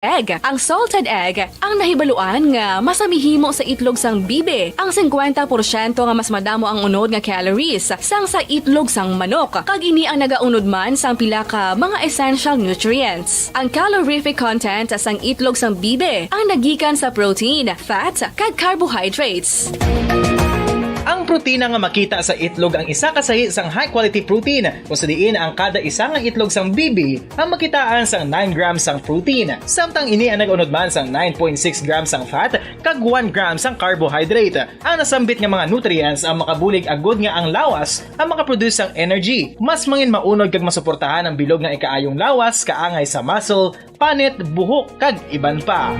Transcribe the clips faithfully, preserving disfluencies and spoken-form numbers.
egg. Ang salted egg ang nahibaluan nga mas mahimo sa itlog sang bibi. Ang singkwenta porsyento nga mas madamo ang unod nga calories sang sa itlog sang manok, kag ini ang nagaunod man sang pila ka mga essential nutrients. Ang calorific content sang itlog sang bibi ang nagikan sa protein, fat, kag carbohydrates. Ang protina nga makita sa itlog ang isa ka sahi sang high-quality protein, kung sa diin ang kada isa nga itlog sang bibi ang makitaan sang nine grams sang protein, samtang ini ang nag-unod man sang nine point six grams sang fat kag one gram sang carbohydrate. Ang nasambit nga mga nutrients ang makabulig agud nga ang lawas ang makaproduce sang energy. Mas mangin maunod kag masuportahan ang bilog nga ikaayong lawas, kaangay sa muscle, panit, buhok, kag iban pa.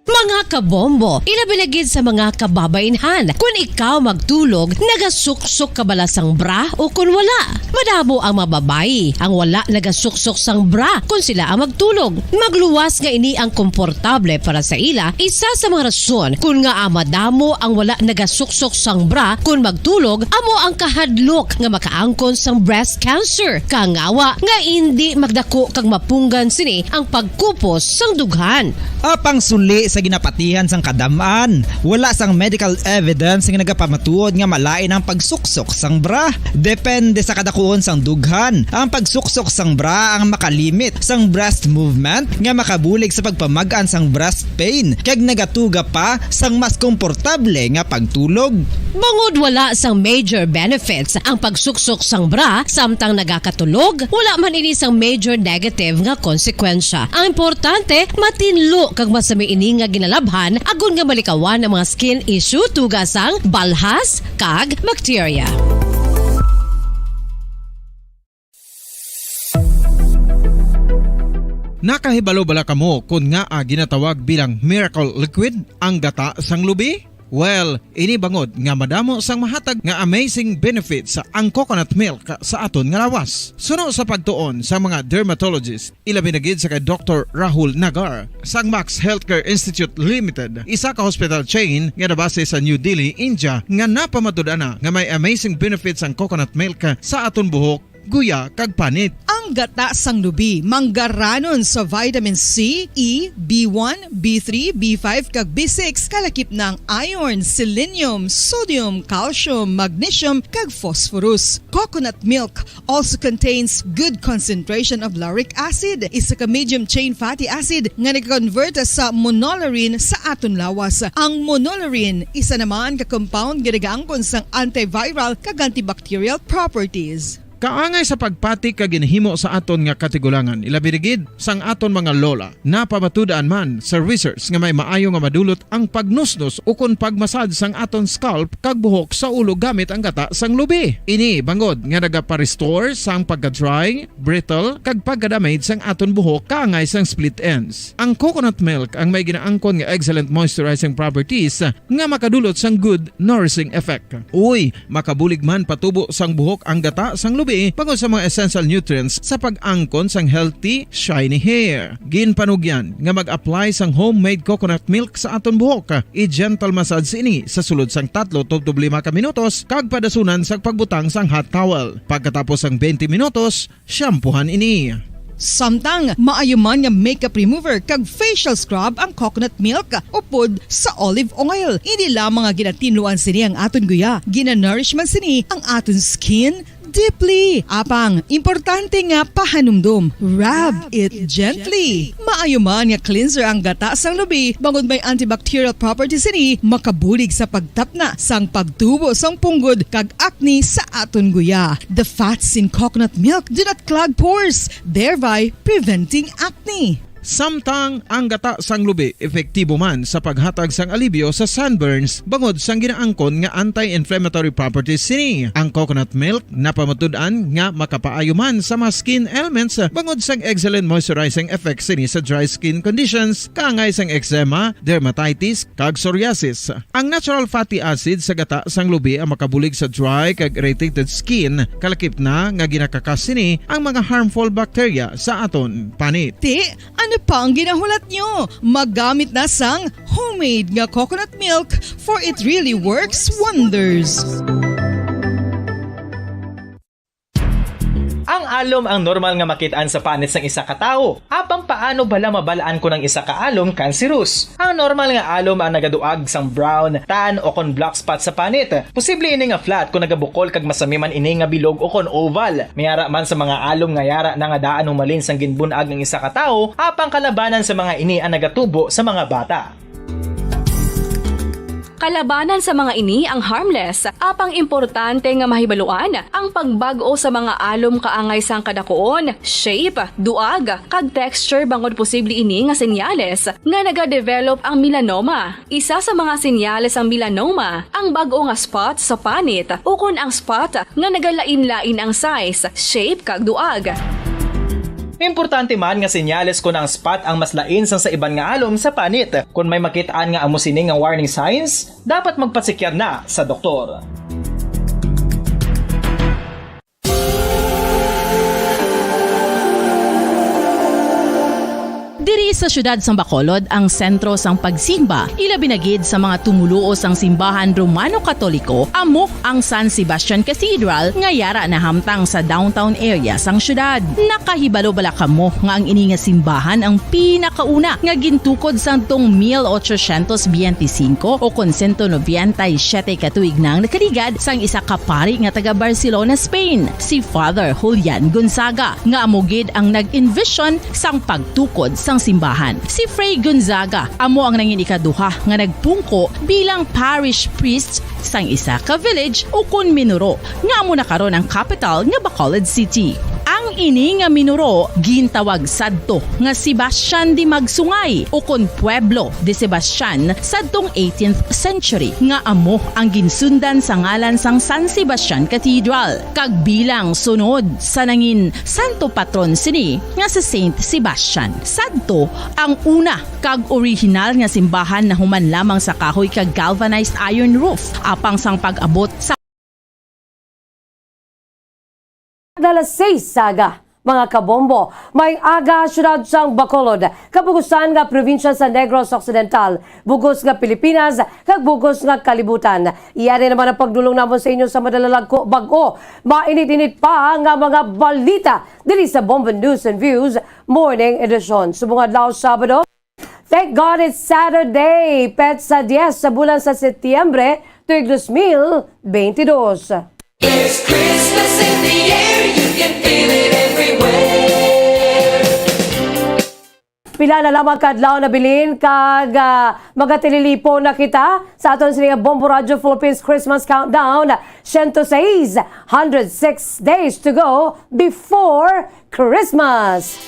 Mga kabombo, ilabi na gid sa mga kababainhan, kun ikaw magtulog, nagasuksok ka bala sang bra o kun wala? Madamo ang mga babayi ang wala nagasuksok sang bra kun sila ang magtulog. Magluwas nga ini ang komportable para sa ila, isa sa mga rason kun ngaa madamo ang wala nagasuksok sang bra kun magtulog amo ang kahadlok nga makaangkon sang breast cancer. Kangawa nga indi magdako kag mapunggan sini ang pagkupos sang dughan. Apang suli sa ginapatihan sang kadam-an, wala sang medical evidence nga nagapamatuod nga malain ang pagsuksok sang bra. Depende sa kadakuon sang dughan, ang pagsuksok sang bra ang makalimit sang breast movement nga makabulig sa pagpamag-an sang breast pain kag nagatuga pa sang mas komportable nga pagtulog. Bangod wala sang major benefits ang pagsuksok sang bra samtang nagakatulog, wala man ini sang major negative nga konsekwensya. Ang importante, matinlo kag masami ini nga ginalabhan agod nga malikawan ang mga skin issue tuga sang balhas kag bakterya. Nakahibalo bala kamo kon ngaa ginatawag bilang miracle liquid ang gata sang lubi? Well, ini bangod nga madamo sang mahatag nga amazing benefits ang coconut milk sa aton nga lawas. Suno sa pagtuon sa mga dermatologist, ilabi na gid sa kay Doktor Rahul Nagar sang Max Healthcare Institute Limited, isa ka hospital chain nga nabase sa New Delhi, India, nga napamatud-an na nga may amazing benefits ang coconut milk sa aton buhok, guya, kag panit. Ang gata sang lubi manggaranon sa vitamin C, E, B one, B three, B five, kag B six, kalakip na ang iron, selenium, sodium, calcium, magnesium, kag phosphorus. Coconut milk also contains good concentration of lauric acid, isa ka medium chain fatty acid nga nag-convert sa monolaurin sa aton lawas. Ang monolaurin, isa naman ka compound nga nagaangkon sang antiviral kag antibacterial properties. Kaangay sa pagpati kag ginhimo sa aton nga katigulangan, ilabi na gid sang aton mga lola. Napamatud-an man sa research nga may maayo nga madulot ang pagnusnos ukon pagmasad sang aton scalp kag buhok sa ulo gamit ang gata sang lubi. Ini bangod nga nagapa-restore sang pagka-dry, brittle, kag pagka-damage sang aton buhok kaangay sang split ends. Ang coconut milk ang may ginaangkon nga excellent moisturizing properties nga makadulot sang good nourishing effect. Uy, makabulig man patubo sang buhok ang gata sang lubi bangod sa mga essential nutrients sa pag-angkon sang healthy, shiny hair. Ginpanugyan nga mag-apply sang homemade coconut milk sa aton buhok. I-gentle massage ini sa sulod sang tatlo tubtob lima ka minutos kag padasunan sa pagbutang sang hot towel. Pagkatapos sang twenty minutos, shampoohan ini. Samtang maayo man nga makeup remover kag facial scrub ang coconut milk upod sa olive oil. Hindi lamang nga ginatinluan sini ang aton guya, ginanourish man sini ang aton skin deeply. Apang, importante nga pahanumdom, rub it gently. Maayo man nga cleanser ang gata sang lubi, bangod may antibacterial properties sini, makabulig sa pagtapna sang pagtubo sang punggod kag acne sa aton guya. The fats in coconut milk do not clog pores, thereby preventing acne. Samtang ang gata sang lubi epektibo man sa paghatag sang alibyo sa sunburns bangod sang ginaangkon nga anti-inflammatory properties sini. Ang coconut milk napamatud-an nga makapaayo man sa mga skin ailments bangod sang excellent moisturizing effect sini sa dry skin conditions, kaangay sang eczema, dermatitis, kag psoriasis. Ang natural fatty acid sa gata sang lubi ang makabulig sa dry kag irritated skin, kalakip na nga ginakakas sini ang mga harmful bacteria sa aton panit. Ti, ano pa ang ginahulat nyo? Magamit na sang homemade nga coconut milk, for it really works wonders. Ang Alom ang normal nga makit-an sa panit sang isa ka tawo. Apang paano bala mabal-an kon ang isa ka alom kanserus? Ang normal nga alom ang nagaduag sang brown, tan, o kon black spot sa panit. Posible ini nga flat kon nagabukol kag masami man ini nga bilog o kon oval. May ara man sa mga alom nga yara na nga daan humalin sang ginbun-ag ang isa ka tawo, apang kalabanan sa mga ini ang nagatubo sa mga bata. Kalabanan sa mga ini ang harmless, apang importante nga mahibaluan ang pagbag-o sa mga alom kaangay sang kadakuon, shape, duag, kag texture bangod posible ini nga senyales nga nagadevelop ang melanoma. Isa sa mga senyales sang melanoma ang bag-o nga spot sa panit ukon ang spot nga nagalain-lain ang size, shape, kag duag. Importante man nga senyales kon ang spot ang mas lain sang sa iban nga alom sa panit. Kon may makit-an nga amo sini nga warning signs, dapat magpasekyar na sa doktor. Diri sa siyudad sang Bacolod ang sentro sang pagsimba, ilabi na gid sa mga tumoluo sang simbahan Romano-Katoliko, amo ang San Sebastian Cathedral nga yara nahamtang sa downtown area sang siyudad. Nakahibalo bala kamo nga ang ini nga simbahan ang pinakauna nga gintukod sadtong mil ochocientos biyente singko o kon sento nobenta y siyete ka tuig na ang nakaligad sang isa ka pari nga taga Barcelona, Spain, si Father Julian Gonzaga, nga amo gid ang nag-envision sang pagtukod sang simbahan. Si Fray Gonzaga amo ang nangin ikaduha nga nagpungko bilang parish priest sang isa ka village ukon minuro nga amo na karon ang kapital nga Bacolod City. Ang ini nga minuro gintawag sadto nga Sebastian de Magsungay ukon Pueblo de Sebastian sadtong eighteenth century, nga amo ang ginsundan sa ngalan sang San Sebastian Cathedral, kag bilang sunod sa nangin santo patron sini nga si Saint Sebastian. Sadto ang una kag orihinal nga simbahan nahuman lamang sa kahoy kag galvanized iron roof, apang sang pag-abot sa Alas seis sa aga, mga kabombo. May aga, siyudad sang Bacolod, kabugusan nga probinsya sa Negros Occidental, bugos nga Pilipinas, kag bugos nga kalibutan. Yari naman ang pagdulong namon sa inyo sa madalalag ko bag-o. Mainit-init pa nga mga balita diri sa Bombo News and Views Morning Edition. Subong adlaw, Sabado. Thank God it's Saturday, petsa dies sa bulan sa Setyembre, tuig dos mil beintidos. There's Christmas in the air, you can feel it everywhere. Pila na lamang ka adlaw na bilin kag, ah, magatililipon na kita sa aton sini nga Bombo Radyo Philippines Christmas Countdown, siyento seis, hundred six days to go before Christmas.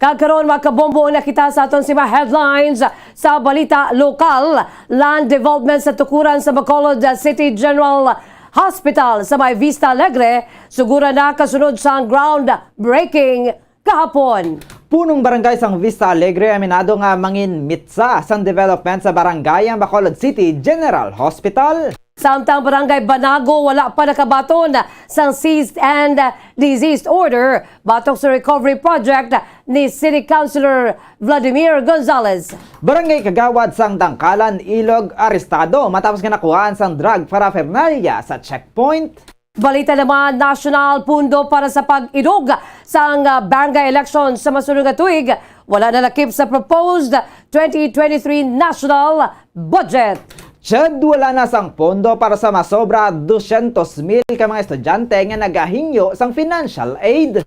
Kag karon, mga kabombo, una kita sa aton sini nga headlines sa balita lokal. Land development sa tukuran sa Bacolod City General Hospital sa may Vista Alegre, sugura na kasunod sang groundbreaking kahapon. Punong barangay sang Vista Alegre aminado nga mangin mitsa sang development sa barangay ang Bacolod City General Hospital. Samtang Barangay Banago wala pa nakabaton sang cease and desist order batok sa recovery project ni City Councilor Vladimir Gonzalez. Barangay Kagawad sang Dangkalan, Ilog, arestado matapos nga nakuhaan sang drug paraphernalia sa checkpoint. Balita naman nasyonal, pundo para sa pag-idog sang, ah, barangay election sa masunod nga tuig, wala na lakip sa proposed twenty twenty-three national budget. Chad, wala na sang pondo para sa masobra dosyentos mil ka mga estudyante nga nagahingyo sang financial aid.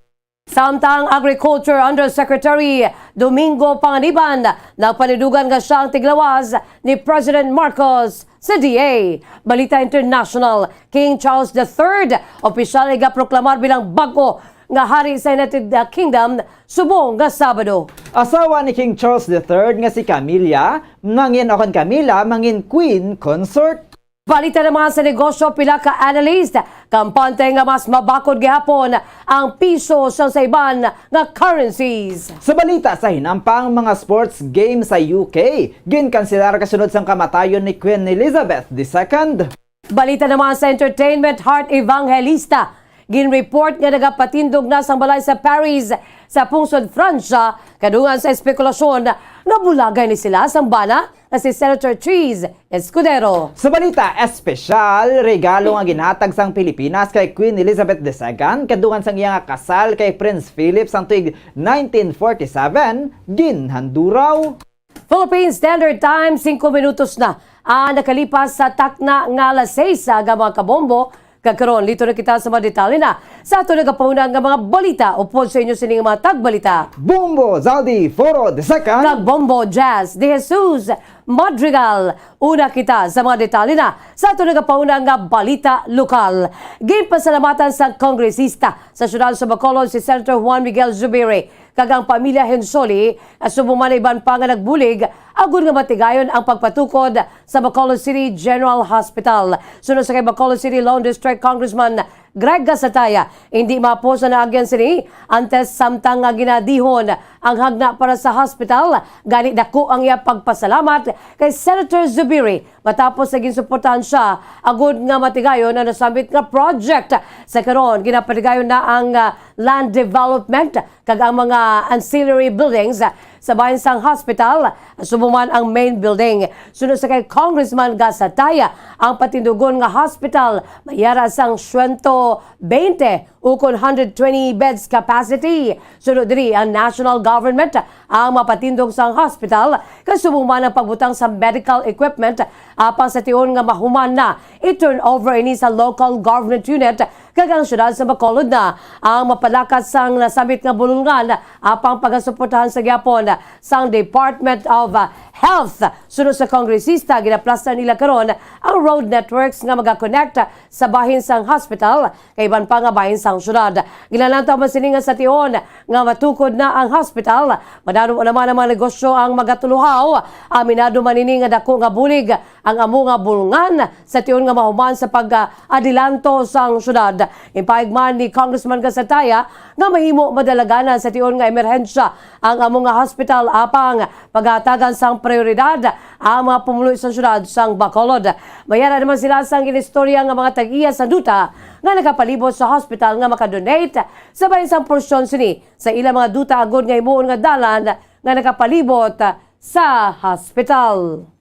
Samtang Agriculture Undersecretary Domingo Panganiban nagpanidugan nga siya ang tiglawas ni President Marcos sa D A. Balita international, King Charles the Third opisyal igaproklamar bilang bag-o nga hari sa United Kingdom subong nga Sabado. Asawa ni King Charles the Third nga si Camilla mangin, o kon Camila mangin, Queen Consort. Balita naman sa negosyo, pila ka analyst kampante nga mas mabakod gihapon ang piso sang sa iban nga currencies. Sa balita sa hinampang, mga sports game sa U K ginkanselar kasunod sang kamatayon ni Queen Elizabeth the Second. Balita naman sa entertainment, Heart Evangelista ginreport nga nagapatindog na sang balay sa Paris sa pungsod Francia, kadungan sa espekulasyon Nabulagay ni sila sang bana nga si Senator Cheese Escudero. Sa balita espesyal, regalo nga ginhatag sang Pilipinas kay Queen Elizabeth the Second kadungan sang iya nga kasal kay Prince Philip sang tuig nineteen forty-seven, ginhanduraw. Philippine Standard Time, singko minutos na ang nakalipas sa takna nga alas seis, aga, mga kabombo. Kag karon, liwat na kita sa mga detalye na sa aton nagapauna nga mga balita. Upod sa inyo sini nga mga tagbalita, Bombo Zaldi Foro the Second kag Bombo Jazz de Jesus Madrigal. Una kita sa mga detalye na sa aton nagapauna nga balita lokal. Ginpasalamatan sang kongresista sa siyudad sa Bacolod si Senator Juan Miguel Zubiri kag ang pamilya Hensoli, subong man iban pa nga nagbulig agud nga matigayon ang pagpatukod sa Bacolod City General Hospital. Suno sa kay Bacolod City Lone District Congressman Greg Gasataya, hindi mapos ang naagyan sini antes samtang nga ginadihon ang hagna para sa hospital. Gani, dako ang iya pagpasalamat kay Senator Zubiri matapos nga ginsuportahan siya agud nga matigayon ang nasambit nga project. Sa karon, ginapatigayon na ang, ah, land development kag ang mga ancillary buildings sa bahin sang hospital, subong man ang main building. Suno sa kay Congressman Gasataya, ang patindugon nga hospital mayara sang siyento beinte ukon hundred twenty beds capacity. Suno diri, ang national government ang mapatindog sang hospital, kasubong man ang pagbutang sa medical equipment, apang sa tion nga mahuman na, i-turn over ini sa local government unit, kag ang siyudad sa Bacolod na ang mapalakat sang nasambit nga bulungan, apang pagasuportahan sa gihapon sang Department of, uh, Health. Suno sa kongresista, ginaplastar nila karon ang road networks nga magakonekta sa bahin sang hospital kag iban pa nga bahin sang siyudad. Ginalantaw man sini nga sa tion nga matukod na ang hospital, madadum-o naman ang mga negosyo ang magatuluhaw. Aminado man ini nga dako nga bulig ang amo nga bulungan sa tion nga mahuman sa pag-adilanto sang siyudad. Ginpahayag man ni Congressman Gasataya nga mahimo madalaganan sa tion nga emerhensya ang amo nga hospital, apang paghatagan sang prioridad ang mga pumuluyo sang siyudad sang Bacolod. Mayara naman sila sang ginistorya nga mga tag-iya sa duta nga nagapalibot sa hospital nga makadonate sa bahin sang porsyon sini sa ilang mga duta agud nga himuon nga dalan nga nagapalibot sa hospital.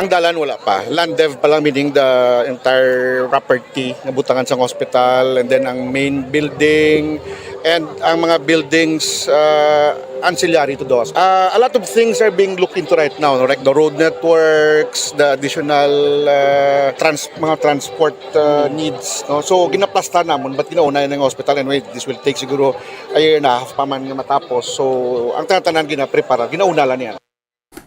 Ang dalan wala pa. Land dev pa lang, meaning the entire property nga butangan sang hospital, and then ang main building, and ang mga buildings, uh, ancillary to those. Uh, a lot of things are being looked into right now, no? Like the road networks, the additional, uh, trans-, mga transport, uh, needs, no? So, ginaplastar namon, but ginauna na ang hospital. Anyway, this will take siguro a year and a half pa man nga matapos. So, ang tanan-tanan ginaprepara, ginauna lang niya.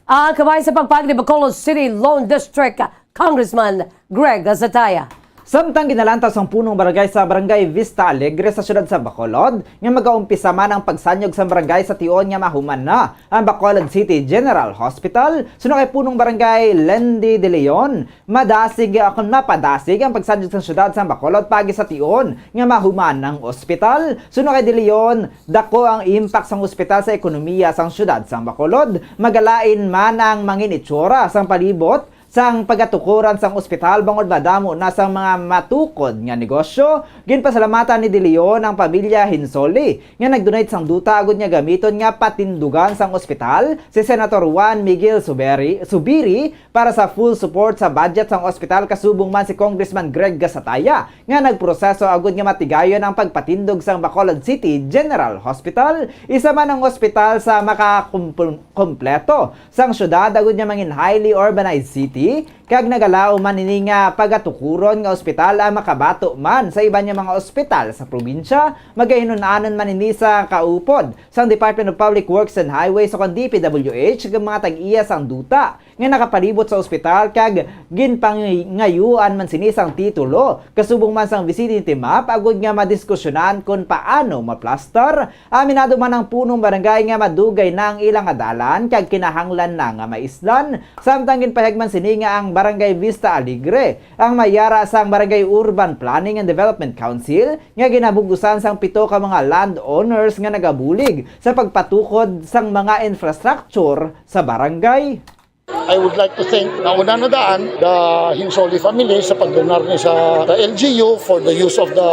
Ang kamay sa pagpag ni Bacolod City Lone District Congressman Greg Zataya. Samtang ginalantaw sang punong barangay sa Barangay Vista Alegre sa siyudad sa Bacolod, nga magaumpisa man ang pagsanyog sang barangay sa tion nga mahuman na ang Bacolod City General Hospital, suno kay punong barangay Lendy De Leon, madasig, ah, kon mapadasig ang pagsanyog sang siyudad sang Bacolod paagi sa tion nga mahuman ang ospital. Suno kay De Leon, dako ang impact sang ospital sa ekonomiya sang siyudad sang Bacolod. Magalain man ang mangin-itsura sang palibot sang pagatukuran sang ospital bangod madamo na sang mga matukod nga negosyo. Ginpasalamatan ni De Leon ang pamilya Hinsoli nga nag-donate sang duta agud nga gamiton nga patindugan sang ospital, si Senator Juan Miguel Suberi, Subiri, para sa full support sa budget sang ospital, kasubong man si Congressman Greg Gasataya nga nagproseso agud nga matigayon ang pagpatindog sang Bacolod City General Hospital, isa man ang ospital sa makakumpleto sang siyudad agud nga mangin highly urbanized city, kag nagalaom man ini nga pagatukuron nga ospital ang makabato man sa iban nga mga ospital sa probinsya. Magahinun-anon man ini sa kaupod sang Department of Public Works and Highways o kon D P W H kag mga tag-iya sang duta nga nakapalibot sa ospital, kag ginpangayuan man sini sang titulo kasubong man sang vicinity map agud nga madiskusyonan kon paano maplastar. Aminado man ang punong barangay nga madugay na ang ila nga dalan kag kinahanglan na nga maislan. Samtang ginpahayag man sini nga ang Barangay Vista Alegre ang mayara sang Barangay Urban Planning and Development Council nga ginabug-usan sang pito ka mga landowners nga nagabulig sa pagpatukod sang mga infrastructure sa barangay. I would like to thank, nauna na daan, the Hinsoli family sa pagdonar ni sa, the L G U for the use of the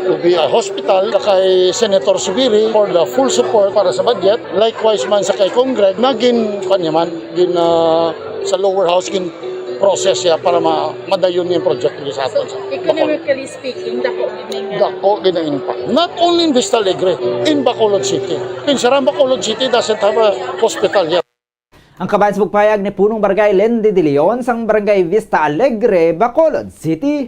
O B I hospital, kay Senator Subiri for the full support para sa budget. Likewise man sa kay Congreg, nagin, kanya man, gin, ah, sa lower house, gin process siya para ma-, madayon yung project dito sa aton. So, economically speaking, dako gid nga. Dako gid ang impact. Not only in Vista Alegre, in Bacolod City. Pinsaran, Bacolod City doesn't have a hospital yet. Ang kabahin sa pagpahayag ni Punong Barangay Lindy De Leon sang Barangay Vista Alegre, Bacolod City.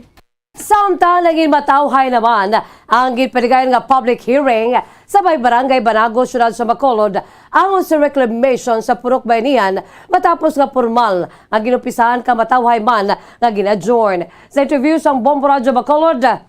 Samtang nagin matawhay naman ang ginpatigayon nga public hearing sa may Barangay Banago, Siyudad sa Bacolod, ang sa reclamation sa Purok Bayanihan matapos nga pormal nga ginumpisahan ka matawhay man nga gin-adjourn. Sa interview sang Bombo Radyo Bacolod,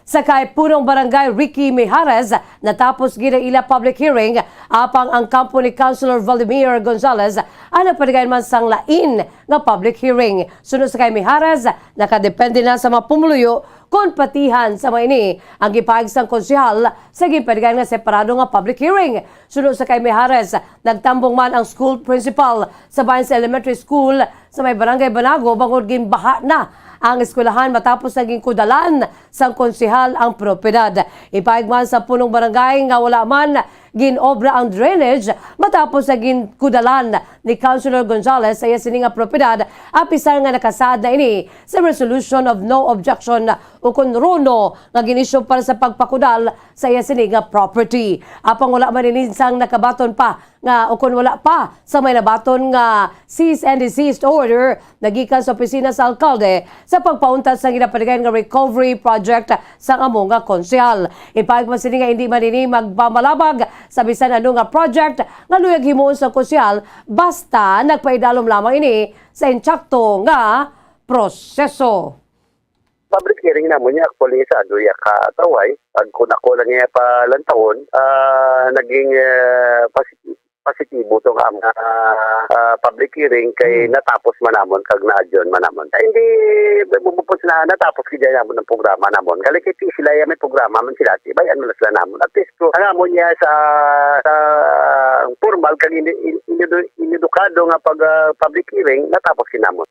sa kay Punong Barangay Ricky Mijares, natapos gid ang ila public hearing, apang ang kampo ni Councilor Vladimir Gonzales ang nagpatigayon man sang lain nga public hearing. Suno sa kay Mijares, nakadepende na sa mga pumuluyo kon patihan sa mga ini ang gipaayag sang konsehal sa ginpatigayon nga separado nga public hearing. Suno sa kay Mijares, nagtambong man ang school principal sa bahin sa elementary school sa may Barangay Banago bangod ginbaha na ang eskwelahan matapos nga ginkudalan sang konsehal ang propiedad. Ipaayag man sa punong barangay nga wala man gin-obra ang drainage matapos nga ginkudalan ni Councilor Gonzales sa iya sini nga propiedad, apisar nga nakasaad na ini sa Resolution of No Objection ukon RONO nga gin-issue para sa pagpakudal sa iya sini nga property. Apang wala man ini sang nakabaton pa nga ukon wala pa sa may nabaton nga cease and desist order nagikan sa opisina sa alkalde sa pagpauntat sa ginapatigayon nga recovery project sang amo nga konsehal. Ipaayag man sini nga hindi man ini magpamalabag sa bisan ano nga project nga luyag himuon sa konsehal basta nagpaidalom lamang ini sa insakto nga proseso. Public hearing namon niya, actually, sa duya ka taway. Pag kun ako lang niya palantawon, ah, naging, eh, posi-, positibo to nga mga, ah, public hearing kay natapos man namon kag na-adjourn man namon. Ay, hindi, bubupos na natapos kaya namon ang programa namon. Kali kay sila yan may programa man sila, tibayan man na sila namon. At least, ko, ang amon niya sa, sa formal kag ini-, ini-, inedukado nga pag, ah, public hearing, natapos kinamon.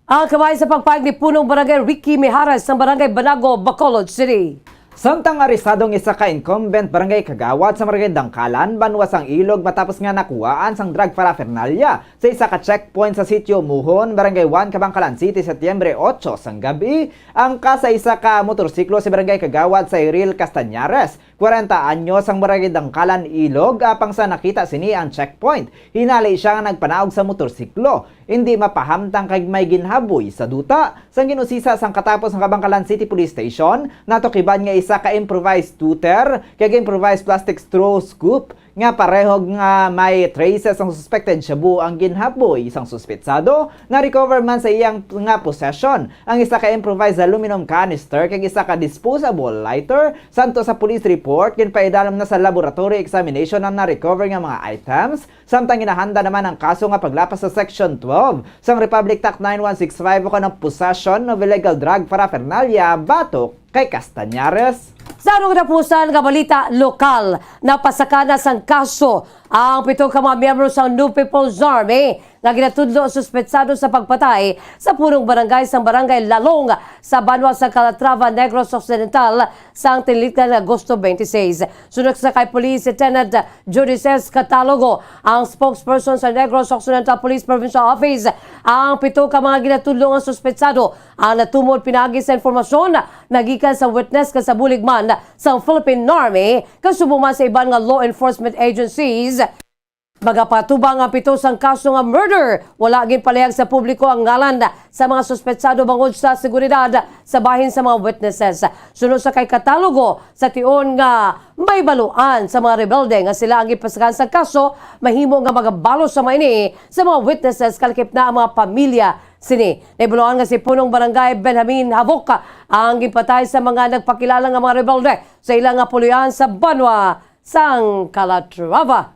Ang kabahin sa pagpahayag ni Punong Barangay Ricky Mijares sang Barangay Banago, Bacolod City. Samtang arestado ang isa ka incumbent barangay kagawad sa Barangay Dangkalan, banwa sang Ilog, matapos nga nakuhaan sang drug paraphernalia sa isa ka checkpoint sa Sitio Muhon, Barangay one, Kabangkalan City, Setyembre otso sang gab-i, angkas sa isa ka motorsiklo si barangay kagawad Cyril Castañares, kwarenta anyos, sang Barangay Dangkalan, Ilog, apang sa nakita sini ang checkpoint, hinali siya nga nagpanaog sa motorsiklo. Indi mapahamtang kag may ginhaboy sa duta. Sang gin-usisa sang katapos nga Kabangkalan City Police Station, natukiban nga isa ka improvised tooter kag improvised plastic straw scoop nga pareho nga may traces sang suspected shabu ang ginhaboy sang suspetsado. Na-recover man sa iyang nga possession ang isa ka improvised aluminum canister kag isa ka disposable lighter. Santo sa police report, ginpaidalom na sa laboratory examination ang na-recover nga mga items. Samtang ginahanda naman ang kaso nga paglapas sa Section twelve sang Republic Act nine one six five ukon ang possession of illegal drug paraphernalia batok kay Castañares. Sa ano katapusan nga balita lokal, napasaka na sang kaso ang pito ka mga miyembro sa New People's Army nga ginatudlo ang suspetsado sa pagpatay sa punong barangay sang Barangay Lalong sa banwa sa Calatrava, Negros Occidental, sang tinlikdan nga Agosto twenty-six. Suno sa kay Police Lieutenant Judices Catalogo, ang spokesperson sa Negros Occidental Police Provincial Office, ang pito ka mga ginatudlo nga suspetsado ang natumod pinaagi sa informasyon nagikan sa witness kag sa bulig man sang Philippine Army, kasubong man sa iban nga law enforcement agencies. Magapatubang ang pito sang kaso nga murder. Wala ginpalihag sa publiko ang ngalan sa mga suspetsado bangod sa seguridad sa bahin sa mga witnesses. Suno sa kay Catalogo, sa tion nga may baluan sa mga rebelde nga sila ang gipasakan sa kaso, mahimo nga magabalo sa mga ini sa mga witnesses, kalakip na ang mga pamilya sini. Nahibaluan nga si Punong Barangay Benjamin Havok ang ginpatay sa mga nagpakilala nga mga rebelde sa ila nga puloy-an sa banwa sang Calatrava.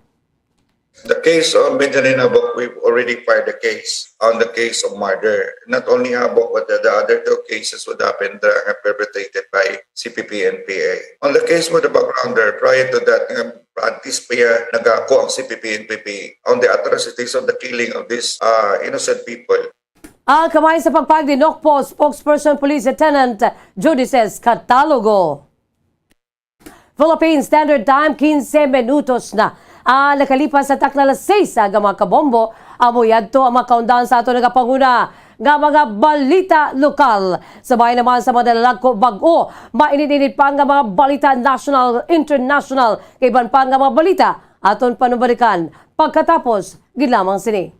The case on Benjamin Habok, we've already filed the case on the case of murder. Not only Habok, but the, the other two cases would happen that are perpetrated by C P P and P A. On the case with the backgrounder, prior to that, nga practice pa ya nagako ang C P P and P P on the atrocities of the killing of these uh, innocent people. Ang kamay sa pagpag ni Nokpo spokesperson Police Lieutenant Judices Catalogo. Philippine Standard Time, quince minutos na ang nakalipas sa takna alas seis sa aga, mga kabombo. Amo yadto ang mga kaundan sa ato nagapanguna nga mga balita lokal. Sabay naman sa mga nalalagko bag-o, mainit-init pa nga mga balita national, international, kay iban pa nga mga balita aton panumalikan pagkatapos gid lamang sini.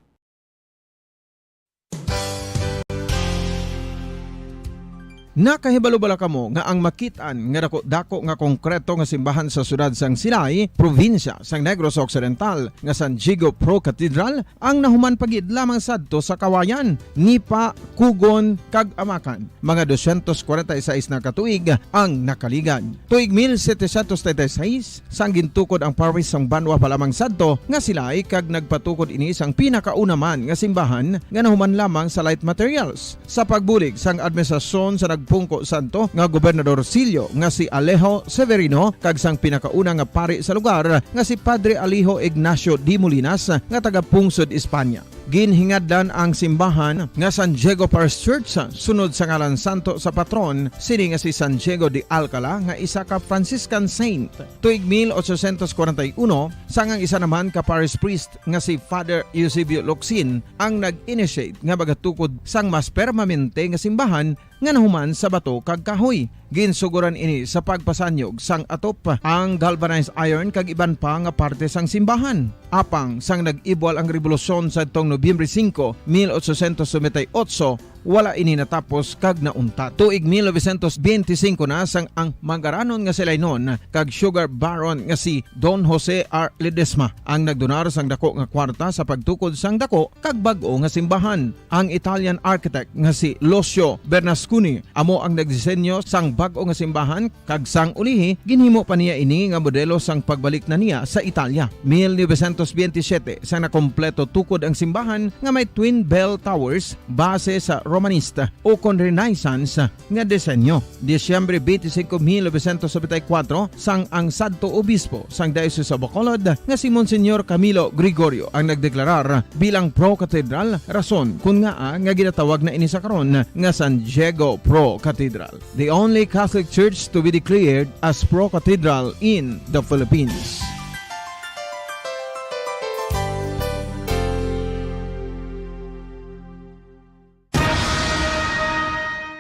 Nakahibalo bala kamo nga ang makit-an nga dako-dako nga konkreto nga simbahan sa siyudad sang Silay, probinsya sang Negros Occidental, nga San Diego Pro Cathedral ang nahuman pa gid lamang sadto sa Kawayan, Nipa, Kugon, kag Amakan? Mga dosyentos kwarenta y seis na ka tuig ang nakaligad. Tuig mil setecientos treinta y seis, sang gintukod ang parish sang banwa pa lamang sadto nga Silay, kag nagpatukod ini sang pinakauna man nga simbahan nga nahuman lamang sa light materials. Sa pagbulig sang administrasyon sa nagpungko sadto nga Gobernador Silio nga si Alejo Severino kag sang pinakauna nga pari sa lugar nga si Padre Alejo Ignacio de Molinas nga taga-pungsod Espanya. Ginhingadlan ang simbahan nga San Diego Parish Church sunod sa ngalan santo sa patron sini nga si San Diego de Alcala nga isa ka Franciscan saint. Tuig mil ochocientos kwarenta y uno, sang ang isa naman ka parish priest nga si Father Eusebio Locsin ang nag-initiate nga magatukod sang mas permanente nga simbahan nga nahuman sa bato kag kahoy. Ginsugoran ini sa pagpasanyog sang atop, ang galvanized iron kag iban pa nga parte sang simbahan. Apang sang nag-ibwal ang rebolusyon sadtong Nobyembre singko, mil ochocientos noventa y ocho, wala ini natapos kag nauntat. Tuig mil novecientos benti singko na sang ang mangaranon nga Silaynon kag sugar baron nga si Don Jose R. Ledesma ang nagdonar sang dako nga kwarta sa pagtukod sang dako kag bag-o nga simbahan. Ang Italian architect nga si Lucio Bernasconi amo ang nagdisenyo sang bag-o nga simbahan, kag sang ulihi ginhimo pa niya ini nga modelo sang pagbalik na niya sa Italia. Mil novecientos benti siyete, sang nakompleto tukod ang simbahan nga may twin bell towers base sa Romanista ukon Renaissance nga disenyo. Disyembre twenty-five, mil novecientos noventa y cuatro, sang ang sadto obispo sang Diocese of Bacolod nga si Monsignor Camilo Gregorio ang nagdeklarar bilang pro-cathedral, rason kon ngaa nga ginatawag na ini sa karon nga San Diego Pro Cathedral, the only Catholic Church to be declared as pro-cathedral in the Philippines.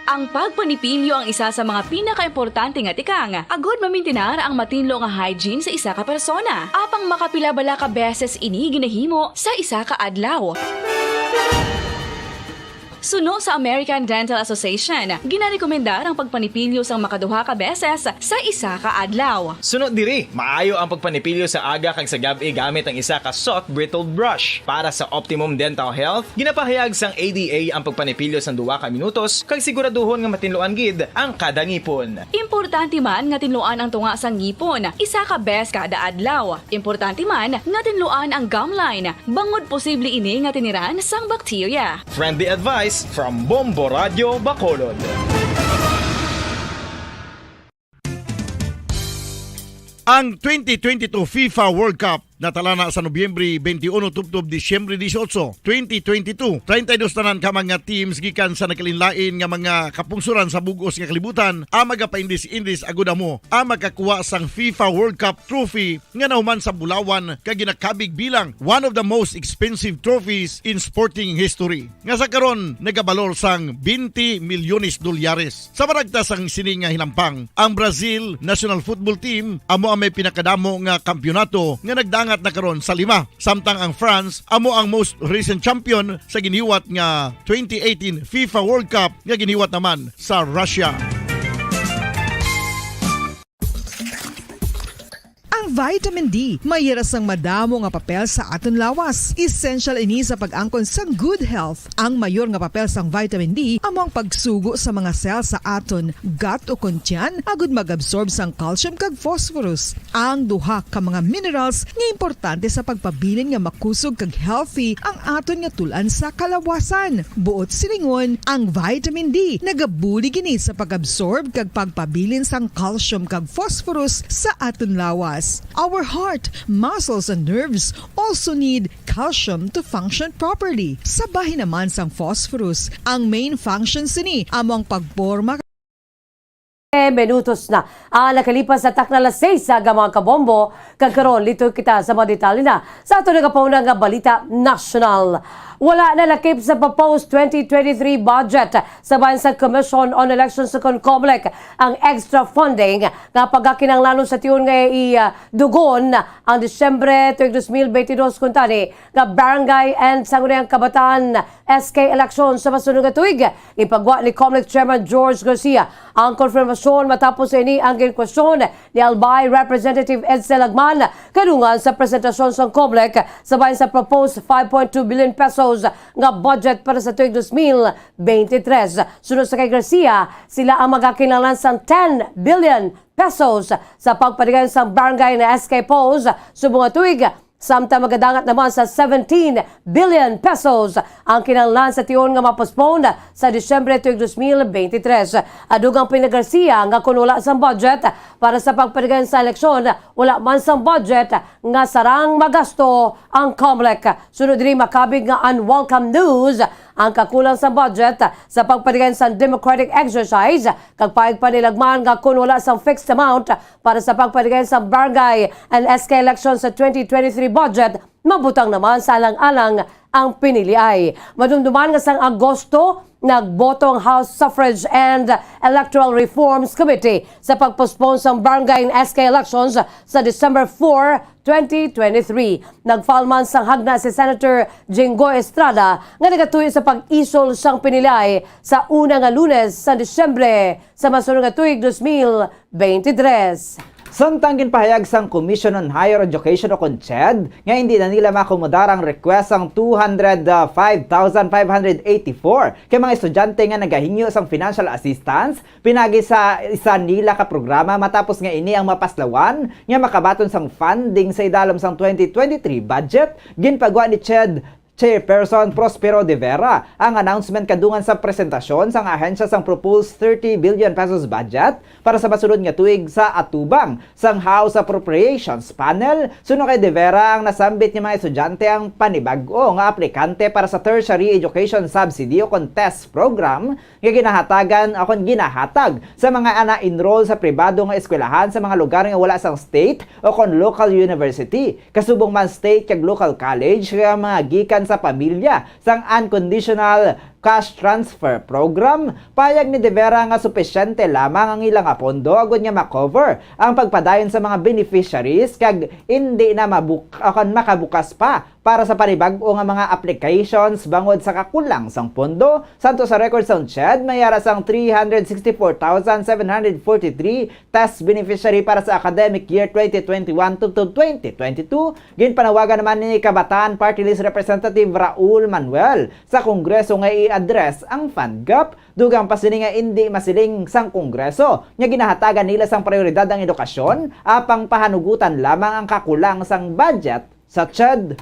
Ang pagpanipilyo ang isa sa mga pinakaimportante nga tikang agod mamintinar ang matinlo nga hygiene sa isa ka persona. Apang makapila bala ka beses ini ginahimo sa isa ka adlaw? Suno sa American Dental Association, ginarekomendar ang pagpanipilyo sang makaduha ka beses sa isa ka adlaw. Suno diri, maayo ang pagpanipilyo sa aga kag sa gab-i gamit ang isa ka soft bristled brush. Para sa optimum dental health, ginapahayag sang A D A ang pagpanipilyo sang duha ka minutos kag siguraduhon nga matinluan gid ang kada ngipon. Importante man nga tinluan ang tunga sang ngipon isa ka bes kada adlaw. Importante man nga tinluan ang gum line, bangod posible ini nga tiniran sang bakterya. Friendly advice from Bombo Radio Bacolod. Ang twenty twenty-two FIFA World Cup natalana sa Nobyembre twenty-one tubtob Disyembre dieciocho, twenty twenty-two. Treinta y dos tanan ka mga teams gikan sa nagkalainlain nga mga kapungsoran sa bug-os nga kalibutan ang magapaindis-indis agud amo ang makakuha sang FIFA World Cup trophy nga nahuman sa bulawan kag ginakabig bilang one of the most expensive trophies in sporting history, nga sa karon nagabalor sang twenty milyones dolyares. Sa maragta sang sini nga hinampang, ang Brazil national football team amo ang may pinakadamo nga kampiyonato nga nagdangat na karon sa lima, samtang ang France amo ang most recent champion sa giniwat nga twenty eighteen FIFA World Cup nga giniwat naman sa Russia. Ang vitamin D may yara sang madamo nga papel sa aton lawas. Essential ini sa pag-angkon sang good health. Ang mayor nga papel sang vitamin D amo ang pagsugo sa mga cell sa aton gut o kon tiyan agud mag-absorb sang calcium kag phosphorus, ang duha ka mga minerals nga importante sa pagpabilin nga makusog kag healthy ang aton nga tul-an sa kalawasan. Buot silingon, ang vitamin D nagabulig ini sa pag-absorb kag pagpabilin sang calcium kag phosphorus sa aton lawas. Our heart, muscles, and nerves also need calcium to function properly. Sa bahin naman sang phosphorus, ang main function sini amo ang pagporma. Eh, minutos na ang nakalipas sa takna alas sais sa aga, mga kabombo. Kag karon, lito kita sa mga detalye na sa ato nagapauna nga balita nasyonal. Wala na lakip sa proposed twenty twenty-three budget sa bahin sa Commission on Elections sa kon Comelec ang extra funding nga pagakinahanglanon sa tion nga i, ah, dugon ang Disyembre tuig dos mil benti dos kuntani nga Barangay and Sangguniang Kabataan S K election sa masunod nga tuig. Ipagwa ni Comelec Chairman George Garcia ang konfirmasyon matapos ini ang ginkwestiyon ni Albay Representative Edsel Lagman kadungan sa presentasyon sang Comelec sa bahin sa proposed five point two billion pesos nga budget para sa tuig dos mil benti tres. Suno sa kay Garcia, sila ang magakinahanglan sang ten billion pesos sa pagpadayon sang barangay na S K polls subong nga tuig, samtang magadangat naman sa seventeen billion pesos ang kinahanglan sa tion nga ma-postpone sa Disyembre tuig dos mil benti tres. Adugang pa ni Garcia nga kon wala sang budget para sa pagpadayon sa eleksyon, wala man sang budget nga sarang magasto ang Comelec. Sunod diri, makabig nga unwelcome news ang kakulang sa budget sa pagpadayon sa democratic exercise, kag paig pa ni Lagman nga kon wala sang fixed amount para sa pagpadayon sa barangay and S K election sa twenty twenty-three budget, mabutang naman sa alang-alang ang piniliay. Madumduman nga sang Agosto, nagboto ang House Suffrage and Electoral Reforms Committee sa pag-postpone sang barangay and S K elections sa December four, twenty twenty-three. Nag-file man sang hagna si Senator Jinggoy Estrada nga nagatuyo sa pag-isol sang piniliay sa una nga Lunes sa Disyembre sa masunod nga tuig, dos mil benti tres. Samtang ginpahayag sang Commission on Higher Education o kon CHED nga hindi na nila maakomodar ang request sang two hundred five thousand five hundred eighty-four ka mga estudyante nga nagahingyo sang financial assistance pinagi sa isa nila ka programa matapos nga ini ang mapaslawan nga makabaton sang funding sa idalom sang twenty twenty-three budget, ginpagwa ni CHED Chairperson Prospero De Vera ang announcement kadungan sa presentasyon sang ahensya sang proposed thirty billion pesos budget para sa masunod nga tuig sa atubang sang House Appropriations Panel. Suno kay De Vera, ang nasambit nga mga estudyante ang panibag-o nga aplikante para sa Tertiary Education Subsidy o kon TESS program nga ginahatagan o kon ginahatag sa mga na-enroll sa pribado nga eskwelahan sa mga lugar nga wala sang state o kon local university, kasubong man state kag local college nga mga gikan sa pamilya sang Unconditional Cash Transfer Program. Payag ni De Vera nga supisyente lamang ang ila nga pondo agud nga ma-cover ang pagpadayon sa mga beneficiaries kag indi na mabuk-, o kon makabukas pa para sa panibag-o nga mga applications bangod sa kakulang sang pondo. Santo sa record sang CHED, may ara sang three hundred sixty-four thousand seven hundred forty-three TESS beneficiary para sa academic year twenty twenty-one to, to twenty twenty-two. Ginpanawagan naman ni Kabataan Party List Representative Raul Manuel sa Kongreso nga i-address ang fund gap. Dugang pa sini nga indi masiling sang Kongreso nga ginahatagan nila sang prioridad ang edukasyon, apang pahanugutan lamang ang kakulang sang budget sa CHED.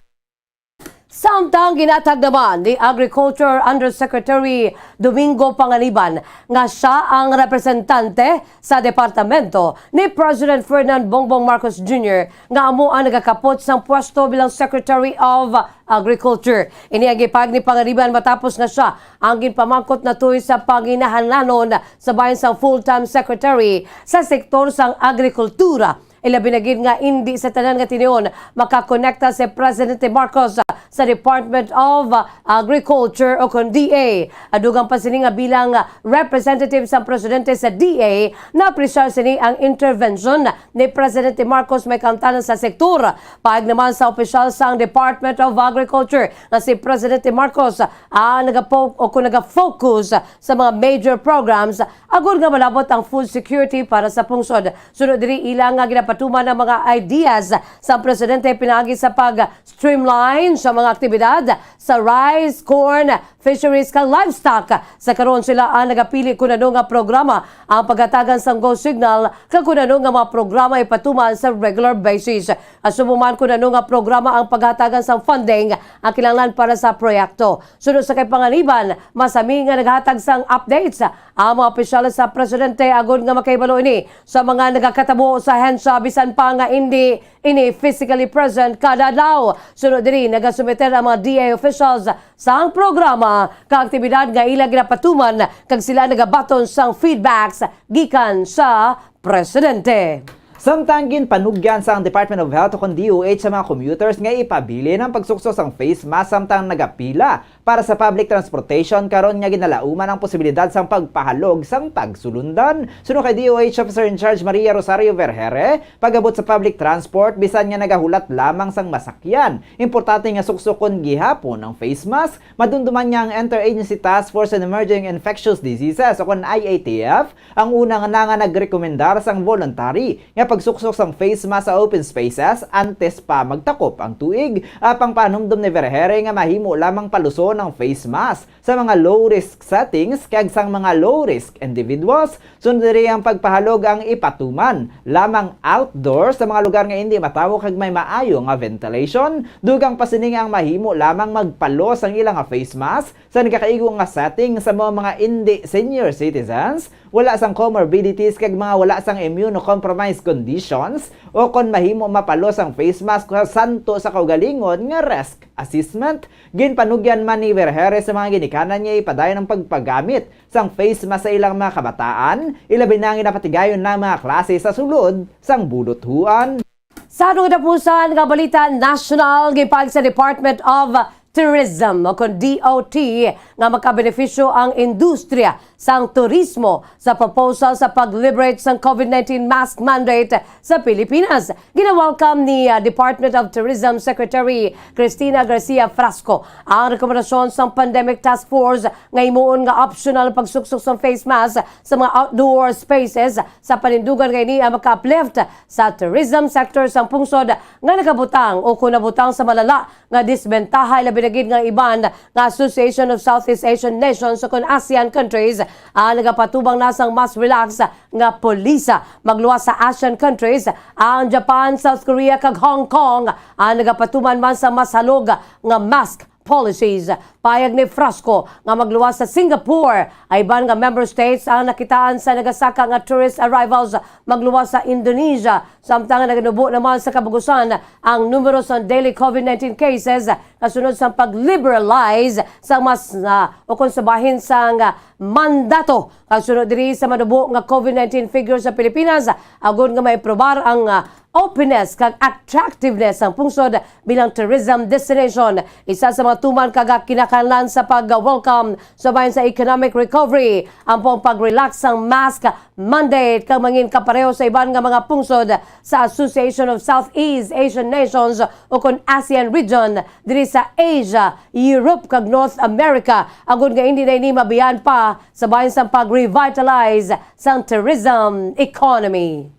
Samtang ginatag naman ni Agriculture Undersecretary Domingo Panganiban nga siya ang representante sa departamento ni President Ferdinand Bongbong Marcos Junior nga amo ang nagakapot sang pwesto bilang Secretary of Agriculture. Ini ang gipahayag ni Panganiban matapos nga siya ang ginpamangkot natuy sa panginahanglanon sa bahin sang full-time secretary sa sektor sang agrikultura. Ilabi na gid nga indi sa tanan nga tinion makakonekta si Presidente Marcos sa Department of Agriculture o kon D A. Dugang pa sini nga bilang representative sang presidente sa D A, naapresyar sini ang intervention ni Presidente Marcos may kaangtanan sa sektor. Pahayag naman sa opisyal sang Department of Agriculture nga si Presidente Marcos, ah, nagapo-, o kon naga-focus sa mga major programs agod nga malabot ang food security para sa pungsod. Sunod diri, ila nga ginapatuman ang mga ideas sa presidente pinaagi sa pag-streamline sa mga aktibidad sa rice, corn, fisheries kag livestock. Sa karon, sila ang nagapili kun ano nga programa ang paghatagan sang go signal kag kun ano nga mga programa ipatuman sa regular basis. Asubo man kun ano nga programa ang paghatagan sang funding ang kinahanglan para sa proyekto. Sunod sa kay panganiban, masami nga naghatag sang updates ang mga opisyal sa presidente agud nga makahibalo ini sa mga nagakatabo sa ahensya bisan pa nga indi ini physically present kada adlaw. Sunod diri, nagasumiter ang mga D A officials sang programa kag aktibidad nga ila ginapatuman kag sila nagabaton sang feedbacks gikan sa presidente. Samtang ginpanugyan sang Department of Health o kon D O H sa mga commuters nga ipabilin ang pagsuksok sang face mask samtang nagapila para sa public transportation karon nga ginalauman ang posibilidad sang pagpahalog sang pagsulundan. Suno kay D O H Officer in Charge Maria Rosario Vergere, pag-abot sa public transport, bisan nga nagahulat lamang sang masakyan, importante nga suksokon gihapon ang face mask. Madumduman nga ang Interagency Task Force on Emerging Infectious Diseases o kon I A T F ang una nga na nga nagrekomendar sang voluntary nga pagsuksok sang face mask sa open spaces antes pa magtakop ang tuig. Apang pahanumdom ni Vergere nga mahimo lamang paluson ang face mask sa mga low-risk settings kag sang mga low-risk individuals. Sunod diri ang pagpahalog ang ipatuman lamang outdoor sa mga lugar nga indi matawo kag may maayo nga ventilation. Dugang pa sini nga ang mahimo lamang magpalos ang ila nga face mask sa nagakaigo nga setting sa mga, mga indi senior citizens, wala sang comorbidities kag mga wala sang immunocompromised conditions, o kon mahimo mapalos ang face mask sa santo sa kaugalingon nga risk assessment. Ginpanugyan man ni Vergere sa mga ginikanan nga ipadayon ang pagpagamit sang face mask sa ilang mga kabataan, ilabi na ang ginapatigayon na mga klase sa sulod sang buluthuan. Sa atong katapusan nga balita nasyonal, gipahayag sa Department of Tourism o kon D O T nga makabenepisyo ang industriya sang turismo sa proposal sa pag-liberate sang COVID nineteen mask mandate sa Pilipinas. Gina-welcome ni, ah, Department of Tourism Secretary Cristina Garcia Frasco ang rekomendasyon sang Pandemic Task Force nga himuon nga optional ang pagsuksok sang face mask sa mga outdoor spaces sa panindugan nga ini ang maka-uplift sa tourism sector sang pungsod nga nakabutang o kon nabutang sa malala nga disbentaha, ilabi na gid nga iban nga Association of Southeast Asian Nations o kon ASEAN countries ang nagapatubang na sang mas relax nga polisa. Magluwas sa ASEAN countries ang Japan, South Korea, kag Hong Kong ang nagapatuman man sa mas halog nga mask policies. Payag ni Frasco nga magluwas sa Singapore ang iban nga member states ang nakitaan sa nagasaka nga tourist arrivals magluwas sa Indonesia, samtang naganubo naman sa kabugusan ang numero sa daily COVID nineteen cases kasunod sa pag-liberalize sa mas, ah, o kon sa bahin sang, ah, mandato. Kasunod diri sa manubo nga COVID nineteen figures sa Pilipinas, agod nga maiprobar ang, ah, openness kag attractiveness sang pungsod bilang tourism destination. Isa sa mga tuman kag kinahanglan sa pag-welcome sa bahin sa economic recovery ang pag-relax sang mask mandate kag mangin kapareho sa iban nga mga pungsod sa Association of Southeast Asian Nations o kon ASEAN region diri sa Asia, Europe kag North America, agod nga hindi na ini mabiyan pa sa bahin sang pag-revitalize sang tourism economy.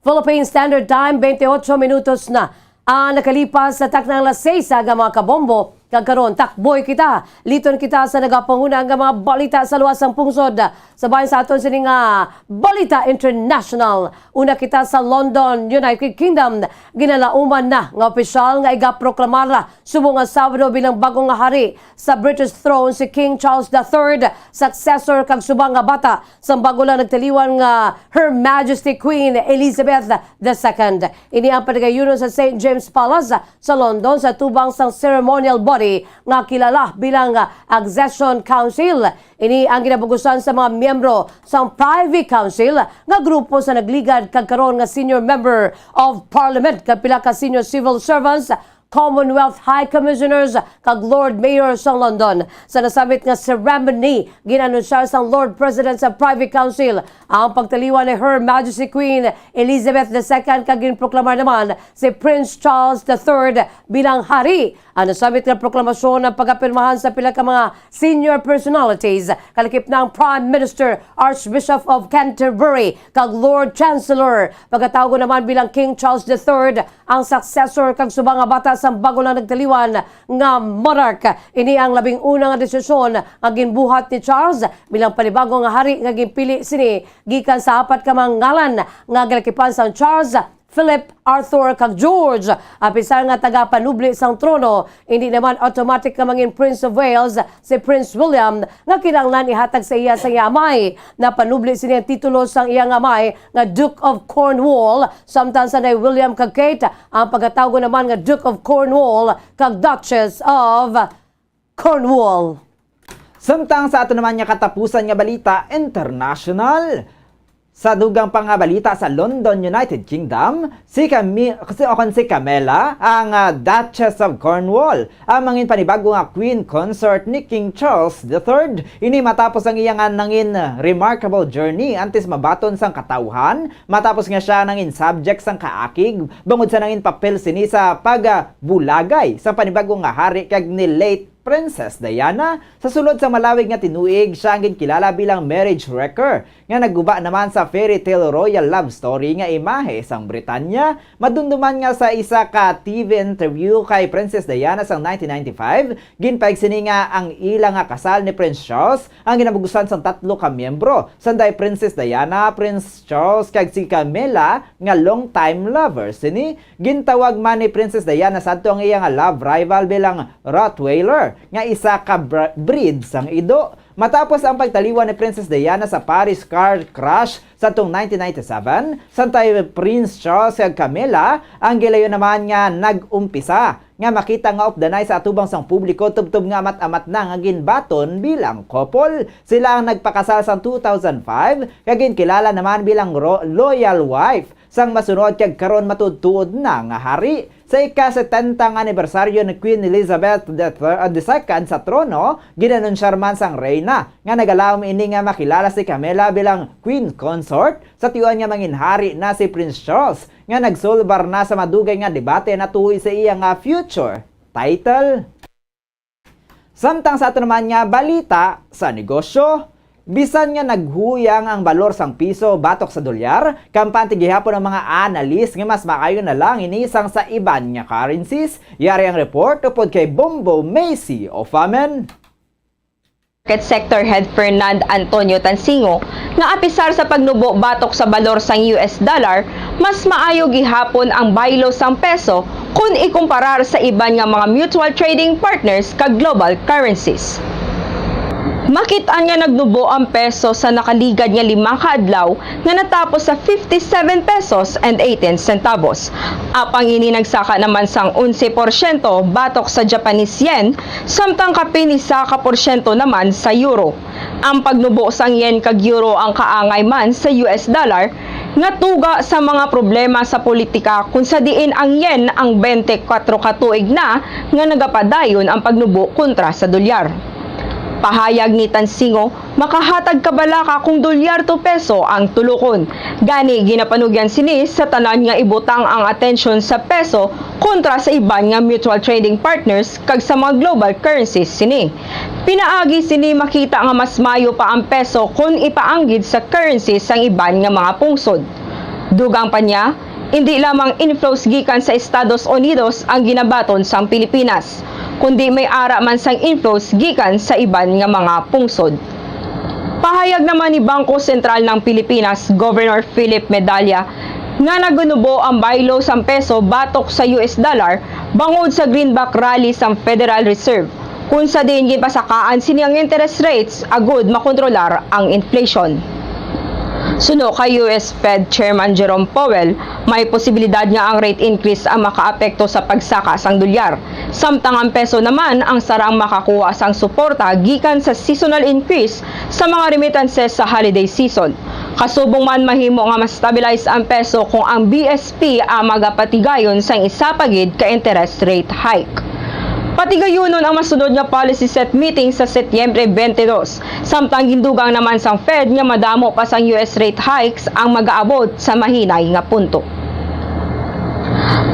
Philippine Standard Time, twenty-eight minutos na ang nakalipas sa taknang alas seis nga mga kabombo. Kag karon, takboy kita. Liton kita sa nagapanguna nga mga balita sa luwas sang pungsod. Sa bahin sa aton sini nga balita international, una kita sa London, United Kingdom. Ginalauman na nga opisyal nga igaproklamar subong nga Sabado bilang bag-o nga hari sa British throne si King Charles the Third, successor kag subang nga bata sang bag-o lang nagtaliwan nga Her Majesty Queen Elizabeth the Second. Ini ang panagayuno sa Saint James Palace sa London sa tubang sang ceremonial body nga kilala bilang Accession Council. Ini ang ginabugusan sa mga miyembro sang Privy Council nga grupo sa nagligad kag karon nga senior member of parliament kag pila ka senior civil servants Commonwealth High Commissioners kag Lord Mayor sa London. Sa nasamit nga ceremony, gin-anunsyar sang Lord President sa Privy Council ang pagtaliwan ni Her Majesty Queen Elizabeth the Second kag ginproklamar naman si Prince Charles the Third bilang hari. Ang nasamit nga proklamasyon ang pagapirmahan sa pila ka mga senior personalities, kalakip na ang Prime Minister, Archbishop of Canterbury, kag Lord Chancellor. Pagkatawgon naman bilang King Charles the Third ang successor kag subong nga bata sang bago lang nagtaliwan nga monarch. Ini ang labing una nga desisyon nga ginbuhat ni Charles bilang panibago nga hari nga ginpili sini gikan sa apat ka mga ngalan nga galakipan sang Charles, Philip, Arthur, kag George. Apisar nga taga-panubli sang trono, hindi naman automatic nga mangin Prince of Wales si Prince William nga kinahanglan ihatag sa iya sang iya amay. Napanubli sini ang titulo sang iya nga amay nga Duke of Cornwall, samtang sanday William kag Kate ang pagkatawgon naman nga Duke of Cornwall kag Duchess of Cornwall. Samtang sa ato naman nga katapusan nga balita international, sa dugang pa nga balita sa London, United Kingdom, si Cami-, si, o kon si Camilla, ang, ah, Duchess of Cornwall, ang mangin panibago nga Queen Consort ni King Charles the Third. Ini matapos ang iya nga nangin remarkable journey antes mabaton sang katawhan, matapos nga sia nangin subject sang kaakig, bangod sa nangin papel sini sa pagbulagay sang panibago nga hari kag ni late Princess Diana. Sa sulod sa malawig nga tinuig, sia ang ginkilala bilang marriage wrecker, nga nagguba naman sa fairy tale royal love story nga imahe sang Britanya. Madumduman nga sa isa ka T V interview kay Princess Diana sang nineteen ninety-five, ginpahayag sini nga ang ila nga kasal ni Prince Charles ang ginabugusan sang tatlo ka miyembro, sanday Princess Diana, Prince Charles, kag si Camilla, nga long-time lover sini. Gintawag man ni Princess Diana sadto ang iya nga love rival bilang Rottweiler, nga isa ka br-, breed sang ido. Matapos ang pagtaliwan ni Princess Diana sa Paris car crash sa tuong nineteen ninety-seven, sanday Prince Charles kag Camilla ang gilayon naman nga nag-umpisa nga makita nga updanay sa atubang sang publiko tubtob nga amat-amat na nga ginbaton bilang couple. Sila ang nagpakasal sang two thousand five, kag ginkilala naman bilang ro-, loyal wife sang masunod kag karon matuod-tuod na nga hari. Sa ika-setenta nga anibersaryo ni Queen Elizabeth the third, the second sa trono, gin-anunsyar man sang reyna nga nagalaom ini nga makilala si Camilla bilang Queen Consort, sa tiuan nga mangin hari na si Prince Charles, nga nagsulbar na sa madugay nga debate natuhoy sa iya nga future title. Samtang sa ato naman nga balita sa negosyo, bisan nga naghuyang ang balor sang piso batok sa dolyar, kampante gihapon ang mga analis nga mas maayo na lang ini sang sa iban nga currencies. Yari ang report upod kay Bombo Macy Ofamen. Market Sector Head Fernand Antonio Tansingo nga apisar sa pagnubo batok sa balor sang U S dollar, mas maayo gihapon ang baylo sang peso kon ikumparar sa iban nga mga mutual trading partners kag global currencies. Makit-an nga nagnubo ang peso sa nakaligad nga lima ka adlaw nga natapos sa fifty-seven pesos and eighteen centavos. Apang ini nagsaka naman sang onse porsyento batok sa Japanese yen, samtang kapin ni saka porsyento naman sa euro. Ang pagnubo sang yen kag euro ang kaangay man sa U S dollar nga tuga sa mga problema sa politika, kung sa diin ang yen ang twenty-four ka tuig na nga nagapadayon ang pagnubo kontra sa dolyar. Pahayag ni Tansingo, makahatag kabalaka kung dolyar to peso ang tulokon. Gani, ginapanugyan sini sa tanan nga ibutang ang atensyon sa peso kontra sa iban nga mutual trading partners kag sa mga global currencies sini. Pinaagi sini, makita nga mas mayo pa ang peso kon ipaanggid sa currency sang iban nga mga pungsod. Dugang pa niya, indi lamang inflows gikan sa Estados Unidos ang ginabaton sang Pilipinas, kundi may ara man sang inflows gikan sa iban nga mga pungsod. Pahayag naman ni Bangko Sentral ng Pilipinas Governor Philip Medalla nga nagnubo ang baylo sang peso batok sa U S dollar bangod sa greenback rally sang Federal Reserve, kung sa diin ginpasakaan sini ang interest rates agud makontrolar ang inflation. Suno kay U S Fed Chairman Jerome Powell, may posibilidad nga ang rate increase ang makaapekto sa pagsaka sang dolyar, samtang ang peso naman ang sarang makakuha sang suporta gikan sa seasonal increase sa mga remittances sa holiday season. Kasubong man, mahimo nga ma-stabilize ang peso kung ang B S P ang magapatigayon sang isa pa gid ka interest rate hike. Patigayunon ang masunod nga policy set meeting sa Setyembre twenty-two, samtang gindugang naman sang Fed nga madamo pa sang U S rate hikes ang magaabot sa mahinay nga punto.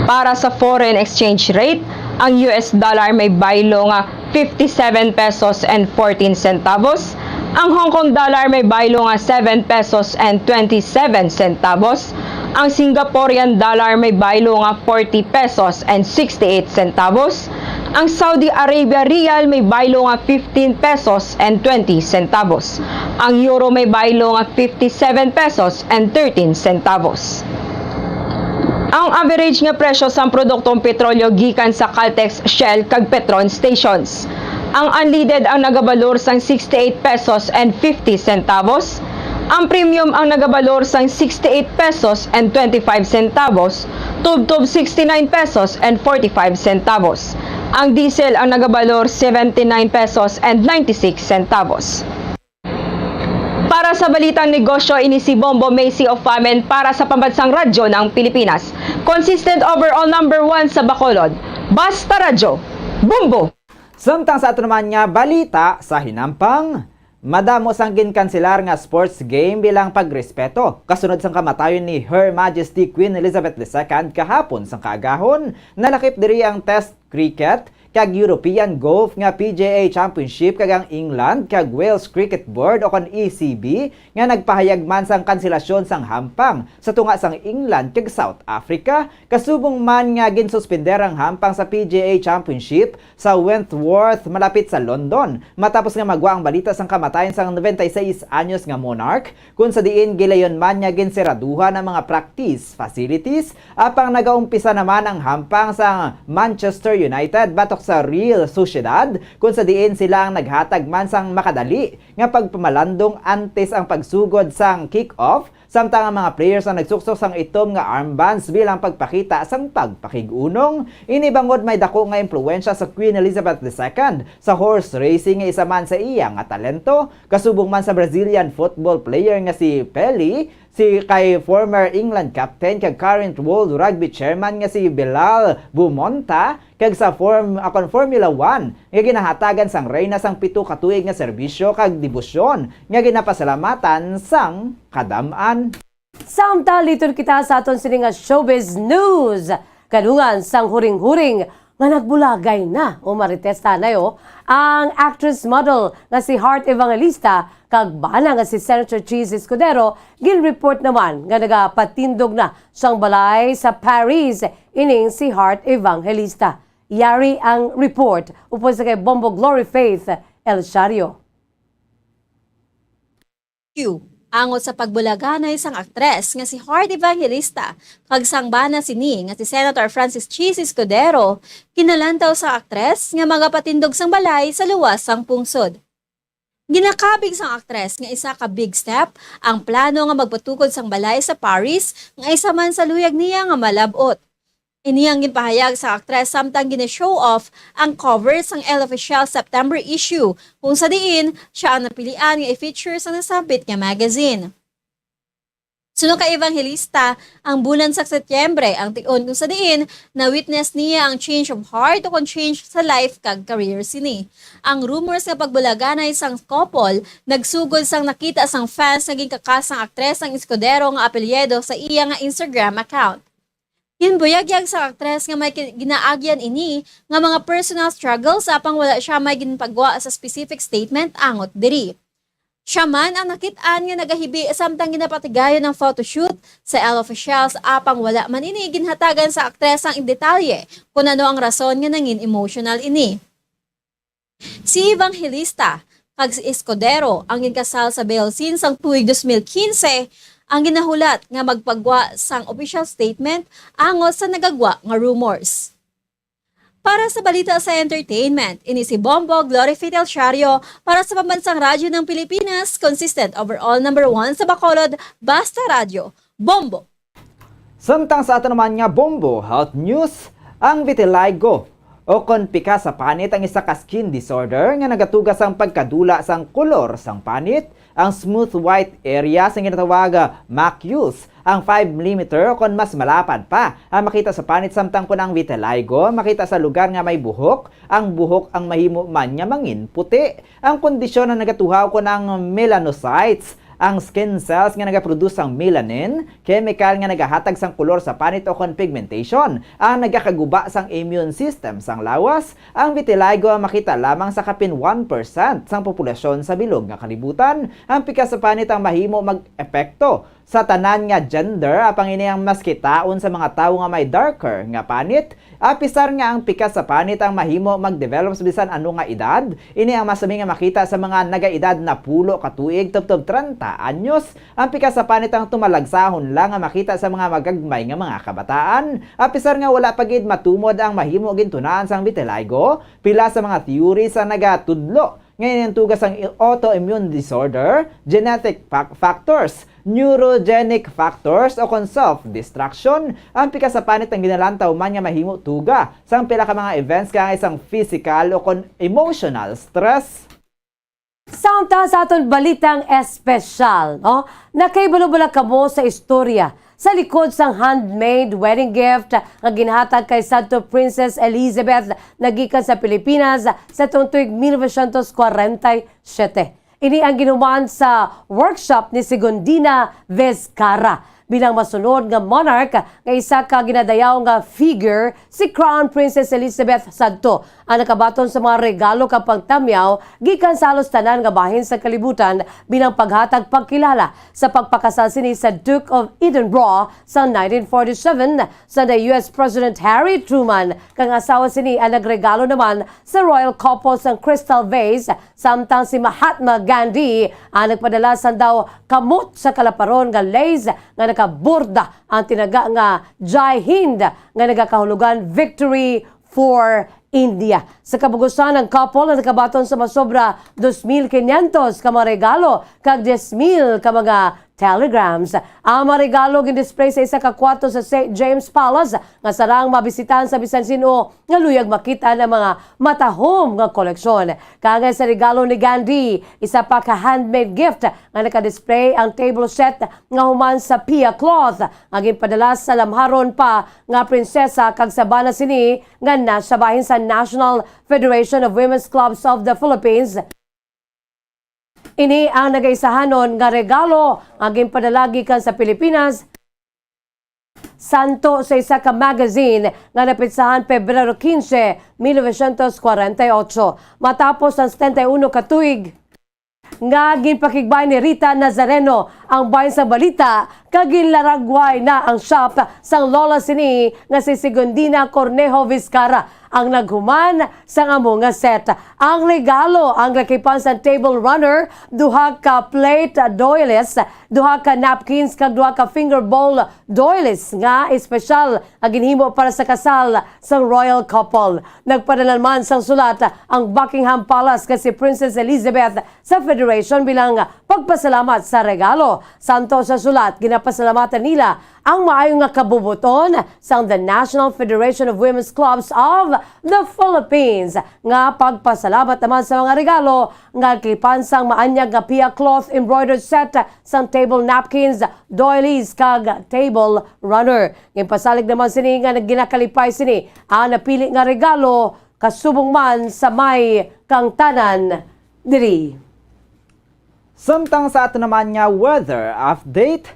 Para sa foreign exchange rate, ang U S dollar may baylo nga fifty-seven pesos and fourteen centavos, ang Hong Kong dollar may baylo nga seven pesos and twenty-seven centavos, ang Singaporean dollar may baylo nga forty pesos and sixty-eight centavos, ang Saudi Arabia riyal may baylo nga fifteen pesos and twenty centavos, ang euro may baylo nga fifty-seven pesos and thirteen centavos. Ang average nga presyo sang produktong petrolyo gikan sa Caltex, Shell, kag Petron stations. Ang unleaded ang nagabalor sang sixty-eight pesos and fifty centavos. Ang premium ang nagabalor sang sixty-eight pesos and twenty-five centavos, tubtob sixty-nine pesos and forty-five centavos. Ang diesel ang nagabalor seventy-nine pesos and ninety-six centavos. Para sa balitang negosyo, ini si Bombo Macy of Famen para sa Pambansang Radyo ng Pilipinas. Consistent overall number one sa Bacolod. Basta Radyo, Bombo! Samtang sa ato naman nga balita sa hinampang, madamo sang ginkanselar nga sports game bilang pagrespeto kasunod sang kamatayon ni Her Majesty Queen Elizabeth the Second kahapon sang kaagahon. Nalakip diri ang Test Cricket kag European Golf nga P G A Championship kag ang England kag Wales Cricket Board, o kon E C B, nga nagpahayag man sang kanselasyon sang hampang sa tunga sang England kag South Africa, kasubong man nga ginsuspender ang hampang sa P G A Championship sa Wentworth, malapit sa London, matapos nga magwa ang balita sang kamatayon sang noventa y seis anyos nga monarch, kun sa diin gilayon man nga ginseraduhan ang mga practice facilities. Apang nagaumpisa naman ang hampang sang Manchester United batok sa Real Sociedad, kun sa diin sila ang naghatag man sang makadali nga pagpamalandong antes ang pagsugod sang kick-off, samtang ang mga players ang nagsuksok sang itom nga armbands bilang pagpakita sang pagpakig-unong. Ini bangod may dako nga impluwensya sa Queen Elizabeth the Second sa horse racing nga isa man sa iya nga talento, kasubong man sa Brazilian football player nga si Pele, si kay former England captain kag current World Rugby chairman nga si Bilal Bumonta, kag sa form, akon Formula One nga ginahatagan sang reyna sang pito ka tuig nga serbisyo kag debosyon nga ginapasalamatan sang kadam-an. Samtang liton kita sa aton sini nga showbiz news, kadungan sang huring-huring nga nagbulagay na o marites tanay, oh, ang actress model nga si Heart Evangelista kag bana nga si Senator Chiz Escudero, gin-report naman nga nagapatindog na sang balay sa Paris ining si Heart Evangelista. Yari ang report upod sa kay Bombo Glory Faith El Shario. Q. Angot sa pagbulaganay sang aktres nga si Heart Evangelista kag sang bana sini nga si Senator Francis Chiz Escudero, kinalantaw sang aktres nga magapatindog sang balay sa luwas sang pungsod. Ginakabig sang aktres nga isa ka big step ang plano nga magpatukod sang balay sa Paris nga isa man sa luyag niya nga malab-ot. Ini ang ginpahayag sa aktres samtang gina-show off ang cover sang Elle Official September issue, kung sa diin siya ang napilian nga i-feature sa nasambit nga magazine. Suno kay Evangelista, ang bulan sa Setyembre ang tion kung sa diin na-witness niya ang change of heart o kon change sa life kag career sini. Ang rumors nga pagbulaganay sang couple nagsugod sang nakita sang fans nga ginkakas sang aktres ang Escudero nga apelyido sa iya nga Instagram account. Ginbuyagyag sa aktres nga may ki-, ginaagyan ini nga mga personal struggles, apang wala siya may ginpagwa sa specific statement angot diri. Siya man ang nakit-an nga nagahibi samtang ginapatigayon ang photoshoot sa Elle Officials, apang wala man ini ginhatagan sa aktres ang detalye kon ano ang rason nga nangin emotional ini. Si Evangelista kag si Escudero ang ginkasal sa Belsin sang tuig dos mil quince, ang ginahulat nga magpagwa sang official statement angot sa nagagwa nga rumors. Para sa balita sa entertainment, ini si Bombo Glory Fidel Shario para sa Pambansang Radyo ng Pilipinas, consistent overall number one sa Bacolod, Basta Radyo, Bombo! Samtang sa ato naman nga Bombo Health News, ang vitiligo O kon pikas sa panit ang isa ka skin disorder nga nagatuga sang pagkadula sang kolor sang panit, ang smooth white area sang ginatawag, ah, maccules, ang five millimeter o kon mas malapad pa, ang makita sa panit, samtang kon ang vitiligo makita sa lugar nga may buhok, ang buhok ang mahimo man nga mangin puti. Ang kondisyon ang nagatuhaw kon ang melanocytes, ang skin cells nga nagaproduce sang melanin, chemical nga nagahatag sang kolor sa panit o kon pigmentation, ang nagakaguba sang immune system sang lawas. Ang vitiligo ang makita lamang sa kapin one percent sang populasyon sa bilog nga kalibutan. Ang pikas sa panit ang mahimo mag-epekto sa tanan nga gender, apang ini ang mas kitaon sa mga tawo nga may darker nga panit. Apisar nga ang pikas sa panit ang mahimo mag-develop sa bisan ano nga edad, ini ang mas sami nga makita sa mga nagaedad napulo ka tuig tubtob treinta anyos. Ang pikas sa panit ang tumalagsahon lang nga makita sa mga magagmay nga mga kabataan, apisar nga wala pa gid matumod ang mahimo gintunaan sang vitiligo. Pila sa mga theories ang nagatudlo nga ini ang tuga sang autoimmune disorder, genetic fac-, factors, neurogenic factors, o kon self-destruction. Ang pikas sa panit ang ginalantaw man nga mahimo tuga sang pila ka mga events, kaangay sang physical o kon emotional stress. Samtang sa aton balitang espesyal, no? Nakahibalo bala kamo sa istorya sa likod sang handmade wedding gift nga ginhatag kay Sadto Princess Elizabeth nagikan sa Pilipinas sa tuong tuig mil novecientos kwarenta y siyete. Ini ang ginhuman sa workshop ni Segundina Vizcarra bilang masunod nga monarch nga isa ka ginadayaw nga figure si Crown Princess Elizabeth Sadto ang nakabaton sa mga regalo kag pagtamyaw gikan sa halos tanan nga bahin sa kalibutan bilang paghatag pagkilala sa pagpakasal sini sa Duke of Edinburgh sa nineteen forty-seven sa U S President Harry Truman kag ang asawa sini ang nagregalo naman sa royal couple sang crystal vase, samtang si Mahatma Gandhi ang nagpadala sang daw kamot sa kalaparon nga lace nga nakaborda ang tinaga nga Jai Hind nga nagakahulugan Victory for India. Sa kabugusan, ang couple ang nakabaton sa masobra dos mil quinientos ka mga regalo kag dies mil ka mga telegrams. Ang mga regalo gin-display sa isa ka kwarto sa Saint James Palace nga sarang mabisitahan sa bisan sin-o nga luyag makita ang mga matahom nga koleksyon. Kaangay sa regalo ni Gandhi, isa pa ka handmade gift nga naka-display ang table set nga human sa pia cloth nga ginpadala sa lamharon pa nga prinsesa kag sabana sini nga nasa bahin sa National Federation of Women's Clubs of the Philippines. Ini ang nagaisahanon nga regalo nga ginpadala gikan sa Pilipinas, santo sa isa ka magazine nga napitsahan Pebrero quince, mil novecientos kwarenta y ocho. Matapos ang setenta y uno ka tuig nga ginpakigbay ni Rita Nazareno ang bahin sa balita, kag ginlaragway na ang shop sang lola sini nga si Segundina Cornejo Vizcarra ang naghuman sang amo nga set. Ang regalo ang lakipan sang table runner, duha ka plate doilies, duha ka napkins, kag duha ka finger bowl doilies nga espesyal nga ginhimo para sa kasal sang royal couple. Nagpadala man sang sulat ang Buckingham Palace kay si Princess Elizabeth sa Federation bilang pagpasalamat sa regalo. Santo sa sulat, ginapasalamatan nila ang maayo nga kabubuton sang The National Federation of Women's Clubs of the Philippines, nga pagpasalamat naman sa mga regalo nga lakipan sang maanyag nga pia cloth embroidered set sang table napkins, doilies, kag table runner. Ginpasalig naman sini nga ginakalipay sini ang napili nga regalo kasubong man sa may kangtanan diri. Samtang sa ato naman nga weather update,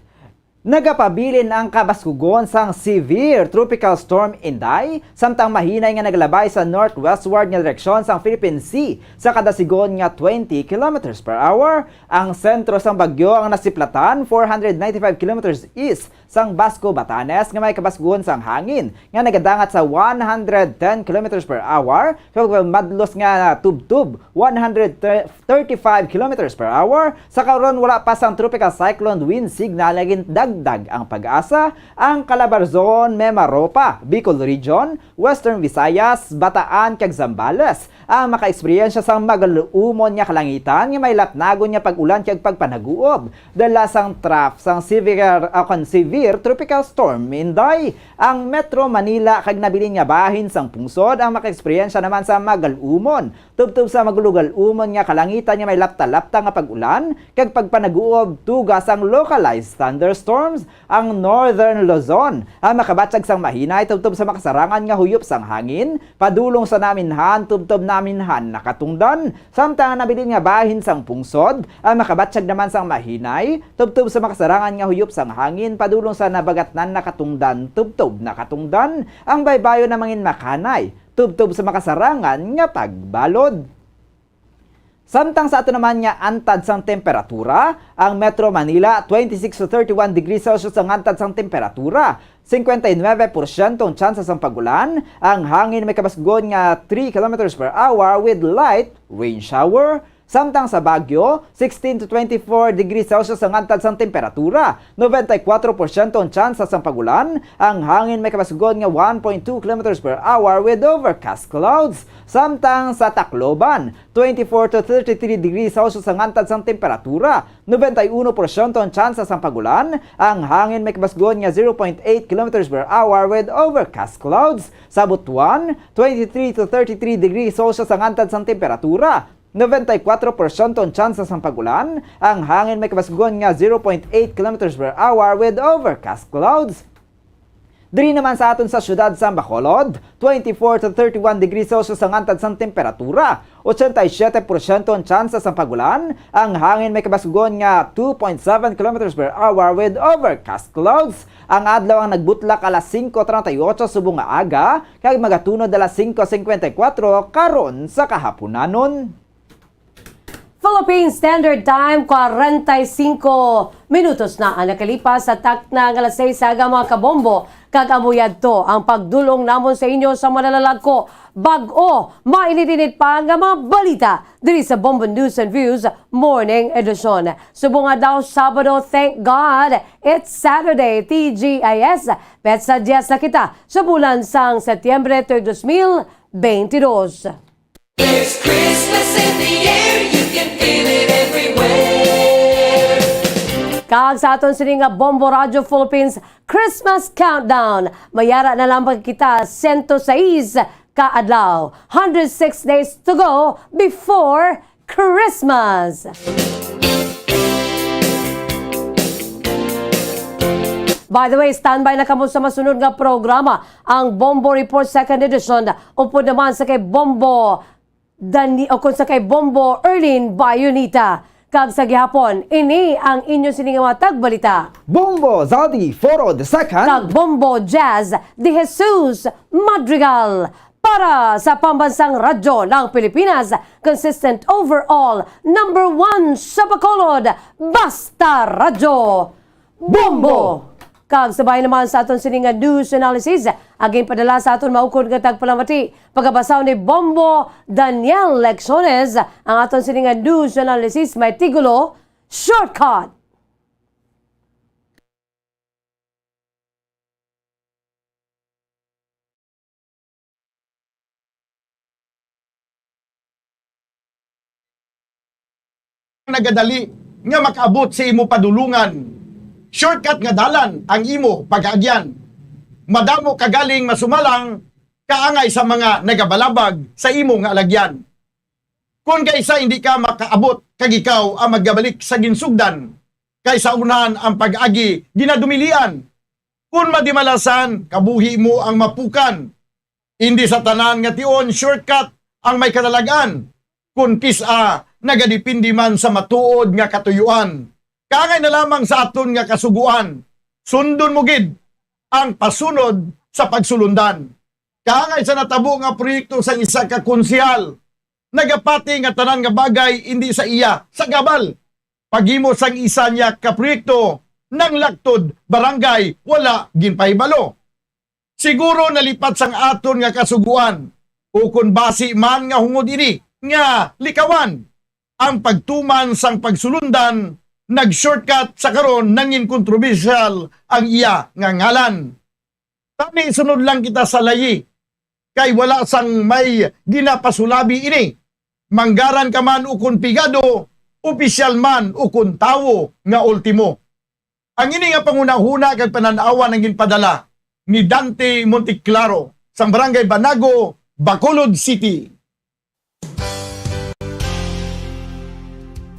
nagapabilin ang kabaskugon sang severe Tropical Storm Inday, samtang mahinay nga nagalabay sa northwestward nga direksyon sang Philippine Sea sa kada sigon nga twenty kilometers per hour. Ang sentro sang bagyo ang nasiplatan four hundred ninety-five kilometers east sang Basco, Batanes, nga may kabaskugon sang hangin nga nagadangat sa one hundred ten kilometers per hour, kag madlos nga tubtob, one hundred thirty-five kilometers per hour. Sa karon, wala pa sang tropical cyclone wind signal nga gindag-, Dagang Pag-asa, ang Calabarzon, Mimaropa, Bicol Region, Western Visayas, Bataan, kag Zambales ang makaeksperyensya sang magaluumon nga kalangitan nga may lapnagon nga pag-ulan kag pagpanaguob dala sang trough sang severe, ah, kon severe tropical storm Inday. Ang Metro Manila kag nabilin nga bahin sang pungsod ang makaeksperyensya naman sa magaluumon tubtob sa magulugal-umon nga kalangitan nga may lapta-lapta nga pag-ulan kag pagpanaguob tuga sang localized thunderstorms. Ang Northern Luzon ang makabatyag sang mahinay tubtob sa makasarangan nga huyop sang hangin padulong sa naminhan tubtob naminhan nakatungdan, samtang ang nabilin nga bahin sang pungsod ang makabatyag naman sang mahinay tubtob sa makasarangan nga huyop sang hangin padulong sa nabagatnan nakatungdan tubtob nakatungdan. Ang baybayon na mangin makanay tubtob sa makasarangan nga pagbalod. Samtang sa ato naman nga antad sang temperatura, ang Metro Manila, twenty-six to thirty-one degrees Celsius ang antad sang temperatura, cincuenta y nueve porsyento ang tsansa sang pag-ulan, ang hangin may kabasgon nga three kilometers per hour with light rain shower. Samtang sa Baguio, sixteen to twenty-four degrees Celsius ang antad sang temperatura, noventa y kuwatro porsyento ang tsansa sang pag-ulan, ang hangin may kabasgon nga one point two kilometers per hour with overcast clouds. Samtang sa Tacloban, twenty-four to thirty-three degrees Celsius ang antad sang temperatura, noventa y uno porsyento ang tsansa sang pag-ulan, ang hangin may kabasgon nga zero point eight kilometers per hour with overcast clouds. Sa Butuan, twenty-three to thirty-three degrees Celsius ang antad sang temperatura, noventa y kuwatro porsyento ang tsansa sang pag-ulan, ang hangin may kabasgon nga zero point eight kilometers per hour with overcast clouds. Diri naman sa aton sa siyudad sang Bacolod, twenty-four to thirty-one degrees Celsius ang antad sang temperatura, ochenta y siete porsyento ang tsansa sang pag-ulan, ang hangin may kabasgon nga two point seven kilometers per hour with overcast clouds. Ang adlaw ang nagbutlak alas singko treinta y ocho subong nga aga, kag magatunod alas singko singkwenta y kuwatro karon sa kahapunanon. Philippine Standard Time, kwarenta y singko minutos na ang nakalipas sa takna nga alas sais sa aga, mga kabombo, kag amo yadto ang pagdul-ong namon sa inyo sa malalalagko, bag-o, mainit-init pa nga mga balita diri sa Bombo News and Views Morning Edition. Subong adlaw Sabado, thank God, it's Saturday, T G I S. Petsa diyes na kita sa bulan sang Setyembre, tuig dos mil beintidos. There's Christmas in the air, you can feel it everywhere. Kag sa aton sini nga Bombo Radyo Philippines Christmas Countdown, mayara na lang kita sento sais ka adlaw, hundred six days to go before Christmas. By the way, standby na kamo sa masunod nga programa, ang Bombo Report Second Edition, upod naman sa kay Bombo Dani-, o kung sa kay Bombo Erlin Bayonita. Kag sa gihapon, ini ang inyo sini nga mga tagbalita. Bombo Zadi Foro the Second. Kag Bombo Jazz de Jesus Madrigal. Para sa Pambansang Radyo ng Pilipinas, consistent overall, number one sa Bacolod, Basta Radyo. Bombo! Kag sa bahin naman sa aton sini nga news analysis, ang ginpadala sa aton maukod nga tagpalamati, pagkabasa ni Bombo Daniel Lecciones, ang aton sini nga news analysis may titulo, Shortcut. Nagadali nga makaabot sa imo padulungan. Shortcut nga dalan ang imo pag-aagyan. Madamo ka galing masumalang kaangay sa mga nagabalabag sa imo nga alagyan. Kon kaisa hindi ka makaabot kag ikaw ang magabalik sa ginsugdan, kay sa unahan ang pag-agi ginadumilian. Kon madimalasan, kabuhi mo ang mapukan. Indi sa tanan nga tion shortcut ang may kalalag-an, kun pis-a nagadepende man sa matuod nga katuyuan. Kaangay na lamang sa aton nga kasugoan, sundon mo gid ang pasunod sa pagsulundan. Kaangay sa natabo nga proyekto sang isa ka konsehal, nagapati nga tanan nga bagay indi sa iya sa gabal. Paghimo sang isa niya ka proyekto, nang laktod barangay wala ginpahibalo. Siguro nalipat sang aton nga kasugoan, ukon basi man nga hungod ini nga likawan ang pagtuman sang pagsulundan nag-shortcut sa karon, nangin kontrobersyal ang iya nga ngalan. Tani, sunod lang kita sa layi, kay wala sang may ginapasulabi ini. Manggaran ka man ukon pigado, opisyal man ukon tawo nga ultimo. Ang ini nga panghunahuna kag panan-awan ang ginpadala ni Dante Monteclaro sang Barangay Banago, Bacolod City.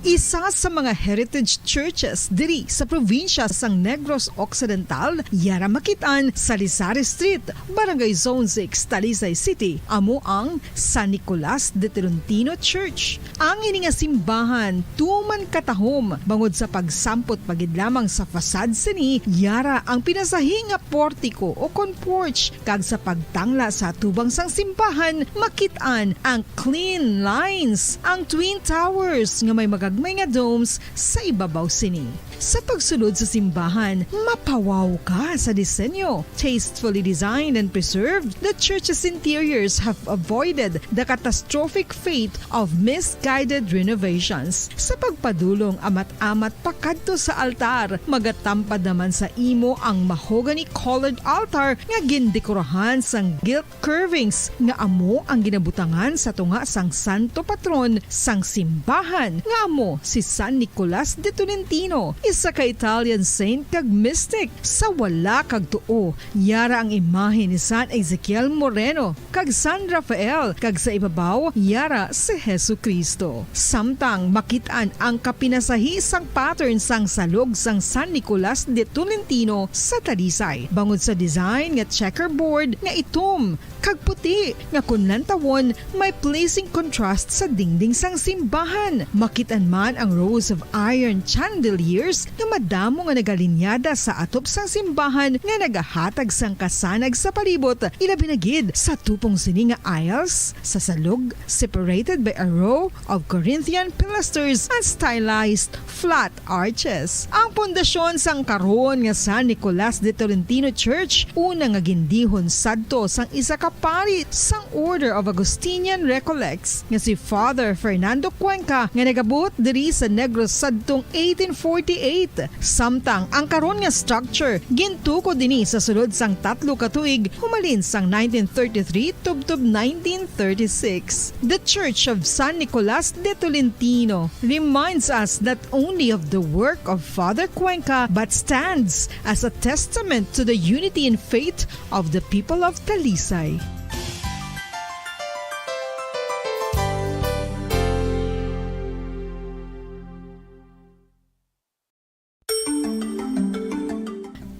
Isa sa mga heritage churches diri sa probinsya sang Negros Occidental, yara makit-an sa Lizares Street, Barangay Zone six, Talisay City, amo ang San Nicolas de Tolentino Church. Ang ini nga simbahan tuman katahom bangod sa pagsampot pa gid lamang sa facade sini, yara ang pinasahi nga portiko o kon porch, kag sa pagtangla sa atubang sang simbahan, makit-an ang clean lines, ang twin towers nga may magagmay nga domes sa ibabaw sini. Sa pagsulod sa simbahan, mapawaw ka sa disenyo. Tastefully designed and preserved, the church's interiors have avoided the catastrophic fate of misguided renovations. Sa pagpadulong amat-amat pakadto sa altar, magatampad naman sa imo ang mahogany-colored altar nga gindekorahan sang gilt curvings nga amo ang ginabutangan sa tunga sang santo patron sang simbahan, nga amo si San Nicolas de Tolentino, isa ka Italian saint kag mystic. Sa wala kag tuo, yara ang imahe ni San Ezekiel Moreno kag San Rafael, kag sa ibabaw, yara si Jesu-Cristo. Samtang makit-an ang kapinasahi sang pattern sang salog sang San Nicolas de Tolentino sa Talisay, bangod sa design nga checkerboard nga itom kag puti, nga kon lantawon, may pleasing contrast sa dingding sang simbahan. Makit-an man ang rows of iron chandeliers nga madamo nga nagalinyada sa atop sang simbahan nga nagahatag sang kasanag sa palibot, ilabi na gid sa tupong sini nga aisles, sa salog, separated by a row of Corinthian pilasters and stylized flat arches. Ang pundasyon sang karon nga San Nicolas de Tolentino Church, una nga gindihon sadto sang isa ka pari sang Order of Augustinian Recollects nga si Father Fernando Cuenca, nga nagabuot diri sa Negros sadtong eighteen forty-eight. Samtang ang karon nga structure gintukod ini sa sulod sang tatlo ka tuig, humalin sang nineteen thirty-three tubtob nineteen thirty-six. The Church of San Nicolas de Tolentino reminds us not only of the work of Father Cuenca, but stands as a testament to the unity in faith of the people of Talisay.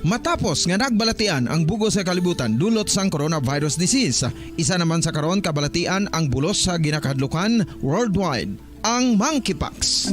Matapos nga nagbalatian ang bug-os nga kalibutan dulot sang coronavirus disease, isa naman sa karon kabalatian ang bulos sa ginakahadlukan worldwide, ang monkeypox.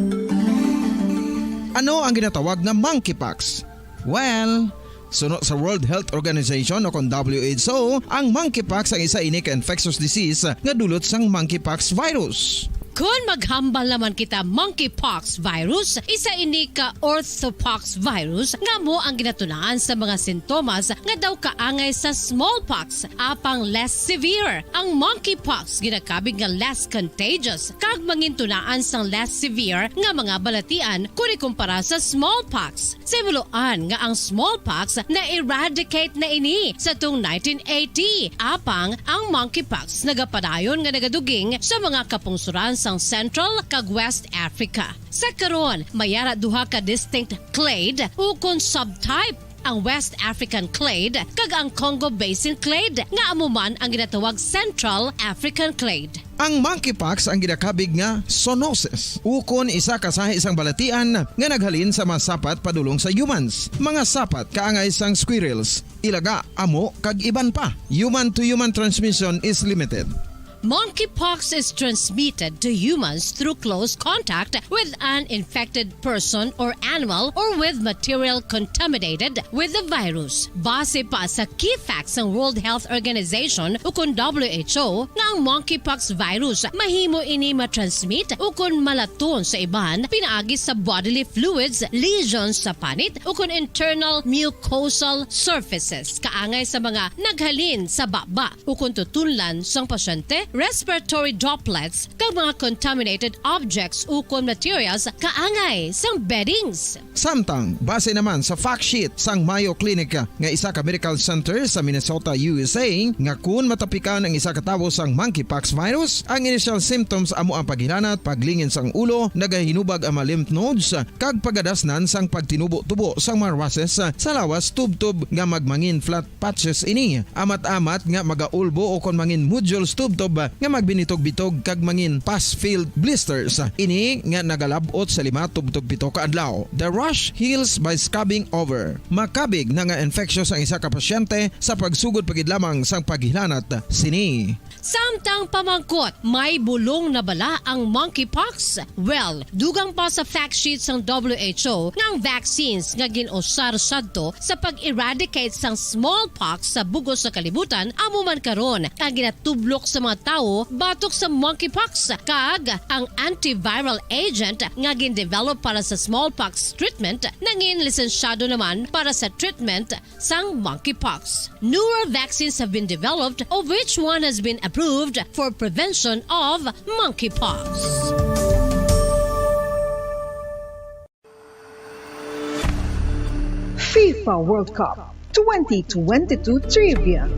Ano ang ginatawag nga monkeypox? Well, suno sa World Health Organization o kon W H O, ang monkeypox ang isa ini ka infectious disease nga dulot sang monkeypox virus. Kon maghambal naman kita monkeypox virus, isa ini ka orthopox virus nga amo ang ginatunaan sa mga sintomas nga daw kaangay sa smallpox, apang less severe. Ang monkeypox ginakabig nga less contagious kag mangintunaan sang less severe nga mga balatian kon ikumpara sa smallpox. Sa himuloan nga ang smallpox na-eradicate na ini sa tung nineteen eighty, apang ang monkeypox nagapadayon nga nagaduging sa mga kapungsoran sang Central kag West Africa. Sa karon, may ara duha ka distinct clade ukon subtype, ang West African clade kag ang Congo Basin clade, nga amo man ang ginatawag Central African clade. Ang monkeypox ang ginakabig nga zoonosis, ukon isa ka sahi sang balatian nga naghalin sa mga sapat padulong sa humans. Mga sapat kaangay sang squirrels, ilaga, amo, kag iban pa. Human-to-human transmission is limited. Monkeypox is transmitted to humans through close contact with an infected person or animal or with material contaminated with the virus. Base pa sa key facts sang World Health Organization ukon W H O, nga ang monkeypox virus mahimo ini matransmit ukon malaton sa iban pinaagi sa bodily fluids, lesions sa panit, ukon internal mucosal surfaces, kaangay sa mga naghalin sa baba ukon tutunlan sang pasyente respiratory droplets, kag mga contaminated objects ukon materials kaangay sang beddings. Samtang, base naman sa fact sheet sang Mayo Clinic nga isa ka medical center sa Minnesota, U S A, nga kun matapikan ang isa ka tawo sang monkeypox virus, ang initial symptoms amo ang paghilanat, paglingin sang ulo, nagahinubag ang mga lymph nodes, kag pagadasnan sang pagtinubo-tubo sang mga rashes sa lawas tubtob nga magmangin flat patches ini. Amat-amat nga magaulbo o kon mangin nodules tubtob nga magbinitog-bitog kag mangin pus-filled blisters. Ini nga nagalab-ot sa lima tubtob pito ka adlaw. The rash heals by scabbing over. Makabig na nga infectious ang isa ka pasyente sa pagsugod pa gid lamang sang paghilanat sini. Samtang pamangkot, may bulong na bala ang monkeypox? Well, dugang pa sa fact sheet sang W H O nga ang vaccines nga gin-usar sadto sa pag-eradicate sang smallpox sa bug-os nga kalibutan amo man karon ang ginatublok sa mga tawo batok sa monkeypox, kag ang antiviral agent nga gin-develop para sa smallpox treatment nangin lisensyado naman para sa treatment sang monkeypox. Newer vaccines have been developed, of which one has been approved for prevention of monkeypox. FIFA World Cup twenty twenty-two Trivia.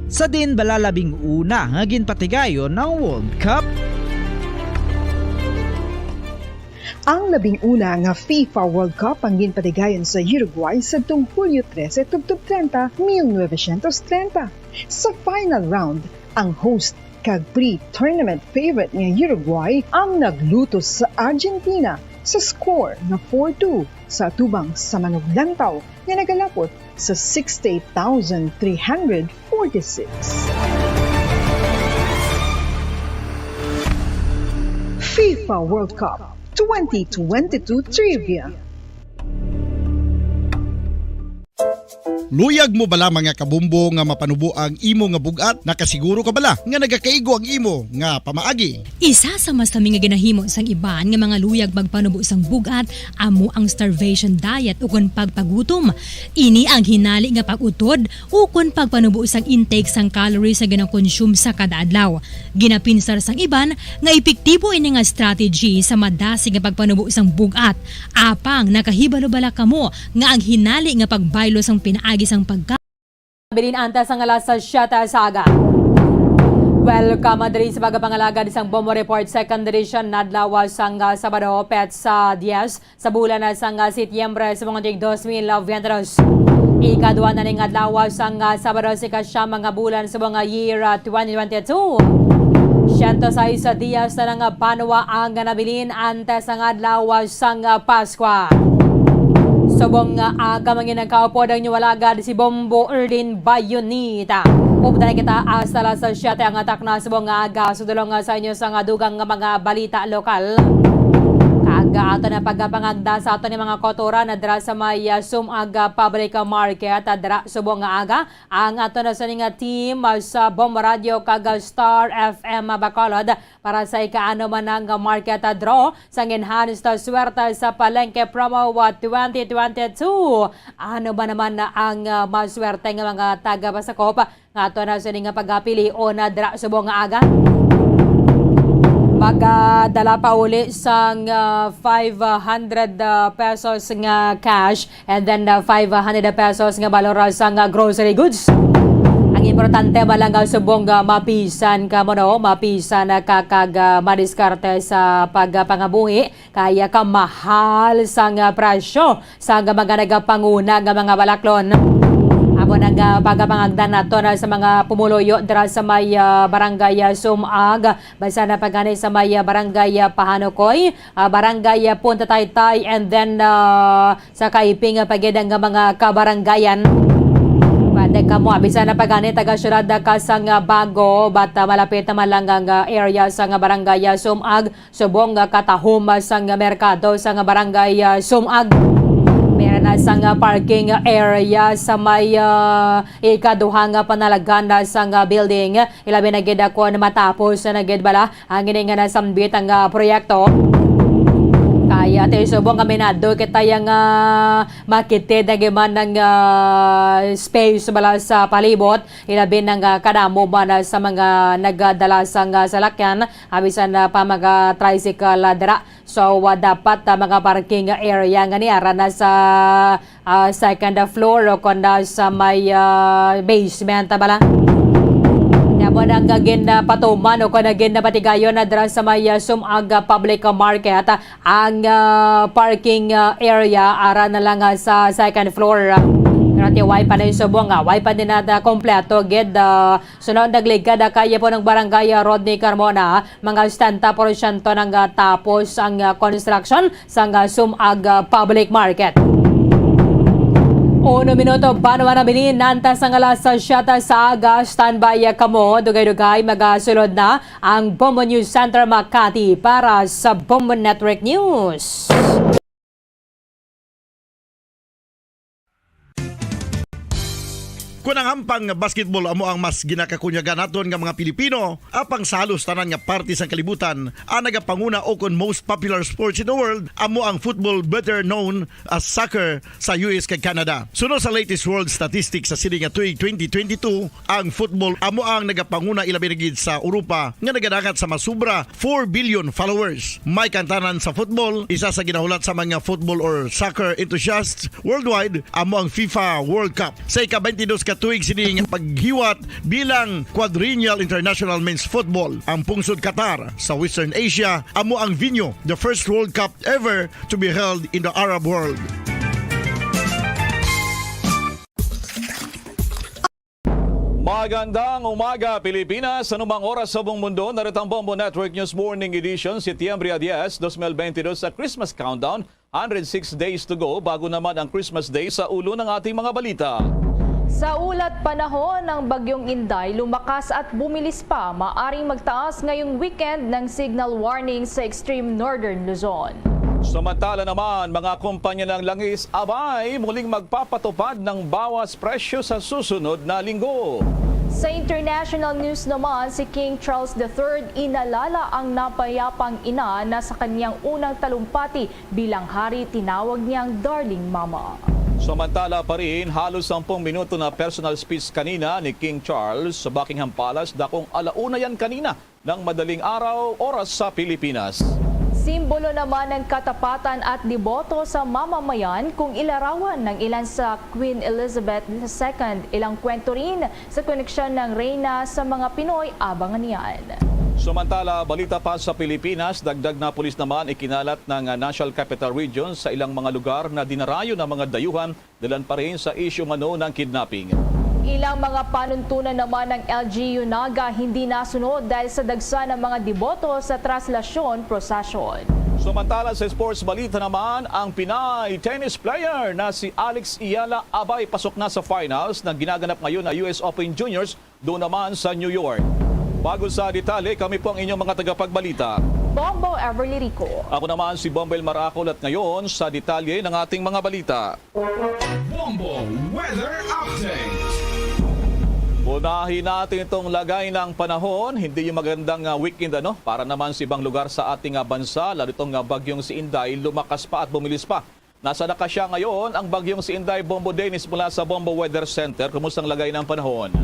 Sa diin bala labing una nga ginpatigayon ang World Cup? Ang labing una nga FIFA World Cup ang ginpatigayon sa Uruguay sadtong Hulyo trese tubtob treinta, mil novecientos treinta. Sa final round, ang host kag pre-tournament favorite nga Uruguay ang naglutos sa Argentina sa score nga four two sa atubang sa manuglantaw nga nagalapot sa sixty-eight thousand three hundred forty-six. FIFA World Cup twenty twenty-two Trivia. Luyag mo bala, mga kabombo, nga mapanubo ang imo nga bug-at? Nakasiguro ka bala nga nagakaigo ang imo nga pamaagi? Isa sa mas lami nga ginahimo sang iban nga mga luyag magpanubo sang bug-at amo ang starvation diet ukon pagpagutom. Ini ang hinali nga pag-utod ukon pagpanubo sang intake sang calories nga gina-consume sa kada adlaw. Ginapinsar sang iban nga epektibo ini nga strategy sa madasig nga pagpanubo sang bug-at. Apang nakahibalo bala kamo nga ang hinali nga pagbaylo sang pinaagi sang pagkaon? Bilin antes ang alas siyete sa aga. Welcome diri sa pagpangalagad sang Bombo Report, second edition, adlaw sang, ah, Sabado, petsa diyes sa bulan sang, ah, Setyembre sa mga tig dos mil veintidos. Ikadua na ning adlaw sang, ah, Sabado sa ikasyam nga bulan sa mga year, ah, twenty twenty-two. Siyento sais diyas na nga banwa ang nabilin antes ang adlaw sang, ah, Paskwa. Subong nga aga, mga nagkaupod ang inyong alagad si Bombo Erlin Bayonita. Updan na kita hasta alas siyete ang atak na subong nga aga. Sudulong nga sa inyo sa nga dugang nga mga balita lokal. Kag ato na pagpangagda sa ato ni mga kotoran na dira sa may, ah, Sumaga Public Market, ah, dira subong nga aga. Ang ato na sa nga team, ah, sa Bombo Radio kag Star F M Bacolod para sa ikaano man nga market, ah, draw sang enhanced, ah, swerte sa Palengke Promo, ah, twenty twenty-two. Ano ba naman na ang, ah, maswerte nga mga tagapasakop nga ato na sini nga pagapilion na dira subong nga aga? Magadala pa uli sang, ah, five hundred, ah, pesos nga cash and then, ah, five hundred pesos nga balor sang, ah, grocery goods. Ang importante man lang nga subong nga mapisan ka mo, no? Mapisan ka kag, ah, madiskarte sa pagpangabuhi. Kaya kamahal sang, ah, presyo sang mga nagapanguna nga mga balaklon. Amo na nga pagpangagda nato na sa mga pumuluyo dira sa may, ah, barangay, ah, Sumag, basta na pagani sa may, ah, barangay, ah, Pahanukoy, ah, barangay, ah, Punta Taytay, and then, ah, sa kaiping, ah, pa gid nga mga kabaranggayan. Pwede kamo, ah, bisan na pagani taga siyudad, ah, ka sang, ah, Bago, but, ah, malapit naman lang ang, ah, area sang, ah, barangay, ah, Sumag, subong nga katahom sang merkado sang barangay, ah, Sumag. Meron na sang, ah, parking area sa may, ah, ikaduha nga panalagan na sang, ah, building. Ilabi na gid kon matapos na gid bala ang ini nga nasambit ang, ah, proyekto. Kaya tayo subong nga minado kita yang, ah, makitid ang iman ng, ah, space bala sa palibot, ilabi ng, ah, kadamo man, ah, sa mga nagdala sang, ah, salakyan, abisan na pa mga tricycle, ah, dira. So, ah, dapat, ah, mga parking area nga niara na sa, ah, second floor o kon na sa may, ah, basement, ah, bala. Kaya mo nang gin, ah, patuman o kon na gin, ah, patigayon na dira sa may, ah, Sumag, ah, Public Market, ah, ang, ah, parking, ah, area ara na lang, ah, sa second floor. Pero ti way pa na yung subong, ah, way pa din na kompleto gid, ah, Sunod nagligad, ah, kaya po ng Barangay, ah, Rodney Carmona, mga setenta porsyento nang, ah, tapos ang, ah, construction sang, ah, Sumag, ah, Public Market. Uno minuto, ba naman ang binin, nantas ang alas siyete sa aga, standby, ah, kamo, dugay-dugay, magasulod na ang Bombo News Center Makati para sa Bombo Network News. Kon ang hampang nga basketball amo ang mas ginakakunyagan naton nga mga Pilipino, apang sa halos tanan nga parte sang kalibutan, ang nagapanguna o kon most popular sports in the world amo ang football, better known as soccer, sa U S kag Canada. Suno sa latest world statistics sa sini nga tuig twenty twenty-two, ang football amo ang nagapanguna, ilabi na gid sa Europa nga nagadangat sa masubra four billion followers. May kantanan sa football, isa sa ginahulat sa mga football or soccer enthusiasts worldwide amo ang FIFA World Cup. Sa ika-twenty-dos ka tuig sini nga paghiwat bilang quadrennial international men's football, ang pungsod Qatar sa Western Asia amo ang venue, the first World Cup ever to be held in the Arab world. Magandang umaga, Pilipinas. Anumang oras sa buong mundo, narito ang Bombo Network News Morning Edition, Setyembre diez, dos mil bentidós, sa Christmas Countdown. Hundred six days to go bago naman ang Christmas Day sa ulo ng ating mga balita. Sa ulat panahon, ang Bagyong Inday lumakas at bumilis pa. Maaring magtaas ngayong weekend ng signal warning sa extreme northern Luzon. Samantala naman, mga kumpanya ng langis, abay, muling magpapatupad ng bawas presyo sa susunod na linggo. Sa international news naman, si King Charles the third inalala ang napayapang ina na sa kanyang unang talumpati bilang hari, tinawag niyang darling mama. Samantala pa rin, halos sampung minuto na personal speech kanina ni King Charles sa Buckingham Palace, dakong alauna yan kanina ng madaling araw, oras sa Pilipinas. Simbolo naman ng katapatan at deboto sa mamamayan kung ilarawan ng ilan sa Queen Elizabeth the second. Ilang kwento rin sa koneksyon ng reyna sa mga Pinoy, abangan yan. Samantala, balita pa sa Pilipinas, dagdag na pulis naman ikinalat ng, ah, National Capital Region sa ilang mga lugar na dinarayo ng mga dayuhan dalan pa rin sa isyu mano ng kidnapping. Ilang mga panuntunan naman ng L G U Naga hindi nasunod dahil sa dagsa ng mga deboto sa traslasyon prosesyon. Samantala sa sports balita naman, ang Pinay tennis player na si Alex Eala abay pasok na sa finals ng ginaganap ngayon na U S Open Juniors doon naman sa New York. Bago sa detalye, kami po ang inyong mga tagapagbalita. Bombo Everly Rico. Ako naman si Bombo Elmar Acol at ngayon sa detalye ng ating mga balita. Bombo Weather Update. Unahin natin itong lagay ng panahon. Hindi yung magandang, ah, weekend, ano? Para naman sa ibang lugar sa ating, ah, bansa, lalo itong, ah, bagyong si Inday, lumakas pa at bumilis pa. Nasa na kaya ngayon ang bagyong si Inday, Bombo Dennis, mula sa Bombo Weather Center? Kumusta ang lagay ng panahon?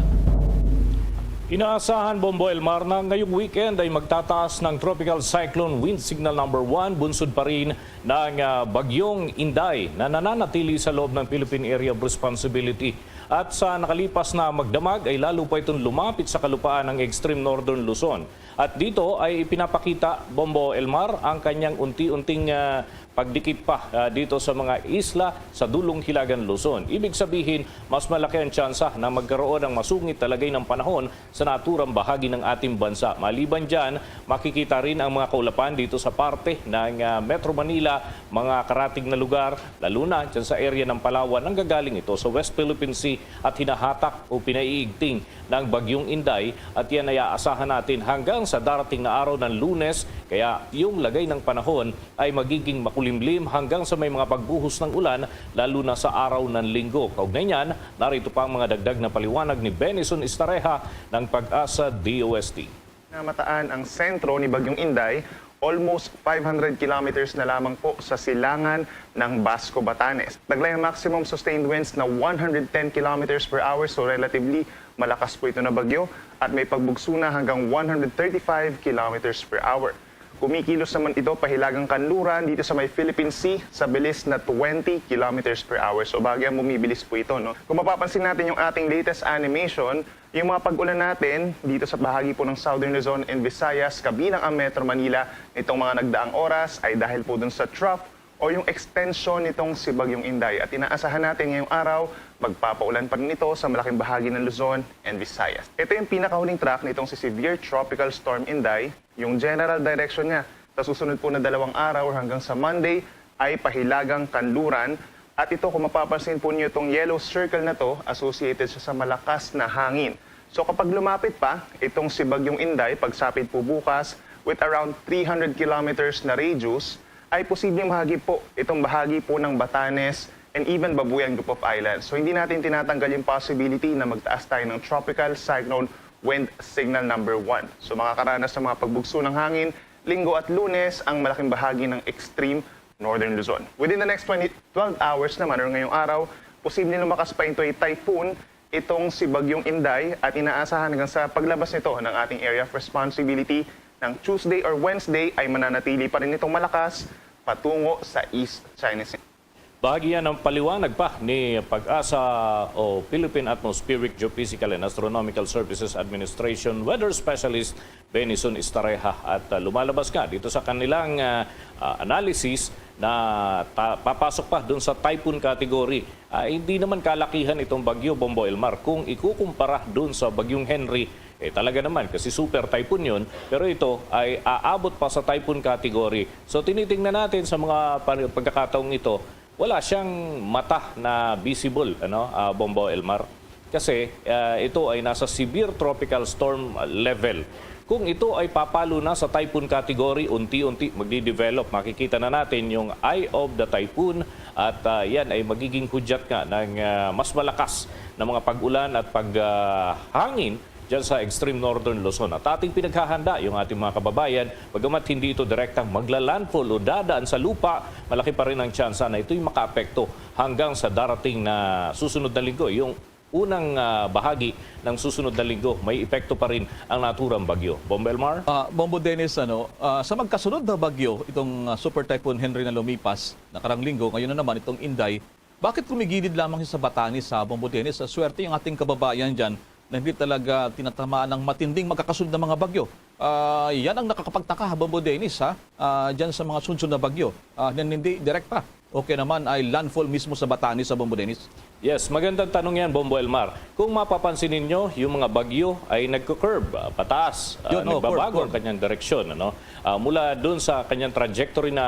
Inaasahan, Bombo Elmar, na ngayong weekend ay magtataas ng Tropical Cyclone Wind Signal number one, bunsod pa rin ng, ah, Bagyong Inday na nananatili sa loob ng Philippine Area of Responsibility. At sa nakalipas na magdamag ay lalo pa itong lumapit sa kalupaan ng extreme northern Luzon. At dito ay ipinapakita, Bombo Elmar, ang kanyang unti-unting, ah, pagdikit pa, ah, dito sa mga isla sa dulong Hilagang Luzon. Ibig sabihin, mas malaki ang tsansa na magkaroon ng masungit na lagay ng panahon sa naturang bahagi ng ating bansa. Maliban dyan, makikita rin ang mga kaulapan dito sa parte ng, ah, Metro Manila, mga karatig na lugar, lalo na dyan sa area ng Palawan. Nanggagaling ito sa West Philippine Sea at hinahatak o pinaiigting ng Bagyong Inday, at yan ay aasahan natin hanggang sa darating na araw ng Lunes, kaya yung lagay ng panahon ay magiging makulimlim hanggang sa may mga pagbuhos ng ulan, lalo na sa araw ng Linggo. Kaugnay niyan, narito pa ang mga dagdag na paliwanag ni Benison Estareja ng PAGASA D O S T. Namataan ang sentro ni Bagyong Inday almost five hundred kilometers na lamang po sa silangan ng Basco, Batanes. Taglay ang maximum sustained winds na one hundred ten kilometers per hour, so relatively malakas po ito na bagyo at may pagbugso na hanggang one hundred thirty-five kilometers per hour. Kumikilos naman ito pahilagang kanluran dito sa may Philippine Sea sa bilis na twenty kilometers per hour. So, bahagi ang bumibilis po ito, no? Kung mapapansin natin yung ating latest animation, yung mga pag-ulan natin dito sa bahagi po ng Southern Luzon and Visayas, kabilang ang Metro Manila, nitong mga nagdaang oras ay dahil po dun sa trough o yung extension nitong si Bagyong Inday. At inaasahan natin ngayong araw, magpapaulan pa rin ito sa malaking bahagi ng Luzon and Visayas. Ito yung pinakahuling track nitong si Severe Tropical Storm Inday. Yung general direction niya sa susunod po na dalawang araw or hanggang sa Monday ay pahilagang kanluran. At ito, kung mapapansin po niyo itong yellow circle na to, associated siya sa malakas na hangin. So kapag lumapit pa itong si Bagyong Inday, pagsapit po bukas with around three hundred kilometers na radius, ay posibleng mahagip po itong bahagi po ng Batanes and even Babuyan Group of Islands. So hindi natin tinatanggal yung possibility na magtaas tayo ng tropical cyclone wind signal number one. So makakaranas ng mga pagbugso ng hangin Linggo at Lunes ang malaking bahagi ng extreme Northern Luzon. Within the next twenty, twelve hours naman or ngayong araw, posibleng lumakas pa into a typhoon itong si Bagyong Inday at inaasahan hanggang sa paglabas nito ng ating area of responsibility ng Tuesday or Wednesday ay mananatili pa rin itong malakas patungo sa East China Sea. Bahagi yan ng paliwanag pa ni PAGASA o Philippine Atmospheric Geophysical and Astronomical Services Administration weather specialist Benison Estareja. At, ah, lumalabas nga dito sa kanilang, ah, ah, analysis na ta-, papasok pa dun sa typhoon category. Ah, hindi naman kalakihan itong bagyo, Bombo Elmar, kung ikukumpara dun sa Bagyong Henry. Eh, talaga naman, kasi super typhoon yun, pero ito ay aabot pa sa typhoon category. So, tinitingnan natin sa mga pa-, pagkakataong ito, wala siyang mata na visible, ano, ah, Bombo Elmar. Kasi, ah, ito ay nasa severe tropical storm level. Kung ito ay papalo na sa typhoon category, unti-unti magdi-develop. Makikita na natin yung eye of the typhoon at, ah, yan ay magiging hudyat nga ng, ah, mas malakas na mga pag-ulan at pag, ah, hangin dyan sa extreme northern Luzon. At ating pinaghahanda yung ating mga kababayan, bagamat hindi ito direktang magla-landfall o dadaan sa lupa, malaki pa rin ang tsansa na ito'y makaapekto hanggang sa darating na susunod na linggo. Yung unang, ah, bahagi ng susunod na linggo, may epekto pa rin ang naturang bagyo. Bombo Elmar? Ah, Bombo Dennis, ano, ah, sa magkasunod na bagyo, itong, ah, Super Typhoon Henry na lumipas, nakarang linggo, ngayon na naman itong Inday, bakit kumigilid lamang siya sa Batanes, ha, Bombo Dennis? Sa swerte yung ating kababayan dyan na hindi talaga tinatamaan ng matinding magkakasunod na mga bagyo. Ah, yan ang nakakapagtaka, ha, Bombo Dennis, ha? Ah, dyan sa mga sunod na bagyo. Ah, nan-, hindi, direct pa. Okay naman ay landfall mismo sa Batanes, sa Bombo Dennis? Yes, magandang tanong yan, Bombo Elmar. Kung mapapansin ninyo, yung mga bagyo ay nagko-curve, ah, pataas. Ah, Yun, oh, curve, nagbabago ang curve. kanyang direksyon, ano? Ah, mula dun sa kanyang trajectory na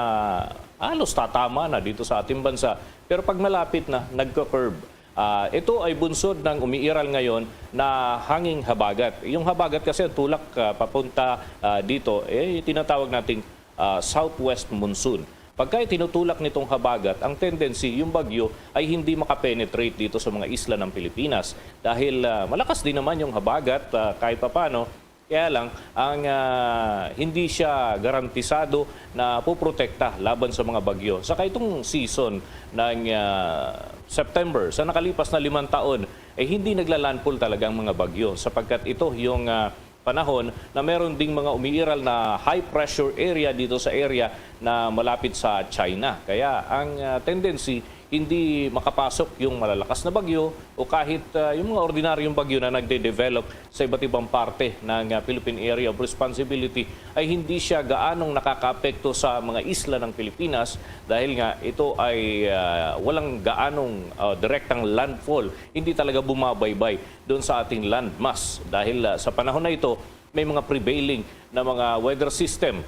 halos tatama na dito sa ating bansa. Pero pag malapit na, nagko-curve. Ah, ito ay bunsod ng umiiral ngayon na hanging habagat. Yung habagat kasi ang tulak, ah, papunta, ah, dito, eh, tinatawag nating, ah, southwest monsoon. Pagka itinutulak nitong habagat, ang tendency, yung bagyo ay hindi makapenetrate dito sa mga isla ng Pilipinas. Dahil, ah, malakas din naman yung habagat, ah, kahit papano, kaya lang, ang, ah, hindi siya garantisado na puprotekta laban sa mga bagyo. Saka itong season ng, ah, September, sa nakalipas na limang taon, eh, hindi nagla-landfall talaga ang mga bagyo sapagkat ito yung, ah, panahon na meron ding mga umiiral na high pressure area dito sa area na malapit sa China. Kaya ang, ah, tendency, hindi makapasok yung malalakas na bagyo o kahit, ah, yung mga ordinaryong bagyo na nagde-develop sa iba't ibang parte ng, ah, Philippine Area of Responsibility ay hindi siya gaanong nakakaapekto sa mga isla ng Pilipinas dahil nga ito ay, ah, walang gaanong, ah, direktang landfall. Hindi talaga bumabaybay doon sa ating landmass dahil, ah, sa panahon na ito may mga prevailing na mga weather system.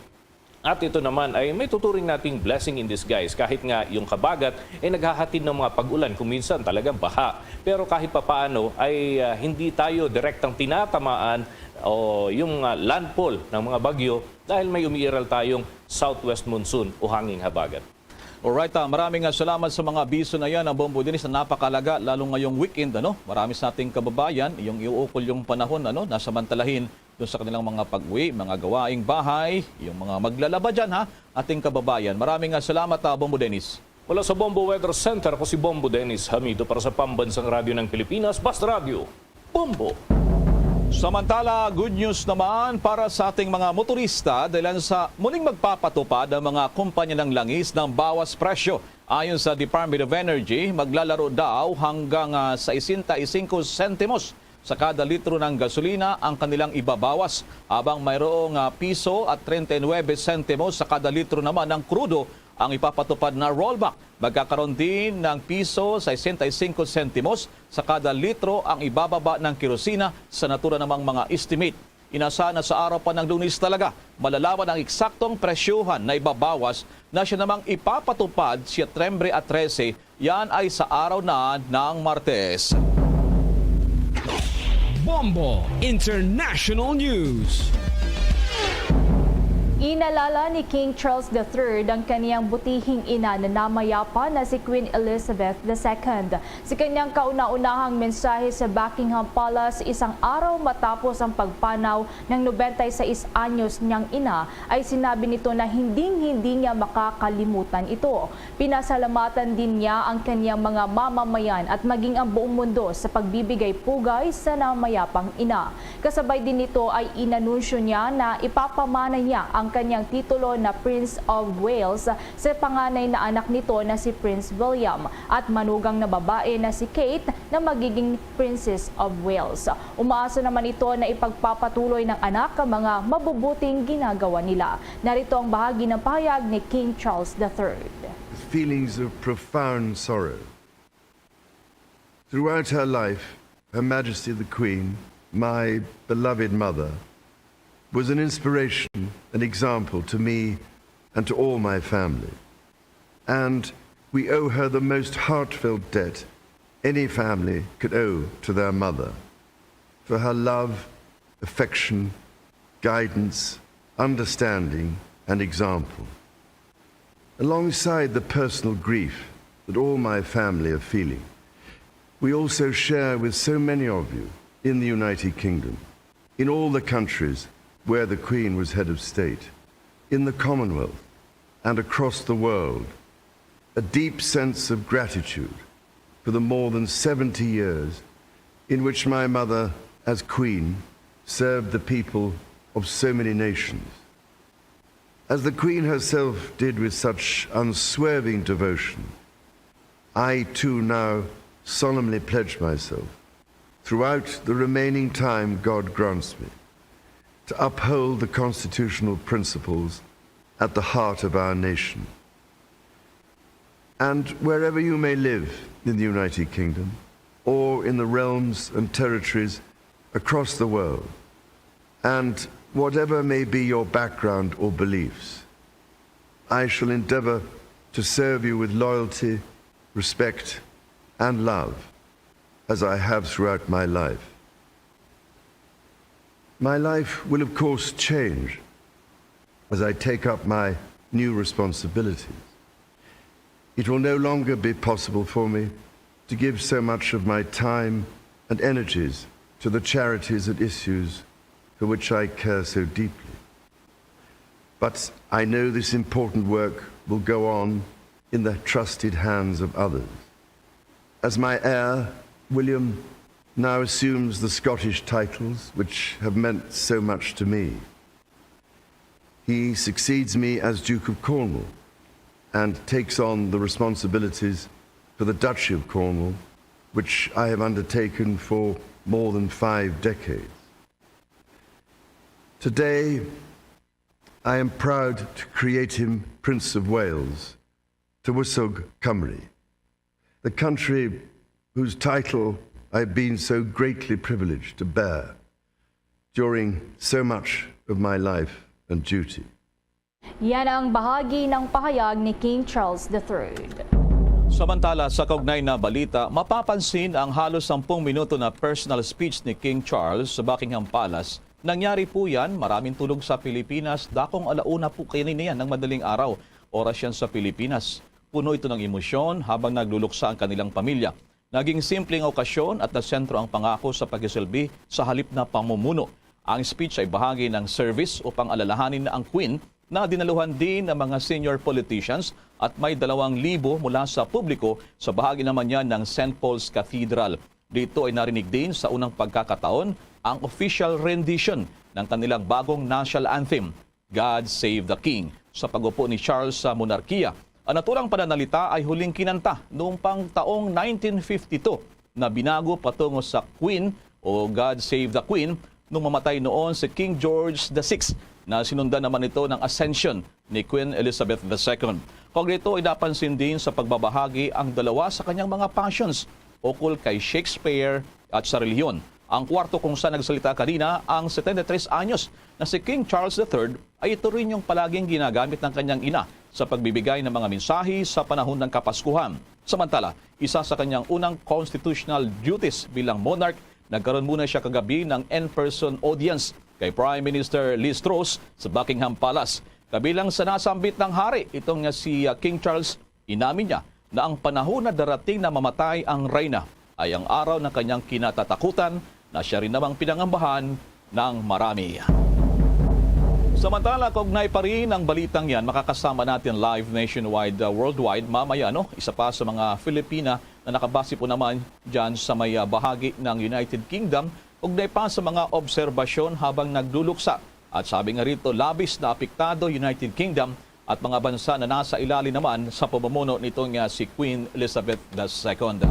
At ito naman ay may tuturing nating blessing in disguise kahit nga yung habagat ay naghahatid ng mga pag-ulan, kung minsan talagang baha. Pero kahit papaano ay, ah, hindi tayo direktang tinatamaan o yung, ah, landfall ng mga bagyo dahil may umiiral tayong southwest monsoon o hanging habagat. Alright, ah, maraming, ah, salamat sa mga abiso na yan, ah, Bombo Dennis, na napakalaga, lalo ngayong weekend, ano? Marami sa ating kababayan, yung iuukol yung panahon, ano, nasamantalahin doon sa kanilang mga pag-uwi, mga gawaing bahay, yung mga maglalaba dyan, ha, ating kababayan. Maraming, ah, salamat, ah, Bombo Dennis. Mula sa Bombo Weather Center, ako si Bombo Dennis Hamido para sa Pambansang Radyo ng Pilipinas, Basta Radyo, Bombo. Samantala, good news naman para sa ating mga motorista dahil sa muling magpapatupad ang mga kumpanya ng langis ng bawas presyo. Ayon sa Department of Energy, maglalaro daw hanggang, ah, sesenta y cinco sentimos sa kada litro ng gasolina ang kanilang ibabawas, habang mayroong, ah, piso at treinta y nueve sentimos sa kada litro naman ng krudo ang ipapatupad na rollback. Magkakaroon din ng piso sesenta y cinco sentimos sa kada litro ang ibababa ng kerosina sa natura namang mga estimate. Inasahan na sa araw pa ng Lunes talaga malalaman ang eksaktong presyuhan na ibabawas na siya namang ipapatupad Setyembre trese, yan ay sa araw na ng Martes. Bombo International News. Inalala ni King Charles the Third ang kaniyang butihing ina na namayapa na si Queen Elizabeth the Second. Sa kanyang kauna-unahang mensahe sa Buckingham Palace isang araw matapos ang pagpanaw ng nobenta y seis anyos niyang ina, ay sinabi nito na hinding-hindi niya makakalimutan ito. Pinasalamatan din niya ang kanyang mga mamamayan at maging ang buong mundo sa pagbibigay pugay sa namayapang ina. Kasabay din nito ay inanunsyo niya na ipapamana niya ang kanyang titulo na Prince of Wales sa panganay na anak nito na si Prince William at manugang na babae na si Kate na magiging Princess of Wales. Umaasa naman ito na ipagpapatuloy ng anak ang mga mabubuting ginagawa nila. Narito ang bahagi ng pahayag ni King Charles the Third. Feelings of profound sorrow. Throughout her life, Her Majesty the Queen, my beloved mother, was an inspiration, an example to me and to all my family. And we owe her the most heartfelt debt any family could owe to their mother, for her love, affection, guidance, understanding, and example. Alongside the personal grief that all my family are feeling, we also share with so many of you in the United Kingdom, in all the countries where the Queen was head of state, in the Commonwealth, and across the world, a deep sense of gratitude for the more than seventy years in which my mother, as Queen, served the people of so many nations. As the Queen herself did with such unswerving devotion, I too now solemnly pledge myself, throughout the remaining time God grants me, to uphold the constitutional principles at the heart of our nation. And wherever you may live in the United Kingdom or in the realms and territories across the world, and whatever may be your background or beliefs, I shall endeavor to serve you with loyalty, respect, and love, as I have throughout my life. My life will, of course, change as I take up my new responsibilities. It will no longer be possible for me to give so much of my time and energies to the charities and issues for which I care so deeply. But I know this important work will go on in the trusted hands of others. As my heir, William now assumes the Scottish titles which have meant so much to me. He succeeds me as Duke of Cornwall and takes on the responsibilities for the Duchy of Cornwall, which I have undertaken for more than five decades. Today, I am proud to create him Prince of Wales, Tywysog Cymru, the country whose title I have been so greatly privileged to bear during so much of my life and duty. Yan ang bahagi ng pahayag ni King Charles the Third. Samantala, sa kaugnay na balita, mapapansin ang halos sampung minuto na personal speech ni King Charles sa Buckingham Palace. Nangyari po yan, maraming tulog sa Pilipinas, dakong ala una po kanina yan ng madaling araw, oras yan sa Pilipinas. Puno ito ng emosyon habang nagluluksa ang kanilang pamilya. Naging simple ang okasyon at nasentro ang pangako sa pakisilbi sa halip na pamumuno. Ang speech ay bahagi ng service upang alalahanin ang Queen na dinaluhan din ng mga senior politicians at may dalawang libo mula sa publiko sa bahagi naman niya ng Saint Paul's Cathedral. Dito ay narinig din sa unang pagkakataon ang official rendition ng kanilang bagong national anthem, God Save the King, sa pag-upo ni Charles sa monarkiya. Ang naturang pananalita ay huling kinanta noong pang taong nineteen fifty-two na binago patungo sa Queen o God Save the Queen nung mamatay noon si King George the Sixth, na sinundan naman ito ng Ascension ni Queen Elizabeth the Second. Kung dito ay napansin din sa pagbabahagi ang dalawa sa kanyang mga passions ukol kay Shakespeare at sa relihiyon. Ang kwarto kung saan nagsalita kanina ang setenta y tres anyos na si King Charles the Third ay ito rin yung palaging ginagamit ng kanyang ina sa pagbibigay ng mga mensahe sa panahon ng Kapaskuhan. Samantala, isa sa kanyang unang constitutional duties bilang monarch, nagkaroon muna siya kagabi ng in-person audience kay Prime Minister Liz Truss sa Buckingham Palace. Kabilang sa nasambit ng hari, itong nga si, ah, King Charles, inamin niya na ang panahon na darating na mamatay ang reyna ay ang araw ng kanyang kinatatakutan na siya rin namang pinangambahan ng marami. Samantala, kaugnay pa rin ang balitang yan, makakasama natin live nationwide, uh, worldwide mamaya, no? Isa pa sa mga Filipina na nakabase po naman dyan sa may, uh, bahagi ng United Kingdom, kaugnay pa sa mga obserbasyon habang nagluluksa. At sabi nga rito, labis na apektado United Kingdom at mga bansa na nasa ilalim naman sa pamumuno nito nga si Queen Elizabeth the Second.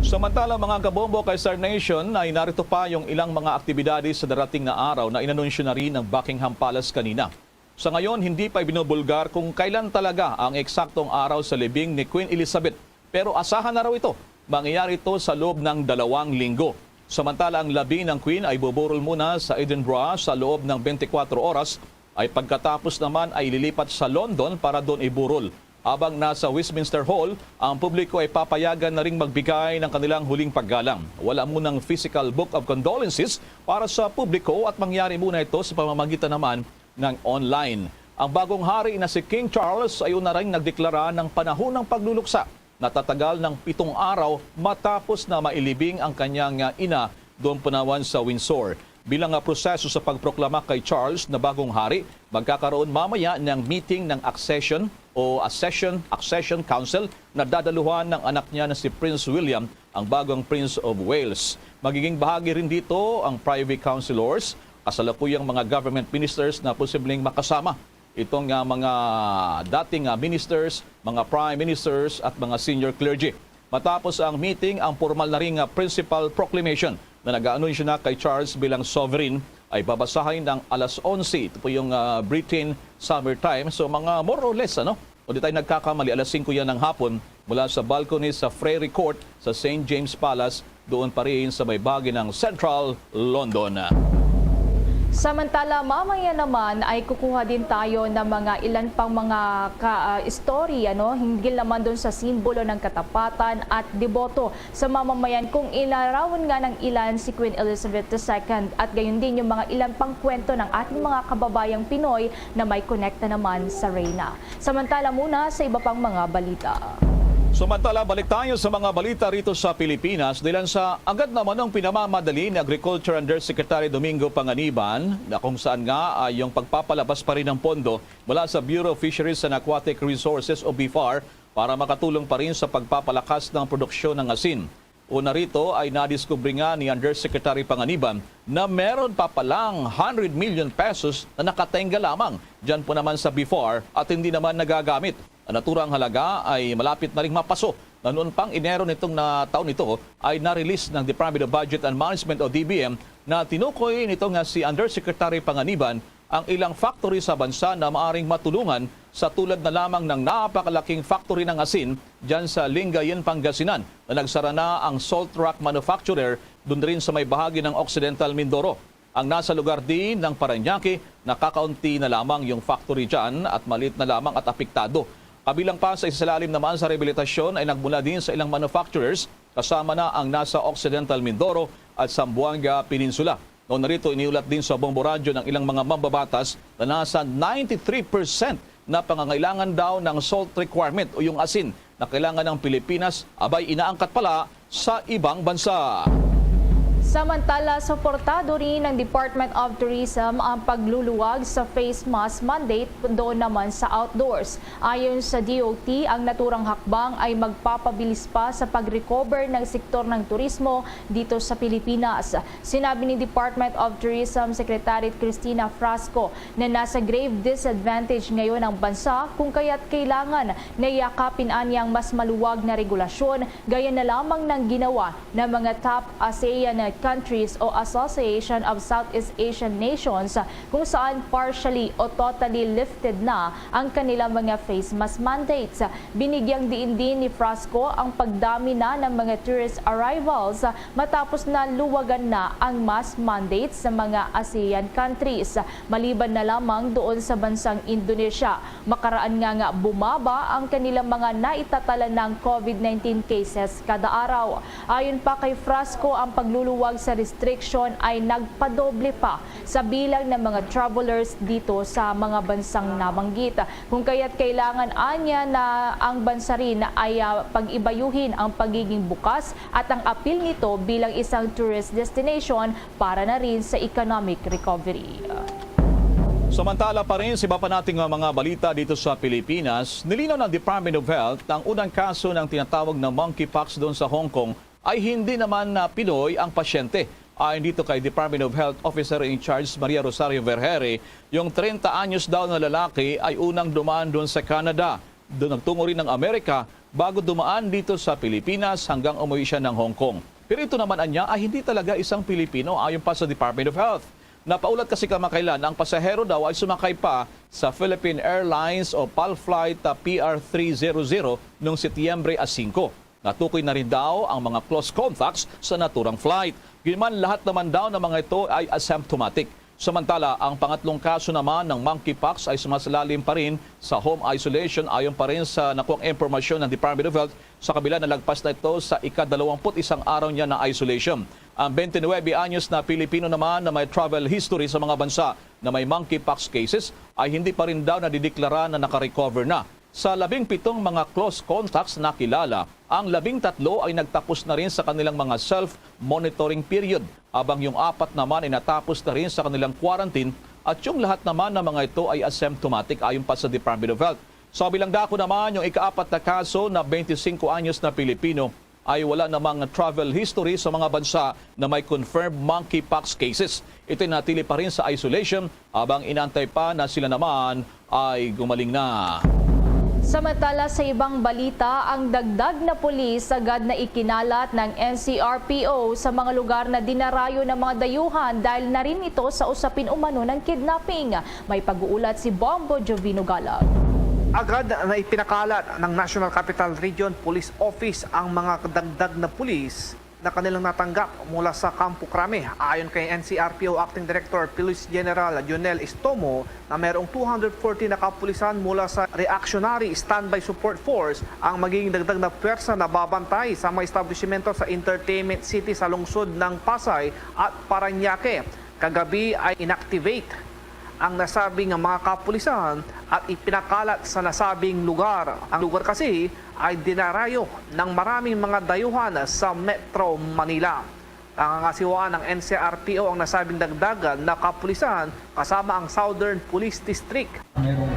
Samantala, mga kabombo, kay Star Nation ay narito pa yung ilang mga aktibidades sa darating na araw na inanunsyo na rin ng Buckingham Palace kanina. Sa ngayon, hindi pa ibinubulgar kung kailan talaga ang eksaktong araw sa libing ni Queen Elizabeth, pero asahan na raw ito. Mangyayari ito sa loob ng dalawang linggo. Samantala, ang labi ng Queen ay buburol muna sa Edinburgh sa loob ng twenty-four oras, ay pagkatapos naman ay ililipat sa London para doon iburol. Habang nasa Westminster Hall, ang publiko ay papayagan na ring magbigay ng kanilang huling paggalang. Wala munang physical book of condolences para sa publiko at mangyari muna ito sa pamamagitan naman ng online. Ang bagong hari na si King Charles ay una ring nagdeklara ng panahon ng pagluluksa na tatagal ng pitong araw matapos na mailibing ang kanyang, ah, ina doon po naman sa Windsor. Bilang, ah, proseso sa pagproklama kay Charles na bagong hari, magkakaroon mamaya ng meeting ng accession o accession, accession council na dadaluhan ng anak niya na si Prince William, ang bagong Prince of Wales. Magiging bahagi rin dito ang Privy Councilors, kasalukuyang mga government ministers na posibleng makasama itong, ah, mga dating, ah, ministers, mga prime ministers at mga senior clergy. Matapos ang meeting, ang pormal na ring, ah, principal proclamation na nag-aanunsyo na kay Charles bilang sovereign ay babasahin ng alas onse. Ito po yung, ah, Britain Summer Time. So, mga more or less, ano? O di tayo nagkakamali, alas singko yan ng hapon mula sa balcony sa Fairy Court sa Saint James Palace, doon pa rin sa may bahagi ng Central London. Samantala, mamaya naman ay kukuha din tayo ng mga ilan pang mga ka, ah, istorya, no? Hinggil naman doon sa simbolo ng katapatan at deboto sa mamamayan, kung inarawan nga ng ilan si Queen Elizabeth the Second, at gayon din yung mga ilan pang kwento ng ating mga kababayang Pinoy na may konekta naman sa reyna. Samantala muna sa iba pang mga balita. Samantala, balik tayo sa mga balita rito sa Pilipinas. Dahilan sa agad naman ang pinamamadali ni Agriculture Undersecretary Domingo Panganiban, na kung saan nga ay yung pagpapalabas pa rin ng pondo mula sa Bureau of Fisheries and Aquatic Resources o BFAR para makatulong pa rin sa pagpapalakas ng produksyon ng asin. Una rito ay nadiskubre nga ni Undersecretary Panganiban na meron pa palang hundred million pesos na nakatenga lamang dyan po naman sa BFAR at hindi naman nagagamit. Ang naturang halaga ay malapit na ring mapaso na noon pang Enero nitong na taon ito ay na-release ng Department of Budget and Management o D B M na tinukoy nito nga si Undersecretary Panganiban ang ilang factory sa bansa na maaring matulungan sa tulad na lamang ng napakalaking factory ng asin dyan sa Lingayen, Pangasinan, na nagsara na ang salt rock manufacturer dun rin sa may bahagi ng Occidental Mindoro. Ang nasa lugar din ng Parañaque, nakakaunti na lamang yung factory dyan at maliit na lamang at apektado. Kabilang pa sa isalalim naman sa rehabilitasyon ay nagmula din sa ilang manufacturers, kasama na ang nasa Occidental Mindoro at Zamboanga Peninsula. Noon na rito, iniulat din sa Bombo Radyo ng ilang mga mambabatas na nasa ninety-three percent na pangangailangan daw ng salt requirement o yung asin na kailangan ng Pilipinas, abay, inaangkat pala sa ibang bansa. Samantala, suportado rin ng Department of Tourism ang pagluluwag sa face mask mandate doon naman sa outdoors. Ayon sa D O T, ang naturang hakbang ay magpapabilis pa sa pag-recover ng sektor ng turismo dito sa Pilipinas. Sinabi ni Department of Tourism Secretary Cristina Frasco na nasa grave disadvantage ngayon ang bansa, kung kaya't kailangan na yakapin anyang mas maluwag na regulasyon gaya na lamang ng ginawa ng mga top ASEAN countries o Association of Southeast Asian Nations, kung saan partially o totally lifted na ang kanilang mga face mask mandates. Binigyang diin din ni Frasco ang pagdami na ng mga tourist arrivals matapos na luwagan na ang mask mandates sa mga ASEAN countries, maliban na lamang doon sa bansang Indonesia. Makaraan nga nga bumaba ang kanilang mga naitatala ng COVID nineteen cases kada araw. Ayon pa kay Frasco, ang pagluluwag sa restriction ay nagpadoble pa sa bilang ng mga travelers dito sa mga bansang nabanggit. Kung kaya't kailangan anya na ang bansa rin ay, ah, pag-ibayuhin ang pagiging bukas at ang apil nito bilang isang tourist destination para na rin sa economic recovery. Samantala pa rin, sa iba pa nating, uh, mga balita dito sa Pilipinas, nilinaw ng Department of Health na ang unang kaso ng tinatawag na monkeypox doon sa Hong Kong ay hindi naman na Pinoy ang pasyente. Ayon dito kay Department of Health Officer in Charge Maria Rosario Vergeire, yung treinta anyos daw na lalaki ay unang dumaan doon sa Canada. Doon nagtungo rin ng Amerika bago dumaan dito sa Pilipinas hanggang umuwi siya ng Hong Kong. Pero ito naman anya ay hindi talaga isang Pilipino, ayon pa sa Department of Health. Napaulat kasi kamakailan na ang pasahero daw ay sumakay pa sa Philippine Airlines o PAL Flight, ah, P R three zero zero noong Setyembre a singko. Natukoy na rin daw ang mga close contacts sa naturang flight. Gayunman, lahat naman daw ng mga ito ay asymptomatic. Samantala, ang pangatlong kaso naman ng monkeypox ay sumasalalim pa rin sa home isolation, ayon pa rin sa nakuhang impormasyon ng Department of Health, sa kabila na lagpas na ito sa ikadalawamput isang araw niya na isolation. Ang twenty-nine anyos na Pilipino naman na may travel history sa mga bansa na may monkeypox cases ay hindi pa rin daw nadideklara na nakarecover na. Sa labing pitong mga close contacts na kilala, ang labing tatlo ay nagtapos na rin sa kanilang mga self-monitoring period, habang yung apat naman ay natapos na rin sa kanilang quarantine, at yung lahat naman ng mga ito ay asymptomatic, ayon pa sa Department of Health. Sa kabilang dako naman, yung ikaapat na kaso na twenty-singko anyos na Pilipino ay wala namang travel history sa mga bansa na may confirmed monkeypox cases. Ito'y natili pa rin sa isolation habang inantay pa na sila naman ay gumaling na. Samantala, sa ibang balita, ang dagdag na pulis agad na ikinalat ng N C R P O sa mga lugar na dinarayo ng mga dayuhan dahil na rin ito sa usapin umano ng kidnapping. May pag-uulat si Bombo Jovino Galag. Agad na ipinakalat ng National Capital Region Police Office ang mga dagdag na pulis na kanilang natanggap mula sa Campo Crame. Ayon kay N C R P O Acting Director Police General Jonel Estomo, na mayroong two hundred forty na kapulisan mula sa Reactionary Standby Support Force ang magiging dagdag na pwersa na babantay sa mga establishmento sa Entertainment City sa lungsod ng Pasay at Parañaque. Kagabi ay inactivate ang nasabing mga kapulisan at ipinakalat sa nasabing lugar. Ang lugar kasi ay dinarayo ng maraming mga dayuhan sa Metro Manila. Nangangasiwaan ng N C R P O ang nasabing dagdagan na kapulisan kasama ang Southern Police District.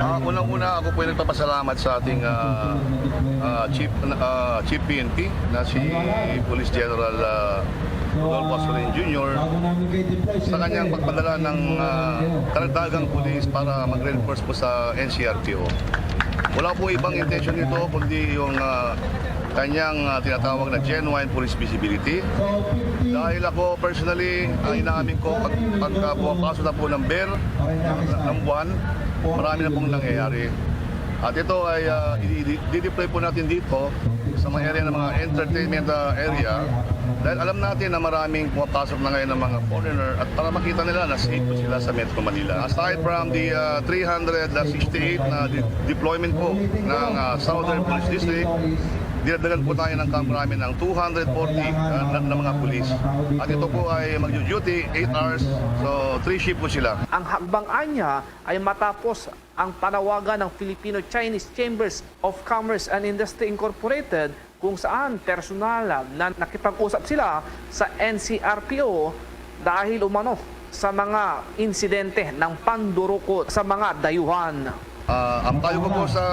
Ah, unang-una, ako po ay nagpapasalamat sa ating, ah, ah, Chief, ah, Chief P N P na si Police General, ah, Rodolfo Azurin Junior sa kanyang pagpadala ng, ah, karagdagang pulis para mag-reinforce po sa N C R P O. Wala po ibang intention nito kundi yung, ah, kanyang, ah, tinatawag na genuine police visibility. Dahil ako personally, ah, inaamin ko, pag, pagka pumapasok na po ng ber, ng, ng buwan, marami na pong nangyayari. At ito ay, ah, i-, i-, i-deploy po natin dito sa mga area ng mga entertainment, ah, area. Dahil alam natin na maraming pumapasok na ngayon ng mga foreigner at para makita nila na safe po sila sa Metro Manila. Aside from the, ah, three hundred sixty-eight na de- deployment po ng, ah, Southern Police District, Dinagdagan po tayo ng kampo namin ng two hundred forty, ah, na, na mga pulis. At ito po ay mag-duty eight hours, so three shift po sila. Ang hakbang anya ay matapos ang panawagan ng Filipino-Chinese Chambers of Commerce and Industry Incorporated, kung saan personal na nakipag-usap sila sa N C R P O dahil umano sa mga insidente ng pandurukot sa mga dayuhan. Ah, ang payo ko po sa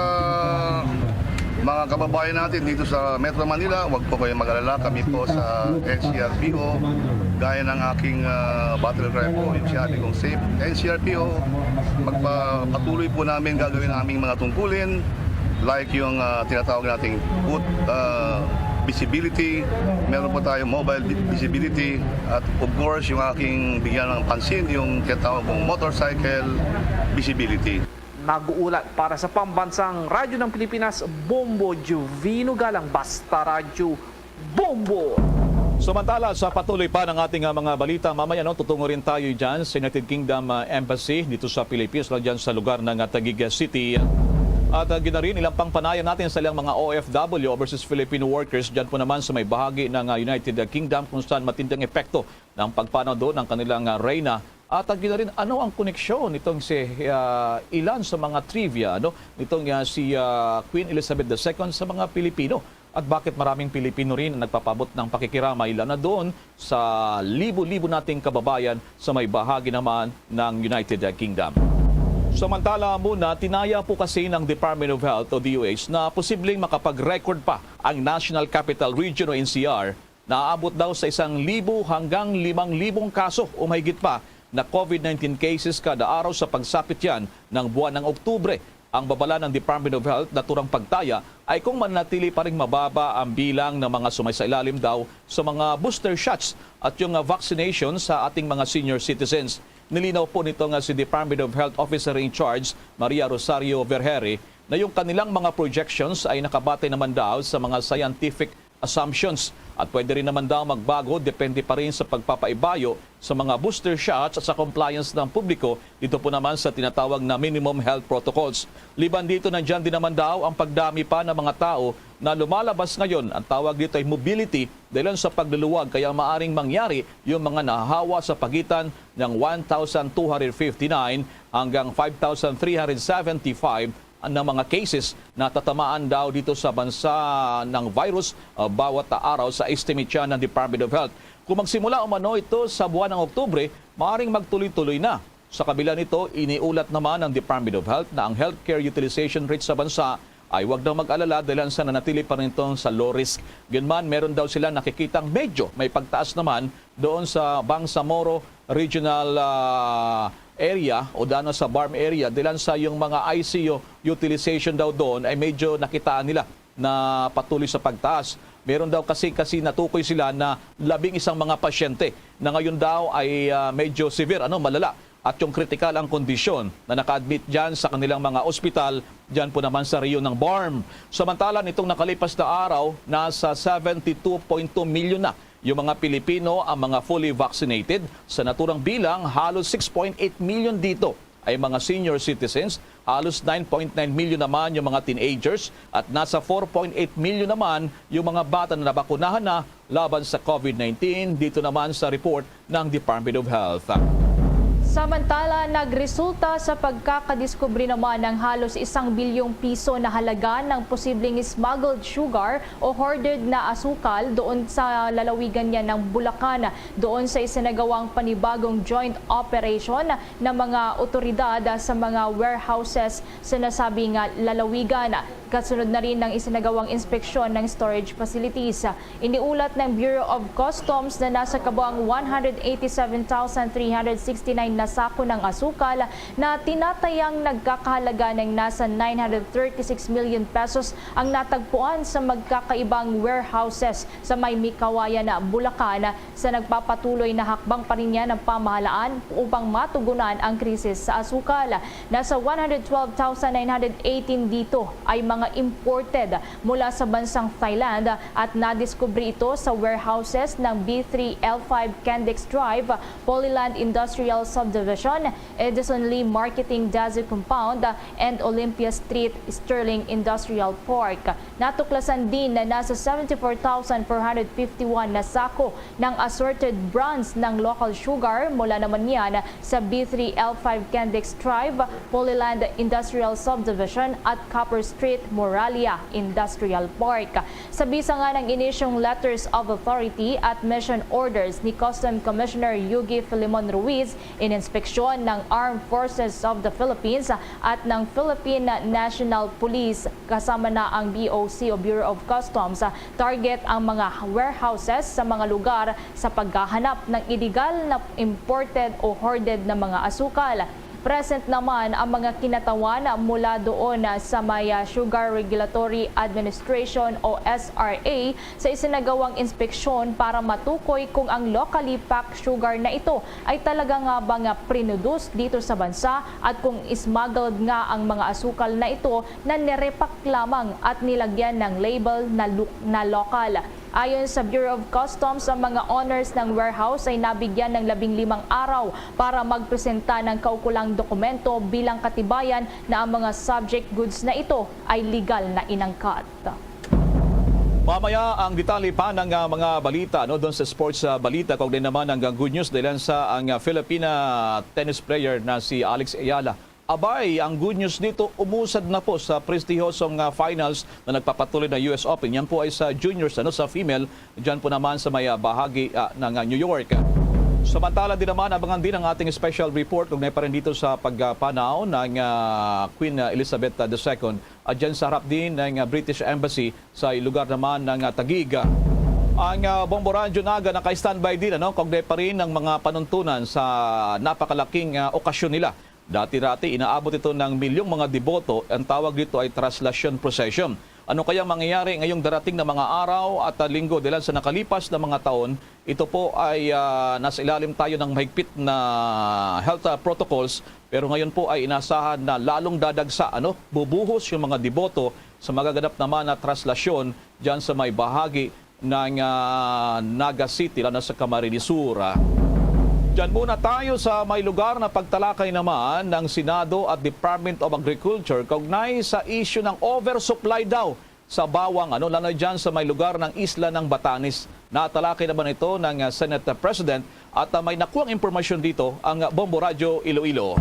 mga kababayan natin dito sa Metro Manila, huwag po kayong mag-alala. Kami po sa N C R P O, gaya ng aking, ah, battle cry po, yung sinabi kong safe N C R P O, magpapatuloy po namin gagawin ang aming mga tungkulin, like yung, ah, tinatawag nating booth, ah, visibility, meron po tayo mobile vi-, visibility, at of course, yung aking bigyan ng pansin, yung tinatawag kong motorcycle visibility. Nag-uulat para sa Pambansang Radyo ng Pilipinas, Bombo Juvino Galang, basta Radyo Bombo! Samantala, sa patuloy pa ng ating, ah, mga balita, mamaya, no, tutungo rin tayo dyan sa United Kingdom, ah, Embassy dito sa Pilipinas, dyan sa lugar ng, ah, Taguig City. At, ah, ginarin ilang pang panayam natin sa ilang mga O F W, overseas Filipino workers, dyan po naman sa may bahagi ng, ah, United Kingdom, kung saan matinding epekto ng pagpanaw doon ng kanilang, ah, reyna. At, ah, ginarin, ano ang koneksyon nitong si, ah, ilan sa mga trivia, no, nitong, ah, si, ah, Queen Elizabeth the Second sa mga Pilipino? At bakit maraming Pilipino rin ang nagpapabot ng pakikiramay, lalo na doon sa libo-libo nating kababayan sa may bahagi naman ng United Kingdom? Samantala muna, tinaya po kasi ng Department of Health o D O H na posibleng makapag-record pa ang National Capital Region o N C R na aabot daw sa isang libo hanggang limang libong kaso o mahigit pa na COVID nineteen cases kada araw sa pagsapit yan ng buwan ng Oktubre. Ang babala ng Department of Health, naturang pagtaya ay kung manatili pa ring mababa ang bilang ng mga sumaysailalim daw sa mga booster shots at yung, ah, vaccination sa ating mga senior citizens. Nilinaw po nito nga si Department of Health Officer in Charge Maria Rosario Vergere na yung kanilang mga projections ay nakabatay naman daw sa mga scientific assumptions at pwede rin naman daw magbago depende pa rin sa pagpapaibayo sa mga booster shots at sa compliance ng publiko dito po naman sa tinatawag na minimum health protocols. Liban dito, nandyan din naman daw ang pagdami pa ng mga tao na lumalabas ngayon. Ang tawag dito ay mobility dahil sa pagluluwag, kaya maaring mangyari yung mga nahahawa sa pagitan ng one thousand two hundred fifty-nine hanggang five thousand three hundred seventy-five na mga cases na tatamaan daw dito sa bansa ng virus, uh, bawat araw sa estimate siya ng Department of Health. Kung magsimula umano ito sa buwan ng Oktubre, maaring magtuloy-tuloy na. Sa kabila nito, iniulat naman ng Department of Health na ang healthcare utilization rate sa bansa ay wag daw mag-alala dahil sa nanatili pa rin ito sa low risk. Yun man, meron daw sila nakikitang medyo may pagtaas naman doon sa Bangsamoro Regional, ah, Area o dano sa BARMM area dahil sa yung mga I C U utilization daw doon ay medyo nakitaan nila na patuloy sa pagtaas. Meron daw kasi, kasi natukoy sila na labing isang mga pasyente na ngayon daw ay, ah, medyo severe, ano, malala at yung kritikal ang kondisyon na naka-admit dyan sa kanilang mga ospital dyan po naman sa rehiyon ng BARMM. Samantala, nitong nakalipas na araw, nasa seventy two point two million na yung mga Pilipino ang mga fully vaccinated. Sa naturang bilang, halos six point eight million dito ay mga senior citizens, halos nine point nine million naman yung mga teenagers, at nasa four point eight million naman yung mga bata na nabakunahan na laban sa COVID nineteen, dito naman sa report ng Department of Health. Samantala, nagresulta sa pagkakadiskubre naman ng halos isang bilyong piso na halaga ng posibleng smuggled sugar o hoarded na asukal doon sa lalawigan niya ng Bulacan, doon sa isinagawang panibagong joint operation ng mga otoridad sa mga warehouses sa nasabing lalawigan. Kasunod na rin ng isinagawang inspeksyon ng storage facilities. Iniulat ng Bureau of Customs na nasa kabuang one hundred eighty-seven thousand three hundred sixty-nine na sako ng asukal na tinatayang nagkakahalaga ng nasa nine hundred thirty-six million pesos ang natagpuan sa magkakaibang warehouses sa may Mikawayan, Bulacan, sa nagpapatuloy na hakbang pa rin niya ng pamahalaan upang matugunan ang krisis sa asukal. Nasa one hundred twelve thousand nine hundred eighteen dito ay mga imported mula sa bansang Thailand at nadiskubre ito sa warehouses ng B three L five Kendix Drive, Polyland Industrial Subdivision, Edison Lee Marketing Dazu Compound, and Olympia Street, Sterling Industrial Park. Natuklasan din na nasa seventy-four thousand four hundred fifty-one na sako ng assorted brands ng local sugar, mula naman yan sa B three L five Kendix Drive, Polyland Industrial Subdivision at Copper Street, Moralia Industrial Park. Sa bisa nga ng inisyong letters of authority at mission orders ni Custom Commissioner Yugi Filimon Ruiz, ininspeksyon ng Armed Forces of the Philippines at ng Philippine National Police, kasama na ang B O C o Bureau of Customs, target ang mga warehouses sa mga lugar sa paghahanap ng iligal na imported o hoarded na mga asukal. Present naman ang mga kinatawan mula doon sa may, ah, Sugar Regulatory Administration o S R A sa isinagawang inspeksyon para matukoy kung ang locally packed sugar na ito ay talaga nga ba nga prinudos dito sa bansa at kung smuggled nga ang mga asukal na ito na nirepack lamang at nilagyan ng label na, lu- na lokal. Ayon sa Bureau of Customs, ang mga owners ng warehouse ay nabigyan ng labing limang araw para magpresenta ng kaukulang dokumento bilang katibayan na ang mga subject goods na ito ay legal na inangkat. Mamaya ang detalye pa ng, ah, mga balita, no, doon sa sports, ah, balita, kaugnay naman ang, ah, good news dahil sa ang, ah, Filipina tennis player na si Alex Ayala. Abay, ang good news dito, umusad na po sa prestihosong, ah, finals na nagpapatuloy na U S Open. Yan po ay sa juniors, ano, sa female, dyan po naman sa may, ah, bahagi, ah, ng, ah, New York. Samantala din naman, abangan din ang ating special report kaugnay pa rin dito sa pagpanaw ng, ah, Queen, ah, Elizabeth, ah, the second, ah, dyan sa harap din ng, ah, British Embassy sa lugar naman ng, ah, Taguig. Ang, ah, Bombo Radyo Naga naka-standby din, ano, kaugnay pa rin ng mga panuntunan sa napakalaking, ah, okasyon nila. Dati-dati, inaabot ito ng milyong mga deboto. Ang tawag dito ay traslasyon procession. Ano kaya ang mangyayari ngayong darating na mga araw at, ah, linggo? Dahil sa nakalipas na mga taon, ito po ay, ah, nasa ilalim tayo ng mahigpit na health, ah, protocols. Pero ngayon po ay inasahan na lalong dadagsa, ano, bubuhos yung mga deboto sa magaganap naman na traslasyon dyan sa may bahagi ng, ah, Naga City, lalo na sa Camarines Sur, ah. Diyan muna tayo sa may lugar na pagtalakay naman ng Senado at Department of Agriculture kaugnay sa issue ng oversupply daw sa bawang, ano, lalo na dyan sa may lugar ng isla ng Batanes. Natalakay naman ito ng, ah, Senate President at, ah, may nakuhang impormasyon dito ang, ah, Bombo Radyo Iloilo.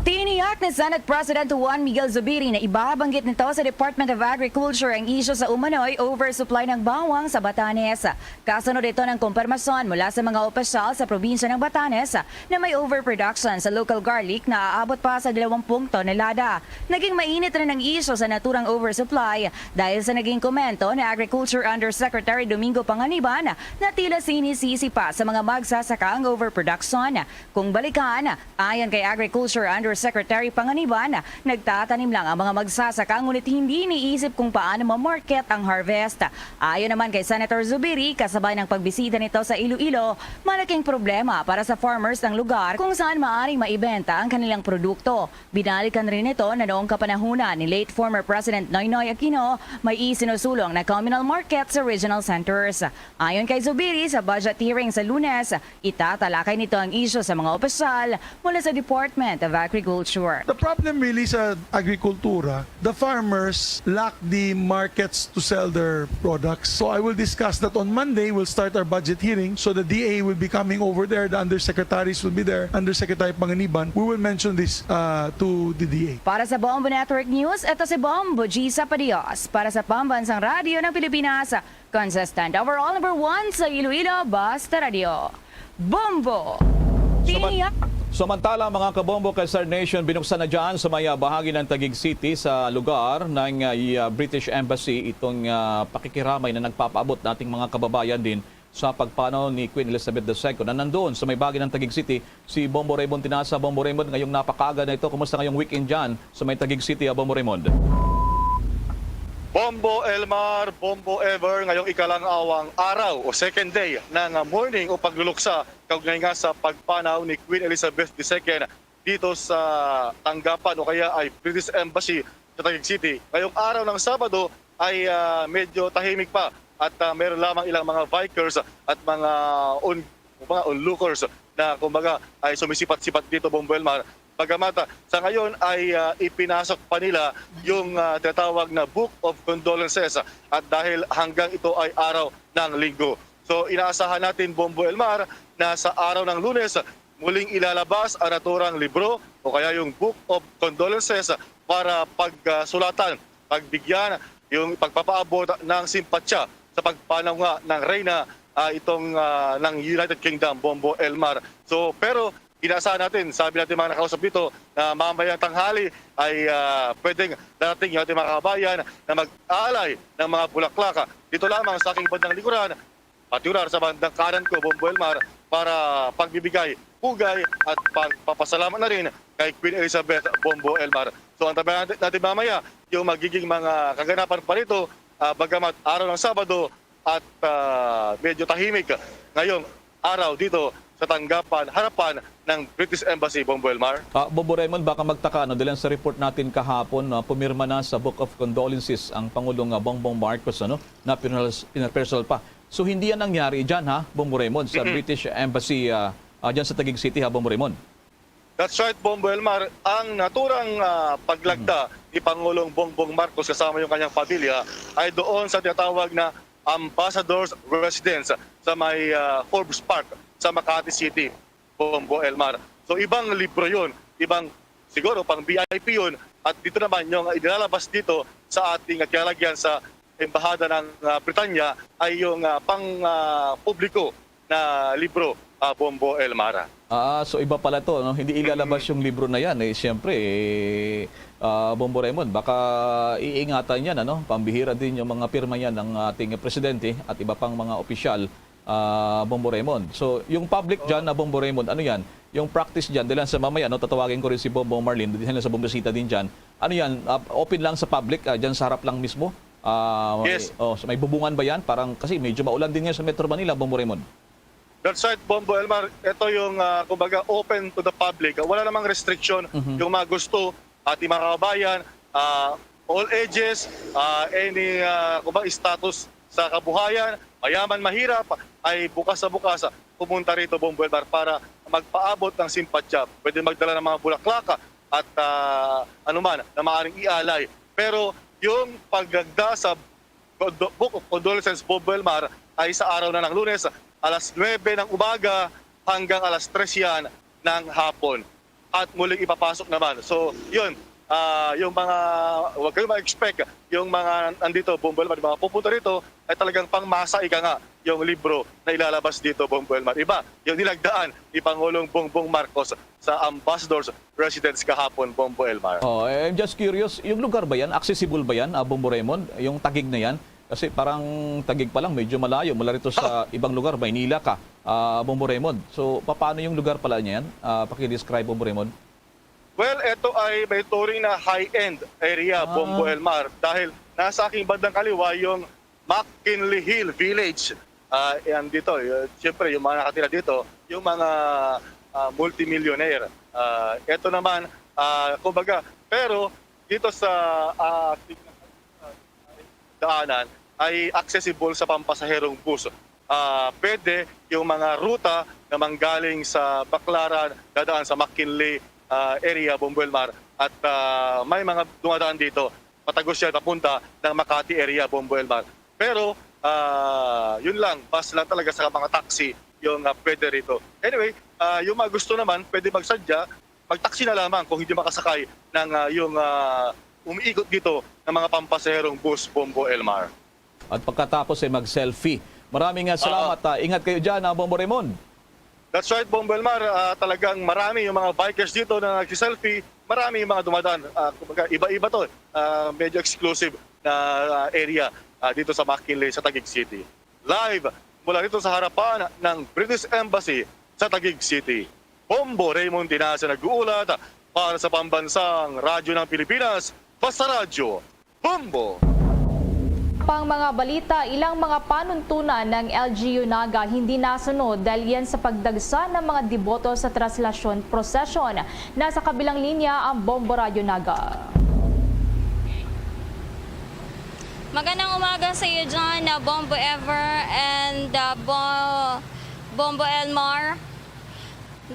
Tiniyak ni Senate President Juan Miguel Zubiri na ibabanggit nito sa Department of Agriculture ang isyu sa umano'y oversupply ng bawang sa Batanes. Kasunod ito ng kumpirmasyon mula sa mga opisyal sa probinsya ng Batanes na may overproduction sa local garlic na aabot pa sa dalawang pung tonelada. Naging mainit rin ang isyu sa naturang oversupply dahil sa naging komento ni Agriculture Undersecretary Domingo Panganiban na tila sinisisi pa sa mga magsasaka ang overproduction. Kung balikan, ayon kay Agriculture Undersecretary Panganiban, nagtatanim lang ang mga magsasaka ngunit hindi iniisip kung paano ma-market ang harvest. Ayon naman kay Senator Zubiri, kasabay ng pagbisita nito sa Iloilo, malaking problema para sa farmers ng lugar kung saan maaring maibenta ang kanilang produkto. Binalikan rin nito na noong kapanahunan ni late former President Noynoy Aquino, may isinusulong na communal market sa regional centers. Ayon kay Zubiri, sa budget hearing sa Lunes, itatalakay nito ang isyu sa mga opisyal mula sa Department of Agriculture. The problem really sa agrikultura, the farmers lack the markets to sell their products. So I will discuss that on Monday. We'll start our budget hearing. So the D A will be coming over there. The undersecretaries will be there. Undersecretary Panganiban. We will mention this, uh, to the D A. Para sa Bombo Network News, ito si Bombo G Sapadios. Para sa Pambansang Radyo ng Pilipinas, consistent, overall number one sa Iloilo, Basta Radio. Bombo! Saman-, Tiniyak. Samantala, mga kabombo, kay Star Nation, binuksan na dyan sa may, ah, bahagi ng Taguig City sa lugar ng, ah, i-, ah, British Embassy itong, ah, pakikiramay na nagpapaabot nating mga kababayan din sa pagpanaw ni Queen Elizabeth the Second na nandoon sa may bahagi ng Taguig City. Si Bombo Raymond Tinasa. Bombo Raymond, ngayong napakaaga na ito, kumusta ngayong weekend dyan sa may Taguig City, ah, Bombo Raymond? Bombo Elmar, Bombo Ever, ngayong ikalang-awang araw o second day ng, ah, mourning o pagluluksa kaugnay nga sa pagpanaw ni Queen Elizabeth the Second dito sa tanggapan o kaya ay British Embassy sa Taguig City. Ngayong araw ng Sabado ay, ah, medyo tahimik pa at, ah, meron lamang ilang mga bikers at mga on-, mga onlookers na kumbaga ay sumisipat-sipat dito, Bombo Elmar. Bagamat, ah, sa ngayon ay, ah, ipinasok pa nila yung, ah, tinatawag na Book of Condolences, ah, at dahil hanggang ito ay araw ng Linggo. So, inaasahan natin, Bombo Elmar, na sa araw ng Lunes, muling ilalabas ang naturang libro o kaya yung Book of Condolences para pagsulatan, pagbigyan, yung pagpapaabot ng simpatya sa pagpanaw nga ng reyna, ah, itong, ah, ng United Kingdom, Bombo Elmar. So, pero inaasahan natin, sabi natin mga nakausap dito, na mamayang tanghali ay, ah, pwedeng darating yung ating mga kabayan na mag-aalay ng mga bulaklak. Dito lamang sa aking bandang likuran, particular sa bandang kanan ko, Bombo Elmar, para pagbibigay pugay at pagpapasalamat na rin kay Queen Elizabeth, Bombo Elmar. So, antabayan natin, natin mamaya yung magiging mga kaganapan pa rito, ah, bagamat araw ng Sabado at, ah, medyo tahimik ngayong araw dito sa tanggapan, harapan ng British Embassy, Bombo Elmar. Ah, Bombo Raymond, baka magtaka, no, dahil sa report natin kahapon, no, pumirma na sa Book of Condolences ang Pangulong, ah, Bongbong Marcos, ano, na piners-, pinapersonal pa. So, hindi yan nangyari dyan, ha, Bombo Raymond, sa Mm-mm. British Embassy, ah, ah, dyan sa Taguig City, ha, Bombo Raymond? That's right, Bombo Elmar. Ang naturang, ah, paglagda ni Pangulong Bongbong Marcos kasama yung kanyang pamilya ay doon sa tinatawag na Ambassador's Residence sa may, ah, Forbes Park sa Makati City, Bombo Elmar. So, ibang libro yun, ibang siguro pang V I P yun. At dito naman yung inilalabas dito sa ating kinalagyan sa Embahada ng, ah, Britanya ay yung, ah, pang, ah, publiko na libro, ah, Bombo Elmar. Ah, so iba pala to, no? Hindi ilalabas Mm. yung libro na yan, eh. Siyempre, eh, ah, Bombo Raymond, baka iingatan yan, ano? Pambihira din yung mga pirma yan ng ating presidente at iba pang mga opisyal, ah, Bombo Raymond. So, yung public dyan na Bombo Raymond, ano yan? Yung practice dyan, dahil sa mamaya, no, tatawagin ko rin si Bombo Marlene, dahil sa bumisita din dyan. Ano yan? Ah, open lang sa public, ah, dyan sa harap lang mismo? Ah, Yes. Oh, so may bubungan ba yan? Parang, kasi medyo maulan din ngayon sa Metro Manila, Bombo Raymond. That's right, Bombo Elmar. Ito yung, ah, kumbaga, open to the public. Wala namang restriction. Mhm. Yung mga gusto, ating mga kababayan, ah, all ages, ah, any, ah, kumbaga, status sa kabuhayan, mayaman, mahirap, ay bukas sa bukas pumunta rito, Bombo Elmar, para magpaabot ng simpatya. Pwede magdala ng mga bulaklak at, ah, anuman na maaaring ialay. Pero yung pagdagda sa condo-, Book of Condolences, Bombo Elmar, ay sa araw na ng Lunes, alas nuwebe ng umaga hanggang alas tres yan ng hapon. At muling ipapasok naman. So, yun, ah, yung mga, huwag kayo ma-expect, yung mga nandito, Bombo Elmar, yung mga pupunta rito, ay talagang pangmasa, ika nga, yung libro na ilalabas dito, Bombo Elmar. Iba, yung nilagdaan ni Pangulong Bongbong Marcos sa Ambassador's Residence kahapon, Bombo Elmar. Oh, eh, I'm just curious, yung lugar ba yan? Accessible ba yan, ah, Bombo Raymond? Yung Taguig na yan? Kasi parang Taguig pa lang, medyo malayo mula rito sa ibang lugar, Maynila ka, ah, Bombo Raymond. So, paano yung lugar pala niyan? Ah, paki-describe, Bombo Raymond. Well, ito ay may turing na high-end area, Ah. Bombo Elmar, dahil nasa aking bandang kaliwa yung McKinley Hill Village. Ah, yan dito, y-, siyempre, yung mga nakatira dito, yung mga, ah, multimillionaire. Ah, ito naman, ah, kumbaga, pero dito sa, ah, ating daanan ay accessible sa pampasaherong bus. Ah, pwede yung mga ruta na manggaling sa Baclaran, dadaan sa McKinley, ah, area, Bombo Elmar, at, ah, may mga dumadaan dito, patagos yan papunta ng Makati area, Bombo Elmar. Pero, ah, yun lang, bus lang talaga sa mga taxi yung, ah, pwede rito. Anyway, ah, yung mga gusto naman, pwede magsadya, magtaksi na lamang kung hindi makasakay ng, ah, yung, ah, umiikot dito ng mga pampasaherong bus, Bombo Elmar. At pagkatapos ay mag-selfie. Maraming, ah, salamat, ah. Ingat kayo dyan, ah, Bombo Raymond. That's right, Bombo Elmar. Ah, talagang marami yung mga bikers dito na nagsiselfie. Marami yung mga dumadaan. Ah, kumbaga, iba-iba to. Ah, medyo exclusive na, ah, area, ah, dito sa McKinley, sa Taguig City. Live mula dito sa harapan ng British Embassy sa Taguig City. Bombo Raymond Tinaza nag-uulat para sa Pambansang Radyo ng Pilipinas, Basta Radyo, Bombo! Pang mga balita, ilang mga panuntunan ng L G U Naga hindi nasunod dahil yan sa pagdagsa ng mga deboto sa traslasyon prosesyon. Nasa kabilang linya ang Bombo Radyo Naga. Magandang umaga sa iyo dyan, uh, Bombo Ever and, uh, Bo-, Bombo Elmar.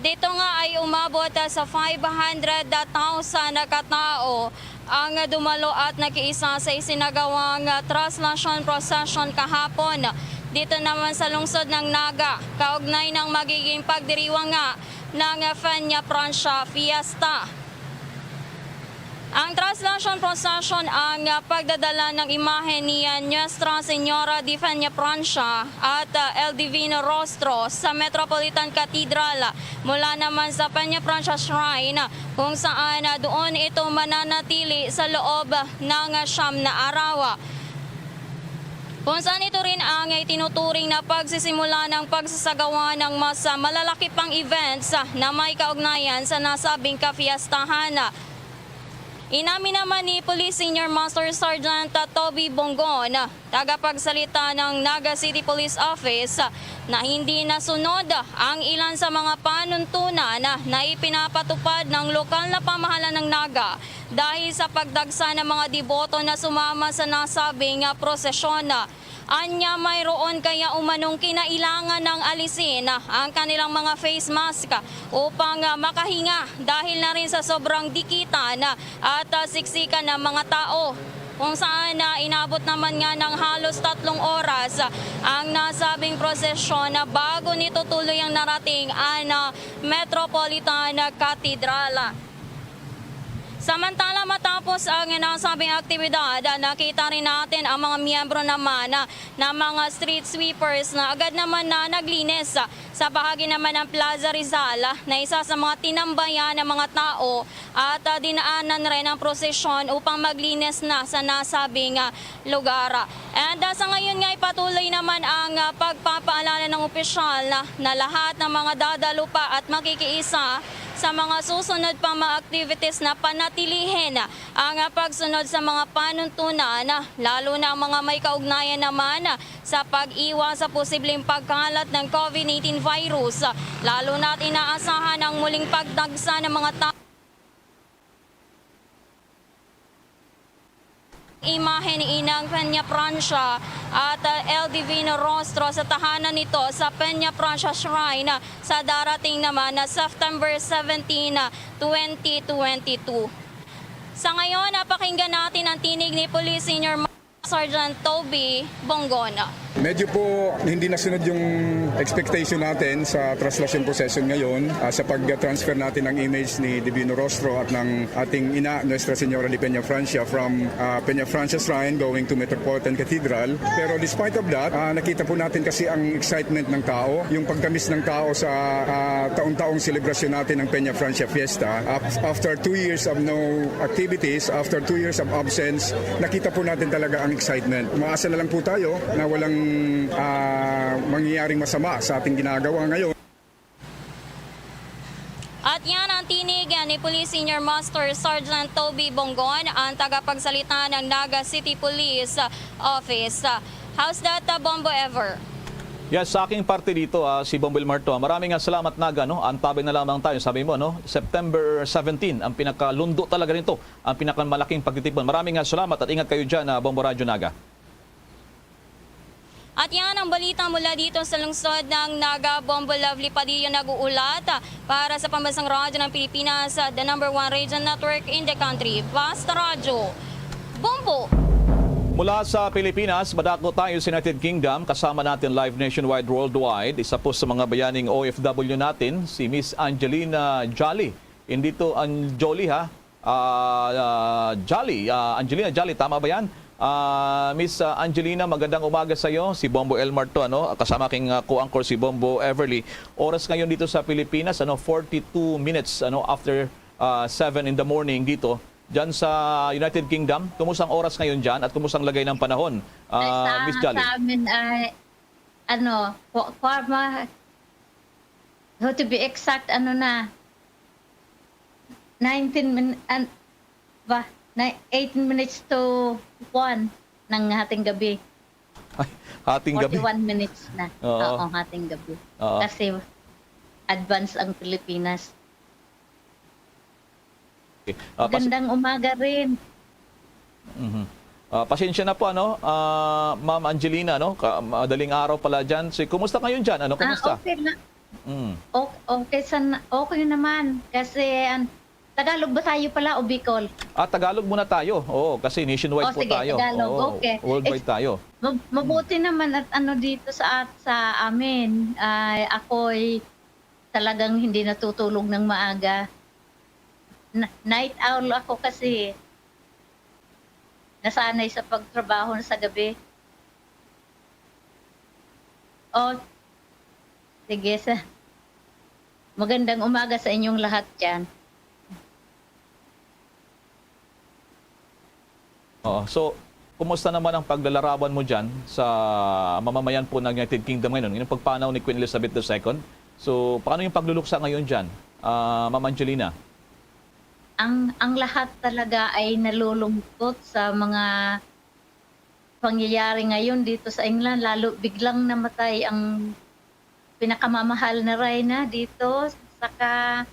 Dito nga ay umabot, uh, sa five hundred thousand na katao ang dumalo at nakiisa sa isinagawang, uh, translation procession kahapon. Dito naman sa lungsod ng Naga, kaugnay ng magiging pagdiriwang nga ng Peña Francia Fiesta. Ang translation procession ang, ah, pagdadala ng imahe ni, ah, Nuestra Señora de Peña Francia at, ah, El Divino Rostro sa Metropolitan Cathedral, mula naman sa Peña Francia Shrine, kung saan, ah, doon ito mananatili sa loob ng, ah, siyam na araw. Kung saan ito rin ang itinuturing na pagsisimula ng pagsasagawa ng mas, ah, malalaki pang events, ah, na may kaugnayan sa nasabing kapiyastahan. Inamin naman ni Police Senior Master Sergeant, ah, Toby Bongon, ah, tagapagsalita ng Naga City Police Office, ah, na hindi nasunod, ah, ang ilan sa mga panuntunan, ah, na ipinapatupad ng lokal na pamahalaan ng Naga dahil sa pagdagsa ng mga deboto na sumama sa nasabing, ah, prosesyon. Anya, mayroon kaya umanong kinailangan ng alisin ang kanilang mga face mask upang, ah, makahinga dahil na rin sa sobrang dikitan, ah, at, ah, siksikan ng mga tao, kung saan, ah, inabot naman nga ng halos tatlong oras, ah, ang nasabing prosesyon, ah, bago nito tuluyang narating ang, ah, Metropolitan Cathedral. Samantala, matapos ang nasabing aktibidad, ah, nakita rin natin ang mga miyembro naman, ah, ng mga street sweepers na agad naman na naglinis, ah, sa bahagi naman ng Plaza Rizal, ah, na isa sa mga tinambayan ng mga tao at, ah, dinaanan rin ang prosesyon upang maglinis na sa nasabing, ah, lugar. And, ah, sa ngayon nga, ipatuloy naman ang, ah, pagpapaalala ng opisyal na, na lahat ng mga dadalupa at makikiisa sa mga susunod pang mga activities na panatilihin ang, ah, pagsunod sa mga panuntunan, ah, lalo na ang mga may kaugnayan naman, ah, sa pag-iwas sa posibleng pagkalat ng COVID nineteen virus, ah, lalo na at inaasahan ang muling pagdagsa ng mga tao. Imahe ni Inang Peña Francia at, ah, El Divino Rostro sa tahanan nito sa Peña Francia Shrine, ah, sa darating naman na September seventeen, ah, twenty twenty-two. Sa ngayon, ah, pakinggan natin ang tinig ni Police Senior Sergeant Toby Bongon. Medyo po hindi nasunod yung expectation natin sa translation procession ngayon, ah, sa pag-transfer natin ng image ni Divino Rostro at ng ating ina, Nuestra Señora de Peña Francia, from, ah, Peña Francia Shrine going to Metropolitan Cathedral. Pero despite of that, ah, nakita po natin kasi ang excitement ng tao, yung pagtamis ng tao sa, ah, taon-taong selebrasyon natin ng Peña Francia Fiesta. Af-, after two years of no activities, after two years of absence, nakita po natin talaga ang excitement. Umaasa na lang po tayo na walang, ah, mangyayaring masama sa ating ginagawa ngayon. At yan ang tinig ni Police Senior Master Sergeant Toby Bongon, ang tagapagsalita ng Naga City Police Office. How's that, uh, Bombo Ever? Yes, sa aking parte dito, ah, si Bombo Elmar to. Maraming, ah, salamat, Naga, no? Antabay na lamang tayo, sabi mo, no? September seventeen, ang pinakalundo talaga nito, ang pinakamalaking pagtitipon. Maraming, ah, salamat at ingat kayo dyan, ah, Bombo Radyo Naga. At yan ang balita mula dito sa lungsod ng Naga. Bombo Lovely Padilla nag-uulat, ah, para sa Pambansang Radyo ng Pilipinas, ah, the number one radio network in the country. Basta Radyo, Bombo! Mula sa Pilipinas, madako tayo sa United Kingdom. Kasama natin live nationwide, worldwide, isa po sa mga bayaning O F W natin, si Miss Angelina Jolly. Hindi to Anjoli, ha? Ah, ah, Jolly, ah, Angelina Jolly, tama ba yan? Ah, Miss, ah, Angelina, magandang umaga sa iyo. Si Bombo Elmar to, ano? Kasama king, ah, co-anchor si Bombo Everly. Oras ngayon dito sa Pilipinas, ano, forty-two minutes, ano, after, ah, seven in the morning dito. Diyan sa United Kingdom, kumusta ang oras ngayon diyan at kumusta ang lagay ng panahon, ah, Miss Jolly? Sa amin ay, ano, kwa-, kwarma, so, to be exact, ano na, nineteen min-, an-, ba, na, eighteen minutes to one ng hating gabi. Ay, hating gabi. Forty-one minutes na. Oo. Oo, hating gabi. Oo. Kasi advance ang Pilipinas. Okay. Ah, pas- Magandang umaga rin. Mhm. Ah, pasensya na po, ano, ah, Ma'am Angelina, no? Ka-, madaling araw pala diyan. Si, kumusta ngayon diyan? Ano, Ah, kumusta? okay na. Mm. O-, okay san-, okay naman. Kasi, an-, Tagalog ba tayo pala o Bicol? Ah, Tagalog muna tayo. Oo, kasi nationwide Oh, po sige, tayo. Tagalog. Oo, Okay. worldwide Ex-, tayo. mab-, mabuti Mm. naman at ano dito sa at-, sa amin, ay ako'y talagang hindi natutulog ng maaga. Na-, night owl ako kasi. Nasanay sa pagtrabaho sa gabi. Oh, sige, sa, magandang umaga sa inyong lahat diyan. Oo. So, kumusta naman ang paglalarawan mo diyan sa mamamayan po ng United Kingdom ngayon? Yung pagpanaw ni Queen Elizabeth the Second. So, paano yung pagluluksa ngayon diyan, ah, Ma'am Angelina? Ang, ang lahat talaga ay nalulungkot sa mga pangyayari ngayon dito sa England, lalo biglang namatay ang pinakamamahal na reyna dito. Saka,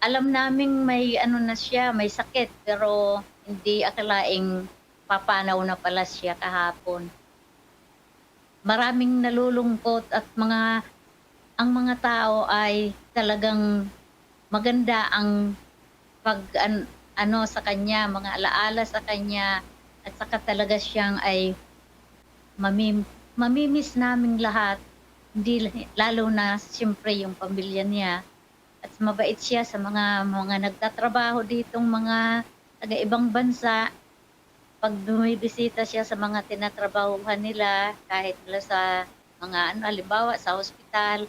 alam naming may ano na siya, may sakit, pero hindi akalaing papanaw na pala siya kahapon. Maraming nalulungkot at mga, ang mga tao ay talagang maganda ang pag-, an-, ano sa kanya, mga alaala sa kanya, at saka talaga siyang ay mamim-, mamimiss naming lahat, hindi, lalo na siyempre yung pamilya niya. At mabait siya sa mga, mga nagtatrabaho ditong mga taga-ibang bansa. Pag bumibisita siya sa mga tinatrabahuhan nila, kahit nila sa mga, ano, halimbawa, sa hospital,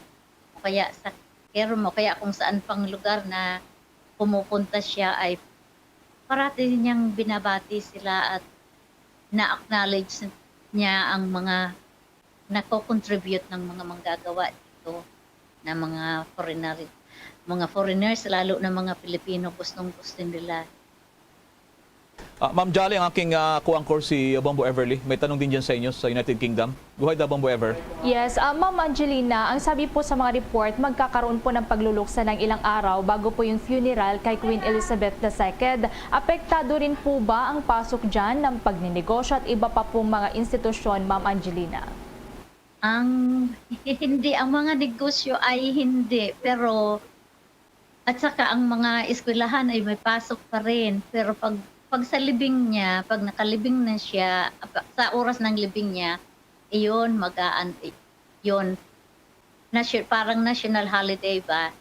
o kaya sa care home, o kaya kung saan pang lugar na pumupunta siya, ay parati niyang binabati sila at na-acknowledge niya ang mga nako-contribute ng mga manggagawa dito na mga foreigner, mga foreigners, lalo na mga Pilipino, gustong-gusto nila. Ah, Ma'am Jolly, ang aking, ah, co-anchor si Bombo Everly. May tanong din dyan sa inyo sa United Kingdom. Go ahead, ah, Bombo Ever. Yes, ah, Ma'am Angelina, ang sabi po sa mga report, magkakaroon po ng pagluluksa ng ilang araw bago po yung funeral kay Queen Elizabeth the Second. Apektado rin po ba ang pasok dyan ng pagninegosyo at iba pa pong mga institusyon, Ma'am Angelina? Ang, hindi, ang mga negosyo ay hindi, pero, at saka ang mga eskwelahan ay may pasok pa rin. Pero pag, pag sa libing niya, pag nakalibing na siya, apa-, sa oras ng libing niya, iyon, mag-aan-, yun, nation-, parang national holiday ba?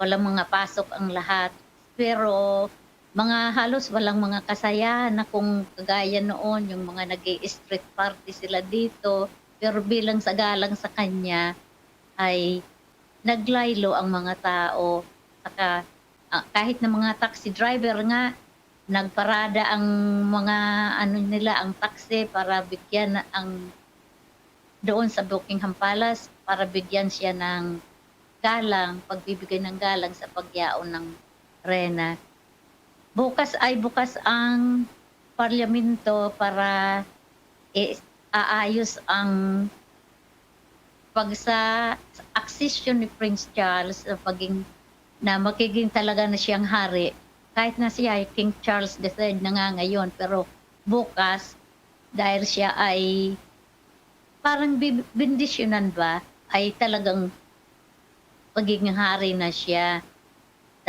Walang mga pasok ang lahat. Pero mga, halos walang mga kasayahan na kung kagaya noon, yung mga nag-i-street party sila dito. Pero bilang sa galang sa kanya, ay naglaylo ang mga tao. Saka, ah, kahit na mga taxi driver nga, nagparada ang mga, ano nila, ang taxi para bigyan ang, doon sa Buckingham Palace, para bigyan siya ng galang, pagbibigay ng galang sa pagyaon ng reyna. Bukas ay bukas ang parlamento para i-, aayos ang pag sa accession ni Prince Charles sa paging, na magiging talaga na siyang hari. Kahit na siya ay King Charles the Third na nga ngayon, pero bukas, dahil siya ay parang bi-, bendisyonan ba, ay talagang magiging hari na siya.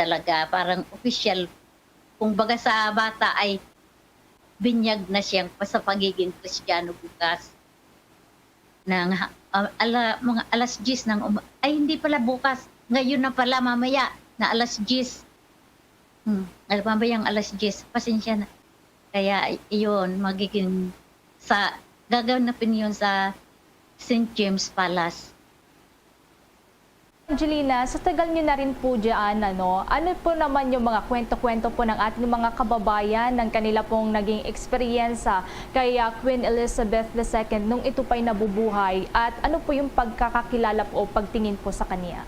Talaga, parang opisyal. Kung baga sa bata ay binyag na siyang pa-, sa pagiging Kristiyano bukas. Nang ha-, ah, ala-, mga alas diyes ng uma-, ay, hindi pala bukas. Ngayon na pala, mamaya, na alas diyes. Hmm, al-, mamayang alas diyes. Pasensya na. Kaya, iyon, magiging sa, gaganapin yun sa Saint James Palace. Angelina, sa tagal niyo na rin po diyan, ano, ano po naman yung mga kwento-kwento po ng ating mga kababayan, ng kanila pong naging eksperyensya kay, ah, Queen Elizabeth the Second nung ito pa'y nabubuhay, at ano po yung pagkakakilala po o pagtingin po sa kanya?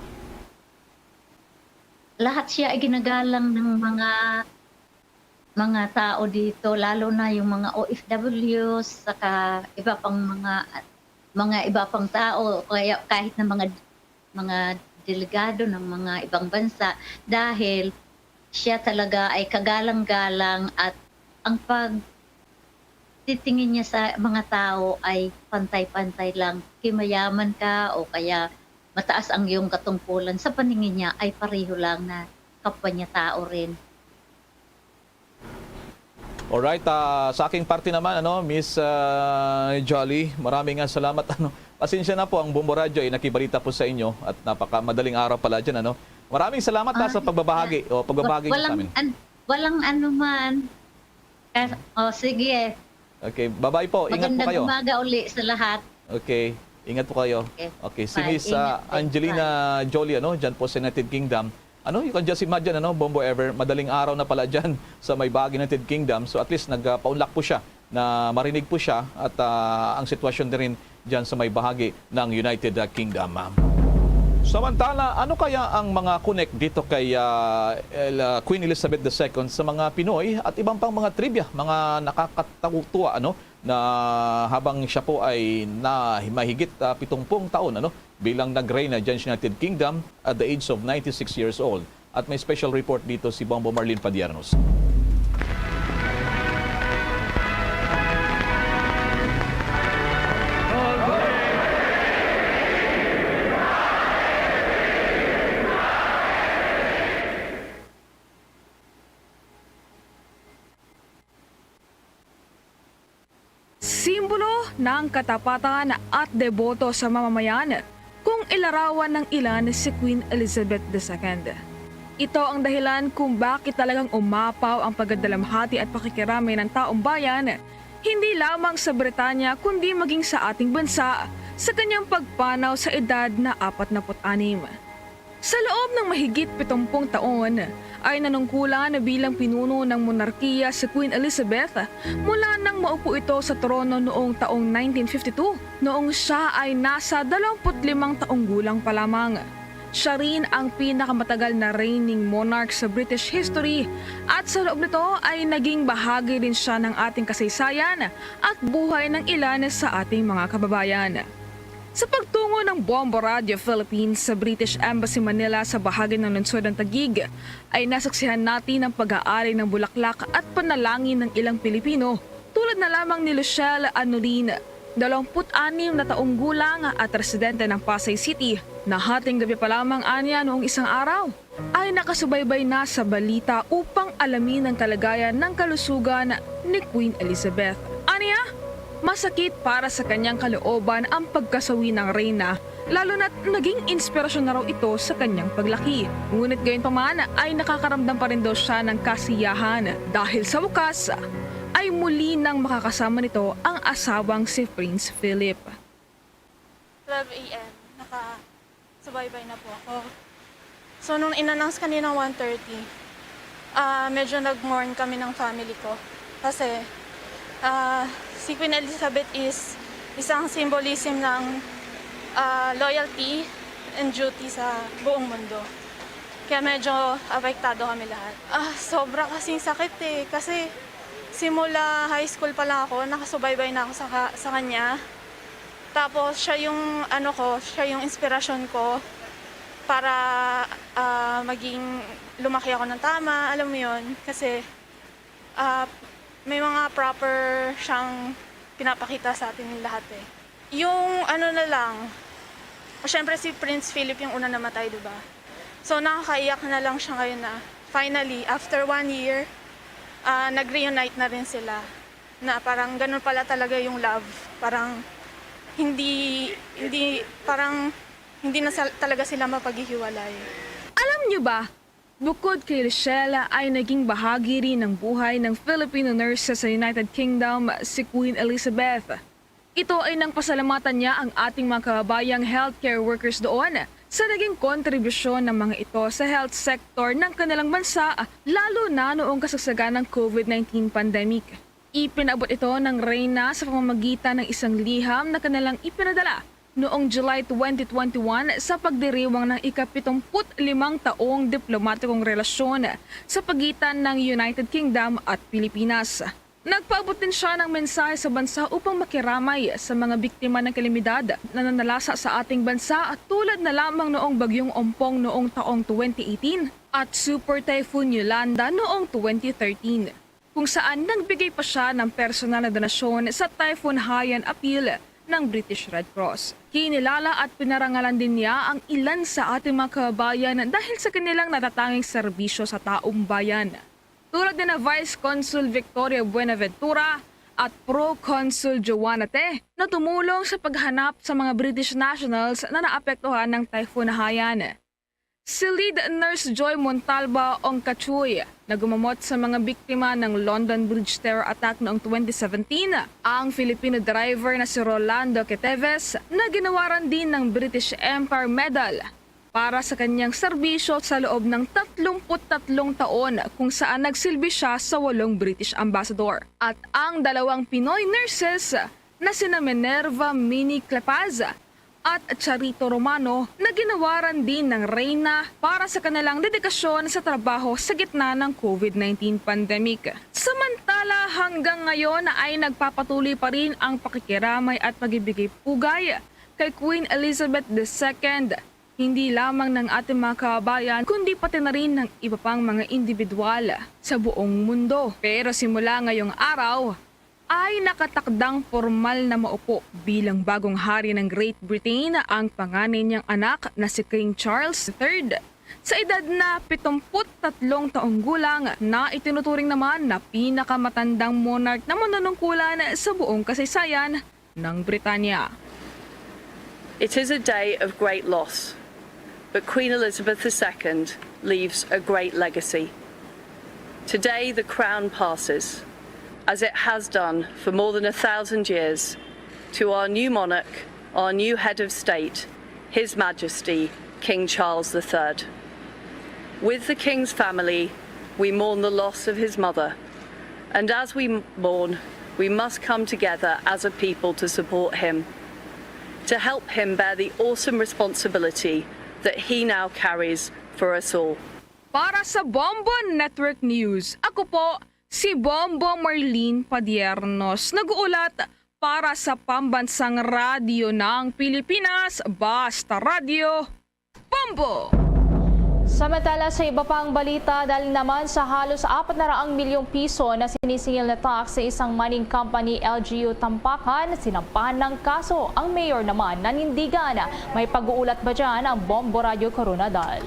Lahat siya ay ginagalang ng mga, mga tao dito, lalo na yung mga O F Ws, saka iba pang mga, mga iba pang tao, kaya kahit na mga, mga delegado ng mga ibang bansa, dahil siya talaga ay kagalang-galang at ang pag-, titingin niya sa mga tao ay pantay-pantay lang. Kay mayaman ka o kaya mataas ang iyong katungkulan, sa paningin niya ay pareho lang na kapwa niya tao rin. Alright, ah, sa aking parte naman, ano, Miss, ah, Jolly, maraming nga salamat. Ano, pasensya na po, ang Bombo Radyo ay nakibalita po sa inyo at napaka madaling araw pala dyan, ano. Maraming salamat, ah, sa pagbabahagi o pagbabahagi niyo sa Walang, amin. an- walang anuman. Kas- oh, sige. Okay, bye-bye po. Ingat po Magandang kayo. umaga uli sa lahat. Okay, ingat po kayo. Okay. Okay, si Bye. Miss, ah, Ingat din. Angelina Jolie, ano, dyan po sa United Kingdom. Ano, you can just imagine, ano, Bombo Ever, madaling araw na pala dyan sa may bahagi ng United Kingdom. So at least nagpaunlak po siya na marinig po siya at, ah, ang sitwasyon din rin dyan sa may bahagi ng United, ah, Kingdom. Samantala, ano kaya ang mga connect dito kay, ah, El-, ah, Queen Elizabeth the Second sa mga Pinoy at iban pang mga trivia, mga nakakatawa, ano, na habang siya po ay na mahigit, ah, pitungpung taon, ano, bilang nagreyna dyan sa United Kingdom at the age of ninety-six years old. At may special report dito si Bombo Marlene Padiernos. Simbolo ng katapatan at deboto sa mamamayan kung ilarawan ng ilan si Queen Elizabeth the Second. Ito ang dahilan kung bakit talagang umapaw ang pagdadalamhati at pakikiramay ng taong bayan, hindi lamang sa Britanya kundi maging sa ating bansa, sa kanyang pagpanaw sa edad na apat na put anim. Sa loob ng mahigit pitumpung taon, ay nanungkulan bilang pinuno ng monarkiya si Queen Elizabeth mula nang maupo ito sa trono noong taong nineteen fifty-two, noong siya ay nasa dalawampu't limang taong gulang pa lamang. Siya rin ang pinakamatagal na reigning monarch sa British history, at sa loob nito ay naging bahagi rin siya ng ating kasaysayan at buhay ng ilan sa ating mga kababayan. Sa pagtungo ng Bombo Radio Philippines sa British Embassy Manila sa bahagi ng lungsod ng Taguig, ay nasaksihan natin ang pag-aari ng bulaklak at panalangin ng ilang Pilipino, tulad na lamang ni Luchelle Anolin, dalawampu't anim na taong gulang at residente ng Pasay City, na hating gabi pa lamang anya noong isang araw ay nakasubaybay na sa balita upang alamin ang kalagayan ng kalusugan ni Queen Elizabeth. Anya, masakit para sa kanyang kalooban ang pagkasawi ng reyna, lalo na't naging inspirasyon na raw ito sa kanyang paglaki. Ngunit gayunpaman ay nakakaramdam pa rin daw siya ng kasiyahan dahil sa wakas ay muli nang makakasama nito ang asawang si Prince Philip. Twelve a m, nakasubaybay na po ako. So, nung in-announce kanina one thirty, ah, medyo nag-mourn kami ng family ko. Kasi, ah, si Queen Elizabeth is isang symbolism ng, ah, loyalty and duty sa buong mundo. Kaya medyo apektado kami lahat. Ah, sobra kasing sakit eh. Kasi simula high school pa lang ako, nakasubaybay na ako sa, ka- sa kanya. Tapos siya yung ano ko, siya yung inspirasyon ko para, ah, maging lumaki ako ng tama, alam mo 'yun, kasi, ah, may mga proper siyang pinapakita sa atin lahat eh. Yung ano na lang, syempre si Prince Philip yung una namatay, 'di ba? So nakakaiyak na lang siya ngayon na finally, after one year, ah, nag-reunite na rin sila. Na parang ganun pala talaga yung love. Parang hindi, hindi, parang hindi na sal- talaga sila mapaghihiwalay. Alam niyo ba, bukod kay Lucella ay naging bahagi rin ng buhay ng Filipino nurses sa United Kingdom si Queen Elizabeth. Ito ay nang pasalamatan niya ang ating mga kababayang healthcare workers doon sa naging kontribusyon ng mga ito sa health sector ng kanilang bansa, lalo na noong kasagsagan ng COVID nineteen pandemic. Ipinabot ito ng Reyna sa pamamagitan ng isang liham na kanilang ipinadala noong July twenty twenty-one sa pagdiriwang ng ika-pitungput limang taong diplomatikong relasyon sa pagitan ng United Kingdom at Pilipinas. Nagpaabot din siya ng mensahe sa bansa upang makiramay sa mga biktima ng kalamidad na nanalasa sa ating bansa, tulad na lamang noong Bagyong Ompong noong taong twenty eighteen at Super Typhoon Yolanda noong twenty thirteen. kung saan nagbigay pa siya ng personal na donasyon sa Typhoon Haiyan Appeal ng British Red Cross. Kinilala at pinarangalan din niya ang ilan sa ating mga kababayan dahil sa kanilang natatanging serbisyo sa taong bayan, tulad ni na Vice Consul Victoria Buenaventura at Pro Consul Joanna Te, na tumulong sa paghanap sa mga British nationals na naapektuhan ng Typhoon Haiyan. Si Lead Nurse Joy Montalba Ongkachuy, na gumamot sa mga biktima ng London Bridge terror attack noong twenty seventeen, ang Filipino driver na si Rolando Queteves, na ginawaran din ng British Empire Medal para sa kanyang serbisyo sa loob ng tatlumpu't tatlong taon, kung saan nagsilbi siya sa walong British ambassador. At ang dalawang Pinoy nurses na sina Minerva Mini Clepaz at Charito Romano, na ginawaran din ng Reyna para sa kanilang dedikasyon sa trabaho sa gitna ng COVID nineteen pandemic. Samantala, hanggang ngayon ay nagpapatuloy pa rin ang pakikiramay at pagibigay pugay kay Queen Elizabeth the Second, hindi lamang ng ating mga kababayan, kundi pati na rin ng iba pang mga individual sa buong mundo. Pero simula ngayong araw, ay nakatakdang pormal na maupo bilang bagong hari ng Great Britain ang panganay niyang anak na si King Charles the Third. Sa edad na pitungput tatlong taong gulang, na itinuturing naman na pinakamatandang monarch na manunungkulan sa buong kasaysayan ng Britanya. It is a day of great loss, but Queen Elizabeth the Second leaves a great legacy. Today, the crown passes, as it has done for more than a thousand years, to our new monarch, our new head of state, His Majesty King Charles the Third. With the King's family, we mourn the loss of his mother, and as we mourn, we must come together as a people to support him, to help him bear the awesome responsibility that he now carries for us all. Para sa Bombo Network News, ako po si Bombo Marlene Padiernos, nag-uulat para sa Pambansang Radyo ng Pilipinas, Basta Radyo, Bombo! Samantala, sa iba pang balita, dahil naman sa halos apat na raang milyong piso na sinisingil na tax sa isang mining company, L G U Tampakan, sinampahan ng kaso ang mayor naman nanindigan. May pag-uulat ba dyan ang Bombo Radyo Coronadal?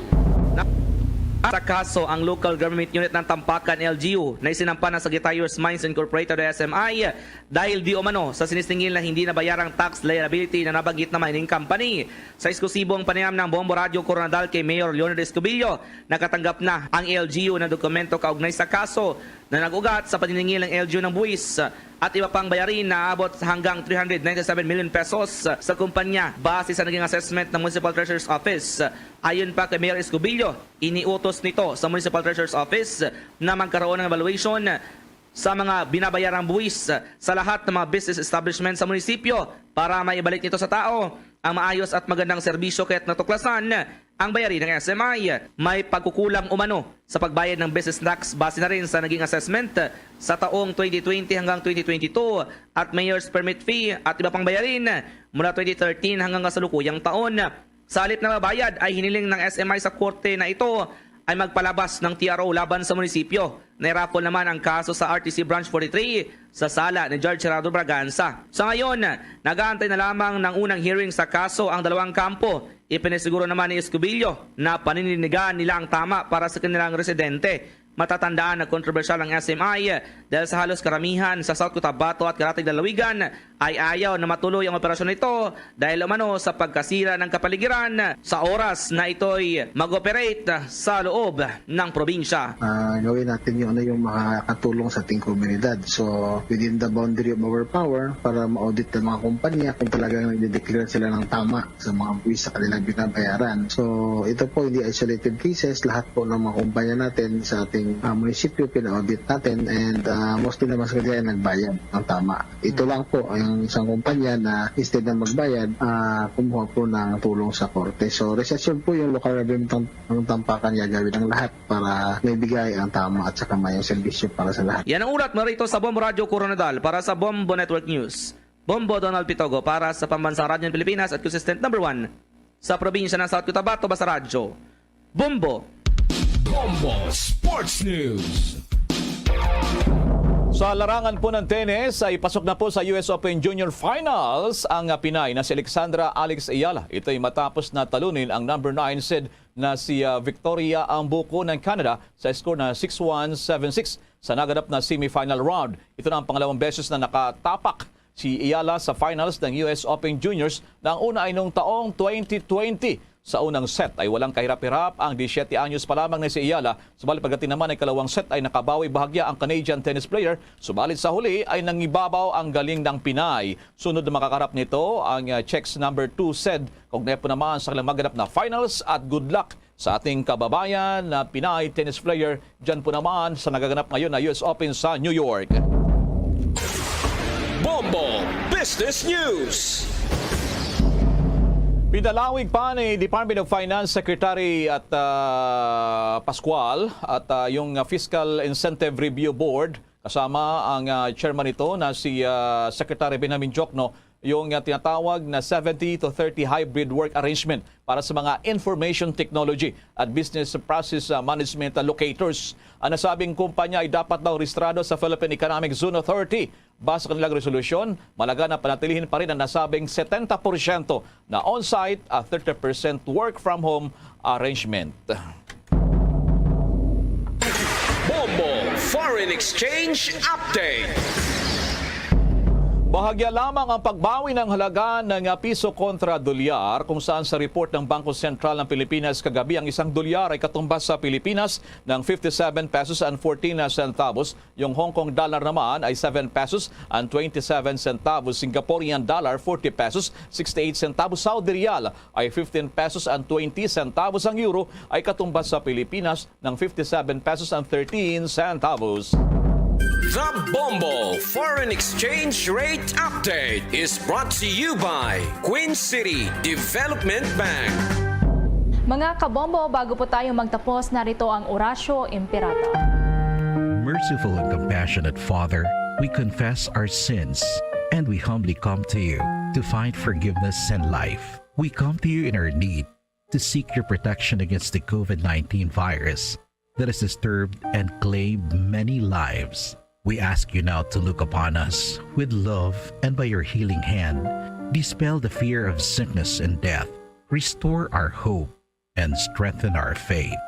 Sa kaso, ang Local Government Unit ng Tampakan, L G U, na isinampa ng Sagittarius Mines Incorporated o S M I dahil di umano sa sinisingil na hindi nabayarang tax liability na nabanggit na mining company. Sa eksklusibong panayam ng Bombo Radyo Coronadal kay Mayor Leonard Escobillo, nakatanggap na ang L G U ng dokumento kaugnay sa kaso na nag-ugat sa paniningil ng L G U ng buwis at iba pang bayarin na aabot sa hanggang three hundred ninety-seven million pesos sa kumpanya base sa naging assessment ng Municipal Treasurer's Office. Ayon pa kay Mayor Escobillo, iniutos nito sa Municipal Treasurer's Office na magkaroon ng evaluation sa mga binabayarang buwis sa lahat ng mga business establishment sa munisipyo para maibalik nito sa tao ang maayos at magandang serbisyo, kaya't natuklasan ang bayarin ng S M I. May pagkukulang umano sa pagbayad ng business tax base na rin sa naging assessment sa taong twenty twenty hanggang twenty twenty-two at mayor's permit fee at iba pang bayarin mula twenty thirteen hanggang kasalukuyang taon. Sa halip na mabayad ay hiniling ng S M I sa korte na ito ay magpalabas ng T R O laban sa munisipyo. Nairaffle naman ang kaso sa R T C Branch forty-three sa sala ni Judge Gerardo Braganza. Sa ngayon, nag-aantay na lamang ng unang hearing sa kaso ang dalawang kampo. Ipinisiguro naman ni Escobillo na panindigan nila ang tama para sa kanilang residente. Matatandaan na kontrobersyal ang S M I dahil sa halos karamihan sa South Cotabato at Caratig Lalawigan ay ayaw na matuloy ang operasyon nito dahil umano sa pagkasira ng kapaligiran sa oras na ito'y mag-operate sa loob ng probinsya. Ah, gawin natin yung ano, yung makakatulong sa ating komunidad. So, within the boundary of our power, para ma-audit ng mga kumpanya kung talagang nagde-declare sila ng tama sa mga buwis sa kanilang binabayaran. So, ito po hindi isolated cases. Lahat po ng mga kumpanya natin sa ating ah, munisipyo, pina-audit natin, and ah, mostly naman sila ay nagbayad ng tama. Ito lang po ang isang kumpanya na instead na magbayad, ah, kumuha po ng tulong sa korte. So, rest assured po, yung local government ng, ng Tampakan gagawin ang lahat para maibigay ang tama at saka mayong serbisyo para sa lahat. Yan ang ulat mula rito sa Bombo Radyo Coronadal para sa Bombo Network News. Bombo Donald Pitogo para sa Pambansang Radyo ng Pilipinas at consistent number one sa probinsya ng South Cotabato, Basta Radyo Bombo. Bombo Sports News. Sa larangan po ng tennis ay pasok na po sa U S Open Junior Finals ang, ah, Pinay na si Alexandra Alex Ayala. Ito'y matapos na talunin ang number nine seed na si, ah, Victoria Ambuco ng Canada sa score na six one, seven six sa naganap na semifinal round. Ito na ang pangalawang beses na nakatapak si Ayala sa finals ng U S Open Juniors na ang una ay noong taong twenty twenty. Sa unang set ay walang kahirap-hirap ang disiyete anyos pa lamang na si Ayala, subalit pagdating naman ay kalawang set ay nakabawi bahagya ang Canadian tennis player, subalit sa huli ay nangibabaw ang galing ng Pinay. Sunod na makakarap nito ang, ah, Czechs number two seed. Kaugnay po naman sa kanilang maganap na finals at good luck sa ating kababayan na Pinay tennis player dyan po naman sa nagaganap ngayon na U S Open sa New York. Bombo Business News. Pinalawig pa ni Department of Finance Secretary at, ah, Pascual at, ah, yung, ah, Fiscal Incentive Review Board kasama ang, ah, chairman nito na si, ah, Secretary Benjamin Diokno yung, ah, tinatawag na seventy to thirty hybrid work arrangement para sa mga information technology at business process, ah, management, ah, locators. Ang nasabing kumpanya ay dapat daw rehistrado sa Philippine Economic Zone Authority. Base sa kanilang resolusyon, mahalaga na panatilihin pa rin ang nasabing setenta porsyento na on-site at thirty percent work from home arrangement. Bombo Foreign Exchange Update. Bahagya lamang ang pagbawi ng halaga ng piso kontra dolyar, kung saan sa report ng Bangko Sentral ng Pilipinas kagabi, ang isang dolyar ay katumbas sa Pilipinas ng fifty-seven pesos and fourteen centavos. Yung Hong Kong dollar naman ay seven pesos and twenty-seven centavos, Singaporean dollar forty pesos sixty-eight centavos, Saudi riyal ay fifteen pesos and twenty centavos, ang euro ay katumbas sa Pilipinas ng fifty-seven pesos and thirteen centavos. The Bombo Foreign Exchange Rate Update is brought to you by Queen City Development Bank. Mga kabombo, bago po tayo magtapos, narito ang Orasyo Imperata. Merciful and compassionate Father, we confess our sins and we humbly come to you to find forgiveness and life. We come to you in our need to seek your protection against the COVID nineteen virus that has disturbed and claimed many lives. We ask you now to look upon us with love and by your healing hand, dispel the fear of sickness and death, restore our hope, and strengthen our faith.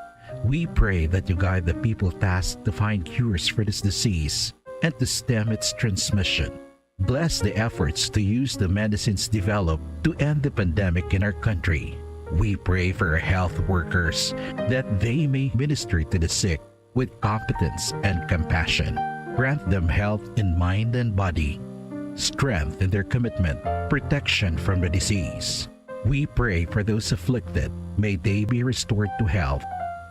We pray that you guide the people tasked to find cures for this disease and to stem its transmission. Bless the efforts to use the medicines developed to end the pandemic in our country. We pray for our health workers that they may minister to the sick with competence and compassion. Grant them health in mind and body, strength in their commitment, protection from the disease. We pray for those afflicted. May they be restored to health.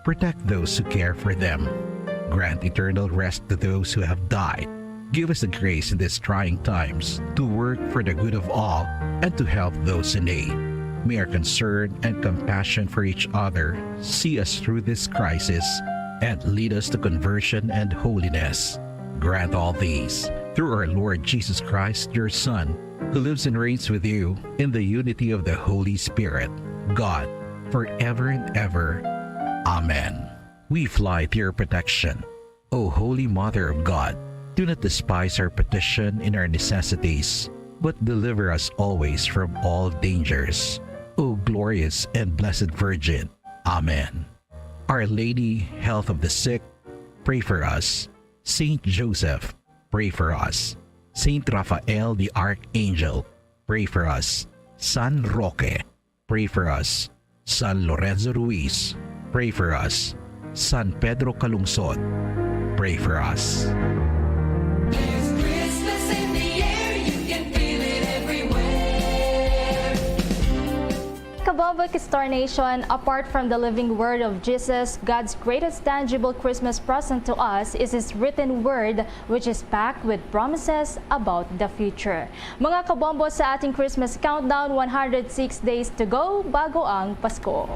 Protect those who care for them. Grant eternal rest to those who have died. Give us the grace in these trying times to work for the good of all and to help those in need. May our concern and compassion for each other see us through this crisis and lead us to conversion and holiness. Grant all these through our Lord Jesus Christ, your Son, who lives and reigns with you in the unity of the Holy Spirit, God, forever and ever. Amen. We fly to your protection, O Holy Mother of God. Do not despise our petition in our necessities, but deliver us always from all dangers, O glorious and blessed Virgin. Amen. Our Lady, Health of the Sick, pray for us. Saint Joseph, pray for us. Saint Raphael the Archangel, pray for us. San Roque, pray for us. San Lorenzo Ruiz, pray for us. San Pedro Calungsod, pray for us. There's Christmas in the air, you can feel it everywhere. Kabombo Star Nation, apart from the living word of Jesus, God's greatest tangible Christmas present to us is His written word, which is packed with promises about the future. Mga kabombo, sa ating Christmas countdown, one hundred six days to go bago ang Pasko.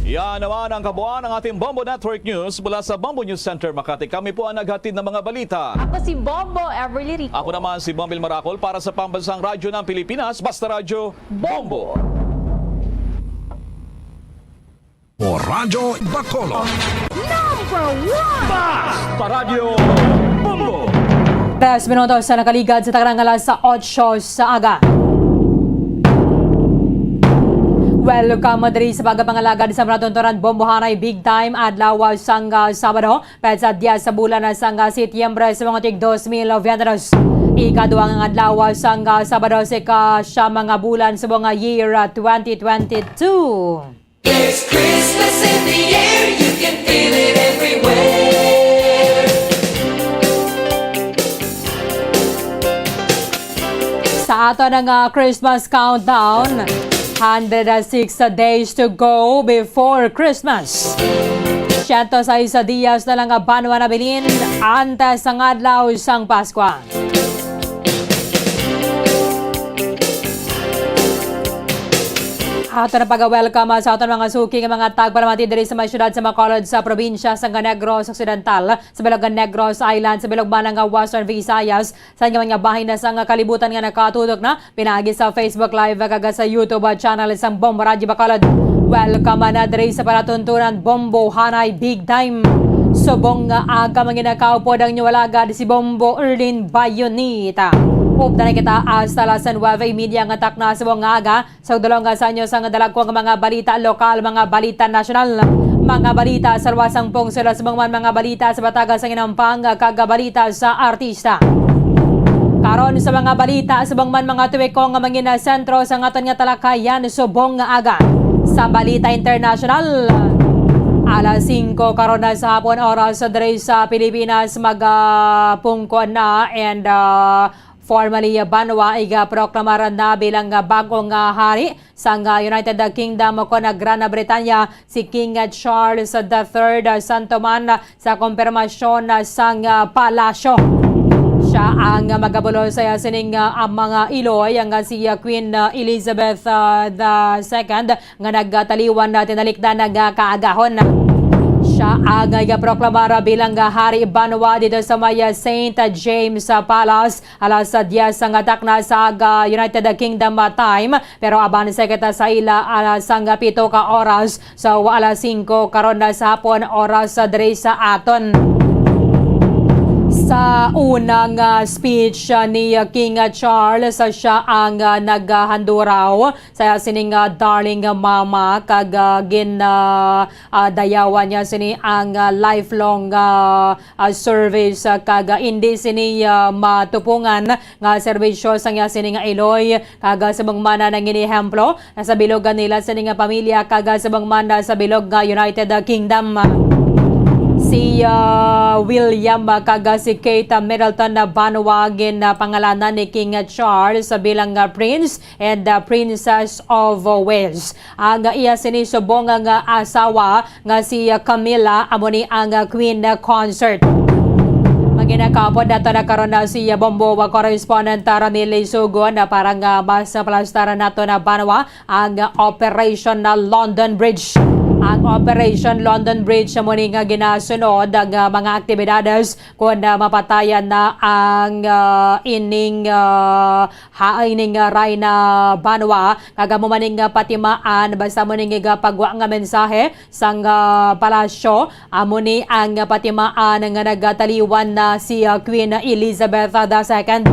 Yan naman ang kabuuan ng ating Bombo Network News mula sa Bombo News Center, Makati. Kami po ang naghatid ng mga balita. Ako si Bombo Everly Rico. Ako naman si Bombil Maracol para sa Pambansang Radyo ng Pilipinas, Basta Radyo Bombo. O Radyo Bacolod. Number one! Basta Radyo Bombo! Tres minutos sa nakaligad sa takna nga alas otso sa aga. Welcome diri sa pagpangalagad sa matuntunan bombohanay big time adlaw sang, ah, Sabado, petsa diyes sa bulan sang, ah, Setyembre sa mga tig dos mil veintidos. Ikaduha nga adlaw sang, ah, Sabado sa ika-siyam nga bulan sa mga year, ah, twenty twenty-two. There's Christmas in the air, you can feel it everywhere. Sa ato na nga Christmas countdown, hundred six days to go before Christmas. Siyento sais diyas na lang nga banwa nabilin antes sang adlaw sang Paskwa. Ato na pag-welcome sa aton mga suki nga mga tagpalamati diri sa mga syudad sa Bacolod, sa probinsya sang Negros Occidental, sa bilog nga Negros Island, sa bilog man nga Western Visayas, sa inyo mga bahin na sang kalibutan nga nakatutok na pinaagi sa Facebook Live kag sa YouTube channel sang Bombo Radyo Bacolod. Welcome na diri sa palatuntunan Bombo Hanay Big Time. Subong nga aga, mga ginakaupod, ang inyo alagad si Bombo Erlin Bayonita. Updan na kita hasta alas nuwebe y media nga takna subong nga aga. Sa pagdulong sa inyo sang dalagko nga mga balita lokal, mga balita nasyonal, mga balita sa luwas sang pungsod, subong man mga balita sa bataga sang inampang kag balita sa artista. Karon sa mga balita, subong man mga tuwiko nga mangin sentro sa aton nga talakayan subong nga aga. Sa balita internasyonal, alas singko karon na sa hapon, oras diri sa Pilipinas, magapungko na and, ah, formally, ah, banwa igaproklamar na bilang, ah, bag-ong, ah, hari sang, ah, United Kingdom o kon, ah, Gran Britanya si King, ah, Charles the Third, ah, santo man, ah, sa kompirmasyon, ah, sang, ah, palasyo. Siya ang, ah, magabulos sa sining, ah, ang mga iloy nga si, ah, Queen, ah, Elizabeth, ah, the Second, nga nagtaliwan na tinalikdan nga kaagahon. Siya ang igaproklamar bilang hari banwa dito sa may Saint James Palace alas diyes nga takna sa aga United Kingdom time, pero aban sa kita sa ila alas sang pito ka oras, so alas singko karon na sa hapon oras diri sa aton. Sa unang, ah, speech, ah, ni King Charles, ah, siya ang, ah, naghanduraw sa sining, ah, darling, ah, mama, kag, ah, gin, ah, ah, dayawan niya sini ang, ah, lifelong, ah, ah, service, ah, kag, ah, indi sini, ah, matupungan nga serbisyo sang iya sini nga iloy, kag, ah, subong man na nangin ehemplo na sa bilog nila sini nga pamilya, kag, ah, subong man na sa bilog nga United, ah, Kingdom. Si, ah, William, ah, kag, ah, si Kate, ah, Middleton na banwa gin, ah, pangalanan ni King, ah, Charles, ah, bilang, ah, Prince and, ah, Princess of Wales. Ang iya sini subong nga asawa nga si Camilla amo ni ang Queen Consort. Maginakapon nato na karon na si Bombo wa correspondent Ramil Lisugon na para nga mas palastaran nato na banwa ang Operation na London Bridge. Ang Operation London Bridge amo ni nga ginasunod ang mga aktibidades kon, ah, mapatayan na ang, ah, ining, ah, ha, ining, ah, Rayna banwa, kag amo man ning, ah, patimaan, basta mo ning igapagwa nga mensahe sang, ah, palasyo, amo ni ang patimaan nga nagataliwan na si, ah, Queen Elizabeth the Second.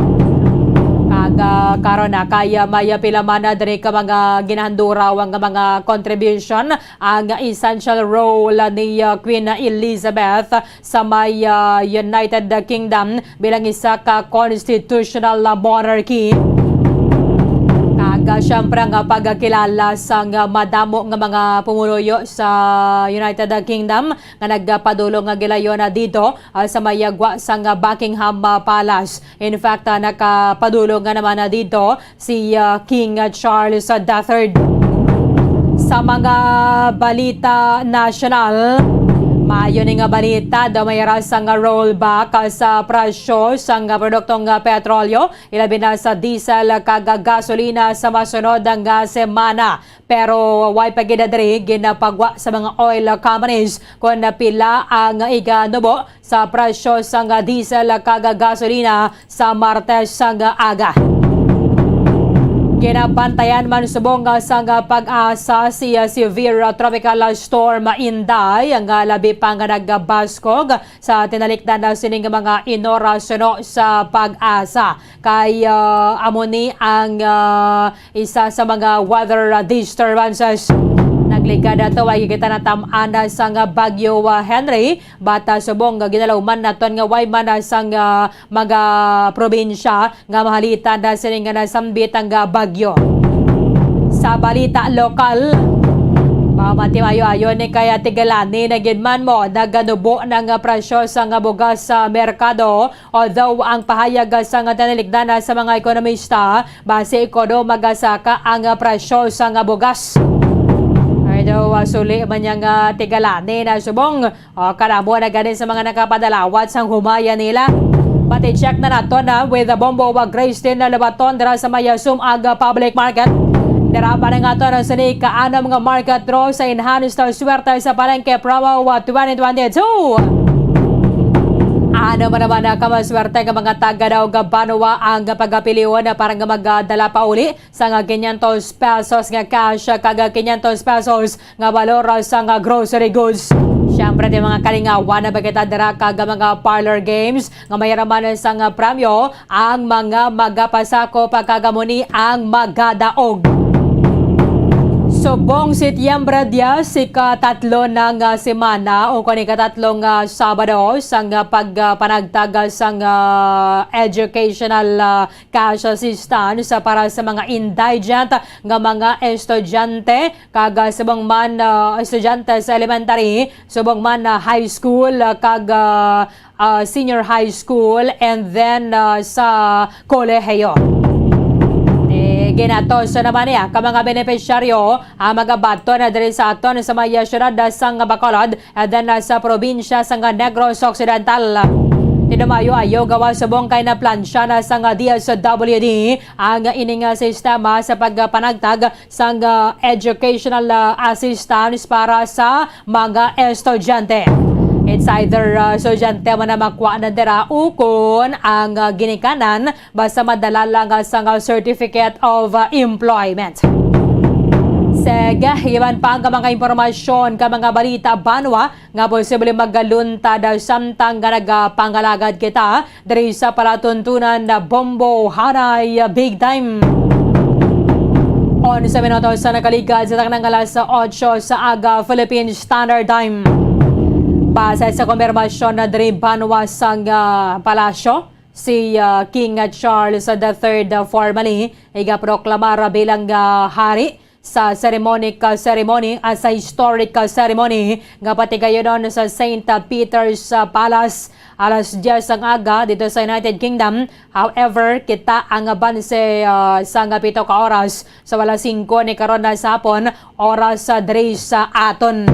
Kag, ah, karon na kay, ah, may, ah, pila man na diri ka mga ginahanduraw nga mga contribution ang essential role ni, ah, Queen Elizabeth sa may, ah, United Kingdom bilang isa ka constitutional monarchy. Kag, ah, siyempre, ang pagkilala sang madamo nga mga pumuluyo sa United Kingdom nga nagpadulong nga gilayon na dito, ah, sa may gwa sang Buckingham, ah, Palace. In fact, ah, nakapadulong nga naman na dito si, ah, King, ah, Charles, ah, the Third. Sa mga balita nasyonal, maayo ni nga balita daw may rasa nga rollback, ah, sa presyo sang, ah, produktong, ah, petrolyo, ilabi na sa diesel kag gasolina sa masunod nga semana. Pero way pa gid diri ginapagwa sa mga oil companies kon pila ang iganubo sa presyo sang diesel kag gasolina sa Martes sang aga. Ginabantayan man subong nga sang PAGASA si, ah, severe, ah, tropical, ah, storm, ah, Inday, nga labi pa nga nagabaskog sa tinalikdan na sining mga inora suno sa PAGASA. Kay, ah, amo ni ang, ah, isa sa mga weather, ah, disturbances. Nagligad ato ay kita natam-an na sang Bagyo, ah, Henry, bata subong nga ginalawman naton nga way man na sang, ah, mga probinsya nga mahalitan na sini nga nasambit ang, ah, bagyo. Sa balita lokal, pamatimayo-ayo ni kaya tigalani na gid man mo naganubo na nga presyo sa nga bugas sa merkado, although ang pahayag sa nga tinalikdan na sa mga ekonomista, basi kuno magasaka ang, ah, presyo sa nga bugas. Although, ah, suli man niya nga tigalani na subong, o, kanamo na gani sa mga nakapadalawat sang humaya nila. Pati check na nato na with the Bombo wa Graystin na Lobaton dira sa may Sumag Public Market. Dira pa na nga to na sini ka-anom nga market draw sa Enhanced Swerte sa Palengke Promo wa twenty twenty-two. Ano man naman na kamaswerte nga mga taga daw nga banwa ang pagapilion para nga magdala pa uli sang quinientos pesos nga cash kag quinientos pesos nga balor sang grocery goods. Siyempre, ti mga kalingawan na bagita dira kag mga parlor games nga may raman sang premyo ang mga magapasakop kag amo ni ang magadaog. Subong Setyembre diyes, ikatatlo na nga semana o kon ikatatlo nga Sabado sang pagpanagtag sang educational, ah, cash assistance para sa mga indigent nga mga estudyante kag, ah, subong man, ah, estudyante sa elementary, subong man, ah, high school, ah, kag, ah, ah, senior high school, and then, ah, sa kolehiyo. Eh, ginatos naman niya ka mga benepisyaryo ang magabaton na diri sa aton sa may, ah, siyudad, ah, sang Bacolod, and then, ah, sa probinsya sang Negros Occidental. Tinumayo-ayo gawas subong kay naplansya na sang D S W D ang ining, ah, sistema sa pagpanagtag sang, ah, educational, ah, assistance para sa mga estudyante. It's either, ah, estudyante man na makuha na dira ukon ang, ah, ginikanan basta madala lang, ah, sang, ah, certificate of, ah, employment. Sige, iban pa ang mga impormasyon ka mga balita banwa nga posible magaluntad samtang nga nagapangalagad kita diri sa palatuntunan na Bombo Hanay Big Time. Onse minutos sa nakaligad sa taknang alas otso sa aga Philippine Standard Time. Base sa kumpirmasyon na diri banwa sang, ah, palasyo, si, ah, King Charles the third, ah, formally igaproklamar bilang, ah, hari sa ceremonic, ah, ceremony, ah, sa historic, ah, ceremony nga patigayunon sa Saint Peter's, ah, Palace alas diyes ang aga dito sa United Kingdom. However, kita ang abanse, ah, sa nga pito ka oras sa wala singko ni karon na sa hapon, oras sa diri sa aton.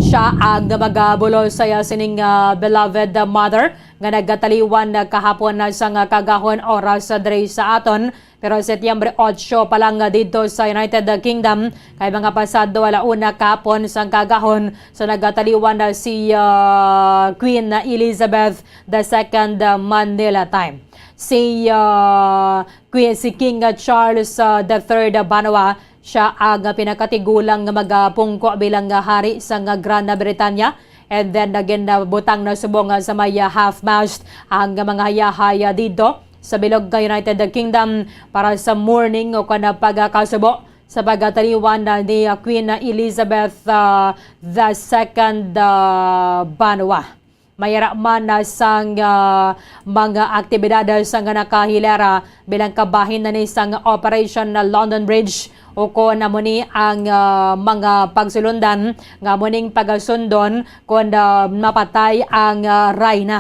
Siya ang magabulos sa iya sining, ah, beloved mother nga nagataliwan na kahapon na sa nga kagahon oras sa diri sa aton. Pero Setyembre otso pa lang nga didto sa United Kingdom, kay mga pasado ala una kahapon sang kagahon sa nagataliwan na si, ah, Queen Elizabeth the second, ah, Manila time. Si, ah, Queen, si King, ah, Charles, ah, the third, ah, banwa, siya ang, ah, pinakatigulang nga magapungko bilang, ah, hari sa nga Gran Britanya. And then, nagin, ah, butang na subong, ah, sa may, ah, half mast ang, ah, mga hayahay, ah, didto sa bilog nga United Kingdom para sa mourning o kana pagkasubo sa pagkataliwan na ni, ah, Queen Elizabeth, ah, the second, ah, banwa. Mayara man na sang, ah, mga aktibidad sang nakahilera bilang kabahin na ni sang Operation London Bridge, o kon amo ni ang, ah, mga pagsulundan nga amo ning pagasundon kon, ah, mapatay ang, ah, rayna.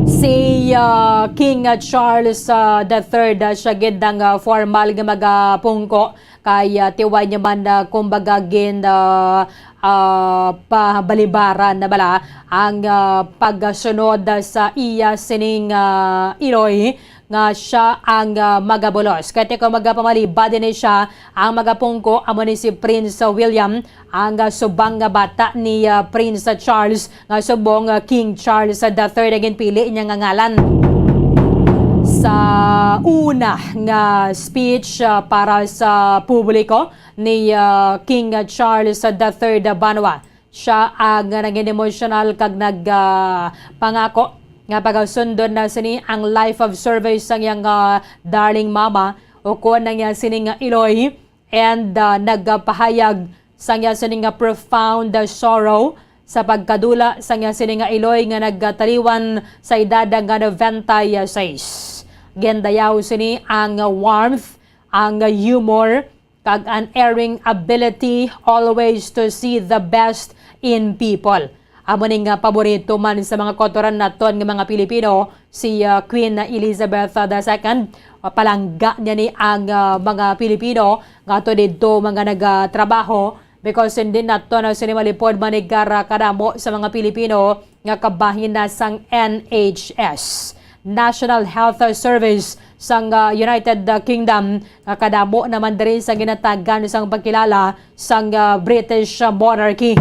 Si, ah, King, ah, Charles, ah, the third, ah, siya gid ang, ah, formal nga magapungko kay, ah, tiway niya man, ah, kumbaga gin, ah, ah, pabalibaran na bala ang, ah, pagsunod sa iya sining, ah, iloy nga siya ang, ah, magabulos. Kay ti ko magapamalibad ini siya, ang magapungko amo ni si Prince William, ang, ah, subang nga bata ni, ah, Prince Charles, nga subong, ah, King Charles the third ang ginpili niya nga ngalan. Sa una nga speech, ah, para sa publiko ni, ah, King Charles the Third Banwa, siya ang nangin emotional kag nag, ah, pangako nga pagasundon na sini ang life of service sang iyang, ah, darling mama, ukon ang iya sini nga iloy, and, ah, nagpahayag sang iya sini nga profound, ah, sorrow sa pagkadula sang iya sini nga iloy nga nagkataliwan sa edad nga ninety-six. Gindayaw sini ang warmth, ang humor, kag unerring ability always to see the best in people. Amo ni nga paborito man sa mga kautoran naton nga mga Pilipino, si, ah, Queen Elizabeth the Second. Ah, palangga niya ni ang, ah, mga Pilipino nga ato didto mga nagatrabaho, because hindi nato na sini malipod manigar, ah, kadamo sa mga Pilipino nga kabahin na sang N H S, National Health Service sang, ah, United Kingdom, nga kadamo naman diri sa ginatagan sang pagkilala sang, ah, British monarchy.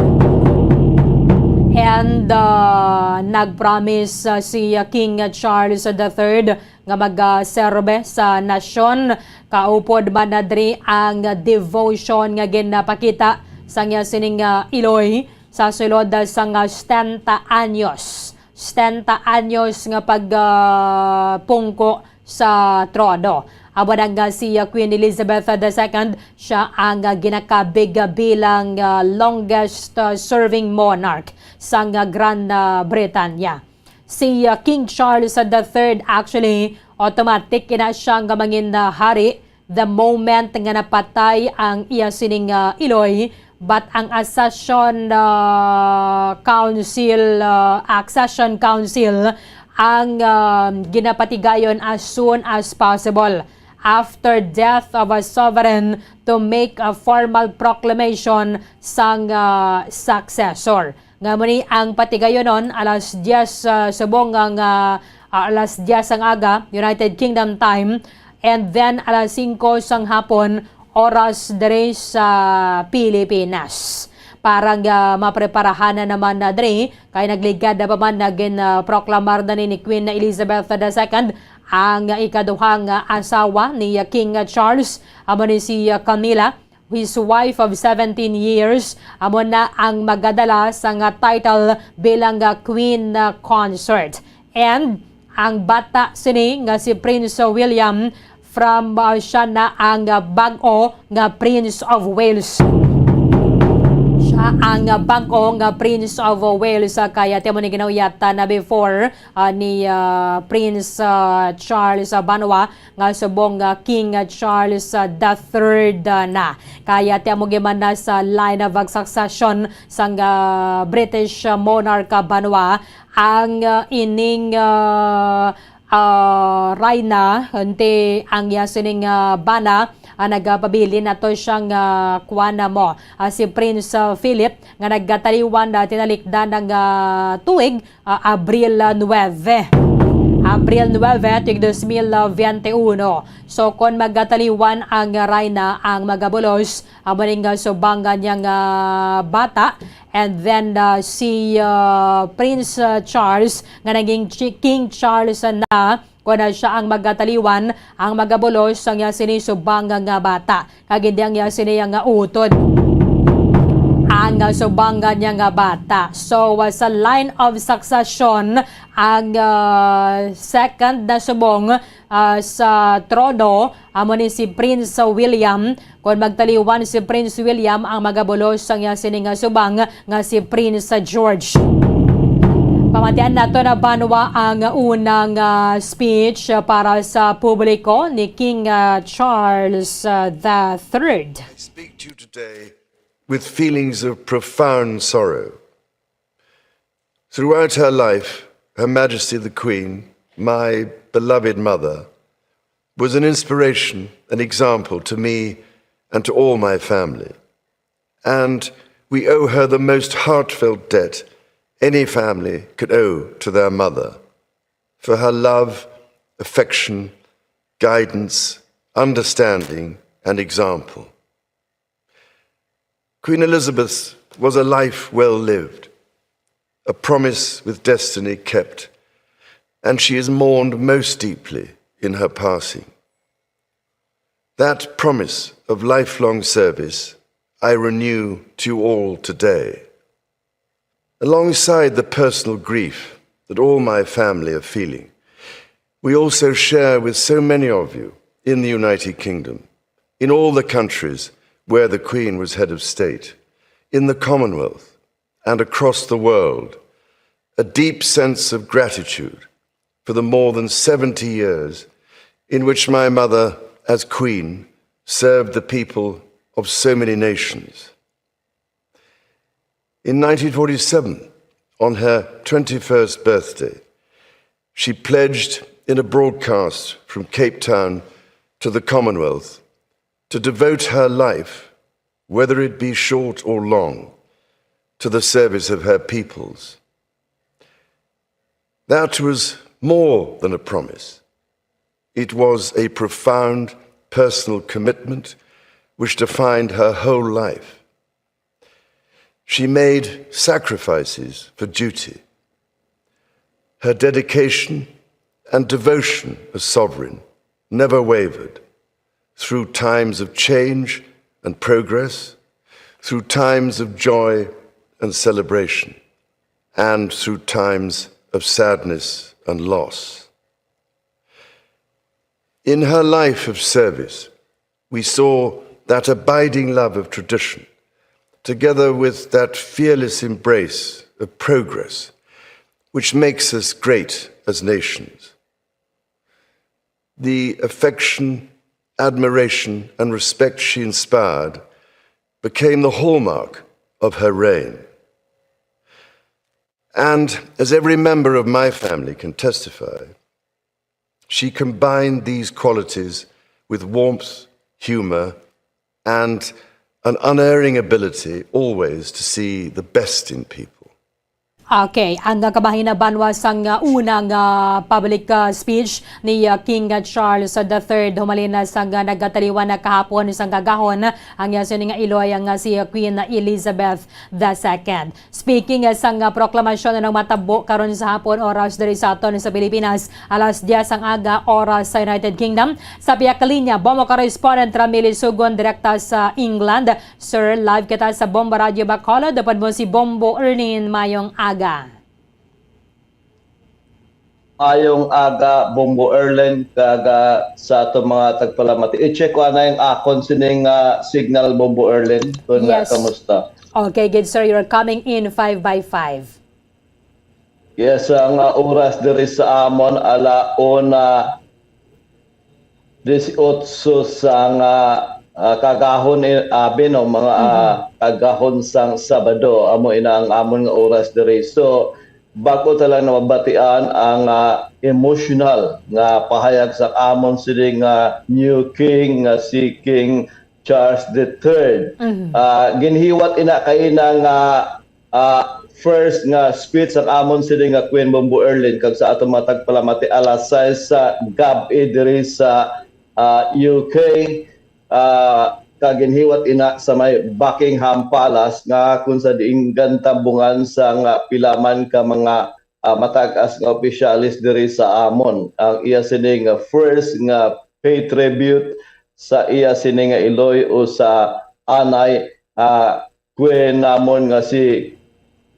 And, ah, nag-promise, ah, si, ah, King Charles the Third nga magaserbe sa nasyon. Kaupod man na diri ang devotion nga ginapakita sang iya sining, ah, iloy sa sulod sang, ah, setenta anyos. Setenta anyos nga pag, ah, pungko sa trono. Amo na nga si, ah, Queen Elizabeth the Second, siya ang, ah, ginakabig, ah, bilang, ah, longest, ah, serving monarch sang, ah, Gran, ah, Britanya. Si, ah, King Charles the Third, actually, automatic ina siya nga mangin, ah, hari the moment nga napatay ang iya sining, ah, iloy, but ang accession, ah, council, ah, accession council ang, ah, ginapatigayon as soon as possible after death of a sovereign to make a formal proclamation sang, ah, successor. Nga mo ni ang patigayonon, alas diyes, ah, subong ang, ah, ah, alas diyes ang aga, United Kingdom time, and then alas singko sang hapon, oras diri sa Pilipinas. Para nga mapreparahan na naman na diri, kay nagligad na pa man nagin, ah, proklamar na ni, ni Queen Elizabeth the Second ang ikaduhang, ah, asawa ni, ah, King Charles, amo ni si, ah, Camilla, his wife of seventeen years, amo na ang magadala sang, ah, title bilang, ah, Queen, ah, Consort. And ang bata sini nga si Prince William, from, ah, siya na ang, ah, bag-o nga Prince of Wales. Siya ang, ah, bag-o nga Prince of Wales, ah, kaya ti amo ni ginauyatan na before, ah, ni, ah, Prince, ah, Charles, ah, Banwa nga subong, ah, King, ah, Charles, ah, the Third, ah, na. Kaya ti amo giman na sa line of succession sang, ah, British, ah, monarch, ah, Banwa ang, ah, ining, ah, ah, rayna, nti ang iya sining, ah, bana, ah, nagapabilin nato siyang, ah, kuwan na mo, ah, si Prince, ah, Philip nga nagkataliwan, ah, tinalikdan ng, ah, tuig, ah, Abril, ah, nuebe. Abril nuebe, tuig dos mil veintiuno. So, kon magataliwan ang rayna, ang magabulos, amo ning, ah, subangan niya nga bata. And then, ah, si, ah, Prince, ah, Charles, nga naging chi-, King Charles na, kon, ah, siya ang magataliwan, ang magabulos ang iya sini subang nga bata. Kag hindi ang iya sini nga utod ang, ah, subangan niya nga bata. So, ah, sa line of succession, ang, ah, second na subong, ah, sa trono, amo ni si Prince William. Kon magtaliwan si Prince William, ang magabulos sang iya sini nga subang nga si Prince George. Pamatian nato na banwa ang unang, ah, speech, ah, para sa publiko ni King, ah, Charles, ah, the Third. I speak to you today with feelings of profound sorrow. Throughout her life, Her Majesty the Queen, my beloved mother, was an inspiration, an example to me and to all my family. And we owe her the most heartfelt debt any family could owe to their mother, for her love, affection, guidance, understanding, and example. Queen Elizabeth was a life well lived, a promise with destiny kept, and she is mourned most deeply in her passing. That promise of lifelong service I renew to you all today. Alongside the personal grief that all my family are feeling, we also share with so many of you in the United Kingdom, in all the countries where the Queen was head of state, in the Commonwealth, and across the world, a deep sense of gratitude for the more than seventy years in which my mother, as Queen, served the people of so many nations. In nineteen forty-seven, on her twenty-first birthday, she pledged in a broadcast from Cape Town to the Commonwealth to devote her life, whether it be short or long, to the service of her peoples. That was more than a promise. It was a profound personal commitment which defined her whole life. She made sacrifices for duty. Her dedication and devotion as sovereign never wavered through times of change and progress, through times of joy and celebration, and through times of sadness and loss. In her life of service, we saw that abiding love of tradition, together with that fearless embrace of progress, which makes us great as nations. The affection, admiration, and respect she inspired became the hallmark of her reign. And as every member of my family can testify, she combined these qualities with warmth, humor, and an unerring ability always to see the best in people. Okay, ang, ah, kabahin na banwa sang, ah, una nga, ah, public, ah, speech ni, ah, King, ah, Charles the third, humalin na sang, ah, nagataliwan na kahapon sang kagahon ang iya sini nga iloy nga si, ah, Queen Elizabeth the second. Speaking, ah, sang, ah, proklamasyon nga matabo karon sa hapon oras diri sa aton sa Pilipinas, alas diyes ang aga oras sa United Kingdom. Sa pihak linya, Bombo correspondent Ramili Sugon direkta sa England. Sir, live kita sa Bombo Radyo Bacolod. Upod mo si Bombo Erlin. Mayong aga. Mayong aga, Bombo Erlin, kag, ah, sa ato mga tagpalamati. I-check ko anay ang akon sining, ah, signal, Bombo Erlin. Kung, ah, Yes. Kamusta? Okay, good sir. You're coming in five by five. Yes, ang, ah, oras diri sa amon, ala una dieciocho sang, ah, ah, kagahon, eh, abi, no, mga, ah, kagahon sang Sabado, amo ina ang amon nga oras diri. So, bag-o ta lang na mabatian ang, ah, emotional nga pahayag sa amon sini nga new king nga si King Charles the third. Ah, ginhiwat ina kaina nga, ah, first nga speech ang amon sini nga Queen Bombo Erlin, kag sa ato mga tagpalamati, alas sais sa gab-i diri sa, ah, U K, ah, kag ginhiwat ina sa may Buckingham Palace, nga kung sa diin gintabungan sang, ah, pila man ka mga, ah, matag-as nga opisyales diri sa amon. Ang iya sini nga first nga pay tribute sa iya sini nga iloy o sa anay, ah, Queen namon nga si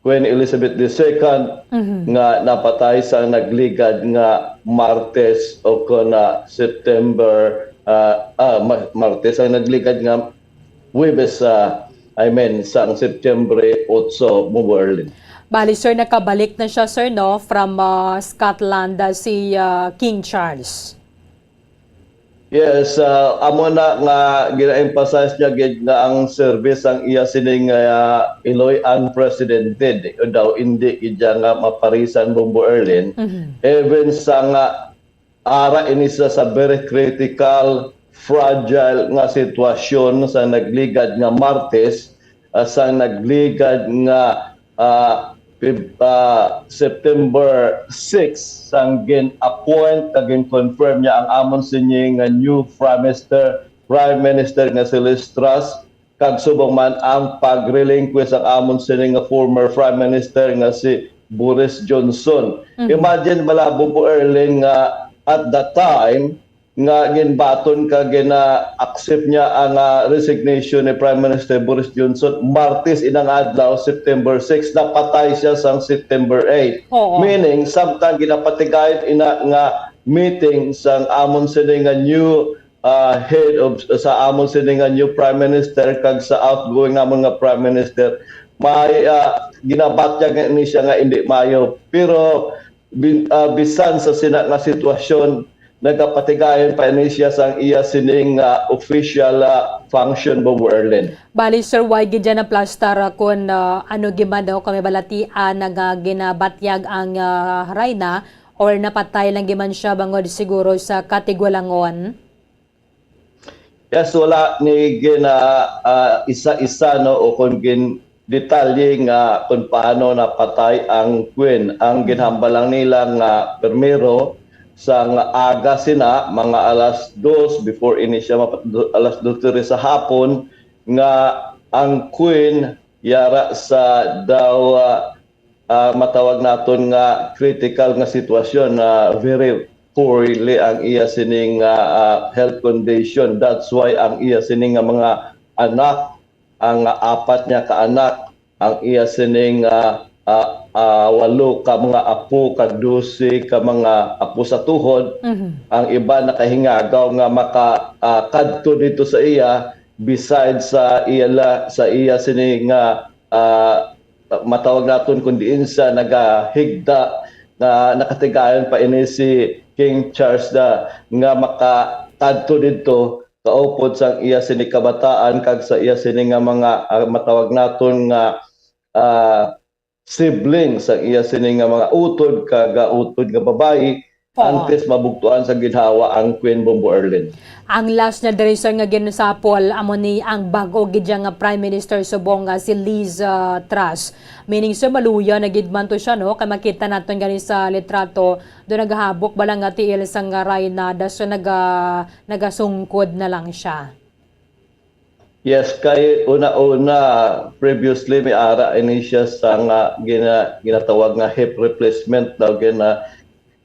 Queen Elizabeth the second, nga napatay sa nagligad nga Martes o kon, ah, September, ah, ah, Ma-, Martes ang nagligad nga Huwebes, ah, I mean, sang September otso, Bombo Erlin. Bali, sir, nakabalik na siya, sir, no, from, ah, Scotland, ah, si, ah, King Charles. Yes, ah, amo na nga gina-emphasize niya gid nga ang service ang iya sining, ah, iloy unprecedented. Daw indi gid siya nga maparisan, Bombo Erlin. Even sa nga ara ini sa, sa very critical, fragile nga sitwasyon sa nagligad nga Martes, ah, sa nagligad nga, ah, Feb-, ah, September six, sang gin-appoint kag gin-confirm niya ang amon sini nga new Prime Minister, Prime Minister nga si Liz Truss, kag subong man ang pag-relinquish ang amon sini nga former Prime Minister nga si Boris Johnson. Imagine bala, Bombo Erlin, nga at the time nga ginbaton ka gina-accept niya ang, ah, resignation ni Prime Minister Boris Johnson, Martes inang adlaw, September six, napatay siya sang September eight. Oo. Meaning, samtang ginapatigayon ina nga meeting sang amon sini nga new, ah, head of, sa amon sini nga new Prime Minister kag sa outgoing namon nga Prime Minister, may, ah, ginabatyag ni siya nga hindi maayo. Pero bin-, ah, bisan sa sina nga sitwasyon, nagapatigayon pa ini siya sang iya sining, ah, official, ah, function, Bombo Erlin. Bali, sir, why gid dyan naplastar, ah, kung, ah, ano gid man daw kami balatian nga ginabatyag ang, ah, Reyna, or napatay lang gid man siya bangod siguro sa katigulangon? Yes, wala ni gina, ah, isa-isa, no, o kung gin detalye nga kung paano napatay ang queen. Ang ginhambal lang nila nga primero sa nga aga sina, mga alas dos, before ini siya mapa-, alas dos diri sa hapon, nga ang queen yara sa daw, ah, ah, matawag naton nga critical nga sitwasyon, na very poorly ang iya sining, ah, ah, health condition. That's why ang iya sining nga mga anak, ang apat niya ka anak, ang iya sining, ah, ah, ah, walo ka mga apo kag dose ka mga apo sa tuhod, Mhm. ang iba nakahingagaw nga maka, ah, kadto dito sa iya, besides sa iya la-, sa iya sini nga, ah, matawag naton kung diin siya nagahigda, nga nakatigayon pa ini si King Charles da, nga makakadto didto kaupod sang iya sini kabataan kag sa iya sini nga mga, ah, matawag naton nga, ah, sibling sa iya sini nga mga utod kag, ah, utod nga babayi, Oo. antes mabugtuan sa ginhawa ang Queen, Bombo Erlin. Ang last na diri, sir, nga ginasapol amo ni ang bag-o gid dya nga Prime Minister subong nga si Liz, ah, Truss. Meaning, sir, maluya na gid man to siya, no? Kay makita naton gani sa litrato, do nagahabok bala nga tiil sang Reyna, daso naga-, nagasungkod na lang siya. Yes, kay una-una, previously may ara ini siya sa nga gina-, ginatawag nga hip replacement daw, gina-,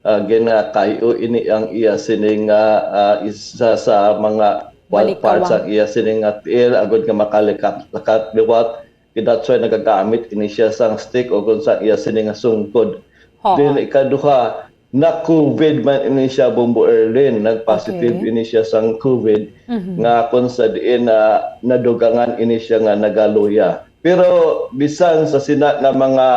ah, ginakayo ini ang iya sining, ah, ah, isa sa mga wild Balikawan. parts ang iya sining nga tiil agud nga makalikat-lakat liwat. That's why nagagamit ini siya sang stick o kung sa iya sini nga sungkod. Oo. Then, ikaduha, na-COVID man ini siya, Bombo Erlin. Nag-positive Okay. ini siya sang COVID, Mhm. nga kung sa diin na nadugangan ini siya nga nagaluya. Pero bisan sa sina nga mga,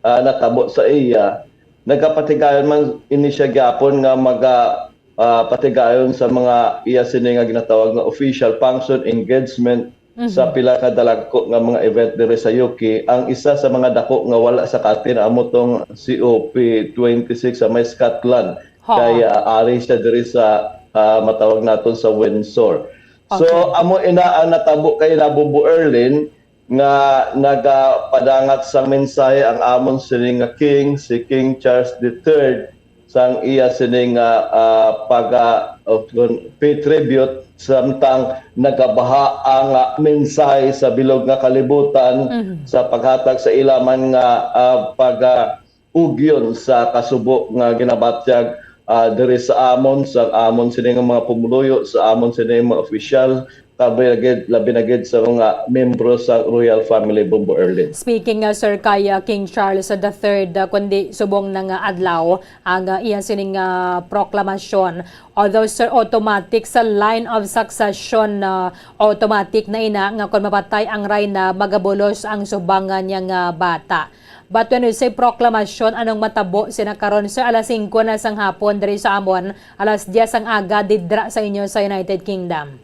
ah, natabo sa iya, nagapatigayon man ini siya gyapon nga maga-, ah, patigayon sa mga iya sini nga ginatawag nga official function, engagement, Mhm. sa pila ka dalagko nga mga event diri sa U K. Ang isa sa mga dako nga wala sa katin amo tong C O P twenty-six sa may Scotland. Ha. Kay, ah, ari siya diri sa, ah, matawag naton sa Windsor. So, Okay. amo ina ang natabo kay na, Bombo Erlin, nga nagapadangat sang mensahe ang amon sini nga king, si King Charles the third, sang iya sini nga, ah, pag, ah, of, pay tribute, samtang nagabaha ang, ah, mensahe sa bilog nga kalibutan Mhm. sa paghatag sa ila man nga, ah, pag, ah, ugyon sa kasubo nga ginabatyag, ah, diri sa amon, sa amon sini nga mga pumuluyo, sa amon sini nga mga opisyal, labi na gid, labi na gid sa mga miyembro sa royal family, Bombo Erlin. Speaking, uh, sir, kay, uh, King Charles the third, uh, kundi subong na nga adlaw ang, uh, iya sining, uh, proklamasyon. Although, sir, automatic sa line of succession, uh, automatic na ina nga kon mapatay ang rayna, magabulos ang subang nga niya nga bata. But when we say proklamasyon, anong matabo sina karon, sir? Alas singko na sang hapon diri sa amon, alas dyes ang aga didra sa inyo sa United Kingdom.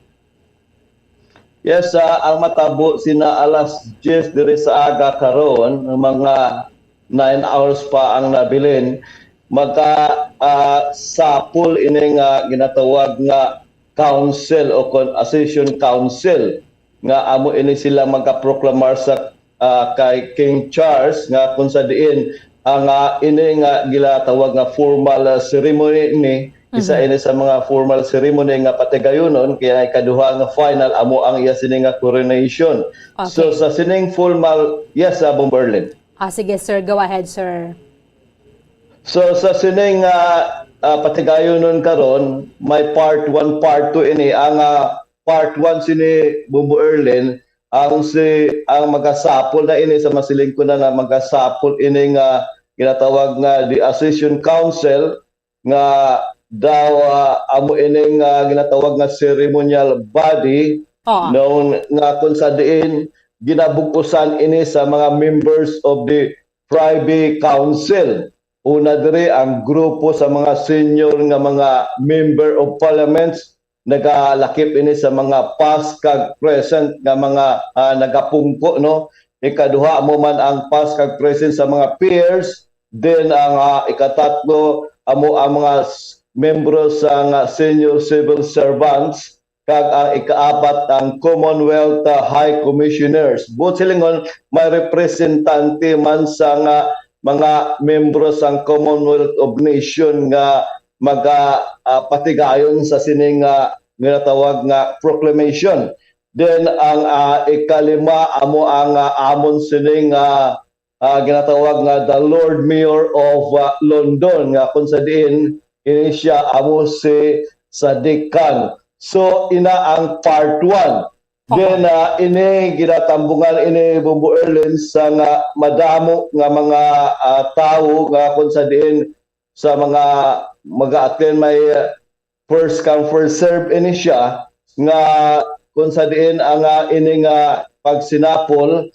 Yes, ah, ang matabo sina alas dyes diri sa aga karon, mga nine hours pa ang nabilin, maka, ah, sapol ini nga ginatawag nga council o kon-, accession council, nga amo ini sila magaproklamar sa, ah, kay King Charles, nga kung sa diin ang, ah, ini nga ginatawag nga formal, ah, ceremony ini, isa Mhm. ini sa mga formal ceremony nga patigayunon, kaya ikaduha nga final amo ang iya sini nga coronation. So, Okay. sa sining formal, yes, ah, Bombo Erlin. Ah, sige, sir. Go ahead, sir. So, sa sining, ah, ah, patigayonon karon, may part one, part two ini. Ang, ah, part one sini, Bumbo Erlin, ang si, ang magasapol na ini sa masiling ko na nga magasapol ini nga ginatawag nga the Accession Council nga daw, ah, amo ini nga ginatawag nga ceremonial body Oo. noon nga kung sa diin ginabug-usan ini sa mga members of the Privy Council. Una diri ang grupo sa mga senior nga mga member of parliaments, nagalakip ini sa mga past kag present nga mga, ah, nagapungko, no? Ikaduha mo man ang past kag present sa mga peers, then ang, ah, ikatatlo amo ang mga s-, membro sa nga senior civil servants, kag ang ikaapat ang Commonwealth, ah, High Commissioners. Buot silingon, may representante man sa nga mga membro sang Commonwealth of Nation nga maga, ah, patigayon sa sining, ah, ginatawag nga proclamation. Then ang, ah, ikalima amo ang, ah, amon sining, ah, ah, ginatawag nga the Lord Mayor of, ah, London, nga kung sa diin ini siya amo si Sadiq Khan. So ina ang part one. Then, ah, ini ginatambungan ini, Bumbo Erlin, sa nga madamo nga mga, ah, tawo nga kung sa diin sa mga mag-attend may, ah, first come, first serve ini siya, nga kung sa diin ang, ah, ini nga pagsinapol,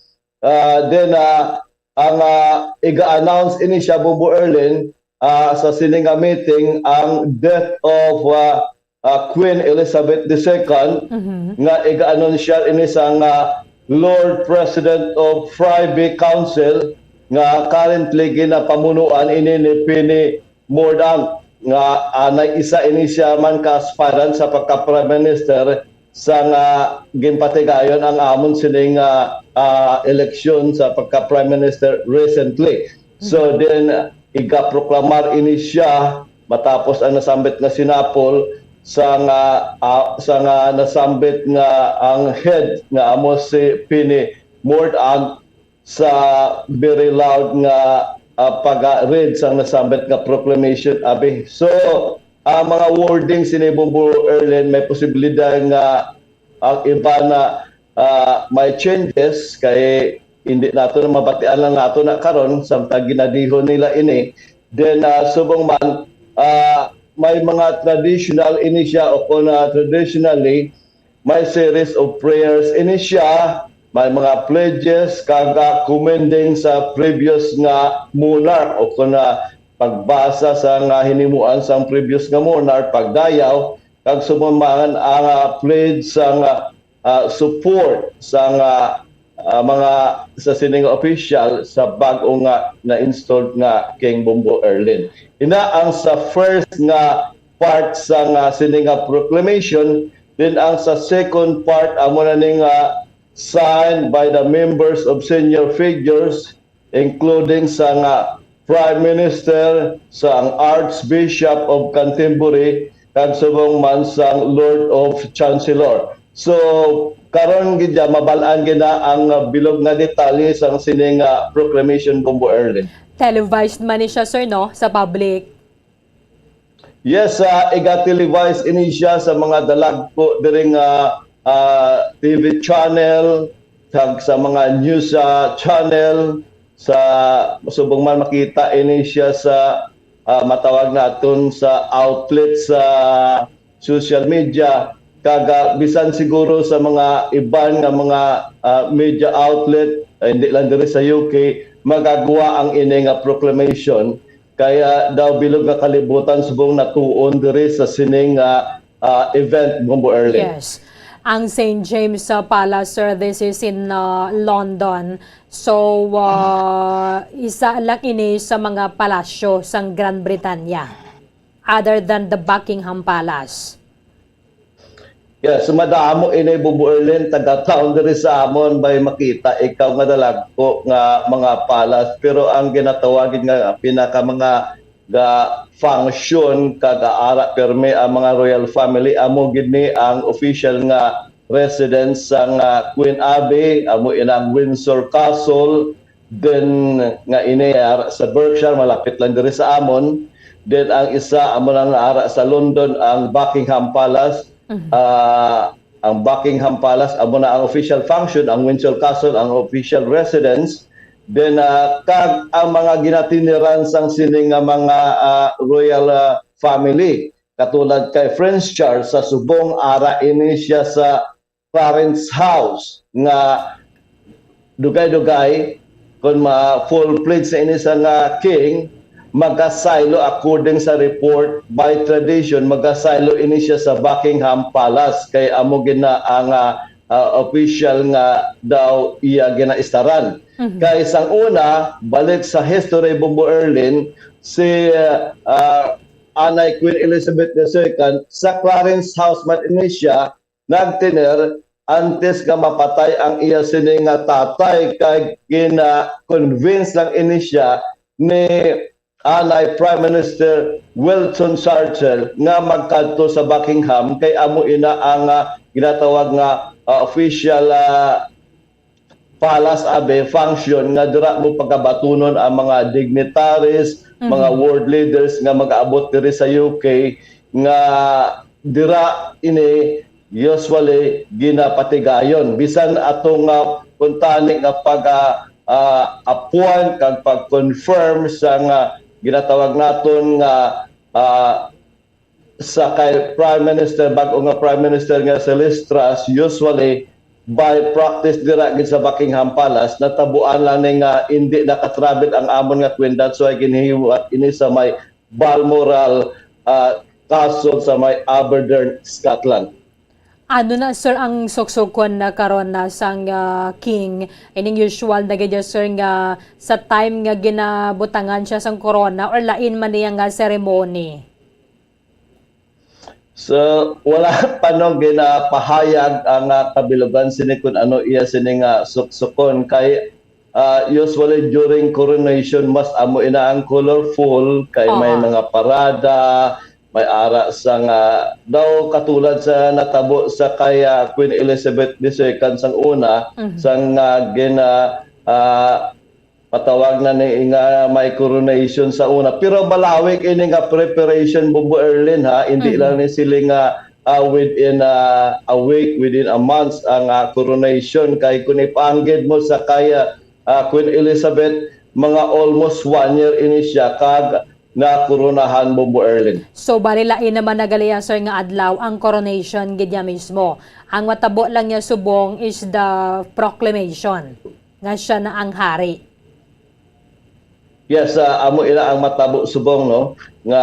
ah, then, ah, ang, ah, iga-announce ini siya, Bumbo Erlin, ah, sa sini nga meeting ang death of, ah, ah, Queen Elizabeth the second, Mhm. nga iga-anunsya ini sang, ah, Lord President of Privy Council, nga currently ginapamunuan ini ni Penny Mordaunt, nga, ah, nag-isa ini siya man ka aspirant sa pagka-Prime Minister sa nga ginpatigayon ang amon sining, ah, ah, eleksyon sa pagka-Prime Minister recently. So, Mhm. then, igaproklamar ini siya matapos ang nasambit nga sinapol sa nga, ah, sa nga nasambit nga ang head nga amo si Penny Mordaunt sa very loud nga, ah, pag-read sang nasambit nga proclamation, abi. So, ang mga wording sini, Bumbo Erlin, may posibilidad nga ang iba na, ah, may changes kay hindi nato na mabatian lang nato na karon samtang ginadihon nila ini. Then, ah, subong man, ah, may mga traditional ini siya o kung, ah, traditionally, may series of prayers ini siya, may mga pledges kag, ah, commending sa previous nga monarch o kung, ah, pagbasa sa nga hinimuan sang previous nga monarch, pagdayaw, kag subong man ang, ah, pledge sang, ah, ah, support sang, ah, ah, mga sa sining official sa bag-o nga na-installed nga King Bumbo Erlin. Ina ang sa first nga part sang, ah, sini nga proclamation, then ang sa second part amo na ning, ah, signed by the members of senior figures, including sang, ah, Prime Minister, sang Archbishop of Canterbury, kag subong man sang Lord of Chancellor. So, karon gid ya, mabal-an gid na ang, ah, bilog nga detalye sang sining, ah, proclamation, Bumbo Erlin. Televised man ni siya, sir, no, sa public. Yes, ah, iga-televise ini siya sa mga dalagko diri nga, ah, T V channel, kag sa mga news, ah, channel, sa subong man makita ini siya sa, ah, matawag naton sa outlet sa social media, kag, ah, bisan siguro sa mga iban nga mga, ah, media outlet, ah, hindi lang diri sa U K, magagwa ang ini nga proclamation. Kaya daw bilog nga kalibutan subong natuon diri sa sining, ah, ah, event, Bumbo Erlin. Yes. Ang Saint James, uh, Palace, sir, this is in, uh, London. So, uh, isa lang ini sa mga palasyo sang Grand Britanya, other than the Buckingham Palace. Yes, madamo ini, Bumbo Erlin, taga-town diri sa amon, bay makita ikaw nga dalagko nga mga palace. Pero ang ginatawag nga pinaka mga ga function kag aara pirmi ang mga royal family, amo gid ni ang official nga residence sang, ah, Queen Abbey, amo ina ang Windsor Castle, then nga ini, ah, sa Berkshire, malapit lang diri sa amon. Then ang isa amo na nga ara sa London, ang Buckingham Palace. Mhm. Ah, ang Buckingham Palace amo na ang official function, ang Windsor Castle ang official residence. Then, ah, kag ang mga ginatiniran sang sini nga mga, ah, royal, ah, family, katulad kay Prince Charles sa subong, ara ini siya sa Clarence House, nga dugay-dugay, kung ma-full-fledged na ini sa nga king, magasaylo, according sa report, by tradition, magasaylo ini siya sa Buckingham Palace, kay amo gina ang, ah, ah, official nga daw iya ginaistaran. Mhm. Kay sang una, balik sa history, Bombo Erlin, si, ah, Anay Queen Elizabeth the Second, sa Clarence House man ini siya nagtener antes nga mapatay ang iya sini nga tatay, kay gina-convince lang ini siya ni anay Prime Minister Winston Churchill nga magkadto sa Buckingham, kay amo ina ang, ah, ginatawag nga, ah, official, ah, palace abi function nga dira mo pagkabatunon ang mga dignitaries, mga Mhm. world leaders nga mag-abot diri sa U K, nga dira ini usually ginapatigayon. Bisan ato nga kuntani nga pag, ah, ah, appoint kag pag-confirm sa nga ginatawag naton nga, ah, sa kay Prime Minister, bag-o nga Prime Minister nga si Liz Truss, usually by practice dira gid sa Buckingham Palace, natabuan lang ni nga hindi nakatravel ang amon nga Queen. That's why ginhiwat ini sa may Balmoral, ah, Castle sa may Aberdeen, Scotland. Ano na, sir, ang suksukon na karon na sang, ah, king? Ining usual na gid, sir, nga sa time nga ginabutangan siya sang corona or lain man niya nga ceremony? So, wala pa, no, ginapahayag ang, ah, kabilugan sini kung ano iya sini nga suksukon. Kay, ah, usually during coronation, mas amo ina ang colorful, kay may Oo. mga parada, may ara sa nga, daw katulad sa natabo sa kay, ah, Queen Elizabeth the Second sang una, Mhm. sang, ah, gina-, ah, patawag na ni nga may coronation sa una. Pero malawig ini nga preparation, Bombo Erlin, ha? Hindi Mhm. lang ni sila nga, ah, within, ah, a week, within a month ang, ah, coronation. Kay kung ipaanggid mo sa kay, ah, Queen Elizabeth, mga almost one year ini siya kag nakoronahan, Bombo Erlin. So, bali lain naman na gali, sir, nga adlaw ang coronation gid niya mismo. Ang matabo lang niya subong is the proclamation nga siya na ang hari. Yes, ah, amo ina ang matabo subong, no, nga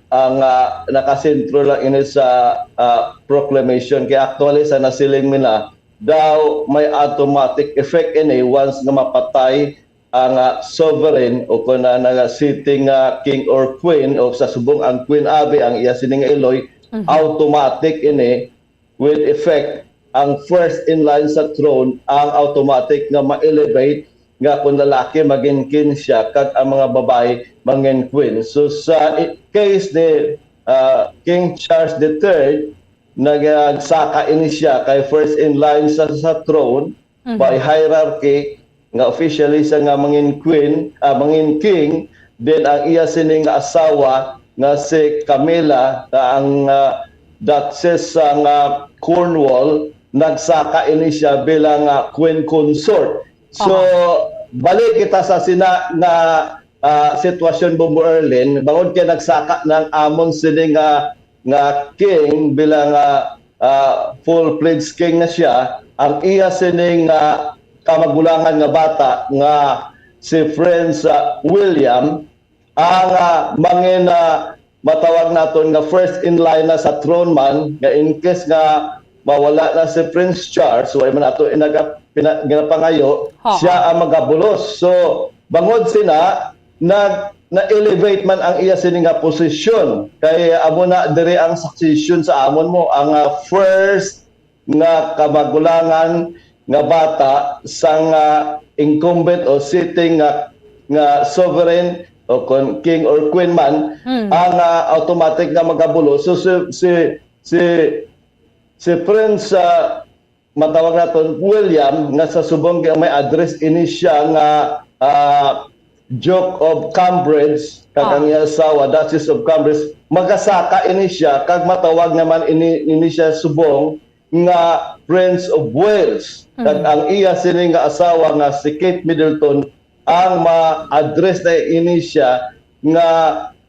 ang, ah, nakasentro lang ini sa, ah, proclamation. Kay actually, sa nasiling mi na, daw may automatic effect ini once nga mapatay ang, ah, sovereign o kung na, na sitting, ah, king or queen o sa subong ang queen abi ang iya sini nga iloy, Mhm. automatic ini with effect ang first in line sa throne ang automatic nga ma-elevate nga kung lalaki magin king siya kag ang mga babayi mangin queen. So sa i-, case ni, ah, King Charles the Third, nagsaka ini siya kay first in line sa, sa throne Mhm. by hierarchy nga officially siya nga mangin queen, ah, mangin king, then ang iya sini nga asawa nga si Camilla nga ang, ah, Duchess sa nga Cornwall, nagsaka ini siya bilang, ah, queen consort. So, Aha. balik kita sa sina nga, ah, sitwasyon, Bombo Erlin, bangod kay nagsaka ng amon sini nga, nga king bilang, ah, ah, full-fledged king na siya, ang iya sining, ah, kamagulangan nga bata nga si Prince, ah, William, ang, ah, mangin, ah, matawag naton nga first in line na sa throne man, nga in case nga mawala na si Prince Charles, wala man ato inaga-, pina-, ginapangayo, Ha, siya ha. ang magabulos. So, bangod sina, nag-, na-elevate man ang iya sini nga posisyon. Kay amo na diri ang succession sa amon mo, ang, ah, first nga kamagulangan nga bata sang, ah, incumbent o sitting nga, nga sovereign o kon king or queen man, Mm. ang, ah, automatic nga magabulos. So, si, si, si, si Prince, ah, matawag naton William, nga sa subong nga may address ini siya nga, ah, Duke of Cambridge, kag Ah. ang iya asawa, Duchess of Cambridge, magasaka ini siya, kag matawag naman ini, ini siya subong nga Prince of Wales. Kag Mm. ang iya sini nga asawa nga si Kate Middleton, ang ma-address na ini siya nga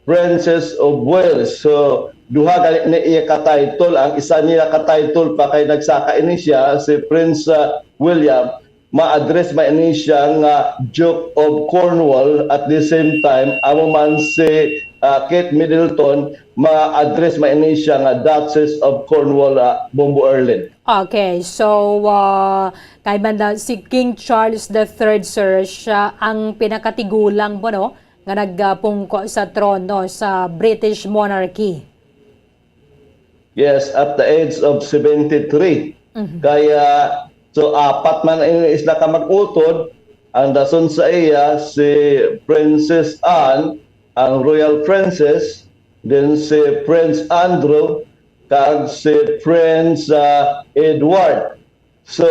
Princess of Wales. So, duha gani ni iya ka title. Ang isa niya ka title pa kay nagsaka ini siya, si Prince, ah, William, ma-address man ini siya nga Duke of Cornwall. At the same time, amo man si, ah, Kate Middleton, ma-address man ini siya nga Duchess of Cornwall, ah, Bombo Erlin. Okay, so, ah, kay banda si King Charles the Third, sir, siya ang pinakatigulang po, no, nga nagpungko sa trono sa British monarchy. Yes, at the age of seventy-three. Mhm. Kaya, so, apat man ini sila ka mag-utod. Ang dason sa iya, si Princess Anne, ang Royal Princess, then si Prince Andrew, kag si Prince, ah, Edward. So,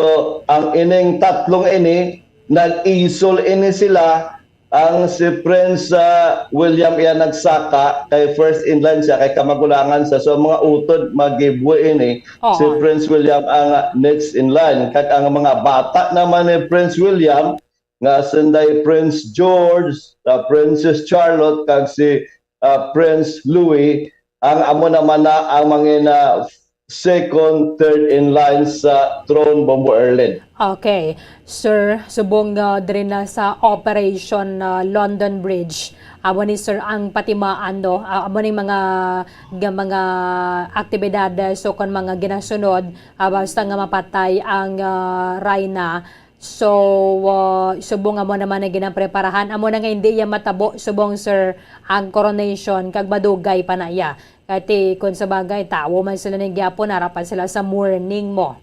ang ining tatlong ini, nag-isol ini sila. Ang si Prince, ah, William iya nagsaka, kay first in line siya, kay kamagulangan sa, so, mga utod, mag-giveaway ini. Oo. Si Prince William ang, ah, next in line. Kag ang mga bata naman ni Prince William, nga sinday Prince George, ah, Princess Charlotte, kag si, ah, Prince Louis, ang amo naman na ang mga na second, third in line sa throne, Bombo Erlin. Okay. Sir, subong, ah, diri na sa Operation, ah, London Bridge, amo ni, sir, ang patimaan, no? Ah, amo ning mga, nga mga aktibidad, eh, so kon mga ginasunod, ah, basta nga mapatay ang, ah, Rayna. So, ah, subong amo naman ang ginampreparahan. Amo na nga hindi iya matabo, subong, sir, ang coronation, kag madugay pa na iya. Kay ti, kung sa bagay, tawo man sila ning gyapon, ara pa sila sa mourning mo.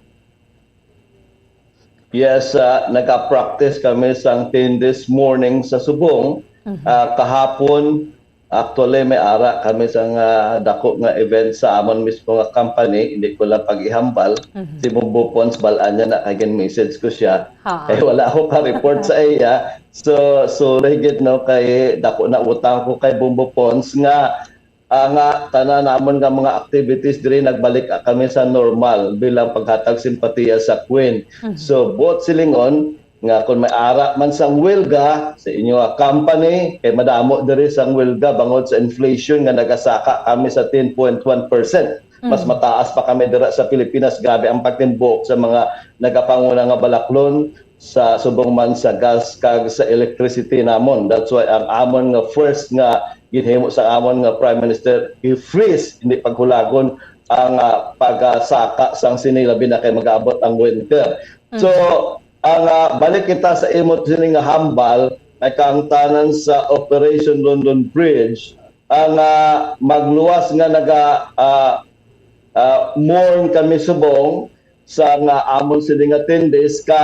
Yes, ah, naka-practice kami sang ten days mourning sa subong. Mhm. Ah, kahapon, actually, may ara kami sang, ah, dako nga event sa amon mismo nga company. Hindi ko lang pag-ihambal. Mhm. Si Bombo Pons, bal-an niya na, kay gin-message ko siya. Ha. Kay wala ako ka-report sa iya. So, sorry gid, no, kay dako na utang ko kay Bombo Pons nga, ah, nga tanan namon nga mga activities diri nagbalik, ah, kami sa normal bilang paghatag simpatiya sa Queen. Mhm. So, buot silingon nga kung may ara man sang welga sa inyo nga company, kay madamo diri sang welga bangod sa inflation nga nagasaka kami sa ten point one percent. Mas Mm. mataas pa kami dira sa Pilipinas. Grabe ang pagtinbuok sa mga nagapanguna nga balaklon sa subong man sa gas kag sa electricity namon. That's why ang amon nga first nga ginhimo sa amon nga Prime Minister, i-freeze, hindi paghulagon ang, ah, pagsaka sang sini, labi na kay mag-abot ang winter. So, Mm. ang, ah, balik kita sa imo sini nga hambal, ay kaangtanan sa Operation London Bridge, ang, ah, magluwas nga naga, ah, ah, mourn kami subong sa nga amon sini nga ten days, ka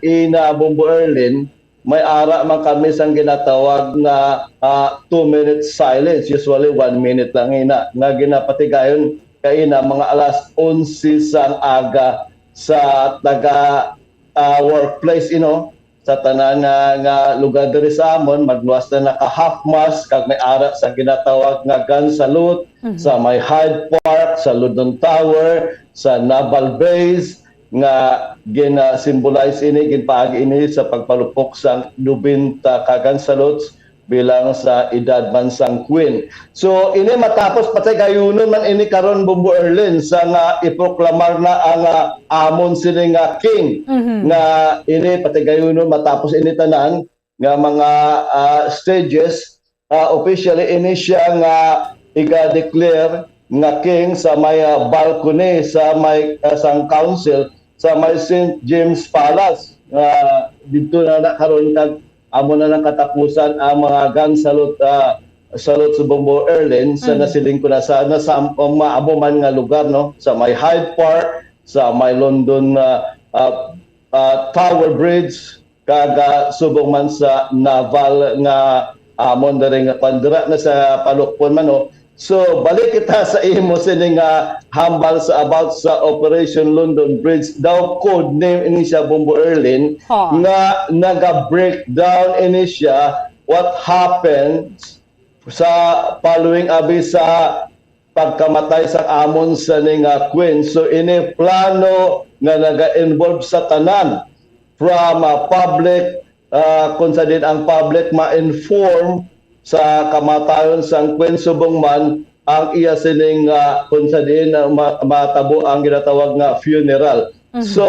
ina, Bombo Erlin, may ara man kami sang ginatawag nga, ah, two minutes silence, usually one minute lang ina, nga ginapatigayon kaina mga alas onse sang aga sa taga, ah, workplace, you know, sa tanan nga, nga lugar diri sa amon, magluwas na naka half mast, kag may ara sa ginatawag nga gun salute, Mhm. sa may Hyde Park, sa London Tower, sa Naval Base, nga gina-symbolize ini, ginpaagi ini sa pagpalupok sang nobenta ka gun salutes bilang sa edad man sang Queen. So, ini matapos, patay gayunon man ini karon, Bombo Erlin, sa nga iproklamar na ang, ah, amon sini nga king, Mhm. nga ini patay gayunon matapos ini tanan nga mga, ah, stages, ah, officially ini siya nga iga-declare nga king sa may, ah, balcony sa may, ah, sang council sa may Saint James Palace. Ah, didto na na karon kag amo na lang katapusan ang mga gun salute, ah, salute sa Bombo Erlin sa Mm. nasiling ko na sa, na sa, um, amo man nga lugar, no, sa may Hyde Park, sa may London, ah, ah, ah, Tower Bridge, kag, ah, subong man sa naval nga amon diri nga pandira na sa palukpon man, no. So, balik kita sa imo sini nga hambal sa about sa Operation London Bridge. Daw code name ini siya, Bombo Erlin, Ha. nga naga-breakdown ini siya what happened sa following abi sa pagkamatay sang amon sini nga queen. So ini plano nga naga-involve sa tanan, from, ah, public, ah, kung sa din ang public ma-inform sa kamatayon sang queen, subong man ang iya sining, ah, kung sa din, ah, ma-, matabo ang ginatawag nga funeral. Mhm. So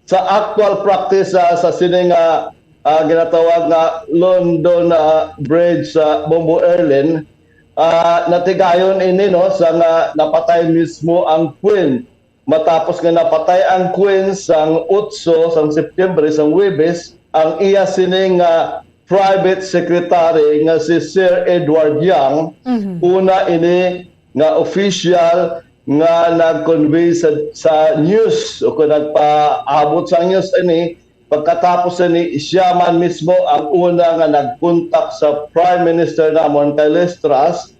sa actual practice, ah, sa sini nga, ah, ginatawag nga London, ah, Bridge sa Bombo Erlin, ah, natigayon ini, no, sa nga napatay mismo ang queen. Matapos nga napatay ang queen sang otso sang September, sang Huwebes, ang iya sini nga private secretary nga si Sir Edward Young, Mhm. una ini nga official nga nag-convey sa, sa news o kung nagpaabot sa news ini, pagkatapos ini, siya man mismo ang una nga nagkontak sa Prime Minister namon kay Liz Truss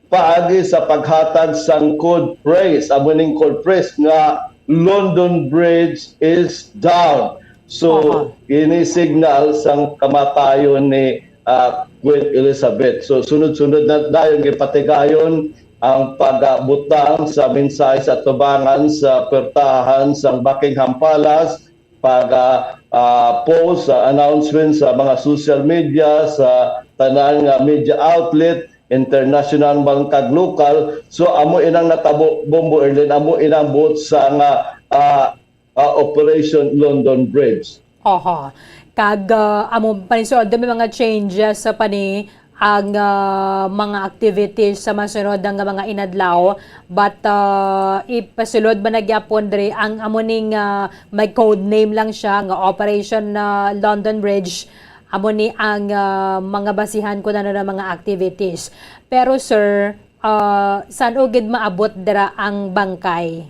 paagi sa paghatag sang code phrase, amo ning code phrase nga London Bridge is down. So, Aha. ini signal sang kamatayon ni, ah, Queen Elizabeth. So, sunod-sunod na dayon gipatigayon ang pagbutang sa mensahe sa atubangan sa puwertahan sang Buckingham Palace, pag, ah, ah, post, sa announcement sa mga social media, sa tanan nga media outlet, international man kag lokal. So, amo inang natabo, Bombo Erlin, amo inang buot sa nga, ah, ah, Operation London Bridge. Oho. Kag, ah, amo, panisulod, may mga changes sa pani ang, ah, mga activities sa masunod nga mga inadlaw. But, ah, ipasulod ba na gyapon diri ang amo ning, ah, may code name lang siya nga Operation, ah, London Bridge? Amo ni ang, ah, mga basihan kung ano na mga activities. Pero, sir, ah, san-o gid maabot dira ang bangkay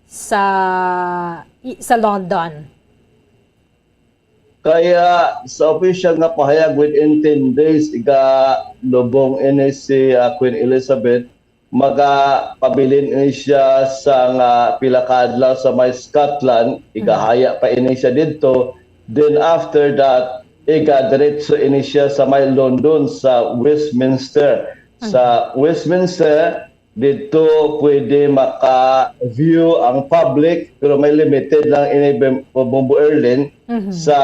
sa, i-, sa London? Kaya sa opisyal nga pahayag, within ten days, igalubong ini si, ah, Queen Elizabeth, magapabilin ini siya sa nga pila ka adlaw sa may Scotland, igahaya pa ini siya didto. Then after that, igadiretso ini siya sa may London, sa Westminster. Sa Westminster, didto pwede maka-view ang public, pero may limited lang ini, Bem-, Bombo Erlin, Mhm. sa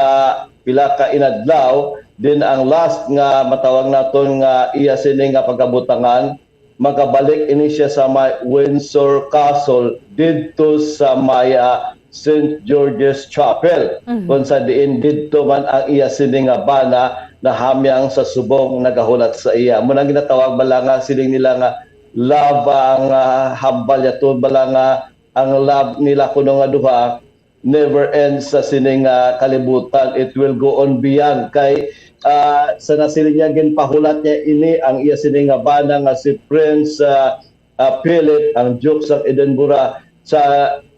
pila ka inadlaw. Then ang last nga matawag naton nga iya sini nga pagabutangan, magabalik ini siya sa may Windsor Castle, didto sa may, ah, Saint George's Chapel, Mhm. kung sa diin didto man ang iya sini nga bana nahamyang sa subong nagahulat sa iya. Amo nang ginatawag bala nga siling nila nga love ang, ah, hambal yato bala nga ang love nila kuno nga duha never ends sa sini nga kalibutan. It will go on beyond. Kay, ah, sa nasiling niya, ginpahulat niya ini ang iya sini nga bana nga si Prince, ah, ah, Philip, ang Duke sa Edinburgh, sa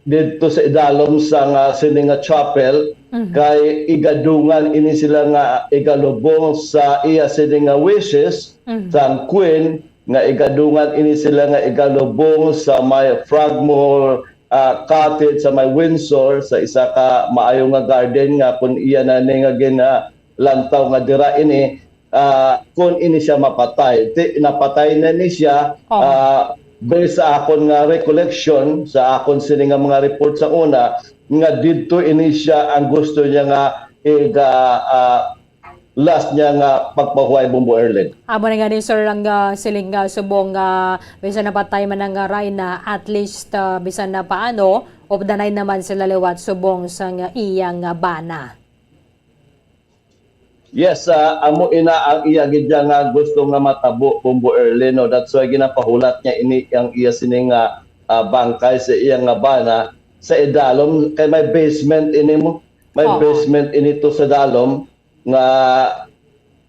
didto sa idalom sa nga sini nga chapel, Mhm. kay igadungan ini sila nga igalubong sa iya sini nga wishes Mhm. sang queen, nga igadungan ini sila nga igalubong sa may Frogmore, ah, Cottage sa may Windsor, sa isa ka maayo nga garden nga kun iya na ni nga ginalantaw nga dira ini, ah, kun ini siya mapatay. Ti, napatay na ni siya, Oh. ah, based sa akon nga recollection, sa akon sini nga mga report sa una, nga didto ini siya ang gusto niya nga iga, ah, last niya nga pagpahuway, Bombo Erlin. Amo na nga ni, sir, ang, ah, siling nga subong nga bisan napatay man ang, ah, rayna, at least, ah, bisan na paano, updanay naman sila liwat subong sa nga iyang, ah, bana. Yes, ah, amo ina ang iya gid nga gusto nga matabo, Bombo Erlin, no? That's why ginapahulat niya ini ang iya sini nga, ah, bangkay sa iya nga bana sa idalom, kay may basement ini mo. May Oo. basement ini to sa dalom nga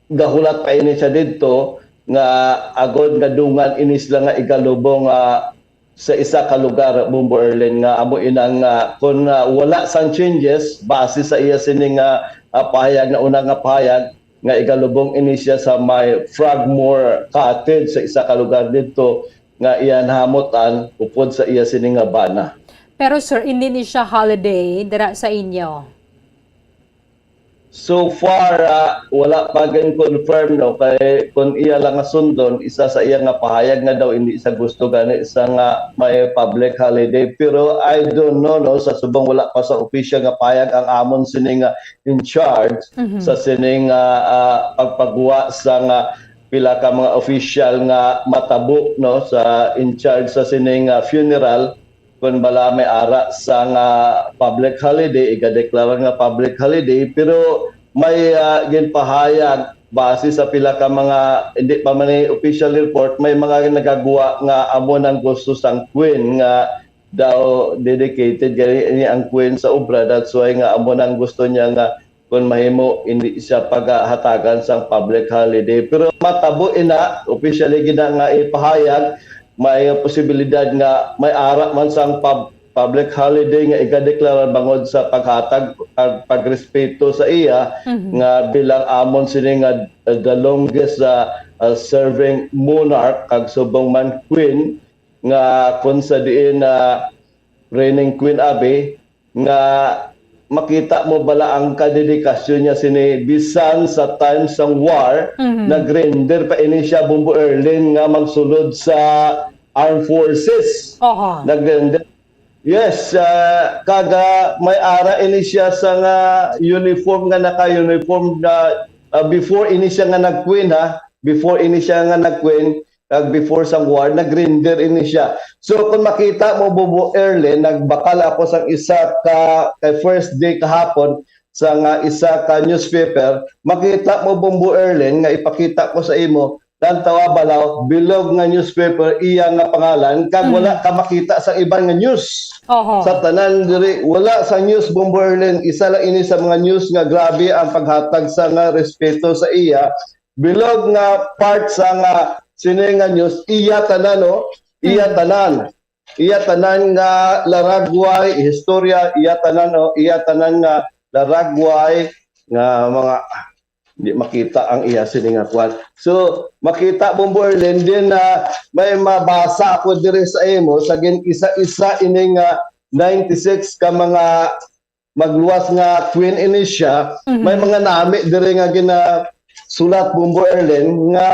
gahulat pa ini siya didto nga agod nga dungan ini sila nga igalubong, ah, sa isa ka lugar, Bombo Erlin, nga amo inang, ah, kun, ah, wala sang changes base sa iya sini nga, ah, pahayag na una nga pahayag nga igalubong ini siya sa may Frogmore Cottage sa isa ka lugar didto nga iya nahamutan upod sa iya sini nga bana. Pero sir, hindi ni siya holiday dira sa inyo? So far, ah, wala pa gin confirm, no, kay kung iya lang nga sundon, isa sa iya nga pahayag nga daw hindi sa gusto gani sa nga may public holiday. Pero I don't know, no, sa subong wala pa sa official nga pahayag ang amon sini nga in charge Mhm. sa sining, ah, ah, pagpagwa sa nga pila ka mga official nga matabo, no, sa in charge sa sining, ah, funeral, kung bala may ara sa nga public holiday, igadeklara nga public holiday, pero may, ah, ginpahayag base sa pila ka mga, hindi pa man ni official report, may mga nagagwa nga amo nang gusto sang Queen nga daw dedicated gani ni ang Queen sa obra. That's why nga amo nang gusto niya nga kung mahimo, hindi siya pagahatagan sang public holiday. Pero matabo ina, officially gina nga ipahayag, may posibilidad nga may ara man sang pub-, public holiday nga igadeklara bangod sa paghatag, pag-, pagrespeto sa iya Mhm. nga bilang amon sini nga, uh, the longest, uh, uh, serving monarch kag subong man queen nga kung sa diin, uh, reigning queen abi nga makita mo bala ang kadedikasyon niya sini bisan sa time sang war, Mhm. nag-render pa ini siya, Bombo Erlin, nga magsulod sa armed forces. Oho. Nag-render. Yes, ah, kaga may ara ini siya sa nga uniform nga naka-uniform na, ah, before ini siya nga nag-queen, ha? Before ini siya nga nag-queen, kag before sang war, nag-render ini siya. So, kung makita mo, Bobo Erlen, nagbakal ako sang isa ka, kay first day kahapon, sa nga isa ka newspaper, makita mo, Bombo Erlen, nga ipakita ko sa imo, Lantawa Balaw, bilog nga newspaper, iya nga pangalan, kag Mm. wala ka makita sa iban nga news. Oho. Sa tanan diri, wala sa news, Bombo Erlen, isa lang ini sa mga news nga grabe ang paghatag sa nga respeto sa iya. Bilog nga part sa nga sini nga news, iya tanan, no? Iya Mm. tanan. Iya tanan nga laragway, istorya, iya tanan, no? Iya tanan nga laragway nga mga, di makita ang iya sini nga kwan. So, makita, Bombo Erlen, din na may mabasa ako diri sa imo, sa gin-isa-isa ini nga ninety-six ka mga magluwas nga queen ini siya, Mhm. may mga nami diri nga ginasulat, Bombo Erlen, nga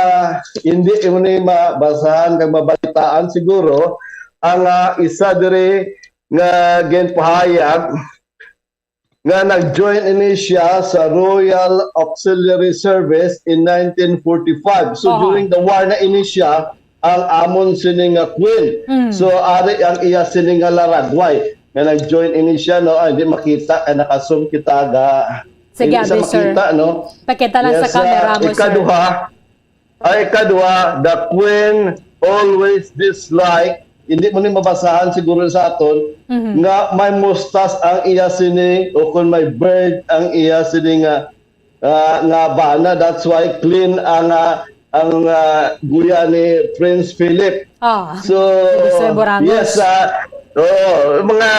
hindi imo ni mabasahan kag mabalitaan siguro. Ang, ah, isa diri nga ginpahayag nga nag-join ini siya sa Royal Auxiliary Service in nineteen forty-five. So, Oho. during the war na ini siya, ang amon sini nga queen. Mm. So, ari ang iya sini nga laragway nga nag-join ini siya, no? Ay, di makita, kay naka-zoom kita ga-, Sige, hindi sa abi, sir. makita, no? Pakita lang Yes, sa camera ah, mo, sir. ikaduha, ay, ikaduha, the queen always dislike, hindi mo ni mabasahan siguro sa aton, Mhm. nga may mustas ang iya sini, o kung may bird ang iya sini nga ah, nga bana. That's why clean ang, ah, ang, ah, guya ni Prince Philip. Ah, So, Mister Boranos. yes, ah, oh, mga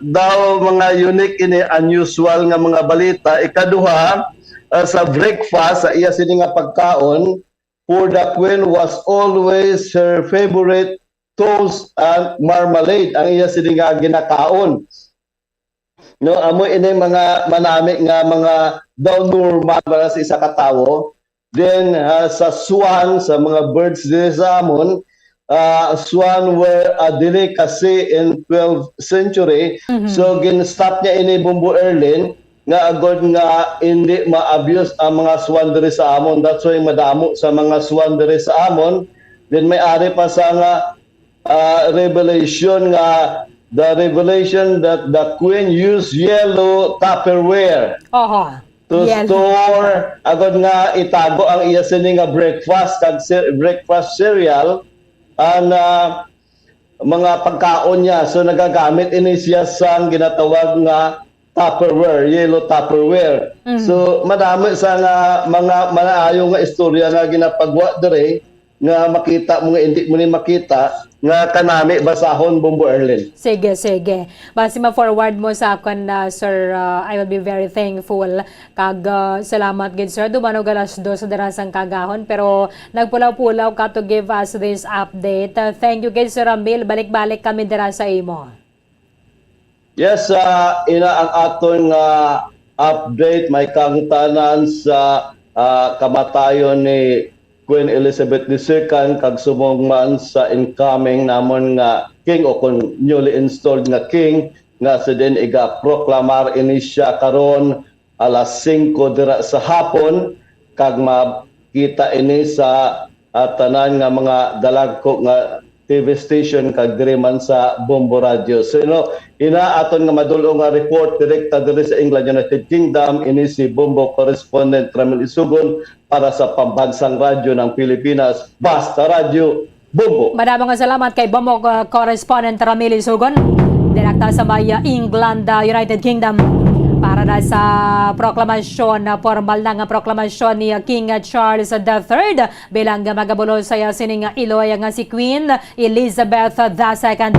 daw, mga unique ini, unusual nga mga balita. Ikaduha, ah, sa breakfast, sa iya sini nga pagkaon, for the queen was always her favorite toast and marmalade. Ang iya sini nga ginakaon. No, amo ini mga manami nga mga daw normal para sa isa ka tawo. Then, ah, sa swan, sa mga birds diri sa amon, ah, swan were a delicacy in twelfth century. Mhm. So, gin-stop niya ini, Bombo Erlin, nga agod nga hindi ma-abuse ang mga swan diri sa amon. That's why madamo sa mga swan diri sa amon. Then, may ari pa sa nga ah, revelation nga, the revelation that the queen used yellow Tupperware Oho. to Yellow. store, agod nga itago ang iya sini nga breakfast, kag ce-, breakfast cereal, and, ah, mga pagkaon niya. So, nagagamit ini siya sang ginatawag nga Tupperware, yellow Tupperware. Mm. So, madami sa nga mga manaayo nga istorya nga ginapagwa diri, nga makita mo nga hindi mo ni makita, nga kanami basahon, Bombo Erlin. Sige, sige. Basi ma-forward mo sa akon, ah, sir, ah, I will be very thankful. Kag, ah, salamat gid, sir. Dumanog alas dos sa dira sang kagahon, pero nagpulaw-pulaw ka to give us this update. Ah, thank you gid, Sir Ramil. Balik-balik kami dira sa imo. Yes, ah, ina ang aton nga update, may kangtanan sa, ah, kamatayon ni Queen Elizabeth the Second, kag subong man sa incoming namon nga king, o kung newly installed nga king, nga sa din iga-proklamar ini siya karon alas singko dira sa hapon, kag makita ini sa, ah, tanan nga mga dalagko nga T V station kag diri man sa Bombo Radio. So, you know, ina aton nga madul-ong nga report direkta diri sa England, United Kingdom, ini si Bombo correspondent Ramil Isugon para sa Pambansang Radyo ng Pilipinas, Basta Radyo, Bombo. Madamo nga salamat kay Bombo, uh, correspondent Ramil Isugon, direkta sa may, uh, England, uh, United Kingdom, para na sa proklamasyon, na formal na nga proklamasyon ni, uh, King, uh, Charles the Third bilang, uh, magabulos sa iya sining, uh, iloy nga si Queen Elizabeth the Second.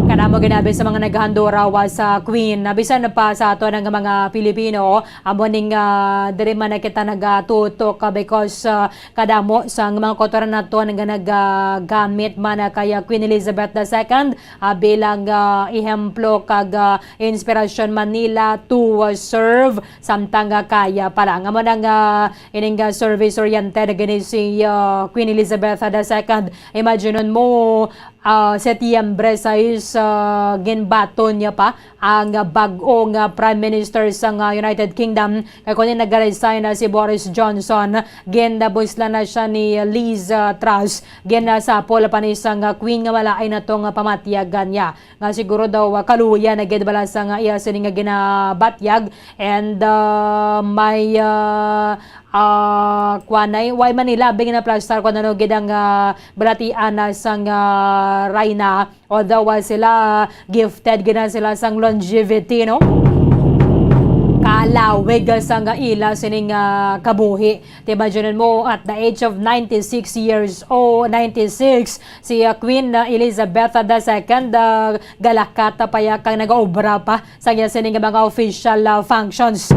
Kadamo ginabi sa mga naghandurawa sa Queen, uh, bisan pa sa aton nga mga Pilipino, amo ning, uh, diri man na kita nagatutok, uh, because, uh, kadamo sang mga kautoran naton nga nagagamit man, ah, kay, ah, Queen Elizabeth the Second, ah, bilang, ah, ehemplo kag, ah, inspirasyon man nila to, ah, serve samtang, ah, kaya pa lang. Amo nang, ah, ining, ah, service-oriented gani si, ah, Queen Elizabeth the Second. Imagine mo, ah, Setyembre sais, ah, ginbaton niya pa ang bag-o nga Prime Minister sang, ah, United Kingdom, kay kuno nag-resign na si Boris Johnson, ginabuslan na siya ni Liz, ah, Truss. Ginasapol pa ni sang, ah, Queen nga malain na to nga pamatyagan niya, nga siguro daw, ah, kaluya na gid bala sa nga iya sini nga ginabatyag, and, ah, may, ah, ah, kuanay, way man nila abi ginaplastar kung ano gid ang, ah, balatian na sang, ah, Rayna. Although, ah, sila, gifted gid na sila sang longevity, no? Kalawig, ah, sang ila sining, ah, kabuhi. Imagine mo, at the age of ninety-six years old, ninety-six, si, ah, Queen, ah, Elizabeth the Second, ah, galakat pa ya kang nagaobra pa sa iya sini nga mga official, ah, functions.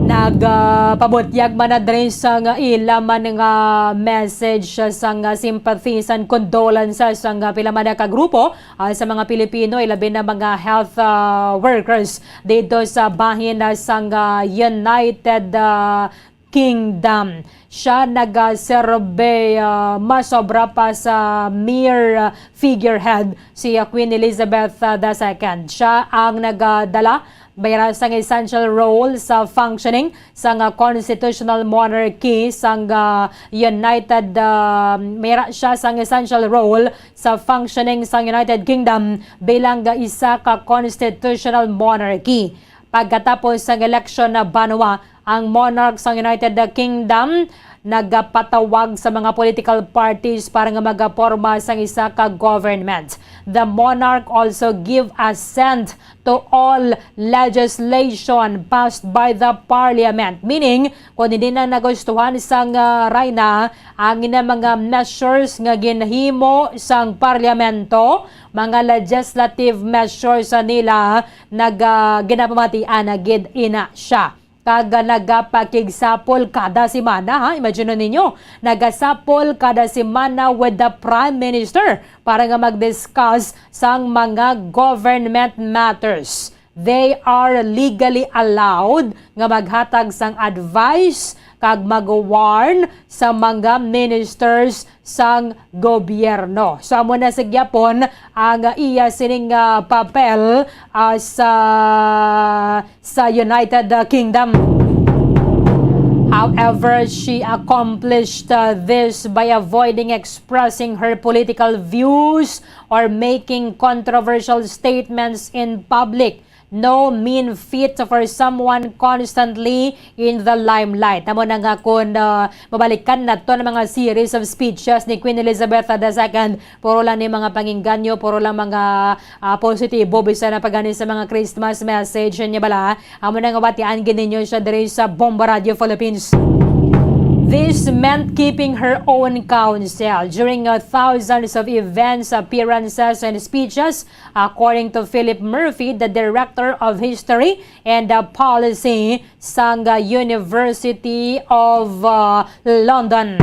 Nag, ah, pabutyag man na diri sang ila man nga message sang, ah, sympathy and condolences sang, ah, pila man ka grupo, ah, sa mga Pilipino, ilabi na mga health, ah, workers dito sa bahin, ah, sang, ah, United, ah, Kingdom. Siya nagaserbe, ah, masobra pa sa mere, ah, figurehead si, ah, Queen Elizabeth, ah, the Second. Siya ang nagadala, mayra sang essential role sa functioning sang, ah, constitutional monarchy sang, ah, United, ah, mayra siya sang essential role sa functioning sang United Kingdom bilang, ah, isa ka constitutional monarchy. Pagkatapos sang eleksyon na banwa, ang monarch sang United Kingdom nagapatawag sa mga political parties para nga magaporma sang isa ka government. The monarch also give assent to all legislation passed by the parliament. Meaning, kung hindi na nagustuhan sang, ah, Rayna ang ina mga measures nga ginhimo sang parlamento, mga legislative measures sa nila, nag, ah, ginapamatian na gid ina siya. Kag, ah, nagapakigsapol kada semana, ha? Imagine ninyo, nagasapol kada semana with the Prime Minister para nga mag-discuss sang mga government matters. They are legally allowed nga maghatag sang advice kag mag-warn sa mga ministers sang gobyerno. So, amo na sa gyapon ang iya sining, ah, papel, ah, sa, sa United, ah, Kingdom. However, she accomplished, uh, this by avoiding expressing her political views or making controversial statements in public. No mean feat for someone constantly in the limelight. Amo na nga kung, uh, mabalikan nato ang mga series of speeches ni Queen Elizabeth the Second, puro lang ni mga pangingganyo, puro lang mga, ah, positibo, bisan na pagani sa mga Christmas message niya bala. Amo na nga batian gid ninyo siya diri sa Bombo Radio Philippines. This meant keeping her own counsel during, uh, thousands of events, appearances, and speeches, according to Philip Murphy, the director of history and, uh, policy sang, uh, University of, uh, London.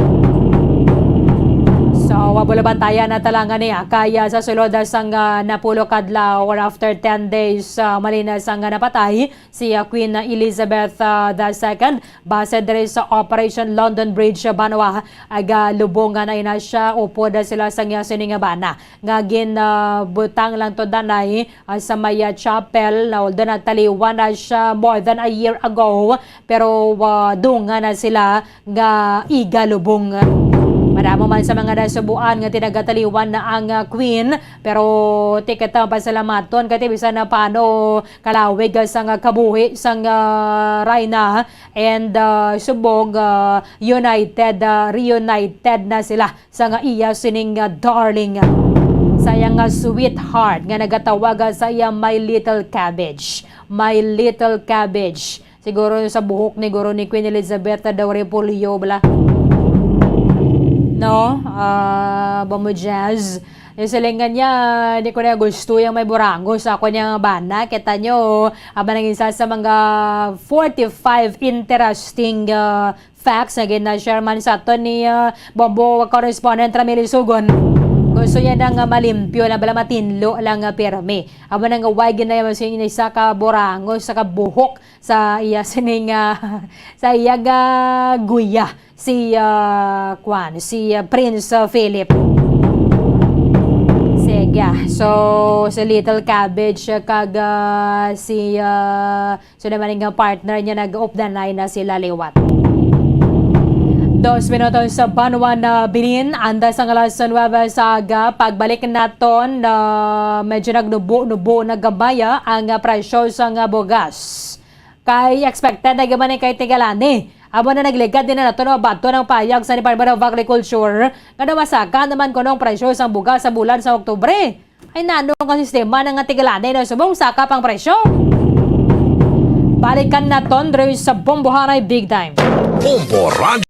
So, uh, bulabantayan na talangan niya kaya sa sulod, uh, sang, uh, napulo ka adlaw or after ten days, uh, malinas ang, uh, napatay si, uh, Queen Elizabeth, uh, the second. Base diri sa Operation London Bridge, uh, banwa, aga lubong nga na ina siya, upod, uh, sila sang iya sini nga bana nga gin, uh, butang lang to danay, uh, sa may, uh, chapel na although nagtaliwan na siya more than a year ago, pero, uh, dungan na sila nga igalubong. Madamo man sa mga nasubuan nga tinagataliwan na ang, ah, queen, pero ti kita pasalamaton kay ti bisan na paano kalawig, ah, sang, ah, kabuhi sang, ah, rayna and, ah, subong, ah, united, ah, reunited na sila sa nga iya sining, ah, darling, ah, sa iya nga sweetheart nga nagatawag, ah, sa iya my little cabbage, my little cabbage. Siguro sa buhok ni guro ni Queen Elizabeth na daw repolyo bala. No? Ah, ba mo, Jazz? Yung silingan niya, di ko na gusto yung may burango sa ako niya nga bana. Kita nyo, aba nang isa sa mga forty-five interesting, ah, facts na gina-share man sa aton ni, ah, Bombo correspondent Ramil Sugon. Gusto niya na nga malimpyo na bala matinlo lang nga pirmi. Aba na nga way ginaya mo sa inyo isa ka burango, sa kabuhok sa iya sining, ah, sa iya ga guya si, ah, kwan, si, ah, Prince, ah, Philip. Sige, ah. So, si Little Cabbage, ah, kag, ah, si, ah, so naman nga partner niya, nag-updanay na sila liwat. Dos minutos sa banwa na Benin, andas ang alas nuwebe sa aga. Pagbalik naton, ah, medyo nagnubo-nubo na gamaya ang, ah, presyo sa nga bugas. Kay expected na gyud man ni kay tigalani. Amo na nagligad din na nato, no, bato ng payag sa Department of Agriculture nga daw masaka naman kuno ang presyo sang bugas sa bulan sa Oktubre. Ay, nano nga sistema na nga tigalani na subong saka pang presyo? Balikan naton diri sa Bombohanay Big Time. Bombo Radyo.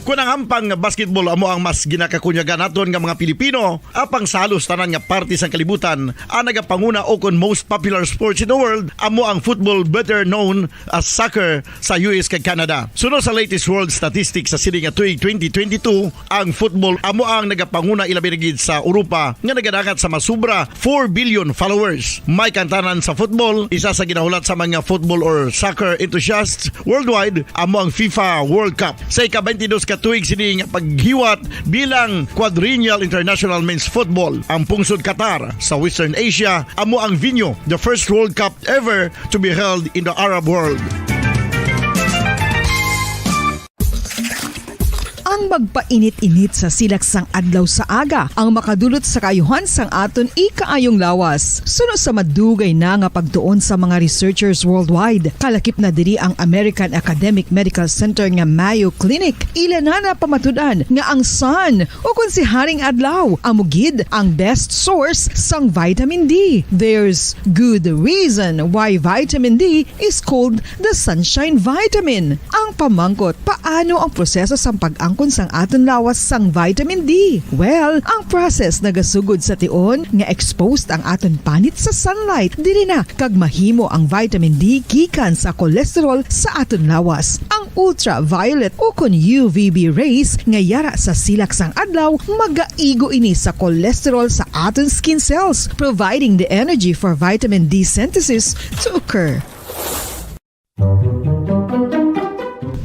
Kon ang hampang nga basketball amo ang mas ginakakunyagan naton nga mga Pilipino, apang sa halos tanan nga parte sang kalibutan, ang nagapanguna o kon most popular sports in the world amo ang football, better known as soccer, sa U S kag Canada. Suno sa latest world statistics sa sini nga tuig twenty twenty-two, ang football amo ang nagapanguna, ilabi na gid sa Europa nga nagadangat sa masubra four billion followers. May kantanan sa football, isa sa ginahulat sa mga football or soccer enthusiasts worldwide, amo ang FIFA World Cup. Sa ika-twenty-dos ka tuig sini nga paghiwat bilang Quadrennial International Men's Football, ang pungsod Qatar sa Western Asia amo ang venue, the first World Cup ever to be held in the Arab world. Ang magpainit-init sa silak sang adlaw sa aga ang makadulot sa kaayuhan sang aton ikaayong lawas. Suno sa madugay na nga pagtuon sa mga researchers worldwide, kalakip na diri ang American Academic Medical Center nga Mayo Clinic. Ila na napamatud-an nga ang sun, o kon si Haring Adlaw, amo gid ang best source sang vitamin D. There's good reason why vitamin D is called the sunshine vitamin. Ang pamangkot, paano ang proseso sang pag-angkon sang aton lawas sang vitamin D? Well, ang process nagasugod sa tion nga exposed ang aton panit sa sunlight. Diri na kag mahimo ang vitamin D gikan sa cholesterol sa aton lawas. Ang ultraviolet o kon U V B rays nga yara sa silak sang adlaw magaigo ini sa cholesterol sa aton skin cells, providing the energy for vitamin D synthesis to occur.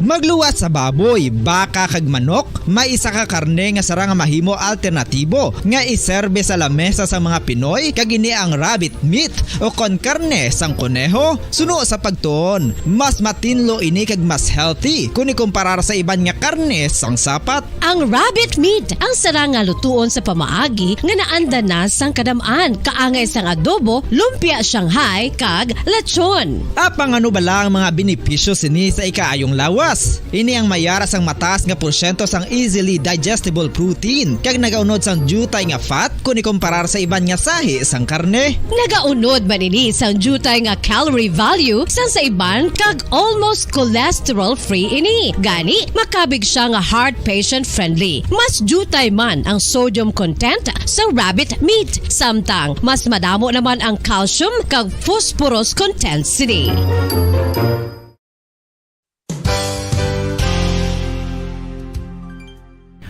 Magluwas sa baboy, baka kag manok, may isa ka karne nga sarang nga mahimo alternatibo nga iserbe sa lamesa sang mga Pinoy, kag ini ang rabbit meat o kon karne sang koneho. Suno sa pagtuon, mas matinlo ini kag mas healthy kon ikumparar sa iban nga karne sang sapat. Ang rabbit meat ang sarang nga lutuon sa pamaagi nga naanda na sang kadam-an, kaangay sang adobo, lumpia Shanghai, kag lechon. Apang ano bala ang mga benepisyo sini sa ikaayong lawas? Ini ang mayara sang mataas nga porsyento sang easily digestible protein, kag nagaunod sang diutay nga fat kon ikumparar sa iban nga sahi sang karne. Nagaunod man ini sang diutay nga calorie value sang sa iban, kag almost cholesterol-free ini. Gani, makabig siya nga heart patient-friendly. Mas diutay man ang sodium content sa rabbit meat, samtang mas madamo naman ang calcium kag phosphorus content sini.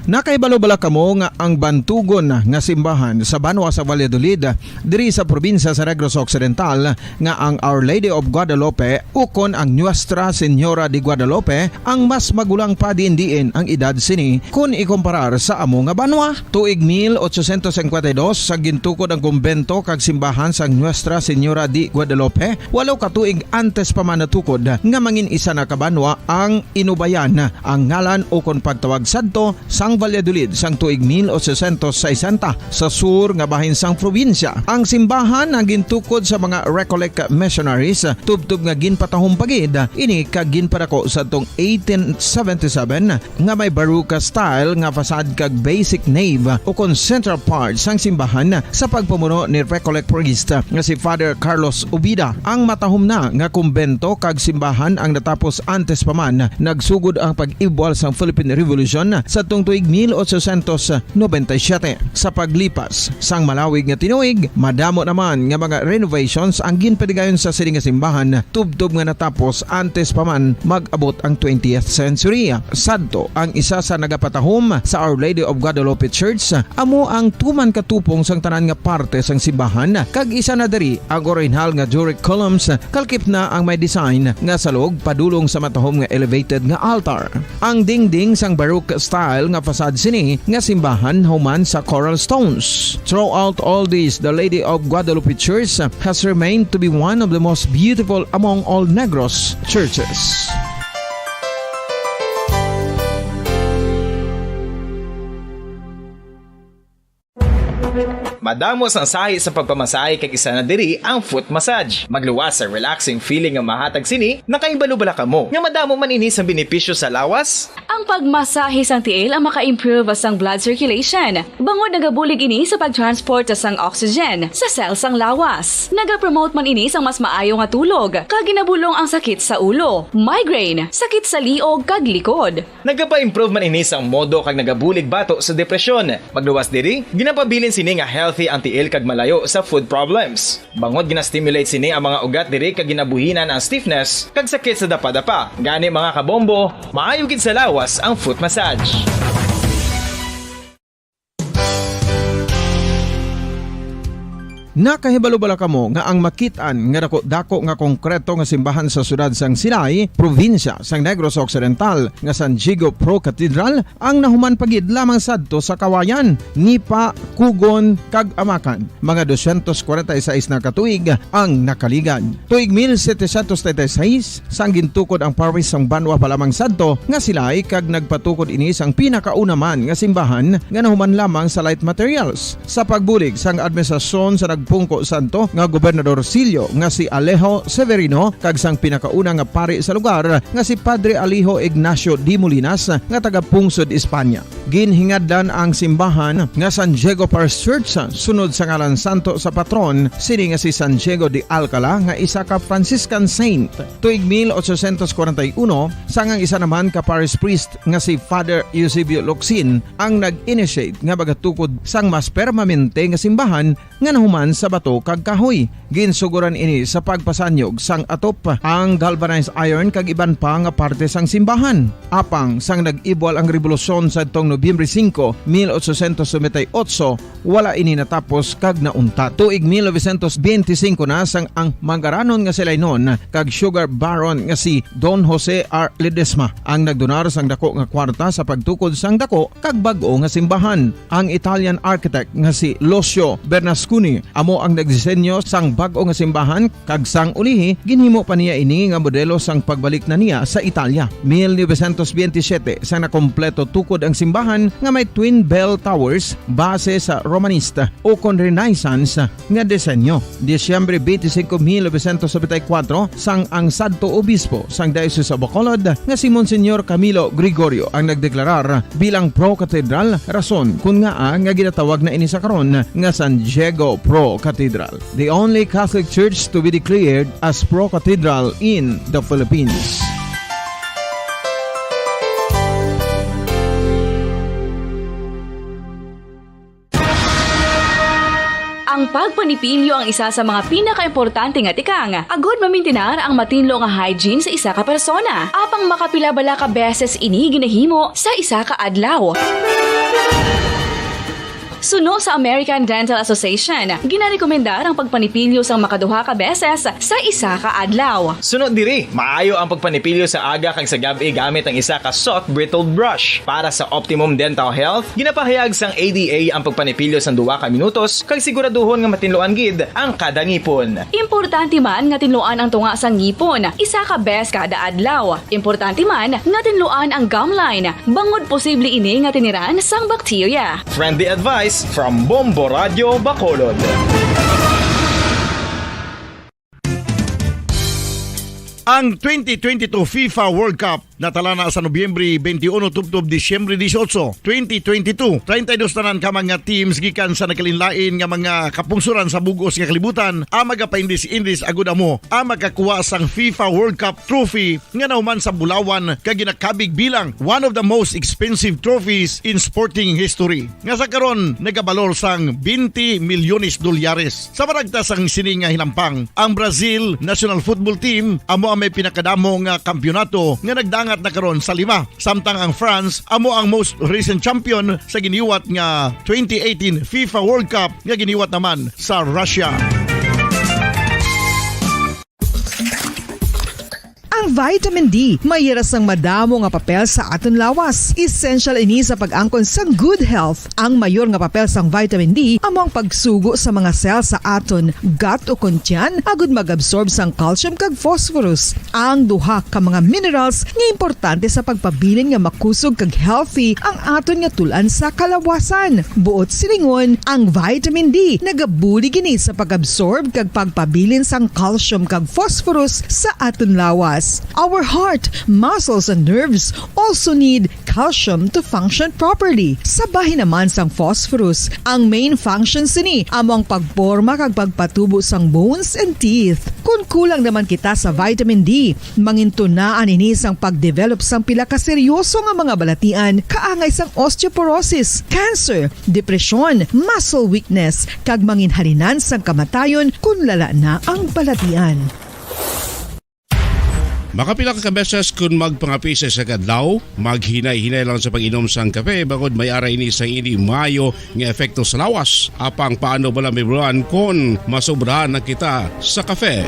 Nakahibalo bala kamo nga ang bantugon nga simbahan sa banwa sa Valladolid, diri sa probinsya sa Negros Occidental, nga ang Our Lady of Guadalupe ukon ang Nuestra Señora de Guadalupe ang mas magulang pa diin-diin ang edad sini kun ikumparar sa amo nga banwa? Tuig mil ochocientos cincuenta y dos, sa gintukod ang kumbento kag simbahan sang Nuestra Señora de Guadalupe, walo ka tuig antes pa man natukod nga mangin isa na ka banwa ang Inubayan, ang ngalan ukon pagtawag sadto sang Valladolid sang tuig mil ochocientos sesenta, sa sur nga bahin sang probinsya. Ang simbahan ang gintukod sa mga Recollect missionaries, tubtob nga ginpatahom pa gid ini kag ginpadako sadtong eighteen seventy-seven, nga may Baroque style nga facade kag basic nave ukon central part sang simbahan sa pagpamuno ni Recollect priest nga si Father Carlos Ubida. Ang matahom na nga kumbento kag simbahan ang natapos antes pa man nagsugod ang pag-ibwal sang Philippine Revolution sadtong tuig mil ochocientos noventa y siete. Sa paglipas sang malawig nga tinuig, madamo naman nga mga renovations ang ginpadigayon sa sini nga simbahan, tubtob nga natapos antes pa man mag-abot ang twentieth century. Sadto, ang isa sa nagapatahom sa Our Lady of Guadalupe Church amo ang tuman ka tupong sang tanan nga parte sang simbahan, kag isa na diri ang orihinal nga Doric columns, kalkip na ang may design nga salog padulong sa matahom nga elevated nga altar. Ang dingding sang Baroque style nga facade sini nga simbahan human sa coral stones. Throughout all this, the Lady of Guadalupe Church has remained to be one of the most beautiful among all Negros churches. Madamo sang sahi sa pagpamasahe, kag isa na diri ang foot massage. Magluwas sa relaxing feeling nga mahatag sini. Nakahibalo bala kamo nga madamo man ini sang benepisyo sa lawas? Ang pagmasahe sang tiil ang maka-improve sang blood circulation, bangod nagabulig ini sa pag-transport sang oxygen sa cell sang lawas. Nagapromote man ini sang mas maayo nga tulog, kag ginabulong ang sakit sa ulo, migraine, sakit sa liog, kag likod. Nagapa-improve man ini sang modo kag nagabulig bato sa depresyon. Magluwas diri, ginapabilin sini nga healthy ang tiil kag malayo sa foot problems. Bangod gina-stimulate sini ang mga ugat diri kag ginabuhinan ang stiffness kag sakit sa dapadapa. Gani, mga kabombo, maayo gid sa lawas ang foot massage. Nakahibalo bala kamo nga ang makit-an nga dako-dako nga konkreto nga simbahan sa siyudad sang Silay, probinsya sang Negros Occidental, nga San Diego Pro Cathedral, ang nahuman pa gid lamang sadto sa Kawayan, Nipa, Cugon, kag Amacan, mga dosyentos kwarenta y seis na ka tuig ang nakaligad. Tuig mil setecientos treinta y seis, sang gintukod ang parish sang banwa pa lamang sadto nga Silay, kag nagpatukod ini sang pinakauna man nga simbahan nga nahuman lamang sa light materials. Sa pagbulig sang administrasyon sa nagpungko sadto nga Gobernador Silyo nga si Alejo Severino kag sang pinakauna nga pari sa lugar nga si Padre Alejo Ignacio de Molinas nga taga-pungsod Espanya. Ginhingadlan ang simbahan nga San Diego Parish Church sunod sa ngalan santo sa patron sini nga si San Diego de Alcala nga isa ka Franciscan saint. Tuig mil ochocientos kwarenta y uno, sang ang isa naman ka parish priest nga si Father Eusebio Locsin ang nag-initiate nga magatukod sang mas permanente nga simbahan nga nahuman sa bato kag kahoy. Ginsuguran ini sa pagpasanyog sang atop, ang galvanized iron kag iban pa nga parte sang simbahan. Apang sang nag-ibwal ang rebolusyon sadtong Nobyembre singko, mil ochocientos noventa y ocho, wala ini natapos kag nauntat. Tuig mil novecientos benti singko na sang ang mangaranon nga Silaynon kag sugar baron nga si Don Jose R. Ledesma ang nagdonar sang dako nga kwarta sa pagtukod sang dako kag bag-o nga simbahan. Ang Italian architect nga si Lucio Bernasconi amo ang nagdisenyo sang bag-o nga simbahan, kag sang ulihi ginhimo pa niya ini nga modelo sang pagbalik na niya sa Italia. Mil novecientos benti siyete, sang nakompleto tukod ang simbahan nga may twin bell towers base sa Romanista ukon Renaissance nga disenyo. Disyembre benti singko, mil novecientos nobenta y kuwatro, sang ang sadto obispo sang Diocese of Bacolod nga si Monsignor Camilo Gregorio ang nagdeklarar bilang pro-cathedral, rason kon ngaa nga ginatawag na ini sa karon nga San Diego Pro Cathedral, the only Catholic church to be declared as pro-cathedral in the Philippines. Ang pagpanipilyo ang isa sa mga pinakaimportante nga tikang agod mamintinar ang matinlo nga hygiene sa isa ka persona. Apang makapila bala ka beses ini ginahimo sa isa ka adlaw? Suno sa American Dental Association, ginarekomendar ang pagpanipilyo sang makaduha ka beses sa isa ka adlaw. Suno diri, maayo ang pagpanipilyo sa aga kag sa gab-i gamit ang isa ka soft bristled brush. Para sa optimum dental health, ginapahayag sang A D A ang pagpanipilyo sang duha ka minutos kag siguraduhon nga matinluan gid ang kada ngipon. Importante man nga tinluan ang tunga sang ngipon isa ka bes kada adlaw. Importante man nga tinluan ang gum line, bangod posible ini nga tiniran sang bakterya. Friendly advice from Bombo Radio Bacolod. Ang twenty twenty-two FIFA World Cup natala na sa Nobyembre twenty-one tubtob Disyembre dieciocho, twenty twenty-two. Treinta y dos tanan ka mga teams gikan sa nagkalainlain nga mga kapungsoran sa bug-os nga kalibutan ang magapaindis-indis agud amo ang makakuha sang FIFA World Cup trophy nga nahuman sa bulawan kag ginakabig bilang one of the most expensive trophies in sporting history, nga sa karon nagabalor sang twenty milyones dolyares. Sa maragta sang sini nga hinampang, ang Brazil national football team amo ang may pinakadamo nga kampiyonato nga nagdangat na karon sa lima, samtang ang France amo ang most recent champion sa giniwat nga twenty eighteen FIFA World Cup nga giniwat naman sa Russia. Ang vitamin D may hira sang madamo nga papel sa aton lawas. Essential ini sa pag-angkon sang good health. Ang mayor nga papel sang vitamin D amo ang pagsugo sa mga cell sa aton gut o kon tiyan agud mag-absorb sang calcium kag phosphorus, ang duha ka mga minerals nga importante sa pagpabilin nga makusog kag healthy ang aton nga tul-an sa kalawasan. Buot silingon, ang vitamin D nagabulig ini sa pag-absorb kag pagpabilin sang calcium kag phosphorus sa aton lawas. Our heart, muscles, and nerves also need calcium to function properly. Sa bahin naman sang phosphorus, ang main function sini amo ang pagporma kag pagpatubo sang bones and teeth. Kon kulang naman kita sa vitamin D, mangintunaan ini sang pagdevelop sang pila ka seryoso nga mga balatian, kaangay sang osteoporosis, cancer, depresyon, muscle weakness, kag manginhalinan sang kamatayon kon lala na ang balatian. Makapila ka beses kon magpangape sa isa ka adlaw, maghinay-hinay lang sa pag-inom sang kape, bangod may ara ini sang hindi maayo nga epekto sa lawas. Apang paano bala, Ma'am Ron, kon masobrahan na kita sa kape?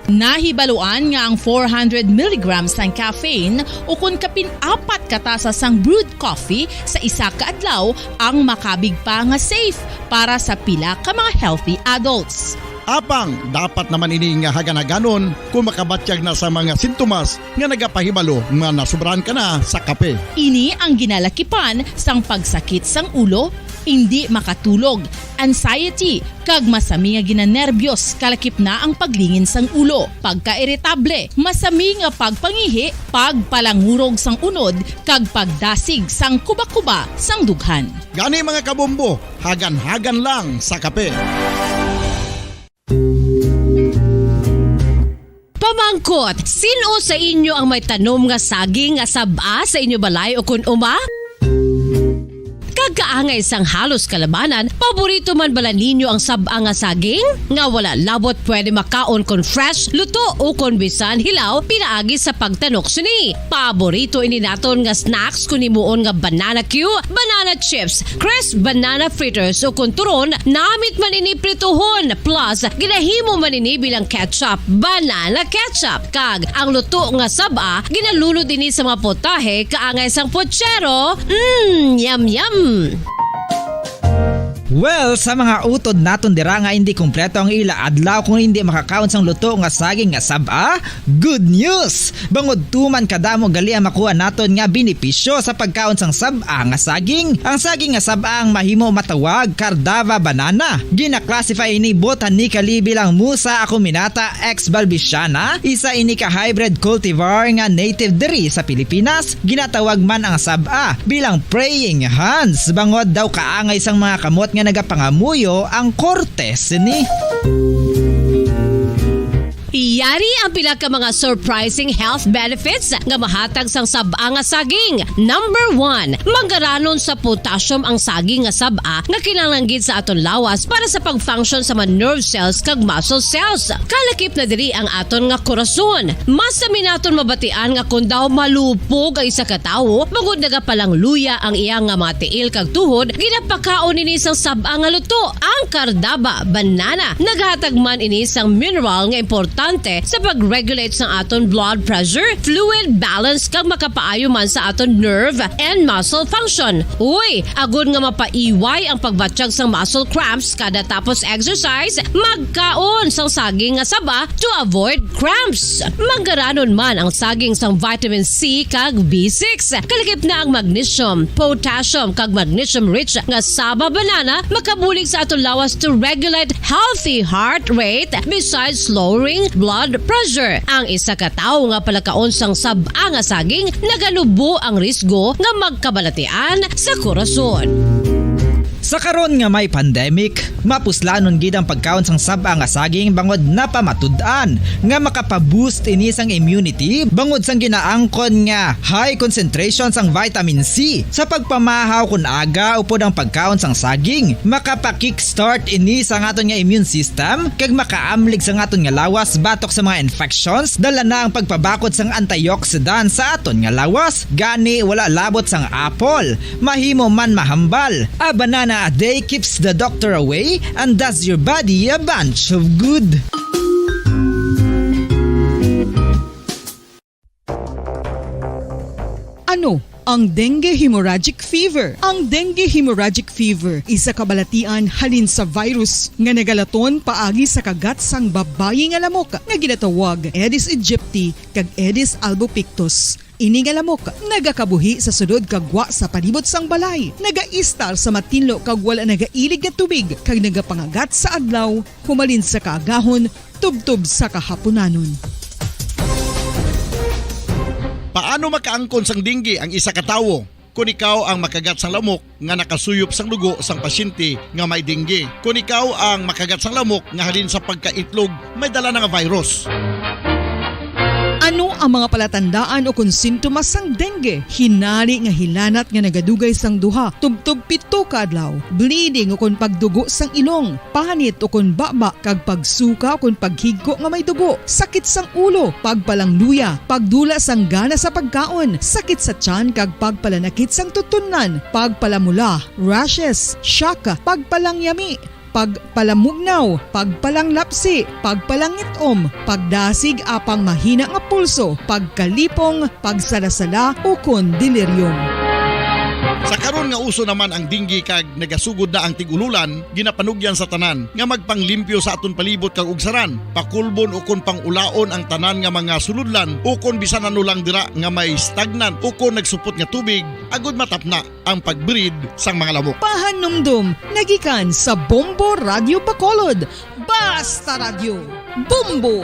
Nahibaluan nga ang four hundred milligrams sang caffeine, o kon kapin apat ka tasa sang brewed coffee sa isa ka adlaw, ang makabig pa nga safe para sa pila ka mga healthy adults. Apang dapat naman ini nga hagan-haganon kon makabatyag na sa mga sintomas nga nagapahibalo nga nasobrahan ka na sa kape. Ini ang ginalakipan sang pagsakit sang ulo, indi makatulog, anxiety, kag masami nga ginanerbyos, kalakip na ang paglingin sang ulo, pagkairitable, masami nga pagpangihi, pagpalangurog sang unod, kag pagdasig sang kuba-kuba sang dughan. Gani, mga kabombo, hagan-hagan lang sa kape. Pamangkot, sin-o sa inyo ang may tanom nga saging nga sab-a sa inyo balay o kon uma? Kag kaangay sang halos kalabanan, paborito man bala ninyo ang sab-a nga saging? Nga wala labot pwede makaon kon fresh, luto, o kon bisan hilaw pinaagi sa pagtanok sini. Paborito ini naton nga snacks kon himuon nga banana cue, banana chips, crisp banana fritters, o kon turon, namit man ini prituhon, plus ginahimo man ini bilang ketchup, banana ketchup. Kag ang luto nga sab-a, ginalunod ini sa mga potahe kaangay sang puchero. Mm, yum, yum! Well, sa mga utod naton dira nga hindi kompleto ang ila adlaw kung hindi makakaon sang luto nga saging nga sab-a, good news! Bangod tuman kadamo gali ang makuha naton nga benepisyo sa pagkaon sang sab-a nga saging. Ang saging nga sab-a ang mahimo matawag Cardava banana. Gina-classify ini botanically bilang Musa acuminata ex balbisiana, isa ini ka hybrid cultivar nga native diri sa Pilipinas. Ginatawag man ang sab-a bilang praying hands, bangod daw kaangay sang mga kamot nga nagapangamuyo ang korte sini. Yari ang pila ka mga surprising health benefits nga mahatag sang sab-a nga saging. Number one, mangaranon sa potassium ang saging nga sab-a nga kinahanglan gid sa aton lawas para sa pag-function sa mga nerve cells kag muscle cells. Kalakip na diri ang aton nga korason. Mas sami naton mabatian nga kon daw malupog ang isa ka tawo, bangod nagapalangluya ang iya nga mga tiil kag tuhod, ginapakaon ini sang sab-a nga luto. Ang kardaba, banana, naghatag man ini sang mineral nga importante sa pag-regulate sang aton blood pressure, fluid balance, kag makapaayo man sa aton nerve and muscle function. Uy, agod nga mapaiway ang pagbatyag sang muscle cramps kada tapos exercise, magkaon sang saging nga saba to avoid cramps. Mangaranon man ang saging sang vitamin C kag B six. Kalakip na ang magnesium, potassium, kag magnesium-rich nga saba banana makabulig sa aton lawas to regulate healthy heart rate besides lowering blood pressure. Ang isa ka tawo nga palakaon sang sab-a nga saging naganubo ang risgo nga magkabalatian sa korason. Sa karon nga may pandemic, mapuslanon gid ang pagkaon sang sab-a nga saging bangod napamatud-an nga makapa-boost ini sang immunity bangod sang ginaangkon nga high concentration sang vitamin C. Sa pagpamahaw kon aga upod ang pagkaon sang saging, makapa-kickstart ini sa aton nga immune system kag makaamlig sa aton nga lawas batok sa mga infections. Dala na ang pagpabakod sang antioxidant sa aton nga lawas, gani wala labot sang apple. Mahimo man mahambal. A banana a day keeps the doctor away and does your body a bunch of good. Ano ang dengue hemorrhagic fever? Ang dengue hemorrhagic fever isa ka balatian halin sa virus nga nagalaton paagi sa kagat sang babayi nga lamok nga ginatawag Aedes aegypti kag Aedes albopictus. Ini nga lamok nagakabuhi sa sulod kag gwa sa palibot sang balay, nagaistar sa matinlo kag wala nagailig nga tubig, kag nagapangagat sa adlaw, humalin sa kaagahon tubtob sa kahapunanon. Paano makaangkon sang dengue ang isa ka tawo? Kon ikaw ang makagat sang lamok nga nakasuyop sang dugo sang pasyente nga may dengue. Kon ikaw ang makagat sang lamok nga halin sa pagkaitlog may dala na nga virus. Ano ang mga palatandaan ukon sintomas sang dengue? Hinari nga hilanat nga nagadugay sang duha tubtob pito ka adlaw, bleeding ukon pagdugo sang ilong, panit ukon baba kag pagsuka ukon paghigko nga may dugo, sakit sang ulo, pagpalangluya, pagdula sang gana sa pagkaon, sakit sa tiyan kag pagpalanakit sang tutunlan, pagpalamula, rashes, shock, pagpalangyami, pagpalamugnaw, pagpalanglapsi, pagpalangit-om, pagdasig apang mahina nga pulso, pagkalipong, pagsalasala, ukon delirium. Sa karon nga uso naman ang dengue kag nagasugod na ang tig-ululan, ginapanugyan sa tanan nga magpanglimpyo sa aton palibot kag ugsaran, pakulbon ukon pang-ulaon ang tanan nga mga sulodlan ukon bisan ano lang dira nga may stagnant ukon nagsupot nga tubig agod matapna ang pag-breed sang mga lamok. Pahanumdom nga gikan sa Bombo Radyo Bacolod. Basta Radyo, Bombo!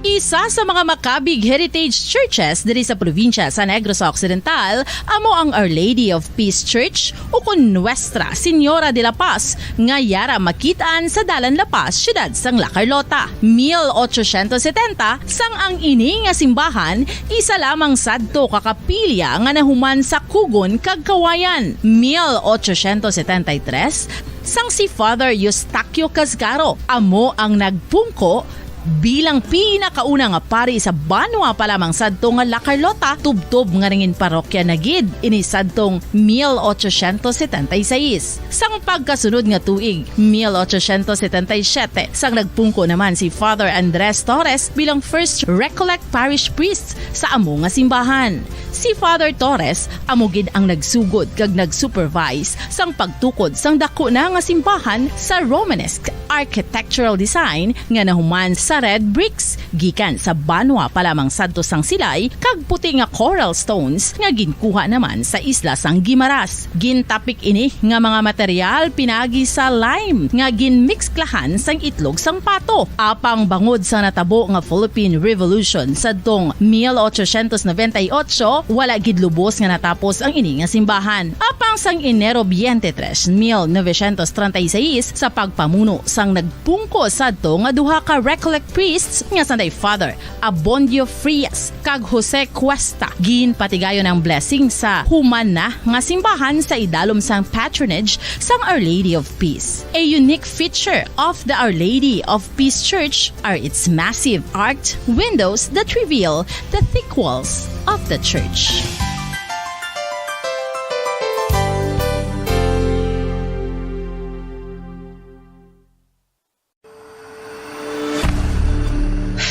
Isa sa mga Macabig Heritage Churches diri sa probinsya sa Negros Occidental amo ang Our Lady of Peace Church, ukon Nuestra Señora de la Paz, nga yara makit-an sa Dalan La Paz, siyudad sang La Carlota. Mil ochocientos setenta, sang ang ini nga simbahan isa lamang sadto ka kapilya nga nahuman sa kugon kag kawayan. Mil ochocientos setenta y tres, sang si Father Eustaquio Casgaro amo ang nagpungko bilang pinakauna nga pari sa banwa pa lamang sadto nga La Carlota, tubtob nga nangin parokya na gid ini sadtong mil ochocientos setenta y seis. Sang pagkasunod nga tuig, mil ochocientos setenta y siete, sang nagpungko naman si Father Andres Torres bilang First Recollect Parish Priest sa amo nga simbahan. Si Father Torres amo gid ang nagsugod kag nag-supervise sang pagtukod sang dako na nga simbahan sa Romanesque architectural design nga nahuman sa red bricks gikan sa banwa pa lamang sadto sang silay kag puti nga coral stones nga ginkuha naman sa isla sang Guimaras. Gintapik ini nga mga material pinaagi sa lime nga ginmikslahan sang itlog sang pato. Apang bangod sa natabo nga Philippine Revolution sadtong mil ochocientos noventa y ocho, wala gid lubos nga natapos ang ini nga simbahan. Apang sang Enero twenty-three, mil novecientos treinta y seis, sa pagpamuno sang nagpungko sadto nga duha ka Recollect priests nga sanday Father Abondio Frias kag Jose Cuesta, ginpatigayon ang blessing sa human na nga simbahan sa idalom sang patronage sang Our Lady of Peace. A unique feature of the Our Lady of Peace Church are its massive arched windows that reveal the thick walls of the church.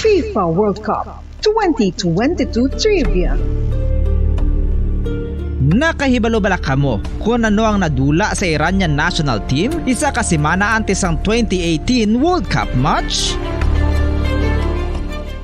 FIFA World Cup twenty twenty-two Trivia. Nakahibalo bala kamo kon ano ang nadula sa Iranian national team isa ka semana antes sang twenty eighteen World Cup match?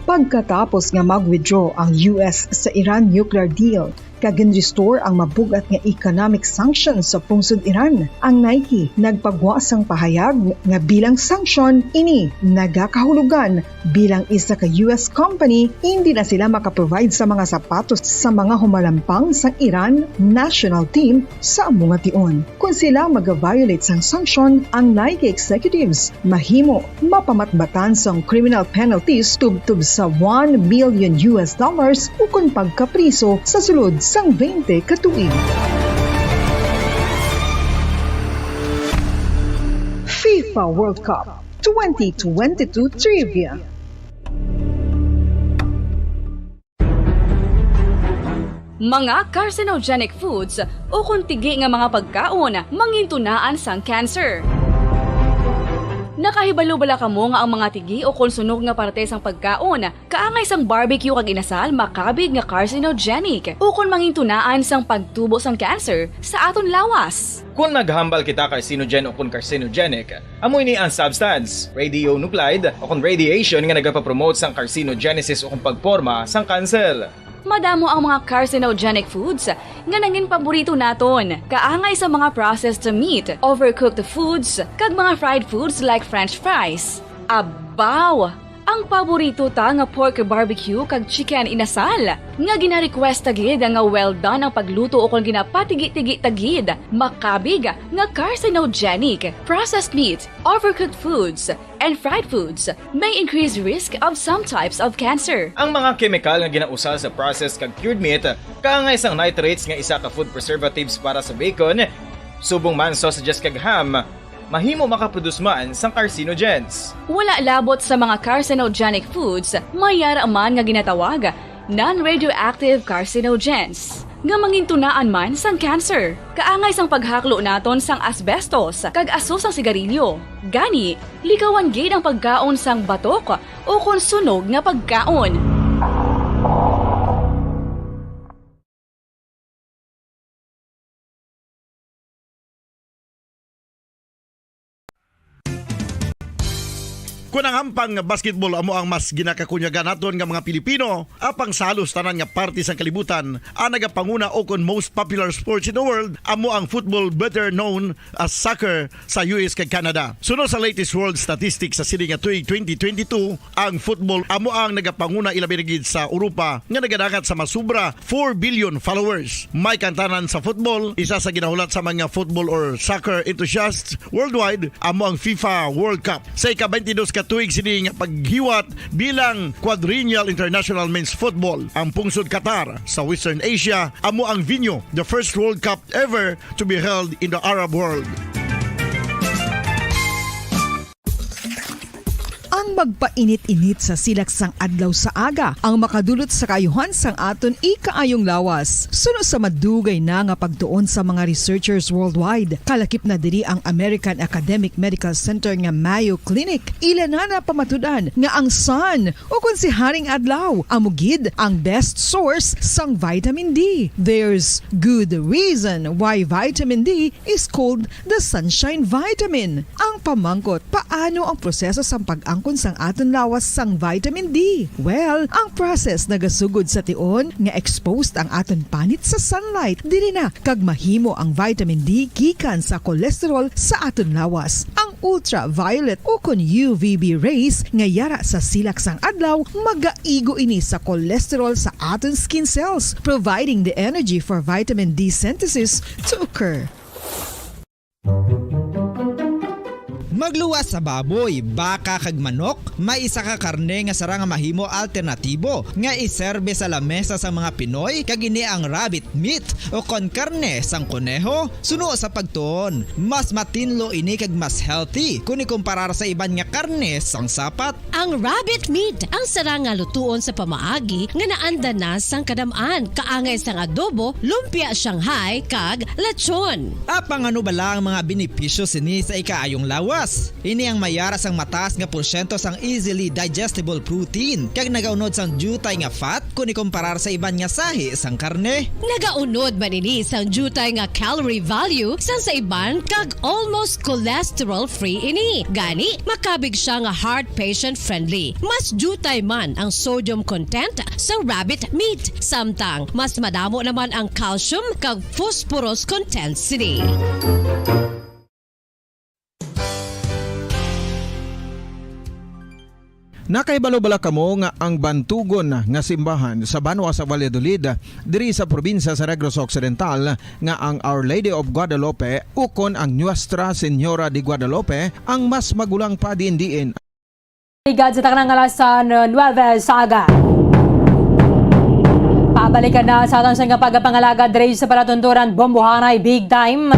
Pagkatapos nga mag-withdraw ang U S sa Iran nuclear deal, kag gin-restore ang mabug-at nga economic sanctions sa pungsod Iran. Ang Nike nagpagwa sang pahayag nga bilang sanction ini nagakahulugan bilang isa ka U S company, hindi na sila makaprovide sa mga sapatos sa mga humalampang sang Iran national team sa amo nga tion. Kon sila mag-violate sang sanction, ang Nike executives mahimo mapamatbatan sang criminal penalties tubtob sa one million U S dollars ukon pagkapriso sa sulod sang twenty ka tuig. FIFA World Cup twenty twenty-two Trivia. Mga carcinogenic foods ukon tigi nga mga pagkaon mangintunaan sang cancer. Nakahibalo bala kamo nga ang mga tigi ukon sunog nga parte sang pagkaon, kaangay sang barbecue kag inasal, makabig nga carcinogenic ukon mangintunaan sang pagtubo sang cancer sa aton lawas? Kon naghambal kita carcinogen ukon carcinogenic, amo ini ang substance, radionuclide, ukon radiation nga nagapapromote sang carcinogenesis ukon pagporma sang kanser. Madamo ang mga carcinogenic foods nga nangin paborito naton, kaangay sa mga processed meat, overcooked foods, kag mga fried foods like french fries. Abaw! Ang paborito ta nga pork barbecue kag chicken inasal, nga gina-request ta gid nga well done ang pagluto ukon ginapatigi-tigi ta gid, makabig nga carcinogenic. Processed meat, overcooked foods, and fried foods may increase risk of some types of cancer. Ang mga kemikal nga ginausal sa processed kag cured meat kaangay sang nitrates nga isa ka food preservatives para sa bacon, subong man sausages kag ham, mahimo makaproduce man sang carcinogens. Wala labot sa mga carcinogenic foods, may yara man nga ginatawag non-radioactive carcinogens nga mangintunaan man sang cancer. Kaangay sang paghaklo naton sang asbestos kag aso sang sigarilyo. Gani, likawan gid ang pagkaon sang batok ukon sunog nga pagkaon. Kon ang hampang nga basketball amo ang mas ginakakunyagan naton nga mga Pilipino, apang sa halos tanan nga parte sang kalibutan, ang nagapanguna ukon most popular sports in the world amo ang football, better known as soccer, sa U S kag Canada. Suno sa latest world statistics sa sini nga tuig twenty twenty-two, ang football amo ang nagapanguna, ilabi na gid sa Europa nga nagadangat sa masubra four billion followers. May kantanan sa football, isa sa ginahulat sa mga football or soccer enthusiasts worldwide amo ang FIFA World Cup. Sa ika-twenty-dos ka tuig sini nga paghiwat bilang quadrennial international men's football, ang pungsod Qatar sa Western Asia amo ang venue, the first World Cup ever to be held in the Arab world. Magpainit-init sa silak sang adlaw sa aga ang makadulot sa kaayuhan sang aton ikaayong lawas. Suno sa madugay na nga pagtuon sa mga researchers worldwide, kalakip na diri ang American Academic Medical Center nga Mayo Clinic. Ila na napamatud-an nga ang sun, ukon si Haring Adlaw, amo gid ang best source sang vitamin D. There's good reason why vitamin D is called the sunshine vitamin. Ang pamangkot, paano ang proseso sang pag-angkon sang aton lawas sang vitamin D? Well, ang process nagasugod sa tion nga exposed ang aton panit sa sunlight. Diri na kag mahimo ang vitamin D gikan sa cholesterol sa aton lawas. Ang ultraviolet ukon U V B rays nga yara sa silak sang adlaw magaigo ini sa cholesterol sa aton skin cells, providing the energy for vitamin D synthesis to occur. Magluwas sa baboy, baka kag manok, may isa ka karne nga sarang nga mahimo alternatibo nga iserbe sa lamesa sa mga Pinoy, kag ini ang rabbit meat o kon karne sang koneho. Suno sa pagtuon, mas matinlo ini kag mas healthy kon ikumparar sa iban nga karne sang sapat. Ang rabbit meat ang sarang nga lutuon sa pamaagi nga naanda na sang kadam-an, kaangay sang adobo, lumpia Shanghai, kag lechon. Apang ano bala ang mga benepisyo sini sa ikaayong lawas? Ini ang mayara sang mataas nga porsyento sang easily digestible protein, kag nagaunod sang diutay nga fat kon ikumparar sa iban nga sahi sang karne. Nagaunod man ini sang diutay nga calorie value sang sa iban, kag almost cholesterol-free ini. Gani, makabig siya nga heart patient-friendly. Mas diutay man ang sodium content sa rabbit meat, samtang mas madamo naman ang calcium kag phosphorus content sini. Nakahibalo bala kamo nga ang bantugon nga simbahan sa banwa sa Valladolid, diri sa probinsya sa Negros Occidental, nga ang Our Lady of Guadalupe ukon ang Nuestra Señora de Guadalupe ang mas magulang pa diin-diin? Ligad sa taknang alasan nuwebe sa aga. Pabalikan na sa aton sang pagpangalagad diri sa palatunturan, bombohanay big time.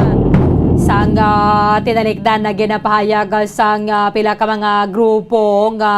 Sang, ah, tinalikdan na ginapahayag sang, ah, pila ka mga grupo nga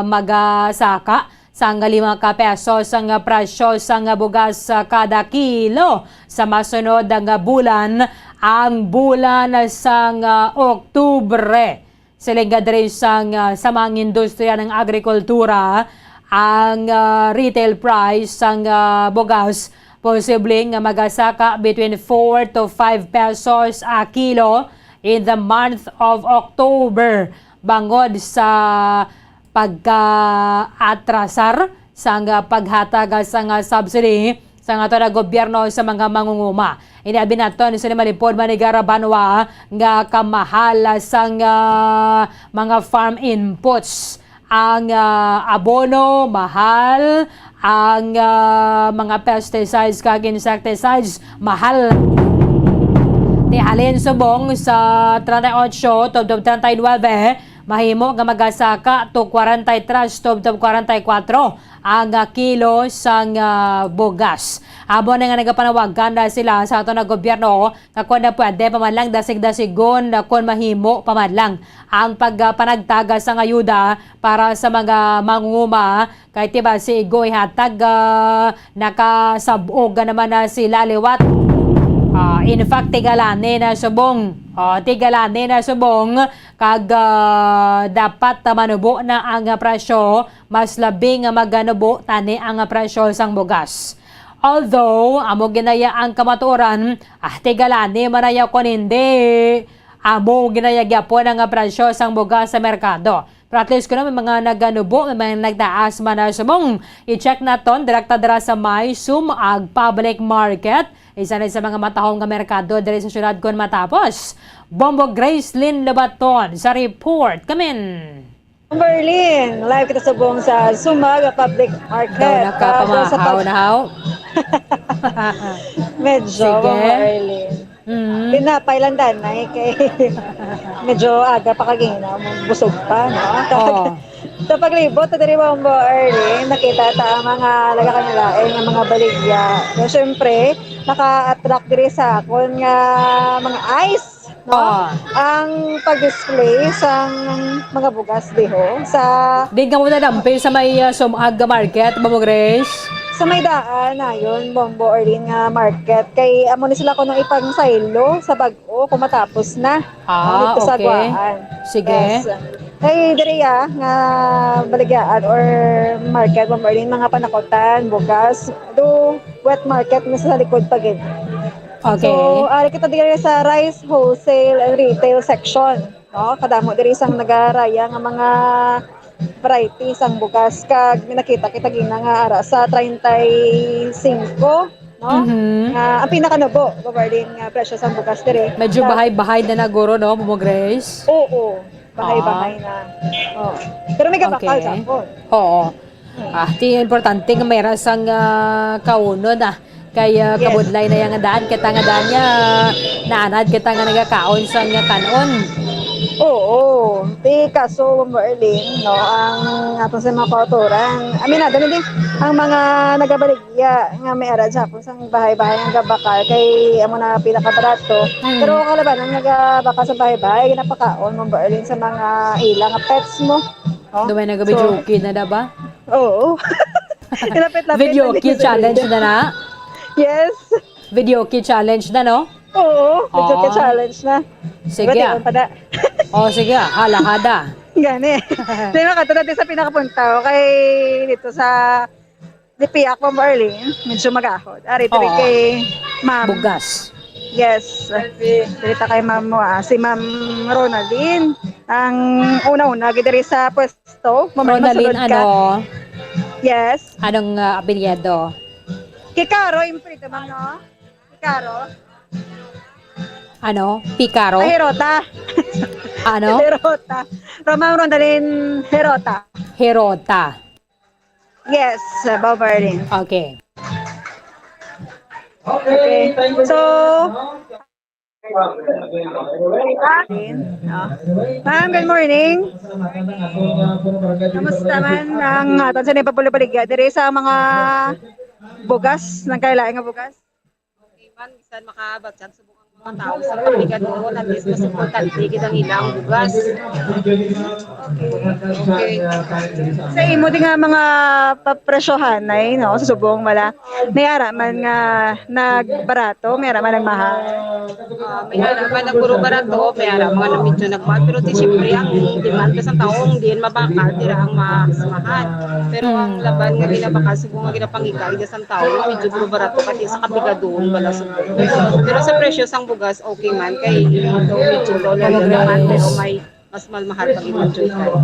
magasaka sang lima ka pesos ang presyo sang bugas sa kada kilo sa masunod nga bulan, ang bulan sang, ah, Oktubre. Siling nga diri sang, ah, samang industriya ng agrikultura, ang, ah, retail price sang, ah, bugas posible nga magasaka between four to five pesos a kilo in the month of October, bangod sa pagkaatrasar sang paghatag sang subsidy sang aton nga gobyerno sa mga mangunguma. Ini abi naton sini malipod Manigara Banwa nga kamahal sang, ah, mga farm inputs. Ang, ah, abono mahal, ang, ah, mga pesticides kag insecticides mahal. Ti halin subong sa treinta y ocho tubtob treinta y nuebe, mahimo nga magasaka to kwarenta y tres tubtob kwarenta y kuwatro ang, ah, kilo sang, ah, bugas. Amo na nga nagapanawagan na sila sa aton nga gobyerno nga kon na pwede pa man lang, dasig-dasigon na kon mahimo pa man lang ang pag, ah, panagtaga sang ayuda para sa mga mangunguma, kay ti basi igo ihatag, ah, nakasab-og naman na sila liwat. Ah, in fact, tigalani na subong. Oh, tigalani na subong kag, ah, dapat manubo na ang presyo, mas labi nga maganubo tani ang presyo sang bugas. Although amo ginaya ang kamatuoran, ah, tigalani man na ya kon hindi, amo ginaya gyapon ang presyo sang bugas sa merkado. Pero at least kuno may mga naganubo, may mga nagtaas man na subong. I-check naton direkta dira sa may Sumag Public Market, isa na sa mga matahom nga merkado diri sa syudad kon matapos. Bombo Gracelyn Lobaton sa report. Kamin. Berlin, live kita subong sa Sumag Public Market. Daw na ka Tapos sa pamahaw pag- na haw. Medyo, Sige. Bombo Erlin. Mm. Tinapay lang danay kay medyo aga pa kagina, busog pa, no? Oh. Sa paglibot, sa diri Bombo Erlin, nakita ta ang mga lagakan nila, eh, nga mga baligya. So, syempre, naka-attract diri sa akon nga mga eyes. No? Ah. Ang pag-display sang mga bugas diho sa Di ka mo nadampin sa may, ah, Sumag Market, Mamo Grace? Sa may daan na yun, Bombo Orlin, nga market. Kay amo ni sila kuno ipangsaylo sa bag-o kung matapos na. Ah, Dito sa okay. Guaan. Sige. Yes. Kay diri, ah, nga baligyaan or market, Bombo Orlin, mga panakutan, bugas, do wet market na sa likod pa gid. Okay. So, ari kita diri sa rice wholesale and retail section, no? Kadamo diri sang nagaraya nga mga variety sang bugas, kag may nakita kita gina nga ara sa treinta y cinco, no? Mhm. Nga ang pinakanubo, Bombo Orlin, nga presyo sang bugas diri. Medyo Sa bahay-bahay na naguro, no, Mamo Grace? Oo, bahay-bahay Ah. na. Oo. Pero may gabakal Okay. sa ako. Oo. Ah, ti importante nga may ra sang, ah, kaunon, ah. Kay, ah, Yes. kabudlay na yang daan, kita nga daan niya, naanad kita nga nagakaon sa nga kanon. Oo. Ti kaso, Bombo Orlin, no, ang aton sa mga kautoran, I mean, ano din, ang mga nagabaligya nga may ara sa sang bahay-bahay nga gabakal kay amo na pinakabarato. Mm. Pero kalabanan nga gabakal sa bahay-bahay, ginapakaon mo, Bombo Orlin, sa mga ila nga pets mo, no? Dumay na gabi So, joke na da ba? Oo. Lapit-lapit Video na key din. Challenge na na? Yes. Video key challenge na, no? Oo, video key Oo. Challenge na. Sige, Diba, ah. tiwan pa da? Oh, sige, ah. Halahada. Gani. Di ba, kato natin sa pinakapunta, okay, dito sa Lipiak, Bombo Orlin, medyo magahod. Ari, diri Oo. kay Ma'am. Bugas. Yes. Diri ta kay Ma'am mo, ah. Si Ma'am Ronaldin, ang una-una, gi diri sa pwesto. Ma'am, Ronaldin, masulod ka. Ano? Yes. Anong, ah, apelyido? Kikaro, imprito, Ma'am, no? Kikaro. Ano? Picaro? Ah, Hirota. Ano? Hirota. From Ma'am Ronaldin Hirota. Hirota. Yes, uh, Bombo Orlin. Okay. Okay. So, Ma'am, good morning. Kamusta man ang aton sa nagpabulibaligya diri sa mga bugas, nagkalain-lain nga bugas? Okay man, bisan makabatyag subong ang mga tao sa pagtigadoon, at least mas importante gid ang ilang bugas. Okay. Okay. Sa imo di nga mga papresyohanay, no, sa subong bala, may ara man nga nagbarato, may ara man nagmahal. Ah, may ara man nagpuro barato, may ara man nga medyo nagmahal, pero di siyempre ang demand ka sa taong diin mabakal, dira ang mas mahal. Pero ang laban nga ginabakal, subong nga ginapangiga, ida sa tao, medyo puro barato, pati sa kabigaduhon bala subong. Pero sa presyo sang bugas, okay man, kay medyo low lang naman, pero may mas mahal-mahal pag ilang joy tayo.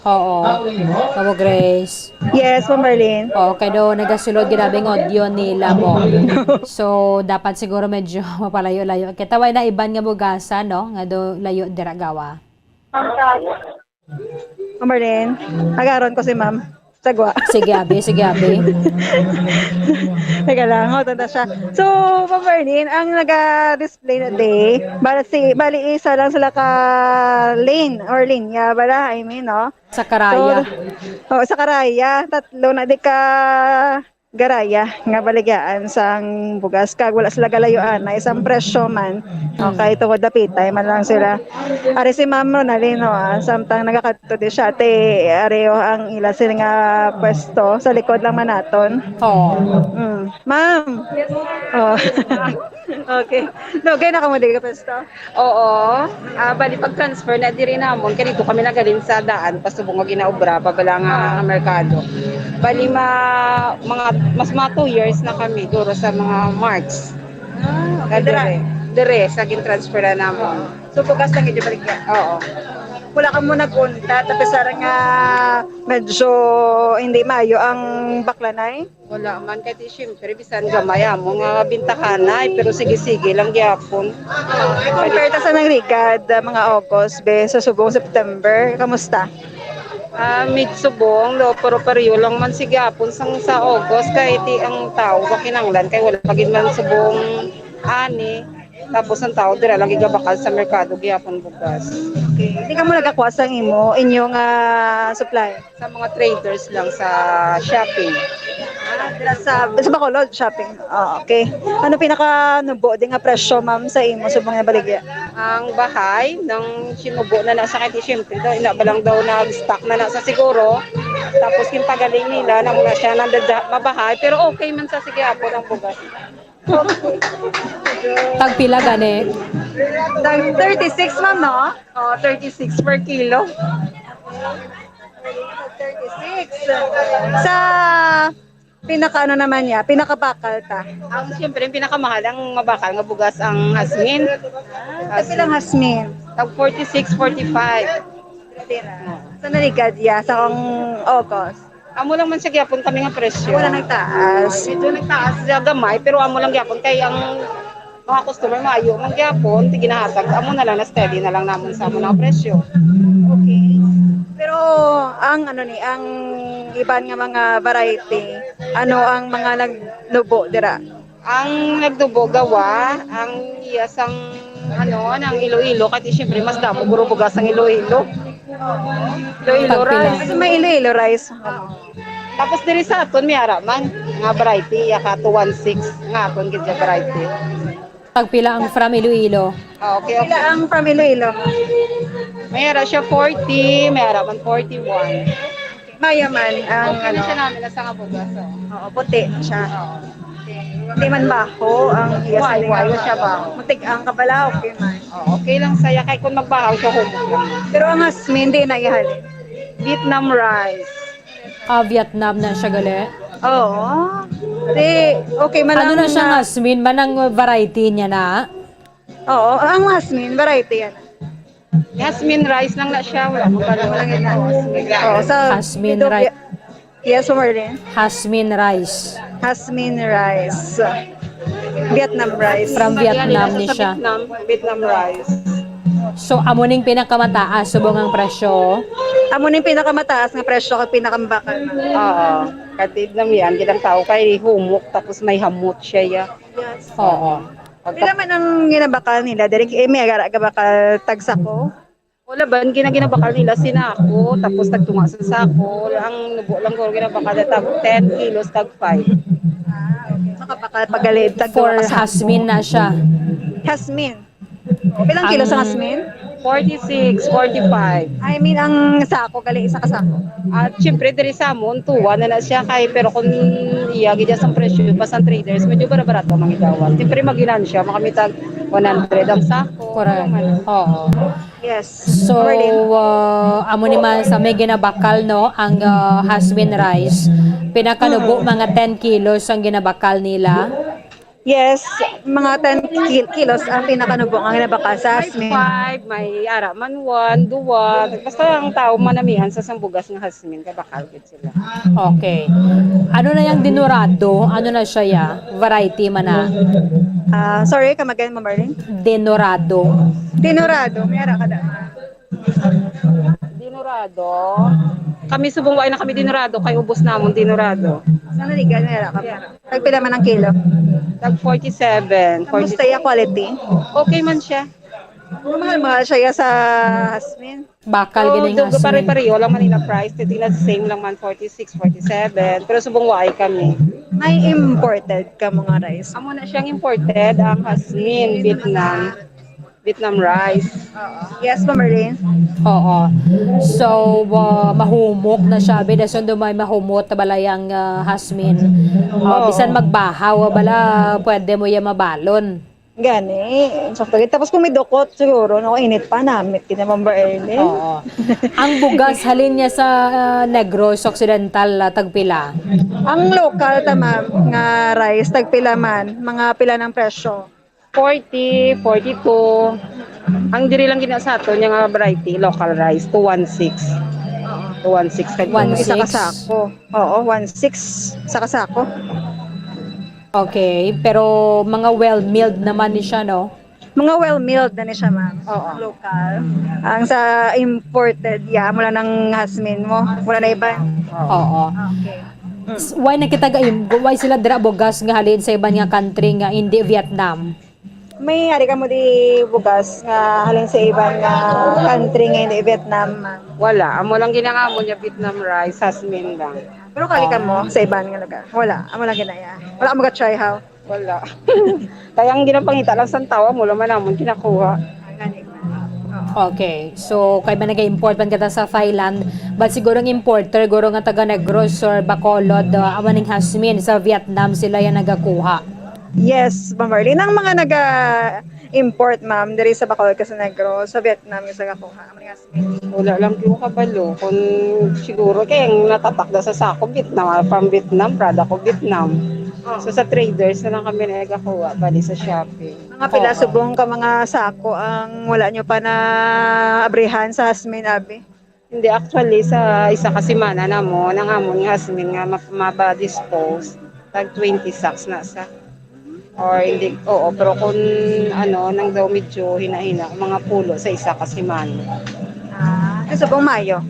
Oo. Kamo, Grace. Yes, Ma'am Marlene. Oo, kay do nagasulod gid ang audio ni Lamo. So, dapat siguro medyo mapalayo-layo. Kita way na iban nga bugasan, no? Nga do layo dira gawa. Ma'am Marlene, agaron ko si Ma'am. Sagwa. Sige, abi, sige, abi. Teka lang, oh, tanda siya. So, Ma'am Marlene, ang naga-display na day, bali, si, bali, isa lang sila ka lane or linya, bala, I mean, no? Sa Karaya. So, oh, sa Karaya, tatlo na di ka garaya nga baligyan sang bugas, kag wala sila galayoan na isang presyo man. Mm. Okay, tungod dapitay man lang sila. Ari si Ma'am Ronaldin, no, ah, samtang nagakadto di siya, ti ari, oh, ang ila sila nga pwesto, sa likod lang man naton. Oo. Mm. Ma'am! Yes, ma'am. Oh. Okay. Dugay na kamo diri ka pwesto? Oo. Ah, bali, pag-transfer na diri namon, kay dito kami naghalin sa daan, pasubong nga ginaobra, pabala nga Ah. merkado. Bali, ma-, mga, mas mga two years na kami, duro sa mga March. Ah, okay. Dira, dire, sa gin-transfer na namon. So, bugas lang inyo baligya? Oo. Wala ka mo nag-untat, tapos sarang nga medyo hindi maayo ang baklanay? Wala man, kay di, siyempre, bisan gamay amo nga bintahanay, pero sige-sige lang gyapon. Compare ta sa nangligad, ah, mga August, be, sa subong September, kamusta? Ah, mid subong, lo, pero pareho lang man sige hapon sang sa August, kay ti ang tao ba kinahanglan, kay wala pa gid man subong ani. Tapos ang tao dira lagi gabakal sa merkado gihapon bugas. Okay. Di ka mo nagakuha sang imo, inyo nga supply? Sa mga traders lang sa shopping. Ah, Dira sa, sa Bacolod shopping. Ah, okay. Ano pinaka nubo di nga presyo, ma'am, sa imo subong nga baligya? Ang bahay ng sinubo na nasa kay, siyempre, daw, ina ba lang daw nag-stock na na sa siguro. Tapos yung pagaling nila, na muna siya nandada mabahay, pero okay man sa sige apo ng bugas. Tagpila gani? Tag thirty-six, ma'am, no? Oh, thirty-six per kilo. Thirty-six. Sa pinaka ano naman niya, pinakabakal ta. Ang siyempre, yung pinakamahal, ang mabakal nga bugas, ang hasmin. Ah, kasi lang hasmin. Tag forty-six, forty-five. Sa naligad ya, sa ang August. Amo lang man siya gyapon kami nga presyo. Wala nagtaas. Medyo nagtaas siya gamay, pero amo lang gyapon kay ang mga customer maayo man gyapon, ti ginahatag. Amo na lang na steady na lang namon sa amo nga presyo. Okay. Pero ang ano ni, ang iban nga mga variety, ano ang mga nagnubo dira? Ang nagdubo gawa, ang iya sang, ano, nang Iloilo, kay siyempre mas damo guro bugas ang Iloilo. Iloilo rice. Kasi may Iloilo rice. Tapos diri sa aton may ara man nga variety, iya ka two one six nga aton gid siya variety. Tagpila ang from Iloilo? Ah, okay, okay. Pila ang from Iloilo? May ara siya forty, may ara man forty-one. Mayaman ang, okay na ano, siya namin, nasa nga bugas, oh. Oo, puti siya. Oo. Hindi man baho ang iya sa. Why, why siya ba? Mutig ang kabala, okay man. Oh, okay lang saya kay kung magbahaw siya, humok lang. Pero ang hasmin, di na ihali. Vietnam rice. Ah, Vietnam na siya gali. Oo. Di, okay man. Ano na siya, hasmin man ang variety niya na? Oo, ang hasmin variety yan. Jasmine rice lang na siya, wala mo pa lang lang yun. Oo, sa Jasmine rice. Yes, Marlene. Jasmine rice. Jasmine rice. Vietnam rice. From Vietnam ni siya. Vietnam, Vietnam rice. So, amo ning pinakamataas subong ang presyo? Amo ning pinakamataas nga presyo kag pinakambakal. Oo. Katid na miyan, gid ang tao kay humok tapos may hamot siya, ya. Yes. Oo. Pila man ang ginabakal nila? Diri, eh, may agara gabakal tag sako? Wala ba, ang gina-, ginabakal nila sinako, tapos tagtunga sa sako. Ang nubo lang ko ginabakal na tag ten kilos, tag five. Ah, okay. Makabakal pag gali, tag For duha ka sako. Jasmine na siya. Jasmine. Pilang kilo sa jasmine? Forty-six, forty-five. I mean, ang sako, gali, isa ka sako. At syempre, diri sa amon, tuwa na na siya kay, pero kung iya gid ang presyo pa sa traders, medyo barabarato ang mga gawas. Syempre, maginansya, makamita one hundred ang sako. Correct. Oo. Yes. So, Marlene? Uh, amo ni man sa may ginabakal, no, ang, uh, jasmine rice. Pinakanubo, mm, mga ten kilos ang ginabakal nila. Yes, mga ten kil-, kilos ang pinakanubo nga ginabakal sa jasmine. May five, may ara man one, duwa. Basta ang tao manamihan sa sang bugas nga jasmine, kay bakal gid sila. Okay. Ano na yung dinorado? Ano na siya, ya? Variety man na? Ah, sorry, come again, Ma'am Marlene? Dinorado. Dinorado, may ara ka da. Dinorado. Kami subong wa na kami dinorado kay ubos namon dinorado. Sa naligan, may ara ka. Tagpila man ang kilo? Tag forty-seven, kamusta forty-six. Iya quality? Okay man siya. Mahal-mahal siya, iya, sa jasmine. Bakal. Oh, gini nga dug-, jasmine. Pare-pareho lang man nila price. Titi na same lang man, forty-six, forty-seven. Pero subong waay kami. May imported ka mga rice? Amo na siyang imported, ang jasmine, Vietnam. Vietnam rice. Yes, Ma'am Marlene. Oo. So, uh, mahumok na siya. Be, dason do may mahumot na bala yang, uh, jasmine. Uh, oo. Bisan magbahaw, bala, pwede mo iya mabalon. Gani. Sakto gid. Tapos kung may dukot, siguro, no, init pa, namit gid na, Ma'am Marlene. Oo. Ang bugas, halin niya sa, uh, Negros Occidental, uh, tagpila? Ang local ta, ma'am, nga rice, tagpila man, mga pila ng presyo? Forty, forty-two. Ang diri lang gina sa aton nga variety, local rice, two one six. Two one six kag isa ka sako. Oo, one six sa kasako. Okay, pero mga well-milled naman ni siya, no? Mga well-milled na ni siya, ma'am. Oo. Local. Ang sa imported, ya, mula ng jasmine mo, mula na iba. Oo. Okay. S-, why na kita ga-, why sila dira bugas nga halin sa iban nga country nga hindi Vietnam? May ari ka mo di bugas nga halin sa iban nga country nga hindi Vietnam, ma'am? Wala. Amo lang ginangamo niya Vietnam rice, jasmine lang. Pero kagi ka mo sa iban nga lugar? Wala. Amo lang ginaya. Wala mo ga-try how? Wala. Kaya ang ginapangita lang sa tawa mo, laman namon kinakuha. Okay. So, kay ba nag-import man kita sa Thailand, but siguro ang importer, guro nga taga Negros or Bacolod, uh, amo ning Jasmine, sa Vietnam sila yan nagakuha. Yes, Ma'am Marlene. Ang mga naga-import, ma'am, diri sa Bacolod ka sa Negros, sa Vietnam yung sa gakuha. Amo ning Jasmine. Wala lang ko kabalo kung siguro kay ang natatakda sa sako Vietnam, ah, from Vietnam, product of Vietnam. So sa traders na lang kami nagakuha bali sa shopping. Mga pila Oo. Subong ka mga sako ang wala nyo pa na abrihan sa Jasmine, abi? Hindi, actually sa isa ka semana na mo nang amon nga Jasmine nga ma- maba-dispose, tag twenty sacks na sa Or hindi, oo, pero kung ano, nang daw medyo hinahina, mga pulo sa isa ka semana. Ah, sa subong Mayo.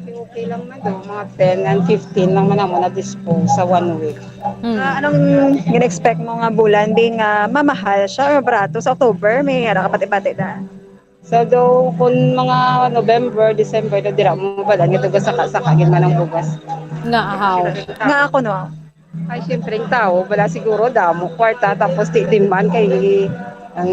Okay, okay lang man daw, mga ten and fifteen lang man amo na-dispose sa one week. Hmm. Ah, anong gina-expect mo nga bulan, Bi, nga mamahal siya or barato sa October? May ara ka pati-pati na. So, daw, kung mga November, December, daw dira mo mabalan nga daw saka-saka gid man ang bugas. Nga ahaw. Nga ako, no? Ay, siyempre, ang tao, wala siguro, damo, kwarta, tapos di demand kay, ang,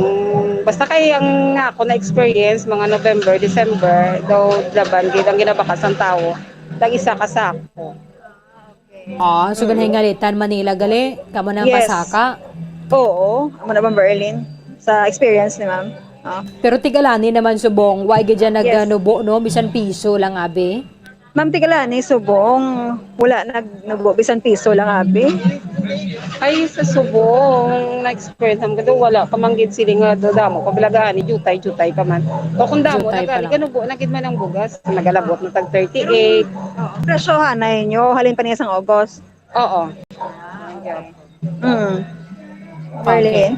basta kay ang nga ako na-experience, mga November, December, daw laban gid ang ginabakas ang tao, tag isa ka sako. Ah, so ganay ngalitan Manila gali, kamo nang Yes. pasaka. Oo, amo na, Ma'am Berlin, sa experience ni Ma'am. Ah. Pero tigalani naman subong, wa gid dyan Yes. nagnubo, no? Bisan piso lang, abi. Ma'am, tigalani subong, wala nagnubo, bisan piso lang, abi. Ay, sa subong, na-experience naman ko, wala pa man gid sila nga do damo, pabalagaan ni jutay, jutay pa man. O kung damo, Jutay pa nagali, lang. Kanubo na gid man ang bugas, nagalabot na tag thirty-eight. Oo. Presyohan na inyo, halin pa niya sang August. Oo. Mm. Marlene?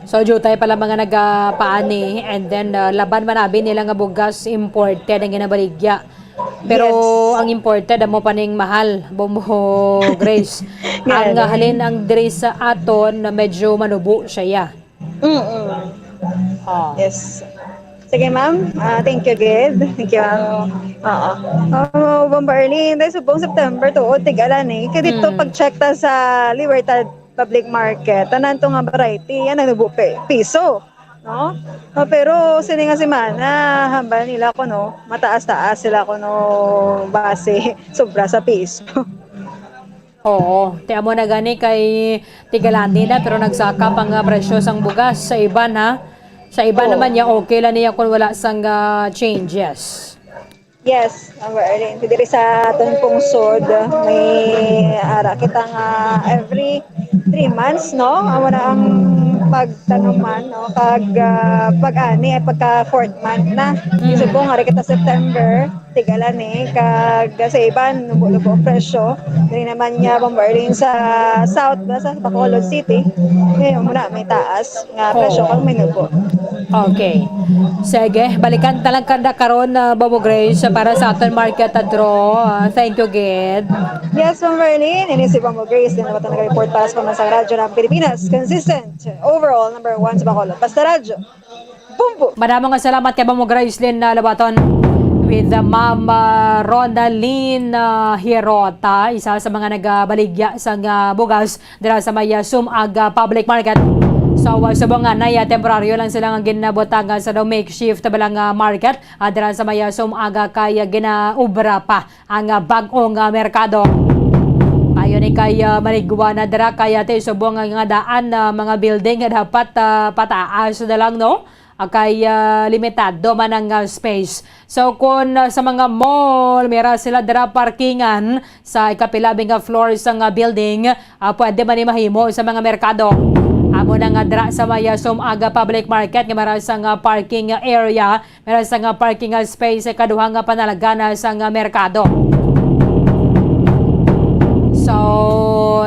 So, jutay pala mga nagapaani, and then, uh, laban man abi nila nga bugas imported ang ginabaligya. Pero Yes. ang imported, amo pa ning mahal, Bombo Grace. Ang, Yan. uh, halin ang diri sa aton na medyo manubo siya, ya. Mm-mm. Oh. Yes. Sige, ma'am. Ah, thank you, gid. Thank you, ma'am. Oo. Oh, Bombo Arlene, dahil subong September to, tig-ala ni. Kaya dito, Mm. pag-check ta sa Libertad Public Market, tanan to nga variety, yan ang nubo pe-, piso. No? Oh, pero sini nga semana, hambal nila ko, no, mataas-taas sila ko, no, base sobra sa piso. Oo, ti amo na gani kay tigalani na, pero nagsaka pa nga presyo sang bugas sa iban, ha. Sa iban Oo. naman niya, okay lang niya kung wala sang, ah, changes. Yes, ang Erling. Diri sa aton pungsod, may ara kita nga every three months, no? Amo na ang pagtanuman, no? Kag, ah, pag-ani ay pagka fourth month na. Mm. Subong nga kita September, tig-ala ni, kag sa iban, lubo-lubo ang presyo. Diri naman niya, Bombo Erling, sa South, ba, sa Bacolod City. Ngayon muna, may taas nga presyo Oo. kag may nubo. Okay. Sige, balikan ta lang kanda karon, ah, Bombo Grace, para sa aton market draw. Ah, thank you, gid. Yes, Bombo Erling. Ini si Bombo Grace. Din naman nag-report para sa Pamansang Radyo ng Pilipinas. Consistent. Overall, number one sa Bacolod. Basta Radyo. Bumbo! Madamo nga salamat kay Bombo Gracelyn, ah, Labaton with, ah, Ma'am, ah, Ronaldine, ah, Hirota, isa sa mga nagabaligya sang, ah, bugas dira sa may, ah, Sumaga Public Market. So, ah, subong nga na, ah, temporaryo lang sila nga ginabutangan sa daw makeshift ba lang, ah, market, ah, dira sa may, ah, Sumaga kay, ah, ginaubra pa ang, ah, bag-ong, ah, merkado. Ayon ni kay, ah, Maligwa na dira kay, ah, ti subong nga daan, ah, mga building nga dapat, ah, pataas na lang, no? Ah, kay, ah, limitado man ang, ah, space. So, kung, ah, sa mga mall, mira sila dira parkingan sa ikapilabing nga floor sa nga building, ah, pwede man ni mahimo sa mga merkado. Amo na nga dira sa may, ah, Sumaga Public Market nga mara sa nga parking area, mara sa nga parking space sa kaduha nga panalagana sa nga merkado. So,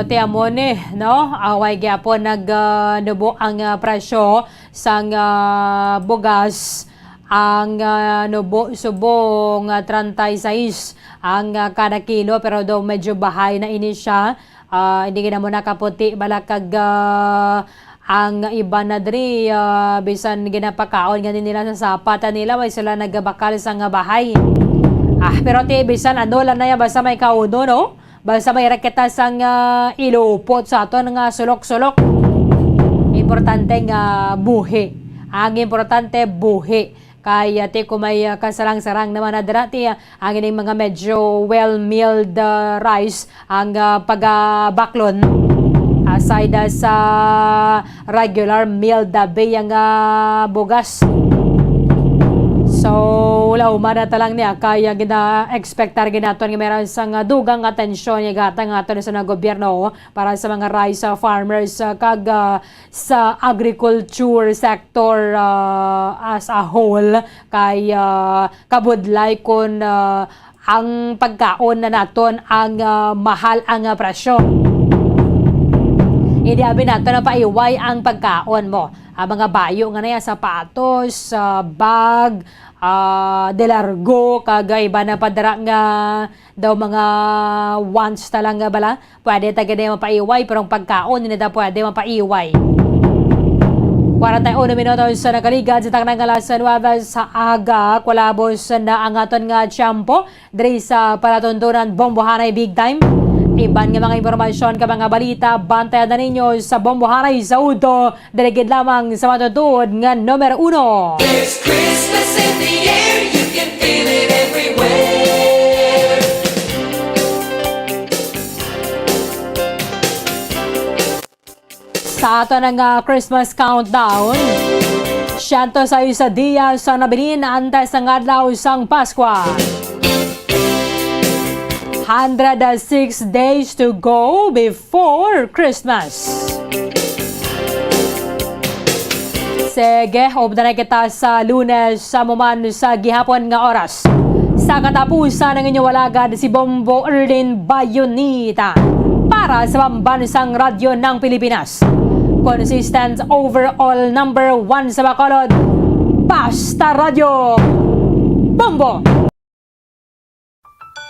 ti amo ni, no? Away gyapon nag, ah, nubo ang, ah, presyo sang, ah, bugas. Ang, ah, nubo subong, ah, treinta y seis ang, ah, kada kilo, pero daw medyo bahay na ini siya. Ah, hindi gid mo nakaputi bala kag, ah, ang iba na diri, ah, bisan ginapakaon gani nila sa sapa ta nila, way sila nagabakal sa nga bahay. Ah, pero ti bisan ano lang na yan, basta may kauno, no? Basta may ra kita sang, ah, ilupot sa aton nga sulok-sulok. Importante nga buhi. Ang importante, buhi. Kay, ah, ti ko may, ah, kasarang-sarang naman na dira, ti, ah, ang ining mga medyo well-milled, ah, rice, ang, ah, pagabaklon, aside, ah, sa regular milled, ah, biyang, ah, bugas. So, wala, umana ta lang niya, kay gina-expectar ginaton nga meron sang, ah, dugang atensyon nga ihatag nga aton sa gobyerno para sa mga rice, ah, farmers, ah, kag, ah, sa agriculture sector, ah, as a whole, kay, ah, kabudlay kon, ah, ang pagkaon na naton ang, ah, mahal ang, ah, presyo. Hindi abi naton na paiway ang pagkaon mo. Ang mga bayo nga na yan, sapatos, ah, bag, ah, de largo, kag iba na pa dira nga daw mga wants ta lang nga bala. Pwede ta gid mapaiway, pero ang pagkaon, hindi ta pwede mapaiway. Kwarenta y uno minutos sa nakaligad sa taknang alas nuebe sa aga, kulabos na ang aton nga tiyempo diri sa palatuntunan Bombohanay Big Time. Iban nga mga impormasyon ka mga balita, bantayan na ninyo sa Bombohanay sa udto, diri gid lamang sa matutuod nga numero uno. There's Christmas in the air, you can feel it everywhere. Sa aton nga Christmas countdown, siyento sais sa dias ang nabilin antes sang adlaw sang Paskwa. Hundred six days to go before Christmas. Sige, updan na kita sa Lunes, sa muman sa gihapon nga oras. Sa katapusan, ang inyong alagad, si Bombo Erlin Bayonita, para sa Pambansang Radyo ng Pilipinas. Consistent overall number one sa Bacolod, Basta Radyo Bombo!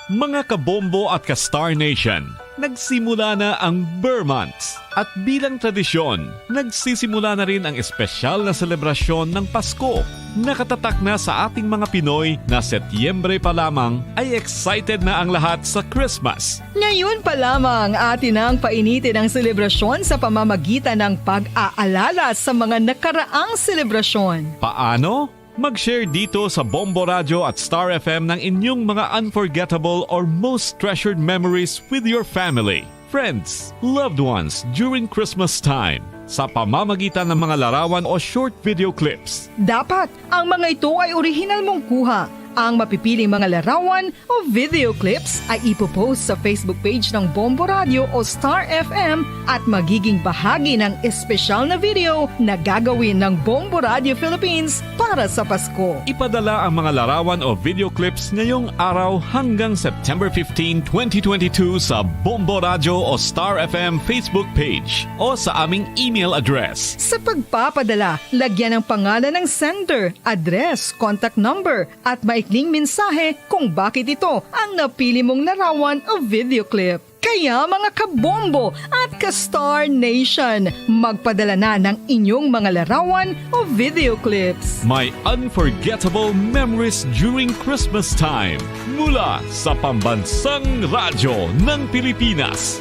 Mga kabombo at ka-Star Nation, nagsimula na ang Ber Months. At bilang tradisyon, nagsisimula na rin ang espesyal na selebrasyon ng Pasko. Nakatatak na sa ating mga Pinoy na Setyembre pa lamang ay excited na ang lahat sa Christmas. Ngayon pa lamang, atin nang painitin ang selebrasyon sa pamamagitan ng pag-aalala sa mga nakaraang selebrasyon. Paano? Mag-share dito sa Bombo Radyo at Star F M ng inyong mga unforgettable or most treasured memories with your family, friends, loved ones during Christmas time sa pamamagitan ng mga larawan o short video clips. Dapat ang mga ito ay orihinal mong kuha. Ang mapipiling mga larawan o video clips ay ipopost sa Facebook page ng Bombo Radio o Star F M at magiging bahagi ng espesyal na video na gagawin ng Bombo Radio Philippines para sa Pasko. Ipadala ang mga larawan o video clips ngayong araw hanggang September fifteen, twenty twenty-two sa Bombo Radio o Star F M Facebook page o sa aming email address. Sa pagpapadala, lagyan ang pangalan ng sender, address, contact number, at maikling mensahe kung bakit ito ang napili mong larawan o video clip. Kaya, mga kabombo at ka-Star Nation, magpadala na ng inyong mga larawan o video clips. May unforgettable memories during Christmas time mula sa pambansang radyo ng Pilipinas,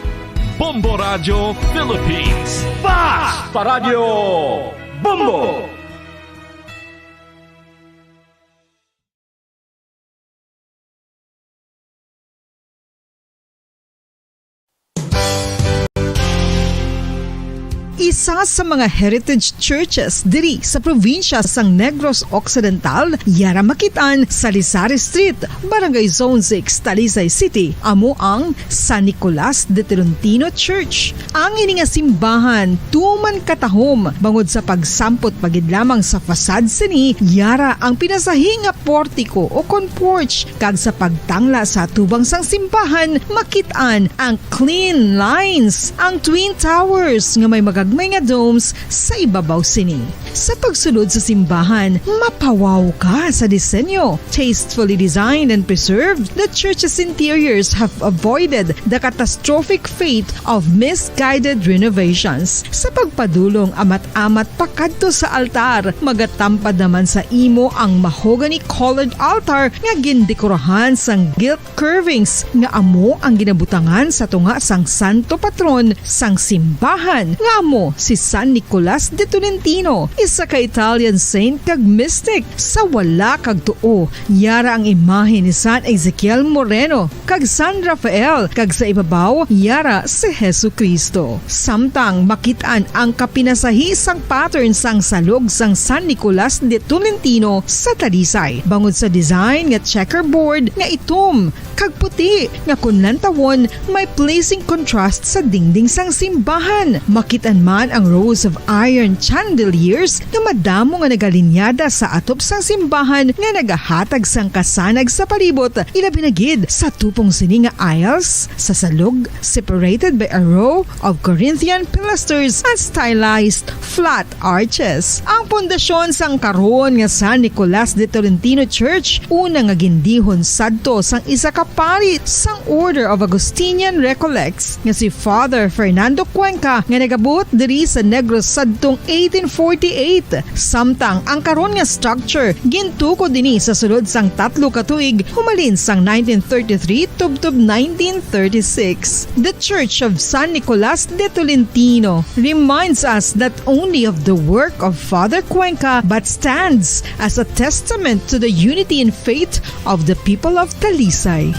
Bombo Radio Philippines. Basta Radio Bombo! Isa sa mga heritage churches diri sa probinsya sang Negros Occidental, yara makit-an sa Lisari Street, Barangay Zone six, Talisay City, amo ang San Nicolas de Tolentino Church. Ang ini nga simbahan tuman katahom bangod sa pagsampot pa gid lamang sa facade sini, yara ang pinasahi nga portiko o kon porch, kag sa pagtangla sa atubang sang simbahan, makit-an ang clean lines, ang Twin Towers nga may mga may nga domes sa ibabaw sini. Sa pagsulod sa simbahan, mapawaw ka sa disenyo. Tastefully designed and preserved, the church's interiors have avoided the catastrophic fate of misguided renovations. Sa pagpadulong amat-amat pakadto sa altar, magatampad naman sa imo ang mahogany-colored altar nga gindekorahan sang gilt curvings nga amo ang ginabutangan sa tunga sang santo patron sang simbahan, nga amo si San Nicolas de Tolentino, isa ka Italian saint kag mystic. Sa wala kag tuo, yara ang imahe ni San Ezekiel Moreno kag San Rafael, kag sa ibabaw, yara si Jesu-Cristo. Samtang makit-an ang kapinasahi sang pattern sang salog sang San Nicolas de Tolentino sa Talisay, bangod sa design nga checkerboard nga itom kag puti nga kon lantawon may pleasing contrast sa dingding sang simbahan. Makit-an man ang rows of iron chandeliers nga madamo nga nagalinyada sa atop sang simbahan nga nagahatag sang kasanag sa palibot, ilabi na gid sa tupong sini nga aisles sa salog, separated by a row of Corinthian pilasters and stylized flat arches. Ang pundasyon sang karon nga San Nicolas de Tolentino Church, una nga gindihon sadto sang isa ka pari sang Order of Augustinian Recollects nga si Father Fernando Cuenca, nga nagabuot diri sa Negros sadtong eighteen forty-eight. Samtang ang karon nga structure gintukod ini sa sulod sang tatlo ka tuig, humalin sang nineteen thirty-three tubtob nineteen thirty-six. The Church of San Nicolas de Tolentino reminds us not only of the work of Father Cuenca but stands as a testament to the unity in faith of the people of Talisay.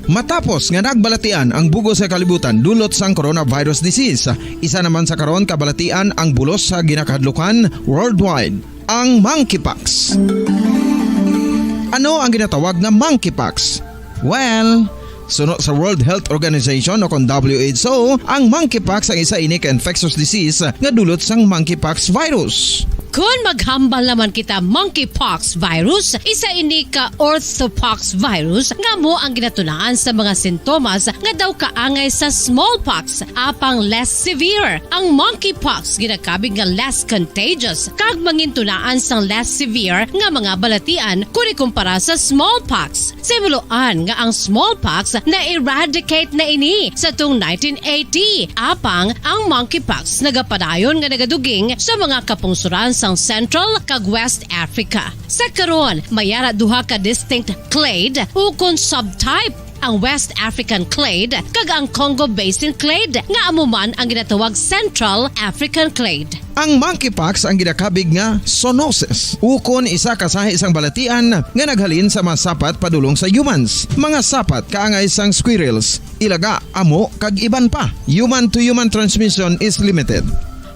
Matapos nga nagbalatian ang bug-os nga kalibutan dulot sang coronavirus disease, isa naman sa karon kabalatian ang bulos sa ginakahadlukan worldwide, ang monkeypox. Ano ang ginatawag nga monkeypox? Well, suno sa World Health Organization o kon W H O, ang monkeypox ang isa ini ka infectious disease nga dulot sang monkeypox virus. Kon maghambal naman kita monkeypox virus, isa ini ka orthopox virus nga amo ang ginatunaan sa mga sintomas nga daw kaangay sa smallpox, apang less severe. Ang monkeypox ginakabig nga less contagious kag mangintunaan sang less severe nga mga balatian kon ikumpara sa smallpox. Sa himuloan nga ang smallpox na-eradicate na ini sa tung nineteen eighty, apang ang monkeypox nagapadayon nga nagaduging sa mga kapungsoran sang Central kag West Africa. Sa karon, may ara duha ka distinct clade ukon subtype, ang West African clade kag ang Congo Basin clade, nga amo man ang ginatawag Central African clade. Ang monkeypox ang ginakabig nga zoonosis, ukon isa ka sahi sang balatian nga naghalin sa mga sapat padulong sa humans. Mga sapat kaangay sang squirrels, ilaga, amo, kag iban pa. Human-to-human transmission is limited.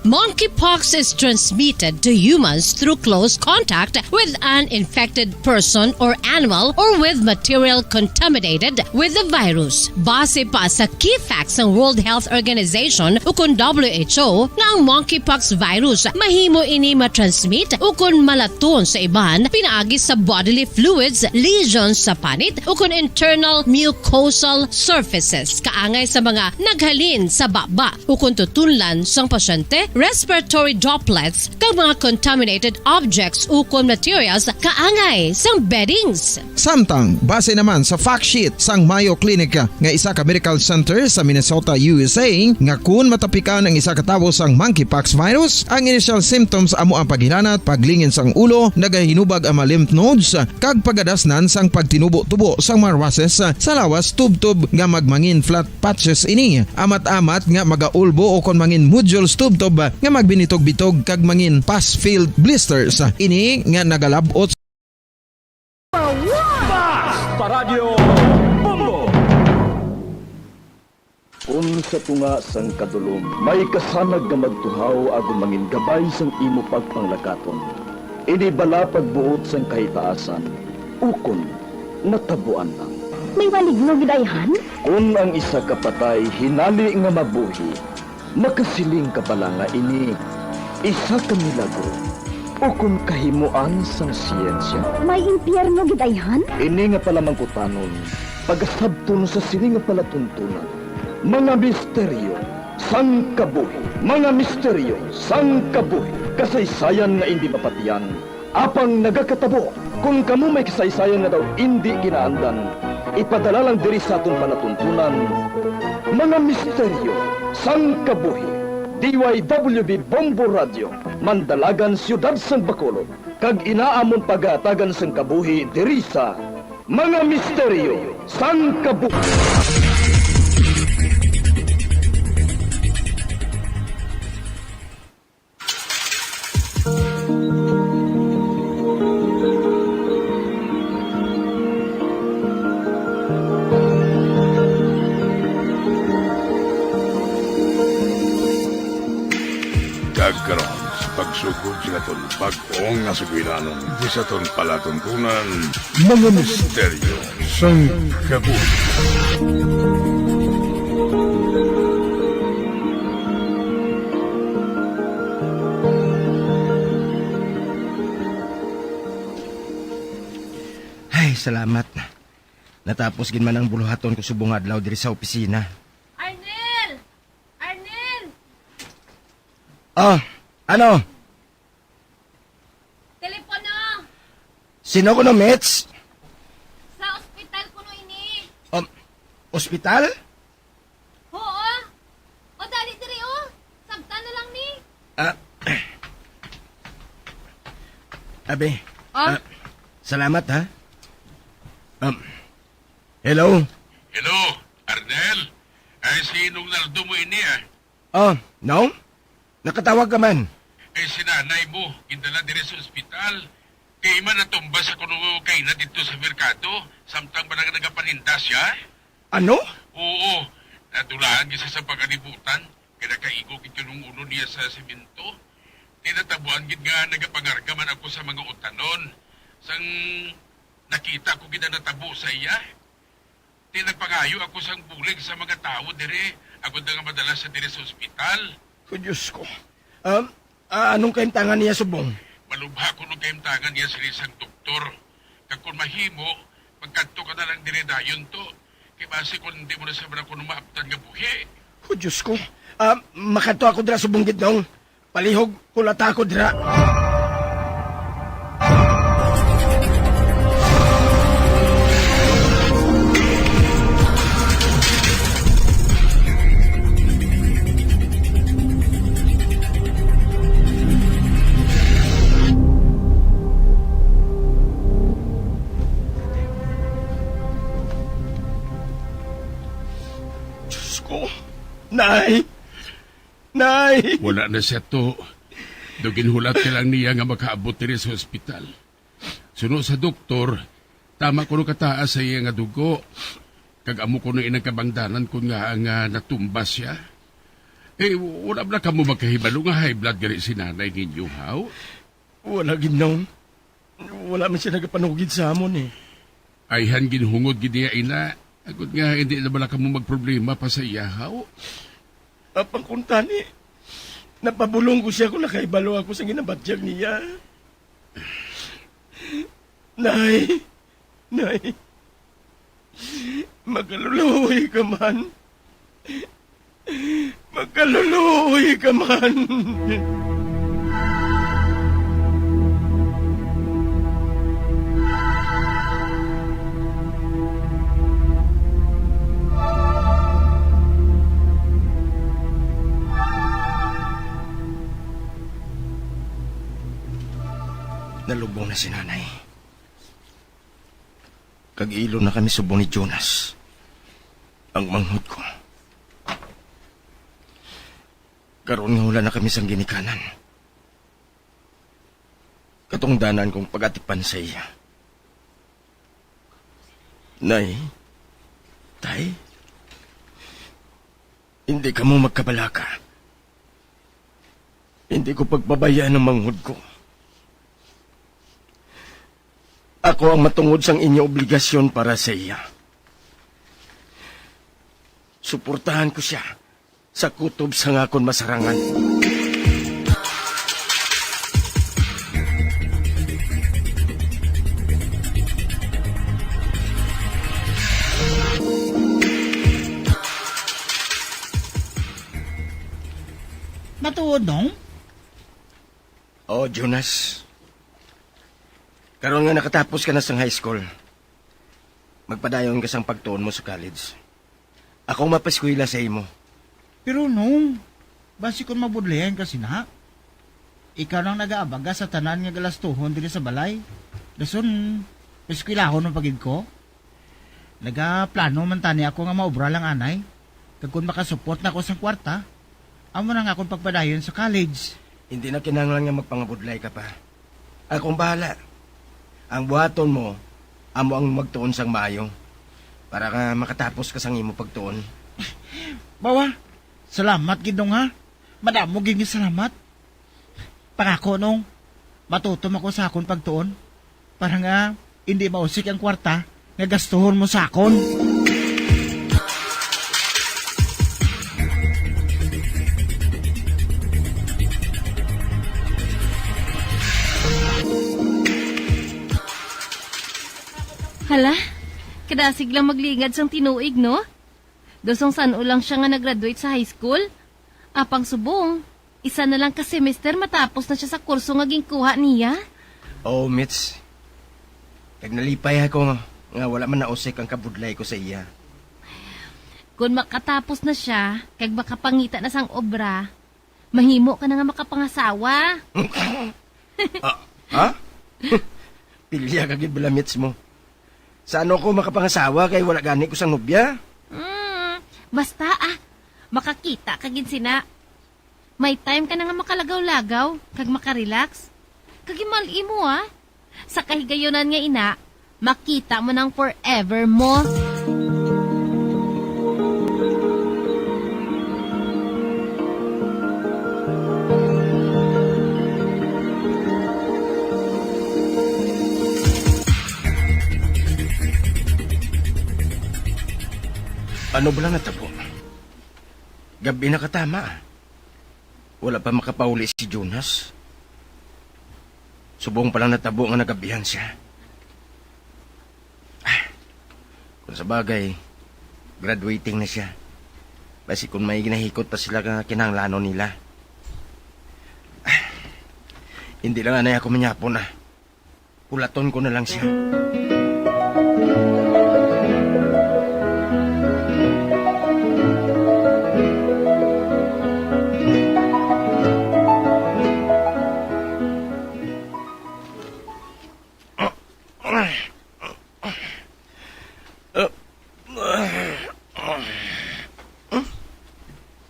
Monkeypox is transmitted to humans through close contact with an infected person or animal or with material contaminated with the virus. Base pa sa key facts sang World Health Organization ukon W H O nga ang monkeypox virus mahimo ini matransmit ukon malaton sa iban pinaagi sa bodily fluids, lesions sa panit ukon internal mucosal surfaces kaangay sa mga naghalin sa baba ukon tutunlan sang pasyente, respiratory droplets, kag mga contaminated objects ukon materials kaangay sang beddings. Samtang, base naman sa fact sheet sang Mayo Clinic nga isa ka medical center sa Minnesota, U S A, nga kun matapikan ang isa ka tawo sang monkeypox virus, ang initial symptoms amo ang paghilanat, paglingin sang ulo, nagahinubag ang mga lymph nodes, kag pagadasnan sang pagtinubo-tubo sang mga rushes sa lawas tubtob nga magmangin flat patches ini, amat-amat nga magaulbo ukon mangin nodules tubtob nga magbinitog-bitog kag mangin pus-filled blisters. Ini nga nagalab-ot Basta Radyo Bombo! Kon sa tunga sang kadulom may kasanag nga magtuhaw agud mangin gabay sang imo pagpanglakaton, ini bala pagbuot sang kahitaasan, ukon natabuan lang. May maligno gid ayhan? Kon ang isa ka patay hinali nga mabuhi, makasiling ka bala nga ini isa ka milagro? Ukon kahimuan sang siyensya? May impyerno gid ayhan? Ini nga palamangkutanon, pagasabton sa sini nga palatuntunan. Mga misteryo sang kabuhi. Mga misteryo sang kabuhi. Kasaysayan nga indi mapatian, apang nagakatabo. Kon kamo may kasaysayan nga daw indi ginaandan, ipadala lang diri sa aton palatuntunan. Mga misteryo sang kabuhi. D Y W B Bombo Radio, Mandalagan, Siyudad sang Bacolod, kag ina amon pagahatagan sang kabuhi diri sa Mga Misteryo sang Kabuhi. Kag karon, sa pagsugod sa aton bag-o nga sugilanon, di sa aton palatuntunan, Mga Misteryo sang Kabuhi. Ay, salamat. Natapos gid man ang buluhaton ko subong adlaw diri sa opisina. Arnel! Arnel! Ah, ano? Telepono! Sino kuno, Mitch? Sa ospital kuno ini. Um, ospital? Oo. O, dali diri, o. Sabta na lang ni. Ah. Abi. Ah? Ah, salamat, ha? Um, hello? Hello, Arnel? Ay, si Nong Naldo mo ini, ah. Oh, Nong? Nakatawag ka man? Eh, si nanay mo, gindala diri sa ospital. Kay man natumba sa kuno kay na dito sa merkado, samtang man nagapaninda siya. Ano? Oo, nadulahan gid siya sa pagkalibutan, kay nakaigo gid kanong ulo niya sa semento. Tinatabuan gid nga nagapangarga man ako sa mga utanon. Sang nakita ko gid ang natabo sa iya. Ti nagpangayo ako sang bulig sa mga tawo diri, agod na nga madala siya diri sa ospital. Ko Diyos ko. Um, ah, anong kahimtangan niya subong? Malubha ko nung kahimtangan niya sini sang doktor. Kag kung mahimo, magkadto ka na lang diri dayon to. Kay basi kung hindi mo na siya man ako nung maabtan nga buhi. Ko Diyos ko. Ah, makadto ako dira subong gid, Nong. Palihog, kulata ko dira. Diyos ko, Nay! Nay! Wala na siya to. Daw ginhulat ka lang niya nga makaabot diri sa ospital. Suno sa doktor, tama kuno kataas sa iya nga dugo. Kag amo kuno inang kabangdanan kun ngaa nga natumba siya. Eh, wala bala kamo magkahibalo nga high blood gani si nanay ninyo, haw? Wala gid, Nong. Wala man siya nagapanugid sa amon, eh. Ayhan ginhungod gid niya ina, agod nga hindi na bala kamo magproblema pa sa iya, haw? Apang kuntani, napabulong ko siya kung nakahibalo ako sa ginabatyag niya. Nay, Nay, makaluluoy ka man. Makaluluoy ka man. Nalubong na si Nanay. Kag ilo na kami subong ni Jonas, ang manghod ko. Karon nga wala na kami sang ginikanan, katungdanan kong pag-atipan sa iya. Nay, Tay, hindi kamo magkabalaka. Hindi ko pagpabayaan ang manghod ko. Ako ang matungod sang inyo obligasyon para sa iya. Suportahan ko siya sa kutob sang akon masarangan. Nong? Oh, Jonas. Karon nga nakatapos ka na sang high school, magpadayon ka sang pagtuon mo sa college. Ako ang mapaskwela sa imo. Pero, Nong, basi kon mabudlayan ka sina, ikaw nang nagaabaga sa tanan nga galastuhon diri sa balay. Dason, paskwelahon mo pa gid ko? Nagaplano man tani ako nga maobra lang anay, kag kon makasupot na ako sang kwarta, amo na nga akon pagpadayon sa college. Hindi na kinahanglan nga magpangabudlay ka pa. Akong bahala. Ang buhaton mo, amo ang magtuon sang maayo, para nga makatapos ka sang imo pagtuon. Bawa, salamat gid, Nong, ha. Madamo gid nga salamat. Pangako, Nong, matutom ako sa akon pagtuon, para nga indi mausik ang kwarta nga gastuhon mo sa akon. Hala, kadasig lang maglingad sang tinuig, no? Daw sang san-o lang sia nga nag-graduate sa high school. Apang subong, isa na lang ka semester matapos na sia sa kurso nga ginkuha niya. Oo, Mitch. Kag nalipay ako nga, nga wala man nausik ang kabudlay ko sa iya. Kon makatapos na sia, kag makapangita na sang obra, mahimo ka na nga makapangasawa. Ah, ha? Pilya ka gid bala, Mitch, mo. Sa ano ko makapangasawa kay wala gani ko sang nobya? Mm, basta, ah, makakita ka gid sina. May time ka na nga makalagaw-lagaw kag makarelax. Kag himal-i mo, ah. Sa kahigayunan nga ina, makita mo nang forever mo. Ano bala natabo? Gab-i na katama. Wala pa makapauli si Jonas. Subong pa lang natabo nga nagabihan sia. Ah, kung sa bagay, graduating na sia. Basi kung may ginahikot pa sila nga kinahanglanon nila. Ah, hindi lang anay ako manyapon, ah. Hulaton ko na lang siya.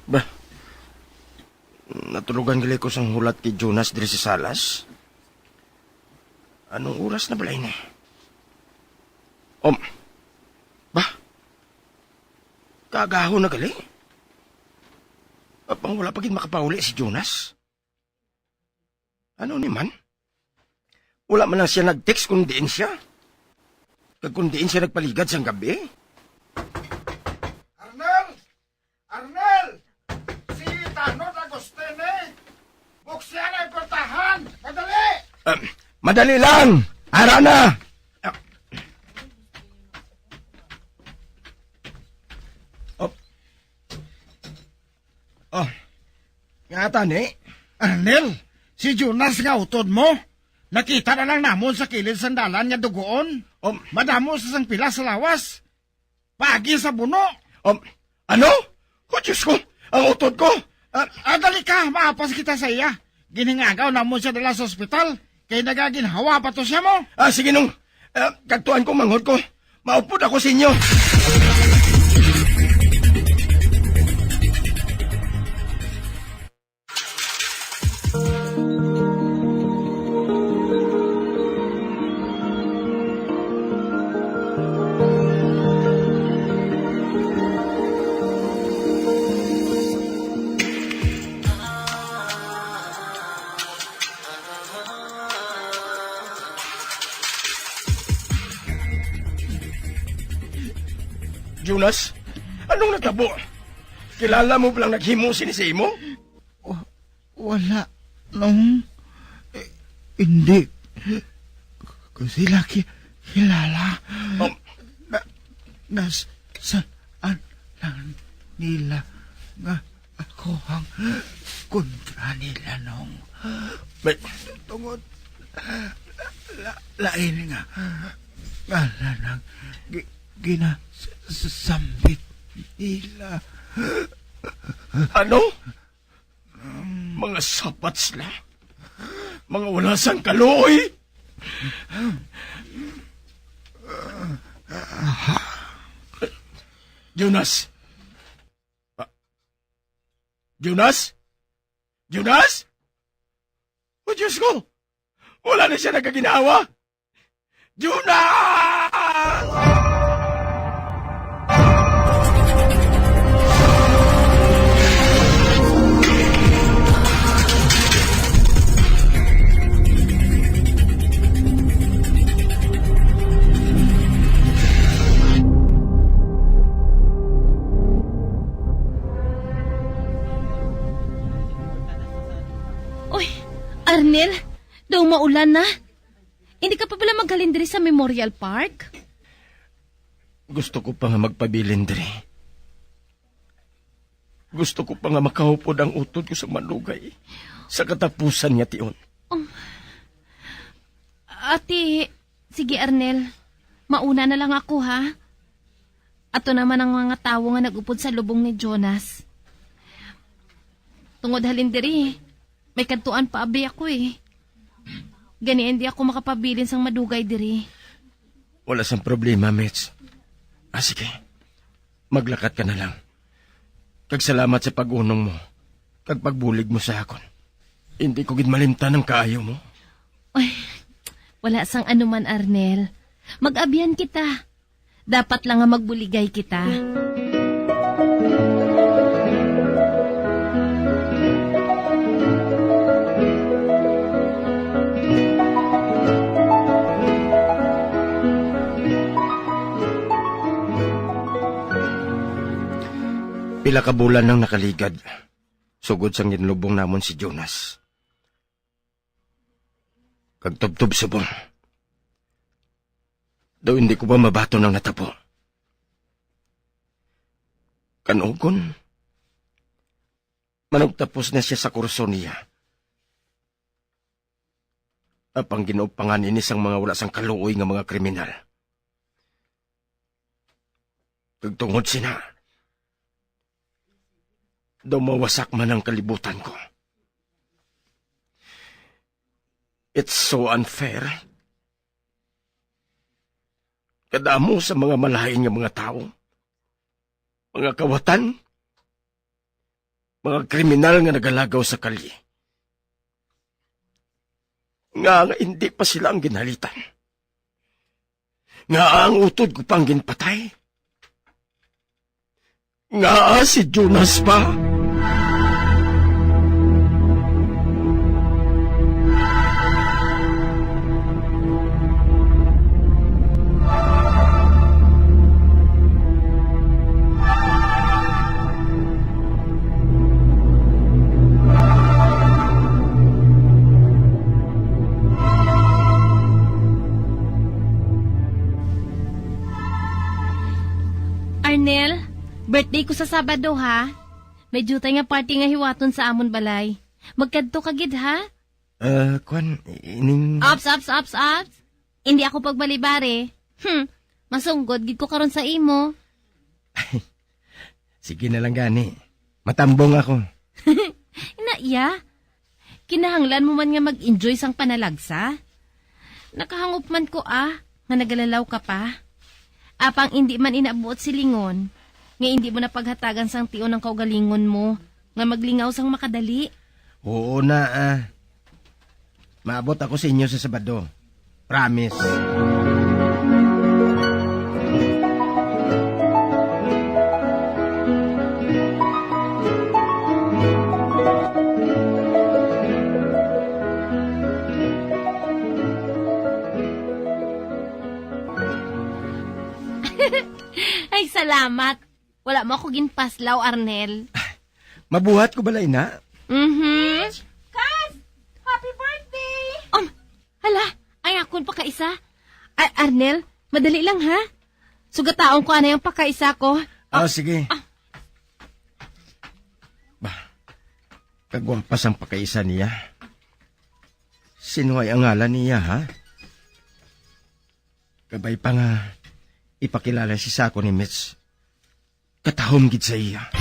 Ba, natulogan gali ko sang hulat kay Jonas diri sa salas. Anong oras na bala ini? Um, ba? Kaagahon na gali? Apang wala pa gid makapauli si Jonas. Ano ni man? Wala man lang siya nag-text kung diin siya. Kag kung diin siya nagpaligad sang gabi. Arnel! Arnel! Si Tanod Agustine! Buksian ang portahan! Madali! Um, madali lang! Ara na! Ah. Oh. Oh. Nga tani? Arnel, si Jonas nga utod mo, nakita na lang namon sa kilid sang dalan nga dugoon. Um, madamo sa sang pila sa lawas. Paagi sa buno. Um, ano? Oh, Diyos ko! Ang utod ko! Ah, ah, dali ka, maapas kita sa iya. Ginhingagaw namon siya dala sa ospital, kay nagaginhawa pa to siya mo. Ah, sige, Nong. Ah, kadtuan ko, manghod ko. Maupod ako sa inyo. Jonas, anong natabo? Kilala mo ba lang naghimo sini sa imo? Wa-, wala, Nong. Eh, hindi ko sila ki-, kilala. Um, na, nas-, saan lang nila nga ako ang kontra nila, Nong. May tungod la-, lain nga ngalan ang gi-, gina-, s-, sambit nila. Ano? Mga sapat sila. Mga wala sang kaluoy. Jonas! Ah, Jonas? Jonas? O Diyos ko! Wala na siya nagaginawa! Jonas! Uy, Arnel, daw maulan na. Hindi ka pa bala maghalin diri sa Memorial Park? Gusto ko pa nga magpabilin diri. Gusto ko pa nga makahupod ang utod ko sa malugay sa katapusan nga tion. Um, ati, sige, Arnel. Mauna na lang ako, ha? Ato naman ang mga tawo nga nag-upod sa lubong ni Jonas. Tungod halin diri, may kadtuan pa abi ako, eh. Gani hindi ako makapabilin sang madugay diri. Wala sang problema, Mitch. Ah, sige. Maglakat ka na lang. Kag salamat sa pag-unong mo, kag pagbulig mo sa akon. Hindi ko gid malimtan ang kaayo mo. Ay, wala sang anuman, Arnel. Mag-abyan kita. Dapat lang nga magbuligay kita. Pila ka bulan nang nakaligad, sugod sang ginlubong namon si Jonas. Kag tubtob subong, daw hindi ko pa mabaton ang natabo. Kanugon, manugtapos na sia sa kurso niya. Apang ginupangan ini sang mga wala sang kaluoy nga mga kriminal. Kag tungod sina, daw mawasak man ang kalibutan ko. It's so unfair. Kadamo sa mga malain nga mga tawo, mga kawatan, mga kriminal nga nagalagaw sa kalye. Nga, nga hindi pa sila ang ginhalitan. Nga ang utod ko pang ginpatay. Nga si Jonas pa. Arnel, birthday ko sa Sabado, ha? May diutay nga party nga hiwaton sa amon balay. Magkadto ka gid, ha? Ah, kwan, ining Ops, ops, ops, ops. Hindi ako pagbalibari. Hmm, masunggod gid ko karon sa imo. Sige na lang gani. Matambong ako. Ina, iya. Kinahanglan mo man nga mag-enjoy sang panalagsa. Nakahangop man ko, ah, nga nagalalaw ka pa. Apang indi man inabuot silingon nga indi mo na paghatagan sang tion ang kaugalingon mo nga maglingaw sang makadali. Oo na, ah. Maabot ako sa inyo sa Sabado. Promise. Ay, salamat. Wala mo ako ginpaslaw, Arnel. Mabuhat ko bala, ina? Mhm. Kas! Happy birthday! Um, hala, ay akon pakaisa. Ar-, Arnel, madali lang, ha? Sugataon ko anay ang pakaisa ko. Ah, sige. Ah. Ba, Kagwapa sang pakaisa niya. Sino ay ang ngalan niya, ha? Kabay pa nga ipakilala si Sako ni Mitch. Katahom gid sa iya.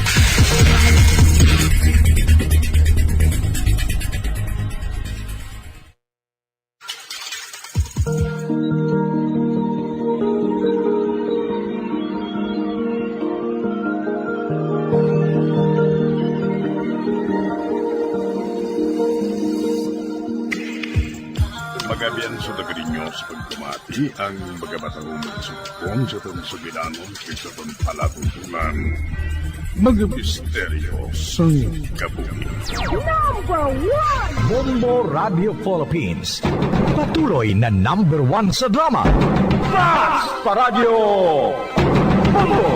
Magabian sa taga ninyo sa pagpamati ang mga matahumong sumpong sa atong sugilanon kag sa atong palatuntunan. Mga misteryo sang kabuhi. Number one! Bombo Radio Philippines. Patuloy na number one sa drama. Basta Radyo Bombo!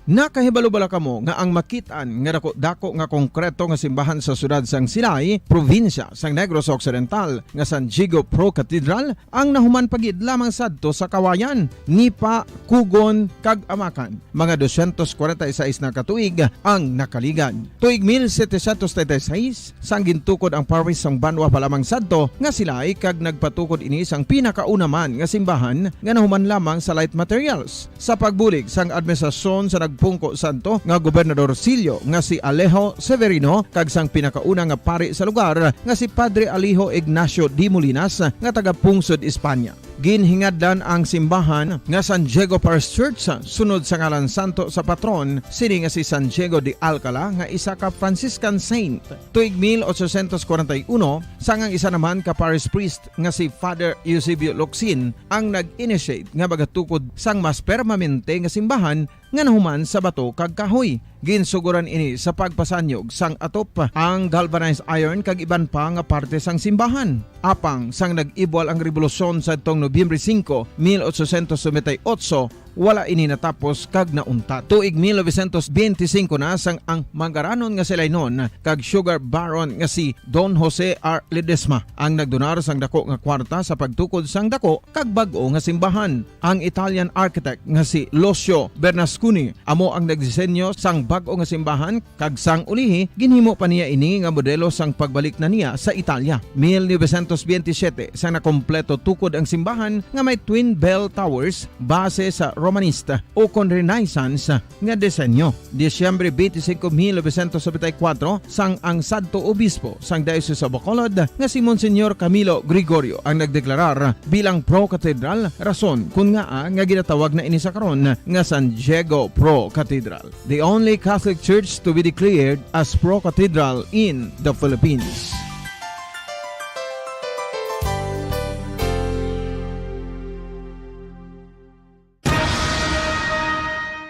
Nakahibalo bala kamo nga ang makit-an nga daku-daku nga konkreto nga simbahan sa siyudad sang Silay, probinsya sang Negros Occidental, nga San Diego Pro Cathedral ang nahuman pa gid lamang sadto sa kawayan, nipa, kugon, kag amakan? Mga dosyentos kwarenta y seis na ka tuig ang nakaligad. Tuig mil setecientos treinta y seis, sang gintukod ang parish sang banwa pa lamang sadto nga Silay, kag nagpatukod ini sang pinakauna man nga simbahan nga nahuman lamang sa light materials. Sa pagbulig sang administrasyon sa nagpungko sadto nga gobernadorsilyo nga si Alejo Severino kag sang pinakauna nga pari sa lugar nga si Padre Alejo Ignacio de Molinas nga taga-pungsod Espanya. Ginhingadlan ang simbahan nga San Diego Parish Church sunod sa ngalan santo sa patron sini nga si San Diego de Alcala nga isa ka Franciscan saint. Tuig mil ochocientos kwarenta y uno, sang ang isa naman ka parish priest nga si Father Eusebio Locsin ang nag-initiate nga magatukod sang mas permanente nga simbahan nga nahuman sa bato kag kahoy. Ginsugoran ini sa pagpasanyog sang atop, ang galvanized iron kag iban pa nga parte sang simbahan. Apang sang nag-ibwal ang rebolusyon sadtong Nobyembre singko, mil ochocientos noventa y ocho, wala ini natapos kag nauntat. Tuig mil novecientos benti singko na sang ang manggaranon nga Silaynon kag sugar baron nga si Don Jose R. Ledesma ang nagdonar sang dako nga kwarta sa pagtukod sang dako kag bag-o nga simbahan. Ang Italian architect nga si Lucio Bernasconi amo ang nagdisenyo sang bag-o nga simbahan, kag sang ulihi ginhimo pa niya ini nga modelo sang pagbalik na niya sa Italia. Mil novecientos benti siyete, sang nakompleto tukod ang simbahan nga may twin bell towers base sa Romanista ukon Renaissance nga disenyo. Disyembre twenty-five, mil novecientos noventa y cuatro, sang ang sadto obispo sang Diocese of Bacolod nga si Monsignor Camilo Gregorio ang nagdeklarar bilang pro-cathedral, rason kon ngaa nga ginatawag na ini sa karon nga San Diego Pro Cathedral, the only Catholic Church to be declared as pro-cathedral in the Philippines.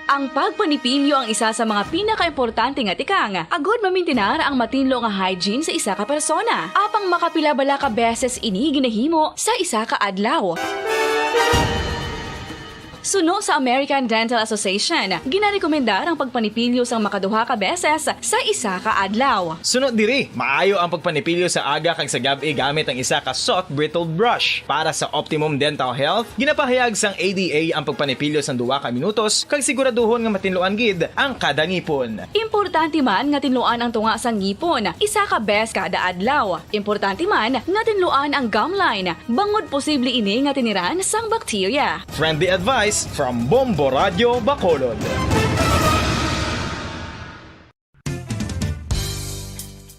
Ang pagpanipilyo ang isa sa mga pinakaimportante nga tikang agud mamintinar ang matinlo nga hygiene sa isa ka persona. Apang makapila bala ka beses ini ginahimo sa isa ka adlaw? Suno sa American Dental Association, ginarekomendar ang pagpanipilyo sang makaduha ka beses sa isa ka adlaw. Suno diri, maayo ang pagpanipilyo sa aga kag sa gab-i gamit ang isa ka soft bristled brush. Para sa optimum dental health, ginapahayag sang A D A ang pagpanipilyo sang duha ka minutos kag siguraduhon nga matinluan gid ang kada ngipon. Importante man nga tinluan ang tunga sang ngipon isa ka bes kada adlaw. Importante man nga tinluan ang gum line, bangod posible ini nga tiniran sang bakterya. Friendly advice from Bombo Radyo Bacolod.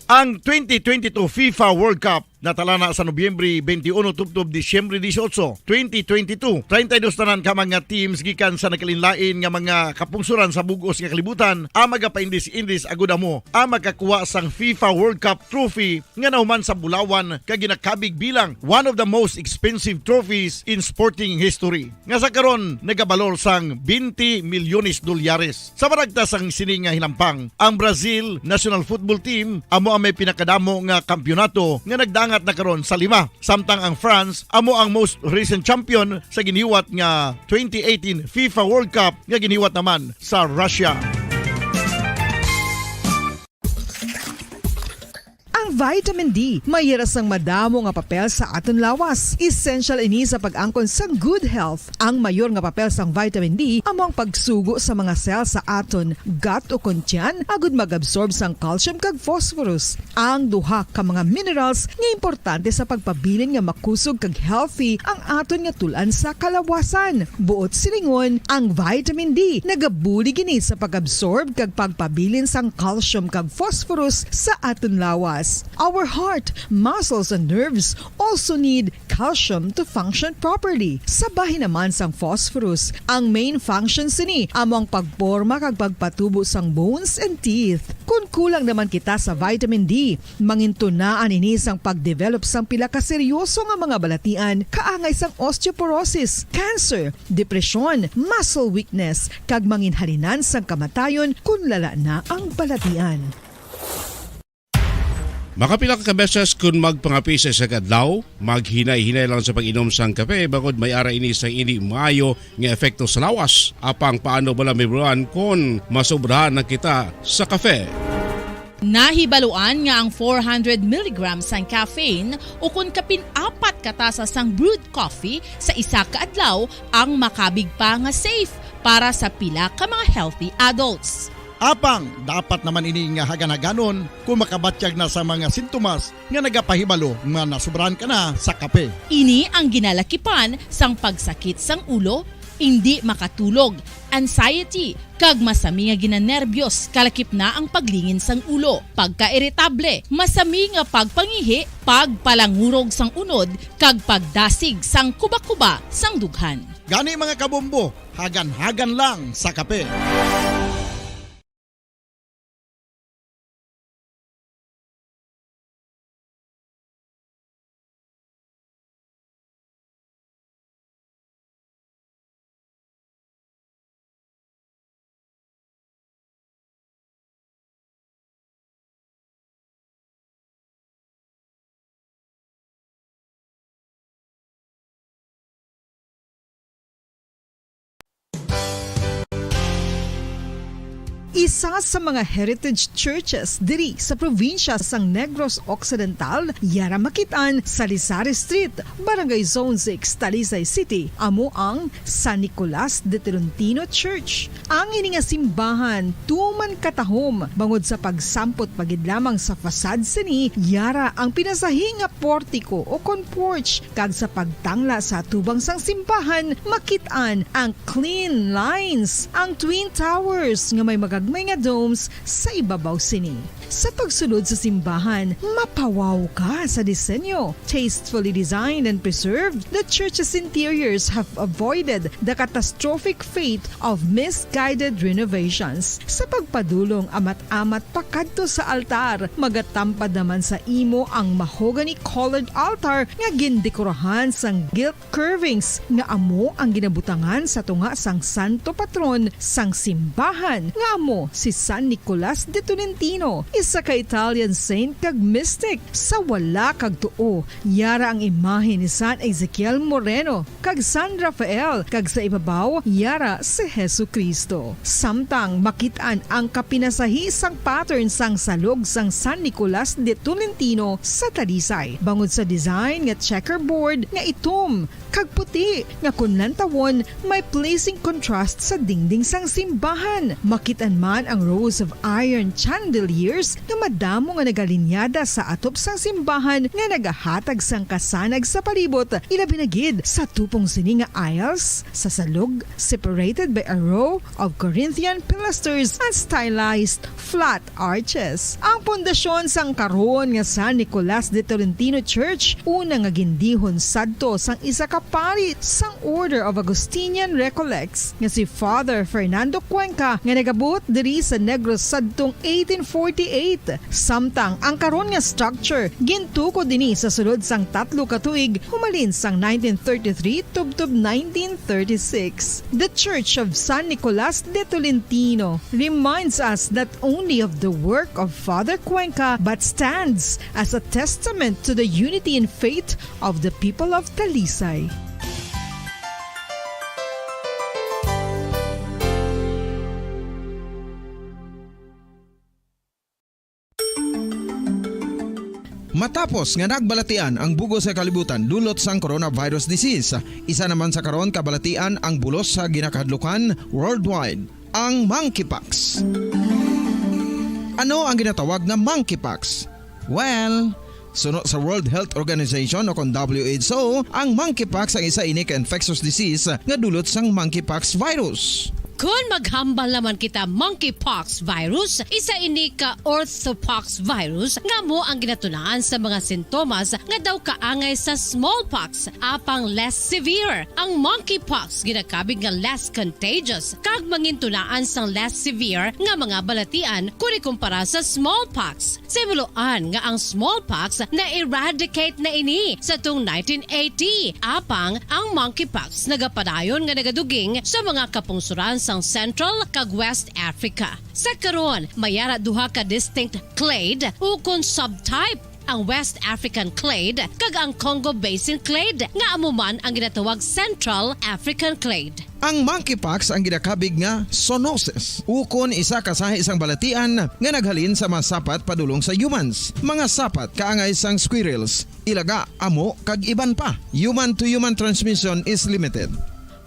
Ang twenty twenty-two FIFA World Cup natalana sa Nobyembre twenty-uno tubtob Disyembre dieciocho, twenty twenty-two. Treinta y dos tanan ka mga teams gikan sa nagkalainlain nga mga kapungsoran sa bug-os nga kalibutan ang magapaindis-indis agud amo ang makakuha sang FIFA World Cup trophy nga nahuman sa bulawan kag ginakabig bilang one of the most expensive trophies in sporting history, nga sa karon nagabalor sang twenty milyones dolyares. Sa maragtas sang sini nga hinampang, ang Brazil national football team amo ang may pinakadamo nga kampiyonato nga nagdangat na karon sa lima, samtang ang France amo ang most recent champion sa giniwat nga twenty eighteen FIFA World Cup nga giniwat naman sa Russia. Ang Vitamin D may yara sang madamo nga papel sa aton lawas. Essential ini sa pag-angkon sang good health. Ang mayor nga papel sang vitamin D amo ang pagsugo sa mga cell sa aton gut o kon tiyan agud mag-absorb sang calcium kag phosphorus, ang duha ka mga minerals nga importante sa pagpabilin nga makusog kag healthy ang aton nga tul-an sa kalawasan. Buot silingon, ang vitamin D nagabulig ini sa pag-absorb kag pagpabilin sang calcium kag phosphorus sa aton lawas. Our heart, muscles, and nerves also need calcium to function properly. Sa bahin naman sang phosphorus, ang main function sini amo ang pagporma kag pagpatubo sang bones and teeth. Kon kulang naman kita sa vitamin D, mangintunaan ini sang pagdevelop sang pila ka seryoso nga mga balatian kaangay sang osteoporosis, cancer, depresyon, muscle weakness, kag manginhalinan sang kamatayon kon lala na ang balatian. Makapila ka beses kon magpangape sa isa ka adlaw, maghinay-hinay lang sa pag-inom sang kape, bangod may ara ini sang indi maayo nga epekto sa lawas. Apang paano bala mahibaluan kon masobrahan na kita sa kape? Nahibaluan nga ang four hundred milligrams sang caffeine, ukon kapin apat ka tasa sang brewed coffee sa isa ka adlaw, ang makabig pa nga safe para sa pila ka mga healthy adults. Apang dapat naman ini nga hagan-haganon kon makabatyag na sa mga sintomas nga nagapahibalo nga nasobrahan ka na sa kape. Ini ang ginalakipan sang pagsakit sang ulo, indi makatulog, anxiety, kag masami nga ginanerbiyos, kalakip na ang paglingin sang ulo, pagkairitable, masami nga pagpangihi, pagpalangurog sang unod, kag pagdasig sang kubakuba sang dughan. Gani, mga kabombo, hagan-hagan lang sa kape. Isa sa mga heritage churches diri sa probinsya sang Negros Occidental, yara makit-an sa Lisari Street, Barangay Zone six, Talisay City, amo ang San Nicolas de Tolentino Church. Ang ini nga simbahan tuman katahom bangod sa pagsampot pa gid lamang sa facade sini, yara ang pinasahi nga portiko o kon porch, kag sa pagtangla sa atubang sang simbahan makit-an ang clean lines, ang twin towers nga may magagmay nga domes sa ibabaw sini. Sa pagsulod sa simbahan, mapawaw ka sa disenyo. Tastefully designed and preserved, the church's interiors have avoided the catastrophic fate of misguided renovations. Sa pagpadulong amat-amat pakadto sa altar, magatampad naman sa imo ang mahogany-colored altar nga gindekorahan sang gilt curvings nga amo ang ginabutangan sa tunga sang santo patron sang simbahan, nga amo si San Nicolas de Tolentino, isa ka Italian saint kag mystic. Sa wala kag tuo, yara ang imahe ni San Ezekiel Moreno kag San Rafael, kag sa ibabaw, yara si Jesu-Cristo. Samtang makit-an ang kapinasahi sang pattern sang salog sang San Nicolas de Tolentino sa Talisay, bangod sa design nga checkerboard nga itom kag puti, nga kon lantawon, may pleasing contrast sa dingding sang simbahan. Makit-an man ang rows of iron chandeliers nga madamo nga nagalinyada sa atop sang simbahan nga nagahatag sang kasanag sa palibot, ilabi na gid sa tupong sini nga aisles sa salog, separated by a row of Corinthian pilasters and stylized flat arches. Ang pundasyon sang karon nga San Nicolas de Tolentino Church, una nga gindihon sadto sang isa ka pari sang Order of Augustinian Recollects nga si Father Fernando Cuenca, nga nagabuot diri sa Negros sadtong eighteen forty-eight. Samtang ang karon nga structure gintukod ini sa sulod sang tatlo ka tuig, humalin sang nineteen thirty-three tubtob nineteen thirty-six. The Church of San Nicolas de Tolentino reminds us not only of the work of Father Cuenca, but stands as a testament to the unity in faith of the people of Talisay. Matapos nga nagbalatian ang bug-os nga kalibutan dulot sang coronavirus disease, isa naman sa karon ka balatian ang bulos sa ginakahadlukan worldwide, ang monkeypox. Ano ang ginatawag nga monkeypox? Well, suno sa World Health Organization o kon W H O, ang monkeypox ang isa ini ka infectious disease nga dulot sang monkeypox virus. Kon maghambal naman kita monkeypox virus, isa ini ka orthopox virus nga amo ang ginatunaan sa mga sintomas nga daw kaangay sa smallpox, apang less severe. Ang monkeypox ginakabig nga less contagious kag mangintunaan sang less severe nga mga balatian kon ikumpara sa smallpox. Sa himuloan nga ang smallpox na-eradicate na ini sa tung nineteen eighty, apang ang monkeypox nagapadayon nga nagaduging sa mga kapungsoran sang Central kag West Africa. Sa karon, may ara duha ka distinct clade ukon subtype, ang West African clade kag ang Congo Basin clade, nga amo man ang ginatawag Central African clade. Ang monkeypox ang ginakabig nga zoonosis, ukon isa ka sahi sang balatian nga naghalin sa mga sapat padulong sa humans, mga sapat kaangay sang squirrels, ilaga, amo, kag iban pa. Human to human transmission is limited.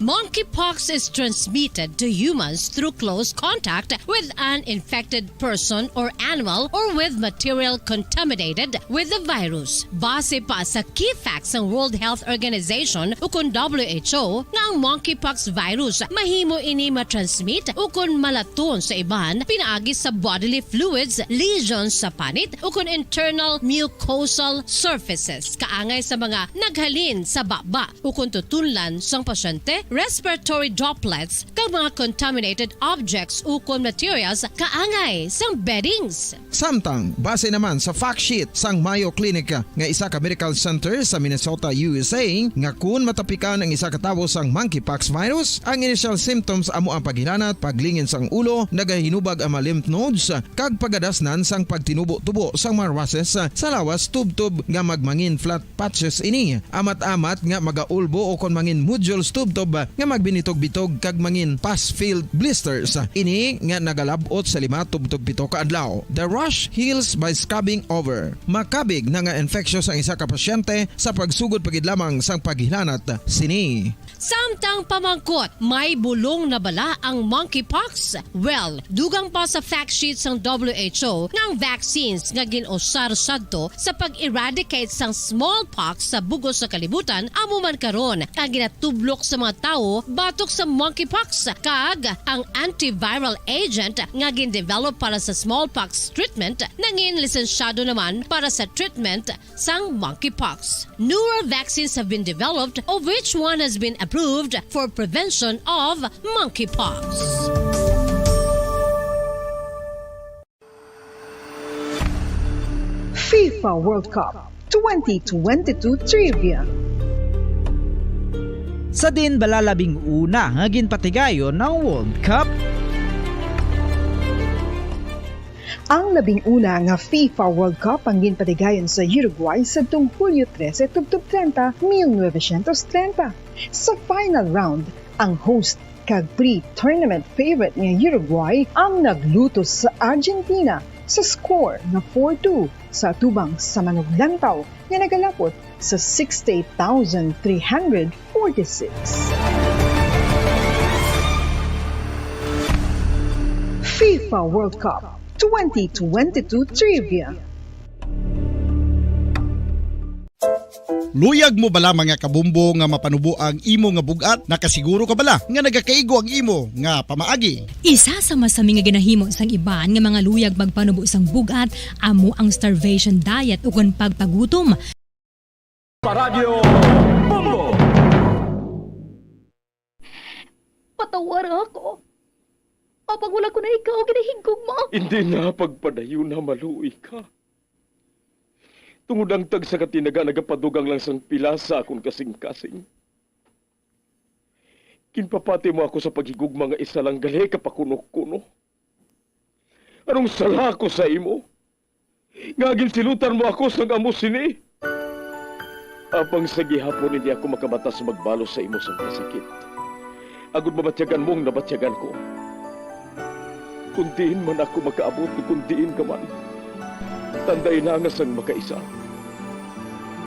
Monkeypox is transmitted to humans through close contact with an infected person or animal or with material contaminated with the virus. Base pa sa key facts sang World Health Organization ukon W H O nga ang monkeypox virus mahimo ini matransmit ukon malaton sa iban pinaagi sa bodily fluids, lesions sa panit ukon internal mucosal surfaces kaangay sa mga naghalin sa baba ukon tutunlan sang pasyente, respiratory droplets, kag mga contaminated objects ukon materials kaangay sang beddings. Samtang, base naman sa fact sheet sang Mayo Clinic nga isa ka medical center sa Minnesota, U S A, nga kun matapikan ang isa ka tawo sang monkeypox virus, ang initial symptoms amo ang paghilanat, paglingin sang ulo, nagahinubag ang mga lymph nodes, kag pagadasnan sang pagtinubo-tubo sang mga rushes sa lawas tubtob nga magmangin flat patches ini. Amat-amat nga magaulbo o kon mangin nodules tubtob nga magbinitog-bitog kag mangin pus-filled blisters. Ini nga nagalab-ot sa lima tubtob pito ka adlaw. The rash heals by scabbing over. Makabig na nga infectious ang isa ka pasyente sa pagsugod pa gid lamang sang paghilanat sini. Samtang pamangkot, may bulong na bala ang monkeypox? Well, dugang pa sa fact sheet sang W H O nga ang vaccines nga gin-usar sadto sa pag-eradicate sang smallpox sa bug-os nga kalibutan amo man karon ang ginatublok sa mga tawo batok sa monkeypox, kag ang antiviral agent nga gin-develop para sa smallpox treatment nangin lisensyado naman para sa treatment sang monkeypox. Newer vaccines have been developed, of which one has been approved for prevention of monkeypox. FIFA World Cup twenty twenty-two Trivia. Sa diin bala labing una nga ginpatigayon ang World Cup? Ang labing una nga FIFA World Cup ang ginpatigayon sa Uruguay sadtong Hulyo trese tubtob treinta, mil novecientos treinta. Sa final round, ang host kag pre-tournament favorite nga Uruguay ang naglutos sa Argentina sa score nga four two sa atubang sa manuglantaw nga nagalapot sa sixty-eight thousand three hundred forty-six. FIFA World Cup twenty twenty-two Trivia. Luyag mo bala, mga kabombo, nga mapanubo ang imo nga bug-at? Nakasiguro ka bala nga nagakaigo ang imo nga pamaagi? Isa sa masami nga ginahimo sang iban nga mga luyag magpanubo sang bug-at amo ang starvation diet ukon pagpagutom. Paradyo Bombo! Patawara ako. Apang wala ko na ikaw ginahigugma. Hindi na pagpadayon na maluoy ka. Tungod ang tagsa ka tinaga nagapadugang lang sang pila sa akon kasing-kasing. Ginpapati mo ako sa paghigugma nga isa lang gali ka pakuno-kuno. Anong sala ako sa imo? Nga ginsilutan mo ako sang amo sini? Apang sa gihapon hindi ako makabatas magbalos sa imo sang kasakit, agod mabatyagan mo ang nabatyagan ko. Kon diin man ako makaabot, kon diin ka man, tandai na nga sang makaisa,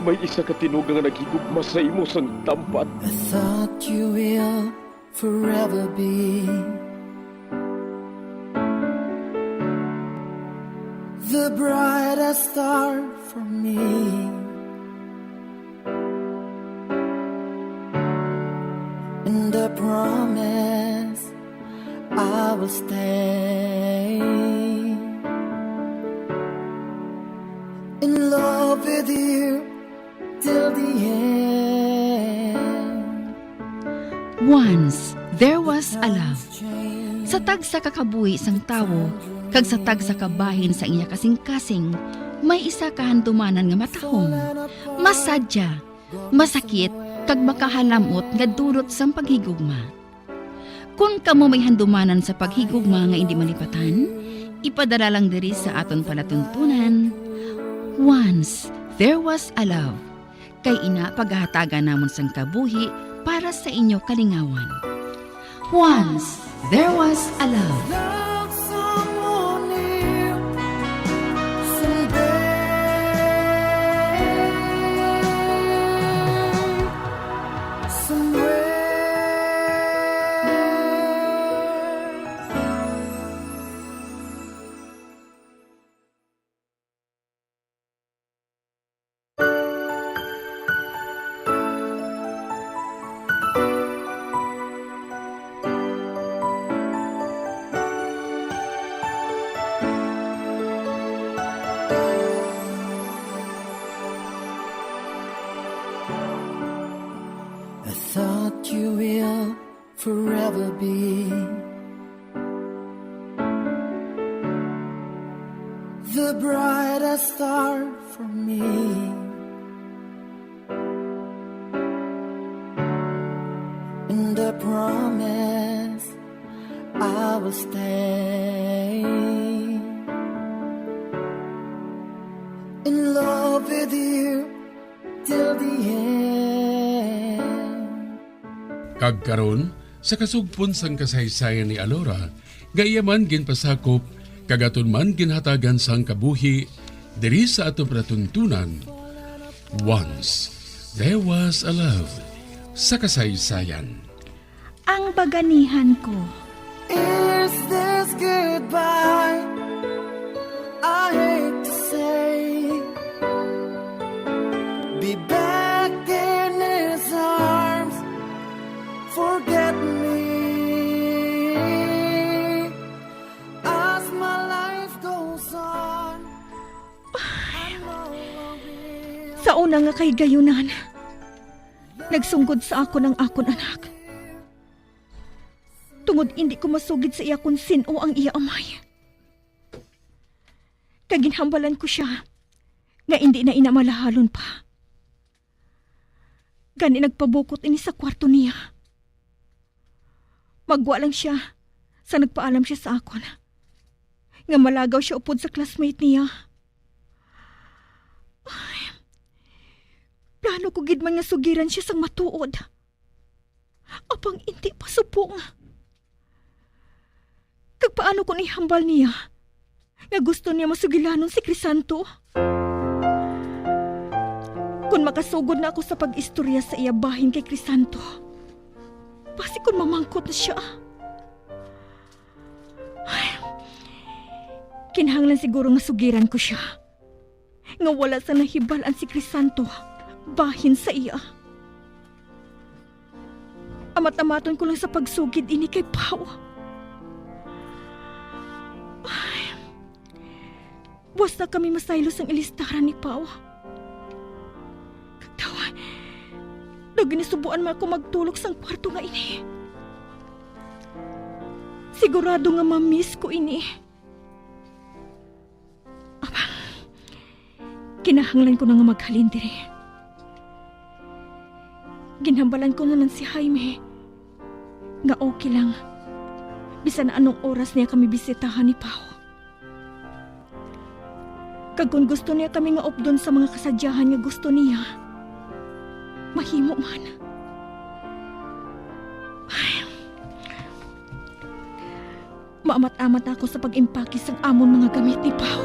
May isa ka tinuga nga naghigugma sa imo sang tampat. I thought you will forever be the brightest star for me. And I promise I will stay in love with you till the end. Once, there was a love. Sa tagsa ka kabuhi sang tawo, kag sa tagsa ka bahin sa iya kasingkasing, may isa ka handumanan nga matahom, masadya, masakit, kag makahalamot nga dulot sang paghigugma. Kon kamo may handumanan sa paghigugma nga indi malipatan, ipadala lang diri sa aton palatuntunan. Once, there was a love. Kay ina, pagahatagan namon sang kabuhi para sa inyo kalingawan. Once, there was a love. Love someone new someday, somewhere. I thought you will forever be the brightest star for me. And I promise I will stay in love with you till the end. Kag karon, sa kasugpon sang kasaysayan ni Alora, nga iya man ginpasakop, kag aton man ginhatagan sang kabuhi, diri sa aton palatuntunan, Once, There Was a Love, sa kasaysayan. Ang baganihan ko. Is this goodbye? I hate to say. Be back in his arms. Forget me as my life goes on. Sa una nga kahigayunan, nagsunggod sa akon ang akon anak. Tungod indi ko masugid sa iya kon sin-o ang iya amay. Kag ginhambalan ko sia nga indi na ina malahalon pa. Gani nagpabukot ini sa kwarto niya. Magwa lang sia sa nagpaalam sia sa akon nga malagaw sia upod sa classmate niya. Ay, plano ko gid man nga sugiran sia sang matuod. Apang indi pa subong. Kag paano kon ihambal niya nga gusto niya masugilanon si Crisanto? Kon makasugod na ako sa pag-istorya sa iya bahin kay Crisanto, basi kon mamangkot na sia. Ay, kinahanglan siguro nga sugiran ko sia nga wala sang nahibal-an si Crisanto bahin sa iya. Amat-amaton ko lang sa pagsugid ini kay Pao. Ay, buas na kami masaylo sang ilistaran ni Pao. Kag daw, daw ginasubuan man ako magtulok sang kwarto nga ini. Sigurado nga ma-miss ko ini. Apang, kinahanglan ko na nga maghalin diri. Ginhambalan ko na lang si Jaime nga okay lang bisan anong oras niya kami bisitahan ni Pao. Kag kon gusto niya kami nga updon sa mga kasadyahan nga gusto niya, mahimo man. Ay. Maamat-amat ako sa pag-impake sang amon mga gamit ni Pao.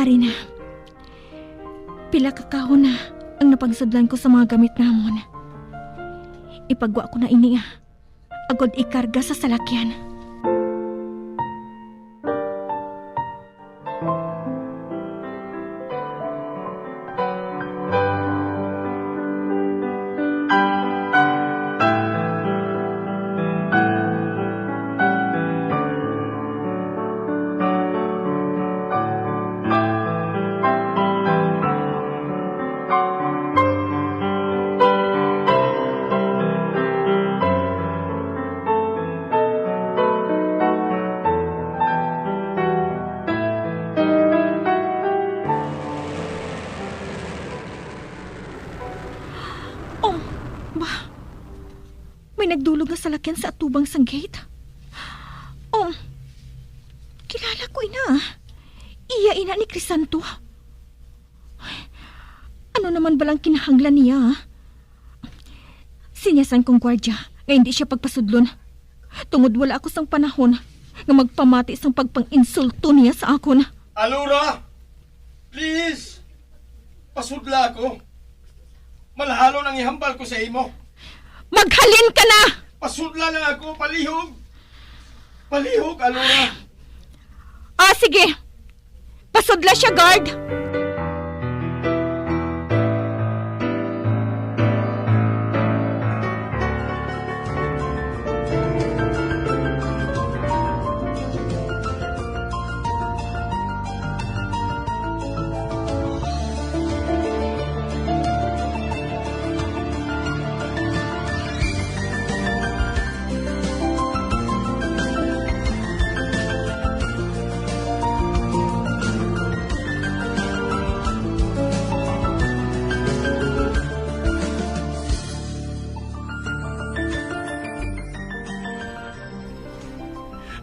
Ari na. Pila ka kahon na ang napagsudlan ko sa mga gamit namon. Ipagwa ko na ini, ah, agod ikarga sa salakyan. Oh, ba? May nagdulog nga salakyan sa atubang sang gate. Oh, kilala ko ina. Iya ina ni Crisanto. Ano naman balang kinahanglan niya? Sinyasan kong gwardya nga hindi siya pagpasudlon, tungod wala ako sang panahon nga magpamati sang pagpang-insulto niya sa akon. Alora! Please! Pasudla ako. Malahalon ang ihambal ko sa imo. Maghalin ka na! Pasudla lang ako, palihog! Palihog, Alora! Ah, sige. Pasudla siya, guard.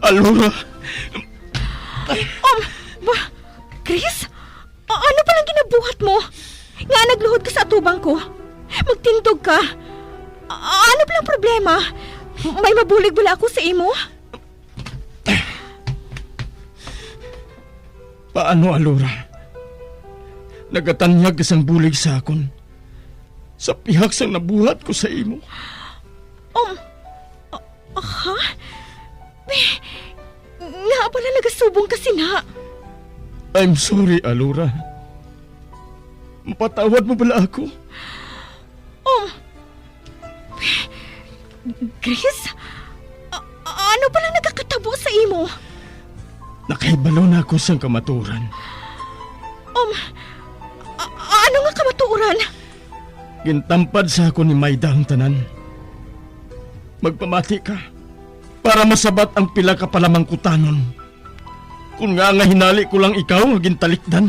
Alora! Um, ba, Chris? A-, ano palang ginabuhat mo? Nga nagluhod ka sa atubang ko? Magtindog ka. A-, ano palang problema? May mabulig bala ako sa imo? Paano, Alora? Nagatanyag ka sang bulig sa akon sa pihak sang nabuhat ko sa imo. Um, a-, ha? Nga pala nagasubong ka sina? I'm sorry, Alora. Mapatawad mo bala ako? Um, Chris? A-, ano palang nagakatabo sa imo? Nakahibalo na ako sang kamaturan. Um, a-, ano nga kamaturan? Gintampad sa ako ni Mayda ang tanan. Magpamati ka para masabat ang pila ka palamangkutanon. Kon ngaa nga hinali ko lang ikaw nga gintalikdan.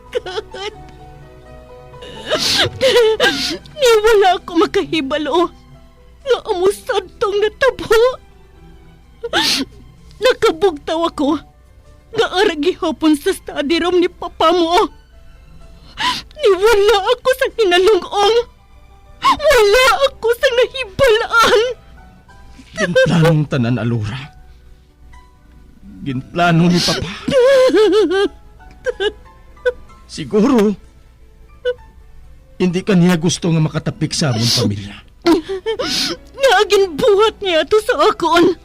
God. Ni wala ako makahibalo nga amo sadtong natabo. Nakabugtaw ako nga ara gihapon sa study room ni papa mo. Ni wala ako sa hinalung-ong. Wala ako sa nahibalaan. Ginplanong tanan, Alora. Ginplano ni Papa. Siguro, hindi ka niya gusto nga makatapik sa amon pamilya. Nga ginbuhat niya to sa akon.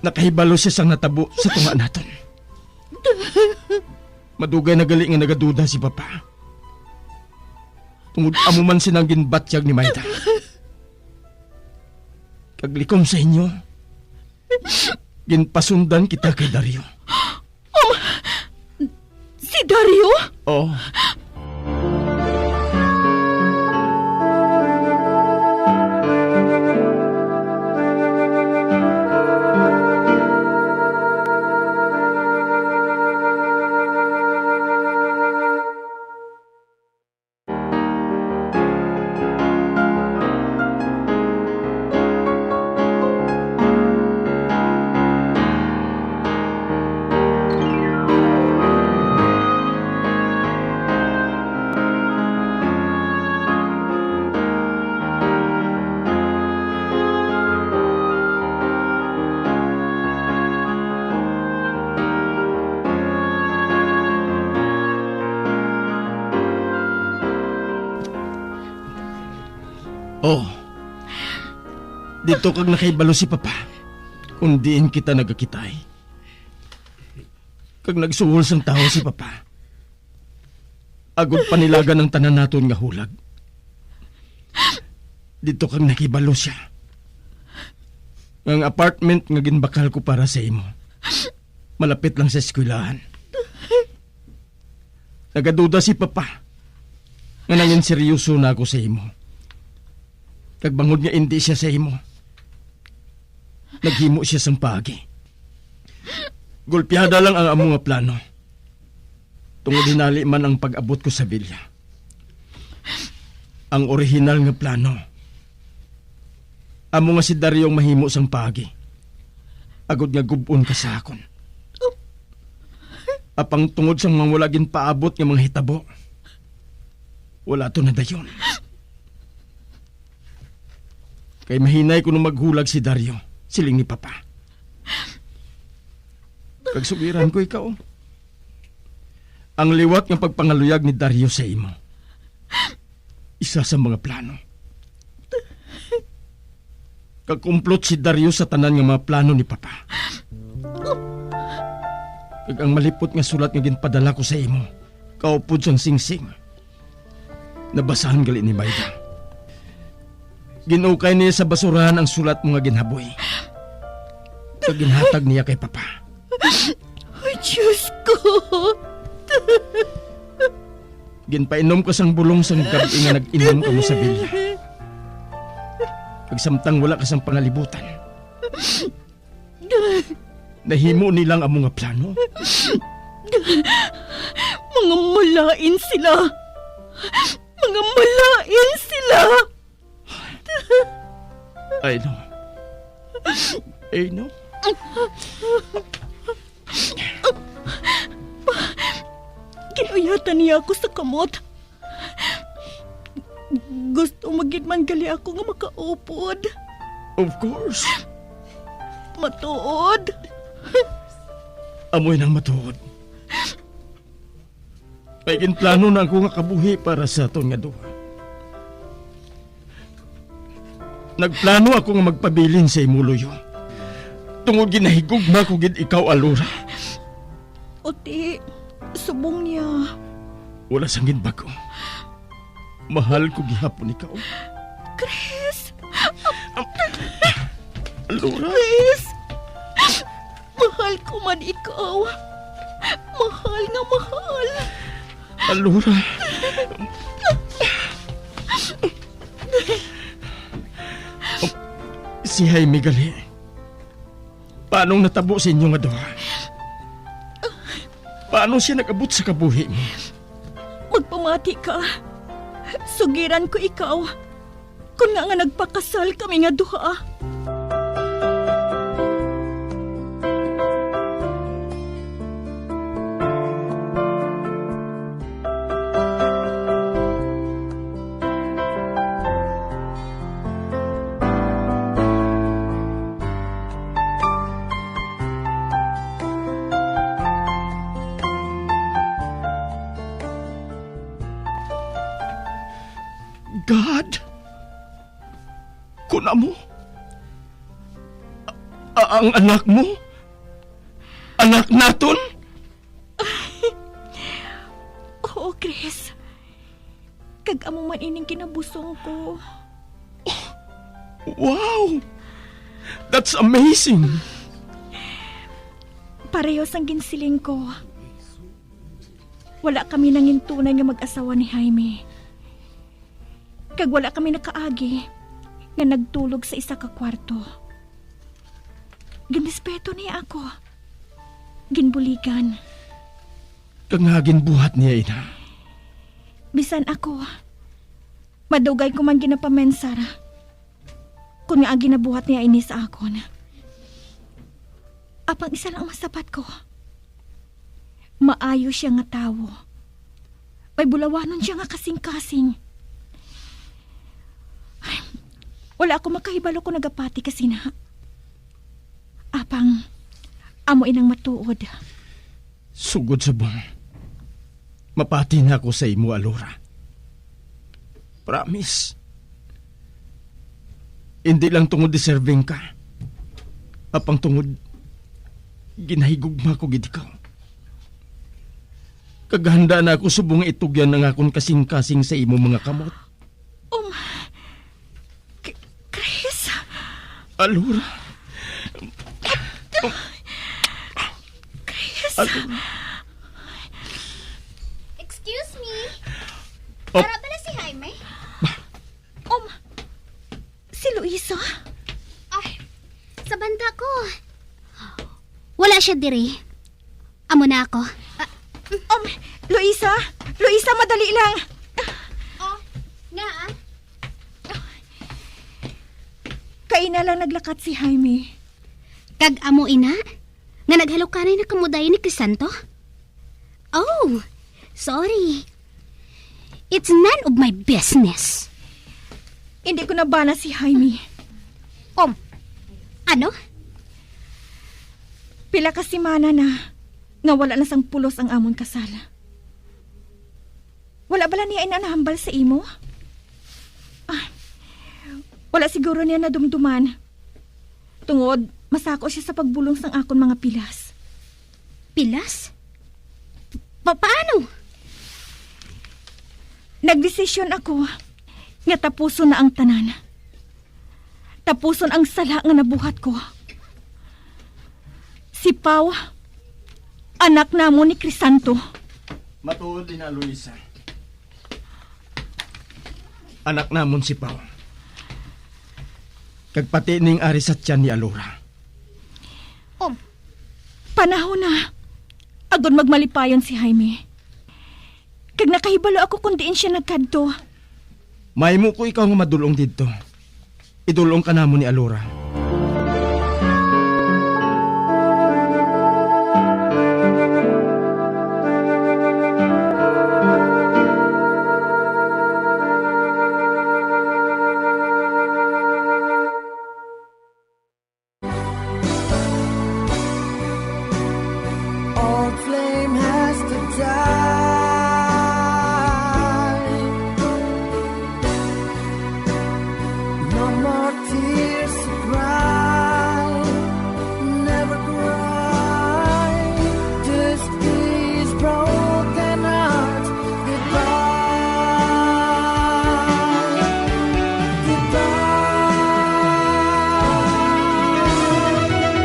Nakahibalo siya sang natabo sa tunga naton. Madugay na gali nga nagaduda si Papa. Tungod amo man sinang ginbatyag ni Maida. Kag likom sa inyo, ginpasundan kita kay Dario. Um, si Dario? Oo. Oh, dito kag nakahibalo si Papa kung diin kita nagakitay. Kag nagsuhol sang tawo si Papa, agod panilagan ang tanan naton nga hulag. Dito kag nakahibalo sia nga ang apartment nga ginbakal ko para sa imo malapit lang sa eskwelahan. Nagaduda si Papa nga nangin seryoso na ako sa imo. Kag bangod nga indi siya sa imo, naghimo siya sang paagi. Gulpiada lang ang amo nga plano. Tungod hinali man ang pag-abot ko sa bilya. Ang orihinal nga plano, amo nga si Dario ang mahimo sang paagi, agod nga gub-on ka sa akon. Apang tungod sang mga wala ginpaabot nga mga hitabo, wala to nadayon. Kay mahinay kuno maghulag si Dario, siling ni Papa. Kag sugiran ko ikaw. Ang liwat nga pagpangaluyag ni Dario sa imo, isa sa mga plano. Kakumplot si Dario sa tanan nga mga plano ni Papa. Kag ang malipot nga sulat nga ginpadala ko sa imo, kaupod sang singsing, nabasahan gali ni Mayda. Ginukay niya sa basurahan ang sulat mo nga ginhaboy, kag ginhatag niya kay Papa. Ay, Diyos ko! Ginpainom ka sang bulong sang gab-i nga nag-inom kamo sa bilya. Kag samtang wala ka sang pangalibutan, nahimo nila ang amo nga plano. Mga malain sila! Mga malain sila! I know. I know. Ginuyatan niya ako sa kamot. Gusto mo gid man gali ako nga makaupod. Of course. Matuod. Amoy nang matuod. May ginplano na ako nga kabuhi para sa aton nga duha. Nagplano ako nga magpabilin sa imo luyo, tungod ginahigugma ko gid ikaw, Alora. Uti, subong niya. Wala sang ginbag-o. Mahal ko gihapon ikaw. Chris! Alora? Chris! Mahal ko man ikaw. Mahal nga mahal. Alora. Si Jaime gali. Paanong natabo sa inyo nga duha? Paano siya nag-abot sa kabuhi mo? Magpamati ka. Sugiran ko ikaw. Kon nga, nga nagpakasal kami nga duha. God, kun amo, a-, ang anak mo, anak naton? Oo, Chris. Kag amo man ining kinabusong ko. Wow! That's amazing! Pareho sang ginsiling ko, wala kami nangin tunay nga mag-asawa ni Jaime. Kag wala kami nakaagi nga nagtulog sa isa ka kwarto. Ginrespeto niya ako. Ginbuligan. Kag nga ginbuhat niya ina? Bisan ako, madugay ko man ginapamensar kon nga ginabuhat niya ini sa akon. Apang isa lang ang masabat ko. Maayo siya nga tawo. May bulawanon siya nga kasing-kasing. Ay, wala ako makahibalo kung nagapati ka sina. Apang, amo inang matuod. Sugod subong, mapati na ako sa imo, Alora. Promise. Indi lang tungod deserving ka, apang tungod ginahigugma ko gid ikaw. Kag handa na ako subong nga itugyan ang akon kasing-kasing sa imo mga kamot. Um, K-, Chris? Alora. Chris? Alora. Excuse me. Oh. Ara bala si Jaime? Um, si Luisa? Ay, sa banda ko. Wala siya diri. Amo na ako. Ah, um, Luisa? Luisa, madali lang. Oh, nga, ah? Kaina lang naglakat si Jaime. Kag amo ina, nga naghalukanay na kamo dayon ni Crisanto? Oh, sorry. It's none of my business. Hindi ko nabana si Jaime. Um, ano? Pila ka semana na nga wala na sang pulos ang amon kasal. Wala bala niya ina nahambal sa imo? Ah, wala siguro niya nadumduman. Tungod, masako siya sa pagbulong sang akon mga pilas. Pilas? Pa-, paano? Nagdesisyon ako nga tapuson na ang tanan. Tapuson ang sala nga nabuhat ko. Si Pau, anak namon ni Crisanto. Matuod ina, Luisa. Anak namon si Pau. Kag pati ning ari sa tiyan ni Alora. Um, panahon na agod magmalipayon si Jaime. Kag nakahibalo ako kon diin sia nagkadto. Mahimo ko ikaw nga madul-ong didto. Idul-ong ka namon ni Alora. Old flame has to die. No more tears to cry. Never cry. This is broken heart. Goodbye. Goodbye.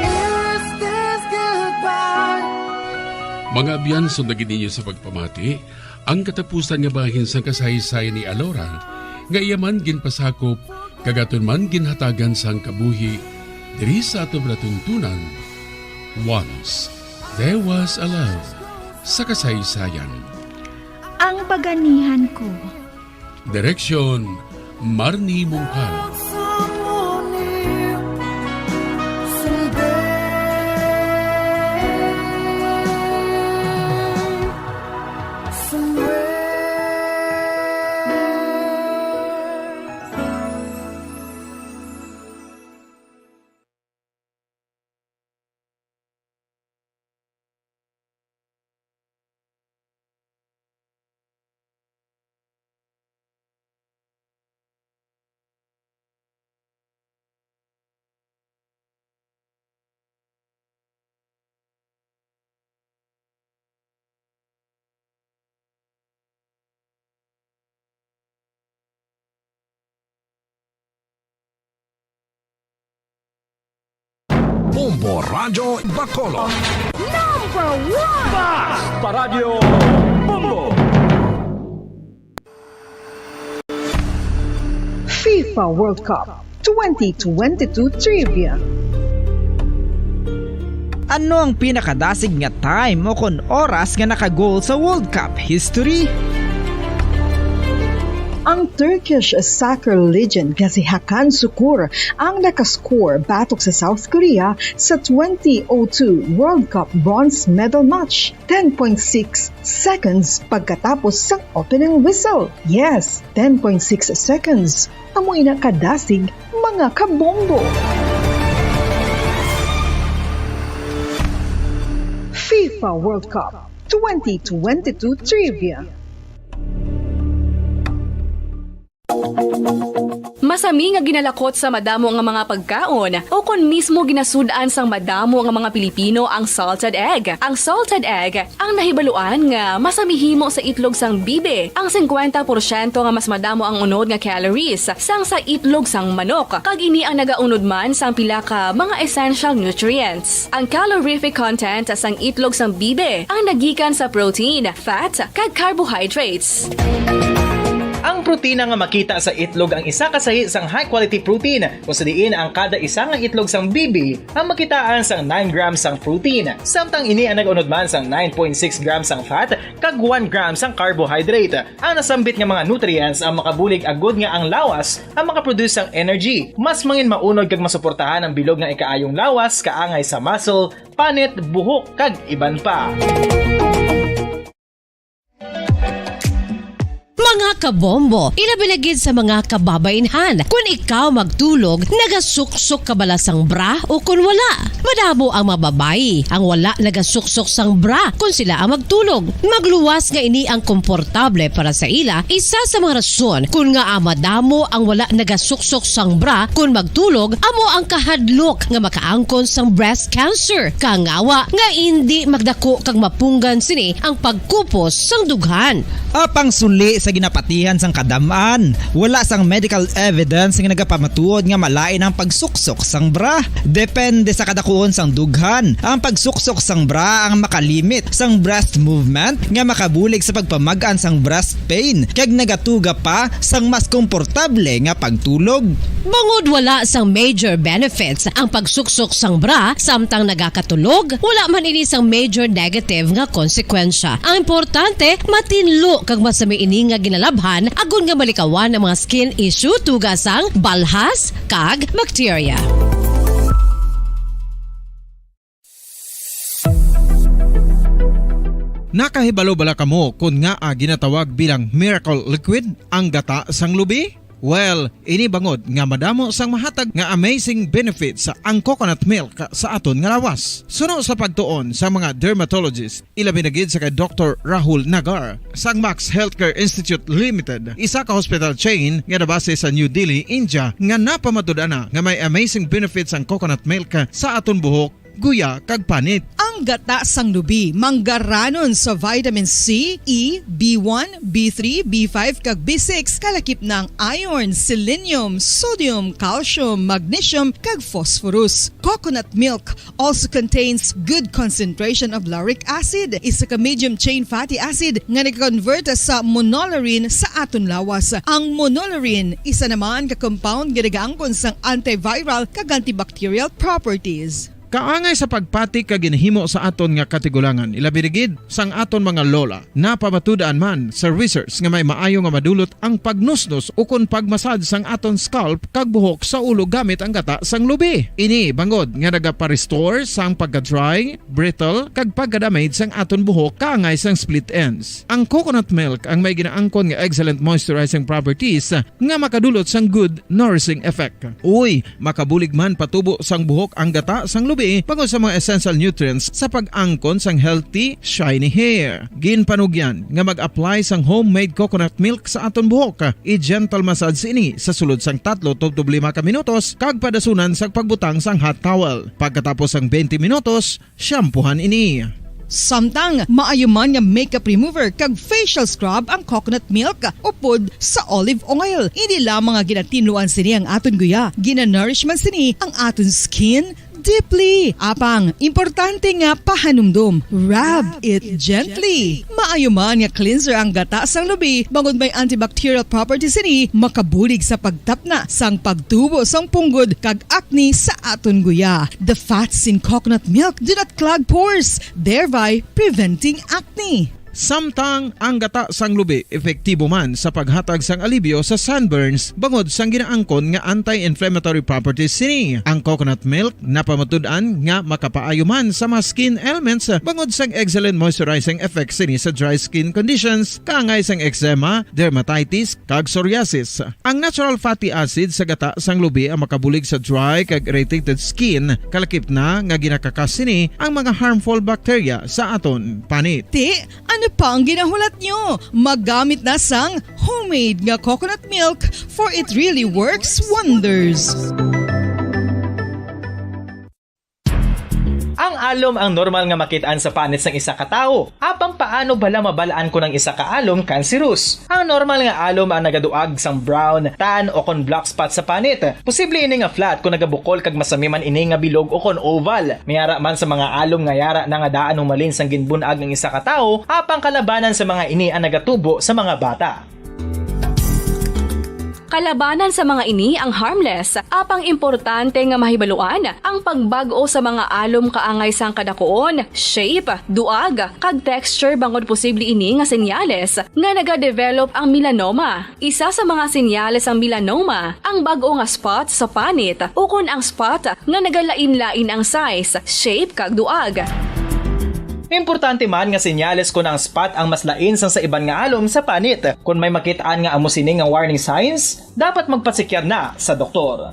Is this goodbye? Mga abyan, sundagi ninyo sa pagpamati ang katapusan nga bahin sang kasaysayan ni Alora, nga iya man ginpasakop kag aton man ginhatagan sang kabuhi diri sa aton palatuntunan, Once There Was a Love sa Kasaysayan. Ang Baganihan Ko. Direksyon, Marnie Mungkal. Bombo Radyo Bacolod. Number one! Bas pa Radyo Bombo! FIFA World Cup twenty twenty-two Trivia. Ano ang pinakadasig nga time o kon oras nga naka-goal sa World Cup history? Ang Turkish soccer legend nga si Hakan Sukur ang nakascore batok sa South Korea sa twenty oh two World Cup bronze medal match, ten point six seconds pagkatapos sang opening whistle. Yes, ten point six seconds. Amo ina kadasig, mga kabombo. FIFA World Cup twenty twenty-two Trivia. Masami nga ginalakot sa madamo nga mga pagkaon, o kon mismo ginasud-an sang madamo nga mga Pilipino ang salted egg. Ang salted egg ang nahibaluan nga masami himo sa itlog sang bibi, ang singkwenta porsyento nga mas madamo ang unod nga calories sang sa itlog sang manok, kag ini ang nagaunod man sang pila ka mga essential nutrients. Ang calorific content sang itlog sang bibi ang nagikan sa protein, fat, kag carbohydrates. Ang protina nga makita sa itlog ang isa ka sahi sang high-quality protein, kung sa diin ang kada isa nga itlog sang bibi ang makitaan sang nine grams sang protein, samtang ini ang nag-unod man sang nine point six grams sang fat kag one gram sang carbohydrate. Ang nasambit nga mga nutrients ang makabulig agud nga ang lawas ang makaproduce sang energy, mas mangin maunod kag masuportahan ang bilog nga ikaayong lawas kaangay sa muscle, panit, buhok, kag iban pa. Mga kabombo, ilabi na gid sa mga kababainhan, kun ikaw magtulog, nagasuksok ka bala sang bra o kun wala? Madamo ang mga babayi ang wala nagasuksok sang bra kun sila ang magtulog. Magluwas nga ini ang komportable para sa ila, isa sa mga rason kun ngaa madamo ang wala nagasuksok sang bra kun magtulog amo ang kahadlok nga makaangkon sang breast cancer. Kangawa nga indi magdako kag mapunggan sini ang pagkupos sang dughan. Apang suli sa ginapatihan sang kadam-an, wala sang medical evidence nga nagapamatuod nga malain ang pagsuksok sang bra. Depende sa kadakuon sang dughan, ang pagsuksok sang bra ang makalimit sang breast movement nga makabulig sa pagpamag-an sang breast pain kag nagatuga pa sang mas komportable nga pagtulog. Bangod wala sang major benefits ang pagsuksok sang bra samtang nagakatulog, wala man ini sang major negative nga konsekwensya. Ang importante, matinlo kag masami ini nga ginalabhan agod nga malikawan ang mga skin issue tungod sang balhas kag bakterya. Nakahibalo bala kamo kon ngaa ginatawag bilang miracle liquid ang gata sang lubi? Well, ini bangod nga madamo sang mahatag nga amazing benefits ang coconut milk sa aton nga lawas. Suno sa pagtuon sa mga dermatologist, ilabi na gid sa kay Doktor Rahul Nagar sang Max Healthcare Institute Limited, isa ka hospital chain nga nabase sa New Delhi, India, nga napamatud-an na nga may amazing benefits ang coconut milk sa aton buhok, guya, kag panit. Ang gata sang lubi manggaranon sa vitamin C, E, B one, B three, B five, kag B six, kalakip na ang iron, selenium, sodium, calcium, magnesium, kag phosphorus. Coconut milk also contains good concentration of lauric acid, isa ka medium chain fatty acid nga nag-convert sa monolaurin sa aton lawas. Ang monolaurin, isa naman ka compound nga nagaangkon sang antiviral kag antibacterial properties. Kaangay sa pagpati kag ginhimo sa aton nga katigulangan, ilabi na gid sang aton mga lola, napamatud-an man sa research nga may maayo nga madulot ang pagnusnos ukon pagmasad sang aton scalp kag buhok sa ulo gamit ang gata sang lubi. Ini bangod nga nagapa-restore sang pagka-dry, brittle, kag pagka-damage sang aton buhok kaangay sang split ends. Ang coconut milk ang may ginaangkon nga excellent moisturizing properties nga makadulot sang good nourishing effect. Uy, makabulig man patubo sang buhok ang gata sang lubi bangod sa mga essential nutrients sa pag-angkon sang healthy, shiny hair. Ginpanugyan nga mag-apply sang homemade coconut milk sa aton buhok. I-gentle massage ini sa sulod sang tatlo tubtob lima ka minutos kag padasunan sang pagbutang sang hot towel. Pagkatapos sang twenty minutos, shampoohan ini. Samtang maayo man nga makeup remover kag facial scrub ang coconut milk upod sa olive oil. Hindi lamang nga ginatinluan sini ang aton guya, ginanourish man sini ang aton skin deeply. Apang importante nga pahanumdom, rub it gently. Maayo man nga cleanser ang gata sang lubi, bangod may antibacterial properties sini, makabulig sa pagtapna sang pagtubo sang punggod kag acne sa aton guya. The fats in coconut milk do not clog pores, thereby preventing acne. Samtang ang gata sang lubi epektibo man sa paghatag sang alibyo sa sunburns bangod sang ginaangkon nga anti-inflammatory properties sini. Ang coconut milk napamatud-an nga makapaayo man sa mga skin ailments bangod sang excellent moisturizing effects sini sa dry skin conditions kaangay sang eczema, dermatitis, kag psoriasis. Ang natural fatty acid sa gata sang lubi ang makabulig sa dry kag irritated skin, kalakip na nga ginakakas sini ang mga harmful bacteria sa aton panit. Ti, Ano pa ang ginahulat nyo? Maggamit na sang homemade nga coconut milk, for it really works wonders. Ang alom ang normal nga makit-an sa panit sang isa ka tawo. Apang paano bala mabal-an kon ang isa ka alom cancerous? Ang normal nga alom ang nagaduag sang brown, tan, o kon black spot sa panit. Posible ini nga flat kon nagabukol kag masami man ini nga bilog o kon oval. May ara man sa mga alom nga yara na nga daan humalin sang ginbun-ag ang isa ka tawo, apang kalabanan sa mga ini ang nagatubo sa mga bata. Kalabanan sa mga ini ang harmless, apang importante nga mahibaluan ang pagbag-o sa mga alom kaangay sang kadakuon, shape, duag, kag texture bangod posible ini nga senyales nga nagadevelop ang melanoma. Isa sa mga senyales sang melanoma ang bag-o nga spot sa panit ukon ang spot nga nagalain-lain ang size, shape, kag duag. Importante man nga senyales kon ang spot ang mas lain sang sa iban nga alom sa panit. Kon may makit-an nga amo sini nga warning signs, dapat magpasekyar na sa doktor.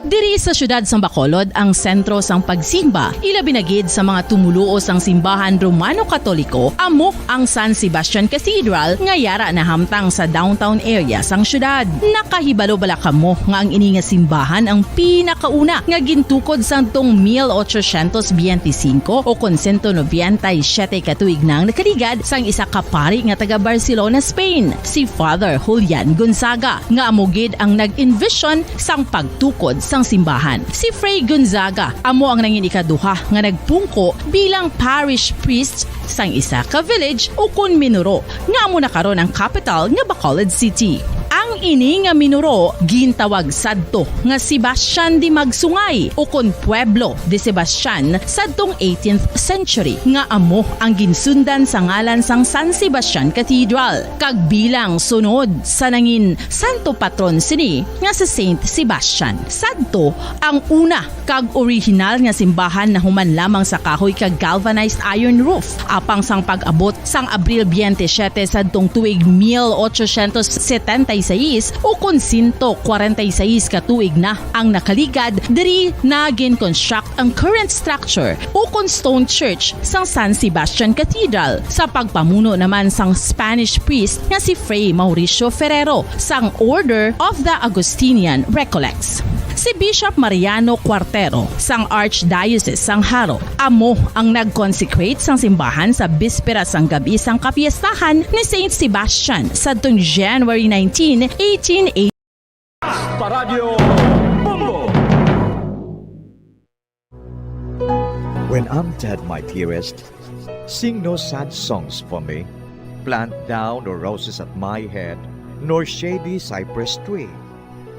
Diri sa siyudad sang Bacolod ang sentro sang pagsimba, ilabi na gid sa mga tumoluo sang simbahan Romano-Katoliko, amo ang San Sebastian Cathedral nga yara nahamtang sa downtown area sang siyudad. Nakahibalo bala kamo nga ang ini nga simbahan ang pinakauna nga gintukod sadtong mil ochocientos biyente singko o kon sento nobenta y siyete ka tuig na ang nakaligad sang isa ka pari nga taga Barcelona, Spain, si Father Julian Gonzaga, nga amo gid ang nag-envision sang pagtukod sang simbahan. Si Fray Gonzaga amo ang nangin ikaduha nga nagpungko bilang parish priest sang isa ka village ukon minuro nga amo na karon ang kapital nga Bacolod City. Ang ini nga minuro gintawag sadto nga Sebastian de Magsungay ukon Pueblo de Sebastian sadtong eighteenth century, nga amo ang ginsundan sa ngalan sang San Sebastian Cathedral, kag bilang sunod sa nangin santo patron sini nga si Saint Sebastian. Sadto ang una kag orihinal nga simbahan nahuman lamang sa kahoy kag galvanized iron roof. Apang sang pag-abot sang Abril biyente siyete sadtong tuig mil ochocientos setenta y seis, ukon sento kwarenta y seis ka tuig na ang nakaligad, diri na gin-construct ang current structure ukon stone church sang San Sebastian Cathedral, sa pagpamuno naman sang Spanish priest nga si Fray Mauricio Ferrero sang Order of the Augustinian Recollects. Si Bishop Mariano Cuartero sang Archdiocese sang Jaro amo ang nag-consecrate sang simbahan sa bispera sang gab-i sang kapiestahan ni Saint Sebastian sadtong January nineteen, eighteen eighty. Paradyo Bumbo. When I'm dead, my dearest, sing no sad songs for me. Plant thou no roses at my head, nor shady cypress tree.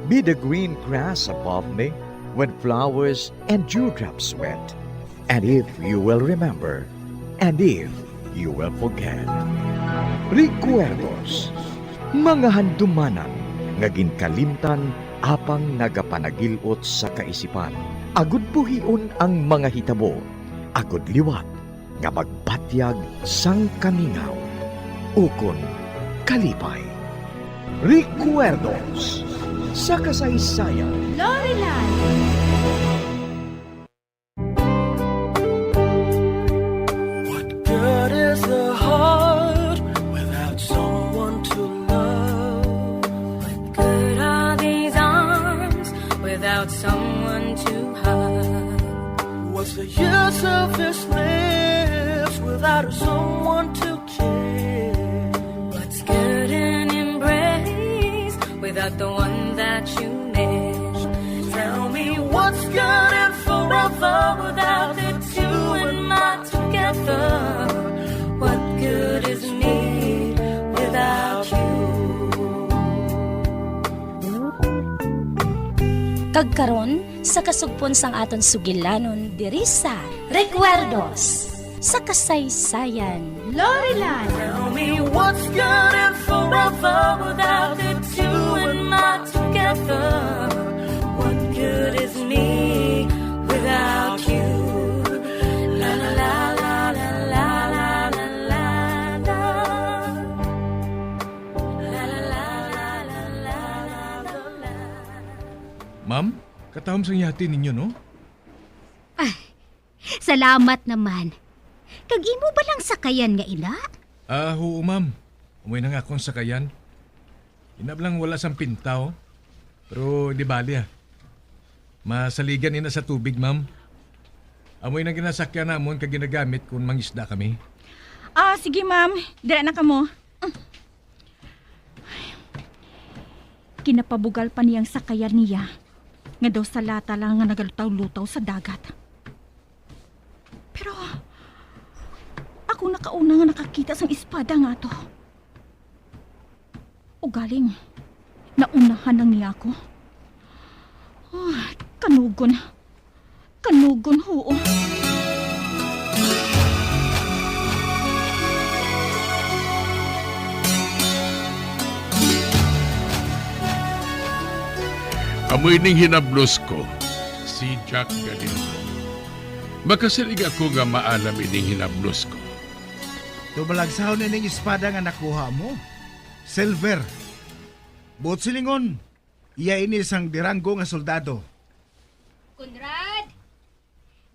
Be the green grass above me when flowers and dewdrops wet. And if you will remember, and if you will forget. Recuerdos, mga handumanan nga ginkalimtan apang nagapanagil-ot sa kaisipan. Agud buhion ang mga hitabo, agud liwat nga magbatyag sang kamingaw ukon kalipay. Recuerdos sa kasaysayan. Lorelan. What good is the heart without someone to love? What good are these arms without someone to hug? What's the use of this lips without someone to kiss? What's good in embrace without the one that you miss? Tell me what's good and forever without the two in my together. What good is me without you? Kag karon, sa kasugpon sang aton sugilanon diri sa Recuerdos sa Kasaysayan. Lorelan. Tell me what's good and forever without the two in my together. What good is me without you? La la la la la la la la la. La la la la la la la la. Ma'am, kat Tahom sang yate ninyo, no? Ay, salamat naman. Kag imo ba lang sakayan nga ina? Ah, huo, ma'am. Amoy na nga akong sakayan. Ina lang wala sang pinta, oh. Pero di bali, ah. Masaligan ina sa tubig, ma'am. Amoy nang ginasakyan namon kag ginagamit kon mangisda kami. Ah, sige, ma'am. Dira na kamo. Ginapabugal pa niyang sakayan niya nga daw sa lata lang nga nagalutaw-lutaw sa dagat. Pero ako nakauna nga nakakita sang espada nga to. Ugaling, naunahan lang niya ako. Ah, kanugon. Kanugon, huo. Amo ining hinablos ko, si Jack Galindo. Makasiling ako nga maalam ining hinablos ko. Tubalagsahon ining espada nga nakuha mo. Silver. Buot silingon, iya ini sang Diranggo nga soldado. Conrad!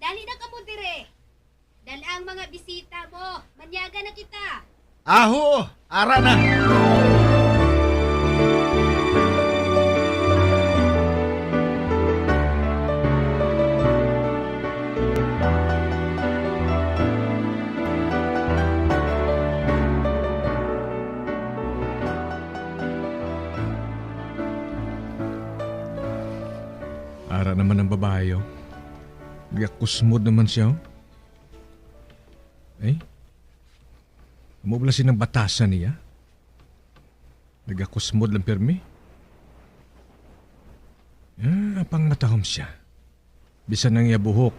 Dali na kamo dire! Dala ang mga bisita mo. Manyaga na kita. Aho, ara na. Ara naman ang babae, oh. Nagakusmod naman siya, oh. Eh? Amo bala sing batasan niya? Nagakusmod lang pirmi. Ah, apang matahom siya. Bisan ang iya buhok,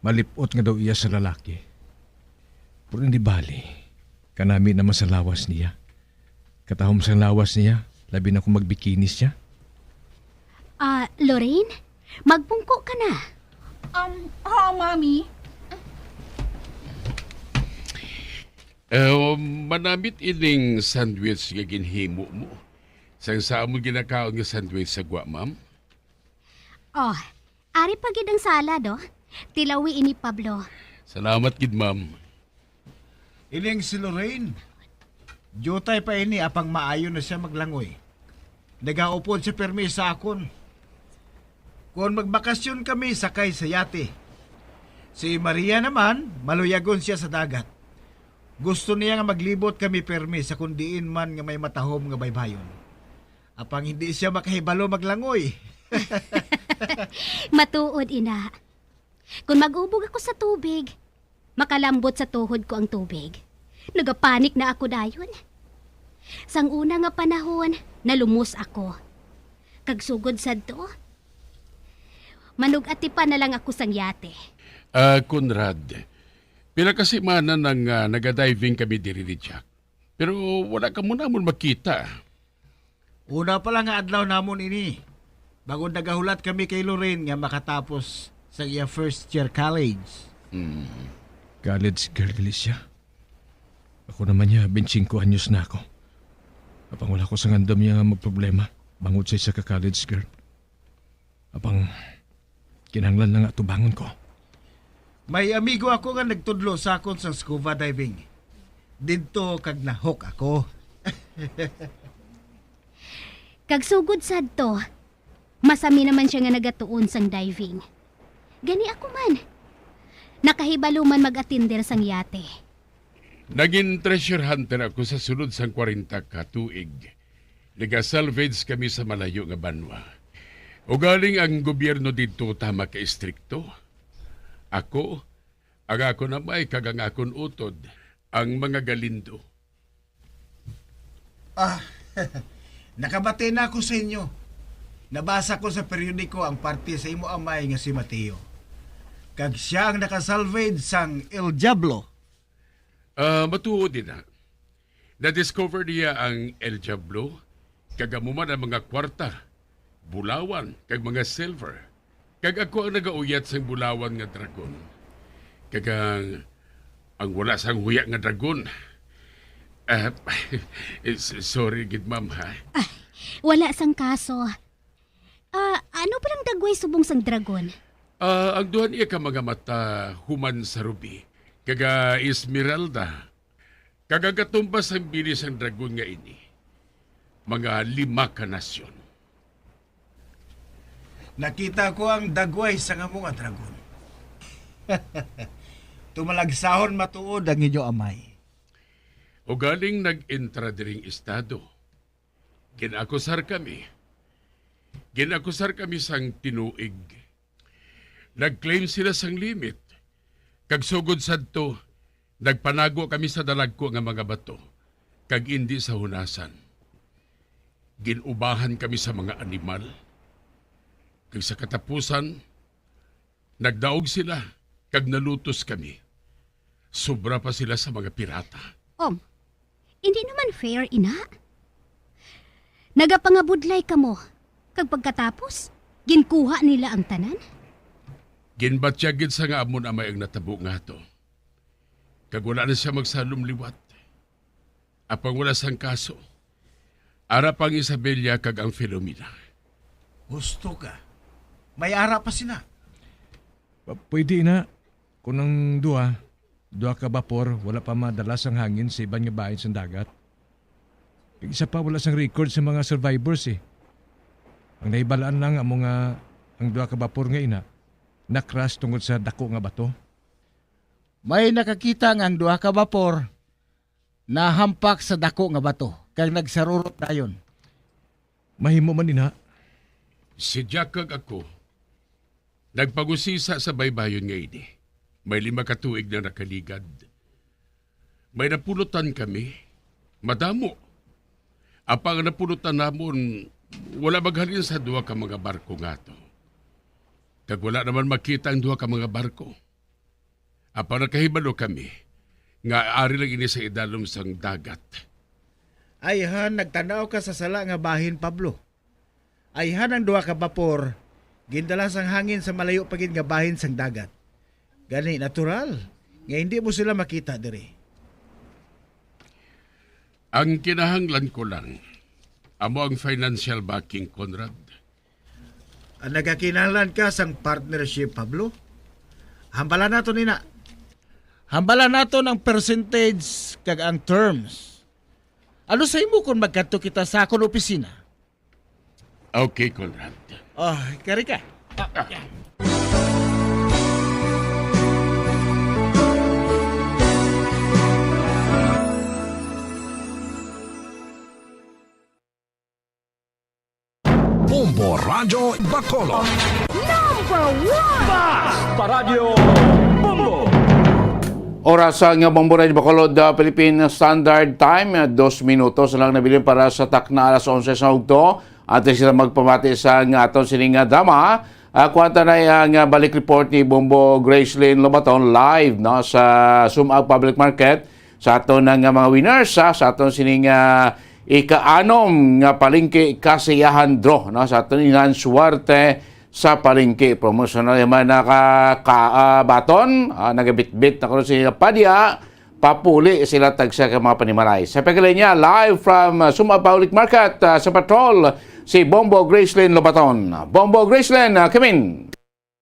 malip-ot nga daw iya sa lalaki. Pero hindi bali, kanami naman sa lawas niya. Katahom sang lawas niya, labi na kung magbikini siya. Ah, Lorraine, magpungko ka na. Um, oo, Mami. Eh, manamit ining sandwich nga ginhimo mo. Sang sa amon ginakaon nga sandwich sa gwa, ma'am? Oh, ari pa gid ang salad, oh. Tilawi ini, Pablo. Salamat gid, ma'am. Ining si Lorraine, diutay pa ini apang maayo na sia maglangoy. Nagaupod sia pirmi sa akon. Kon magbakasyon kami, sakay sa yate. Si Maria naman, maluyagon sia sa dagat. Gusto niya nga maglibot kami pirmi sa kon diin man nga may matahom nga baybayon. Apang hindi sia makahibalo maglangoy. Matuod, ina. Kon mag-ubog ako sa tubig, makalambot sa tuhod ko ang tubig. Nagapanik na ako dayon. Sang una nga panahon, nalumos ako. Kag sugod sadto, manug-atipan na lang ako sang yate. Ah, Conrad, pila ka semana na nga naga-diving kami diri ni Jack. Pero wala kamo namon makita. Una pa lang nga adlaw namon ini, bangod nagahulat kami kay Lorraine nga makatapos sa iya first year college. Mm. College girl gali siya. Ako naman niya, bente singko anyos na ako. Apang wala ko sang andam niya nga magproblema bangod sa isa ka college girl. Apang kinahanglan lang nga atubangon ko. May amigo ako nga nagtudlo sa akon sang scuba diving. Didto kag na-hook ako. Kag sugod sadto, masami naman sia nga nagatuon sang diving. Gani ako man, nakahibalo man mag-atender sang yate. Nagin treasure hunter ako sa sulod sang kwarenta ka tuig. Naga-salvage kami sa malayo nga banwa. Ugaling ang gobyerno didto tama ka istrikto. Ako, ang akon amay kag ang akon utod, ang mga Galindo. Ah, nakabati na ako sa inyo. Nabasa ko sa periodiko ang parte sa imo amay nga si Mateo. Kag sia ang nakasalvage sang El Diablo. Ah, matuod ina. Na-discover niya ang El Diablo, kag amo man ang mga kwarta, bulawan, kag mga silver. Kag ako ang nagauyat sang bulawan nga dragon. Kag ang, ang wala sang huya nga dragon. Ah, s-, sorry gid, ma'am, ha? Ah, wala sang kaso. Ah, ano palang dagway subong sang dragon? Ah, ang duha niya ka mga mata human sa rubi, kag, ah, esmeralda, kag ang katumbas sang bili sang dragon nga ini, mga lima ka nasyon. Nakita ko ang dagway sang amo nga dragon. Tumalagsahon matuod ang inyo amay. Ugaling nag-entra diring estado, ginakusar kami. Ginakusar kami sang tinuig. Nag-claim sila sang limit, kag sugod sadto, nagpanago kami sa dalagko nga mga bato, kag indi sa hunasan. Gin-ubahan kami sa mga animal, kag sa katapusan, nagdaog sila, kag nalutos kami. Sobra pa sila sa mga pirata. Om, hindi naman fair, ina. Nagapangabudlay kamo, kag pagkatapos, ginkuha nila ang tanan? Ginbatyag gid sa nga amon amay ang natabo nga ato, kag wala na siya magsalom liwat. Apang wala sang kaso, ara pa ang Isabela kag ang Filomena. Husto ka. May ara pa sila. Pa-, pwede na. Kung ang duha, duha ka bapor, wala pa madala sang hangin sa iban nga bahin sang dagat. Kag isa pa, wala sang record sa mga survivors, eh. Ang nahibalaan lang amo nga ang duha ka bapor nga ina, na-crash tungod sa dako nga bato. May nakakita nga ang duha ka bapor nahampak sa dako nga bato, kag nagsarurot dayon. Mahimo man ina. Si Jack kag ako, nagpagusisa sa baybayon nga ini. May lima ka tuig na nakaligad. May napulutan kami. Madamo. Apang ang napulutan namon, wala maghalin sa duha ka mga barko nga ato. Kag wala naman makita ang duha ka mga barko. Apang nakahibalo kami nga ari lang ini sa idalom sang dagat. Ayhan, nagtan-aw ka sa sala nga bahin, Pablo. Ayhan, ang duha ka bapor, gindala sang hangin sa malayo pa gid nga bahin sang dagat. Gani, natural nga hindi mo sila makita diri. Ang kinahanglan ko lang, amo ang financial backing, Conrad. Ang nagakinahanglan ka sang partnership, Pablo? Hambalan nato nina. Hambalan nato ang percentage kag ang terms. Ano sa imo kung magkadto kita sa akon opisina? Okay, Conrad. Oh, kari ka. Bombo Radyo Bacolod. Number one! Basta Radyo Bombo! Oras sa nga Bombo Radyo Bacolod, ah, Philippine Standard Time, ah, dos minutos lang nabilin para sa takna alas onse sa udto. At sila magpamati sa nga aton sining nga drama. Ah, kuwanta na ang, ah, balik report ni Bombo Gracelyn Lobaton live, no, sa Sumag Public Market. Sa aton na nga mga winners, ha, sa aton sining, ah, ika-anom nga palengke kasiyahan draw, no, sa aton inahan swerte sa palengke. Promotional naman naka-, ka-, ah, baton, ah, nagabitbit na karon si Padya, papuli sila tagsa ka mga panimalay. Sa pagkalinya, live from, ah, Suma Public Market, ah, sa Patrol, si Bombo Gracelyn Lobaton. Bombo Gracelyn, ah, come in.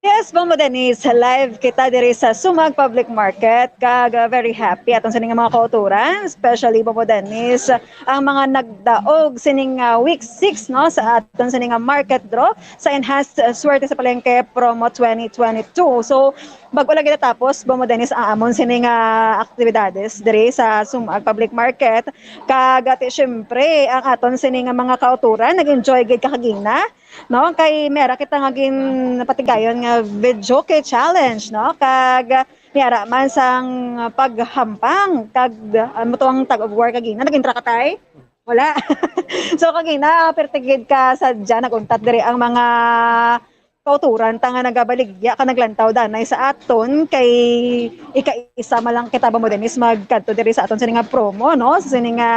Yes, Bombo Dennis, live kita diri sa Sumag Public Market, kag, uh, very happy aton sini nga mga kauturan, especially Bombo Dennis, ang mga nagdaog sining, uh, week six, no, sa aton sini nga market draw sa Enhanced, uh, Swerte sa Palengke Promo twenty twenty-two. So, bago lagi natapos, Bombo Dennis, ang amon sini nga aktibidades diri sa Sumag Public Market, kag, uh, syempre, ang aton sini nga mga kauturan nag-enjoy gid kakagina, no? Kay may ara kita nga ginpatigayon nga videoke challenge, no? Kag may ara man sang paghampang, kag, ah, mo to ang tug of war kagina. Nag-entra ka, tay? Wala. So, kagina, perti gid ka sadya nag-untat diri ang mga kauturan ta nga nagabaligya ka naglantaw danay sa aton, kay ika-isa man lang kita, Bombo Dennis, magkadto diri sa aton sini nga promo, no? Sa sini nga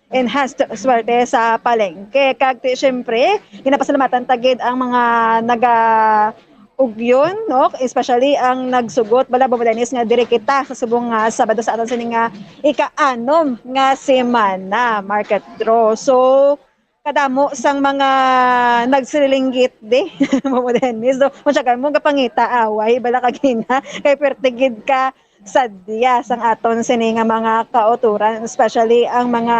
Enhanced Swerte sa Palengke. Kag ti, siyempre, ginapasalamatan ta gid ang mga naga-ugyon, no? Especially ang nagsugot, bala, Bombo Dennis, nga diri kita sa subong nga Sabado sa aton sini nga ika-anom nga semana market draw. So, kadamo sang mga nagsililinggit di, Bobo Dennis. So, masyagan mo gapangita away bala kagina kay perte gid ka sadya sang aton sini nga mga kauturan, especially ang mga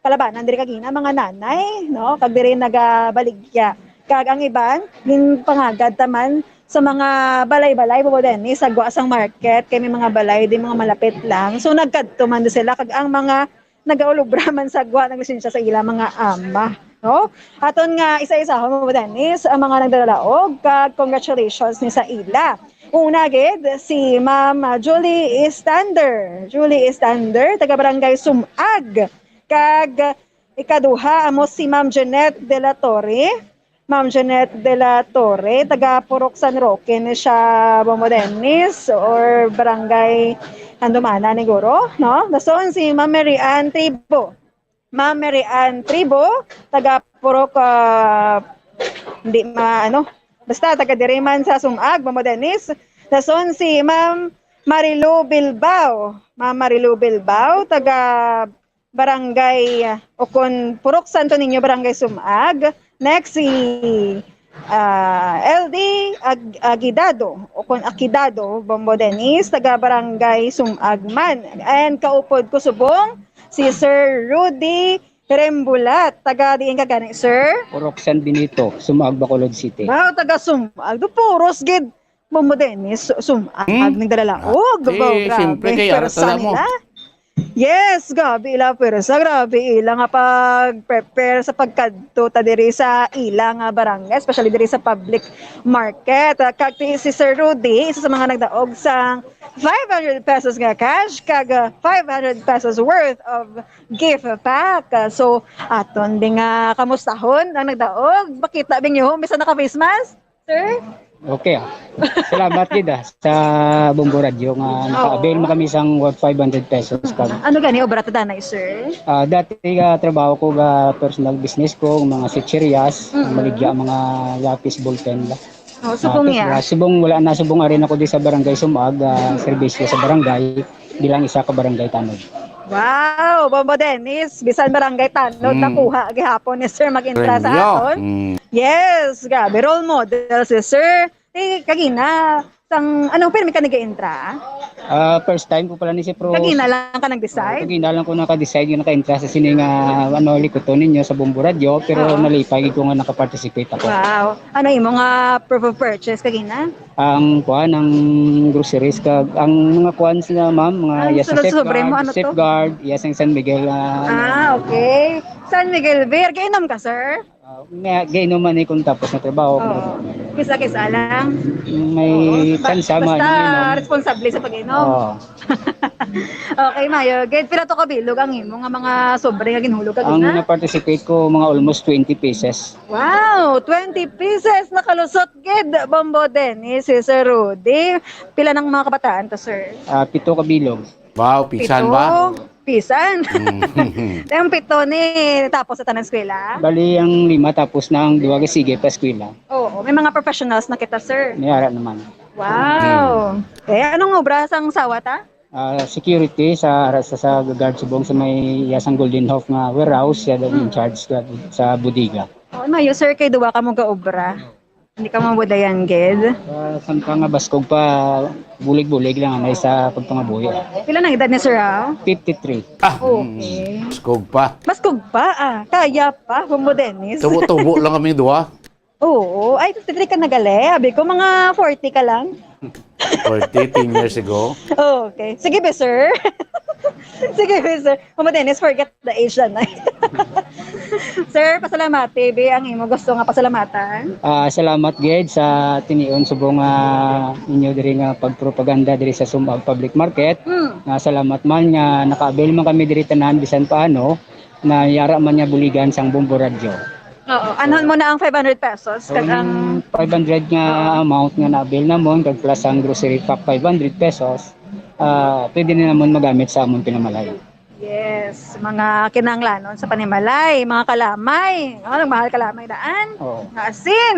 kalabanan diri kagina, mga nanay, no? Kag diri nagabaligya. Kag ang iban, ginpangagad ta man sa mga balay-balay, Bobo Dennis, sa gwa sang market, kay may mga balay di mga malapit lang. So, nagkadto man sila, kag ang mga nagaulobra man sa gwa naglisensya sa ila mga ama, no? Aton nga isa-isahon mo, Dennis, ang mga nagdalaog, kag congratulations ni sa ila. Una gid, si Ma'am Julie Estander. Julie Estander, taga Barangay Sumag. Kag ikaduha, amo si Ma'am Jeanette de la Torre. Ma'am Jeanette de la Torre, taga Purok San Roque ni siya, Bobo Dennis, or Barangay Handumanan, niguro, no? Dason si Ma'am Mary Ann Tribo. Ma'am Mary Ann Tribo, taga Purok, ah, hindi ma-, ano, basta taga diri man sa Sumag, Bobo Dennis. Dason si Ma'am Marilu Bilbao. Ma'am Marilu Bilbao, taga Barangay, ah, o kon Purok Santo Niño, Barangay Sumag. Next, si, ah, L D Ag-, Agidado, o kon Akidado, Bobo Dennis, taga Barangay Sumag man. And kaupod ko subong, si Sir Rudy Rembulat. Taga diin ka gani, sir? Purok San Benito, Sumag, Bacolod City. Wow, taga Sumag. Do puros gid. Bobo Dennis, su-, sum-, Hmm? ag nagdalalaog. Ah, di, Baw, grabe. Siyempre, kay ara Pwersa tala mo. Nila. Yes, grabe ila pwersa, grabe ila nga pag-prepare sa pagkadto ta diri sa ila nga barangay, especially diri sa public market. Ah, kag ti-, si Sir Rudy, isa sa mga nagdaog sang five hundred pesos nga cash, kag, ah, five hundred pesos worth of gift pack. Ah, so, aton ding, ah, kamustahon ang nagdaog. Pakita bing yuhom, bisan naka-face mask. Sir? Okay, ah. Salamat gid, ah, sa Bombo Radyo nga naka-avail Oo. man kami sang worth five hundred pesos kag Ano gani obra ta danay, sir? Ah, dati, ah, trabaho ko ga personal business ko, mga secherias, Mm-mm. maligya, mga lapis, ballpen ba. Oh, subong Ah, iya. ah, subong wala na, subong ari na ko di sa barangay Sumag, ah, serbisyo sa barangay bilang isa ka barangay tanod. Wow, Bombo Dennis, bisan barangay tanod, Mm. nakuha gihapon ni sir mag-intra sa Premyo. aton. Mm. Yes, grabe, role model si sir. Eh, kagina, sang, ano, pirmi ka nag-intra? Ah, first time ko pala ni si Pro. Kagina lang ka nag-decide? Oo, kagina lang ko naka-decide nga naka-intra sa sini nga, ano, likuton ninyo sa Bombo Radyo, pero Oo. nalipay gid ko nga naka-participate ako. Wow. Ano imo nga proof of purchase kagina? Ang kuan, ang groceries kag ang mga kuan sila, ma'am, mga Ang iya sa sulod sa sobre mo, Safeguard, ano to? Safeguard, iya sa San Miguel, ah, Ah, okay. San Miguel Beer. Kainom ka, sir? Ah, may gainom man eh kung tapos na trabaho. Oo. Kisa-kisa lang. May Oo. Ba-, tsansa man, basta ano, responsable sa pag-inom. Oo. Okay, Mayo. Gid, pila to ka bilog ang imo nga mga sobre nga ginhulog ka Ang gina? na-participate ko, mga almost twenty pieces. Wow, twenty pieces nakalusot gid, Bombo Dennis, si Sir Rudy. Pila nang mga kabataan to, sir? Ah, pito ka bilog. Wow, pisan Pito? ba? Pisan. Mm. Ang pito ni tapos sa tanan eskwela? Bali, ang lima tapos na, ang duha ga sige pa eskwela. Oo, may mga professionals na kita, sir. May ara naman. Wow. Mm. Eh, anong obra sang sawa ta? Ah, security sa, sa, sa guard subong sa may iya sang Golden Hof nga warehouse, siya daw in Mm. charge sa, sa bodega. Oh, no, you, sir, kay duwa ka mo ga obra. Hindi ka mawadayan, gid. Ah, san pa nga baskog pa, bulig-bulig lang anay sa pagpangabuhi. Pila na edad ni sir, ah? Fifty-three. Ah, Okay. mm, baskog pa. Baskog pa, ah. Kaya pa, Bombo Dennis. Tubo-tubo lang kami duha. Oo. Ay, fifty-three ka na gali. Abi ko, mga forty ka lang. Forty, ten years ago. Okay. Sige, be, sir. Sige, be, sir. Mama Dennis, forget the age na. Sir, pasalamati, be, ang imo gusto nga pasalamatan. Ah, salamat gid sa tinion subong nga inyo diri nga pagpropaganda diri sa Sumag Public Market. Mm. Nga salamat man nga naka-avail man kami diri tanan bisan paano na yara man nga buligan sang Bombo Radyo. Oo, anhon mo na ang five hundred pesos, kag Ang ang five hundred nga Oo. amount nga na-avail namon, kag plus ang grocery pack, five hundred pesos, ah, pwede na namon magamit sa amon pinamalay. Yes. Yes, mga kinahanglanon sa panimalay, mga kalamay. Oh, nagmahal kalamay daan. Oo. Nga asin.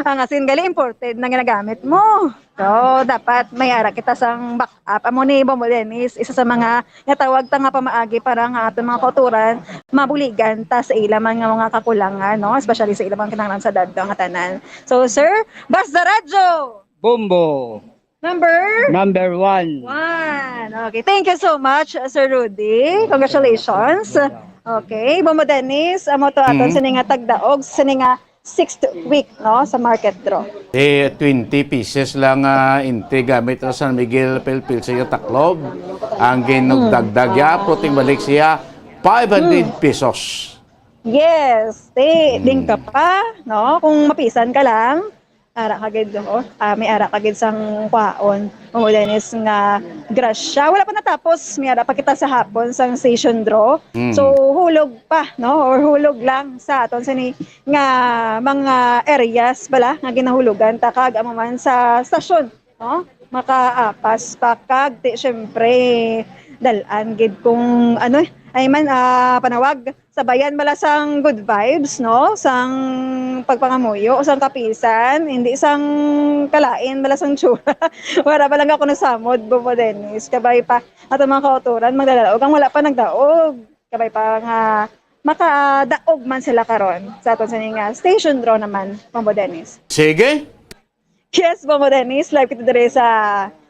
Ang asin gali imported na ginagamit mo. So, dapat may ara kita sang backup. Amo ni Bombo Dennis, isa sa mga natawag ta nga pamaagi para nga aton mga kauturan mabuligan ta sa ila man nga mga kakulangan, no? Especially sa ila mga kinahanglan sa dadto nga tanan. So, sir, Basta Radyo! Bombo! Number? Number one. One. Okay. Thank you so much, Sir Rudy. Congratulations. Okay. Bombo Dennis, amo to aton Mm. sini nga tagdaog, sini nga sixth week, no, sa market draw. Eh, twenty pieces lang, ah, entry gamit sa San Miguel Pilpil sa Taclob. Ang ginugdagdag ya, puting balik siya, five hundred Mm. pesos. Yes. Te, Mm. din ka pa, no? Kung mapisan ka lang, ara ka gid, oh. Ah, may ara ka gid sang kwaon. Mamo Dennis nga grasya. Wala pa natapos, may ara pa kita sa hapon sang station draw. Mm. So, hulog pa, no? Or hulog lang sa aton sini nga mga areas bala nga ginahulugan ta kag amo man sa stasyon, no? Makaapas pa kag ti, syempre, dal-an gid kung ano, eh, ay man, ah, panawag, sabayan bala sang good vibes, no? Sang pagpangamuyo, sang kapisan, hindi sang kalain bala sang tsura. Wala pa lang ako nasamod, Bobo Dennis. Kabay pa, ato mga kauturan, magdadalaog ang wala pa nagdaog. Kabay pa nga makadaog man sila karon sa aton sini nga station draw naman, Bombo Dennis. Sige. Yes, Bombo Dennis, live kita diri sa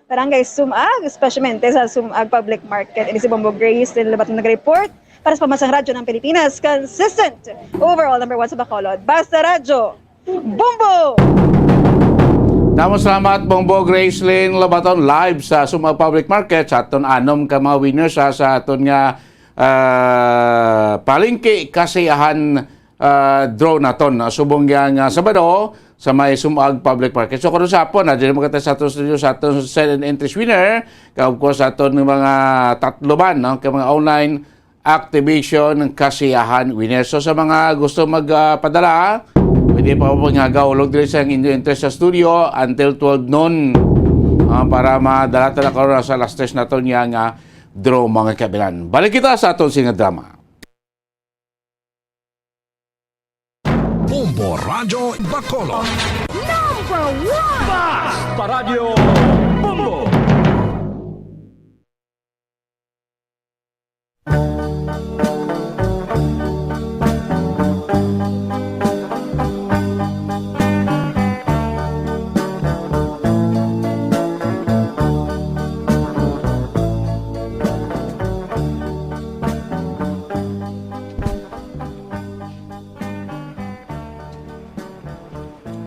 Barangay Sumag, especialmente sa Sumag Public Market. Ini si Bombo Grace, din labat nag-report para sa Pamansang Radyo ng Pilipinas, consistent, overall number one sa Bacolod. Basta Radyo, Bombo! Damo salamat, Bombo Gracelyn Labaton, live sa Sumag Public Market, sa aton anom ka mga winners, sa, sa aton nga, ah, palengke kasiyahan, ah, draw naton, no? Subong yang, ah, Sabado sa may Sumag Public Market. So, karon sa hapon, ah, diri mo kita sa aton studio, sa aton send and entries winner, ka, of course, sa aton mga tatlo man, no? Kay mga online activation ng kasiyahan winner. So, sa mga gusto mag, ah, padala, pwede pa po nga gaulog diri sa inyo entries sa studio until twelve noon. Ah, para madala ta na karon sa last test naton nga, nga draw, mga kabilan. Balik kita sa aton sini nga drama. Bombo Radyo Bacolod. Number one! Basta Radyo Bombo!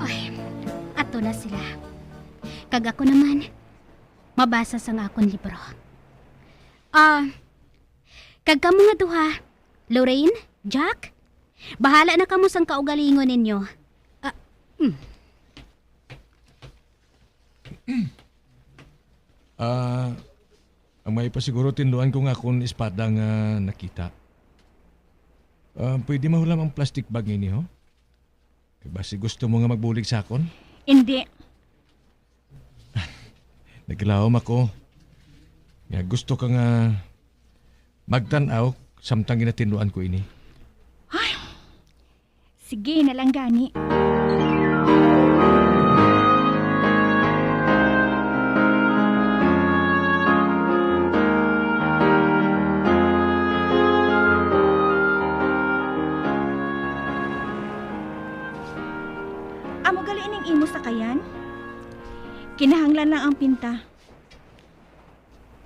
Ay, ato na sila. Kag ako naman, mabasa sang akon libro. Ah, kag kamo nga duha, Lorraine, Jack, bahala na kamo sang kaugalingon ninyo. Ah, hmm. Ah, ang may pa siguro tinduan ko nga akon espada nga nakita. Ah, pwede mahulam ang plastic bag ini, ho? Kay basi gusto mo nga magbulig sa akon? Hindi. Naglawom ako. Nga gusto ka nga magtan-aw samtang ginatinduan ko ini. Ay, sige na lang gani. Amo gali ining imo sakayan? Kinahanglan lang ang pinta.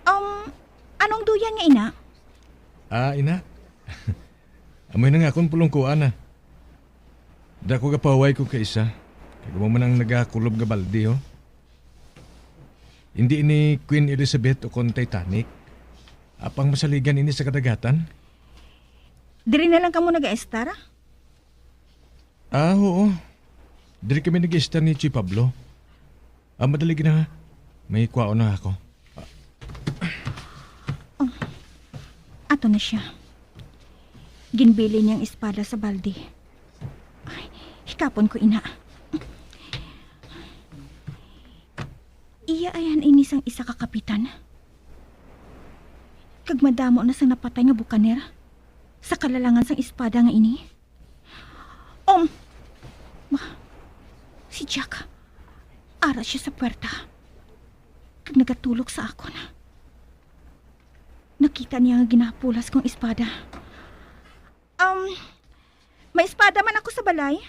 Um, anong duyan nga ina? Ah, ina. Amoy na nga akong pulungkuan, ah. Dako gapahuway ko ka isa. Kag amo man ang nagakulob nga baldi, oh. Hindi ini Queen Elizabeth o kon Titanic. Apang masaligan ini sa kadagatan. Diri na lang kamo nag-estar? Ah, oo. Diri kami nag-estar ni Chuy Pablo. Ah, madali gina, ha? May kwaon na ako. Oh, ato na siya. Ginbilin niyang espada sa balde. Ay, hikapon ko ina. Iya ayan ini sang isa ka kapitan. Kag madamo na sang napatay nga bukaner sa kalalangan sang espada nga ini. Um, ma, si Jack, ara siya sa puwerta kag nagatulok sa akon. Nakita niya nga ginapulas kong espada. Um, may espada man ako sa balay.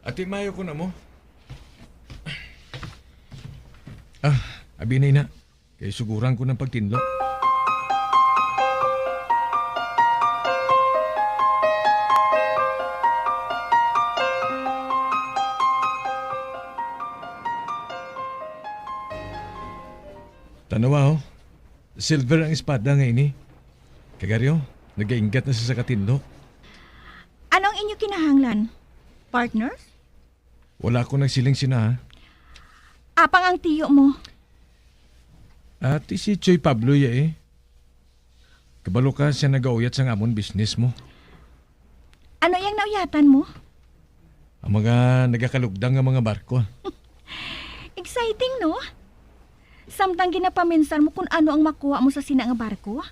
Ate, mayo ko na mo. Ah, abi na ina. Kay suguran ko ng pagtinlo. Tanawa, oh. Silver ang espada nga ini. Kagaryo, nagainggat na siya sa katinlo. Ano ang inyo kinahanglan, partners? Wala ko nagsiling sina, ha? Apang ang tiyo mo? Ati si Choy Pablo ya, eh. Kabalo ka siya nagauyat sang amon business mo. Ano yang nauyatan mo? Ang mga nagakalugdang nga mga barko. Exciting, no? Samtang ginapaminsar mo kung ano ang makuha mo sa sina nga barko,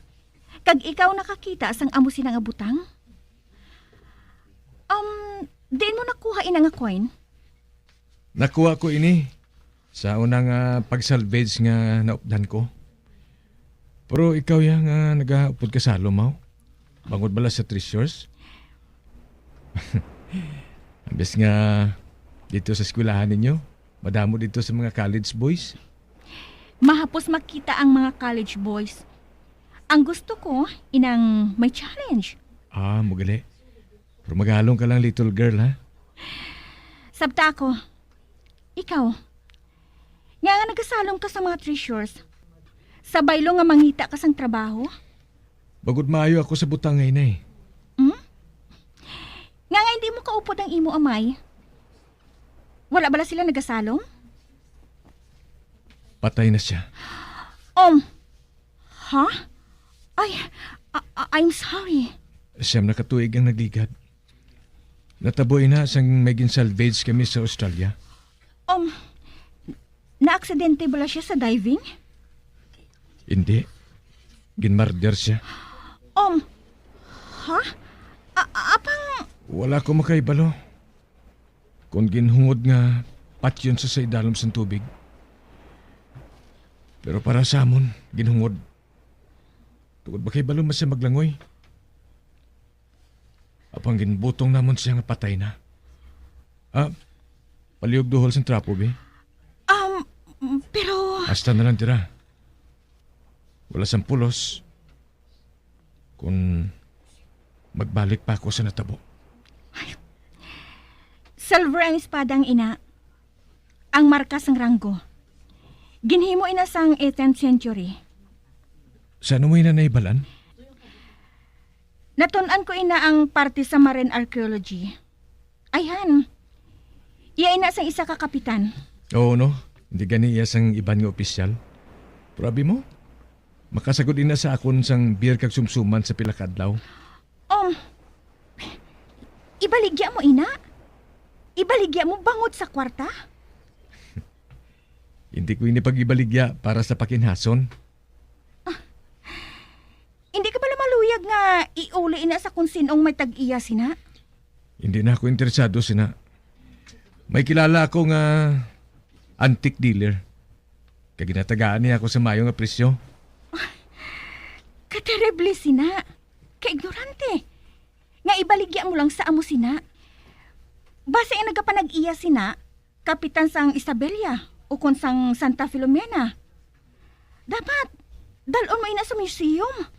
kag ikaw nakakita sang amo sina nga butang. Um, diin mo nakuha ina nga coin? Nakuha ko ini sa una nga pag-salvage nga naupdan ko. Pero ikaw ya nga nagaupod ka sa lumaw. Bangod bala sa treasures? Ambes nga dito sa eskwelahan ninyo, madamo dito sa mga college boys. Mahapos makita ang mga college boys. Ang gusto ko, inang may challenge. Ah, mugali. Pero magalong ka lang, little girl, ha? Sabta ako. Ikaw, nga nga nagasalom ka sa mga treasures, sa baylo nga mangita ka sang trabaho? Bagod maayo ako sa butang nga inay. Hmm? Nga nga hindi mo kaupod ang imo amay? Wala bala sila nagasalom? Patay na siya. Um, ha? Ay, a- a- I'm sorry. Siyam na katuig ang nagligad. Natabo ina sang may gin-salvage kami sa Australia. Um, naaksidente bala siya sa diving? Hindi. Ginmarder siya. Um, ha? A- a- apang Wala ko makaibalo kung ginhungod nga patyon sa sa idalom sang tubig. Pero para sa amon, ginhungod. Tungod ba kay balo man siya maglangoy? Apang ginbutong namon siya nga patay na. Ah, palihog duhol sang trapo, bi. Um, pero Hasta na lang dira. Wala sang pulos. Kung magbalik pa ako sa natabo. Silver ang espada nga ina. Ang marka sang ranggo. Ginhimo ina sang eighteenth century. Sa ano mo ina naibalan? Natun-an ko ina ang parte sa marine archaeology. Ayhan. Iya ina sang isa ka kapitan. Oo, no? Hindi gani iya sang iban nga opisyal. Pero abi mo, makasagod ina sa akon sang beer kag sumsuman sa pila ka adlaw. Um, ibaligya mo ina? Ibaligya mo bangod sa kwarta? Hindi ko ini pag-ibaligya para sa pakinhason. Hindi ka bala maluyag nga iuli ina sa kung sin-ong may tag-iya sina? Hindi na ako interesado sina. May kilala ako nga antique dealer. Kag ginatagaan niya ako sa mayo nga presyo. Katereble sina. Kaignorante. Nga ibaligya mo lang sa amo sina. Basi ang nagapanag-iya sina, kapitan sang Isabela ukon sang Santa Filomena. Dapat, dal-on mo ina sa museum.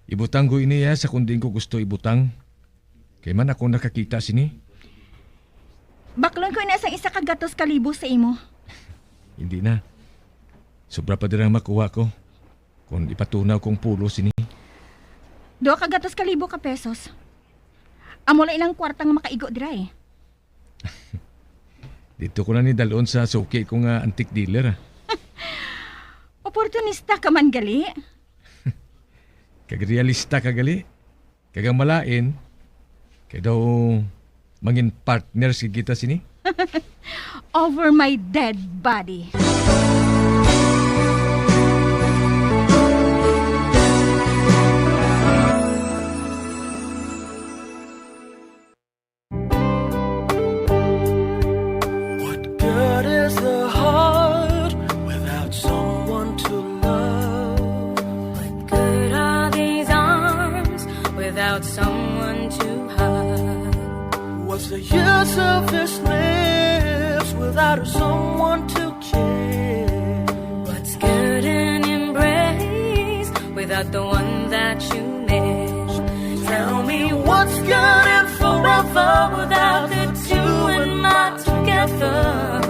Ibutang ko ini iya sa kung diin ko gusto ibutang. Kay man ako nakakita sini. Baklon ko ina sang isa ka gatos ka libo sa imo. Hindi na. Sobra pa dira ang makuha ko kung ipatunaw kong pulo sini. Duha ka gatos ka libo ka pesos. Amo lang inang kwarta nga makaigo dira eh. Dito ko na ni dalon sa suki ko nga antique dealer, ah. Oportunista ka man gali. Kag realista ka gali. Kag ang malain, kay daw mangin partners gid kita sini. Over my dead body. Without someone to hug. What's the use of this lips without someone to kiss? What's good an embrace without the one that you miss? Tell me what's good and forever without the two and not together.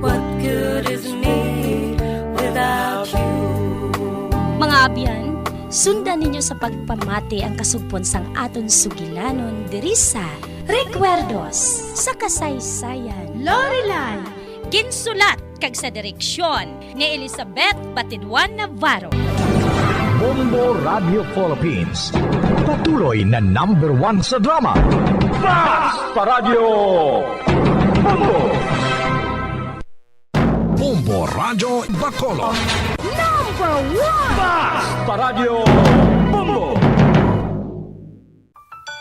What good is me without you? Mga abyan, sundan ninyo sa pagpamati ang kasugpon sang aton sugilanon diri sa Recuerdos sa Kasaysayan. Lorelai. Ginsulat kag sa direksyon ni Elizabeth Batidwan Navarro. Bombo Radio Philippines, patuloy na number one sa drama. Basta Radyo Bombo! Bombo Radyo Bacolod. Number one! Basta Radyo Bombo!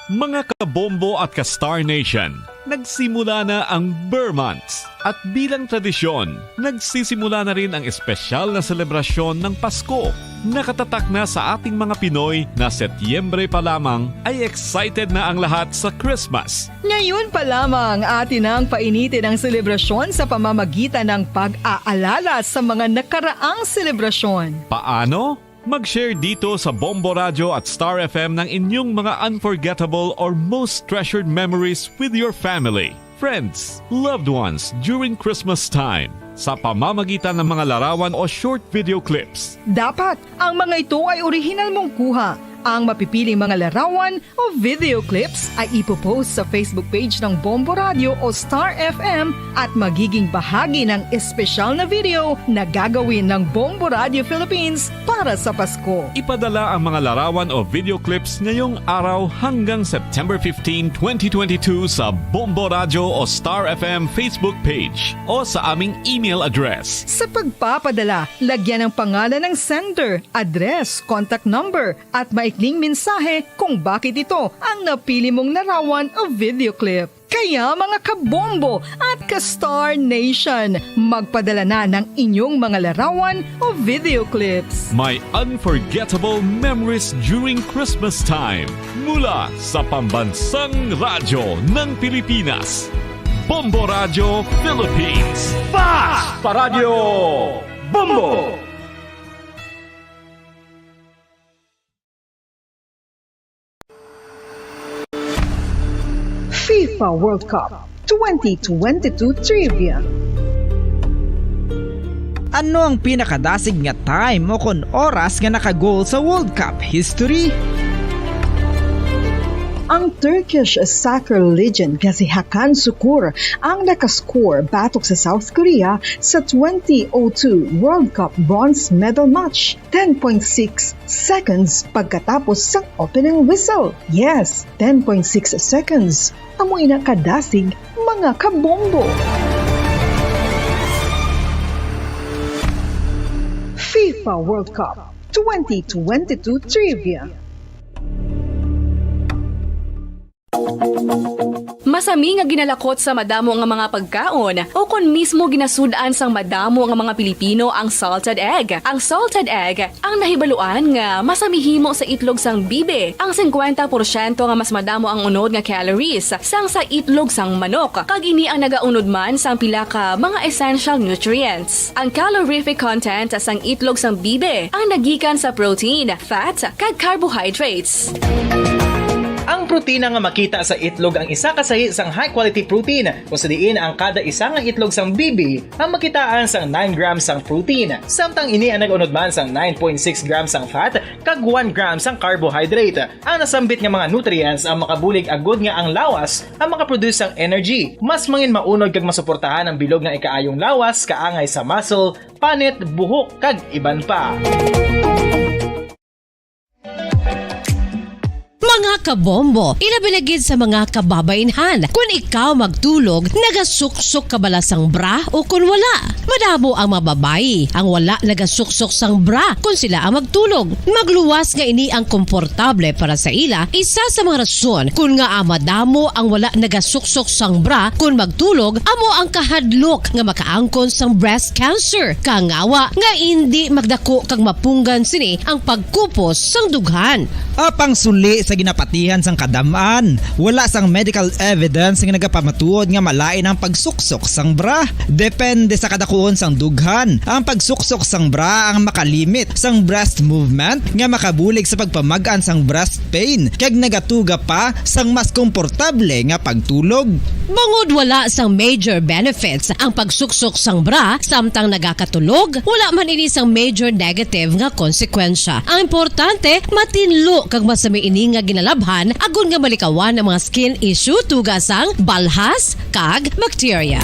Mga kabombo at ka-Star Nation, nagsimula na ang Ber Months. At bilang tradisyon, nagsisimula na rin ang espesyal na selebrasyon ng Pasko. Nakatatak na sa ating mga Pinoy na Setyembre pa lamang ay excited na ang lahat sa Christmas. Ngayon pa lamang, atin nang painitin ang selebrasyon sa pamamagitan ng pag-aalala sa mga nakaraang selebrasyon. Paano? Mag-share dito sa Bombo Radyo at Star F M ng inyong mga unforgettable or most treasured memories with your family, friends, loved ones during Christmas time sa pamamagitan ng mga larawan o short video clips. Dapat ang mga ito ay orihinal mong kuha. Ang mapipiling mga larawan o video clips ay ipopost sa Facebook page ng Bombo Radio o Star F M at magiging bahagi ng espesyal na video na gagawin ng Bombo Radio Philippines para sa Pasko. Ipadala ang mga larawan o video clips ngayong araw hanggang September fifteen, twenty twenty-two sa Bombo Radio o Star F M Facebook page o sa aming email address. Sa pagpapadala, lagyan ang pangalan ng sender, address, contact number, at maikling mensahe kung bakit ito ang napili mong larawan o video clip. Kaya, mga kabombo at ka-Star Nation, magpadala na ng inyong mga larawan o video clips. May unforgettable memories during Christmas time mula sa pambansang radyo ng Pilipinas, Bombo Radyo Philippines. Basta Radyo Bombo! FIFA World Cup twenty twenty-two Trivia. Ano ang pinakadasig nga time o kon oras nga naka-goal sa World Cup history? Ang Turkish soccer legend nga si Hakan Sukur ang nakascore batok sa South Korea sa twenty oh two World Cup bronze medal match, ten point six seconds pagkatapos sang opening whistle. Yes, ten point six seconds. Amo ina kadasig, mga kabombo. FIFA World Cup twenty twenty-two Trivia. Masami nga ginalakot sa madamo nga mga pagkaon, o kon mismo ginasud-an sang madamo nga mga Pilipino ang salted egg. Ang salted egg ang nahibaluan nga masami himo sa itlog sang bibi. Ang singkwenta porsyento nga mas madamo ang unod nga calories sang sa itlog sang manok, kag ini ang nagaunod man sang pila ka mga essential nutrients. Ang calorific content sang itlog sang bibi ang nagikan sa protein, fat, kag carbohydrates. Ang protina nga makita sa itlog ang isa ka sahi sang high-quality protein, kung sa diin ang kada isa nga itlog sang bibi ang makitaan sang nine grams sang protein. Samtang ini ang nag-unod man sang nine point six grams sang fat kag one gram sang carbohydrate. Ang nasambit nga mga nutrients ang makabulig agud nga ang lawas ang makaproduce sang energy. Mas mangin maunod kag masuportahan ang bilog nga ikaayong lawas, kaangay sa muscle, panit, buhok, kag iban pa. Mga kabombo, ilabi na gid sa mga kababainhan. Kun ikaw magtulog, nagasuksok ka bala sang bra o kun wala? Madamo ang mga babayi ang wala nagasuksok sang bra kun sila ang magtulog. Magluwas nga ini ang komportable para sa ila, isa sa mga rason kun ngaa madamo ang wala nagasuksok sang bra kun magtulog, amo ang kahadlok nga makaangkon sang breast cancer. Kangawa nga indi magdako kag mapunggan sini ang pagkupos sang dughan. Apang suli sa ginapati Ihan sang kadam-an, wala sang medical evidence nga nagapamatuod nga malain ang pagsuksok sang bra. Depende sa kadakuon sang dughan, ang pagsuksok sang bra ang makalimit sang breast movement nga makabulig sa pagpamag-an sang breast pain kag nagatuga pa sang mas komportable nga pagtulog. Bangod wala sang major benefits ang pagsuksok sang bra samtang nagakatulog, wala man ini sang major negative nga konsekwensya. Ang importante, matinlo kag masami ini nga ginalabhan agod nga malikawan ang mga skin issue, tuga sang balhas kag bakterya.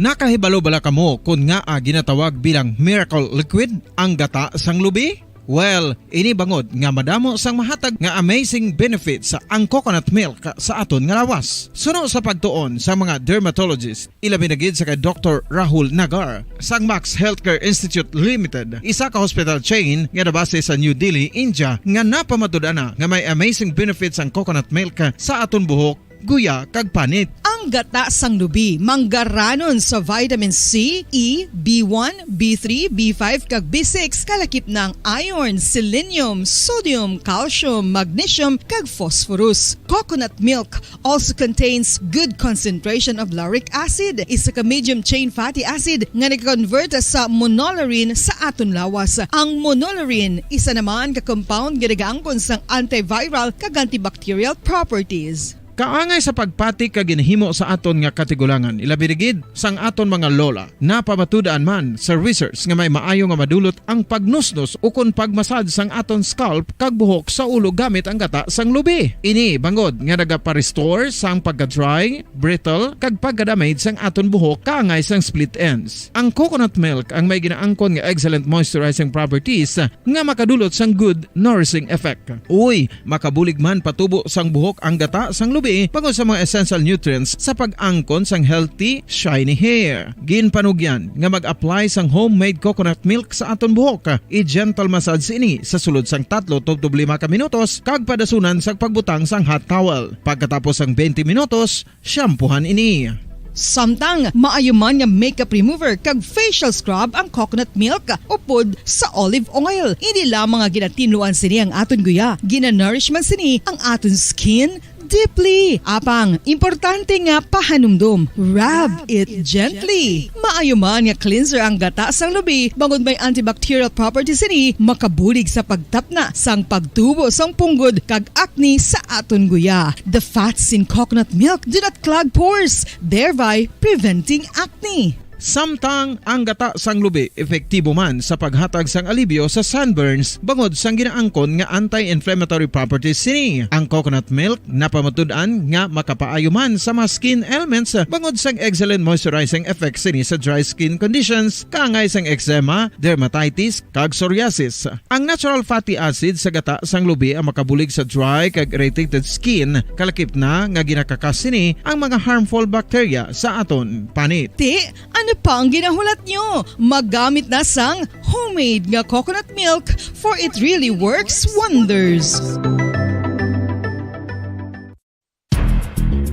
Nakahibalo bala kamo kon ngaa ginatawag bilang miracle liquid ang gata sang lubi? Well, ini bangod nga madamo sang mahatag nga amazing benefits ang coconut milk sa aton nga lawas. Suno sa pagtuon sa mga dermatologist, ilabi na gid sa kay Doktor Rahul Nagar sang Max Healthcare Institute Limited, isa ka hospital chain nga nabase sa New Delhi, India, nga napamatud-an na nga may amazing benefits ang coconut milk sa aton buhok, guya, kag panit. Ang gata sang lubi manggaranon sa vitamin C, E, B one, B three, B five, kag B six, kalakip na ang iron, selenium, sodium, calcium, magnesium, kag phosphorus. Coconut milk also contains good concentration of lauric acid, isa ka medium chain fatty acid nga nag-convert sa monolaurin sa aton lawas. Ang monolaurin isa naman ka compound nga nagaangkon sang antiviral kag antibacterial properties. Kaangay sa pagpati kag ginahimo sa aton nga katigulangan, ilabi na gid sang aton mga lola. Napamatud-an man sa research nga may maayo nga madulot ang pagnusnos ukon pagmasad sang aton scalp kag buhok sa ulo gamit ang gata sang lubi. Ini bangod nga nagapa-restore sang pagka-dry, brittle, kag pagka-damage sang aton buhok kaangay sang split ends. Ang coconut milk ang may ginaangkon nga excellent moisturizing properties nga makadulot sang good nourishing effect. Uy, makabulig man patubo sang buhok ang gata sang lubi bangod sa mga essential nutrients sa pag-angkon sang healthy, shiny hair. Ginpanugyan nga mag-apply sang homemade coconut milk sa aton buhok. I-gentle massage ini sa sulod sang tatlo tubtob lima ka minutos kag padasunan sa pagbutang sang hot towel. Pagkatapos sang twenty minutos, shampoohan ini. Samtang maayo man nga makeup remover kag facial scrub ang coconut milk upod sa olive oil. Hindi lamang nga ginatinluan sini ang aton guya, ginanourish man sini ang aton skin deeply. Apang, importante nga pahanumdom, rub it gently. Maayo man nga cleanser ang gata sang lubi, bangod may antibacterial properties sini, makabulig sa pagtapna sang pagtubo sang punggod kag acne sa aton guya. The fats in coconut milk do not clog pores, thereby preventing acne. Samtang ang gata sang lubi epektibo man sa paghatag sang alibyo sa sunburns bangod sang ginaangkon nga anti-inflammatory properties sini. Ang coconut milk napamatud-an nga makapaayo man sa mga skin ailments bangod sang excellent moisturizing effects sini sa dry skin conditions, kaangay sang eczema, dermatitis, kag psoriasis. Ang natural fatty acid sa gata sang lubi ang makabulig sa dry kag irritated skin, kalakip na nga ginakakas sini ang mga harmful bacteria sa aton panit. Ti, ano pa ang ginahulat nyo? Magamit na sang homemade nga coconut milk, for it really works wonders.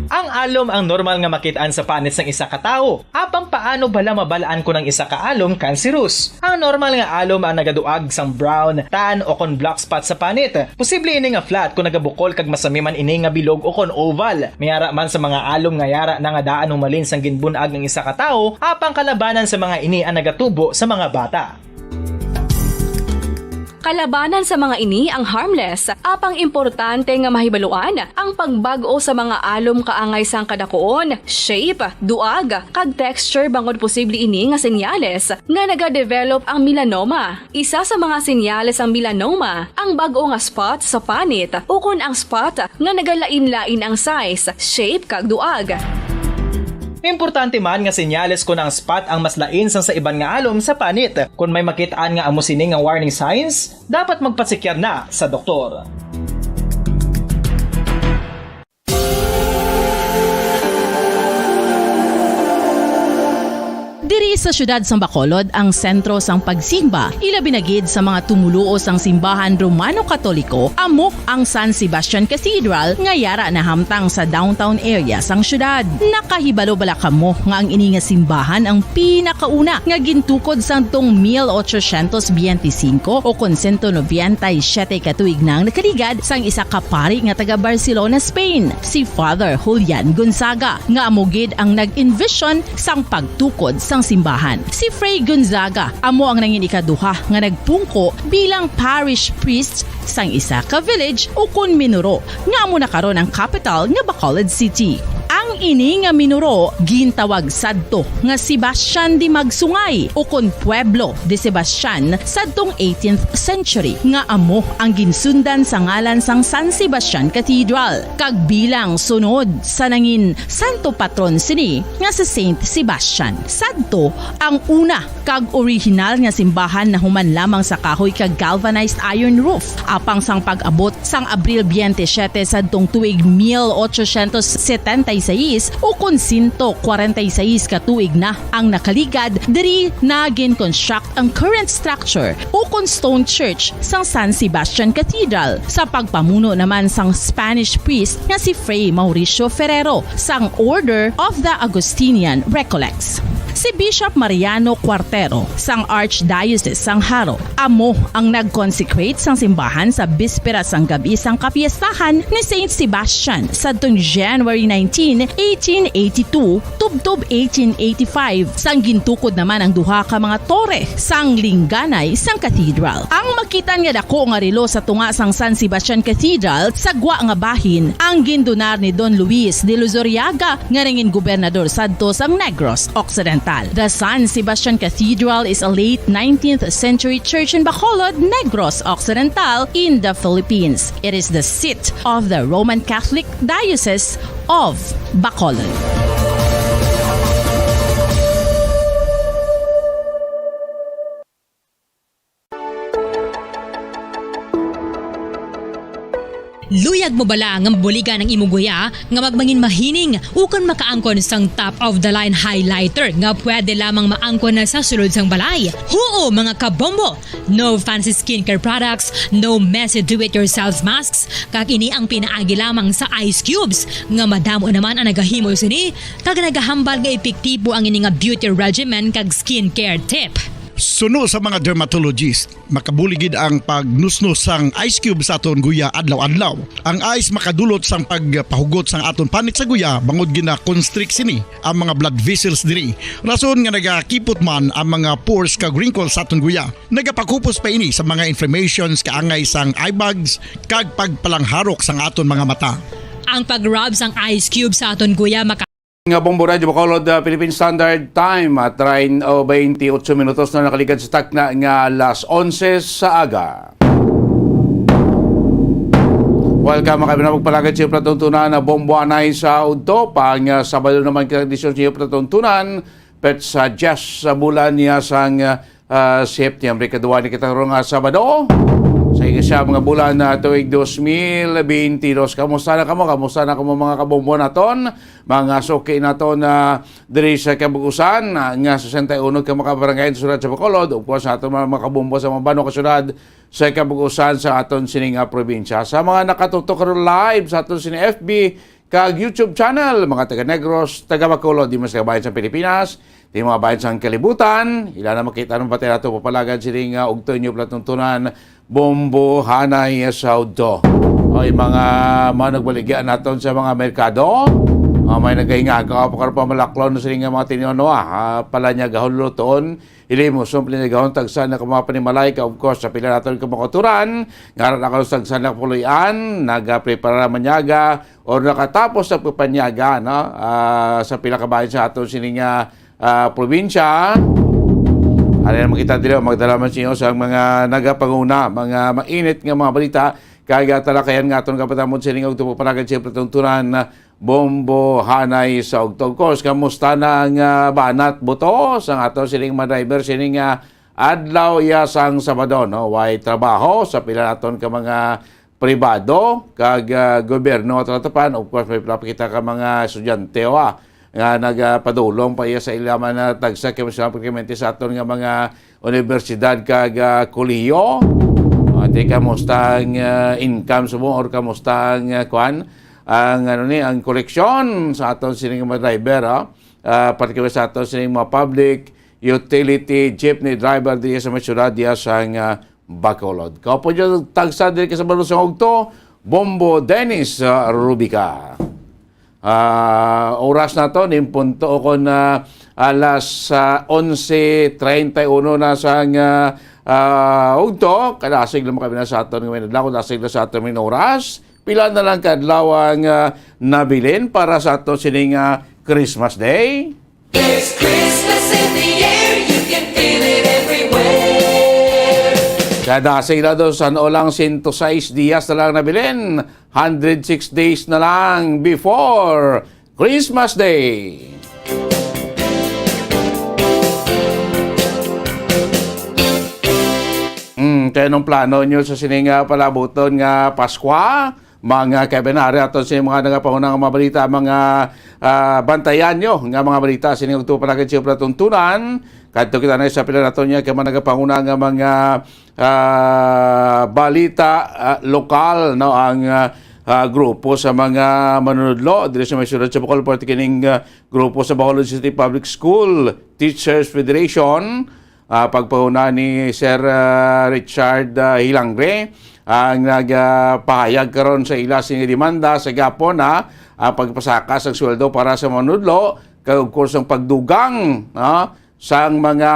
Ang alom ang normal nga makit-an sa panit sang isa ka tawo. Apang paano bala mabal-an kon ang isa ka alom cancerous? Ang normal nga alom ang nagaduag sang brown, tan, o kon black spot sa panit. Posible ini nga flat kon nagabukol kag masami man ini nga bilog o kon oval. May ara man sa mga alom nga yara na nga daan humalin sang ginbun-ag ang isa ka tawo, apang kalabanan sa mga ini ang nagatubo sa mga bata. Kalabanan sa mga ini ang harmless, apang importante nga mahibaluan ang pagbag-o sa mga alom kaangay sang kadakuon, shape, duag, kag texture, bangod posible ini nga senyales nga nagadevelop ang melanoma. Isa sa mga senyales sang melanoma ang bag-o nga spot sa panit ukon ang spot nga nagalain-lain ang size, shape, kag duag. Importante man nga senyales kon ang spot ang mas lain sang sa iban nga alom sa panit. Kon may makit-an nga amo sini nga warning signs, dapat magpatsikyar na sa doktor. Diri sa siyudad sang Bacolod ang sentro sang pagsimba, ilabi na gid sa mga tumoluo sang simbahan Romano-Katoliko, amo ang San Sebastian Cathedral nga yara nahamtang sa downtown area sang siyudad. Nakahibalo bala kamo nga ang ini nga simbahan ang pinakauna nga gintukod sadtong mil ochocientos biyente singko o kon sento nobenta y siyete ka tuig na ang nakaligad sang isa ka pari nga taga Barcelona, Spain, si Father Julian Gonzaga, nga amo gid ang nag-envision sang pagtukod sang simbahan. Si Fray Gonzaga amo ang nangin ikaduha nga nagpungko bilang parish priest sang isa ka village ukon minuro, nga amo na karon ang kapital nga Bacolod City. Ang ini nga minuro gintawag sadto nga Sebastian de Magsungay ukon Pueblo de Sebastian sadtong eighteenth century, nga amo ang ginsundan sa ngalan sang San Sebastian Cathedral, kag bilang sunod sa nangin santo patron sini nga si Saint Sebastian. Sadto ang una kag orihinal nga simbahan nahuman lamang sa kahoy kag galvanized iron roof, apang sang pag-abot sang Abril biyente siyete sadtong tuig mil ochocientos setenta y seis, ukon sento kwarenta y seis ka tuig na ang nakaligad, diri na gin-construct ang current structure ukon stone church sang San Sebastian Cathedral sa pagpamuno naman sang Spanish priest nga si Fray Mauricio Ferrero sang Order of the Augustinian Recollects. Si Bishop Mariano Cuartero sang Archdiocese sang Jaro amo ang nag-consecrate sang simbahan sa bispera sang gab-i sang kapiestahan ni Saint Sebastian sadtong January nineteen, eighteen eighty-two, tubtob eighteen eighty-five, sang gintukod naman ang duha ka mga tore sang lingganay sang cathedral. Ang makitan nga dako nga relo sa tunga sang San Sebastian Cathedral sa gwa nga bahin ang gindunar ni Don Luis de Luzuriaga, nga nangin gobernador sadto sang Negros Occidental. The San Sebastian Cathedral is a late nineteenth century church in Bacolod, Negros Occidental, in the Philippines. It is the seat of the Roman Catholic Diocese of Bacolod. Luyag mo bala nga mabuligan ang imo guya nga magmangin mahining ukon makaangkon sang top-of-the-line highlighter nga pwede lamang maangkon na sa sulod sang balay? Huo, mga kabombo! No fancy skincare products, no messy do-it-yourself masks, kag ini ang pinaagi lamang sa ice cubes, nga madamo naman ang nagahimo sini, kag nagahambal nga epektibo ang ini nga beauty regimen kag skincare tip. Suno sa mga dermatologist, makabulig gid ang pagnusnos sang ice cube sa aton guya adlaw-adlaw. Ang ice makadulot sang pagpahugot sang aton panit sa guya, bangod gina-constrict sini ang mga blood vessels diri. Rason nga nagakipot man ang mga pores kag wrinkles sa aton guya. Nagapakupos pa ini sa mga inflammations, kaangay sang eye bags, kag pagpalangharok sang aton mga mata. Ang pag-rub sang ice cube sa aton guya maka- Nga Bombo Radyo Bacolod, ah, Philippine Standard Time, ah, train o twenty-eight minutos na nakaligad sa takna nga alas onse sa aga. Welcome, mga kabinabog, palagad sa iyo, Platon Tunan, na Bombo Anay sa Udto. Pang, ah, Sabado naman, tradisyon sa iyo, Platon Tunan, petsa diyes sa bulan niya sang, ah, September, ikaduha ni kita karong, ah, Sabado. Sa ikasiya mga bulan na tuig dos mil benti dos. Kamusta na kamo? Kamusta na kamo, mga kabombo naton? Mga suki naton na diri sa kabug-usan, ah, nga sesenta y uno ka mga barangay sa siyudad sa Bacolod, ug sa aton mga, mga kabombo sa mga bano ka siyudad sa kabug-usan sa aton sining, ah, probinsya. Sa mga nakatutok karon live sa aton sining F B, kag YouTube channel, mga taga Negros, taga Bacolod, di mas kabayan sa Pilipinas, di mga bayan sa kalibutan, ila na makita ng patay nato papalagan sini nga ugto inyo palatuntunan, Bombo Hanay sa Udto. Oy, mga manugbaligya naton sa mga merkado, ah, may nagahingagaw pa karon pamalaklon sini nga mga tiniono, ah, pala niya gahon lutoon, Ilimos, sumpli na gahon tagsa na ka mga panimalay ka, of course, sa pila naton ka mga kauturan, nga ara na karon tagsa na kapuloy-an, nagaprepara man niyaga, or nakatapos sa pagpanyaga, no? Ah, sa pila ka bahin sa aton sini nga, ah, probinsya. Ari naman kita diri, magdala man sa inyo sa mga nagapanguna, mga mainit nga mga balita, kag talakayan nga aton kapatamod sini nga ugto pagpanagan sa pagtuntunan, Bombo Hanay sa Ugto. Of course, kamusta na ang, ah, banat buto sang ato sining mga driver sining, ah, adlaw iya sang Sabado, no? Way trabaho sa pila naton ka mga pribado kag, ah, gobyerno at ratapan. Of course, may pila pa kita ka mga estudyante, o, ah. nga nagapadulong pa iya sa ila man na tagsa ka mga estudyante sa aton nga mga universidad kag, ah, kolehiyo. Ati, kamusta ang, ah, income sa mo or kamusta ang, ah, kuan, ang, ano ni, ang koleksyon sa aton sining mga driver, ah? Ah, particular sa aton sining mga public utility jeepney driver diya sa may syudad diya sa, ah, Bacolod. Kaupo niyo tagsa diri ka sa Balosang Ugto, Bombo Dennis, ah, Rubica. Ah, oras na to, nin punto kon, ah, alas, ah, onse treinta y uno na sa nga, ah, ugto. Kadasig lang kami na sa aton nga minadlaw, kadasig lang sa aton nga oras. Pila na lang ka adlaw ang, ah, nabilin para sa aton sining, ah, Christmas Day? There's Christmas in the air, you can feel it everywhere. Kadasig na to, san-o lang, sento sais dias na lang nabilin. Hundred six days na lang before Christmas Day. Hmm, kaya anong plano nyo sa sining, ah, palabuton nga Paskwa? Mga kaibigan, ari aton sa mga nagapahuna nga mga balita, mga, ah, bantayan nyo nga mga balita sining ugto pa na kayo palatuntunan. Kadto kita na sa pila nato niya kay mga nagapahuna nga mga, ah, balita, ah, lokal, no, ang, ah, ah, grupo sa mga manunudlo diri sa may syudad sa Bohol, parte kining, ah, grupo sa Bacolod City Public School Teachers Federation, ah, pagpahuna ni Sir, ah, Richard, ah, Hilangre, ang nagpahayag karon sa ila sini demanda sa gapon na ang pagpasaka sang sweldo para sa manunudlo, kag of course ang pagdugang, no, sang mga,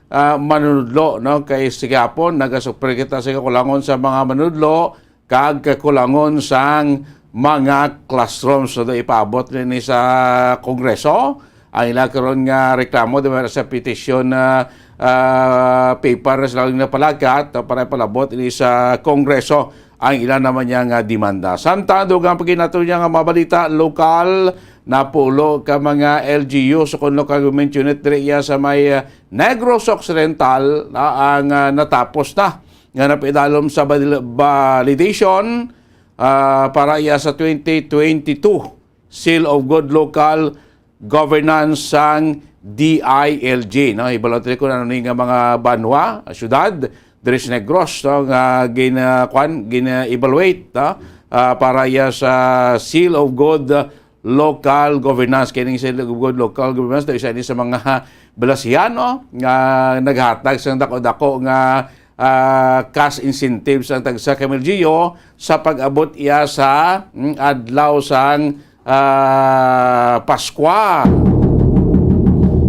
ah, manunudlo, no, kay sa gapon nagasuffer kita sa kakulangon sa mga manunudlo, kag kakulangon sang mga classrooms. So, ipaabot ni sa Kongreso ang ila karon nga reklamo, di ba, sa petition na, ah, paper na sila napalakat, ah, para ipalabot ini sa Kongreso ang ila naman niya nga demanda. Samtang dugang pa gid nato niya nga mga balita lokal, napulo ka mga L G U sa kon local government unit diri iya sa may, ah, Negros Occidental na ang, ah, natapos na nga napaidalom sa valid-, validation, ah, para iya sa twenty twenty-two Seal of Good Local Governance sang D I L G, no? Ibalot ko na ano ni nga mga banwa, syudad, diri sa Negros, no, nga gin-, ah, kwan, gin-evaluate, no? Ah, para iya sa Seal of Good Local Governance. Kining Seal of Good Local Governance, daw isa ni sa mga balatian, no, nga naghatag sang dako-dako nga, ah, cash incentives ang tagsa ka M L G U sa pag-abot iya sa, mm, adlaw sang, ah, Paskwa.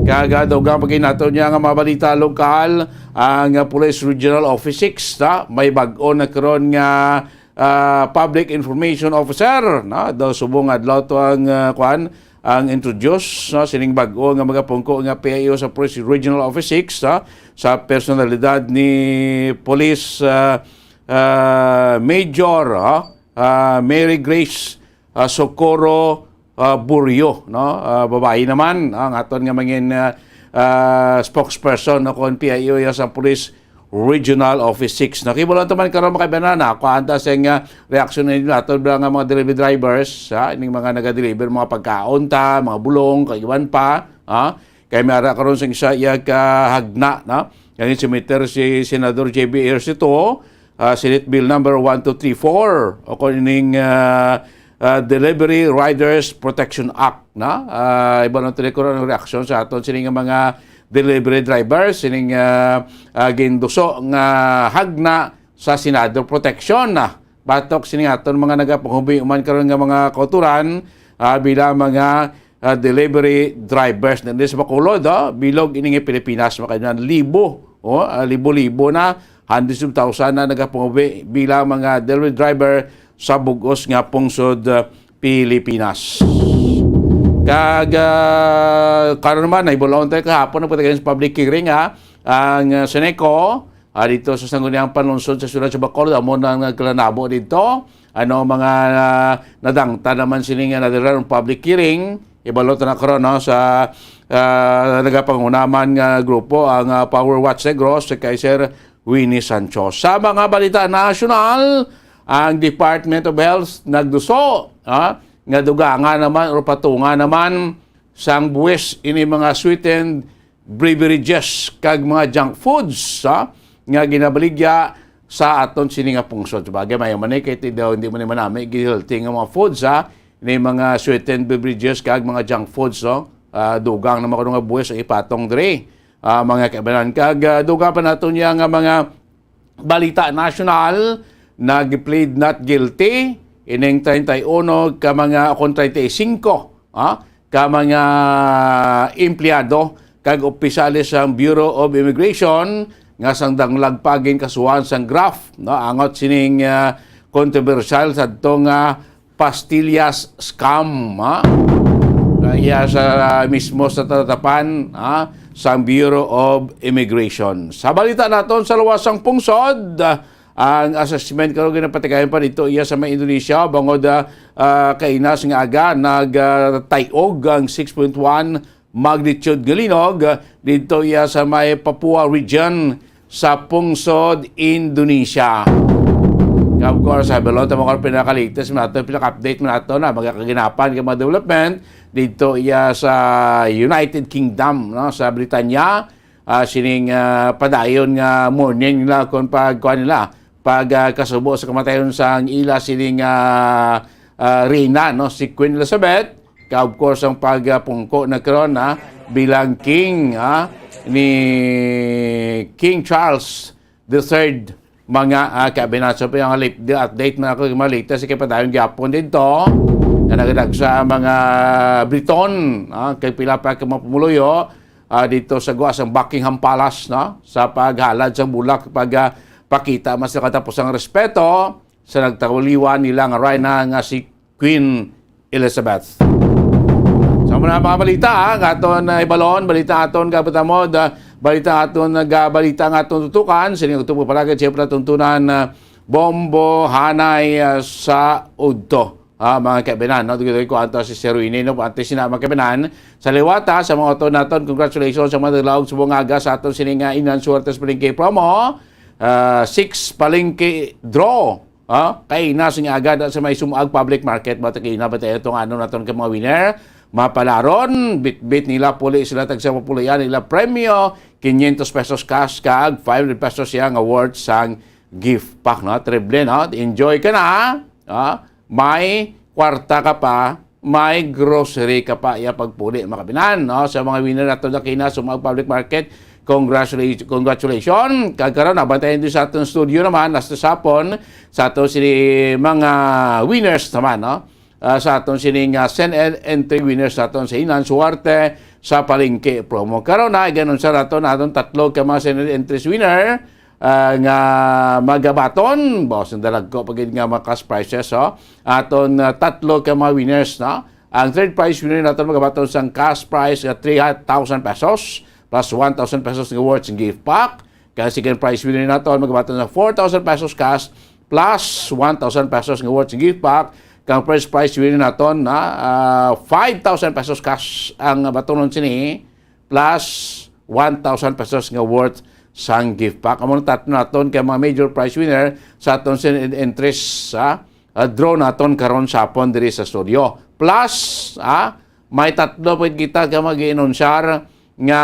Kag, ah, dugang pa gid nato niya nga mga balita lokal, ang, ah, Police Regional Office six, ta, may bag-o na karon nga, ah, public information officer, no? Daw subong adlaw to ang, ah, kwan, ang introduce, no, sining bag-o nga magapungko nga P I O sa Police Regional Office six, no, sa personalidad ni Police, ah, ah, Major, ah, ah, Mary Grace, ah, Socorro, ah, Burio, no? Ah, babayi naman, ah, ang aton nga mangin, ah, ah, spokesperson, no, kon P I O ya sa Police Regional Office six. Nakibalo naman karon, mga kaibanan, na kuan ta sa nga reaksyon ninyo nato ba nga mga delivery drivers, ha, ining mga naga-deliver mga pagkaon ta, mga bulong, kag iban pa, ha? Kay may ara karon sing isa iya ka hagna, no? Gani si Mister si Senador J B Ejercito, ah, Senate Bill number one two three four, o kung ining, ah, ah, Delivery Riders Protection Act, no? Ah, iba na tuloy ko ang reaksyon sa aton sining mga delivery drivers, sining, ah, ah, ginduso nga hagna sa Senado protection, ah, batok sining aton mga nagapanghubi man karon nga mga kauturan, ah, bilang mga, ah, delivery drivers na sa Bacolod, ah, bilog ini nga Pilipinas, mga kaibigan, libo, oh, ah, libo-libo na, hundreds of thousand na nagapanghubi bilang mga delivery driver sa bugos nga pungsod, ah, Pilipinas. Kag, ah, karon naman, nahibulon tayo kahapon, nagpatagayon sa public hearing, ha, ang, ah, Seneco, ah, dito sa Sangguniang Panlungsod sa Siyudad sa Bacolod, amo na ang nagkalanabo dito. Ano, mga, ah, nadangta naman sini nga nadiran ang public hearing, ibalot na karon, no, sa, ah, nagapangunaman nga grupo, ang, ah, Power Watch Negros, si Kaiser Winnie Sancho. Sa mga balita nasyonal, ang Department of Health nagduso, ah, nga dugangan naman o patungan naman sang buwis ini mga sweetened beverages kag mga junk foods, ha, nga ginabaligya sa aton sini nga pungsod. Sabagay, may man kay ti daw hindi mo ni manami healthy nga mga foods, ha, ni mga sweetened beverages kag mga junk foods, no? Ah, dugang naman ko nga buwis ang ipatong diri. Ah, mga kaibanan kag ah, dugang pa naton niya nga mga balita nasyonal, nag-plead not guilty ining treinta y uno ka mga, kon treinta y cinco, ha, ka mga empleyado kag opisyales sang Bureau of Immigration nga sang danglag pa ginkasuhan sang graft, no, angot sining ah, kontrobersyal sadto nga pastillas scam, ha? Kaya sa mismo sa tatapan, ha, sang Bureau of Immigration. Sa balita naton sa luwas sang pungsod, ah, ang assessment karon ginapatigayon pa dito iya sa may Indonesia, bangod ah, ah, kainas nga aga nagtayog ang six point one magnitude nga linog ah, dito iya sa may Papua region sa pungsod Indonesia. Of course, sa balon ta mga pinaka-latest man nato, pinaka-update man nato na mga kaginapan kag mga development dito iya sa United Kingdom, no, sa Britanya. Ah, sining ah, padayon nga morning nila kung pagkuha nila pag ah, kasubo sa kamatayon sang ila sining ah, ah, reyna, no, si Queen Elizabeth. Ka, of course, ang pagpungko na karon, ha, bilang king, ha, ni King Charles the Third, mga ah, kabinatso pa yung lip-, the update man ako yung mga latest kay padayon gyapon dito na nagadag sa mga Briton, ah, kay pila pa ka mga pumuluyo ah, dito sa guwa sang Buckingham Palace, no, sa paghalad sang bulak, pag ah, pakita man sa katapusang respeto sa nagtawaliwan nila nga reyna nga si Queen Elizabeth. Sa mga, mga balita, ah, nga aton ah, ibalon, balita aton kabutamod, ah, balita aton nagabalita nga aton tutukan, sining utubog palagad, siyempre, tuntunan, ah, bombo, hanay ah, sa udto. Ah, mga kaibinan, no? Dugay ko anto si Sir Winnie, no? Antes sina, mga kaibinan, sa liwata, sa mga utod naton, congratulations sa mga naglaog sa bungaga sa aton sining nga Inan Suertes Palengke promo. Ah, six Palengke draw. Ah, kay na sing agad sa may Sumag Public Market, ba, kay na ba tayo itong ano naton ka mga winner? Mapalaron, bitbit nila, puli sila, tagsa mapulian nila premyo, quinientos pesos cash kag five hundred pesos siya nga worth sang gift pack, no? Triple, no? Enjoy ka na, ha? Ah, may kwarta ka pa, may grocery ka pa, iya pagpuli, mga kabinan, no? Sa mga winner nato na kina sa mga public market, congratulate-, congratulations. Kag karon, nabantayan din sa aton studio naman, hasta sa hapon, sa aton sini mga winners naman, no? Ah, sa aton sining ah, send and entry winners naton sa Inan Suwerte sa Palengke promo. Karon na, iganon sa naton, naton tatlo ka mga send and entries winner ah, nga magabaton, boss, ang dalagko pa gid nga mga cash prizes, oh. Aton ah, tatlo ka mga winners, no? Ang third prize winner naton magabaton sang cash prize nga three thousand pesos plus one thousand pesos nga worth sang gift pack. Kang second prize winner naton magabaton sang four thousand pesos cash plus one thousand pesos nga worth sang gift pack. Kang first prize winner naton na ah, five thousand pesos cash ang batonon sini plus one thousand pesos nga worth sang gift pack. Amo na tatlo naton kay mga major prize winner sa aton sin-, entries sa ah, draw naton karon sa hapon diri sa studio. Plus, ah, may tatlo pa kita ka mag-inunsyar nga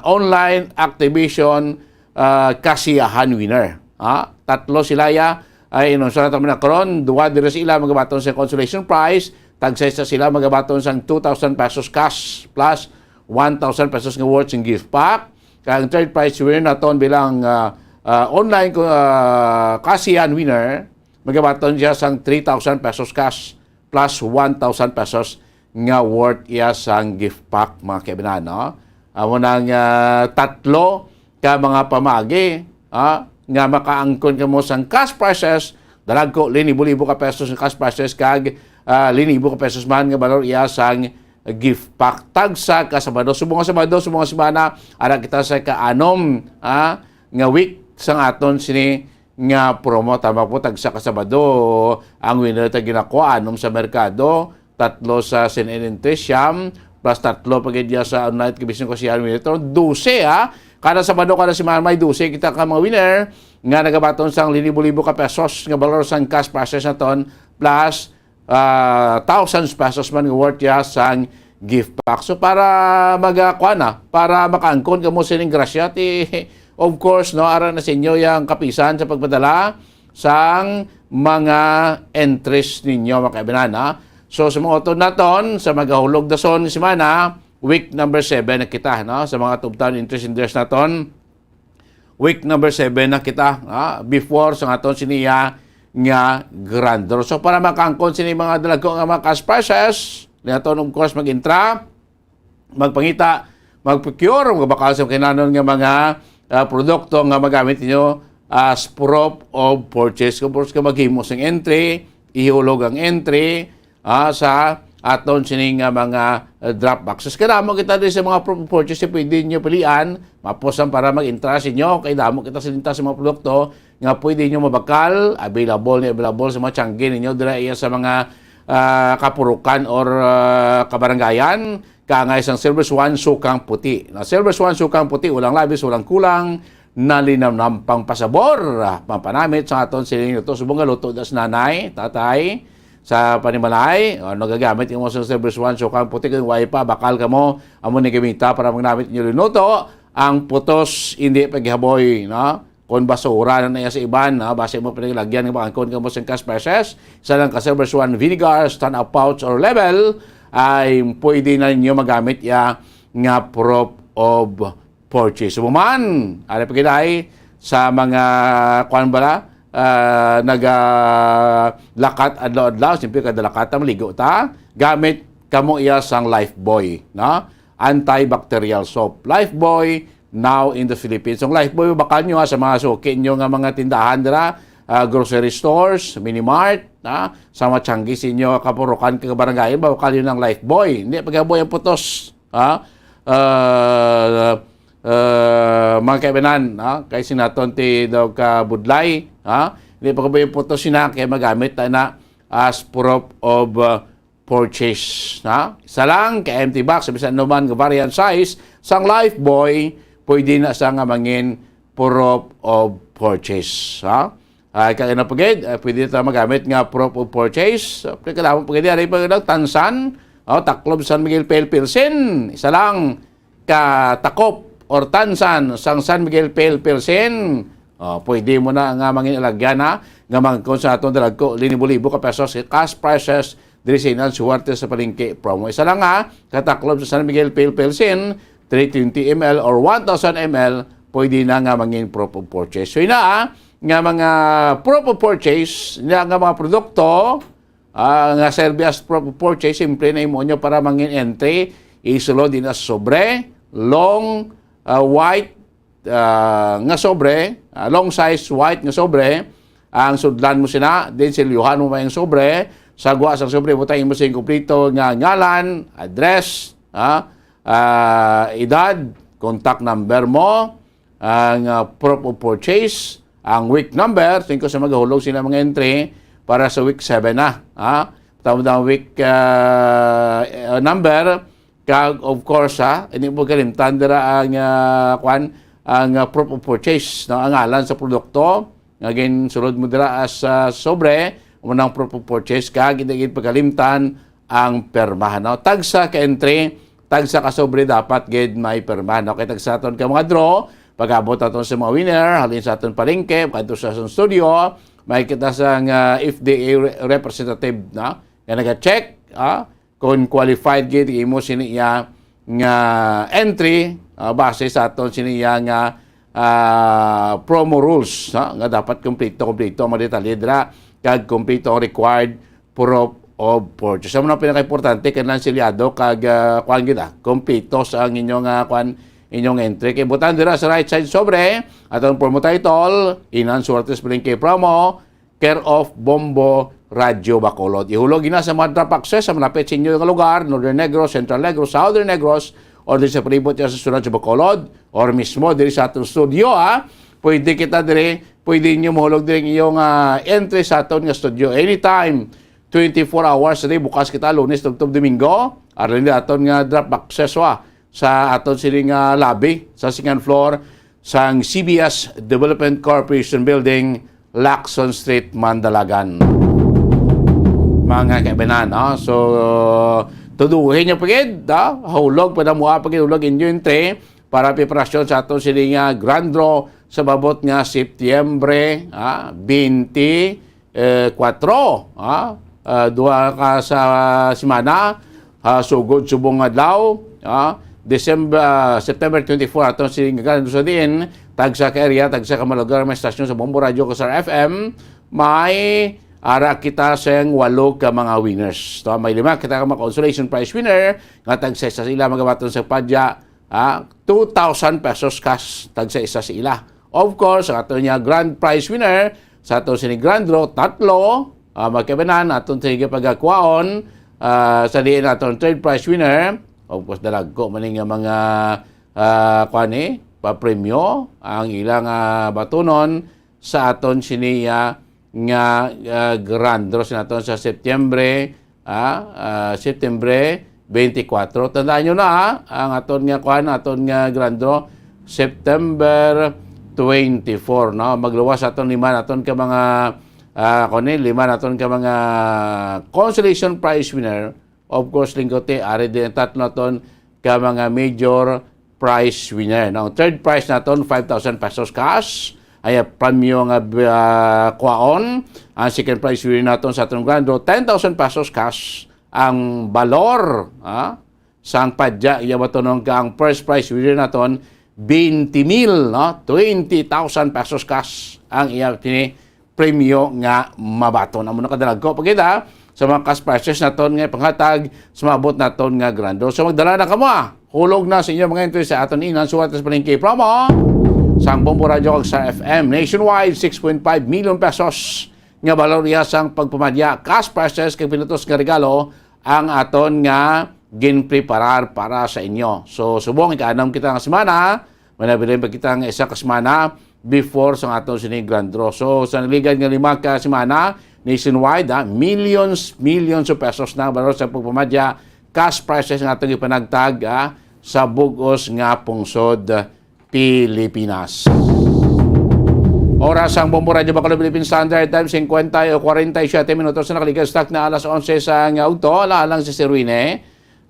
online activation ah, kasiyahan winner. Ah, tatlo sila ya ay inunsyar naton na karon, duha diri sa ila magabaton sa consolation prize, tagsa isa sila magabaton sang two thousand pesos cash plus one thousand pesos nga worth sing gift pack. Kag ang third prize winner naton bilang ah, ah, online ko ah, kasiyahan winner, magabaton siya sang three thousand pesos cash plus one thousand pesos nga worth iya sang gift pack, mga kaibigan, no? Amo nang ah, tatlo ka mga pamagi ah, nga makaangkon kamo sang cash prizes, dalagko, linibo-libo ka pesos nga cash prizes kag ah, linibo ka pesos man nga balor iya sang gift pack. Tagsa ka Sabado, subong nga Sabado, subong nga semana, ara kita sa kaanom ah, nga week sang aton sini nga promo. Tama po, tagsa ka Sabado ang winner ta ginakuha, anom sa merkado, tatlo sa send and entry, siyam, plus tatlo pa gid ya sa online exhibition ko siya winner. Dose, ha? Kada Sabado, kada semana may dose kita ka mga winner nga nagabaton sang linibo-libo ka pesos nga balor sang cash prizes naton plus ah, thousands pesos man nga worth ya sang gift pack. So, para mag-, ah, kuha na, para makaangkon kamo sining grasya, ti, of course, no, ara na sa inyo yang kapisan sa pagpadala sang mga entries ninyo, mga kaibanan, ha? So, sa mga utod naton, sa magahulog dason nga semana, week number seven na kita, no? Sa mga tubtan entries and dares naton, week number seven na kita, ha? Before sa aton siniya nga grand draw. So, para makaangkon sini mga dalagko nga mga cash prizes, naton, of course, mag-intra, magpangita, mag-procure, magbakal sa kinanon nga mga, ah, produkto nga magamit ninyo as proof of purchase. Kung purpose ka maghimo sing entry, ihulog ang entry, ah, sa aton sining nga mga, ah, drop boxes. Kadamo kita diri sa mga proof of purchase nga pwede ninyo pilian, mapusan para mag-intra sa inyo, kay damo kita silinta sa mga produkto nga pwede ninyo mabakal, available ni available sa mga tiyangge ninyo dira iya sa mga, ah, kapurukan or, ah, kabarangayan. Kaangay sang Silver Swan Sukang Puti. Na Silver Swan Sukang Puti, walang labis, walang kulang, nalinamnam pang pasabor, ah, pampanamit sa aton siling luto. Subong nga luto das nanay, tatay, sa panimalay, o nagagamit yung mga Silver Swan Sukang Puti, kung way pa, bakal kamo, amo ni gamita para magnamit inyo linuto. Ang putos, hindi paghaboy, no? Kung basura na naya sa iban, no? Basi mo pinaglagyan nga maangkon kamo sing cash prizes, isa lang ka Silver Swan vinegar, stand-up pouch or label, ay pwede na ninyo magamit ya nga proof of purchase. Human, ari pa gid ay sa mga, kuwan bala, ah, nagalakat adlaw-adlaw, siyempre kada lakat ta, maligo ta, gamit kamo iya sang Lifebuoy, no? Antibacterial soap. Lifebuoy, now in the Philippines. Ang Lifebuoy, bakal nyo, ha, sa mga suki nyo nga mga tindahan dira, ah, grocery stores, mini mart, ha, sa mga tiyangge sa inyo, kapurukan, kabarangay, bakal nyo ng Lifebuoy. Hindi paghaboy ang putos, ha? Ah, ah, mga kaibanan, ha? Kay sinaton ti daw ka budlay, ha? Hindi paghaboy ang putos sina, kay magamit ta na as proof of, ah, purchase, ha? Isa lang ka empty box, bisan ano man nga variant size, sang Lifebuoy, pwede na sa nga mangin proof of purchase, ha? Ay, kaya na pagid, ay, pwede ta magamit nga proof of purchase. So, kailangan pagid, ari pa lang, Tansan, oh, taklob San Miguel Pale Pilsen. Isa lang ka takop or tansan sang San Miguel Pale Pilsen. Oh, pwede mo na nga mangin alagyan, ha, nga mangkon sa aton dalagko, linibo-libo ka pesos, cash prizes, diri sa Inan Suwerte sa Palengke promo. Isa lang, ha, kataklob sa San Miguel Pale Pilsen, three twenty M L or one thousand M L, pwede na nga mangin proof of purchase. So, ina, ha, nga mga proof of purchase, nga, nga mga produkto, ah, nga serve as proof of purchase, simple na imo nyo para mangin entry, isulod din as sobre, long, ah, white, ah, nga sobre, ah, long size white nga sobre, ang sudlan mo sina, din silyuhan mo may ang sobre, sa gwa sang sobre, butang mo sing kumplito nga ngalan, address, ah, ah, edad, contact number mo, ang, ah, proof of purchase, ang week number, tingko sa magahulog sila mga entry para sa week seven na, ha? Tama daw ang week, ah, eh, number, kag of course, ha, hindi mo kalimtan dira ang, ah, kwan, ang, ah, proof of purchase, no? Ang ngalan sa produkto, nga ginsulod mo dira as, ah, sobre, mo nang proof of purchase, kag hindi gid pagkalimtan ang perma, no? Tagsa ka entry, tagsa ka sobre dapat gid may perma, no? Kay tagsa ton ka mga draw, pag-abot naton sa mga winner, halin sa aton palengke, kadto sa aton studio, may kita sang, ah, F D A re-, representative, no? Nga naga-check, ah, kung qualified gid imo sini iya nga entry, ah, base sa aton sini iya nga, ah, promo rules, ha? Nga dapat kompleto, kompleto ang mga detalye dira, kag kompleto ang required proof of purchase. Amo na pinakaimportante, kinahanglan silyado kag, ah, kuan gid, ah, kompleto sa ang inyong, ah, kuan, inyong entry. Kay butang dira sa right side sobre, atong promo title, Inan Suertes Palengke Promo, care of Bombo Radyo Bacolod. Ihulog ina sa mga drop boxes sa malapit sa inyo nga lugar, Northern Negros, Central Negros, Southern Negros, or di sa palibot niya sa sulod sa Bacolod, or mismo diri sa atong studio, ha? Pwede kita diri, pwede ninyo mahulog diri ang iyong, ah, entry sa aton nga studio anytime. Twenty-four hours a day, bukas kita, Lunes tubtob Domingo. Ari ni aton nga drop boxes, wa, sa aton sini nga lobby sa second floor sang C B S Development Corporation Building, Lacson Street, Mandalagan. Mga kaibanan, no? So, Tuduhin niya pa gid, ha? Hulog pa na, mua pa gid, hulog inyo entry para preparasyon sa aton sini nga grand draw sa maabot nga Setyembre, ha? Twenty, eh, kuwatro, ha? Ah, duha ka sa semana, ha? Sugod subong nga adlaw, ha? December, ah, September twenty-four, aton sini nga grand draw sa diin, tagsa ka area, tagsa ka mga lugar, may estasyon sa Bombo Radio, Kasar F M, may ara kita sang walo ka mga winners. To, may lima kita ka mga consolation prize winner nga tagsa isa sa ila magabaton sa padya, ah, two thousand pesos cash tagsa isa sa ila. Of course, ang ato niya grand prize winner sa ato sini grand draw, tatlo, ah, magkabanan, aton sige pagkakuhaon, ah, sa diin aton third prize winner. Of course, dalagko man nga mga, ah, kuan eh, papremyo ang ilang, ah, batunon sa aton sini, ah, nga, ah, grand draw sa naton sa Setyembre, ah, ah, Setyembre twenty-four. Tandaan nyo na, ah, ang aton nga kuan, aton nga grand draw, September twenty-four, no? Magluwas aton lima naton ka mga, ah, kuan ni, lima naton ka mga consolation prize winner. Of course, Linggote, ari din ang tatlo naton ka mga major prize winner. Ang third prize naton, five thousand pesos cash. Ay, ah, premyo nga, ah, kwaon. Ang second prize winner naton sa atong grand draw, ten thousand pesos cash ang balor, ha? Sang padya, iya ba to nung ka ang first prize winner naton, twenty mil, no? Twenty thousand pesos cash ang iya tini premyo nga mabaton. Amo na kadalagko pa kita sa mga cash prizes naton nga panghatag sa maabot naton nga grand draw. So, magdala na kamo, ah. Hulog na sa inyo mga entry sa aton inan suwat sa palengke promo sang Bombo Radio kag Star F M. Nationwide, six point five million pesos nga balor iya sang pagpamadya, cash prizes kag pinutos nga regalo ang aton nga ginpreparar para sa inyo. So, subong ika-anam kita nga semana, manabilin pa kita nga isa ka semana before sa aton sini grand draw. So, sa nagligad nga lima ka semana, nationwide, ha, millions, millions of pesos na ang balor sa pagpamadya, cash prizes nga atong ipanagtag, ha, sa bug-os nga pungsod Pilipinas. Oras ang Bombo Radyo Bacolod Philippine Standard Time, cincuenta o cuarenta y siete minutos na nakaligas tak na alas onse sa nga udto. Alang si Sir Winnie,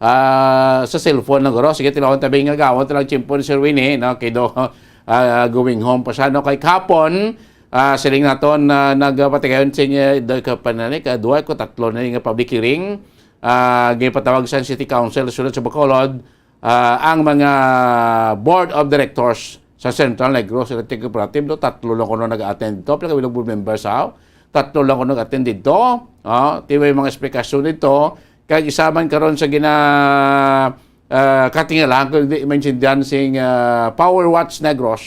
ah, sa cellphone na guro. Sige, tilawon tabi nga gawon talang tiyempo ni Sir Winnie, no? Kay do, ah, going home pa siya, no? Kay kahapon, ah, siling naton na nagpatigayon sa inyo, do ka pa na ni, ka, duwa ko, tatlo na nga public hearing. Ah, ginpatawag sa City Council, sulod sa Bacolod, ah, ang mga board of directors sa Central Negros Electric Cooperative, no, tatlo lang kuno nag-attend dito, pila ka bilog board members, ha? Tatlo lang kuno nag-attend dito, ah, ti may mga esplikasyon dito, kag isa man karon sa gina, ah, katingalahan ko, di maintindihan sing, ah, Power Watch Negros,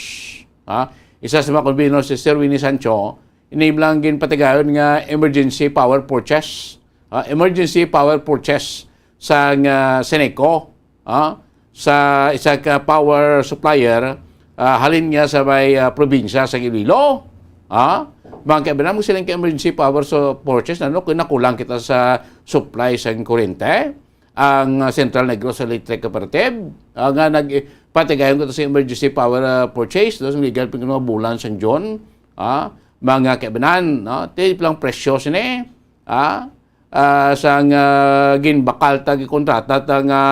ha? Isa sa mga conveners si Sir Winnie Sancho, ini lang ginpatigayon nga emergency power purchase, ah, emergency power purchase sang, ah, Seneco, ah, sa isa ka power supplier, ah, halin nga sa may, ah, probinsya sa Iloilo, ah, mga kaibanan mo silang ka emergency power so purchase, ano, kung nakulang kita sa supply sa kuryente, ang, ah, Central Negros Electric Cooperative, ah, nga nagpatigayon ko sa emergency power, ah, purchase, no, sa legal pin nga bulan sa June, ah, mga kaibanan, no, ti lang presyo sini, ah, ah, sang, ah, ginbakal ta, gikontrata ta nga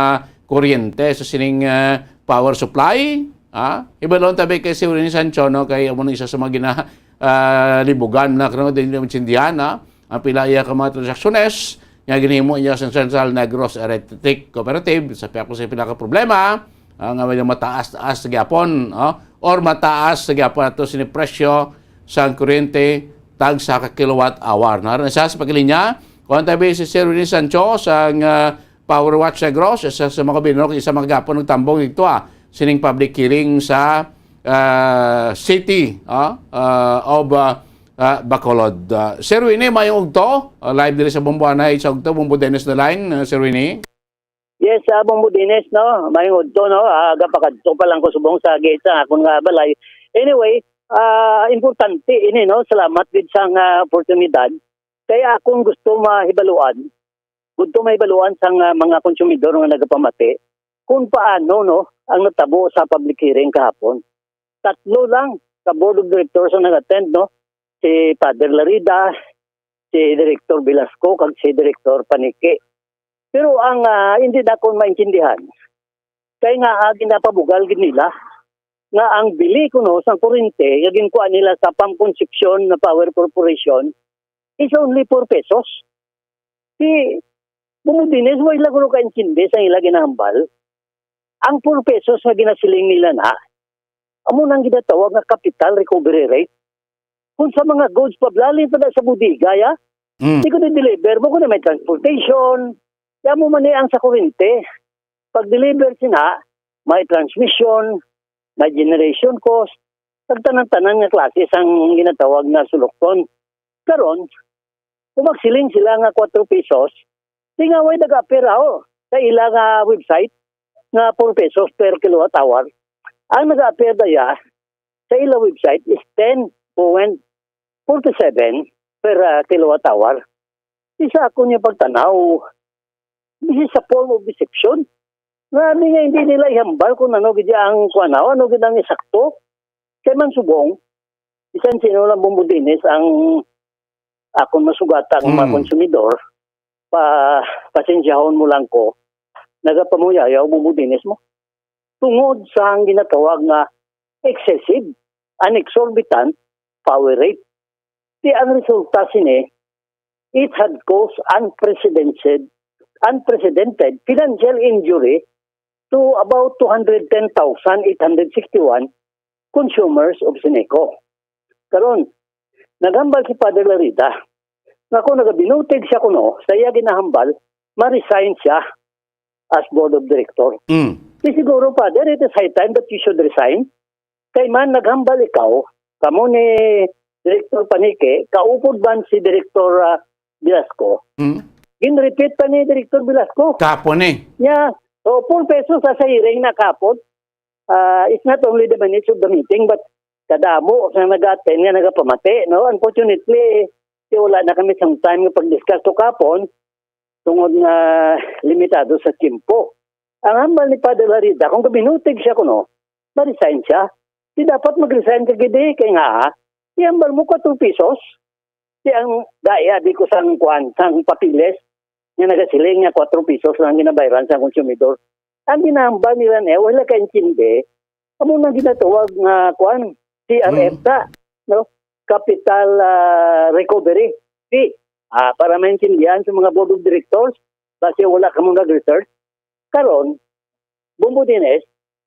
kuryente sa sining, ah, power supply, ah. Ibalon tabi kay si Winnie Sancho, no, kay amo na isa sa mga gina-, ah, libugan na, no, din yung sindihan, ah. Ang pila iya ka mga transaksyunes nga ginhimo niya sa Central Negros Electric Cooperative, sa pila ko sa pila ka problema, ah, nga medyo mataas-taas sa gyapon, ah, or mataas sa gyapon ato sini presyo sa kuryente tag sa ka kilowatt hour. Naron siya sa pagkalinya, kuwan tabi si Sir Rene Sancho sa nga Power Watch Negros, isa sa mga binurok, isa mga gapon nagtambong dito, ah, sining public hearing sa, ah, city, ah, ah, of, ah, ah, Bacolod. Ah, Sir Rene, mayong udto, ah, live diri sa Bombo Anay sa udto, Bombo Dennis the line, ah, Sir Rene. Yes, ah, Bombo Dennis, no? Mayong udto, no? Ah, gapakadto pa lang ko subong sa gate sa akon nga balay. Anyway, ah, importante ini, no? Salamat gid sa nga oportunidad. Kay akong gusto mahibaluan, gusto mahibaluan sa nga mga konsumidor nga nagapamati kung paano, no, ang natabo sa public hearing kahapon. Tatlo lang ka board of directors ang nag-attend, no? Si Father Larida, si Director Velasco, kag si Director Paniki. Pero ang, ah, hindi na akon maintindihan, kay nga, ah, ginapabugal gid nila nga ang bili kuno sang kurente nga ginkuha nila sa Pam Concepcion na Power Corporation is only four pesos. Si Bumudines, wala kuno kaintindi sa ila ginahambal. Ang four pesos nga ginasiling nila na, amo nang ginatawag nga capital recovery rate. Kung sa mga goods, pablaling pa na sa bodega, ya, Mm. di ko na-deliver mo, kung na may transportation, ya mo man ni ang sa kurente. Pag-deliver sina, may transmission, may generation cost, kag tanan-tanan nga klase sang ginatawag nga sulokton. Karon, kung magsiling sila nga kwatro pesos, di nga way nag-appear, oh, sa ila nga website nga four pesos per kilowatt hour. Ang nag-appear na ya sa ila website is ten point forty-seven per, ah, kilowatt hour. Di sa ako niya pagtanaw, this is a form of deception. Nga, di nga hindi nila ihambal kung ano gid ang kuan, ano gid ang isakto. Kay man subong, bisan sino lang Bumudines ang akon masugata nga mga Mm. konsumidor, pa, pasensyahon mo lang ko, nagapamuyayaw Bumudines mo. Tungod sa ang ginatawag nga excessive and exorbitant power rate. Di ang resulta sini, it had caused unprecedented, unprecedented financial injury to about two hundred ten thousand eight hundred sixty-one consumers of Sineco. Karon, naghambal si Father Larida nga kung nagabinutig siya kuno sa iya ginahambal, ma-resign siya as board of director. Mm. Di siguro, Father, it is high time that you should resign. Kay man naghambal ikaw, kamo ni Director Panique, kaupod man si Director, ah, Velasco. Mm. Gin-repeat pa ni Director Velasco. Kahapon eh. Yeah. So, four pesos sa, sa hearing na kahapon. Ah, it's not only the minutes of the meeting, but kadamo sa nag-attend nga nagapamati, no? Unfortunately, wala na kami sang time nga pag-discuss to kahapon tungod nga limitado sa tiyempo. Ang hambal ni Father Larida, kung gabinutig siya kuno, ma-resign siya. Di dapat mag-resign ka gid eh, kay nga, ihambal mo kwatro pesos. Di ang daya di ko sang kuan, sang papeles nga nagasiling nga kwatro pesos lang ginabayaran sa konsumidor. Ang ginahambal nila niya, wala kaintindi. Amo nang ginatawag nga kuan, C R F Mm. ta, no? Capital, ah, recovery fee. Ah, para maintindihan sa mga board of directors, basi wala kamo nag-research. Karon, Bumbo Dines,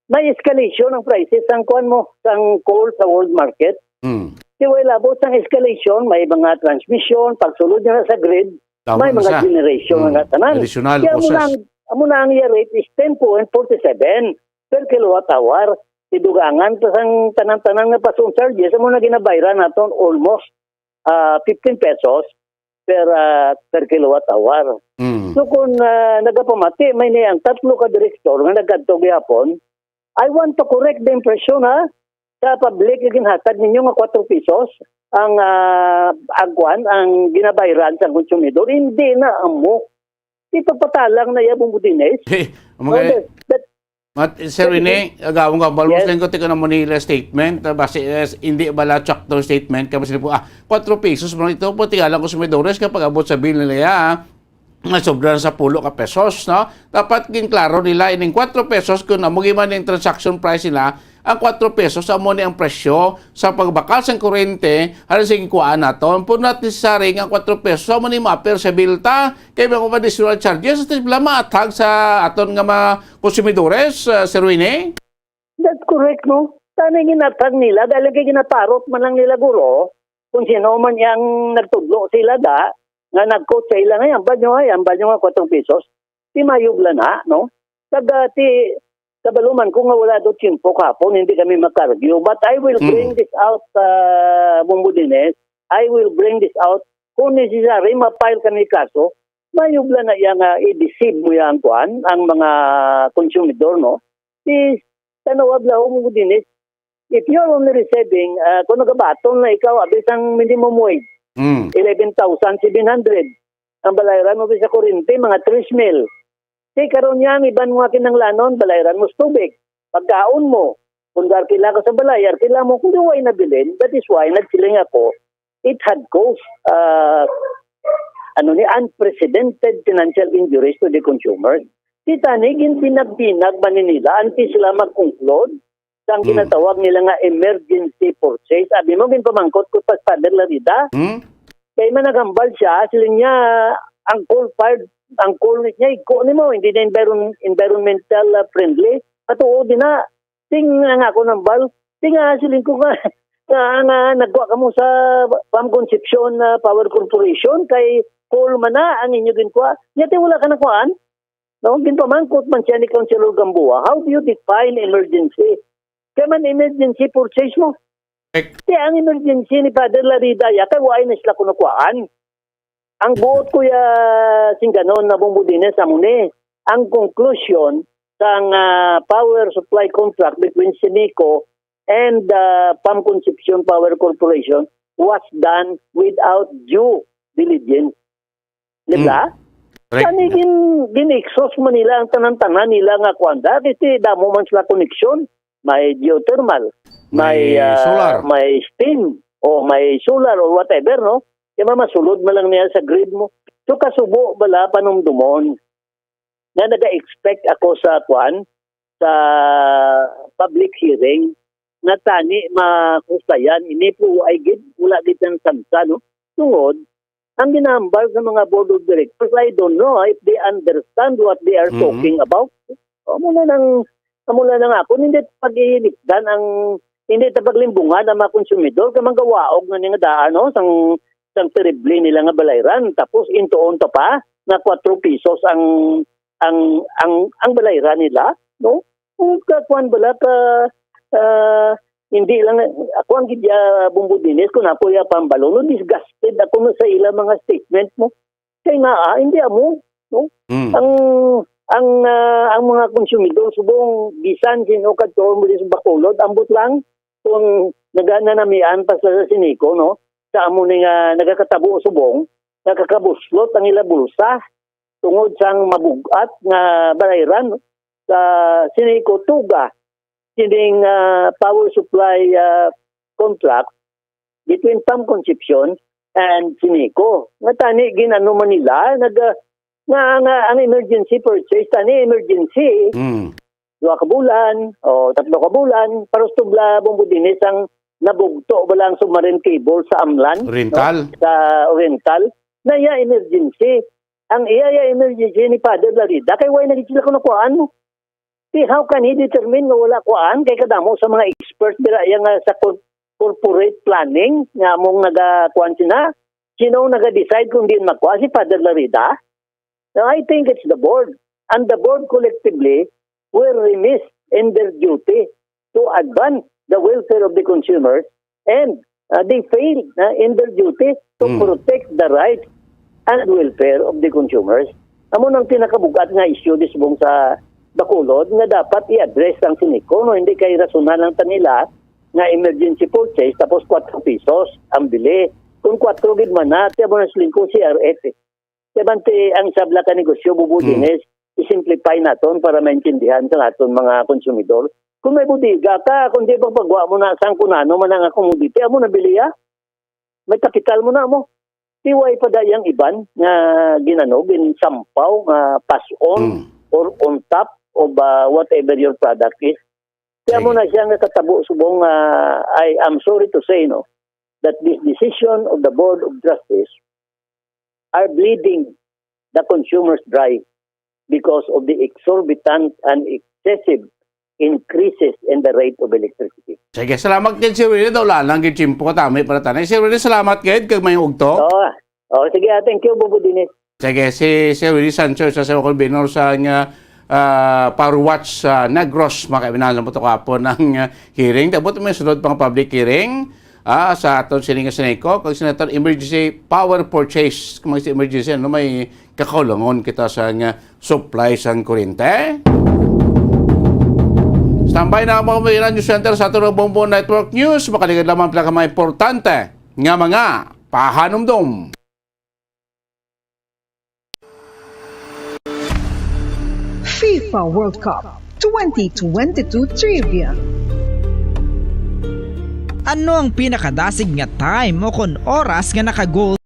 may escalation ang prices sang kuan mo, sang coal sa world market. Mm. Di way labot sang escalation, may mga transmission, pagsulod na sa grid, Tama may na mga siya. Generation Mm. nga tanan. Additional Kaya amo costs. na ang, amo na ang iya rate is ten point forty seven per kilowatt hour. Idugangan pa sang tanan-tanan nga pasong charges, amo na ginabayran naton almost, ah, fifteen pesos per, ah, per kilowatt hour. Mm. So, kung, ah, nagapamati, may ni ang tatlo ka direktor nga nagkadto gihapon, I want to correct the impression, ha, sa public nga ginhatag ninyo nga kwatro pesos ang, ah, ang kwan, ang ginabayran sa konsumidor. Hindi na amo. Ipagpatalang na iya, Bumbo Dines. Ang mga Oh, that, that, Mat-, Sir Rene, agawon ka, balbos Yes. lang ko, tika na mo nila statement, ah, basi, eh, hindi bala sakto statement, kaya basi po, ah, kwatro pesos, man ito po, tingala ko sa Medores, kapag abot sa bill nila, ah, nga sobra na sa pulo ka pesos, no? Dapat ginklaro nila, ining kwatro pesos, kung amo man yung transaction price nila, ang kwatro pesos, amo ni ang presyo sa pagbakal sa kurente, halin sa kuhaan naton. Pero not necessary nga kwatro pesos, amo ni ma-appear sa bill ta, kay may mga additional charges, at sila maathag sa aton nga mga konsumidores, ah, Sir Rene? That's correct, no? Sana yung inathag nila, dahil kay ginaparot man lang nila, guro, kung sino man yang nagtudlo sila da, nga nag-quote sa ila nga, "Ambal nyo, ay, ambal nyo nga kwatro pesos." Ti mayog lang na, no? Taga, ti, kabaluman ko nga wala do tiyempo kahapon, hindi kami makargyo. But I will Mm. bring this out, uh, Bumbo Dines. I will bring this out. Kung necessary, ma-file kami kaso. Mayog lang na iya nga i-deceive mo yan, kuan, ang mga konsumidor, no? Di, tanawa, Bumbo Dines. If you are only receiving, uh, kung nagabaton na ikaw, abi sang minimum wage, Mm. eleven thousand seven hundred. Ang balayran mo sa kurente, mga tres mil. Di karon niya, ang iban mga kinanglanon, balayran mo sa tubig, pagkaon mo. Kung arkila ka sa balay, arkila mo. Kung di way nabilin, that is why nagsiling ako, it had cost. Ah, ano ni, unprecedented financial injuries to the consumers. Kita ni, ginbinag-binag man ni nila antes sila mag-conclude sa ang Hmm. ginatawag nila nga emergency purchase. Abi mo, ginpamangkot ko pa si Father Larida. Hmm? Kay man naghambal siya, siling niya, ang coal fired, ang coal niya, igko ni mo, hindi na environ-, environmental, ah, friendly. Matuod din na, ting nga ako nambal, ting nga siling ko nga, nga, nga nagkuha ka mo sa Pam Concepcion, ah, Power Corporation, kay coal man na ang inyo ginkuha. Yati wala ka nakuhaan. No? Ginpamangkot man siya ni Councilor Gamboa, "How do you define emergency?" Kaya man emergency purchase mo. Correct. Kaya ang emergency ni Father Larida, ya, kay waay na sila kunukuhaan. Ang buot ko ya, singganon na Bumbo Dines, amo ni, ang conclusion sang, ah, power supply contract between Sineco and, ah, Pam Concepcion Power Corporation was done without due diligence. Di ba? Mm. Correct. Kani gin-, gin-exhaust man nila ang tanan-tanan nila nga kuwan. Dati ti damo man sila koneksyon. May geothermal, may, May ah, solar. May steam, o may solar or whatever, no? Kaya mamasulod man lang niya sa grid mo. So, kasubo bala panumdumon nga naga-expect ako sa kuwan, sa public hearing, nga tani mahusayan ini, pero ay gid, wala gid ang sansa, no? Tungod, ang ginahambal sa mga board of directors, I don't know if they understand what they are Mm-hmm. talking about. Amo na nang, amo na nang ako, hindi pag-ihilikdan ang, hindi ta paglimbungan ang mga konsumidor, kay manggawaog na ni nga daan, no? Sang, sang terrible nila nga balayran. Tapos, intuon ta pa, nga kwatro pesos ang, ang, ang, ang balayran nila, no? Kung ka, kuwan bala ka, ah, hindi lang, ako ang gid ya, Bumbo Dines, kung ako ya pambalo, no, disgusted ako no sa ila mga statement mo. Kay nga, ah, hindi amo, no? Mm. Ang, ang, ah, ang mga konsumidor, subong, bisan sino kadto mo sa Bacolod, ambot lang, kung nagananamian pa sa Sineco, no? Sa amo ni nga nagakatabo subong, nakakabuslot ang ila bulsa tungod sang mabug-at nga balayran sa Sineco tuga kining, ah, power supply, ah, contract between Pam Concepcion and Sineco. Nga tani, gin-ano man nila, nag, ah, nga, nga ang emergency purchase, tani emergency. Mm. Dua ka bulan, o tatlo ka bulan, para sa tubla, Bumbo Dines, ang nabugto bala ang submarine cable sa Amlan, no? Oriental. Sa Oriental, na iya emergency. Ang iya, iya emergency ni Father Larida, kay why na gid sila kuno kuhaan mo? Di, how can he determine nga wala kuhaan? Kay kadamo sa mga expert dira iya nga sa cor-, corporate planning nga among nagakuan sina. Sino ang naga-decide kung diin magkuha? Si Father Larida? Now, I think it's the board. And the board collectively were remiss in their duty to advance the welfare of the consumers, and, uh, they failed, uh, in their duty to Mm. protect the rights and welfare of the consumers. Amo nang pinakabug-at nga issue disbong sa Bacolod nga dapat i-address ang Sineco, no? Hindi kay rasonan lang ta nila nga emergency purchase tapos kwatro pesos ang bili. Kung kwatro gid man na, ti amo na siling ko C R F eh. Kaya bante, ang sabla ka negosyo, Bubo Mm. Dines, i-simplify naton para maintindihan sa aton mga konsumidor. Kung may bodega ka, kung di ba pagwa mo na sang kunano man ang commodity, amo na biliya. May kapital mo na mo. Tiway pa da yang iban nga ginano, ginsampaw nga pass on Mm. or on top of, uh, whatever your product is. Kaya mo Sige. na siya nga katabo subong, ah, I am sorry to say, no, that this decision of the Board of Trustees are bleeding the consumers dry because of the exorbitant and excessive increases in the rate of electricity. Sige, salamat kay Sir Willie. Daw lang gid tiyempo, katami para tanay. Sir Willie, salamat gid kag may ugto. Oo. Oh, sige, ah, thank you, Bubo Dinis. Sige, si Sir Willie Sancho, isa sa mga convenor sa nga, ah, Power Watch sa Negros, mga kaibigan, na mo to kahapon ang, ah, hearing. Tapos may sunod pang public hearing, ah, sa aton sining nga Sineco, kag Senator Emergency Power Purchase, kung mag-emergency, ano, may kakaulangon kita sa nga supply sang kuryente. Standby na ang mga News Center sa aton Bombo Network News. Makaligad lamang pila ka mga importante nga mga pahanumdom. FIFA World Cup twenty twenty-two Trivia. Ano ang pinakadasig nga time o kon oras nga naka-goal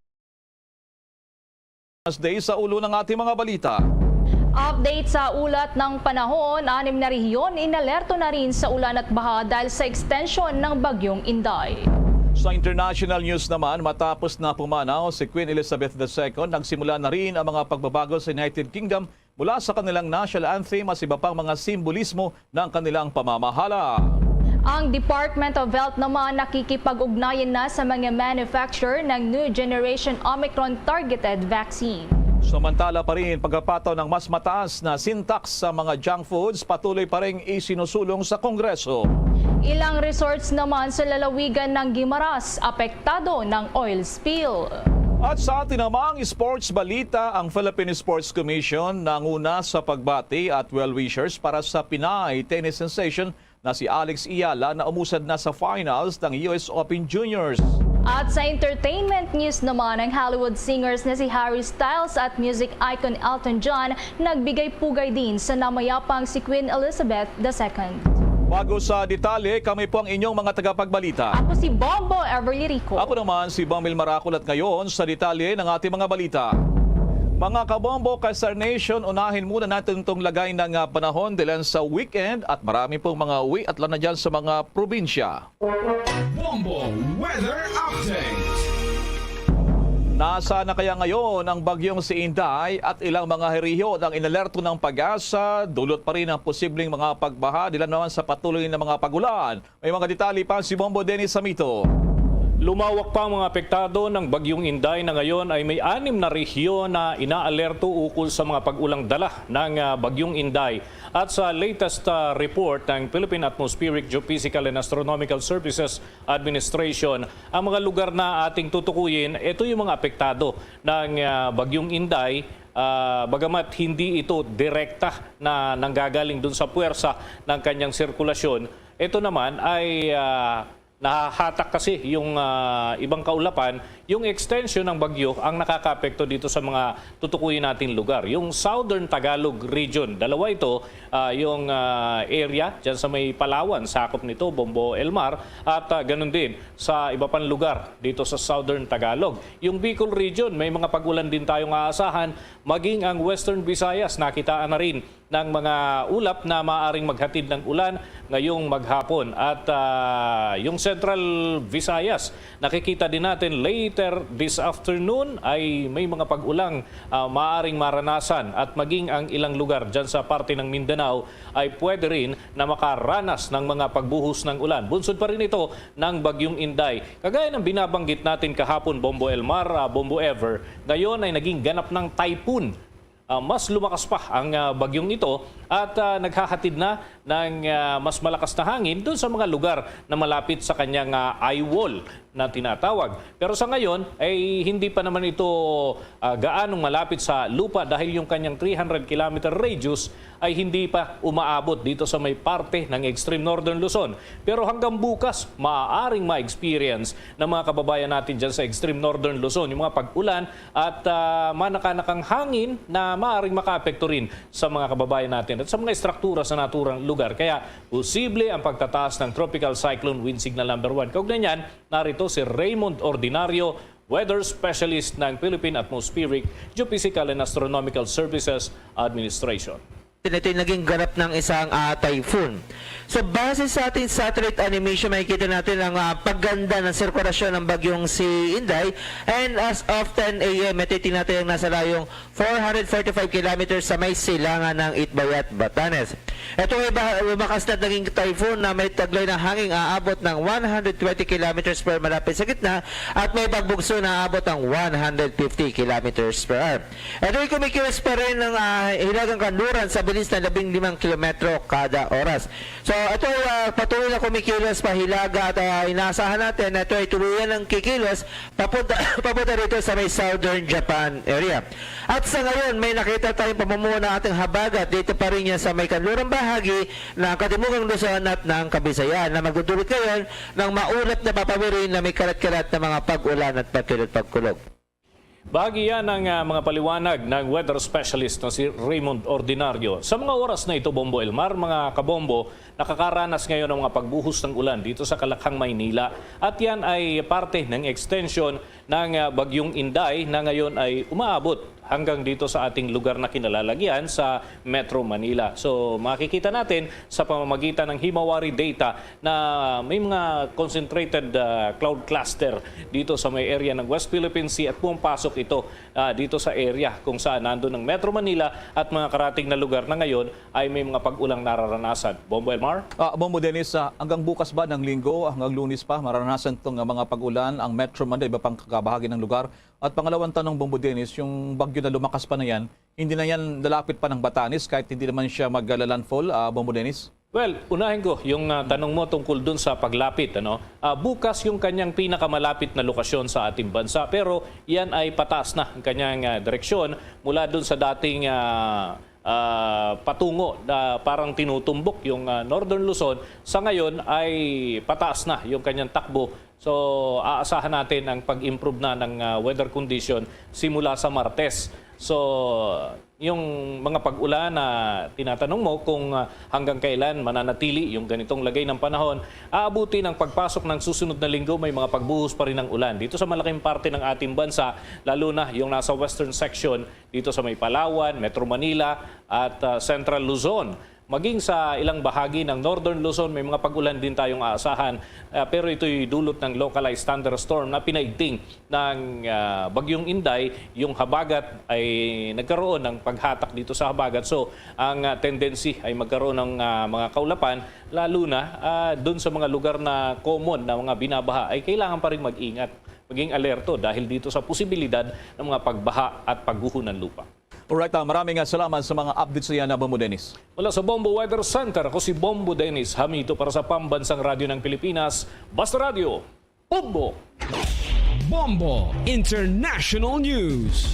Day sa ulo ng ating mga balita. Update sa ulat ng panahon, anim na rehiyon inalerto na rin sa ulan at baha dahil sa extension ng Bagyong Inday. Sa international news naman, matapos na pumanaw si Queen Elizabeth the Second, nagsimula na rin ang mga pagbabago sa United Kingdom mula sa kanilang national anthem at iba pang mga simbolismo ng kanilang pamamahala. Ang Department of Health naman nakikipag-ugnayan na sa mga manufacturer ng new generation Omicron targeted vaccine. Samantala pa rin, pagkapataw ng mas mataas na sin tax sa mga junk foods, patuloy pa rin isinusulong sa Kongreso. Ilang resorts naman sa lalawigan ng Guimaras apektado ng oil spill. At sa atin namang sports balita, ang Philippine Sports Commission nanguna sa pagbati at well-wishers para sa Pinay tennis sensation na si Alex Eala na umusad na sa finals ng U S Open Juniors. At sa entertainment news naman, ang Hollywood singers na si Harry Styles at music icon Elton John nagbigay pugay din sa namayapang si Queen Elizabeth the Second. Bago sa detalye, kami po ang inyong mga tagapagbalita. Ako si Bombo Everly Rico. Ako naman si Bamil Marakol at ngayon sa detalye ng ating mga balita. Mga kabombo, ka-Star Nation, unahin muna natin itong lagay ng, ah, panahon dilan sa weekend at marami pong mga uwi at lana dyan sa mga probinsya. Bombo Weather Update. Nasa na kaya ngayon ang bagyong si Inday at ilang mga rehiyon ang inalerto ng PAGASA? Dulot pa rin ang posibleng mga pagbaha, dilan naman sa patuloy na mga pag-ulan. May mga detalye pa si Bombo Dennis Samito. Lumawak pa ang mga apektado ng Bagyong Inday na ngayon ay may anim na rehiyon na inaalerto ukol sa mga pag-ulang dala ng, ah, Bagyong Inday. At sa latest, ah, report ng Philippine Atmospheric, Geophysical and Astronomical Services Administration, ang mga lugar na ating tutukuyin, ito yung mga apektado ng, ah, Bagyong Inday. Ah, bagamat hindi ito direkta na nanggagaling dun sa puwersa ng kanyang sirkulasyon, ito naman ay, ah, nahahatak kasi yung, ah, ibang kaulapan, yung extension ng bagyo ang nakakaapekto dito sa mga tutukuyin nating lugar. Yung Southern Tagalog Region, dalawa ito, ah, yung, ah, area dyan sa may Palawan, sakop nito, Bombo Elmar, at, ah, ganun din sa iba pang lugar dito sa Southern Tagalog. Yung Bicol Region, may mga pag-ulan din tayong aasahan, maging ang Western Visayas, nakitaan na rin ng mga ulap na maaring maghatid ng ulan ngayong maghapon. At, ah, yung Central Visayas, nakikita din natin later this afternoon ay may mga pag-ulang, ah, maaring maranasan at maging ang ilang lugar dyan sa parte ng Mindanao ay pwede rin na makaranas ng mga pagbuhos ng ulan. Bunsod pa rin ito ng Bagyong Inday. Kagaya ng binabanggit natin kahapon, Bombo Elmar, ah, Bombo Ever, ngayon ay naging ganap ng typhoon. Ah, mas lumakas pa ang, ah, bagyong ito at, ah, naghahatid na ng, ah, mas malakas na hangin dun sa mga lugar na malapit sa kanyang, ah, eye wall na tinatawag. Pero sa ngayon ay hindi pa naman ito, ah, gaanong malapit sa lupa dahil yung kanyang three hundred kilometer radius ay hindi pa umaabot dito sa may parte ng Extreme Northern Luzon. Pero hanggang bukas, maaaring ma-experience ng mga kababayan natin dyan sa Extreme Northern Luzon yung mga pag-ulan at, ah, manakanakang hangin na maaaring makaapekto rin sa mga kababayan natin at sa mga estruktura sa naturang lugar. Kaya posible ang pagtataas ng Tropical Cyclone Wind Signal number one. Kaugnay niyan, narito si Raymond Ordinario, weather specialist ng Philippine Atmospheric, Geophysical and Astronomical Services Administration. Ito yung naging ganap ng isang, ah, typhoon. So, base sa ating satellite animation, makikita natin ang, ah, pagganda ng sirkulasyon ng bagyong si Inday. And as of ten a m, ito yung natin ang nasa layong four hundred forty-five kilometers sa may silangan ng Itbayat, Batanes. Ito ay ba-, lumakas na naging typhoon na may taglay na hanging aabot ng one hundred twenty kilometers per malapit sa gitna at may pagbugso na aabot ng one hundred fifty kilometers per hour. Ito ay kumikilos pa rin ng, ah, hilagang kanluran sa bilis na labing limang kilometro kada oras. So, ito ay, ah, patuloy na kumikilos pa hilaga at, ah, inaasahan natin na ito ay tuluyan ng kikilos papunta, papunta rito sa may Southern Japan area. At sa ngayon, may nakita tayong pamumuo ng ating habagat dito pa rin yan sa may kanlurang bahagi ng Katimugang Luzon at ng Kabisayan na magdudulot ngayon ng maulap na papawirin na may kalat-kalat na mga pag-ulan at pagkilot-pagkulog. Bahagi yan ng, ah, mga paliwanag ng weather specialist na si Raymond Ordinario. Sa mga oras na ito, Bombo Elmar, mga kabombo, nakakaranas ngayon ng mga pagbuhos ng ulan dito sa Kalakhang, Maynila. At yan ay parte ng extension ng, ah, Bagyong Inday na ngayon ay umaabot hanggang dito sa ating lugar na kinalalagian sa Metro Manila. So, makikita natin sa pamamagitan ng Himawari data na may mga concentrated, ah, cloud cluster dito sa may area ng West Philippine Sea at pumapasok ito, ah, dito sa area kung saan nandun ang Metro Manila at mga karating na lugar na ngayon ay may mga pag-ulang nararanasan. Bombo Elmar? Ah, Bombo Dennis, ah, hanggang bukas ba ng Linggo, hanggang Lunes pa, maranasan itong, ah, mga pag-ulan ang Metro Manila, iba pang kabahagi ng lugar? At pangalawan tanong, Bombo Dennis, yung bagyo na lumakas pa na yan, hindi na yan lalapit pa ng Batanes kahit hindi naman siya mag-landfall, ah, Bombo Dennis? Well, unahin ko yung, ah, tanong mo tungkol dun sa paglapit, ano? Ah, bukas yung kanyang pinakamalapit na lokasyon sa ating bansa, pero yan ay pataas na ang kanyang, ah, direksyon mula dun sa dating, ah, ah, patungo na parang tinutumbok yung, ah, Northern Luzon. Sa ngayon ay pataas na yung kanyang takbo. So, aasahan natin ang pag-improve na ng, ah, weather condition simula sa Martes. So, yung mga pag-ulan na tinatanong mo kung, ah, hanggang kailan mananatili yung ganitong lagay ng panahon, aabuti ng pagpasok ng susunod na linggo, may mga pagbuhos pa rin ng ulan dito sa malaking parte ng ating bansa, lalo na yung nasa western section dito sa may Palawan, Metro Manila at, ah, Central Luzon. Maging sa ilang bahagi ng Northern Luzon, may mga pag-ulan din tayong aasahan, ah, pero ito'y dulot ng localized thunderstorm na pinaigting ng, ah, Bagyong Inday. Yung habagat ay nagkaroon ng paghatak dito sa habagat. So, ang, ah, tendency ay magkaroon ng, ah, mga kaulapan, lalo na, ah, dun sa mga lugar na common na mga binabaha, ay kailangan pa rin mag-ingat, maging alerto dahil dito sa posibilidad ng mga pagbaha at pagguho ng lupa. Alright, ah, maraming, ah, salamat sa mga updates na yan, ah, Bombo Dennis. Mula sa Bombo Weather Center, ako si Bombo Dennis Hamito para sa Pambansang Radyo ng Pilipinas, Basta Radyo, Bombo! Bombo International News.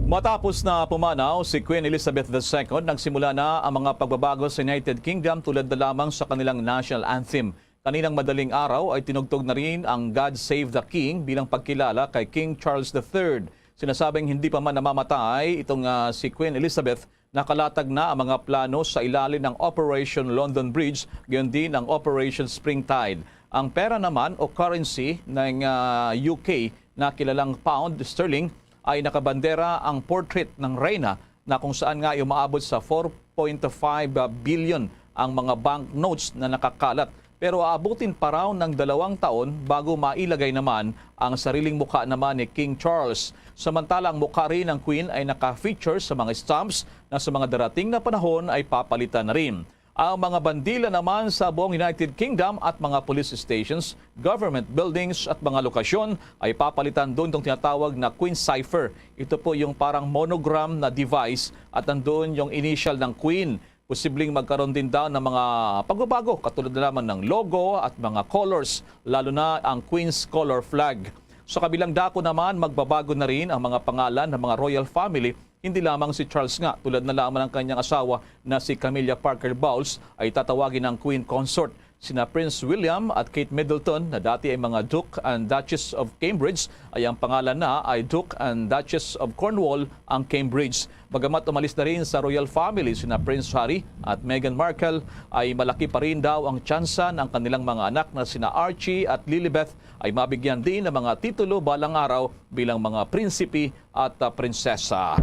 Matapos na pumanaw si Queen Elizabeth the Second, nagsimula na ang mga pagbabago sa United Kingdom, tulad na lamang sa kanilang national anthem. Kaninang madaling araw ay tinugtog na rin ang God Save the King bilang pagkilala kay King Charles the Third. Sinasabing hindi pa man namamatay itong, ah, si Queen Elizabeth, nakalatag na ang mga plano sa ilalim ng Operation London Bridge, gayon din ang Operation Springtide. Ang pera naman o currency ng, ah, U K na kilalang pound sterling ay nakabandera ang portrait ng reyna, na kung saan nga ay umaabot sa four point five billion ang mga banknotes na nakakalat. Pero aabutin pa raw ng dalawang taon bago mailagay naman ang sariling mukha naman ni King Charles. Samantala, ang mukha rin ng Queen ay naka-feature sa mga stamps na sa mga darating na panahon ay papalitan na rin. Ang mga bandila naman sa buong United Kingdom at mga police stations, government buildings at mga lokasyon ay papalitan doon itong tinatawag na Queen Cipher. Ito po yung parang monogram na device at nandoon yung initial ng Queen. Posibleng magkaroon din daw ng mga pagbabago katulad na lamang ng logo at mga colors, lalo na ang Queen's color flag. Sa kabilang dako naman, magbabago na rin ang mga pangalan ng mga royal family. Hindi lamang si Charles nga, tulad na lamang ng kanyang asawa na si Camilla Parker Bowles ay tatawagin ng Queen Consort. Sina Prince William at Kate Middleton, na dati ay mga Duke and Duchess of Cambridge, ay ang pangalan na ay Duke and Duchess of Cornwall ang Cambridge. Bagamat umalis na rin sa royal family sina Prince Harry at Meghan Markle, ay malaki pa rin daw ang tsansa ng kanilang mga anak na sina Archie at Lilibeth ay mabigyan din ng mga titulo balang araw bilang mga prinsipe at, ah, prinsesa.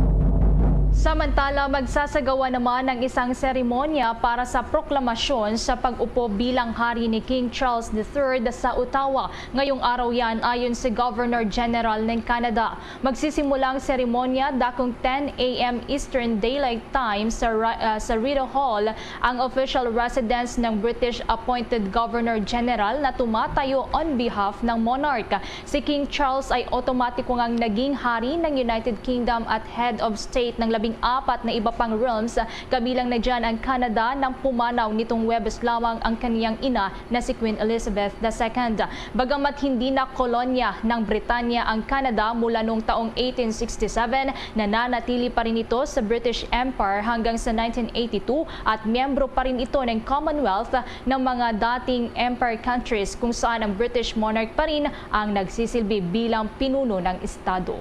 Samantala, magsasagawa naman ang isang seremonya para sa proklamasyon sa pag-upo bilang hari ni King Charles the Third sa Ottawa ngayong araw yan, ayon si Governor General ng Canada. Magsisimula ang seremonya dakong ten a m Eastern Daylight Time sa Ra-, ah, sa Rideau Hall, ang official residence ng British appointed Governor General na tumatayo on behalf ng monarch. Si King Charles ay otomatiko ngang naging hari ng United Kingdom at head of state ng labing apat na iba pang realms, kabilang na dyan ang Canada, nang pumanaw nitong Huwebes lamang ang kaniyang ina na si Queen Elizabeth the Second. Bagamat hindi na kolonya ng Britanya ang Canada mula noong taong eighteen sixty-seven, nananatili pa rin ito sa British Empire hanggang sa nineteen eighty-two at miyembro pa rin ito ng Commonwealth ng mga dating empire countries, kung saan ang British monarch pa rin ang nagsisilbi bilang pinuno ng estado.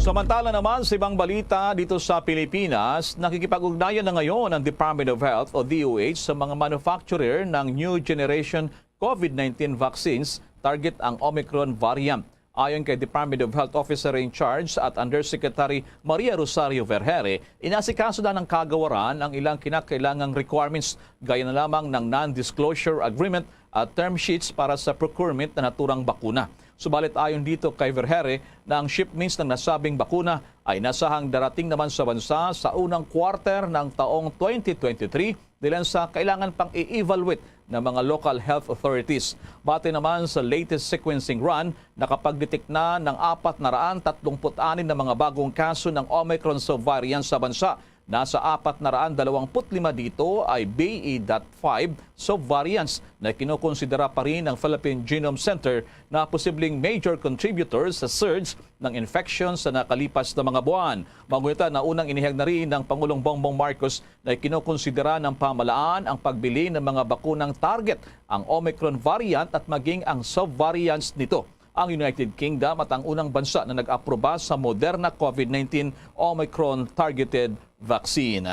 Samantala naman, sa ibang balita dito sa Pilipinas, nakikipag-ugnayan na ngayon ang Department of Health o D O H sa mga manufacturer ng new generation COVID nineteen vaccines target ang Omicron variant. Ayon kay Department of Health Officer in Charge at Undersecretary Maria Rosario Vergere, inasikaso na ng kagawaran ang ilang kinakailangang requirements gaya na lamang ng non-disclosure agreement at term sheets para sa procurement na naturang bakuna. Subalit ayon dito kay Vergere na ang shipments ng nasabing bakuna ay nasahang darating naman sa bansa sa unang quarter ng taong twenty twenty-three, dahilan sa kailangan pang i-evaluate ng mga local health authorities. Base naman sa latest sequencing run, nakapag-detect na ng apat na raan tatlumpu't anim na mga bagong kaso ng Omicron subvariant sa bansa. Nasa apat na raan dalawampu't lima dito ay B A dot five subvariants na kinukonsidera pa rin ng Philippine Genome Center na posibleng major contributor sa surge ng infection sa nakalipas na mga buwan. Magunita na unang inihayag na rin ng Pangulong Bongbong Marcos na kinokonsidera ng pamahalaan ang pagbili ng mga bakunang target ang Omicron variant at maging ang subvariants nito. Ang United Kingdom at ang unang bansa na nag-aproba sa Moderna COVID nineteen Omicron targeted vaccine.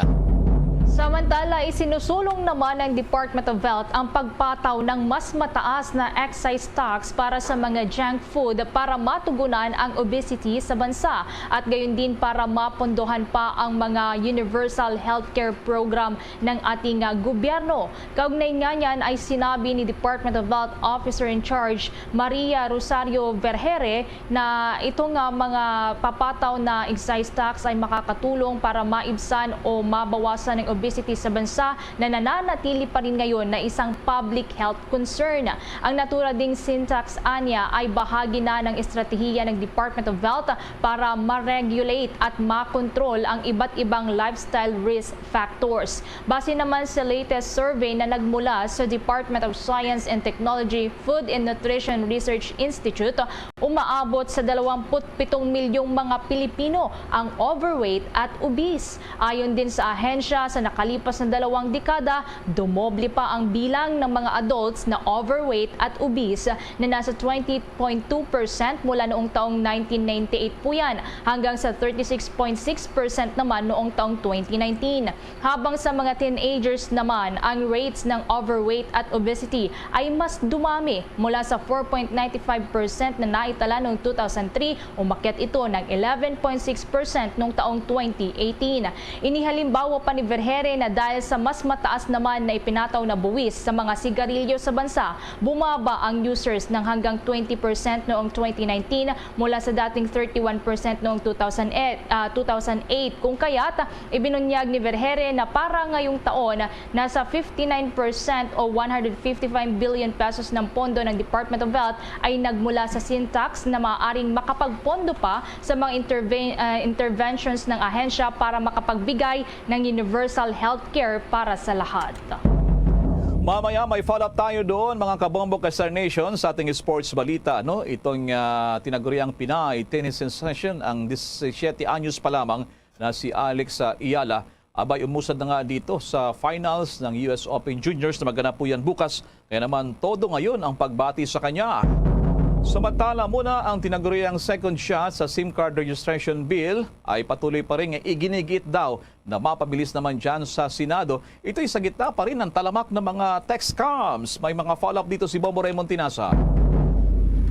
Samantala, isinusulong naman ng Department of Health ang pagpataw ng mas mataas na excise tax para sa mga junk food para matugunan ang obesity sa bansa at gayon din para mapondohan pa ang mga universal healthcare program ng ating, ah, gobyerno. Kaugnay nga niyan ay sinabi ni Department of Health Officer in Charge Maria Rosario Vergere na ito nga mga papataw na excise tax ay makakatulong para maibsan o mabawasan ang obesity sa bansa na nananatili pa rin ngayon na isang public health concern. Ang natura ding sin tax anya ay bahagi na ng estratehiya ng Department of Health para ma-regulate at makontrol ang iba't ibang lifestyle risk factors. Base naman sa latest survey na nagmula sa Department of Science and Technology Food and Nutrition Research Institute, umaabot sa dalawampu't pitong milyong mga Pilipino ang overweight at obese. Ayon din sa ahensya, sa nakalipas na dalawang dekada, dumoble pa ang bilang ng mga adults na overweight at obese na nasa twenty point two percent mula noong taong nineteen ninety-eight po yan hanggang sa thirty-six point six percent naman noong taong twenty nineteen. Habang sa mga teenagers naman, ang rates ng overweight at obesity ay mas dumami mula sa four point nine five percent na naitala noong two thousand three, umakyat ito ng eleven point six percent noong taong twenty eighteen. Inihalimbawa pa ni Vergere na dahil sa mas mataas naman na ipinataw na buwis sa mga sigarilyo sa bansa, bumaba ang users ng hanggang twenty percent noong twenty nineteen mula sa dating thirty-one percent noong two thousand eight, ah, two thousand eight. Kung kaya't, ibinunyag ni Vergere na para ngayong taon, nasa fifty-nine percent o one hundred fifty-five billion pesos ng pondo ng Department of Health ay nagmula sa sin tax na maaaring makapagpondo pa sa mga interve-, ah, interventions ng ahensya para makapagbigay ng universal health care para sa lahat. Mamaya may follow-up tayo doon, mga kabombo ka Star Nation, sa ating sports balita, no? Itong, ah, tinaguriang Pinay tennis sensation, ang disisiyete anyos pa lamang na si Alex, ah, Eala, abay umusad na nga dito sa finals ng U S Open Juniors na maganap po yan bukas. Kaya naman, todo ngayon ang pagbati sa kanya. Samantala muna, ang tinaguriang second shot sa sim card registration bill ay patuloy pa rin iginigit daw na mapabilis naman dyan sa Senado. Ito'y sa gitna pa rin ng talamak ng mga text scams. May mga follow-up dito si Bombo Raymond Tinasa.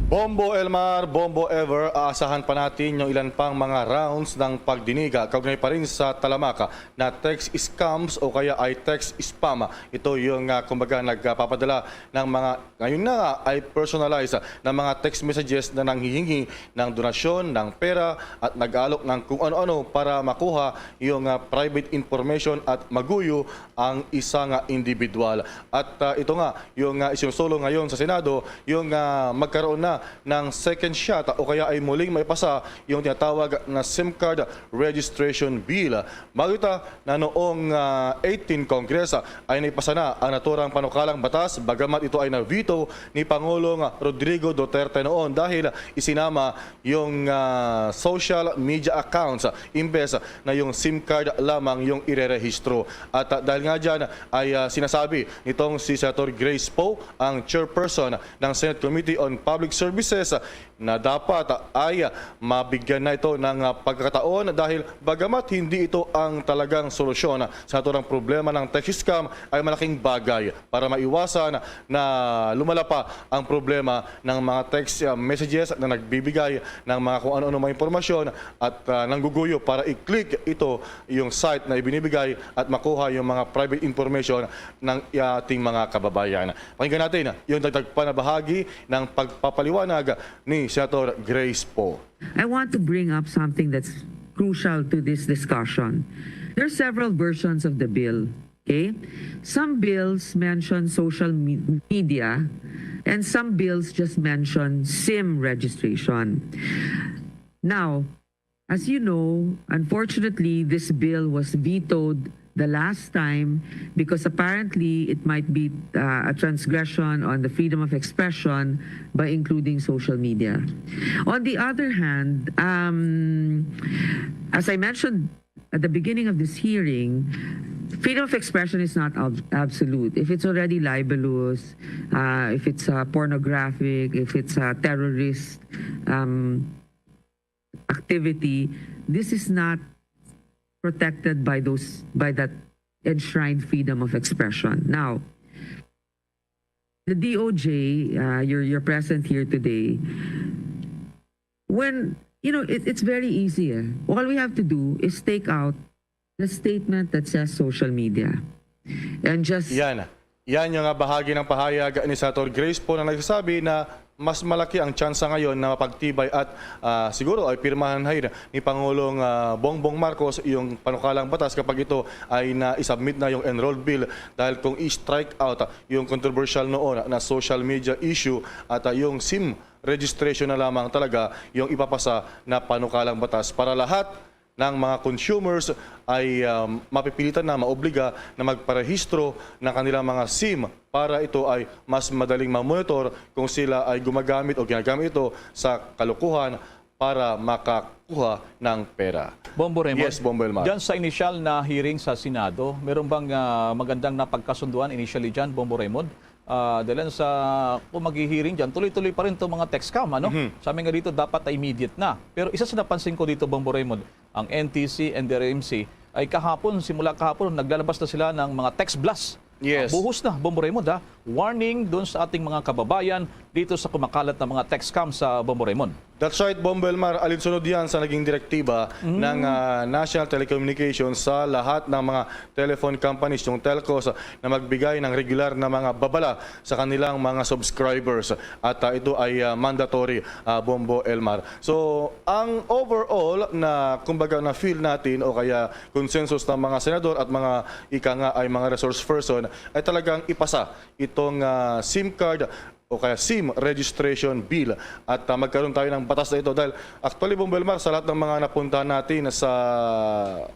Bombo Elmar, Bombo Ever, aasahan pa natin yung ilan pang mga rounds ng pagdinig, ah, kaugnay pa rin sa talamak, ah, na text scams o kaya ay text spam. Ito yung, ah, kumbaga, nagpapadala ng mga, ngayon na nga, ay personalized, ah, na mga text messages na nanghihingi ng donasyon, ng pera, at nag-aalok ng kung ano-ano para makuha yung, ah, private information at maguyo ang isa nga individual. At, ah, ito nga, yung, ah, isinusulong ngayon sa Senado, yung, ah, magkaroon na ng second shot o kaya ay muling maipasa yung tinatawag na sim card registration bill. Makita na noong, ah, eighteen Congress, ah, ay naipasa na ang naturang panukalang batas, bagamat ito ay na-veto ni Pangulong Rodrigo Duterte noon dahil isinama yung, ah, social media accounts, ah, imbes na yung sim card lamang yung irerehistro. At, ah, dahil nga dyan ay, ah, sinasabi nitong si Senator Grace Poe, ang chairperson ng Senate Committee on Public services na dapat ay mabigyan na ito ng, ah, pagkakataon dahil bagamat hindi ito ang talagang solusyon sa naturang problema ng tax scam, ay malaking bagay para maiwasan na lumala pa ang problema ng mga text, ah, messages na nagbibigay ng mga kung ano-ano mga impormasyon at, ah, nangguguyo para i-click ito, yung site na ibinibigay at makuha yung mga private information ng ating mga kababayan. Pakinggan natin yung dagdag pa na bahagi ng pagpapaliwanag ni Senator Grace Poe. I want to bring up something that's crucial to this discussion. There are several versions of the bill. Okay? Some bills mention social me- media, and some bills just mention SIM registration. Now, as you know, unfortunately, this bill was vetoed the last time because apparently it might be uh, a transgression on the freedom of expression by including social media. On the other hand, um, as I mentioned at the beginning of this hearing, freedom of expression is not ab- absolute. If it's already libelous, uh, if it's uh, pornographic, if it's a terrorist um, activity, this is not protected by those by that enshrined freedom of expression. Now, the D O J, uh, you're you're present here today. When you know it, it's very easy. Eh. All we have to do is take out the statement that says social media, and just Yan. Yan yung, ah, bahagi ng pahayag ni Senator Grace Poe na nagsasabi na mas malaki ang tsansa ngayon na mapagtibay at, ah, siguro ay pirmahan hay ni Pangulong, ah, Bongbong Marcos yung panukalang batas kapag ito ay na-submit na yung enrolled bill, dahil kung i-strike out, ah, yung controversial noon na social media issue at, ah, yung SIM registration na lamang talaga yung ipapasa na panukalang batas para lahat ng mga consumers ay, um, mapipilitan na, maobliga na magparehistro ng kanilang mga SIM para ito ay mas madaling ma-monitor kung sila ay gumagamit o ginagamit ito sa kalokohan para makakuha ng pera. Bombo Raymond, Yes, Bombo Elmar. Dyan sa initial na hearing sa Senado, meron bang ah, magandang napagkasunduan initially dyan, Bombo Raymond? Ah, dahil sa kung maghihiring dyan, tuloy-tuloy pa rin itong mga text scam, ano? Sabi nga dito, dapat ay immediate na. Pero isa sa napansin ko dito, Bombo Raymond, ang N T C and the R M C ay kahapon, simula kahapon, naglalabas na sila ng mga text blast. Yes. Ah, buhos na, Bombo Raymond, ha? Warning doon sa ating mga kababayan dito sa kumakalat na mga text scam sa Bombo Raymond. That's right, Bombo Elmar. Alinsunod yan sa naging direktiba ng, ah, National Telecommunications sa lahat ng mga telephone companies, yung telcos, na magbigay ng regular na mga babala sa kanilang mga subscribers. At, ah, ito ay, ah, mandatory, ah, Bombo Elmar. So, ang overall na, kumbaga, na feel natin o kaya consensus ng mga senador at mga ika nga ay mga resource person ay talagang ipasa itong, ah, SIM card o kaya SIM registration bill. At, ah, magkaroon tayo ng batas na ito dahil actually, Bombo Elmar, sa lahat ng mga napuntahan natin sa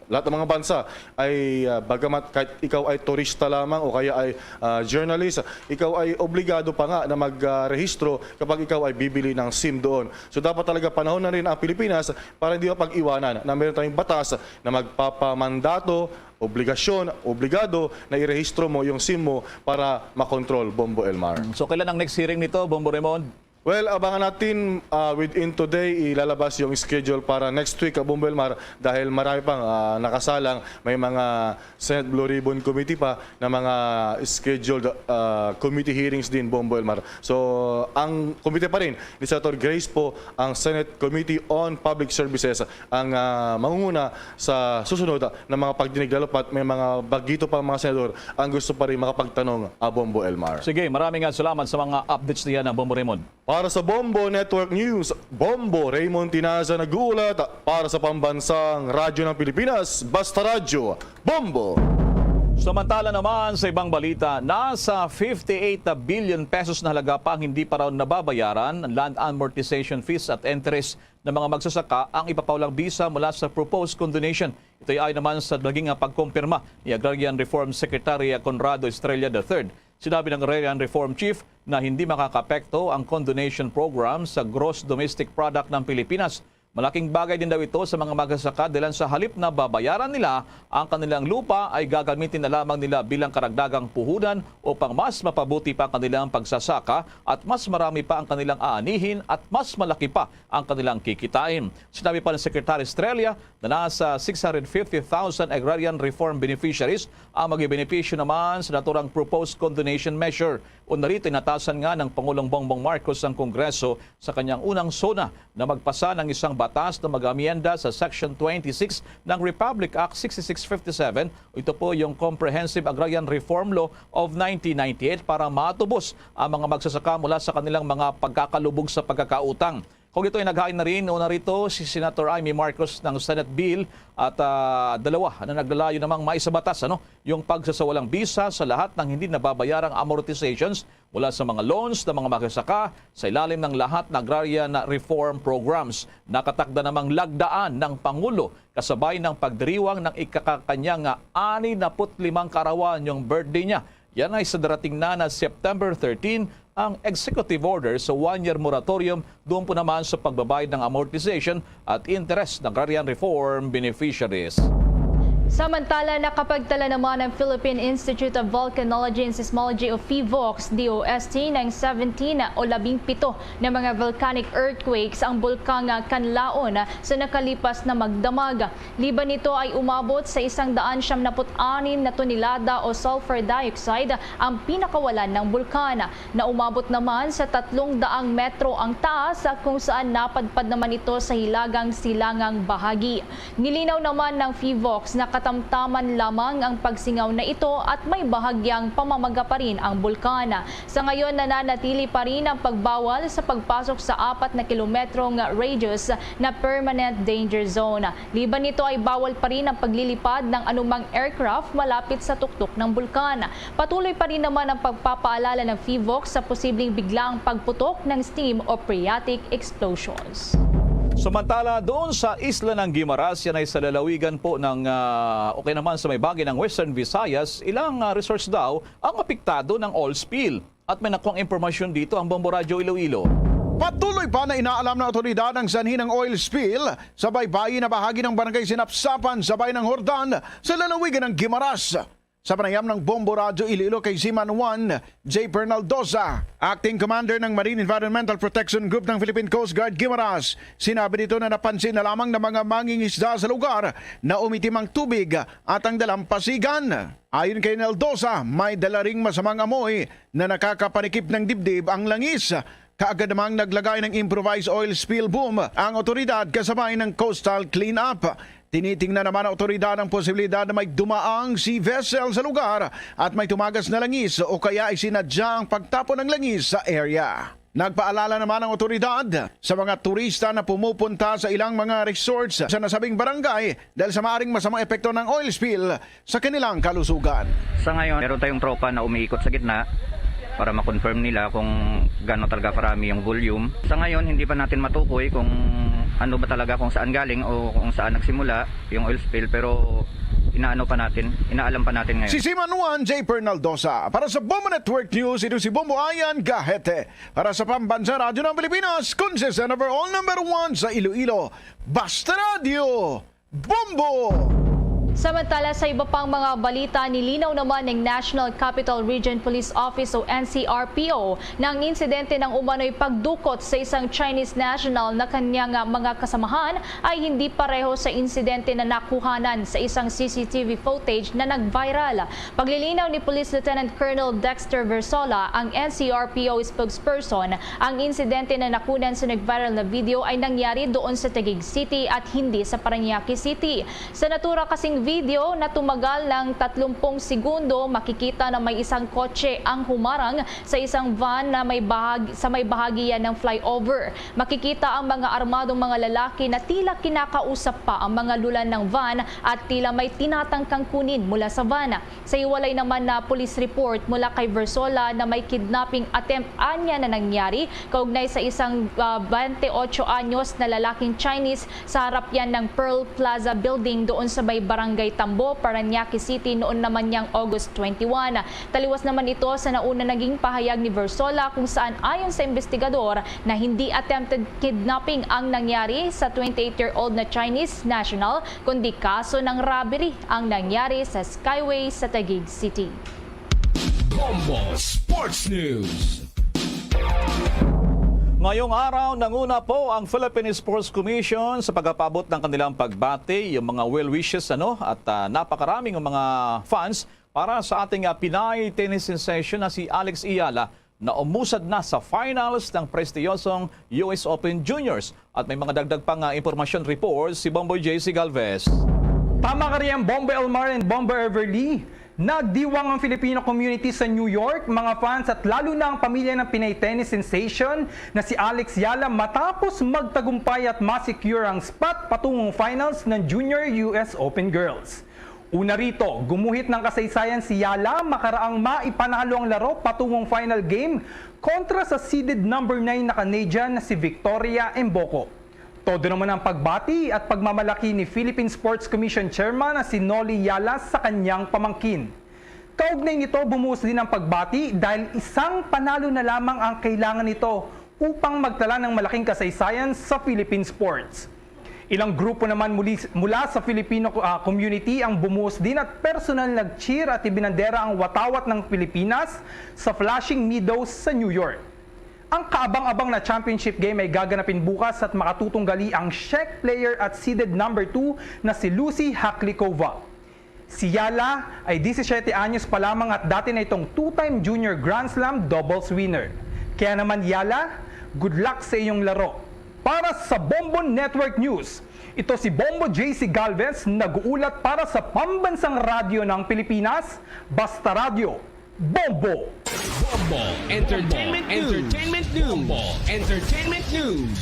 lahat ng mga bansa ay, ah, bagamat kahit ikaw ay turista lamang o kaya ay, ah, journalist, ikaw ay obligado pa nga na magrehistro kapag ikaw ay bibili ng SIM doon. So dapat talaga panahon na rin ang Pilipinas para hindi mapag-iwanan na meron tayong batas na magpapamandato, obligasyon, obligado na irehistro mo yung SIM mo para makontrol, Bombo Elmar. So kailan ang next hearing nito, Bombo Raymond? Well, abangan natin, ah, within today, ilalabas yung schedule para next week, ah, Bombo Elmar, dahil marami pang, ah, nakasalang, may mga Senate Blue Ribbon Committee pa na mga scheduled, ah, committee hearings din, Bombo Elmar. So, ang committee pa rin ni Senator Grace Poe, ang Senate Committee on Public Services, ang, ah, mangunguna sa susunod, ah, na mga pagdinig, lalo pat may mga bagito pa mga senador ang gusto pa rin makapagtanong, ah, Bombo Elmar. Sige, maraming nga salamat sa mga updates niya ng Bombo Raymond. Para sa Bombo Network News, Bombo Raymond Tinaza nag-uulat para sa Pambansang Radyo ng Pilipinas, Basta Radyo, Bombo! Samantala naman sa ibang balita, nasa fifty-eight billion pesos na halaga pa ang hindi pa raw nababayaran, land amortization fees at interest, ng mga magsasaka ang ipapaulang bisa mula sa proposed condonation. Ito'y ayon naman sa naging pagkumpirma ni Agrarian Reform Secretary Conrado Estrella the third. Sinabi ng Agrarian Reform Chief na hindi makakaapekto ang condonation program sa gross domestic product ng Pilipinas Malaking bagay din daw ito sa mga magsasaka, dahilan sa halip na babayaran nila ang kanilang lupa, ay gagamitin na lamang nila bilang karagdagang puhunan upang mas mapabuti pa ang kanilang pagsasaka at mas marami pa ang kanilang aanihin at mas malaki pa ang kanilang kikitain. Sinabi pa ni Secretary Estrella na nasa six hundred fifty thousand agrarian reform beneficiaries ang magbebenepisyo naman sa naturang proposed condonation measure. Una rito, inatasan nga ng Pangulong Bongbong Marcos ang Kongreso sa kanyang unang SONA na magpasa ng isang batas na mag-amyenda sa Section twenty-six ng Republic Act sixty-six fifty-seven. Ito po yung Comprehensive Agrarian Reform Law of nineteen ninety-eight para matubos ang mga magsasaka mula sa kanilang mga pagkakalubog sa pagkakautang. Kung ito ay naghain na rin, una rito si Senator Imee Marcos ng Senate Bill at, ah, dalawa na naglalayo namang maisabatas, ano, yung pagsasawalang bisa sa lahat ng hindi nababayarang amortizations mula sa mga loans ng mga magsasaka sa ilalim ng lahat na agrarian reform programs. Nakatakda namang lagdaan ng Pangulo kasabay ng pagdiriwang ng ikakakanyang anim na put limang kaarawan, yung birthday niya. Yan ay sa darating na, na September thirteen, ang executive order sa one-year moratorium doon po naman sa pagbabayad ng amortization at interest ng agrarian reform beneficiaries. Samantala, nakapagtala naman ang Philippine Institute of Volcanology and Seismology o PHIVOLCS, D O S T, ng seventeen o labing pito na mga volcanic earthquakes ang bulkang Kanlaon sa nakalipas na magdamag. Liban nito ay umabot sa isang daan siyam naput anim na tonelada o sulfur dioxide ang pinakawalan ng bulkan. Naumabot naman sa tatlong daang metro ang taas, kung saan napadpad naman ito sa hilagang silangang bahagi. Nilinaw naman ng PHIVOLCS na katamtaman lamang ang pagsingaw na ito at may bahagyang pamamaga pa rin ang bulkan. Sa ngayon, nananatili pa rin ang pagbawal sa pagpasok sa apat na kilometrong radius na permanent danger zone. Liban nito ay bawal pa rin ang paglilipad ng anumang aircraft malapit sa tuktok ng bulkan. Patuloy pa rin naman ang pagpapaalala ng PHIVOLCS sa posibleng biglaang pagputok ng steam o phreatic explosions. Samantala, doon sa isla ng Guimaras, yan ay sa lalawigan po ng, ah, o kaya naman sa may bahagi ng Western Visayas, ilang, ah, resorts daw ang apektado ng oil spill. At may nakuhang impormasyon dito ang Bombo Radyo Iloilo. Patuloy pa na inaalam ng awtoridad ang sanhi ng oil spill sa baybayin na bahagi ng Barangay Sinapsapan sa Bayan ng Hordan sa lalawigan ng Guimaras. Sa panayam ng Bombo Radyo Iloilo kay Seaman one J Pernaldosa, Acting Commander ng Marine Environmental Protection Group ng Philippine Coast Guard Guimaras, sinabi nito na napansin na lamang ng mga mangingisda sa lugar na umitim ang tubig at ang dalampasigan. Ayon kay Naldosa, may dala ring masamang amoy na nakakapanikip ng dibdib ang langis. Kaagad namang naglagay ng improvised oil spill boom ang otoridad kasabay ng coastal cleanup. Tinitingnan naman ng otoridad ang posibilidad na may dumaang sea vessel sa lugar at may tumagas na langis o kaya ay sinadya ang pagtapon ng langis sa area. Nagpaalala naman ang otoridad sa mga turista na pumupunta sa ilang mga resorts sa nasabing barangay dahil sa maaring masamang epekto ng oil spill sa kanilang kalusugan. Sa ngayon, meron tayong tropa na umiikot sa gitna para ma-confirm nila kung gaano talaga karami yung volume. Sa ngayon, hindi pa natin matukoy kung ano ba talaga, kung saan galing o kung saan nagsimula yung oil spill, pero inaano pa natin, inaalam pa natin ngayon. Si Seaman one J Pernaldosa para sa Bombo Network News, ito si Bombo Ayan Gahete. Para sa Pambansang Radyo ng Pilipinas, consistent overall number one sa Iloilo. Basta Radyo, Bombo! Samantala, sa iba pang mga balita, nilinaw naman ng National Capital Region Police Office o N C R P O na ang insidente ng umano'y pagdukot sa isang Chinese national na kanyang, ah, mga kasamahan ay hindi pareho sa insidente na nakuhanan sa isang C C T V footage na nag-viral. Paglilinaw ni Police Lieutenant Colonel Dexter Versola, ang N C R P O spokesperson, ang insidente na nakunan sa nag-viral na video ay nangyari doon sa Taguig City at hindi sa Parañaque City. Sa natura kasing video na tumagal ng tatlumpung segundo, makikita na may isang kotse ang humarang sa isang van na may bahag-, sa may bahagi yan ng flyover. Makikita ang mga armadong mga lalaki na tila kinakausap pa ang mga lulan ng van at tila may tinatangkang kunin mula sa van. Sa hiwalay naman na police report mula kay Versola na may kidnapping attempt anya na nangyari kaugnay sa isang, ah, twenty-eight anyos na lalaking Chinese sa harap yan ng Pearl Plaza Building doon sa may barangay Barangay Tambo, Parañaque City noon naman niyang August twenty-one. Taliwas naman ito sa nauna naging pahayag ni Versola, kung saan ayon sa investigador na hindi attempted kidnapping ang nangyari sa twenty-eight-year-old na Chinese national, kundi kaso ng robbery ang nangyari sa Skyway sa Taguig City. Bombo Sports News. Ngayong araw, nanguna po ang Philippine Sports Commission sa pagpaabot ng kanilang pagbati, yung mga well wishes, ano, at ah, napakaraming mga fans para sa ating ah, Pinay tennis sensation na si Alex Eala, na umusad na sa finals ng prestiyosong U S Open Juniors. At may mga dagdag pang ah, impormasyon, report si Bomboy J C Galvez. Tama ka riyan, Bombo Elmar and Bombo Everly. Nagdiwang ang Filipino community sa New York, mga fans at lalo na ang pamilya ng Pinay tennis sensation na si Alex Eala matapos magtagumpay at ma-secure ang spot patungong finals ng Junior U S Open Girls. Una rito, gumuhit ng kasaysayan si Eala makaraang maipanalo ang laro patungong final game kontra sa seeded number nine na Canadian na si Victoria Mboko. Todo naman ang pagbati at pagmamalaki ni Philippine Sports Commission Chairman na si Nolly Eala sa kanyang pamangkin. Kaugnay nito, bumuhos din ang pagbati dahil isang panalo na lamang ang kailangan nito upang magtala ng malaking kasaysayan sa Philippine sports. Ilang grupo naman muli, mula sa Filipino ah, community ang bumuhos din at personal nag-cheer at ibinandera ang watawat ng Pilipinas sa Flushing Meadows sa New York. Ang kaabang-abang na championship game ay gaganapin bukas at makatutunggali ang Czech player at seeded number two na si Lucy Haklikova. Si Eala ay disisiete anyos pa lamang at dati na itong two-time Junior Grand Slam doubles winner. Kaya naman Eala, good luck sa iyong laro. Para sa Bombo Network News, ito si Bombo J C Galvez nag-uulat para sa Pambansang Radyo ng Pilipinas, Basta Radyo, Bombo! Bombo Entertainment News. Entertainment News. Bombo Entertainment News.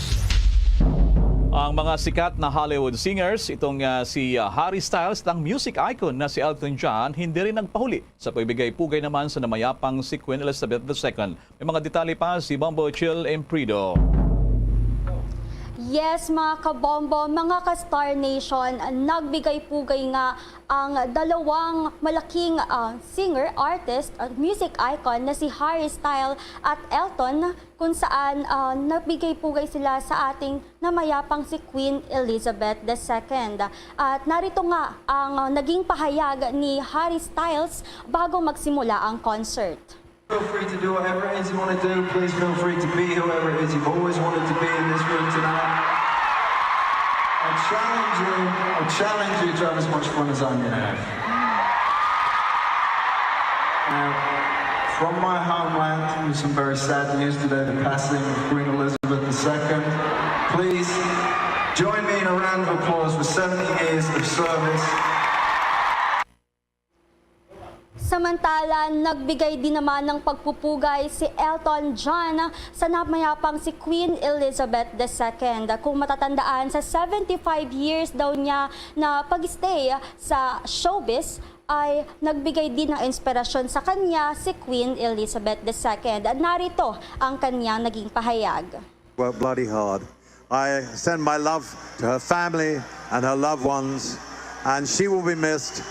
Ang mga sikat na Hollywood singers, itong ah, si ah, Harry Styles at ang music icon na si Elton John, hindi rin nagpahuli sa pagbigay pugay naman sa namayapang si Queen Elizabeth the Second. May mga detalye pa si Bombo Chill Emprido. Yes, mga kabombo, mga ka-Star Nation, nagbigay pugay nga ang dalawang malaking ah, singer, artist, at music icon na si Harry Styles at Elton, kung saan ah, nagbigay pugay sila sa ating namayapang si Queen Elizabeth the Second. At narito nga ang ah, naging pahayag ni Harry Styles bago magsimula ang concert. Feel free to do whatever it is you want to do. Please feel free to be whoever it is you've always wanted to be in this room tonight. I challenge you, I challenge you to have as much fun as I'm going to have. Now, from my homeland, there's some very sad news today, the passing of Queen Elizabeth the Second. Please join me in a round of applause for seventy years of service. Samantala, nagbigay din naman ng pagpupugay si Elton John sa namayapang si Queen Elizabeth the Second. Kung matatandaan, sa seventy-five years daw niya na pag-stay sa showbiz, ay nagbigay din ng inspirasyon sa kanya si Queen Elizabeth the Second. Narito ang kanyang naging pahayag. Worked bloody hard. I send my love to her family and her loved ones, and she will be missed.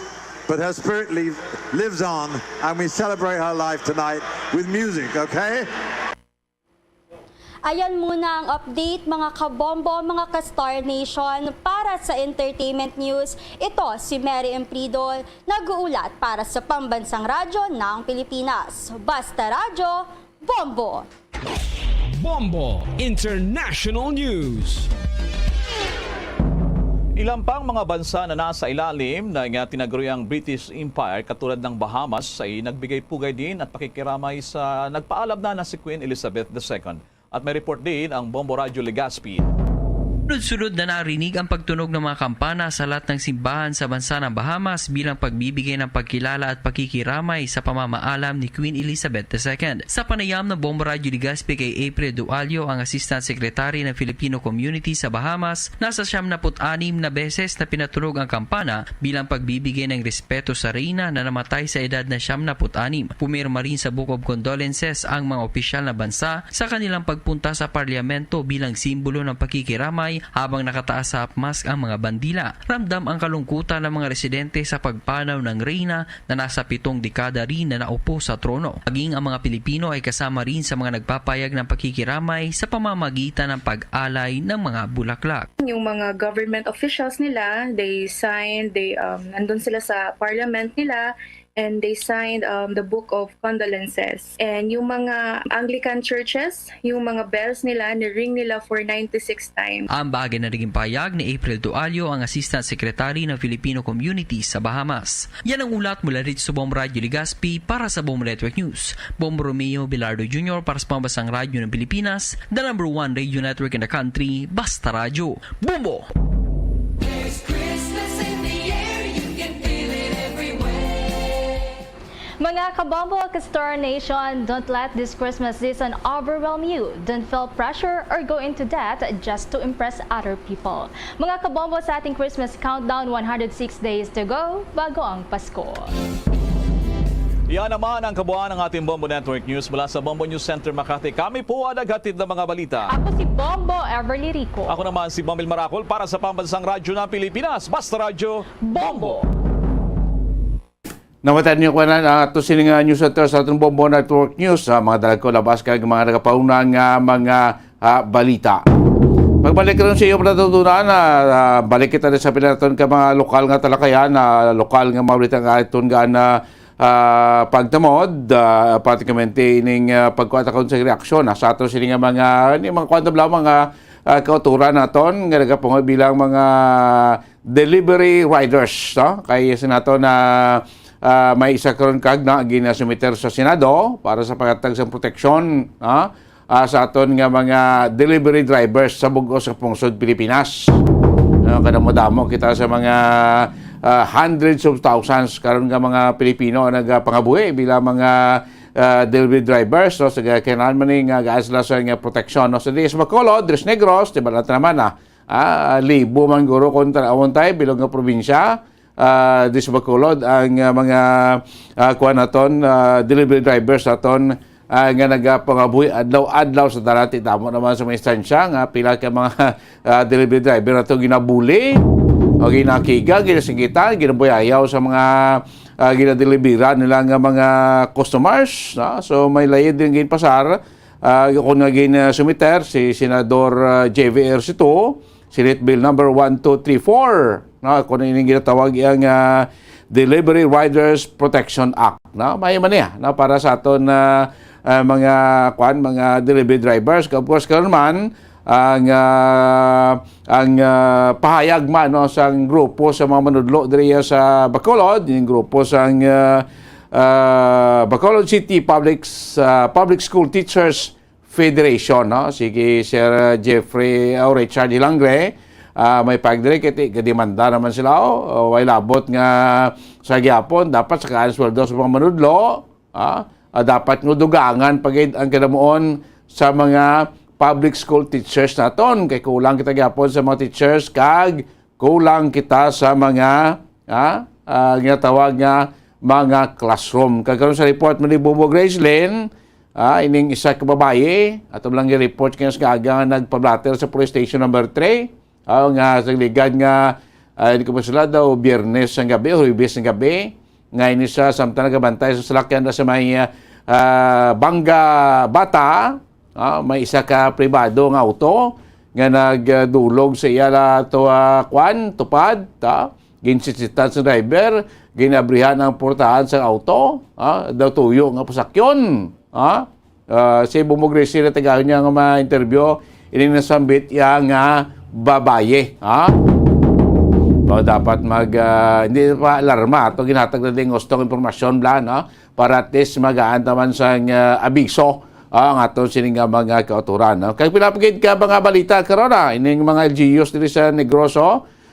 But her spirit leave, lives on, and we celebrate her life tonight with music, okay? Ayan muna ang update, mga kabombo, mga ka-Star Nation. Para sa entertainment news, ito si Mary Emprido, nag-uulat para sa Pambansang Radyo ng Pilipinas. Basta Radyo, Bombo! Bombo International News. Ilang pang mga bansa na nasa ilalim ng ah, tinaguriang British Empire katulad ng Bahamas ay nagbigay pugay din at pakikiramay sa nagpaalam na na si Queen Elizabeth the Second. At may report din ang Bombo Radyo Legazpi. Sunod-sunod na narinig ang pagtunog ng mga kampana sa lahat ng simbahan sa bansa ng Bahamas bilang pagbibigay ng pagkilala at pakikiramay sa pamamaalam ni Queen Elizabeth the Second. Sa panayam ng Bombo Radyo Legazpi kay April Dualio, ang Assistant Secretary ng Filipino Community sa Bahamas, nasa siyam na put anim na beses na pinatunog ang kampana bilang pagbibigay ng respeto sa reyna na namatay sa edad na siyam na put anim. Pumirma rin sa Book of Condolences ang mga opisyal na bansa sa kanilang pagpunta sa parliamento bilang simbolo ng pakikiramay Habang nakataas sa mask ang mga bandila, ramdam ang kalungkutan ng mga residente sa pagpanaw ng reyna na nasa pitong dekada rin na naupo sa trono. Maging ang mga Pilipino ay kasama rin sa mga nagpapayag ng pakikiramay sa pamamagitan ng pag-alay ng mga bulaklak. Yung mga government officials nila, they signed, they, um, nandun sila sa parliament nila, and they signed, um, the Book of Condolences. And yung mga Anglican churches, yung mga bells nila, ni-ring nila for ninety-six times. Ang bagay na naging pahayag ni April Dualio, ang Assistant Secretary ng Filipino Community sa Bahamas. Yan ang ulat mula rito sa Bombo Radyo Legazpi para sa Bombo Network News. Bombo Romeo Bilardo Junior para sa Pambansang Radyo ng Pilipinas, the number one radio network in the country, Basta Radyo. Bombo! There's Christmas in the air, you can feel it everywhere. Mga kabombo, ka-Star Nation, don't let this Christmas season overwhelm you. Don't feel pressure or go into debt just to impress other people. Mga kabombo, sa ating Christmas countdown, one hundred six days to go bago ang Pasko. Yan naman ang kabuuan ng ating Bombo Network News mula sa Bombo News Center Makati. Kami po ang naghatid ng mga balita. Ako si Bombo Everly Rico. Ako naman si Bombil Maracol para sa Pambansang Radyo ng Pilipinas, Basta Radyo, Bombo! Namatan niyo ko na uh, to sini nga news center sa atong Bombo Network News, sa mga dalag ko labas kag mga nagapauna nga mga ah, balita. Pagbalik karon sa iyo, pagkatutunan, ah, ah, balik kita sa pinaton ka mga lokal nga talakayan, ah, lokal nga mga balita nga aton gaan na ah, pagtamod, ah, pratikamente ining ah, pagkuha ta kon sa reaksyon ah, sa ato sini nga mga ni mga kwanta bla mga ah, kauturan naton nga nagapungol bilang mga delivery riders, no? Kay sinato na ah, may isa karon kag na ginasumiter sa Senado para sa paghatag sa proteksyon, no? Ah, sa aton nga mga delivery drivers sa bug-os nga pungsod Pilipinas. No, kadamo-damo kita sa mga ah, hundreds of thousands karon nga mga Pilipino ang nagapangabuhi bilang mga ah, delivery drivers, no? Sa kailangan man ni nga gaan sila sa nga proteksyon, no? Sa D S Bacolod, Tres Negros, di ba, naman na ah, libo man guro kung tan-awon tayo, bilog nga probinsya, ah, di sa Bacolod, ang ah, mga ah, kuha naton, ah, delivery drivers naton ah, nga nagapangabuhi adlaw-adlaw sa dalati. Damo naman sa mga instansya nga pila ka mga ah, delivery driver nato ginabuli o ginakiga, ginasingitan, ginabuyayaw sa mga ah, ginadelibera nila nga mga customers, no? So may layad din ginpasar ah, kung nga gin ah, sumiter si Senador ah, J V R Situ, Senate Bill number one two three four, no? Kung ining ginatawag ang ah, Delivery Riders Protection Act, no? May man niya, no? Para sa aton na ah, mga kwan, mga delivery drivers. Of course, karon man ang ah, ang ah, pahayag man, no, sang grupo sa mga manudlo diri sa Bacolod, yung grupo sang ah, ah, Bacolod City Public ah, Public School Teachers Federation, no? Sige, Sir Jeffrey o Richard Hilangre, ah, may pagdiri kay ti- gademanda naman sila, oh, oh, way labot nga sa gyapon dapat sa kaan sweldo sa mga manudlo, ah, ah, dapat nga dugangan pa gid ang kadamuon sa mga public school teachers naton kay kulang kita gyapon sa mga teachers kag kulang kita sa mga ah, ah, ginatawag nga mga classroom. Kag karon sa report man ni Bubo Gracelyn, ah, ining isa ka babayi, ato lang i-report kanya sa aga nga nagpablatter sa police station number three, ah, nga sa ligad nga ah, hindi ko pa sila daw Biyernes ang gabi o Huwebes ang gabi, nga ini sa samtang nagabantay sa salakyan na sa may ah, ah, Bangga Bata, ah, may isa ka pribado nga auto nga nagdulog sa iya la to ah, kwan, tupad, ta? Ginsisitan sa driver, ginabrihan ang portahan sa auto, ah, daw tuyo nga pasakyon, ah. Ah, si Bumo Gracie na tagahon niya nga ma-interview, ini nasambit iya nga babaye, ha? O, dapat mag, ah, hindi pa alarma, ato ginhatag na ding gustong impormasyon bla, no? Para at least magaan taman sa nga abiso, ah, ang aton sining nga mga kauturan, no? Kag pila pa gid ka mga balita karon, ah, ining mga L G Us diri sa Negros,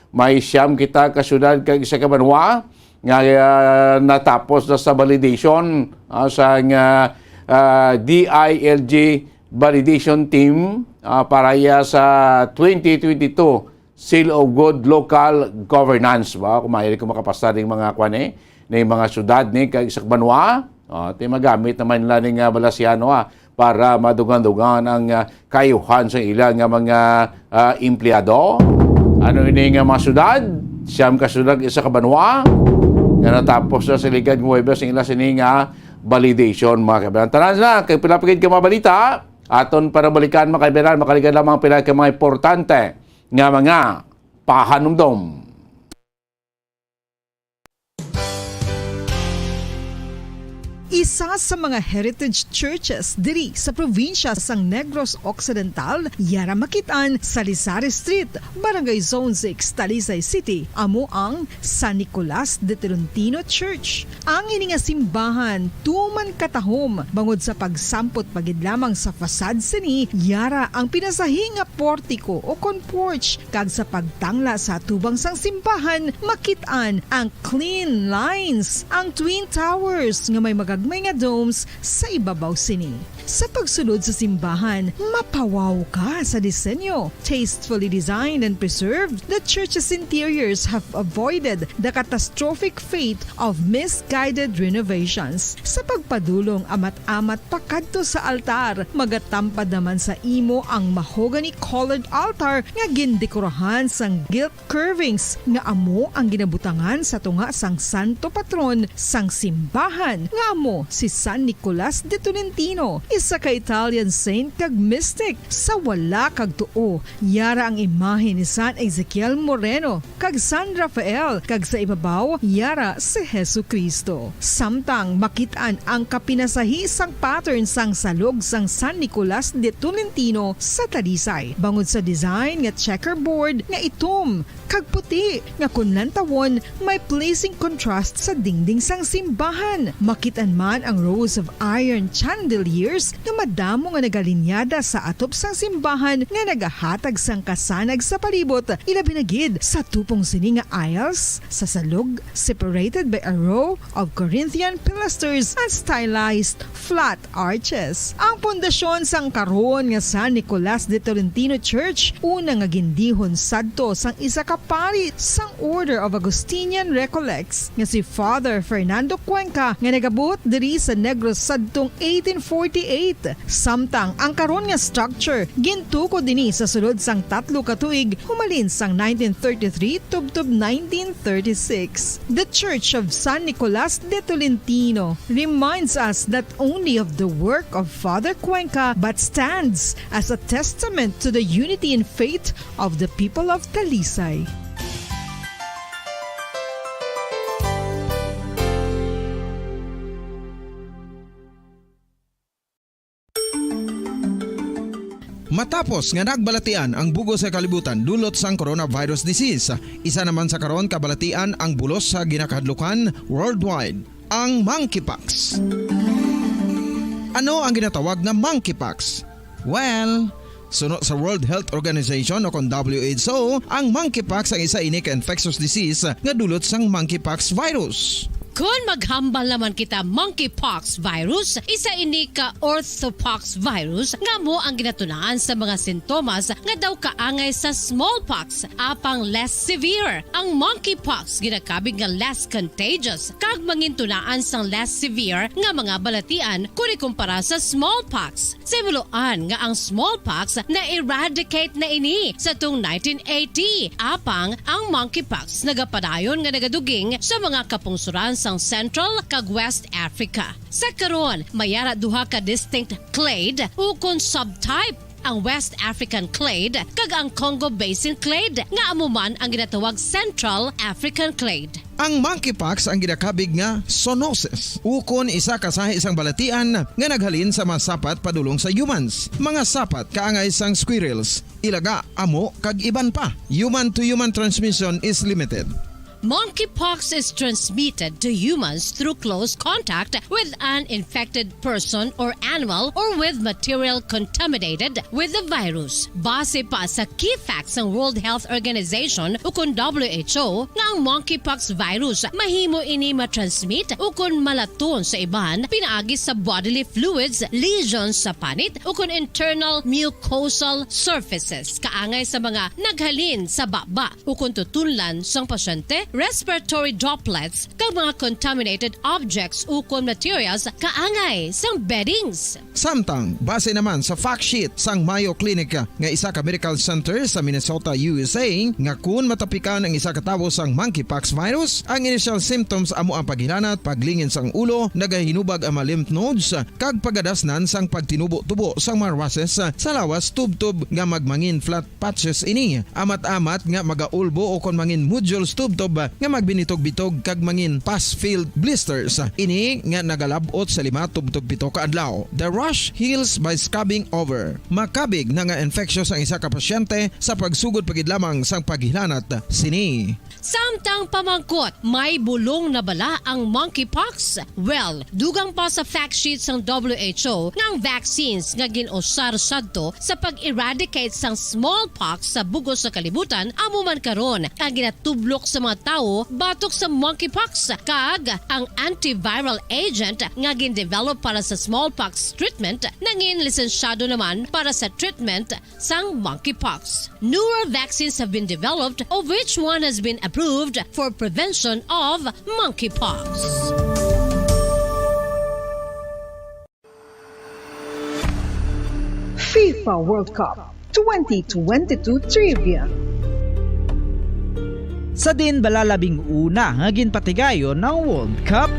may siyam kita ka syudad kag isa ka banwa nga ah, natapos na sa validation ah, sa nga ah, D I L G validation team ah, para iya sa twenty twenty-two Seal of Good Local Governance ba, kung maaari ko makapasa ding mga kwan eh, na yung mga syudad ni kag isa ka banwa, oh, ti magamit naman nila ning ah, balasyan, ah, para madugan-dugan ang, ah, kaayuhan sa ila nga mga, ah, empleyado. Ano ini nga mga syudad? Siyam ka syudad, isa ka banwa nga natapos na sa ligad nga Huwebes ang ila sini nga validation, mga kaibigan. Tanan na, kay pila pa gid ka mga balita, aton panabalikan, mga kaibigan, makalikan lamang pila ka mga importante nga mga pahanumdom. Isa sa mga heritage churches diri sa probinsya sang Negros Occidental, yara makit-an sa Salizare Street, Barangay Zone six, Talisay City, amo ang San Nicolas de Tolentino Church. Ang ini nga simbahan tuman katahom bangod sa pagsampot pa gid lamang sa facade sini, yara ang pinasahi nga portiko o kon porch, kag sa pagtangla sa atubang sang simbahan, makit-an ang clean lines, ang twin towers nga may magagmay nga domes sa ibabaw sini. Sa pagsulod sa simbahan, mapawaw ka sa disenyo. Tastefully designed and preserved, the church's interiors have avoided the catastrophic fate of misguided renovations. Sa pagpadulong amat-amat pakadto sa altar, magatampad naman sa imo ang mahogany-colored altar nga gindekorahan sang gilt curvings nga amo ang ginabutangan sa tunga sang santo patron sang simbahan, nga amo si San Nicolas de Tolentino, isa ka Italian saint kag mystic. Sa wala kag tuo, yara ang imahe ni San Ezekiel Moreno kag San Rafael, kag sa ibabaw, yara si Jesu-Cristo. Samtang makit-an ang kapinasahi sang pattern sang salog sang San Nicolas de Tolentino sa Talisay, bangod sa design nga checkerboard nga itom kag puti, nga kon lantawon, may pleasing contrast sa dingding sang simbahan. Makit-an man ang rows of iron chandeliers nga madamo nga nagalinyada sa atop sang simbahan nga nagahatag sang kasanag sa palibot, ilabi na gid sa tupong sini nga aisles sa salog, separated by a row of Corinthian pilasters and stylized flat arches. Ang pundasyon sang karon nga San Nicolas de Tolentino Church, una nga gindihon sadto sang isa ka pari sang Order of Augustinian Recollects nga si Father Fernando Cuenca, nga nagabot diri sa Negros sadtong eighteen forty-eight. Samtang ang karon nga structure gintukod ini sa sulod sang tatlo ka tuig, humalin sang nineteen thirty-three tubtob nineteen thirty-six. The Church of San Nicolas de Tolentino reminds us not only of the work of Father Cuenca, but stands as a testament to the unity in faith of the people of Talisay. Matapos nga nagbalatian ang bug-os nga kalibutan dulot sang coronavirus disease, isa naman sa karon kabalatian ang bulos sa ginakahadlukan worldwide, ang monkeypox. Ano ang ginatawag nga monkeypox? Well, suno sa World Health Organization o kon W H O, ang monkeypox ang isa ini ka infectious disease nga dulot sang monkeypox virus. Kon maghambal naman kita, monkeypox virus, isa ini ka orthopox virus nga amo ang ginatunaan sa mga sintomas nga daw kaangay sa smallpox, apang less severe. Ang monkeypox ginakabig nga less contagious kag mangintunaan sang less severe nga mga balatian kon ikumpara sa smallpox. Sa himuloan nga ang smallpox na-eradicate na ini sa tung nineteen eighty, apang ang monkeypox nagapadayon nga nagaduging sa mga kapungsoran sang Central kag West Africa. Sa karon, may ara duha ka distinct clade ukon subtype, ang West African clade kag ang Congo Basin clade, nga amo man ang ginatawag Central African clade. Ang monkeypox ang ginakabig nga zoonosis, ukon isa ka sahi sang balatian nga naghalin sa mga sapat padulong sa humans, mga sapat kaangay sang squirrels, ilaga, amo, kag iban pa. Human-to-human transmission is limited. Monkeypox is transmitted to humans through close contact with an infected person or animal or with material contaminated with the virus. Base pa sa key facts sang World Health Organization ukon W H O, nga ang monkeypox virus mahimo ini matransmit ukon malaton sa iban pinaagi sa bodily fluids, lesions sa panit, ukon internal mucosal surfaces, kaangay sa mga naghalin sa baba ukon tutunlan sang pasyente, respiratory droplets, kag mga contaminated objects ukon materials kaangay sang beddings. Samtang, base naman sa fact sheet sang Mayo Clinic nga isa ka medical center sa Minnesota, U S A, nga kun matapikan ang isa ka tawo sang monkeypox virus, ang initial symptoms amo ang paghilanat, paglingin sang ulo, nagahinubag ang mga lymph nodes, kag pagadasnan sang pagtinubo-tubo sang mga rashes sa lawas tubtob nga magmangin flat patches ini. Amat-amat nga magaulbo o kon mangin nodules tubtob nga magbinitog-bitog kag mangin pus-filled blisters. Ini nga nagalab-ot sa lima tubtob pito ka adlaw. The rash heals by scabbing over. Makabig na nga infectious ang isa ka pasyente sa pagsugod pa gid lamang sang paghilanat sini. Samtang pamangkot, may bulong na bala ang monkeypox? Well, dugang pa sa fact sheet sang W H O nga ang vaccines nga gin-usar sadto sa pag-eradicate sang smallpox sa bug-os nga kalibutan amo man karon ang ginatublok sa mga tawo batok sa monkeypox, kag ang antiviral agent nga gin-develop para sa smallpox treatment nangin lisensyado naman para sa treatment sang monkeypox. Newer vaccines have been developed, of which one has been approved for prevention of monkeypox. FIFA World Cup twenty twenty-two Trivia. Sa din bala labing una nga ginpatigayon ang World Cup?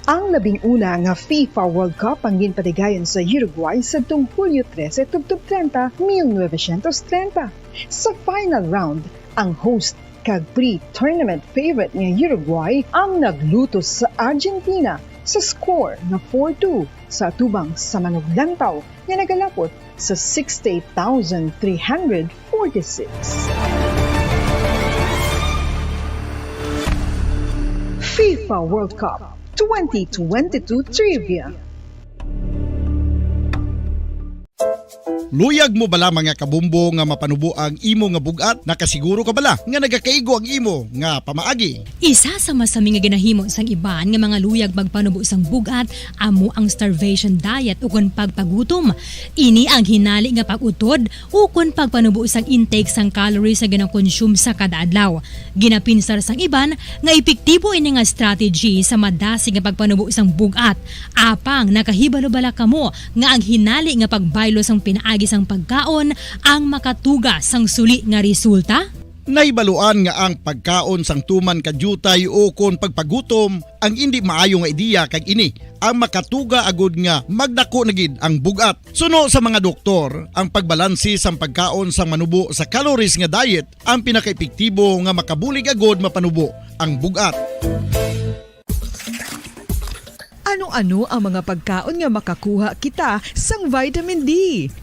Ang labing una nga FIFA World Cup ang ginpatigayon sa Uruguay sadtong Hulyo trese tubtob treinta, mil novecientos treinta. Sa final round, ang host kag pre-tournament favorite nga Uruguay ang naglutos sa Argentina sa score nga four two sa atubang sa manuglantaw nga nagalapot sa sixty-eight thousand three hundred forty-six. FIFA World Cup twenty twenty-two Trivia. Luyag mo bala, mga kabombo, nga mapanubo ang imo nga bug-at? Nakasiguro ka bala nga nagakaigo ang imo nga pamaagi? Isa sa masami nga ginahimo sang iban nga mga luyag magpanubo sang bug-at amo ang starvation diet ukon pagpagutom. Ini ang hinali nga pag-utod ukon pagpanubo sang intake sang calories nga ginakonsume sa kada adlaw. Ginapinsar sang iban nga epektibo ini nga strategy sa madasig nga pagpanubo sang bug-at. Apang nakahibalo bala kamo nga ang hinali nga pagbaylo sang pinaagi sang pagkaon ang makatuga sang suli nga resulta? Nahibaluan nga ang pagkaon sang tuman ka diutay ukon pagpagutom ang indi maayo nga ideya, kag ini ang makatuga agud nga magdako na gid ang bug-at. Suno sa mga doktor, ang pagbalanse sang pagkaon sang manubo sa calories nga diet ang pinakaepektibo nga makabulig agud mapanubo ang bug-at. Ano-ano ang mga pagkaon nga makakuha kita sang vitamin D?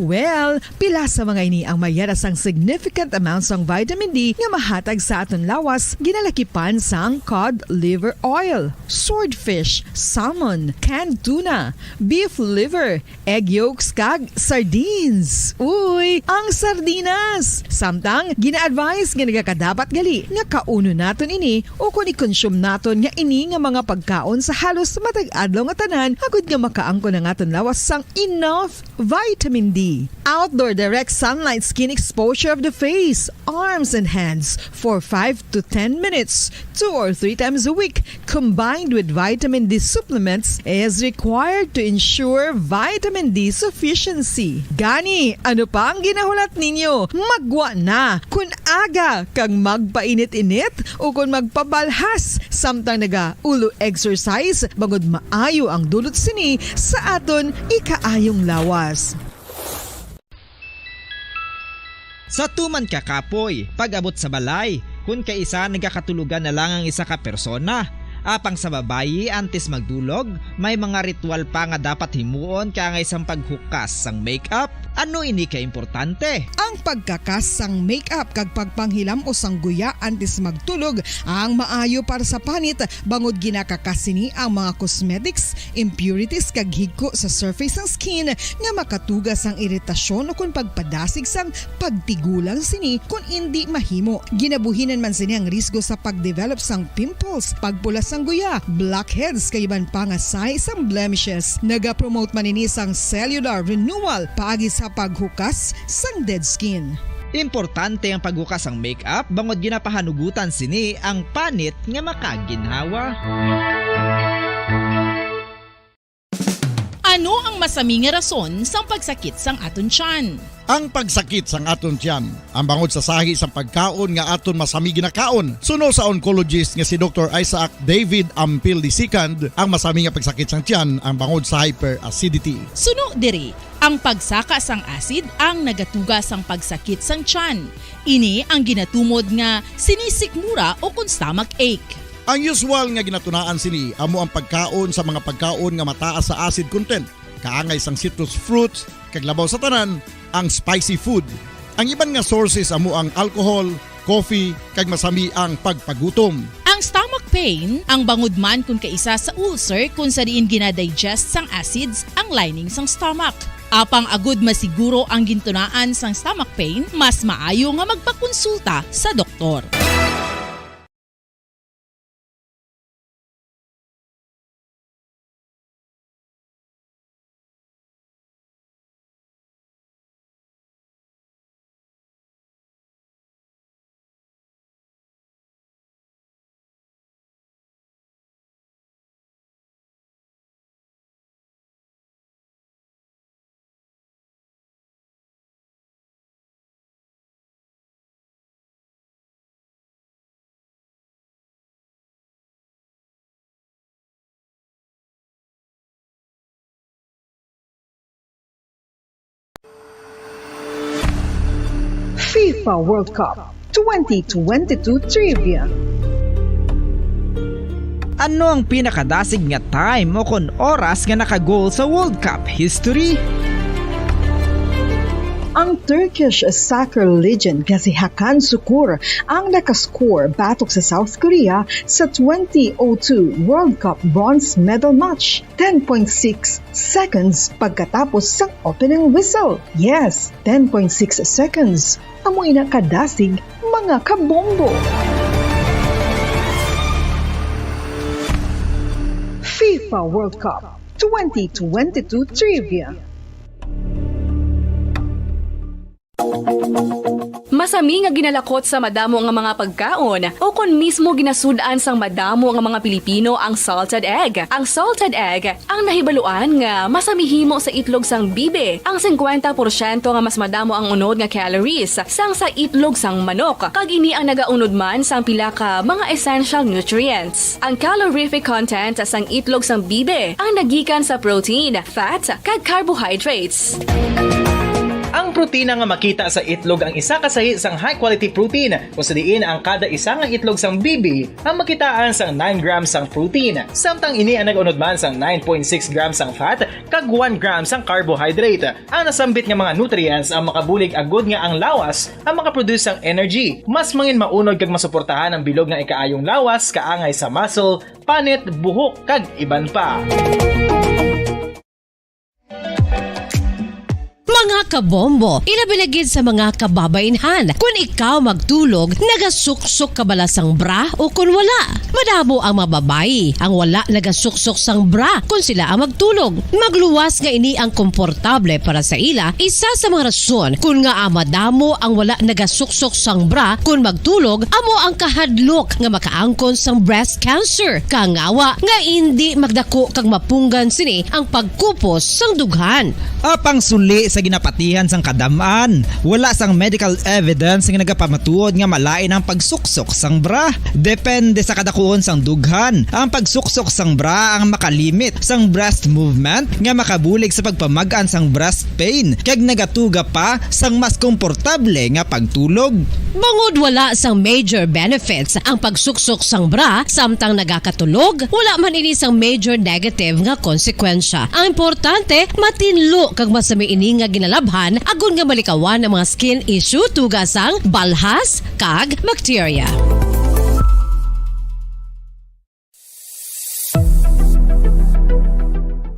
Well, pila sa mga ini ang mayara sang significant amount sang vitamin D nga mahatag sa aton lawas, ginalakipan sang cod liver oil, swordfish, salmon, canned tuna, beef liver, egg yolks, kag sardines. Uy, ang sardinas! Samtang, gina-advise nga nagakadapat gali nga kaunon naton ini ukon i-consume naton nga ini nga mga pagkaon sa halos matag adlaw nga tanan, agud nga makaangkon ang aton lawas sang enough vitamin D. Outdoor direct sunlight skin exposure of the face, arms, and hands for five to ten minutes, two or three times a week, combined with vitamin D supplements, is required to ensure vitamin D sufficiency. Gani, ano pa ang ginahulat ninyo? Maggwa na! Kun aga kag magpainit-init ukon magpabalhas samtang naga-ulo exercise, bangod maayo ang dulot sini sa aton ikaayong lawas. Sa tuman ka kapoy, pag-abot sa balay, kun kaisa nagakatulogan na lang ang isa ka persona. Apang sa babayi, antes magdulog, may mga ritual pa nga dapat himuon kaangay sang paghukas sang makeup. Ano ini ka importante? Ang pagkakas sang makeup kag pagpanghilam-os sang guya antes magtulog ang maayo para sa panit, bangod ginakakas sini ang mga cosmetics, impurities, kag higko sa surface sang skin nga makatuga sang iritasyon ukon pagpadasig sang pagtigulang sini kon indi mahimo. Ginabuhinan man sini ang risgo sa pagdevelop sang pimples, pagpula sang guya, blackheads, kag iban pa nga sahi sang blemishes. Nagapromote man ini sang cellular renewal paagi sa paghukas sang dead skin. Importante ang paghukas sang make-up bangod ginapahanugutan sini ang panit nga makaginhawa. Ano ang masami nga rason sang pagsakit sang aton tiyan? Ang pagsakit sang aton tiyan, ang bangod sa sahi sang pagkaon nga aton masami ginakaon. Suno sa oncologist nga si Doktor Isaac David Ampil the second, ang masami nga pagsakit sang tiyan ang bangod sa hyperacidity. Suno diri, ang pagsaka sang acid ang nagatuga sang pagsakit sang tiyan. Ini ang ginatumod nga sinisikmura o kon stomach ache. Ang usual nga ginatunaan sini amo ang pagkaon sa mga pagkaon nga mataas sa acid content, kaangay sang citrus fruits, kag labaw sa tanan, ang spicy food. Ang iban nga sources amo ang alcohol, coffee, kag masami ang pagpagutom. Ang stomach pain, ang bangod man kon kaisa sa ulcer kon sa diin ginadigest sang acids ang lining sang stomach. Apang agud masiguro ang gintunaan sang stomach pain, mas maayo nga magpakonsulta sa doktor. FIFA World Cup twenty twenty-two Trivia. Ano ang pinakadasig nga time o kon oras nga naka-goal sa World Cup history? Ang Turkish soccer legend nga si Hakan Sukur ang nakascore batok sa South Korea sa twenty oh two World Cup bronze medal match. Ten point six seconds pagkatapos sang opening whistle. Yes, ten point six seconds. Amo ina kadasig, mga kabombo. FIFA World Cup twenty twenty-two Trivia. Masami nga ginalakot sa madamo nga mga pagkaon, o kon mismo ginasud-an sang madamo nga mga Pilipino ang salted egg. Ang salted egg ang nahibaluan nga masami himo sa itlog sang bibi, ang singkwenta porsyento nga mas madamo ang unod nga calories sang sa itlog sang manok, kag ini ang nagaunod man sang pila ka mga essential nutrients. Ang calorific content sang itlog sang bibi ang nagikan sa protein, fat, kag carbohydrates. Ang protina nga makita sa itlog ang isa ka sahi sang high-quality protein, kung sa diin ang kada isa nga itlog sang bibi ang makitaan sang nine grams sang protein, samtang ini ang nag-unod man sang nine point six grams sang fat kag one gram sang carbohydrate. Ang nasambit nga mga nutrients ang makabulig agud nga ang lawas ang makaproduce sang energy. Mas mangin maunod kag masuportahan ang bilog nga ikaayong lawas kaangay sa muscle, panit, buhok, kag iban pa. Mga kabombo, ilabi na gid sa mga kababainhan, kun ikaw magtulog, nagasuksok ka bala sang bra o kun wala? Madamo ang mga babayi ang wala nagasuksok sang bra kun sila ang magtulog. Magluwas nga ini ang komportable para sa ila. Isa sa mga rason kun ngaa madamo ang wala nagasuksok sang bra kun magtulog amo ang kahadlok nga makaangkon sang breast cancer, kangawa nga indi magdako kag mapunggan sini ang pagkupos sang dughan. Apang suli sa ginapatihan sang kadam-an, wala sang medical evidence nga nagapamatuod nga malain ang pagsuksok sang bra. Depende sa kadakuon sang dughan, ang pagsuksok sang bra ang makalimit sang breast movement nga makabulig sa pagpamag-an sang breast pain, kag nagatuga pa sang mas komportable nga pagtulog. Bangod wala sang major benefits ang pagsuksok sang bra samtang nagakatulog, wala man ini sang major negative nga konsekwensya. Ang importante, matinlo kag masami ini nga ginalabhan agod nga malikawan ang mga skin issue tungod sang balhas kag bakterya.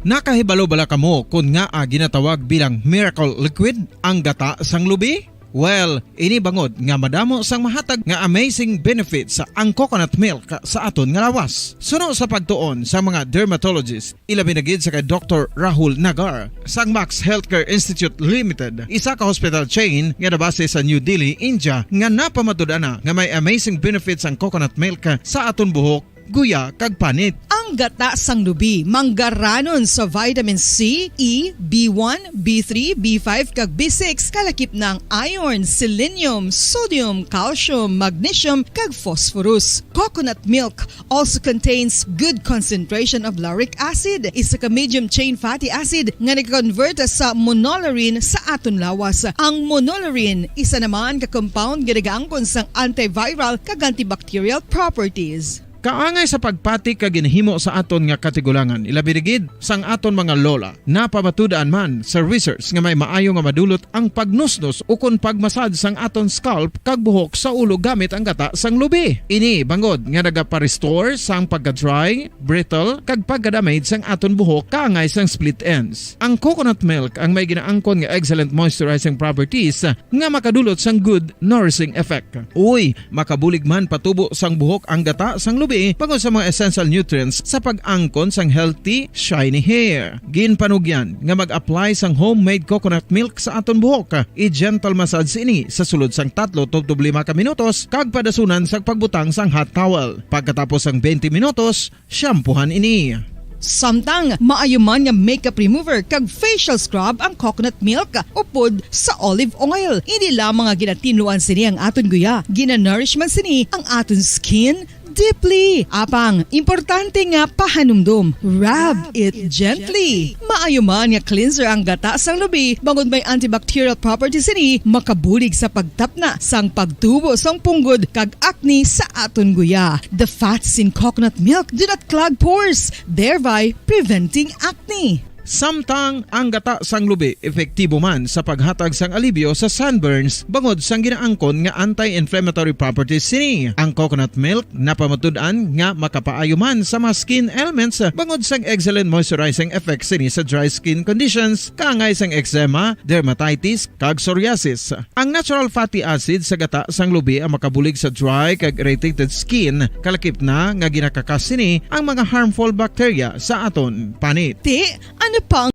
Nakahibalo bala kamo kon ngaa ginatawag bilang miracle liquid ang gata sang lubi? Well, ini bangod nga madamo sang mahatag nga amazing benefits ang coconut milk sa aton nga lawas. Suno sa pagtuon sa mga dermatologist, ilabi na gid sa kay Doktor Rahul Nagar sang Max Healthcare Institute Limited, isa ka hospital chain nga nabase sa New Delhi, India, nga napamatud-an na nga may amazing benefits ang coconut milk sa aton buhok, guya, kag panit. Ang gata sang lubi manggaranon sa vitamin C, E, B one, B three, B five, kag B six, kalakip na ang iron, selenium, sodium, calcium, magnesium, kag phosphorus. Coconut milk also contains good concentration of lauric acid, isa ka medium chain fatty acid nga nag-convert sa monolaurin sa aton lawas. Ang monolaurin isa naman ka compound nga nagaangkon sang antiviral kag antibacterial properties. Kaangay sa pagpati kag ginhimo sa aton nga katigulangan, ilabi na gid sang aton mga lola. Napamatud-an man sa research nga may maayo nga madulot ang pagnusnos ukon pagmasad sang aton scalp kag buhok sa ulo gamit ang gata sang lubi. Ini bangod nga nagapa-restore sang pagka-dry, brittle, kag pagka-damage sang aton buhok kaangay sang split ends. Ang coconut milk ang may ginaangkon nga excellent moisturizing properties nga makadulot sang good nourishing effect. Uy, makabulig man patubo sang buhok ang gata sang lubi bangod sa mga essential nutrients sa pag-angkon sang healthy, shiny hair. Ginpanugyan nga mag-apply sang homemade coconut milk sa aton buhok. I-gentle massage ini sa sulod sang tatlo tubtob lima ka minutos kag padasunan sa pagbutang sang hot towel. Pagkatapos sang twenty minutos, shampoohan ini. Samtang maayo man nga makeup remover kag facial scrub ang coconut milk upod sa olive oil. Hindi lamang nga ginatinluan sini ang aton guya, ginanourish man sini ang aton skin deeply. Apang, importante nga pahanumdom, rub it gently. Maayo man nga cleanser ang gata sang lubi, bangod may antibacterial properties sini, makabulig sa pagtapna sang pagtubo sang punggod kag acne sa aton guya. The fats in coconut milk do not clog pores, thereby preventing acne. Samtang ang gata sang lubi epektibo man sa paghatag sang alibyo sa sunburns bangod sang ginaangkon nga anti-inflammatory properties sini. Ang coconut milk napamatud-an nga makapaayo man sa mga skin ailments bangod sang excellent moisturizing effects sini sa dry skin conditions, kaangay sang eczema, dermatitis, kag psoriasis. Ang natural fatty acid sa gata sang lubi ang makabulig sa dry kag irritated skin, kalakip na nga ginakakas sini ang mga harmful bacteria sa aton panit. Ti, ano pa ang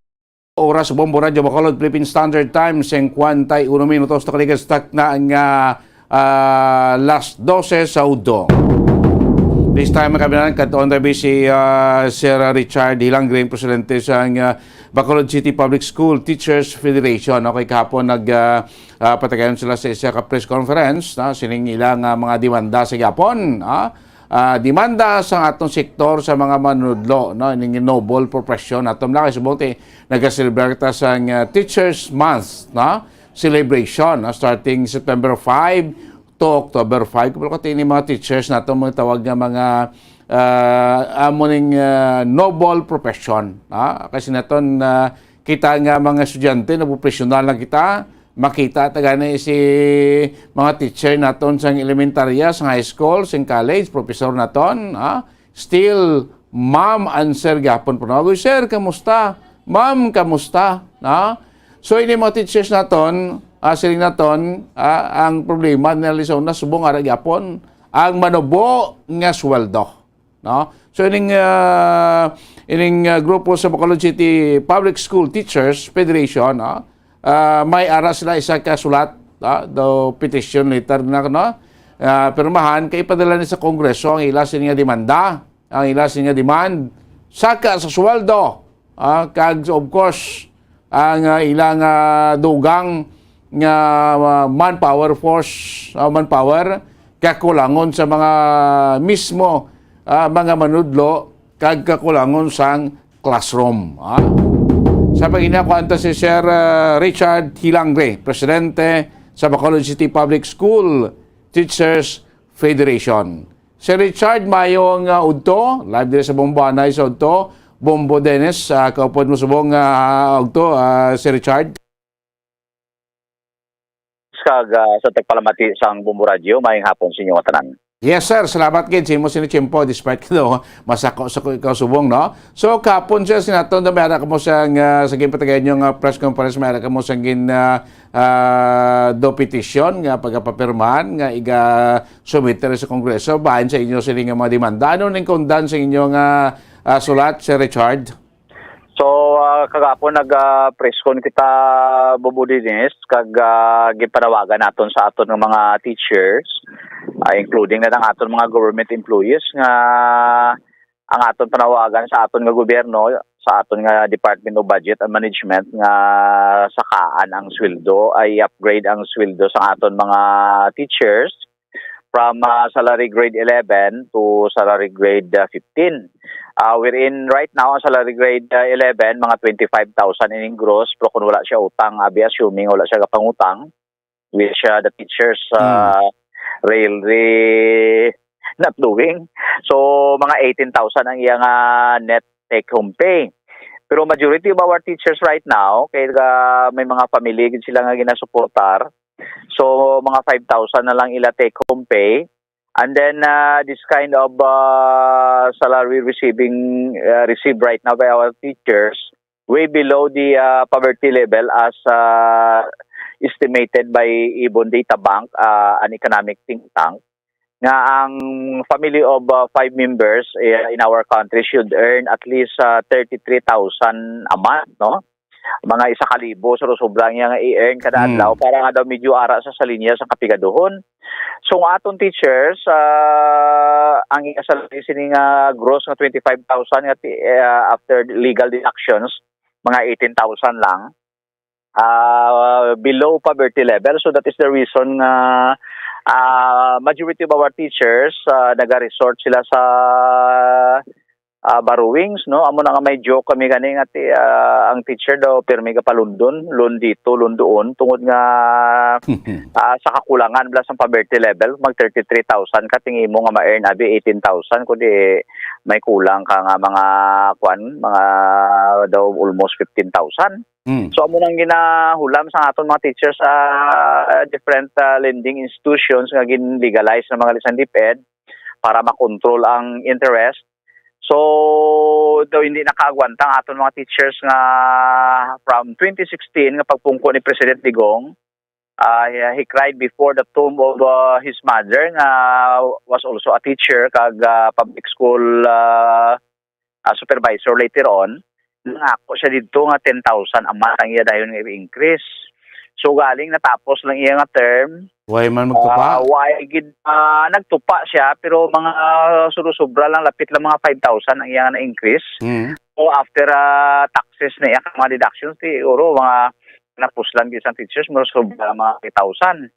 Oras sa Bombo Radyo Bacolod, Philippine Standard Time, singkwenta y uno minutos, nakaligas takna nga, ah, las dose sa udto. This time, mga kabinan, kadtuon tabi si, ah, Sir Richard Hilangring, presidente sang, ah, Bacolod City Public School Teachers Federation. Okay, kahapon nag, ah, ah, patagayon sila sa isa ka press conference, no? Sining ilang, ah, mga demanda sa gihapon, ah, ah, demanda sa atong sektor sa mga manudlo, no? Ning noble profession. Atom lang, subong ti, nagaselebrar ta sang, ah, Teachers Month, no? Celebration, no? Starting September five to October five. Kapag ini mga teachers nato, mga tawag nga mga, ah, amo ning, ah, noble profession, no? Kasi naton, ah, kita nga mga estudyante, napopresyonal na kita, makita ta gani si mga teacher naton sang elementarya, sang high school, sang college, professor naton, ha? Still, ma'am and sir gyapon panawag. "Sir, kamusta? Ma'am, kamusta?" Ha? So, ini mga teachers naton, ah, siling naton, ah, ang problema nila sa una, subong ara gyapon ang manubo nga sweldo. No? So, ining, ah, ining, ah, grupo sa Bacolod City Public School Teachers Federation, no? Ah, may ara sila isa ka sulat, ah, daw petition letter na, no? Ah, pirmahan kay ipadala ni sa Kongreso ang ila sini nga demanda, ang ila sini nga demand, saka sa sweldo, ah, kag of course, ang, ah, ilang, ah, dugang nga, ah, manpower force, ah, manpower, kakulangon sa mga mismo, ah, mga manudlo, kag kakulangon sang classroom, ah. Sa paginakuan ta si Sir, ah, Richard Hilangre, presidente sa Bacolod City Public School Teachers Federation. Sir Richard, mayong, ah, udto, live diri sa Bombo Anay sa udto. Bombo Dennis, ah, kaupod mo subong, ah, udto, ah, Sir Richard. Kag, ah, sa tagpalamati sang Bombo Radyo, maayong hapon sa inyo nga tanan. Yes, sir. Salamat gid sa imo sini tiyempo, despite daw masako-sako ikaw subong, no? So, kahapon, sir, sinaton na may ara kamo sang, ah, sa ginpatagan niyo nga press conference, may ara kamo sang gin, ah, ah, do petition nga pagapapirmahan nga iga-submit sa Kongreso bahin sa inyo sini nga mga demanda. Ano ning kaundan sa inyo nga, ah, sulat, Sir Richard? So, ah, kagapon nag, ah, press con kita, Bobo Dennis, kag, ah, ginpanawagan naton sa aton nga mga teachers, ah, including na ang aton mga government employees, nga ang aton panawagan sa aton nga gobyerno, sa aton nga Department of Budget and Management, nga sakaan ang sweldo, ay upgrade ang sweldo sa aton mga teachers from, ah, salary grade eleven to salary grade, ah, fifteen. Ah, wherein right now, ang salary grade, ah, eleven, mga twenty-five thousand ining gross, pero kung wala siya utang, abi, assuming wala siya kapangutang, which, ah, the teachers, ah, really not doing. So, mga eighteen thousand ang iyang, ah, net take-home pay. Pero majority of our teachers right now, kay, ah, may mga family gid sila nga ginasuportar. So, mga five thousand na lang ila take-home pay. And then, ah, this kind of, ah, salary receiving, ah, received right now by our teachers, way below the, ah, poverty level as, ah, estimated by Ibon Data Bank, ah, an economic think tank, nga ang family of, ah, five members, eh, in our country should earn at least, ah, thirty-three thousand a month, no? Mga isa ka libo, so sobra niya nga i-earn kada Mm. adlaw para nga daw medyo ara sa, sa linya sa kapigaduhon. So, ang aton teachers, ah, ang iya salary sini nga gross nga twenty-five thousand nga ti-, ah, after legal deductions, mga eighteen thousand lang. Ah, below poverty level. So, that is the reason nga, ah, majority of our teachers, ah, naga-resort sila sa, ah, borrowings, no? Amo na nga may joke kami gani nga ti-, ah, ang teacher daw pirmi ka pa London, loan dito, loan doon, tungod nga, ah, sa kakulangan bala sa poverty level, mag thirty-three thousand ka, tingin mo nga ma-earn, abi, eighteen thousand, kundi may kulang ka nga mga, kwan, mga daw almost fifteen thousand. Mm. So, amo nang ginahulam sa aton mga teachers sa different, ah, lending institutions nga gin-legalize ng mga lisan DepEd para makontrol ang interest. So, daw hindi nakaagwanta ang aton mga teachers nga from twenty sixteen nga pagpungko ni President Digong, ah, he, he cried before the tomb of, ah, his mother nga was also a teacher kag, ah, public school, ah, ah, supervisor later on. Nangako siya didto nga ten thousand a month ang iya dayon nga i-increase. So, galing natapos lang iya nga term, Why man magtupa? ah, why gid, ah, nagtupa siya, pero mga, ah, sobra-sobra lang, lapit lang mga five thousand ang iya nga na-increase. Mm. So, after, ah, taxes na iya, mga deductions, siguro mga napuslan gid sang teachers, mga sobra mga three thousand.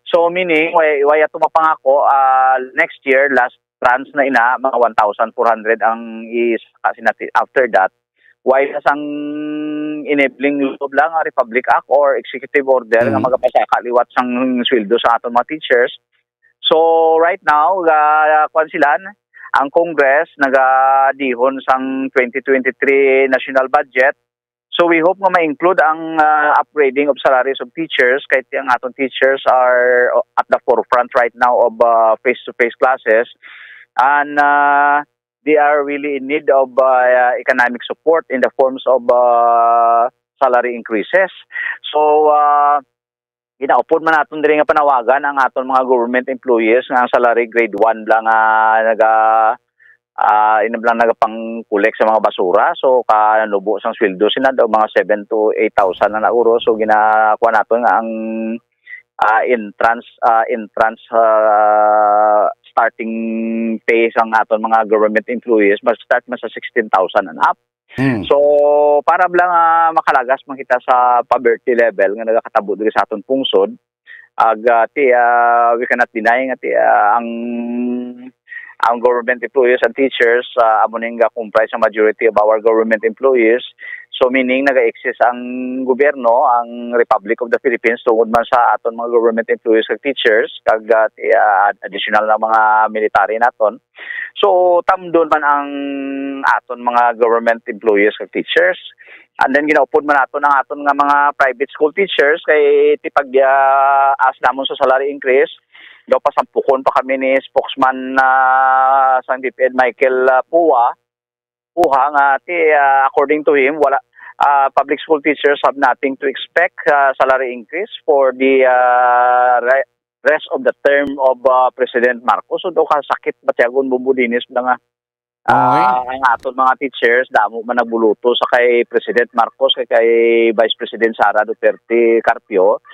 So, meaning, why, why ato mapangako, ah, next year, last tranche na ina, mga one thousand four hundred ang isaka sina ti-, after that. Why na sang enabling law lang, ah, Republic Act or executive order nga Mm. magapasaka liwat sang sweldo sa aton mga teachers? So, right now, ah, kwan sila, ang Congress nagadihon sang twenty twenty-three national budget. So, we hope nga ma-include ang, ah, upgrading of salaries of teachers, kay ang aton teachers are at the forefront right now of, ah, face-to-face classes. And, ah, they are really in need of, ah, economic support in the forms of, ah, salary increases. So, ah, ginaupod man naton diri nga panawagan ang aton mga government employees nga ang salary grade one lang nga naga, ah, ina lang nagapang-collect sa mga basura. So, kanubo sang sweldo sila daw mga seven to eight thousand na nauro. So, ginakuha naton nga ang, ah, entrance, ah, entrance, ah, starting pay sang aton mga government employees mag-start man sa sixteen thousand and up. Hmm. So, para lang, ah, makalagas man kita sa poverty level nga nagakatabo diri sa aton pungsod, ag, ah, ti, ah, we cannot deny nga ti, ah, ang, ang government employees and teachers, ah, amo ning ga-comprise ang majority of our government employees. So, meaning, naga-exist ang gobyerno, ang Republic of the Philippines, tungod man sa aton mga government employees kag teachers, kag, ah, ti, ah, additional na mga military naton. So, tamdon man ang aton mga government employees kag teachers. And then, ginaupod man naton ang aton nga mga private school teachers kay ti pag, ah, ask namon sa salary increase, Daw pasampukon pa kami ni spokesman, ah, sang DepEd, Michael, ah, Pua, Puha, nga ti, ah, according to him, wala, ah, public school teachers have nothing to expect, ah, salary increase for the, ah, re-, rest of the term of, ah, President Marcos. So, daw kasakit batyagon, Bombo Dennis, na nga, ah, ang aton mga teachers, damo man nagbuluto sa kay President Marcos, kay, kay Vice President Sara Duterte Carpio.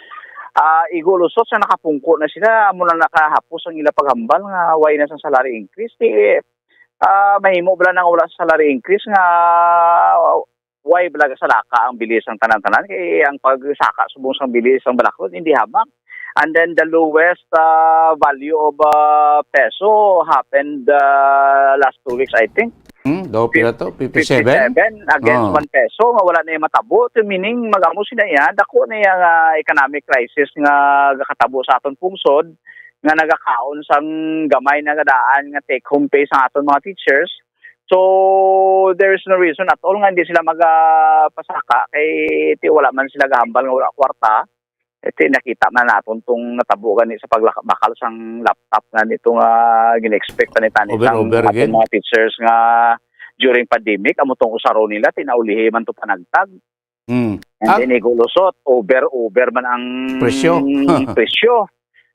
Ah, igo lusot sa nakapungko na sila, amo na nakahapos ang ila paghambal nga way na sang salary increase. Di, ah, mahimo bala nang wala sa salary increase nga way bala salaka ang bili sang tanan-tanan, kay ang pagsaka subong sang bili sang balaklon hindi hamak. And then the lowest, ah, value of, ah, peso happened, ah, last two weeks, I think. Hmm, daw pila to? Fifty-seven? Fifty-seven against Oh. one peso, nga wala na yung matabo. So, meaning, mag-amo sila yan, dako na yung, ah, economic crisis nga gakatabo sa aton pungsod, nga nagakaon sang gamay na nga daan nga take-home pay sa aton mga teachers. So, there is no reason at all nga hindi sila magapasaka kay ti wala man sila gahambal nga wala kwarta. Eh, ti nakita man naton tong natabo gani sa pagbakal sang laptop nga nito nga gina-expect pa ni tani Over, sang over aton again? mga teachers nga during pandemic, amo tong usaron nila, tinaulihi man to panagtag. Mm. And Ah. then igulusot, over, over man ang Presyo. presyo.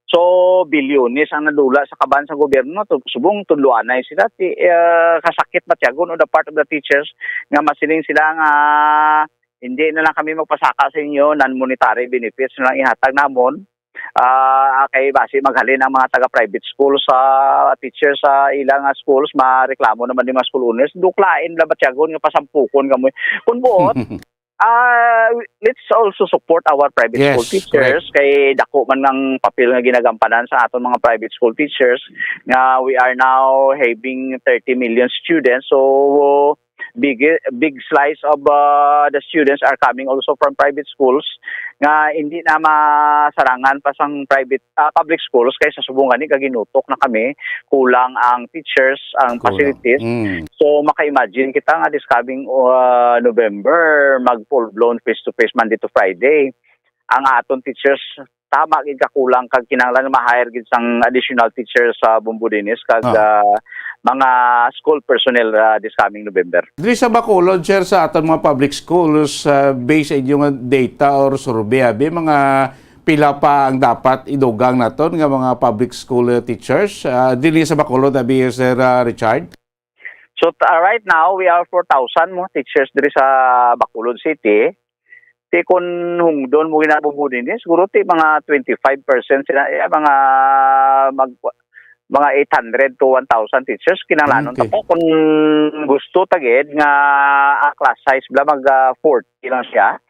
So, bilyones ang nadula sa kaban sa gobyerno. Tu-, subong tudloanay sila. Ti, eh, kasakit matyagon on the part of the teachers nga masiling sila nga hindi na lang kami magpasaka sa inyo, non-monetary benefits na lang ihatag namon. Ah, kay basi maghalin ang mga taga-private school sa teachers sa ilang, ah, schools, mareklamo naman yung mga school owners. Duklain na batyagon nga pasampukon kamo. Kung buot, ah, let's also support our private Yes, school teachers. correct. Kay dako man ang papel nga ginagampanan sa aton mga private school teachers nga we are now having thirty million students. So, big, big slice of, uh, the students are coming also from private schools nga hindi na masarangan pa sang private, ah, public schools kay sa subong gani kaginutok na kami, kulang ang teachers, ang Kulang. facilities. Mm. So, maka-imagine kita nga this coming, uh, November, mag full-blown face-to-face Monday to Friday. Ang aton teachers, tama gid kakulang kag kinahanglan ma-hire gid sang additional teachers sa Bombo Dennis kag, Ah. ah, mga school personnel, ah, this coming November. Diri sa Bacolod, sir, sa aton mga public schools, ah, based sa inyong data or survey, abi, mga pila pa ang dapat idugang naton nga mga public school, ah, teachers, ah, diri sa Bacolod, abi, Sir, ah, Richard? So, t-, ah, right now, we are four thousand mo teachers diri sa Bacolod City. Ti kun hungdon mo ginabo mo dinhi, siguro ti mga twenty-five percent sila, eh, mga mag-, mga eight hundred to one thousand teachers, kinahanglanon ta Okay. pa. Kung gusto ta gid nga ang class size bala mag, ah, forty lang siya.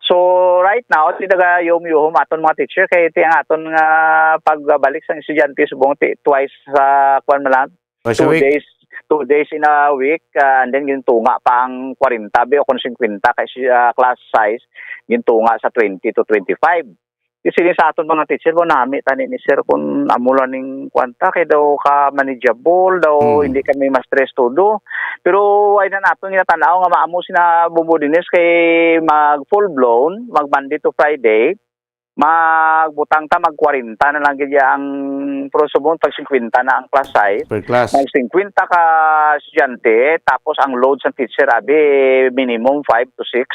So, right now, ti nagayuhom-yuhom aton mga teacher, kay ti ang aton nga pagbalik sa estudyante, subong ti twice sa, kwan man lang, Twice a two week. days, two days in a week, ah, and then gintunga pa ang kwarenta, bi, o kung singkwenta kay si, ah, class size, gintunga sa twenty to twenty-five. Di sige sa aton mga teacher, mo nami tani ni sir kung amo lang ning kwanta kay daw ka manageable, daw Hmm. hindi kami ma-stress todo. Pero ay na naton nga tanaw nga maamo sina Bubo Dines kay mag full blown, mag Monday to Friday, magbutang ta, mag kwarenta na lang gid ang, pero subong pag singkwenta na ang class size. Per class. Mag singkwenta ka estudyante, tapos ang load sa teacher, abi, minimum five to six.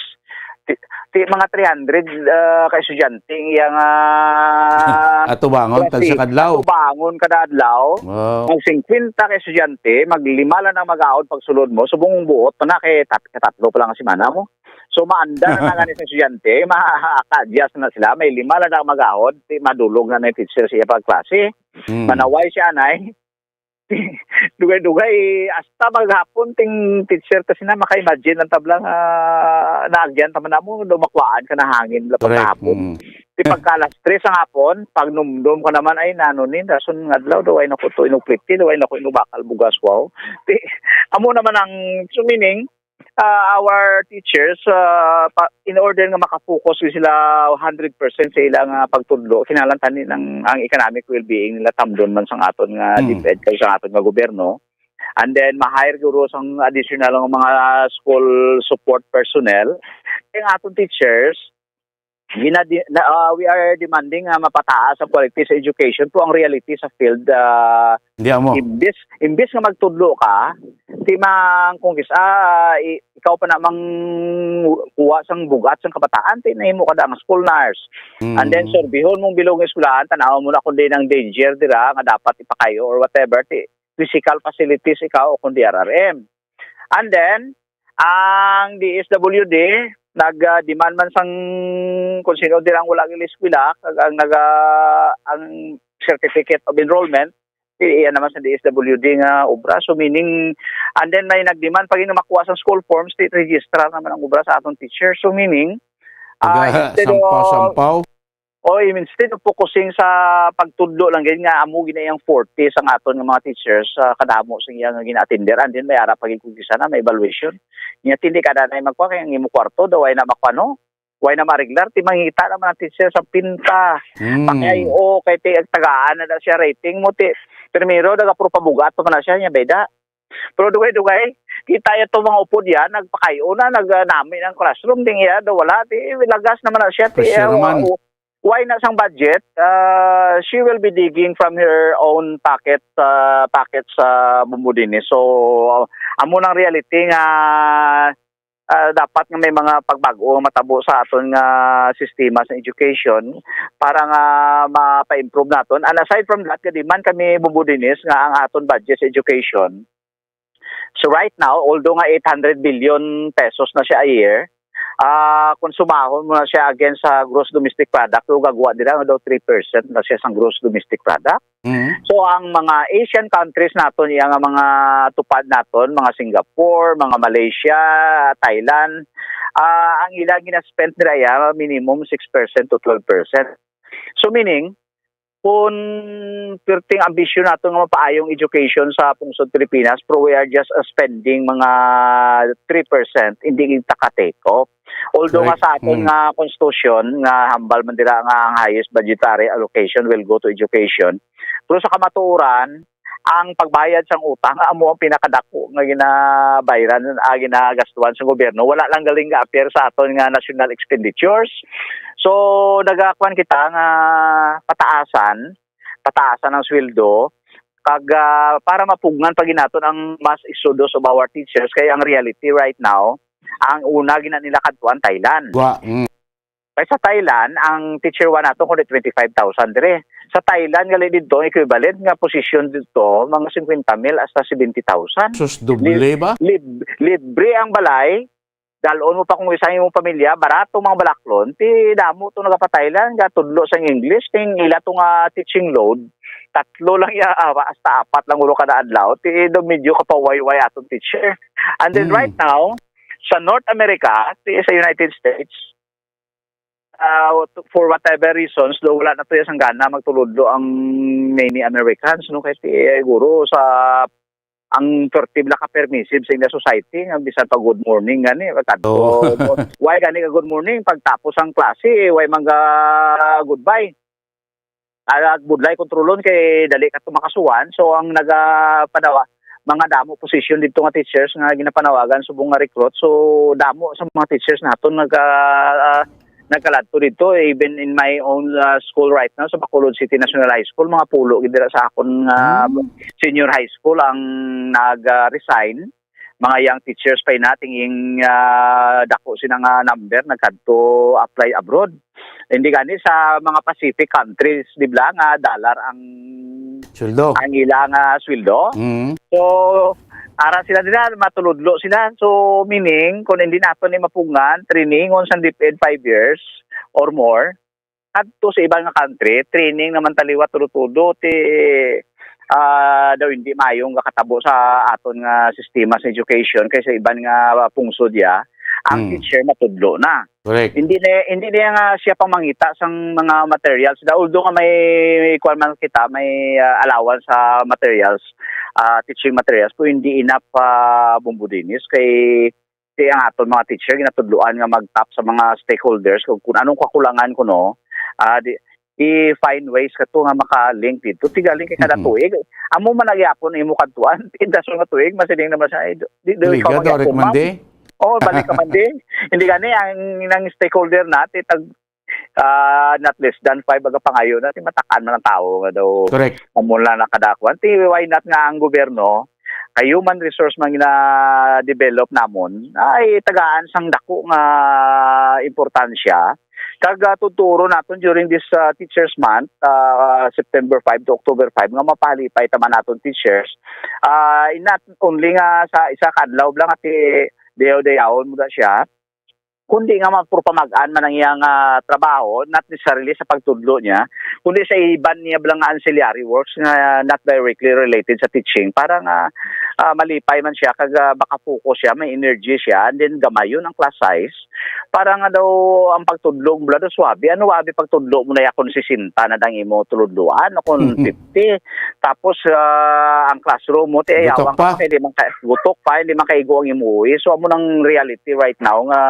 Ti, ti mga three hundred, ah, ka estudyante ang iyang, ah, Atubangon, tag klase. sa kadlaw. Atubangon kada adlaw. Wow. Mag singkwenta ka estudyante, mag lima lang ang mag-aon pag sulod mo. Subong buot pa na kay tat-, katatlo pa lang ang semana mo. So, maanda na lang ang estudyante, ma-adjust na sila. May lima lang ang mag-aon, ti madulog na na yung teacher siya pag klase. Hmm. Manaway siya, anay. Dugay-dugay, hasta maghapon, ting teacher kasi na maka-imagine ang tabla nga naagyan ta man namo, daw makuhaan ka na hangin la Correct. pagkahapon. Mm. Di pagka alas tres ang hapon, pag numdum ka naman, ay, nano ni, rason nga adlaw, daw ay naku to, inupliti, daw ay naku, inubakal, bugas, wow. Di, amo naman ang, so meaning, ah, our teachers, ah, pa, in order nga maka-focus gyud sila hundred percent sa ilang, ah, pagtudlo, kinahanglan tani ng, ang economic well-being nila tamdon man sang aton nga Mm. DepEd kag sang aton nga gobyerno. And then, ma-hire guro sang additional nga mga school support personnel. Kay ang aton teachers, Ginadi-, na, ah, we are demanding nga mapataas ang quality sa education, pero ang reality sa field, ah, Di mo. imbis, imbis nga magtudlo ka, ti mang kung kis-, ah, i-, ikaw pa na mang kuha sang bugat sang kabataan, ti nahimo ka da nga school nurse. And then, Mm. surbihon mong bilog nga eskwelahan, tanaw mo na kung di nang danger dira nga dapat ipakayo or whatever, ti physical facilities ikaw o kung D R R M. And then, ang D S W D, nag-demand man sang kung sino dirang wala gili eskwela, kag ang naga-, ang certificate of enrollment, i-, iya naman sa D S W D nga obra. So, meaning, and then may nag-demand pa gid nga makuha sang school forms, ti registrar naman ang obra sa aton teacher. So, meaning, ah, Taga instead of sampaw-sampaw. Oy, instead of focusing sa pagtudlo lang gid nga amo gid na iyang forte sang aton nga mga teachers, ah, kadamo sa iya nga gina-attender, and then may ara pa gid kung kisa na may evaluation. Nya, tindi ka na magkuha kay ang imo kwarto daw ay na makuha, no? Way na ma-arreglar, ti mangita naman ang teacher sa pinta. Hmm. Pakay, o, kay ti, tagaan na, na siya rating mo, ti, primero, nagapropabugat pa man na siya, nya, beda. Pero dugay-dugay, kita ya to mga upod yan, nagpakayo na, nagnami ng classroom, ding iya, daw wala, ti, lagas naman na siya, ti, Pressure eh, man. wa-, why na sang budget? Ah, she will be digging from her own pocket, ah, pocket sa Bumbo dinhi. So, amo nang reality nga, ah, dapat nga may mga pagbag-o nga matabo sa aton nga sistema sa education para nga mapa-improve naton. And aside from that, kadi man kami Bumbo dinhi nga ang aton budget sa education. So right now, although nga eight hundred billion pesos na siya a year, ah, kung sumahon mo na siya against sa gross domestic product, so gagwa dira nga daw three percent na siya sa gross domestic product. Mhm. So, ang mga Asian countries naton, iya nga mga tupad naton, mga Singapore, mga Malaysia, Thailand, ah, ang ila gina-spend nila iya minimum six percent to twelve percent. So, meaning, kung perting ambisyon naton nga mapaayong education sa pungsod Pilipinas, pero we are just, uh, spending mga three percent, hindi kita ka-take off. Although nga Correct. sa aton Mm. nga konstitusyon, nga hambal man dira nga ang highest budgetary allocation will go to education, pero sa kamatuoran, ang pagbayad sang utang amo ang pinakadako nga ginabayran, ah, ginagastuhan sa gobyerno. Wala lang galing ga-appear sa aton nga national expenditures. So, nagakuan kita nga pataasan, pataasan ang sweldo, kag, ah, para mapugngan pa gid naton ang mass exodus of our teachers, kay ang reality right now, ang una gina nila kadtuan Thailand. Wa, mm. Kay sa Thailand, ang teacher one nato kundi twenty-five thousand dire. Sa Thailand, gali didto, equivalent nga posisyon didto, mga fifty mil hasta seventy thousand. Sus, doble Lib-, ba? lib-, libre ang balay, dalon mo pa kung isa imong pamilya, barato mga balaklon, ti damo to nagapa-Thailand, nga tudlo sang English, ting ila to nga teaching load, tatlo lang ya, ah, hasta apat lang ulo kada adlaw, ti do medyo kapawayway atong teacher. And then Mm. right now, sa North America, ti sa United States, ah, for whatever reasons, do wala na to ya sang gana magtuludlo ang many Americans, no? Kay ti, eh, guro sa ang perti bala ka permissive sa ila society nga bisan pa good morning gani, kadto, Oh. why gani ka good morning? Pagtapos ang klase, eh, why man ga goodbye? Ah, budlay kontrolon kay dali ka to makasuhan. So, ang nagapanawa-, mga damo posisyon didto nga teachers nga ginapanawagan subong nga recruit. So, damo sa mga teachers naton naga-, ah, nagkaladto didto. Even in my own, ah, school right now, sa Bacolod City National High School, mga pulo gid dira sa akon nga Hmm. senior high school ang nag-resign. Mga young teachers pa ina, tinging, ah, dako sina nga number nagkadto apply abroad. Hindi gani sa mga Pacific countries, di ba, nga dollar ang Sweldo. ang ila nga sweldo. Mm. So, ara sila dira, matuludlo sila. So, meaning, kung hindi nato ni mapugngan, training on sa DepEd five years or more, adto sa iban nga country, training naman taliwat tudo-tudo, ti, ah, daw hindi mayong gakatabo sa aton nga sistema sa education kay sa iban nga pungsod ya, ang Hmm. teacher matudlo na. Correct. Hindi na, hindi na nga siya pamangita sang mga materials. Da, although nga may, may kuwan man kita, may, ah, allowance sa materials, ah, teaching materials, pero hindi enough, ah, Bumbo Dinis. Kay, ti ang aton mga teacher, ginatudloan nga mag-tap sa mga stakeholders kung, kung anong kakulangan kuno, ah, di, i-find ways kato nga maka-link dito. Ti galing kay kada Mhm. tuig, amo man nagyapon imo kadtuan. Indason nga tuig, masiling naman siya, "Ay, di, di, Tuig, ikaw ah, magiapon, Doc ma'am." Mande? Oh, balik ka man di. Hindi gani, ang, ang stakeholder na, ti tag, ah, not less than five aga pangayo na, ti matak-an man ang tawo nga daw Correct. amo lang nakadakuan. Ti why not nga ang gobyerno, kay human resource man gina-develop namon, ay tagaan sang dako nga importansya. Kag, ah, tuturo naton during this, ah, Teachers Month, ah, September five to October five, nga mapahalipay ta man naton teachers. Ah, not only nga sa isa ka adlaw lang, ati dayaw-dayawon mo na siya, kundi nga mapurpamagan man ang iyang, ah, trabaho, not necessarily sa pagtudlo niya, kundi sa iban niya lang nga ancillary works nga not directly related sa teaching, para nga, ah, malipay man siya kag, ah, makapokus siya, may energy siya, and then gamayon ang class size, para nga daw ang pagtudlo mo daw suwabe. Ano abi pagtudlo mo na ya kung sesenta na dang imo tuludloan o kung fifty? Tapos, ah, ang classroom mo, ti Gutok ayawan pa. ka pa, hindi man ka, gutok pa, hindi man kaigo ang imo uwi. So, amo nang reality right now nga,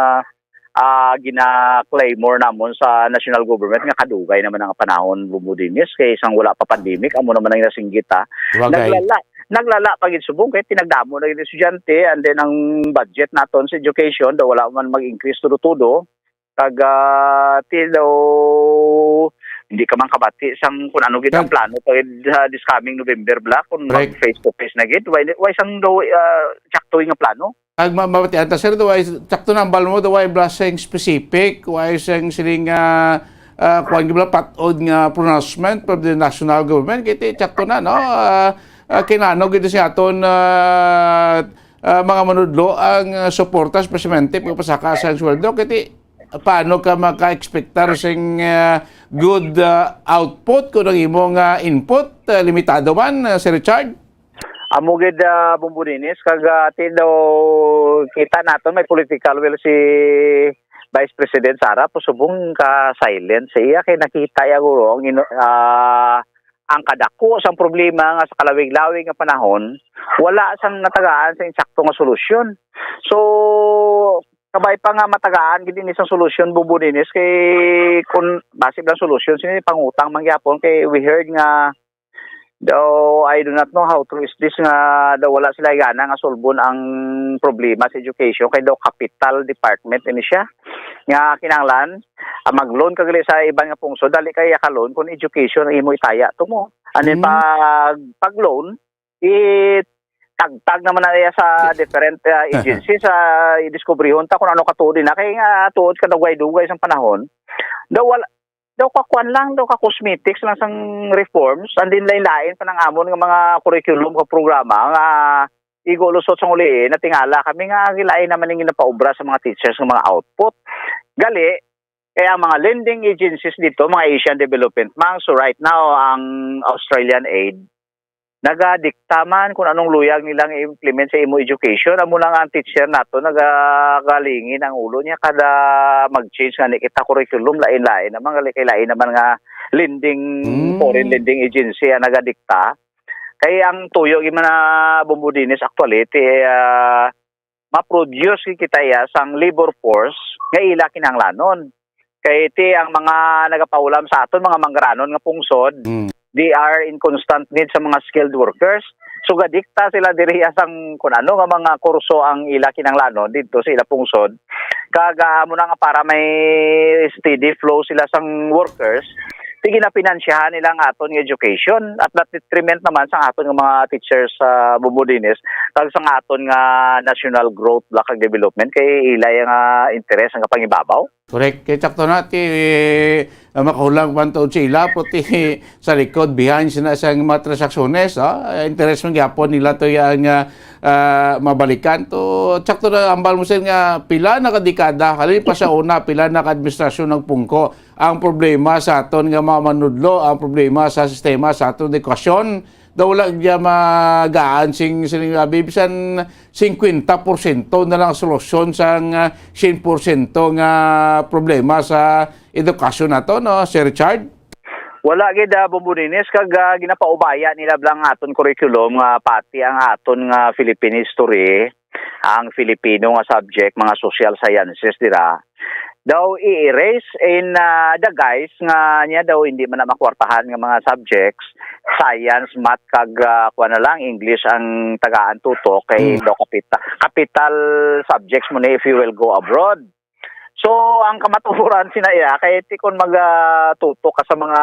ah, gina-claymore namon sa national government nga kadugay naman ang panahon, Bumbo Dennis, kay isang wala pa pandemic, amo naman ang nasinggit, ha. Sabagay. Naglala, naglala pa gid subong kay tinagdamo na gid ang estudyante, and then ang budget naton sa education daw wala man mag-increase tudo-tudo. Kag, ah, ti daw hindi ka man kabati sang kung ano gid ang Kag plano pa gid sa this coming November bala, kung mag Correct. face to face na gid. Why, why sang daw, ah, tsakto nga plano? Ag ma-, mabatian ta, sir, daw ay, sakto na ang bal mo, daw ay blasting specific, why sang siling, ah, ah, kuwan gid bala, pat-od nga pronouncement from the national government, kay ti, sakto na, no? Ah, ah, kinano gid si aton, ah, ah, mga manudlo ang, ah, suporta, especially pagpasaka sa sweldo, kay ti, paano ka maka-expectar sing, ah, good, ah, output kung ang imong, ah, input, ah, limitado man, ah, Sir Richard? Amo gid, ah, Bumbo Dennis, kag, ah, ti daw kita naton may political will si Vice President Sara, pero subong ka silent sa iya kay nakita iya guro ang ino-, ah, ang kadako sang problema nga sa kalawig-lawig nga panahon, wala sang natagaan sa insakto nga solusyon. So, kabay pa nga matagaan gid ini sang solusyon, Bumbo Dennis, kay kun basi lang solusyon, sini pangutang man gyapon, kay we heard nga daw, I do not know how true is this, nga daw wala sila gana nga solbon ang problema sa education, kay daw capital department ini siya nga kinahanglan, ah, mag-loan ka gali sa iban nga pungsod, dali kay ka-loan kung education ang imo itaya to mo. And then Hmm. pag, pag loan, itagtag naman na iya sa different, ah, agencies, ah, idiskubrihon ta kung ano katuod na. Kay nga tuod ka dugay-dugay sang panahon, daw wala, daw ka kuan lang, daw ka cosmetics lang sang reforms, and then lain-lain pa nang amon nga mga curriculum ka programa nga igo lusot sang ulihi, natingala kami nga gilain naman ang ginapaubra sa mga teachers nga mga output. Gali, kaya ang mga lending agencies dito, mga Asian Development Bank, so right now, ang Australian Aid, nagadikta man kung anong luyag nilang i-implement sa imo education. Amo lang ang teacher nato, nagagalingin ang ulo niya kada mag-change nga ni kita curriculum, lain-lain naman, gali kay lain naman nga lending, Mm. foreign lending agency ang nagadikta. Kay ang tuyo gyud man na, Bumbo Dennis, actually, ti, ah, ma-produce gid kita iya sang labor force nga ila kinahanglanon. Kay ti ang mga nagapaulam sa aton, mga manggaranon nga pungsod, Mm. they are in constant need sa mga skilled workers. So, gadikta sila diri sang kun ano nga mga kurso ang ila kinahanglanon didto sa ila pungsod. Kag, ah, amo na nga para may steady flow sila sang workers, ti ginapinansyahan nila ang aton nga education at na-detriment naman sa aton nga mga teachers sa Bumbo Dennis kag sa aton nga national growth bala kag development kay ila nga interes ang kapangibabaw. Correct. Kay sakto na, ti, ah, makahulang man to sa ila, pero ti sa likod, behind sina sa mga transaksyunes, ah, interes man gyapon nila to yang, ah, ah, mabalikan to. Sakto na, ambal mo sir nga pila na ka dekada, halin pa sa una, pila na ka administrasyon nagpungko. Ang problema sa aton nga mga manudlo, ang problema sa sistema sa aton edukasyon, daw wala gya magaan sing, sing abi, bisan singkwenta porsyento na lang solusyon sang, ah, siyam porsyento nga problema sa edukasyon nato, no, Sir Richard? Wala gid, ah, Bumbo Dennis, kag, ah, ginapaubaya nila bala ang aton curriculum nga pati ang aton nga Philippine history, ang Filipino nga subject, mga social sciences dira, daw i-erase in, ah, the guise nga niya daw hindi man na makwartahan nga mga subjects, science, math, kag, ah, kuwan na lang, English ang tagaan tutok kay Mm. daw kapita-, capital subjects mo ni if you will go abroad. So, ang kamatuoran sina iya, kay ti kon mag, ah, tutok ka sa mga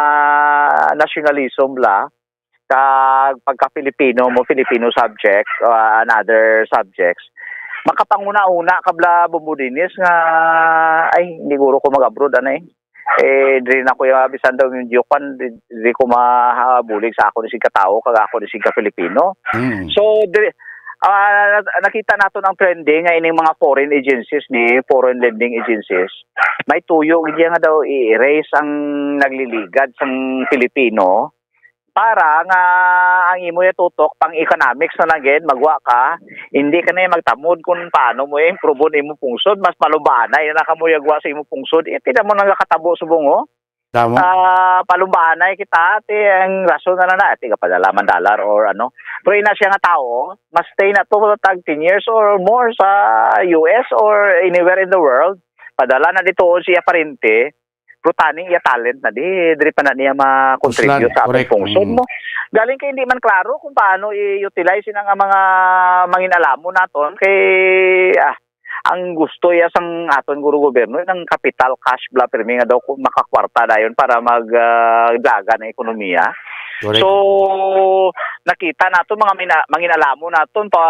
nationalism bala, kag pagka-Filipino mo, Filipino subject, ah, and other subjects, makapanguna-una ka bala, Bombo Dennis, nga, "Ay, hindi guro ko mag-abroad, anay." Eh, diri na ko ya, bisan daw yung Japan, di, di ko mahabulig sa ako ni sig katawo, kag ako ni sig ka-Filipino. Mm. So, diri, ah, nakita nato ang trending nga ining mga foreign agencies ni foreign lending agencies, may tuyo gid nga daw i-erase ang nagliligad sang Filipino para nga ang imo ya tutok pang economics na lang gid, magwa ka, hindi ka na magtamod kung paano mo i-improve ang imo pungsod, mas malumbaanay na lang kamo yagwa sa imo pungsod. Eh, tingnan mo nang nakatabo subong, oh. Tama. Ah, palumbaanay kita, ti ang rason na na, ti gapadala man dollar or ano. Pero ina siya nga tao, mas stay na to tag ten years or more sa U S or anywhere in the world. Padala na dito siya parente, pero taning iya talent na di, diri pa na niya ma-contribute Uslan, sa atong correct. Pungsod Mm. mo. Galing kay hindi man klaro kung paano i-utilize ina nga mga manginalamo naton kay, ah, ang gusto iya sang aton guro gobyerno, nang kapital cash bala, pirmi nga daw ku-, makakwarta dayon para mag, ah, dagan ang ekonomiya. Correct. So, nakita nato mga mina-, manginalamo naton pa,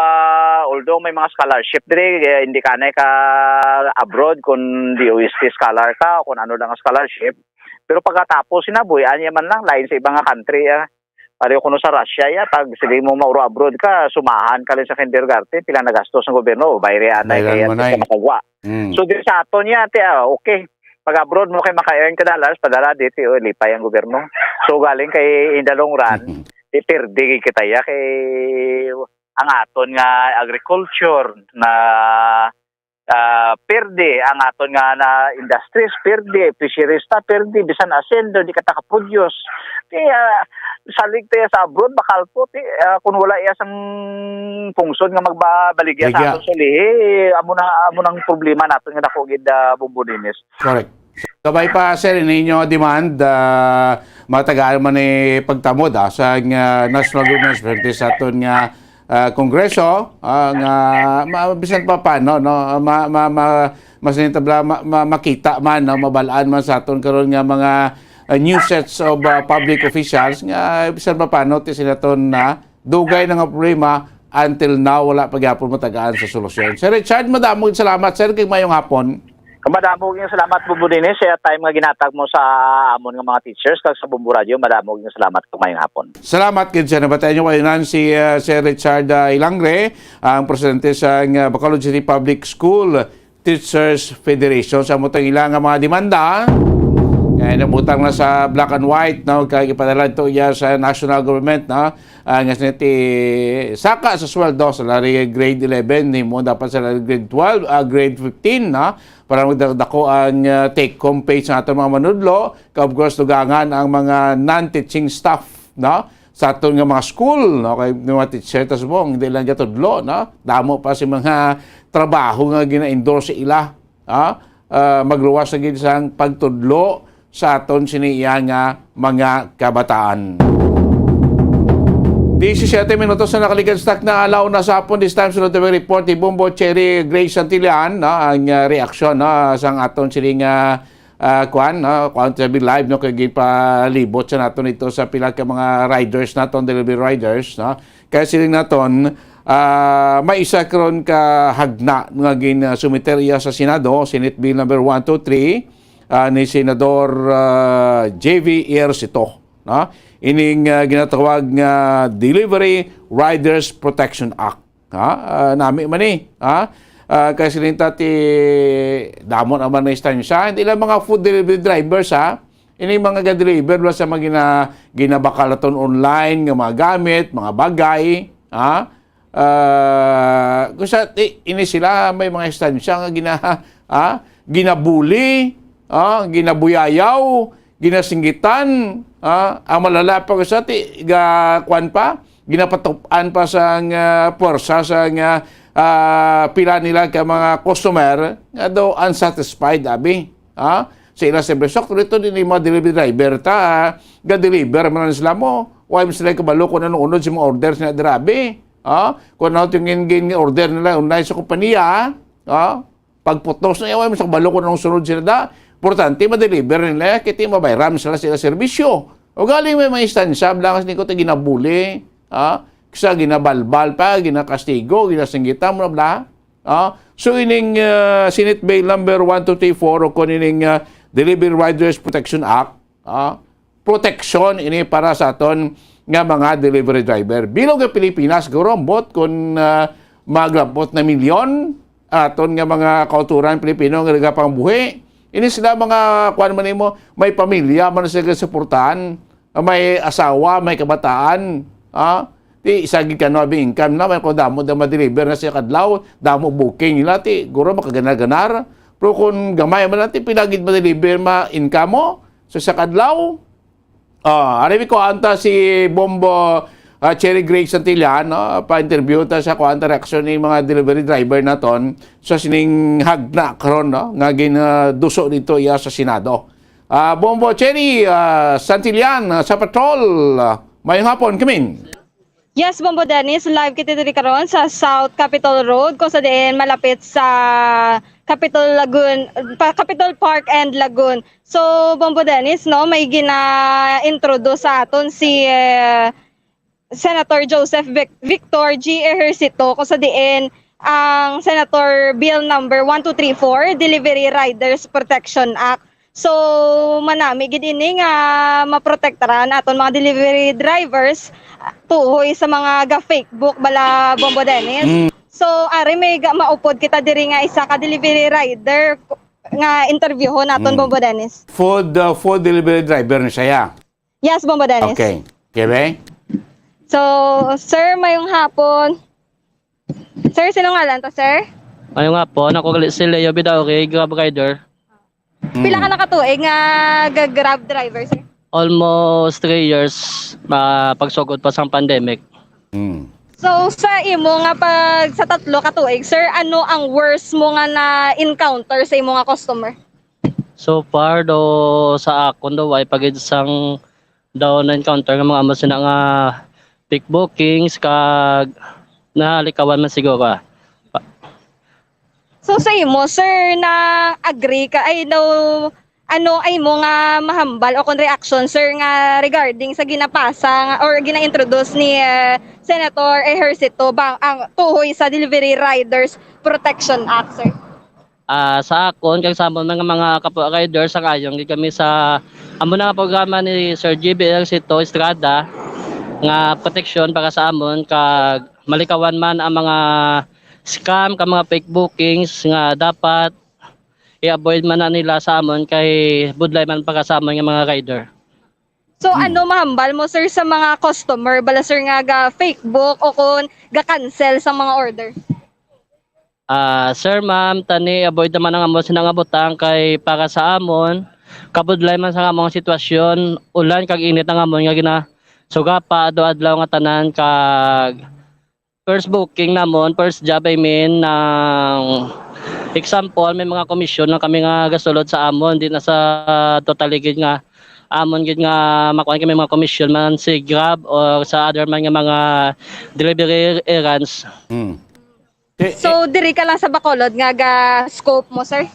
although may mga scholarship diri, eh, hindi ka na ka abroad kung D O S T scholar ka o kung ano lang ang scholarship. Pero pagkatapos, sinabuhian niya man lang, lain sa iba nga country, ah. Pareho kuno sa Russia, ya, pag sige mo mauro abroad ka, sumahan ka lang sa kindergarten, pila nagastos ang gobyerno, bayri anay Bayran kay mo, antes nay. Ka makagwa. Mm. So, diri sa aton, ya, te, ah, okay. Pag abroad mo kay maka-earn ka dollars, padala dito, oh, lipay ang gobyerno. So, galing kay in the long run, di perde kita, ya, kay ang aton nga agriculture na, ah, perde, ang aton nga na industries perde, fisheries ta perde, bisan asendo di ka ta ka-produce. Kaya salig tayo sa abroad, bakal po, ti, ah, kung wala iya sang pungsod nga magbabaligya sa Ligya. Aton sulihi, amo na, amo nang problema naton nga dako gid, ah, Bombo Dennis. Correct. Kabay pa, sir, ini inyo demand, ah, matagaan man ni pagtamod, ah, sa nga national government, sa aton nga, ah, Kongreso, ah, nga ma-, bisan pa paano, no, ma-, ma-, ma-, mas nitabla, ma-, ma-, makita man, no, mabalaan man sa aton karon nga mga, ah, new sets of, ah, public officials nga bisan pa paano ti sila ton na dugay na nga problema until now wala pa gyapon matagaan sa solusyon. Sir Richard, madamo gid salamat, sir, kay mayong hapon. Madamo gyud salamat, Bombo Dennis, sa time nga ginatag mo sa amon nga mga teachers kag sa Bombo Radio. Madamo gyud salamat kag mayong hapon. Salamat gid, sir. Nabatian nyo kayo nan si, uh, Sir Richard, uh, Ilangre, ang presidente sa, uh, Bacolod City Public School Teachers Federation. Sa among ila nga mga demanda, eh, nabutang na sa black and white, no? Kay ipadala ito iya sa national government, no? Ah, nga sini ti saka sa sweldo sa lari grade eleven, himo dapat sa lari grade twelve, ah, grade fifteen, no? Para magdako ang, ah, take-home pay sa aton mga manudlo. Ka, of course, dugangan ang mga non-teaching staff, no? Sa aton nga mga school, no? Kay mga teacher, ta subong, hindi lang gatudlo, no? Damo pa si mga trabaho nga gina-endorse sa ila, ha? Ah, magluwas na gid sang pagtudlo sa aton sini iya nga mga kabataan. Disisiete minutos na nakaligad sa takna, alaw na sa hapon. This time, sa Lottery Report ni Bombo Cherry Grace Santillan, no, ang, ah, reaksyon, no, sang aton sini nga, ah, kuan, no, kuan sa live, no, kay gipalibot sa naton ito sa pila ka mga riders naton, delivery riders, no. Kaya siling naton, ah, may isa karon ka hagna nga gin, ah, sumiter iya sa Senado, Senate Bill number one two three, ah, ni Senador, ah, J V Ejercito, no? Ining, ah, ginatawag nga Delivery Riders Protection Act. Ha? Ah, nami man ni, ha? Ah, kay siling ta ti damo naman na istansya. Hindi lang mga food delivery drivers, ha? Ini mga ga-deliver ba sa mga gina-, ginabakal naton online nga mga gamit, mga bagay, ha? Ah, kung sa, i-, ini sila may mga istansya nga gina-, ha? Ginabuli, ha? Ginabuyayaw, ginasinggitan, ha? Ang malala pa ko sa ti-, ga-, kwan pa, ginapatupan pa sang, ah, puwersa sang, ah, pila nila ka mga customer nga daw unsatisfied, abi. Ha? Sa ila sa Besok, dito din yung mga delivery driver ta, ha? Ga-deliver man lang sila mo. Why mo sila kabalo kung ano unod sa mga order sila dirabi? Ha? Kung ano yung gin-, gin-, order nila online sa kompanya, ha? Pagputos na yawa, sa kabalo ko nung sunod sila da, importante ma-deliver nila, kiti mabayram sila sila serbisyo. O galing may mga instansya, blangas ni ko, ti ginabuli, ha? Sa ginabalbal pa, ginakastigo, ginasinggitan mo na bla. Ah, so ining, ah, Senate Bill number one two three four o kun ining, ah, Delivery Riders Protection Act, ah, protection ini para sa aton nga mga delivery driver. Bilog nga Pilipinas, guro, ambot kun, ah, maglabot na milyon aton nga mga kauturan Pilipino nga nagapangbuhi. Ini sila mga, kuwan man nimo, may pamilya man sila suportahan, may asawa, may kabataan, ha? Ti, isa gid kano abi income na, may kung damo daw ma-deliver na sa kadlaw, damo booking nila, ti, guro makaganar-ganar. Pero kung gamay man lang, ti, pila gid ma-deliver ma-income mo sa isa kadlaw? Ah, ari mi ko anta si Bombo, ah, Cherry Gray Santillan, no? Pa-interview ta sa kuan ta reaksyon ni mga delivery driver naton sa sining hagna karon, no? Nga ginaduso dito iya sa Senado. Ah, Bombo Cherry, ah, Santillan, ah, sa Patrol, ah, mayong hapon, kamin. Yes, Bombo Dennis, live kita diri karon sa South Capitol Road, kung sa diin malapit sa Capitol Lagoon, pa, Capitol Park and Lagoon. So, Bombo Dennis, no, may gina-introduce sa aton si, eh, Senator Joseph Vic-, Victor G. Ejercito, kung sa diin ang Senator Bill number one two three four, Delivery Riders Protection Act. So, manami gid ini nga maprotektaran aton mga delivery drivers, ah, tuhoy sa mga ga-fake book bala, Bombo Dennis. Mm. So, ari may ga-, maupod kita diri nga isa ka delivery rider ku-, nga interviewhon naton, Mm. Bombo Dennis. Food, uh, food delivery driver ni siya. Yes, Bombo Dennis. Okay. Okay, be? So, sir, mayong hapon. Sir, sino ngalan to, sir? Mayong hapon. Ako gali si Leo Bidauri, Grab rider. Mm. Pila ka na ka tuig nga ga-, Grab driver, sir? Almost three years, ah, pagsugod pa sang pandemic. Mm. So, sa imo nga pag, sa tatlo ka tuig, sir, ano ang worst mo nga na-encounter sa imo nga customer? So far, do, sa akon do, way pa gid sang daw na-encounter nga mga amo sina nga fake bookings kag nalikawan man siguro, ah. Pa- So, sa imo, sir, na agree ka, ay, no, ano ay mo nga mahambal o kung reaction, sir, nga regarding sa ginapasa nga, or gina-introduce ni, eh, Senator Ejercito bang ang tuhoy sa Delivery Riders Protection Act, sir? Ah, sa akon kag sa amon nga mga kapwa rider, sang-ayon gid kami sa amo na nga programa ni Sir G B L Sito Estrada nga proteksyon para sa amon, kag malikawan man ang mga scam, kag mga fake bookings, nga dapat i-avoid man na nila sa amon kay budlay man para sa amon nga mga rider. So, Mm. ano mahambal mo, sir, sa mga customer bala, sir, nga ga fake book o kon ga cancel sa mga order? Ah, sir, ma'am, tani avoid naman ang amo sina nga butang kay para sa amon, kabudlay man sa among sitwasyon, ulan kag init ang amon nga ginasugapa adlaw-adlaw nga tanan, kag first booking namon, first job, I mean, ng example, may mga komisyon lang kami nga gasulod sa amon, di na sa totally gid nga amon gid nga makuan kami mga komisyon man si Grab or sa other man nga mga delivery errands. Hmm. Eh, So, eh, diri ka lang sa Bacolod nga ga-scope mo, sir?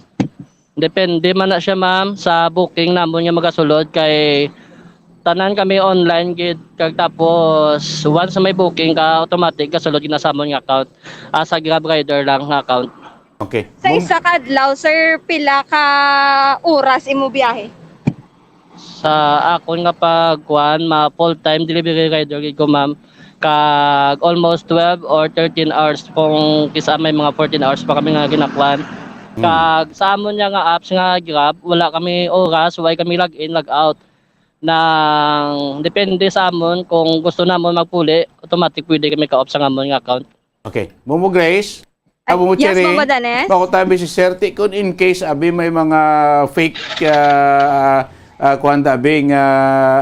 Depende man na siya, ma'am, sa booking namon nga magasulod kay tanan kami online gid, kag tapos once may booking ka, automatic gasulod gid na sa amon nga account. Ah, sa Grab Rider lang nga account. Okay. Sa Ma'am isa ka adlaw, sir, pila ka oras imo biyahe? Sa akon nga pagkuan, ma full-time delivery rider gid ko, ma'am. Kag almost twelve or thirteen hours kung kisa may mga fourteen hours pa kami nga ginakuan. Hmm. Kag sa amon niya nga apps nga Grab, wala kami oras, wala kami log in, log out. Nang depende sa amon kung gusto namon magpuli, automatic pwede kami ka-off sa amon nga account. Okay. Momo Grace? Ay, Ah, Momo yes, Cherry? Mama Danes. Bako tayo si Sir T, kung in case, abi, may mga fake, ah, ah, kuwan, abi, nga,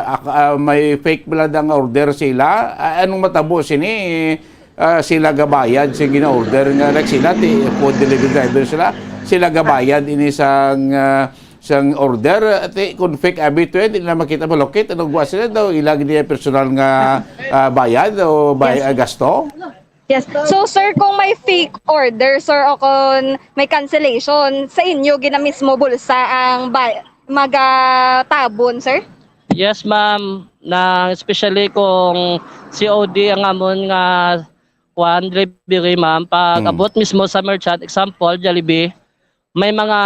ak-, ah, may fake bala ang order sila, ah, anong matabo sini? Ah, sila gabayad sa gina-order nga, like sila, ti, food delivery driver sila, sila gabayad ini sang, ah, sang order, ti, kung fake, abi, to, di na makita malokit, ano, guwa sila daw, ilag niya personal nga, ah, bayad o bay-, Yes. ah, gasto? Yes. So, sir, kung may fake order, sir, o kung may cancellation, sa inyo gina mismo bulsa ang ba- magatabon, sir? Yes, ma'am. Na especially kung C O D ang amon nga kuan, delivery, ma'am. Pag Hmm. abot mismo sa merchant, example, Jollibee, may mga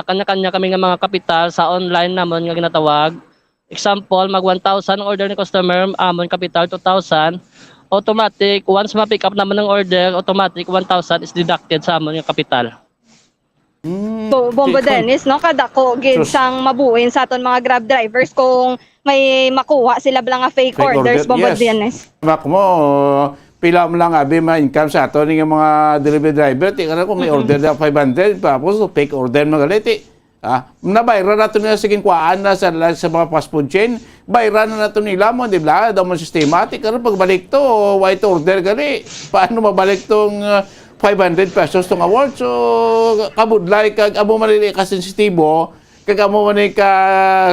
kanya-kanya kami nga mga kapital sa online namon nga ginatawag. Example, mag one thousand order ni customer, amon kapital two thousand. Automatic, once ma-pick up naman ang order, automatic one thousand is deducted sa amon nga kapital. Mm, So, Bombo di kon- Dennis, no, kadako gid Sus. sang mabuin sa aton mga Grab drivers kung may makuha sila bala nga fake Fake orders, order, Bombo yes. Dennis. Mak mo, pila mo lang abi ma-income sa aton nga mga delivery driver, ti kana kung may Mm-mm. order na five hundred, tapos fake order man gali, ti, ah, nabayran nato nila, sige, kuhaan na sa, sa mga fast food chain, bayran na nato nila mo, di ba? Daw mo sistema, ti karon pagbalik to, why to order gali? Paano mabalik tong, ah, five hundred pesos tong award? So, kabudlay kag amo man ni ka sensitibo, kag amo man ni ka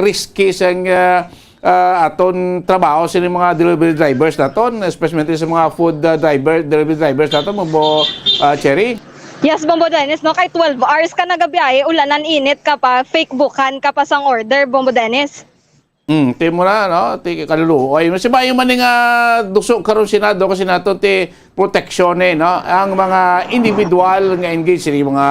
risky sang, ah, ah, aton trabaho sini mga delivery drivers naton, especially sa mga food, ah, driver, delivery drivers naton, Bombo, ah, Cherry. Yes, Bombo Dennis, no, kay twelve hours ka nagabiyahe, ulanan, init ka pa, fake bukan ka pa sang order, Bombo Dennis. Hmm, ti mo na, no? Ti kaluluoy. Mas maayo man ni nga duso karon Senado kasi naton ti proteksyon, eh, no? Ang mga individual nga engage sa mga,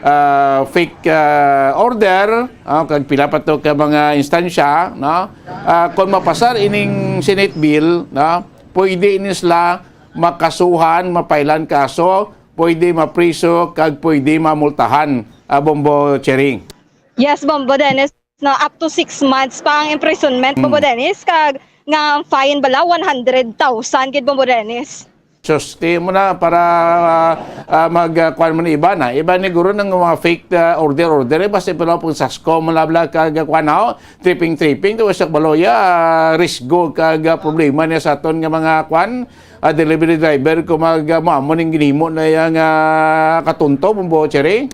ah, fake, ah, order, ah, kag pila pa to ka mga instansya, no? Ah, kung mapasar ining Senate bill, no? Pwede ini sila makasuhan, mapailan kaso, pwede mapriso, kag pwede mamultahan, ah, Bombo Cherry. Yes, Bombo Dennis. No, up to six months pa ang imprisonment, Bombo Mm. Dennis, kag nga fine bala, one hundred thousand gid, Bombo Dennis. Sus, ti mo na para, ah, ah, mag, ah, kuwan mo na iba na. Iba ni guro ng mga fake, ah, order, order. Eh, basta pala pong sasko, malabla ka, ga-, kuwan na, oh, tripping, tripping. Tapos sa baloya, ah, risgo, kag, ah, problema niya sa aton nga mga kuwan, ah, delivery driver, kung mag, ah, mo, amo ning ginimo na yang, ah, katunto, Bombo Cherry.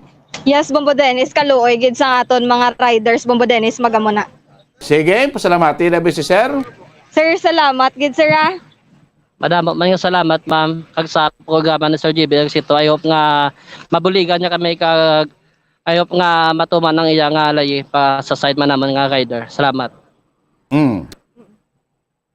Yes, Bombo Dennis, kaluoy gid sa aton mga riders, Bombo Dennis, magamo na. Sige, pasalamati na, si sir. Sir, salamat gid, sir, ah. Madamo man nga salamat, ma'am, kag sa programa ni Sir J B Exito. I hope nga mabuligan niya kami, kag I hope nga matuman ang iya nga layi pa sa side man naman nga rider. Salamat. Mm.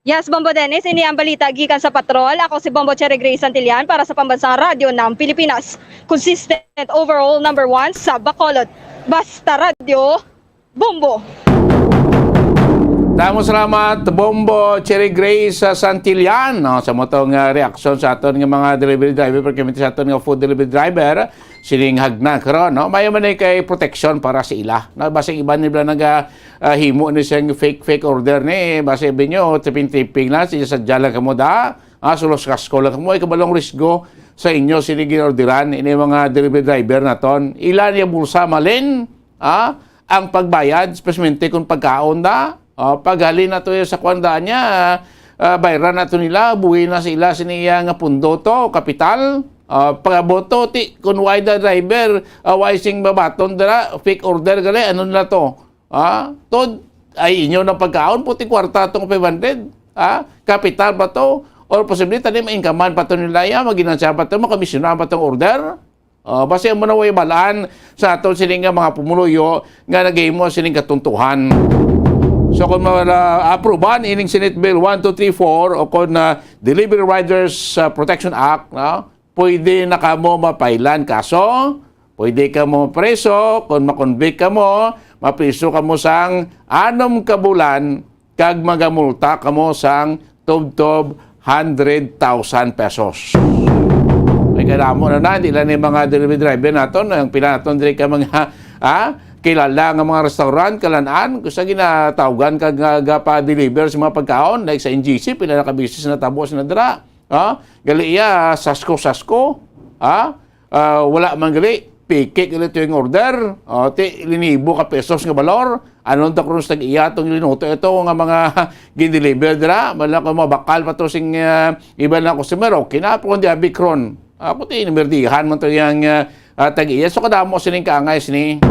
Yes, Bombo Dennis, ini ang balita gikan sa patrol. Ako si Bombo Cherry Grace Santillan para sa Pambansang Radyo ng Pilipinas. Consistent, overall number one sa Bacolod. Basta Radyo, Bombo. Damo salamat, Bombo Cherry Grace sa Santillan, no, sa motong, ah, reaksyon sa aton nga mga delivery driver, perkimiti sa aton nga food delivery driver, sining hagna karon, no? Mayo man ni kay proteksyon para sa ila, no? Basig iban nila naga, ah, himo ni siyang fake, fake order ni, basig binyo, tripping, tripping na, siya sadya lang kamo da, ah, sulos kasko lang kamo, ay kabalong risgo sa inyo, sini ginorderan, ini mga delivery driver naton. Ila niya bulsa malin, ah, ang pagbayad, especially kung pagkaon da, ah, paghalin nato sa kwan da niya, ah, bayran nato nila, buhi na sila sini iya nga pundo to, kapital, ah, pagaboto, ti, kung why the driver, ah, why sing babaton dira, fake order gali, ano na to? Ah, tod, ay inyo na pagkaon, puti kwarta tong five hundred, ah, kapital pa to, or posible tani ma-income-an pa to nila ya, maginansya pa to, makomisyonan pa tong order. Ah, basi amo na way balaan sa aton sini nga mga pumuluyo nga naghimo sining katuntuhan. So kung mala-, aprubahan ining Senate Bill one two three four o kon na Delivery Riders, ah, Protection Act, no? Pwede na kamo mapailan kaso, pwede kamo preso, kung makonvict kamo, mapriso kamo sang anom ka bulan kag magamulta kamo sang tubtob hundred thousand pesos. Ay, kadamo na na, di lang ni mga delivery driver naton, ang pila naton diri ka mga, ah, kilala nga mga restaurant, kalan-an, kung sa ginatawgan ka nga gapa-deliver sa mga pagkaon, like sa N G C, pila na ka beses natabo sa nadra. Ah, gali iya, sasko-sasko. Ah, ah, wala man gali, piki gali to yung order. Oh, ti, linibo ka pesos nga balor. Ano ta kung sa tag-iya tong linuto ito nga mga gindeliver dira? Wala ko mga bakal pa to sing, ah, iba na customer. Okay na, pero kung di abikron. Ako ti, nimerdihan man to yung, ah, ah, tag-iya. So, kadamo sining kaangay sini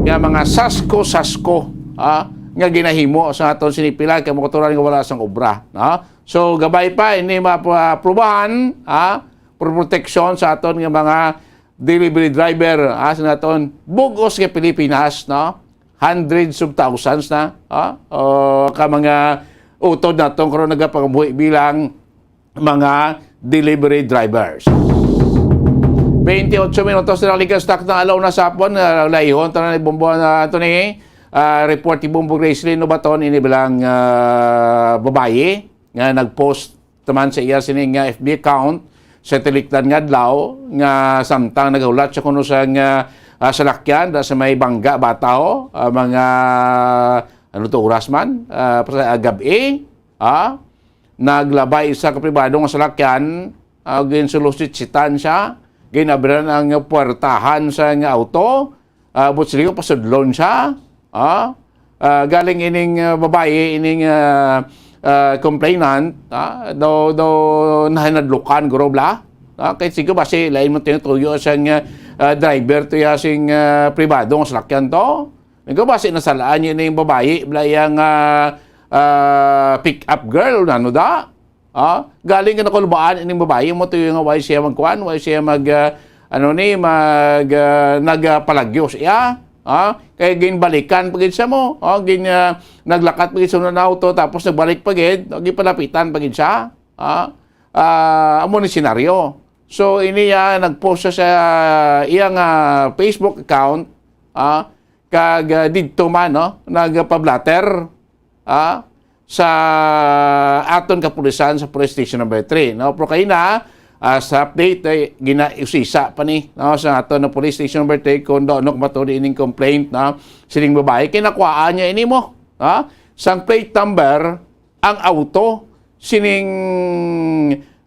nga mga sasko-sasko, ah, nga ginahimo sa aton sinipila kay makuturan nga wala sang obra, no? So, gabay pa, ini maaprubahan, ah, pro-, proteksyon sa aton nga mga delivery driver, ah, sa aton bug-os nga Pilipinas, no? Hundreds of thousands na, ah, o ka mga utod naton karon nagapangabuhi bilang mga delivery drivers. Twenty-eight minutos na likas tak na alaw na sapon, uh, laihon tanan ni Bombo na Anthony. Ah, report ni Bombo Gracelyn Ubaton, ini bilang, ah, babayi nga nag-post taman sa iya sining, ah, F B account sa tilikdan nga adlaw nga samtang nagahulat siya kuno sa nga, ah, salakyan da sa may Bangga Bataw, ah, mga, ano to, oras man, ah, sa gab-i, ah, naglabay isa ka pribado nga salakyan, ah, ginsulusitsitan siya, ginabrihan ang puwertahan sa nga auto, ah, buot silingon pasudlon siya, ah, ah, galing ining, ah, babayi, ining, ah, ah, complainant, ah, daw, daw nahinadlukan guro bala. Ah, kay siguro basi lain mo tinutuyo sang, ah, driver to ya sing, ah, pribado nga salakyan to. Siguro basi nasalaan niya ining babayi bala yang, ah, ah, pick up girl, ano da? Ah, galing ka nakulbaan ining babayi mo tuyo nga why siya magkuan, why siya mag, ah, ano ni, mag, ah, nagapalagyo siya. Ah, kay ginbalikan pa gid siya mo. Oh, gin, ah, naglakat pa gid sa unang auto, tapos nagbalik pa gid, oh, gipalapitan pa gid siya. Ah, ah, amo ni senaryo. So, ini, ah, nag-post siya sa iyang, ah, Facebook account, ah, kag, ah, didto man, no, nagpablatter, ah, sa aton kapulisan sa Police Station Number Three, no? Pero kaina, ah, sa update, ay ginausisa pa ni, no, sa aton na Police Station Number Three kung daw ano matuli ining complaint, no, sining babayi. Kay nakuhaan niya ini mo, ha? Sang plate number ang auto sining,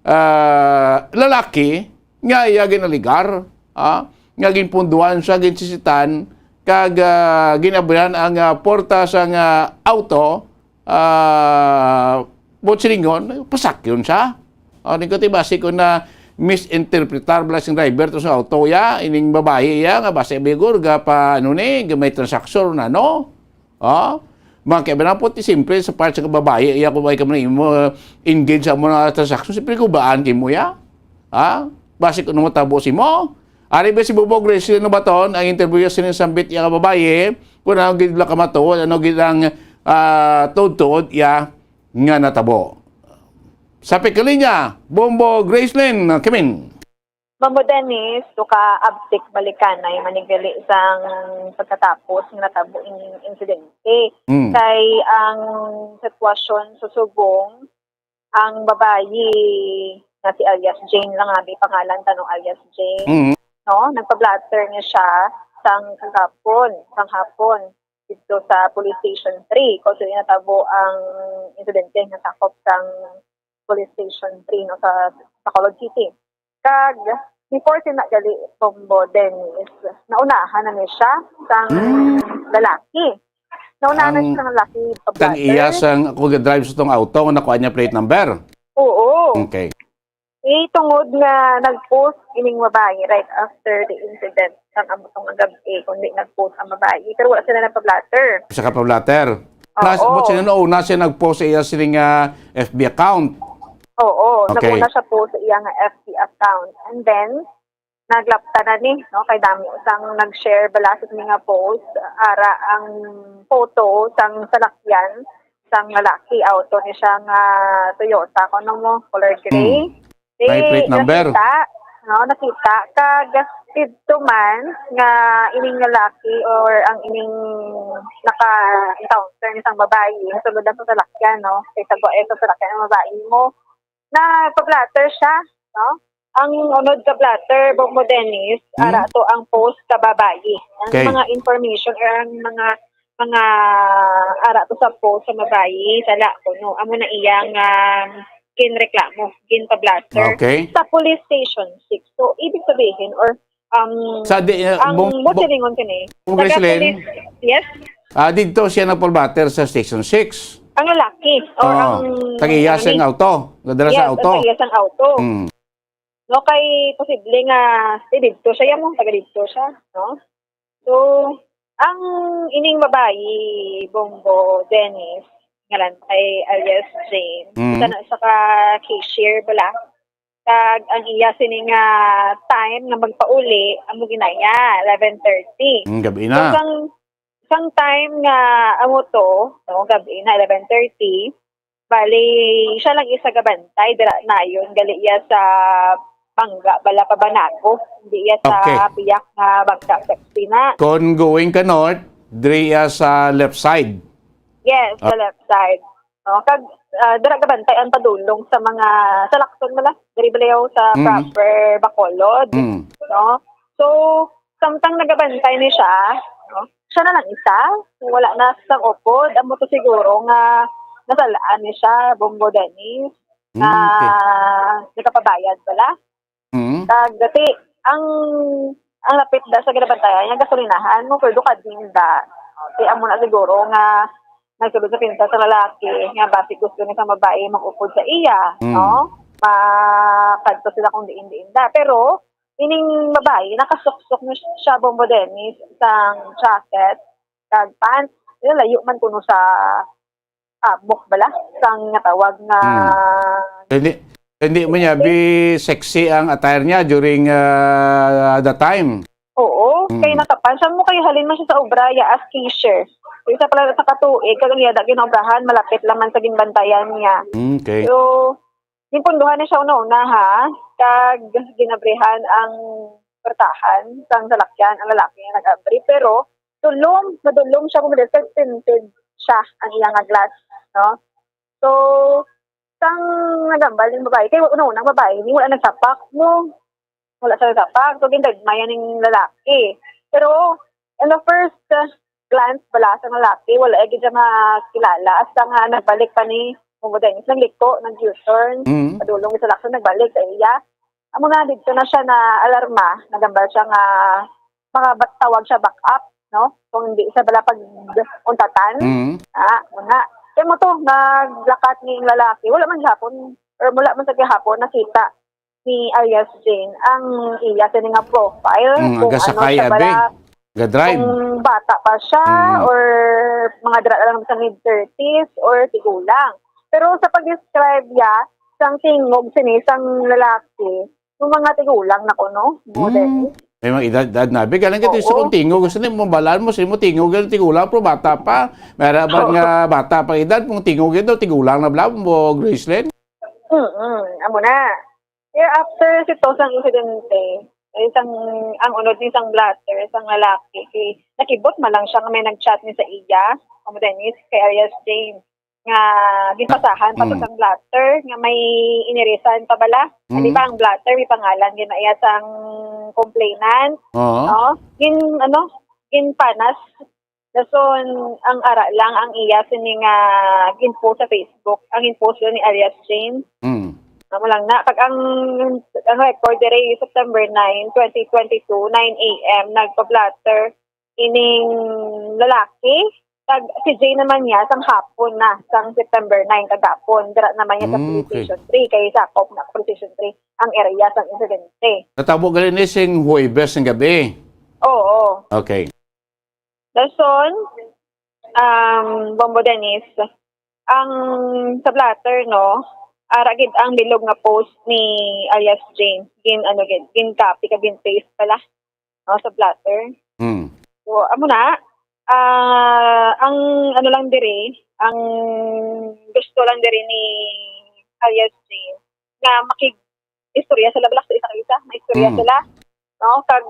ah, lalaki nga iya ginaligar, ah, nga ginpunduan siya, ginsisitan, kag, ah, ginabrihan ang, ah, porta sang, ah, auto, ah, buot silingon, pasakyon siya. O, di ko ti basi ko na misinterpretar bala sing driver to sa auto ya, ining babayi ya, nga basi bigor ga pa, ano ni, ga may transaksyon na, no? Ah, mga kaibanan po, ti simple sa part sa babayi, iya ko ba ka man imo, uh, engage sa mo na transaction, simple ko baan kay mo ya? Ha? Basi ko nung matabo si mo? Ari ba si Bobo Grace na baton ang interview sa ning sambit iya nga babayi? Kung ano gid la kamatuod, ano gid ang, ah, tuod-tuod iya nga natabo. Sa pikalinya, Bombo Gracelyn Kimin. Bombo Dennis, to ka abtik balikanay manigali sang pagkatapos nga natabo ining insidente. Mm. Kay ang sitwasyon sa subong, ang babayi nga si alias Jane lang, abi, pangalan ta, no, alias Jane, Mm. no? Nagpa-blotter niya siya sang kahapon, sang hapon, dito sa Police Station Three, kung saan natabo ang insidente nga sakop sang Police Station Three, no, sa Bacolod City. Kag before sina gali, Bombo Dennis, naunahan na ni siya sang Hmm. lalaki. Naunahan na Ang siya sang lalaki, kang pablatter. Iya sang, kung drive sa tong auto, nga nakuha niya plate number? Oo. Okay. Eh, tungod nga nag-post ining babayi right after the incident, sang amo tong gab-i, kundi nag-post ang babayi. Pero wala sila nagpa-blotter. Sa ka pa-blotter? Oo. Nas-, but sila, no, una siya nag-post sa iya sining, ah, F B account. Oo, Okay. nag-una siya post sa iya nga F B account. And then, naglapta na ni, no? Kay dami sang nag-share bala sa mga post, ara ang photo sang salakyan sang lalaki, auto ni siya nga Toyota, kuno mo, color gray. Hmm. May plate number. Nakita, no, nakita, kag didto man nga ining lalaki or ang ining naka-encounter ni sang babayi, sulod lang sa salakyan, no? Kay sa, eh, sa salakyan ang babayi mo, nagpa-blotter siya, no? Ang unod ka blotter, Bombo Dennis, Hmm. ara to ang post ka babayi. Ang Okay. mga information or ang mga, mga ara to sa post sa babayi, sala ko, no? Amo na iyang, um, ginreklamo, ginpa-blotter Okay. sa Police Station Six. So, ibig sabihin, or, um, Sa di, uh, ang bung-, mo bung-, silingon kini, bung-, taga Gracelyn? Police, yes? Ah, dito siya nagpa-blotter sa Station Six. Ang lalaki, or Oo. ang, Tagiya ano siyang ni? Auto. Nadala sa Yes, auto. ang tagiya siyang auto. Mm. No, kay posible nga, eh, didto siya, yan mo, taga didto siya, no? So, ang ining babayi, Bombo Dennis, ngalan kay alias Jane, Mm. isa na siya ka cashier bala Kag ang iya sini nga time nga magpauli, amo ginaya, eleven thirty. Mm, gabi So, na. sang, sang time nga amo to, no, gabi na, eleven thirty, bali, siya lang isa gabantay, dira nayon, gali iya sa bangga, bala pa Banago. Hindi iya sa Okay. biyak nga bangga sa Pina. Kung going ka north, diri iya sa left side. Yes, sa Ah. left side. No? Kag, ah, dira gabantay ang padulong sa mga, sa Lacson, bala, diri balayaw sa Mm. proper Bacolod. Mm. No? So, samtang nagabantay ni siya, no? Siya na lang isa, wala na sang upod. Amo to siguro nga nasalaan ni siya, Bombo Dennis, Mm, na okay. nakapabayad bala. Mm. Kag dati, ang, ang lapit da sa ginabantayan niya, gasolinahan mo, pero duka din da. Kaya amo na siguro nga nagsulod sa pinsa sa lalaki nga basi gusto ni sa babae mag-upod sa iya, Mm. no? Makadto sila kung diin-diin da. Pero, ining babae, nakasuksok ni siya, Bombo Dennis, sang jacket, kag pants. Yun, layo man kuno sa abok bala, sang natawag nga Hmm. Hindi, hindi man niya, bi sexy ang attire niya during, ah, the time. Oo, Hmm. kay nakapants. Siya mo kay halin man siya sa obra, ya, as cashier. So, isa pala sa katuig, kag ang yada ginaobrahan, malapit lang man sa ginbantayan niya. Hmm, okay. So, ginpunduhan na siya una-una, ha? Kag ginabrihan ang portahan sang salakyan, ang lalaki nga nag-abri. Pero, dulom, madulom siya, kung tinted siya ang iya nga glass, no? So, sang nagambal ning babae, kay una-una ang babae, ni wala nagsapak, no? Wala siya nagsapak, so gindagmayan ning lalaki. Pero, in the first, uh, glance bala sa lalaki, wala gyud siya makilala. Hasta nga nagbalik pa ni Mumo Dennis, nagliko, nag-U-turn, Mm. padulong sa Lacson, nagbalik sa iya. Amo na, dito na siya na alarma, nagambal siya nga makabatawag siya back up, no? Kung hindi siya bala pag-untatan, Mm. ah, muna. Kaya mo to, naglakat ni lalaki, wala man gihapon, or wala man sa gihapon, nakita ni alias Jane ang iya sini nga profile, Mm, kung aga ano sakay, siya abi. bala, Ga-drive. kung bata pa siya, Mm. or mga dira lang sa mid thirties, or tigulang. Pero sa pag-describe niya, sang tingog sini, sang lalaki, yung mga tigulang na kuno, mo Mm. din. May mga edad-edad na. Abi, galing ka Oo. sa kung tingog. Gusto niya, mabalaan mo, sino mo tingog, galing tigulang, pero bata pa. May harapan Oo. nga bata pa edad, kung tingog ito, tigulang na bala mo, Gracelyn? Mm-mm. Amo na. Kaya after si Tos ang insidente, ay isang, ang unod ni isang blotter, isang lalaki, si, nakibot man lang siya nga may nag-chat ni sa iya, amo din is kay alias James, nga gipasahan pa to Mm. sang blotter, nga may inirisan pa bala. Ah, di Mm. ba ang blotter, may pangalan din na iya sang complainant, Oo. no? Gin, ano, ginpanas. Dason, ang ara lang ang iya sini nga gin-post sa Facebook, ang gin-post lang ni alias Jane. Mm. Amo lang na, pag ang, ang record diri, September nine, twenty twenty-two, nine A M, nagpa-blotter ining lalaki. Kag si Jane naman niya, sang hapon na, sang September nine, kagapon, dira naman niya sa Mm, okay. Police Station three, kay sakop na Police Station three ang area sang insidente. Natabo gali ni sing Huwebes ng gabi? Oo. Okay. Dason, um, Bombo Dennis, ang sa blotter, no, ara gid ang bilog nga post ni alias Jane. Gin, ano, gin, gin copy ka, gin paste pala, no, sa blotter. Hmm. So, amo na, ah, ang ano lang diri, ang gusto lang diri ni alias Jane, nga makig-, istorya sila, balak sa isa ka isa, maistorya Mm. sila, no? Kag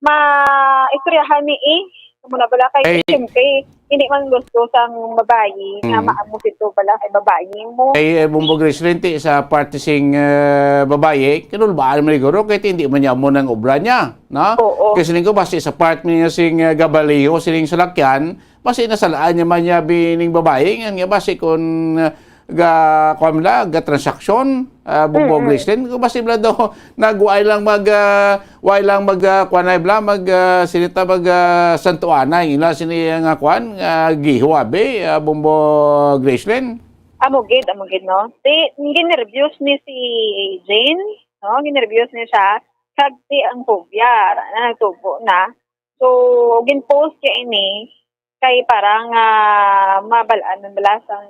maistoryahan ni, eh, amo na bala kay, Ay. siyempre, hindi man gusto sang babayi nga Mm. maamo sito bala kay babayi mo. Ay, eh, Bombo Gracelyn, ti sa parte sing, eh, babayi, kinulbaan man siguro kay ti hindi man niya amo nang obra niya, no? Oo. Kasi linggo, basi sa part niya sing, eh, gabaliho, sining salakyan, basi nasalaan niya man niya bining babayi, nga, nga basi kung, eh, ga, kuwan bala, ga transaksyon, ah, Bombo Mm-mm. Gracelyn, kung basi bala daw, nagway lang mag, ah, way lang mag, ah, kuwan ay bala, mag, ah, sinita mag, ah, santuanay, ila sini nga kuwan, ah, giho abi, ah, Bombo Gracelyn. Amo gid, amo gid, no? Ti, ginerbyos ni si Jane, no? Ginerbyos ni siya, kag ti ang phobia, na nagtubo na. So, gin-post niya ini, kay para nga mabal-an man bala sang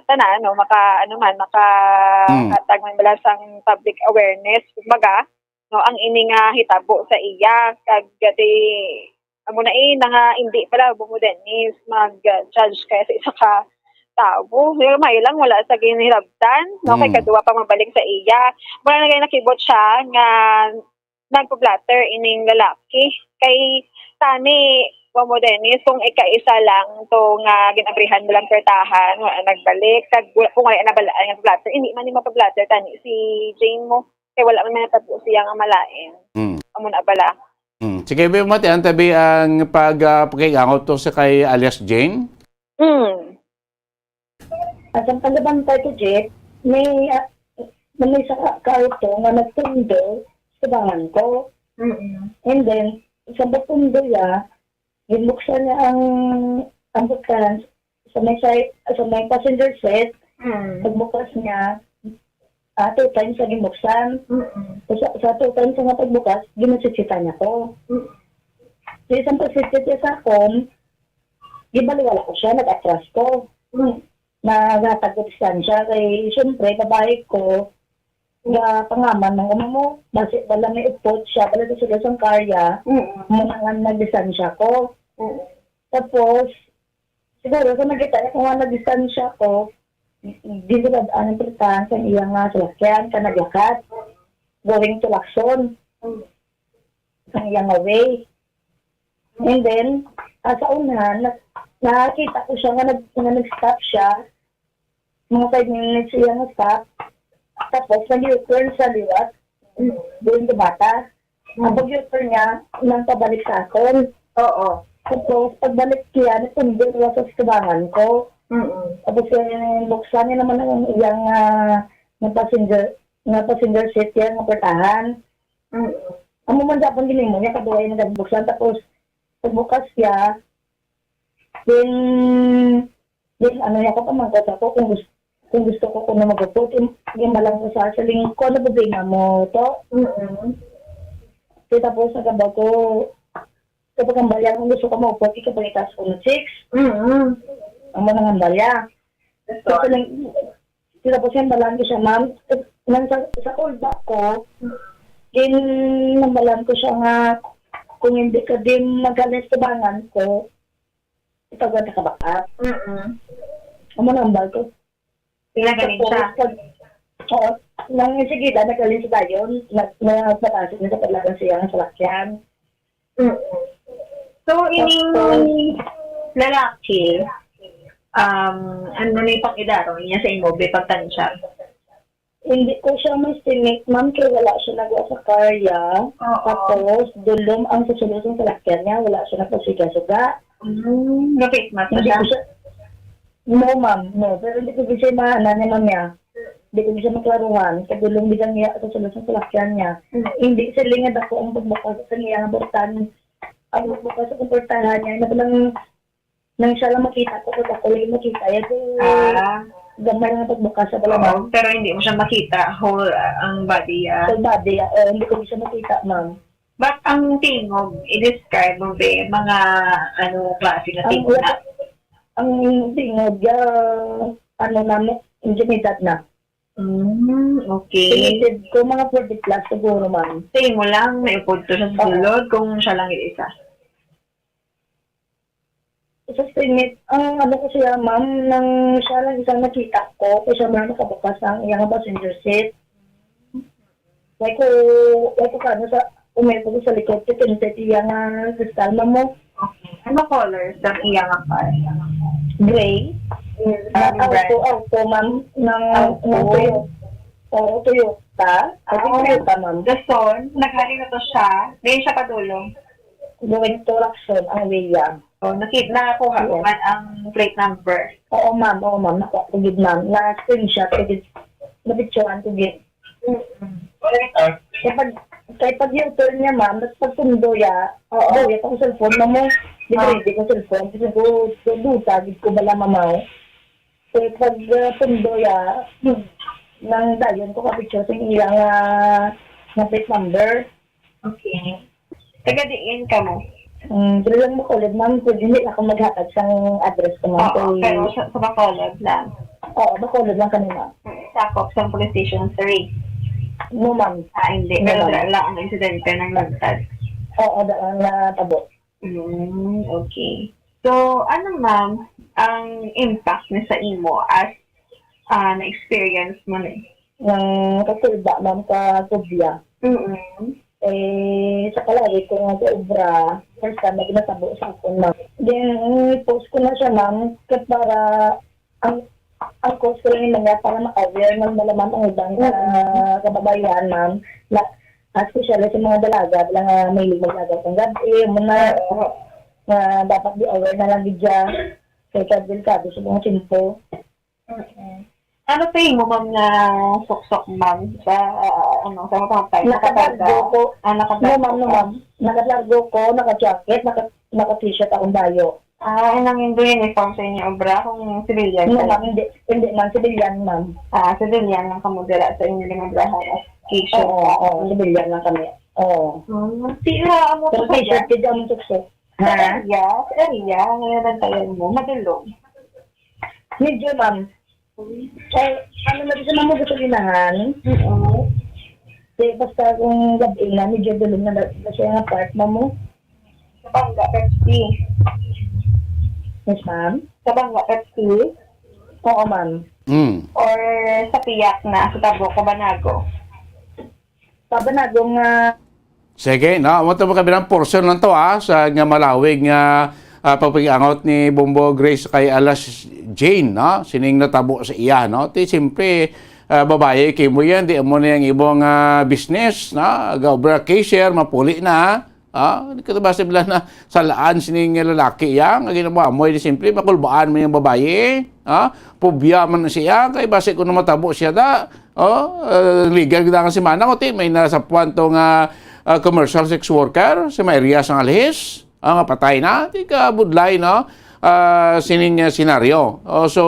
tanan, no, maka, ano man, maka Mm. hatag man bala sang public awareness, kumbaga, no, ang ini nga hitabo sa iya, kag di, amo na eh, na nga, hindi pala, Bobo Dennis, mag-judge kaya sa isa ka tawo. Pero may lang, wala sa ginhilabtan, no, kay Mm. kaduwa pa mabalik sa iya. Mura na gani nakibot siya nga nagpa-blotter ining lalaki. Kay tani, Bobo Dennis, kung ikaisa lang to nga ginabrihan mo lang pertahan, wala nagbalik, kag wala, kung wala nabalaan nga blotter, hindi man ni mapa-blotter tani si Jane mo. Kay wala man natabo siya nga malain. Mm. Amo na bala. Mm. Sige, bi, mati, ang tabi ang pag, ah, pagkaigangot to sa kay alias Jane? Mm. Asang pagabantay ko, Jeff, may, ah, may isa ka, ka auto nga nagpundo sa tabangan ko. Mm-mm. And then, sa pagpundo niya, ginbuksan niya ang, ang butang sa may side, sa may passenger seat. Mm. Pagbukas niya, ah, two times sa ginbuksan. Mm-mm. Sa, sa two times nga pagbukas, ginasitsitan niya ko. Mm. Sa isang pagsitsit niya sa akon, gibaliwala ko siya, nag-atras ko. Mm. Naghatag ko distansya kay, siyempre, babae ko, Mm. ga pangaman ng uno mo, basi wala may upot siya, wala sa sila sang karya, Mm. mo na nga nagdistansya ko. Mm. Tapos, siguro, sa nakita niya kung nga nagdistansya ko, di nila ang pertahan sa iya nga salakyan, ka naglakat, going to Lacson, Mm. sa iya nga way. And then, ah, sa unahan, na-, nakita ko siya nga nag-, nga nag-stop siya. Mga five minutes siya nga stop. Tapos, nag-U-turn sa liwat. Mm. Doon sa bata. Mm. Ang pag-U-turn niya, nang pabalik sa akon. Oo. Tapos, pagbalik niya, nagpundo na sa tubangan ko. Mm-mm. Tapos, eh, buksan niya naman ang iyang, ah, nga passenger, nga passenger seat niya, nga portahan. Mm. Amo man gihapon ginimo niya, kaduwa yung nagbuksan. Tapos, pagbukas siya, then, then, ano niya, ako pamangkot ako kung gusto, kung gusto ko kuno mag-upod, yung, yung balang ko sa, sa lingkod, ano problema mo to? Mm-mm. Kaya tapos, nagabag ko, kapag ang balang, kung gusto ko mag-upod, ikapangitaas ko ng chicks. Mm-mm. Ang mga nang balya. Gusto. Kasi lang, sila po siya, balaan ko siya, ma'am. Nang sa, sa kulba ko, ginambalan ko siya nga, kung hindi ka din maghalis sa bangan ko, ipagwanta ka baka. Mm-mm. Amo na ang bal ko. Pinagaling Tapos, siya. Pag, oo, nang sige, na nagkalis dayon, nag-, nagpatasin na sa paglagan siya ang salakyan. Mm. So, ining Tapos, lalaki, um, ano na yung pang-idaro niya sa imo, be, pagtansya? Hindi ko siya ma-estimate, ma'am, kay wala siya nagwa sa karya. Oo. Tapos, dulom ang susunod sa salakyan niya, wala siya nagpasiga-suga. Mm, na-face mask pa Hindi siya? ko siya, no, ma'am, no. Pero hindi ko siya maana ni ma'am niya. Hindi ko siya maklaruhan. Kadulong bilang niya sa susunod sa salakyan niya. Mm. Hindi sila nga dako ang pagbukas sa niya nga bortan. Ang pagbukas sa komportahan niya, na lang nang siya lang makita ko, kung ako lang makita, yan po, Ah. gamay lang ang pagbukas sa Oo, balaman. Pero hindi mo siya makita, whole, ah, ang body, ah. Full body, ah, eh, hindi ko siya makita, ma'am. But ang tingog, i-describe mo, be, mga ano klase na Ang tingog na? Ang tingog, ah, ano namin, intimidad na. Mm, okay. Tinisid ko, mga forty plus siguro, ma'am. Sa imo lang, may upod to siya sa Oo. sulod kung siya lang yung isa? Sa singit, ang ano ko siya, ma'am, nang siya lang isang nakita ko, kay siya man nakabukas ang iyang passenger seat. Way ko, way ko kaano sa, umay ko sa likod, kay tinted iya nga kristal, ma'am, mo. Okay. Ano color sa iya nga car? Gray. Mm, Na ano brand? Auto, auto, ma'am, ng, Auto? ng Toyota. Oo, Toyota. I think Ah, Toyota, ma'am. Dason, naghali na to siya. Ngayon siya padulong. Going to Lacson, ang way niya. Oh, nakit-, nakakuha mo Yes. man ang plate number? Oo, ma'am. Oo, ma'am. Nakuha ko gid, ma'am. Na-screenshot ko gid. Napicturan ko gid. Mm-mm. Kay pag, kay pag U-turn niya, ma'am, tas pagpundo ya, Oo. buya pa ang cellphone, ma'am, mo. Di ba, Ah. hindi ko cellphone? Kasi ko, ko, duta, gid ko bala, ma'am, oh. Kay pag, uh, pundo ya, nang dayon ko kapicture sa iya nga, nga plate number. Okay. Taga diin ka mo? Mm, diri lang Bacolod, ma'am. Pwede hindi ako maghatag sang address ko, ma'am. Oo, Kay pero sa, sa Bacolod lang. Oo, Bacolod lang kami, ma'am. Sakop sa police station three. No, ma'am. Ah, hindi. No, Pero ma'am. Dala lang ang insidente ng lantad. Oo, dala ang natabo. Mm, okay. So, ano, ma'am, ang impact ni sa imo as, ah, na-experience mo ni? Nang kasulba, ma'am, ka kubya. Mm-mm. Eh, sa kalawig ko nga sa obra, first time na ginatabo sa akon, ma'am. Then, post ko na siya, ma'am, kat para ang, ang cause ko lang yung mga para ma-aware ng malaman ang ibang, Mm-mm. ah, kababayan, ma'am, na, especially sa mga dalaga, lang, ah, mahilig maglaga sa gabi, muna, Oo. nga dapat di aware na lang gid siya. Kay delikado sa mga tiyempo. Mm-mm. Ano sa imo, ma'am, nga suksok, ma'am, sa, ah, ano, sa mga patay? Nakabargo ko. Ah, nakabargo No, ma'am, no, ka. Ma'am. Nakabargo ko, naka-jacket, naka, naka-t-shirt akong bayo. Ah, anong indo uniform sa inyo obra kung civilian No, ka? Ma'am, hindi, hindi, ma'am, civilian, ma'am. Ah, civilian lang kamo dira sa inyo nga obrahan as casual Oo, ka? Oo, civilian lang kami. Oo. Hmm, si, ah, amo Pero to ba t-shirt, yan? Kaya ang suksok. Ha? Area, area, ngayon ang tayo mo, madulong. Medyo, ma'am. Eh, ano na rin sa mga gasolinahan? Oo. Di, basta kung gabi na, medyo dulong na, na siya nga part, ma'am, mo. Sa Banga, Pepsi. Yes, ma'am? Sa Banga, Pepsi. Oo, ma'am. Mm. Or sa Piyak na, sa Tabo, Kabanago. Sa Banago nga Sige, no? Amo to, mga kabilang portion lang to, ah, sa nga malawig nga, ah, pagpag-angot ni Bombo Grace kay Alas Jane, no? Sining natabo sa iya, no? Ti, siyempre, ah, babayi kay mo yan, di mo na yung ibang, ah, business, no? Gaobra cashier, mapuli na, ah. Di ka ba sila na salaan sining lalaki yan? Ang ginawa mo, di simple, makulbaan mo yung babayi, ah. Pubya man siya, kay basi kung matabo siya da, oh, ah, legal gid ang simana ko, ti, may nasapuan to nga, ah, commercial sex worker sa may area sang Alhis, ah, nga patay na, ti, kabudlay, no? Ah, sining, ah, senaryo. Oh, so,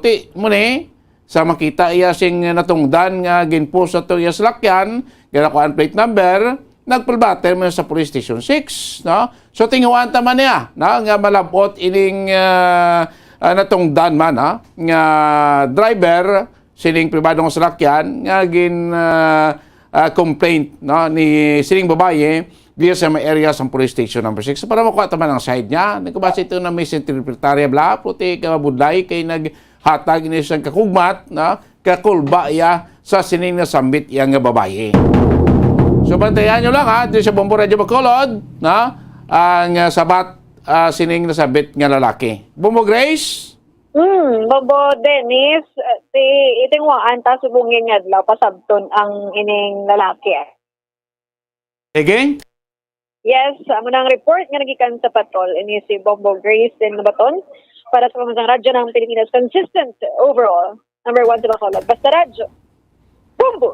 ti, mo ni, sa makita iya sing natungdan nga ginpost ato iya salakyan, ginakuan plate number, nagpalbater man sa Police Station six, no? So, tinguhaan ta man niya, no, nga malabot ining, ah, ah, natungdan man, ha, nga driver sining pribado nga salakyan nga gin, ah, ah, complaint, no, ni sining babayi diya sa may area sa Police Station number six. So, para makuha ta man ang side niya, nagkabase ito na misinterpretarya bla, puti ka mabudlay kay naghatag ini siyang kakugmat, no, kakulba iya sa sining nasambit iya nga babayi. So, bantayan nyo lang, ha, dito sa Bombo Radyo Bacolod, no, ang, ah, sabat, ah, sining nasambit nga lalaki. Bombo Grace? Hmm, Bombo Dennis, eh, ti, itingwaan ta subong nga adlaw pasabton ang ining lalaki. Again? Yes, amo na ang report nga nagikan sa patrol. Ini si Bombo Grace din Nabaton para sa Pambansang Radyo ng Pilipinas. Consistent overall. Number one sa Bacolod. Basta Radyo. Bombo!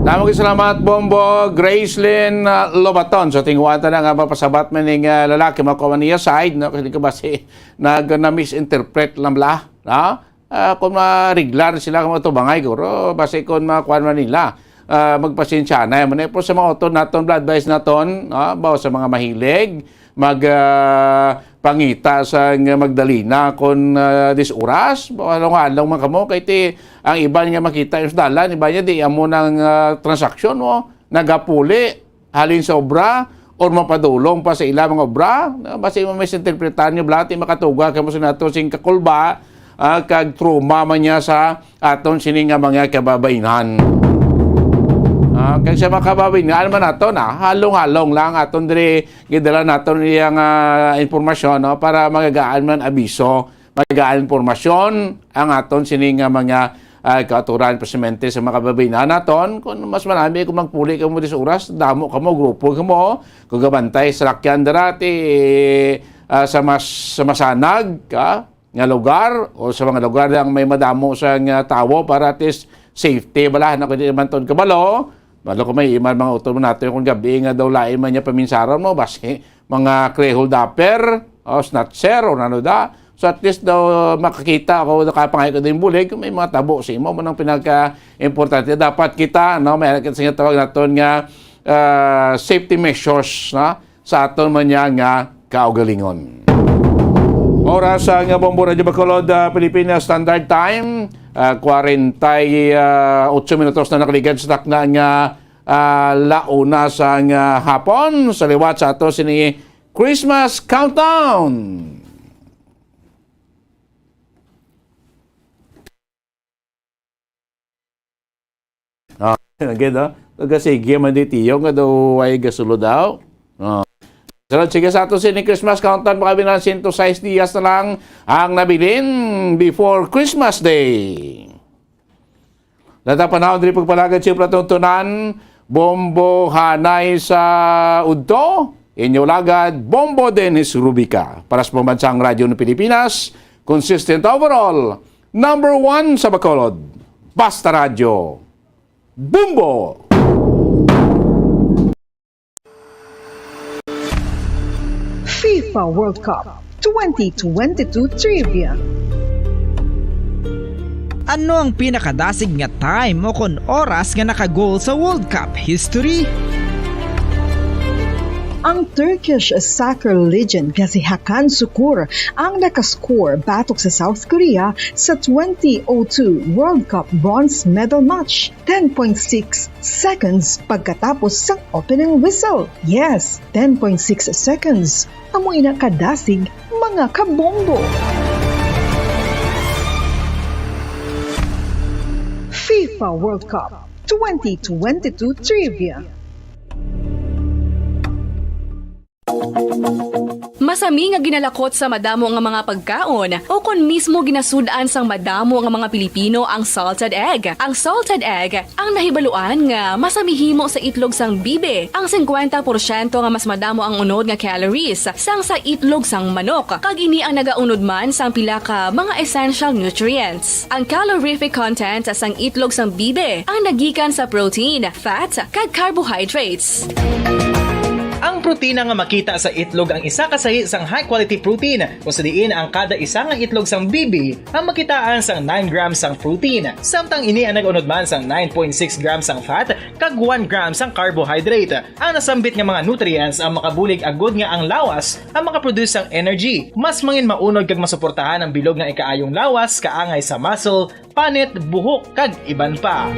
Damo kay salamat, Bombo Gracelyn, ah, Lobaton. So, tinguan ta na nga mapasabat man ning, ah, lalaki, makuha niya side, no? Kasi di ka ba si, nag-, na-misinterpret lang bla, no? Ah, kung mariglar sila, kung matubangay, guro, basi kung makuan man nila, ah, magpasensya na. Yan man, eh, pero sa mga auto naton, blood advice naton, no? Bawo sa mga mahilig, mag, ah, pangita sa nga Magdalena kon, ah, dis oras, halong-halong man kamo kay ti ang iban nga makita yung sa dalan, iban niya di amo nang, ah, transaksyon mo, nagapuli halin sa obra or mapadulong pa sa ila mga obra. Ah, basi mo misinterpretar niyo, blati makatuga kamo sa nato sing kakulba, ah, kag trauma man niya sa aton sini nga mga kababayen-an. Ah, kag sa mga kababayen-an man naton, ah, halong-halong lang aton diri gidala naton iya nga impormasyon, no, para magagaan man abiso, magagaan impormasyon ang aton sini nga mga, ah, kauturan, precisamente sa mga kababayen-an naton. Kung mas marami, kung magpuli kamo dis oras, damo kamo, grupo kamo, kung gabantay sa lakyan dira ti, ah, sa mas, sa masanag, ah, nga lugar o sa mga lugar nga may madamo sa nga tawo para at least safety bala na kundi man ton kabalo. Balo ko may iman mga utod mo nato kung gabi nga daw lain man niya paminsaron mo, basi mga clay holder, o snatcher, o ano da. So at least daw makakita ako, nakapangay ko din bulig, kung may mga tabo sa imo, mo nang pinaka-importante. Dapat kita, no, may anak sa tawag naton nga, ah, safety measures, no? Sa aton man niya nga kaugalingon. Oras sa nga Bombo Radyo Bacolod, ah, Pilipinas Standard Time, ah, kwarenta y ocho minutos na nakaligad sa takna nga, ah, la una sang, ah, hapon. Sa liwat sa ato sini Christmas Countdown. Ah, agad, ah. Taga sige man di tiyo nga daw ay gasulod daw. Ah. Sunod, sige sa ato sini Christmas countdown, mga kaabyanan, sento sais dias na lang ang nabilin before Christmas Day. Natapanahon diri pagpalagad sa palatuntunan, Bombo Hanay sa Udto, inyo lagad, Bombo Dennis Rubica. Para sa Pambansang Radyo ng Pilipinas, consistent overall, number one sa Bacolod. Basta Radyo, Bombo! FIFA World Cup twenty twenty-two Trivia. Ano ang pinakadasig nga time o kon oras nga naka-goal sa World Cup history? Ang Turkish soccer legend nga si Hakan Sukur ang nakascore batok sa South Korea sa twenty oh two World Cup bronze medal match, ten point six seconds pagkatapos sang opening whistle. Yes, ten point six seconds. Amo ina kadasig, mga kabombo. FIFA World Cup twenty twenty-two Trivia. Masami nga ginalakot sa madamo nga mga pagkaon, o kon mismo ginasud-an sang madamo nga mga Pilipino ang salted egg. Ang salted egg ang nahibaluan nga masami himo sa itlog sang bibi. Ang singkwenta porsyento nga mas madamo ang unod nga calories sang sa itlog sang manok, kag ini ang nagaunod man sang pila ka mga essential nutrients. Ang calorific content sang itlog sang bibi ang nagikan sa protein, fat, kag carbohydrates. Ang protina nga makita sa itlog ang isa ka sahi sang high-quality protein, kung sa diin ang kada isa nga itlog sang bibi ang makitaan sang nine grams sang protein, samtang ini ang nag-unod man sang nine point six grams sang fat kag one gram sang carbohydrate. Ang nasambit nga mga nutrients ang makabulig agud nga ang lawas ang makaproduce sang energy. Mas mangin maunod kag masuportahan ang bilog nga ikaayong lawas, kaangay sa muscle, panit, buhok, kag iban pa.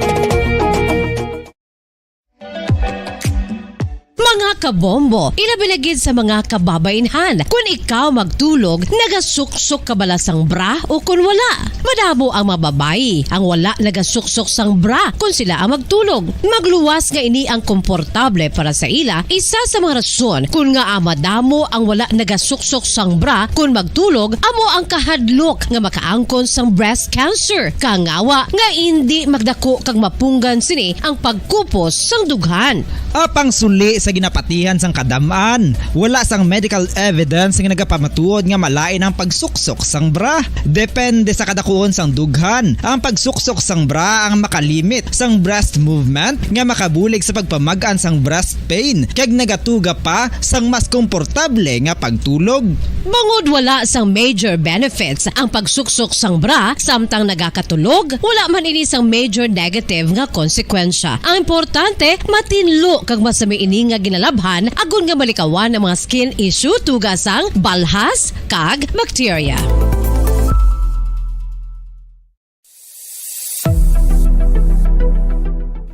Mga kabombo, ilabi na gid sa mga kababaynhan, kun ikaw magtulog, nagasuksok ka bala sang bra o kun wala? Madamo ang mga babayi ang wala nagasuksok sang bra kun sila ang magtulog. Magluwas nga ini ang komportable para sa ila, isa sa mga rason kun ngaa madamo ang wala nagasuksok sang bra kun magtulog amo ang kahadlok nga makaangkon sang breast cancer, kangawa nga indi magdako kag mapunggan sini ang pagkupos sang dughan. Apang suli sa ginapatihan sang kadam-an, wala sang medical evidence nga nagapamatuod nga malain ang pagsuksok sang bra. Depende sa kadakuon sang dughan, ang pagsuksok sang bra ang makalimit sang breast movement nga makabulig sa pagpamag-an sang breast pain, kag nagatuga pa sang mas komportable nga pagtulog. Bangod wala sang major benefits ang pagsuksok sang bra samtang nagakatulog, wala man ini sang major negative nga konsekwensya. Ang importante, matinlo kag masami ini nga ginalabhan agod nga malikawan ang mga skin issue tuga sang balhas kag bakterya.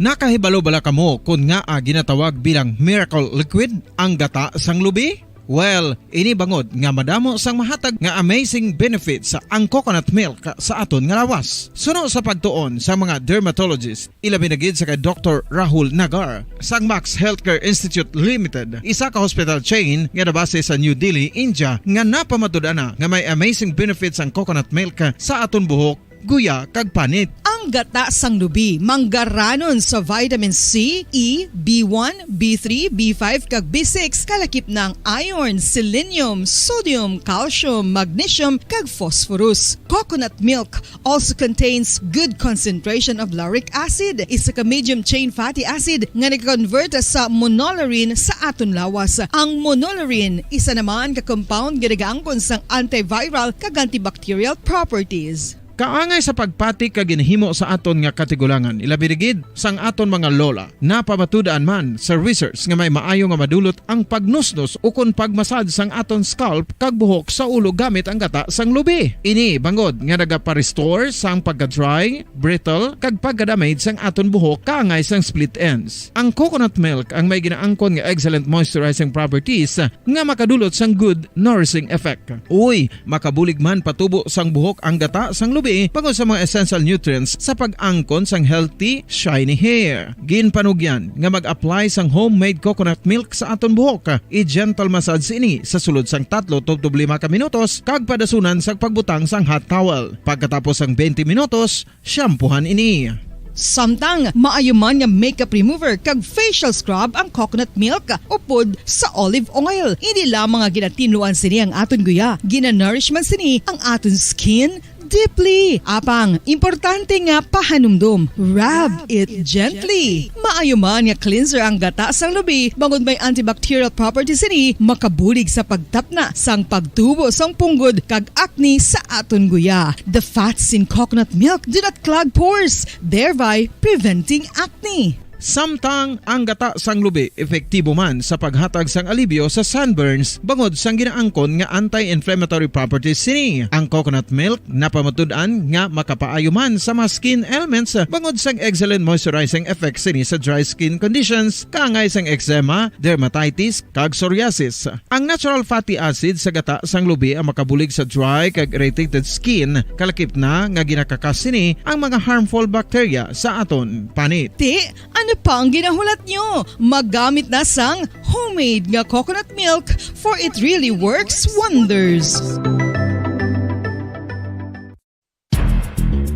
Nakahibalo bala kamo kon ngaa ginatawag bilang miracle liquid ang gata sang lubi? Well, ini bangod nga madamo sang mahatag nga amazing benefits ang coconut milk sa aton nga lawas. Suno sa pagtuon sa mga dermatologist, ilabi na gid sa kay Doktor Rahul Nagar sang Max Healthcare Institute Limited, isa ka hospital chain nga nabase sa New Delhi, India, nga napamatud-an na nga may amazing benefits ang coconut milk sa aton buhok, guya, kag panit. Ang gata sang lubi manggaranon sa vitamin C, E, B one, B three, B five, kag B six, kalakip na ang iron, selenium, sodium, calcium, magnesium, kag phosphorus. Coconut milk also contains good concentration of lauric acid, isa ka medium chain fatty acid nga nag-convert sa monolaurin sa aton lawas. Ang monolaurin, isa naman ka compound nga nagaangkon sang antiviral kag antibacterial properties. Kaangay sa pagpati kag ginhimo sa aton nga katigulangan, ilabi na gid sang aton mga lola. Napamatud-an man sa research nga may maayo nga madulot ang pagnusnos ukon pagmasad sang aton scalp kag buhok sa ulo gamit ang gata sang lubi. Ini bangod nga nagapa-restore sang pagka-dry, brittle, kag pagka-damage sang aton buhok kaangay sang split ends. Ang coconut milk ang may ginaangkon nga excellent moisturizing properties nga makadulot sang good nourishing effect. Uy, makabulig man patubo sang buhok ang gata sang lubi bangod sa mga essential nutrients sa pag-angkon sang healthy, shiny hair. Ginpanugyan nga mag-apply sang homemade coconut milk sa aton buhok. I-gentle massage ini sa sulod sang tatlo tubtob lima ka minutos kag padasunan sa pagbutang sang hot towel. Pagkatapos sang twenty minutos, shampoohan ini. Samtang maayo man nga makeup remover kag facial scrub ang coconut milk upod sa olive oil. Hindi lamang nga ginatinluan sini ang aton guya, ginanourish man sini ang aton skin deeply. Apang, importante nga pahanumdom, rub it gently. Maayo man nga cleanser ang gata sang lubi, bangod may antibacterial properties sini, makabulig sa pagtapna sang pagtubo sang punggod kag acne sa aton guya. The fats in coconut milk do not clog pores, thereby preventing acne. Samtang ang gata sang lubi epektibo man sa paghatag sang alibyo sa sunburns bangod sang ginaangkon nga anti-inflammatory properties sini. Ang coconut milk napamatud-an nga makapaayo man sa mga skin ailments bangod sang excellent moisturizing effect sini sa dry skin conditions, kaangay sang eczema, dermatitis, kag psoriasis. Ang natural fatty acid sa gata sang lubi ang makabulig sa dry kag irritated skin, kalakip na nga ginakakas sini ang mga harmful bacteria sa aton panit. Ti, ano pa ang ginahulat nyo? Magamit na sang homemade nga coconut milk, for it really works wonders.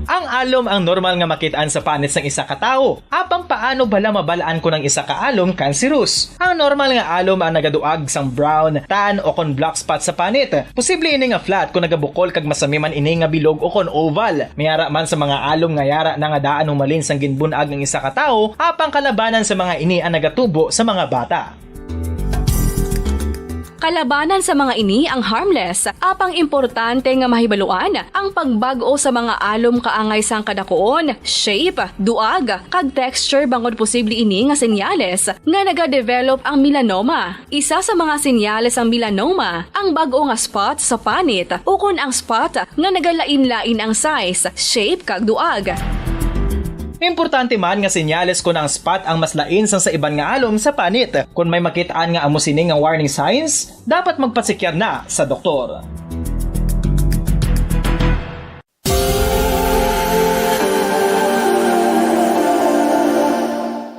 Ang alom ang normal nga makit-an sa panit sang isa ka tawo. Apang paano bala mabal-an kon ang isa ka alom kanserous? Ang normal nga alom ang nagaduag sang brown, tan, o kon black spot sa panit. Posible ini nga flat kon nagabukol kag masami man ini nga bilog o kon oval. May ara man sa mga alom nga yara na nga daan humalin sang ginbun-ag ang isa ka tawo, apang kalabanan sa mga ini ang nagatubo sa mga bata. Kalabanan sa mga ini ang harmless, apang importante nga mahibaluan ang pagbag-o sa mga alom kaangay sang kadakuon, shape, duag, kag texture bangod posible ini nga senyales nga nagadevelop ang melanoma. Isa sa mga senyales sang melanoma ang bag-o nga spot sa panit ukon ang spot nga nagalain-lain ang size, shape, kag duag. Importante man nga senyales kon ang spot ang mas lain sang sa iban nga alom sa panit. Kon may makit-an nga amo sini nga warning signs, dapat magpasekyar na sa doktor.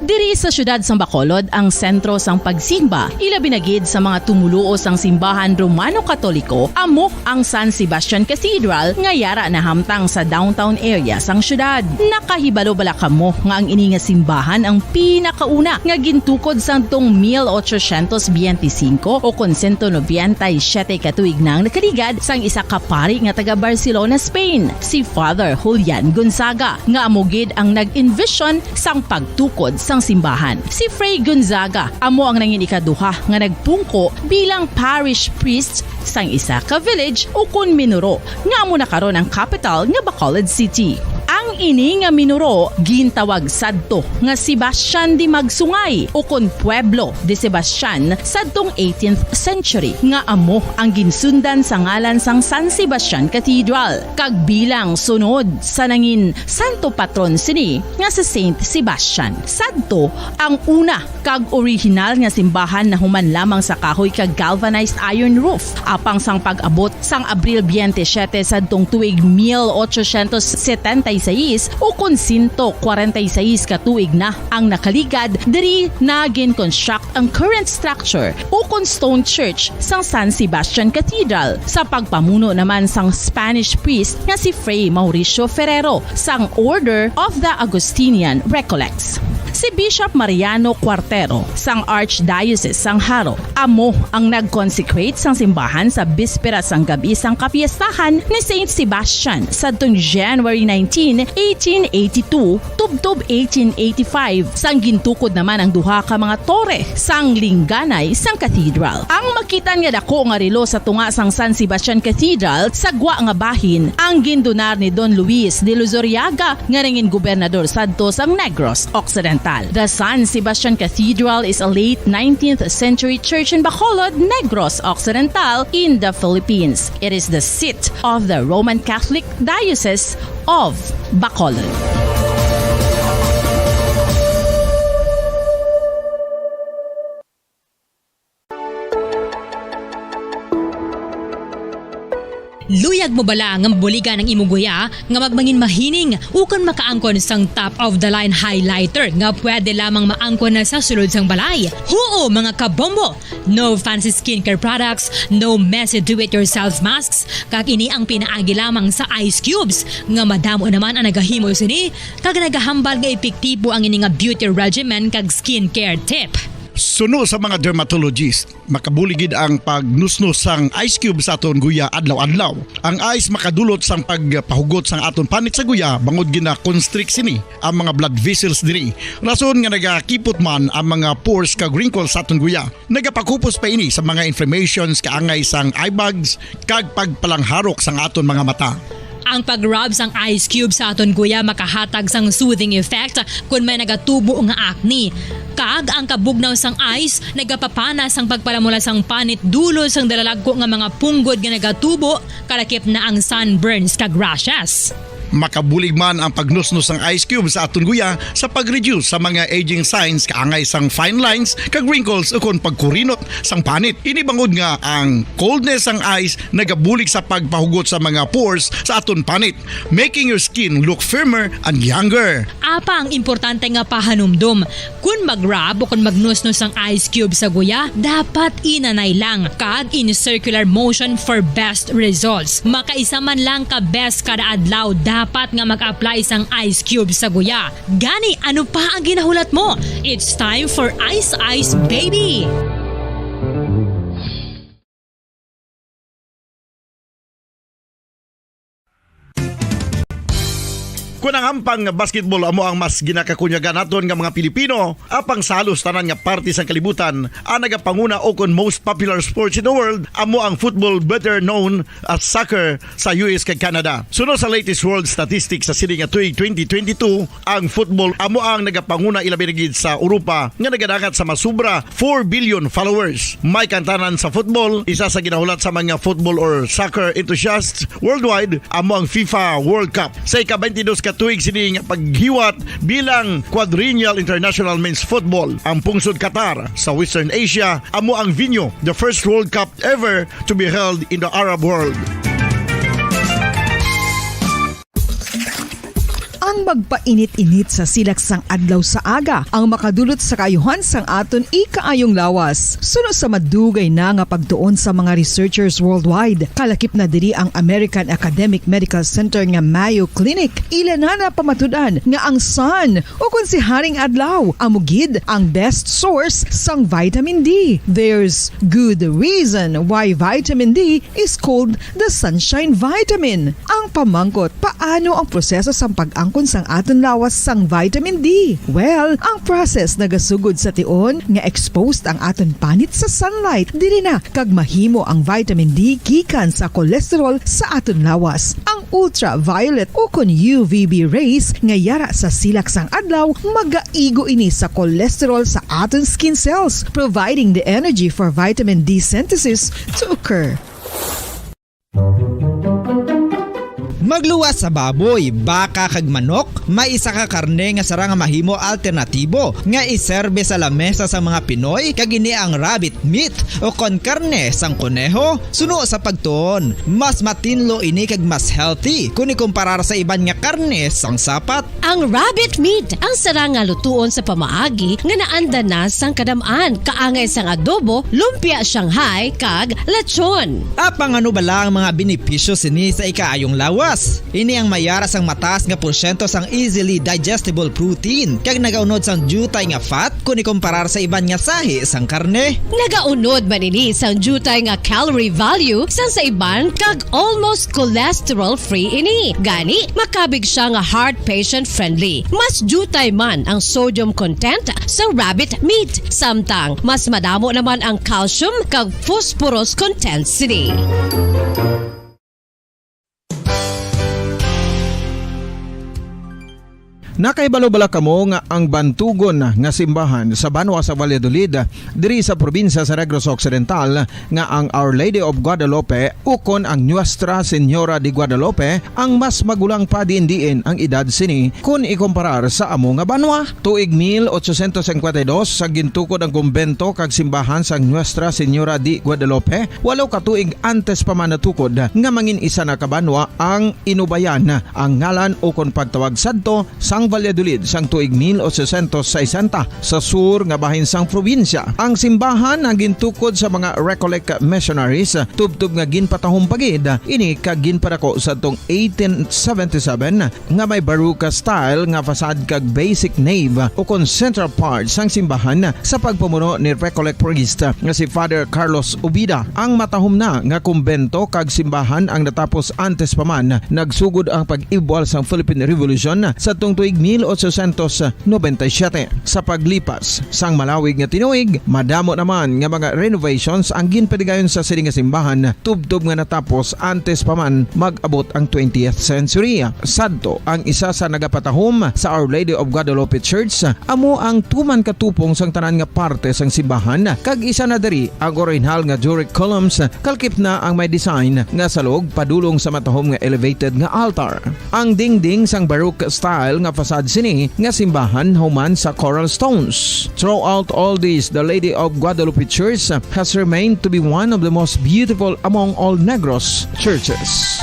Diri sa siyudad sang Bacolod ang sentro sang pagsimba, ilabi na gid sa mga tumuluo sang simbahan Romano-Katoliko, amo ang San Sebastian Cathedral nga yara nahamtang sa downtown area sang siyudad. Nakahibalo bala kamo nga ang ini nga simbahan ang pinakauna nga gintukod sadtong mil ochocientos biyente singko o kon sento nobenta y siyete ka tuig na ang nakaligad sang isa ka pari nga taga Barcelona, Spain, si Father Julian Gonzaga, nga amo gid ang nag-envision sang pagtukod sang simbahan. Si Fray Gonzaga amo ang nangin ikaduha nga nagpungko bilang parish priest sang isa ka village ukon minuro nga amo na karon ang kapital nga Bacolod City. Ang ini nga minuro gintawag sadto nga Sebastian de Magsungay ukon Pueblo de Sebastian sadtong eighteenth century, nga amo ang ginsundan sa ngalan sang San Sebastian Cathedral, kag bilang sunod sa nangin santo patron sini nga si Saint Sebastian. Sadto ang una kag orihinal nga simbahan nahuman lamang sa kahoy kag galvanized iron roof. Apang sang pag-abot sang Abril biyente siyete sadtong tuig mil ochocientos setenta y seis, ukon sento kwarenta y seis ka tuig na ang nakaligad, diri na gin-construct ang current structure ukon stone church sang San Sebastian Cathedral, sa pagpamuno naman sang Spanish priest nga si Fray Mauricio Ferrero sang Order of the Augustinian Recollects. Si Bishop Mariano Cuartero sang Archdiocese sang Jaro amo ang nag-consecrate sang simbahan sa bispera sang gab-i sang kapiestahan ni Saint Sebastian sadtong January nineteen, eighteen eighty-two, tubtob eighteen eighty-five, sang gintukod naman ang duha ka mga tore sang lingganay sang cathedral. Ang makitan nga dako nga relo sa tunga sang San Sebastian Cathedral sa gwa nga bahin ang gindonar ni Don Luis de Luzuriaga nga nangin gobernador sadto sang Negros Occidental. The San Sebastian Cathedral is a late nineteenth century church in Bacolod, Negros Occidental, in the Philippines. It is the seat of the Roman Catholic Diocese of Bacolod. Luyag mo bala nga mabuligan ang imo guya nga magmangin mahining ukon makaangkon sang top of the line highlighter nga pwede lamang maangkon na sa sulod sang balay? Huo, mga kabombo! No fancy skincare products, no messy do-it-yourself masks, kag ini ang pinaagi lamang sa ice cubes nga madamo naman ang nagahimo sini kag nagahambal nga epektibo ang ini nga beauty regimen kag skincare tip. Suno sa mga dermatologist, makabulig gid ang pagnusnos sang ice cube sa aton guya adlaw-adlaw. Ang ice makadulot sang pagpahugot sang aton panit sa guya bangod gina-constrict sini ang mga blood vessels diri. Rason nga nagakipot man ang mga pores kag wrinkles sa aton guya. Nagapakupos pa ini sa mga inflammations kaangay sang eye bags kag pagpalangharok sang aton mga mata. Ang pag-rub sang ice cube sa aton guya makahatag sang soothing effect kon may nagatubo nga acne. Kag ang kabugnaw sang ice nagapapana sang pagpalamula sang panit dulod sang dalalagko nga mga punggod nga nagatubo, kalakip na ang sunburns kag rashes. Makabulig man ang pagnusnos sang ice cube sa aton guya sa pag-reduce sa mga aging signs kaangay sang fine lines kag wrinkles ukon pagkurinot sang panit. Ini bangod nga ang coldness sang ice nagabulig sa pagpahugot sa mga pores sa aton panit, making your skin look firmer and younger. Apa ang importante nga pahanumdom, kon mag-rub o kon magnusnos ang ice cube sa guya, dapat inanay lang kag in circular motion for best results. Makaisa man lang ka beses kada adlaw dapat nga mag-apply sang ice cube sa guya. Gani, ano pa ang ginahulat mo? It's time for Ice Ice Baby! Kon ang hampang nga basketball amo ang mas ginakakunyagan naton nga mga Pilipino, apang sa halos tanan nga parte sang kalibutan, ang nagapanguna o kon most popular sports in the world amo ang football, better known as soccer, sa U S kag Canada. Suno sa latest world statistics sa sini nga tuig twenty twenty-two, ang football amo ang nagapanguna ilabi na gid sa Europa nga nagadangat sa masobra four billion followers. May kantanan sa football, isa sa ginahulat sa mga football or soccer enthusiasts worldwide amo ang FIFA World Cup. Sa ika-twenty-dos ka tuig sini nga paghiwat bilang Quadrennial International Men's Football, ang pungsod Qatar sa Western Asia amo ang venue. The first World Cup ever to be held in the Arab world. Ang magpainit-init sa silak sang adlaw sa aga ang makadulot sa kaayuhan sang aton ikaayong lawas. Suno sa madugay na nga pagtuon sa mga researchers worldwide, kalakip na diri ang American Academic Medical Center nga Mayo Clinic, ila na napamatud-an nga ang sun, o kon si Haring Adlaw, amo gid ang best source sang vitamin D. There's good reason why vitamin D is called the sunshine vitamin. Ang pamangkot, paano ang proseso sang pag-angkon sang aton lawas sang vitamin D? Well, ang process nagasugod sa tion nga exposed ang aton panit sa sunlight. Diri na kag mahimo ang vitamin D gikan sa cholesterol sa aton lawas. Ang ultraviolet o kon U V B rays nga yara sa silak sang adlaw magaigo ini sa cholesterol sa aton skin cells, providing the energy for vitamin D synthesis to occur. Magluwas sa baboy, baka kag manok, may isa ka karne nga sarang nga mahimo alternatibo nga iserbe sa lamesa sang mga Pinoy, kag ini ang rabbit meat o kon karne sang koneho. Suno sa pagtuon, mas matinlo ini kag mas healthy kon ikumparar sa iban nga karne sang sapat. Ang rabbit meat ang sarang nga lutuon sa pamaagi nga naanda na sang kadam-an, kaangay sang adobo, lumpia Shanghai, kag lechon. Apang ano bala ang mga benepisyo sini sa ikaayong lawas? Ini ang may ara sang mataas nga porsyento sang easily digestible protein, kag nagaunod sang diutay nga fat kon ikumparar sa iban nga sahi sang karne. Nagaunod man ini sang diutay nga calorie value sang sa iban, kag almost cholesterol-free ini. Gani, makabig siya nga heart patient-friendly. Mas diutay man ang sodium content sa rabbit meat, samtang mas madamo naman ang calcium kag phosphorus content sini. Nakahibalo bala kamo nga ang bantugon nga simbahan sa banwa sa Valladolid, diri sa probinsya sa Negros Occidental, nga ang Our Lady of Guadalupe ukon ang Nuestra Señora de Guadalupe ang mas magulang pa diin-diin ang edad sini kon ikumparar sa amo nga banwa? Tuig mil ochocientos cincuenta y dos sa gintukod ang kumbento kag simbahan sang Nuestra Señora de Guadalupe, walo ka tuig antes pa man natukod nga mangin isa na ka banwa ang inubayan ang ngalan ukon pagtawag sadto sang Valladolid sang tuig mil ochocientos sesenta sa sur nga bahin sang probinsya. Ang simbahan ang gintukod sa mga Recollect missionaries, tubtob nga ginpatahom pa gid ini kag ginpadako sadtong eighteen seventy-seven nga may Baroque style nga facade kag basic nave ukon central part sang simbahan sa pagpamuno ni Recollect priest nga si Father Carlos Ubida. Ang matahom na nga kumbento kag simbahan ang natapos antes pa man nagsugod ang pag-ibwal sang Philippine Revolution sadtong tuig mil ochocientos noventa y siete. Sa paglipas sang malawig nga tinuig, madamo naman nga mga renovations ang ginpadigayon sa sini nga simbahan, tubtob nga natapos antes pa man mag-abot ang twentieth century. Sadto, ang isa sa nagapatahom sa Our Lady of Guadalupe Church, amo ang tuman katupong sang tanan nga parte sang simbahan, kag isa na diri ang orihinal nga Doric columns, kalkip na ang may design nga salog padulong sa matahom nga elevated nga altar. Ang dingding sang Baroque style nga facade sini nga simbahan human sa coral stones. Throughout all this, the Lady of Guadalupe Church has remained to be one of the most beautiful among all Negros churches.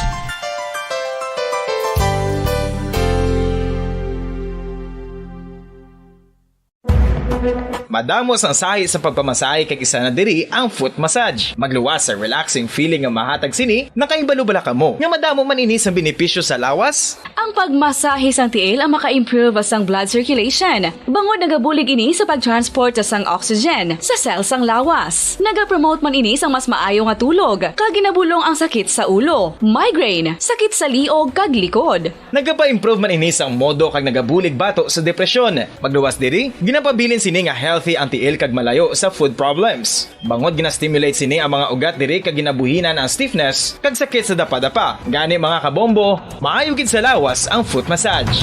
Madamo sang sahi sa pagpamasahe, kag isa na diri ang foot massage. Magluwas sa relaxing feeling nga mahatag sini. Nakahibalo bala kamo nga madamo man ini sang benepisyo sa lawas? Ang pagmasahe sang tiil ang maka-improve sang blood circulation, bangod nagabulig ini sa pag-transport sang oxygen sa cell sang lawas. Nagapromote man ini sang mas maayo nga tulog, kag ginabulong ang sakit sa ulo, migraine, sakit sa liog, kag likod. Nagapa-improve man ini sang modo kag nagabulig bato sa depresyon. Magluwas diri, ginapabilin sini nga healthy ang tiil kag malayo sa foot problems. Bangod gina-stimulate sini ang mga ugat diri kag ginabuhinan ang stiffness kag sakit sa dapadapa. Gani, mga kabombo, maayo gid sa lawas ang foot massage.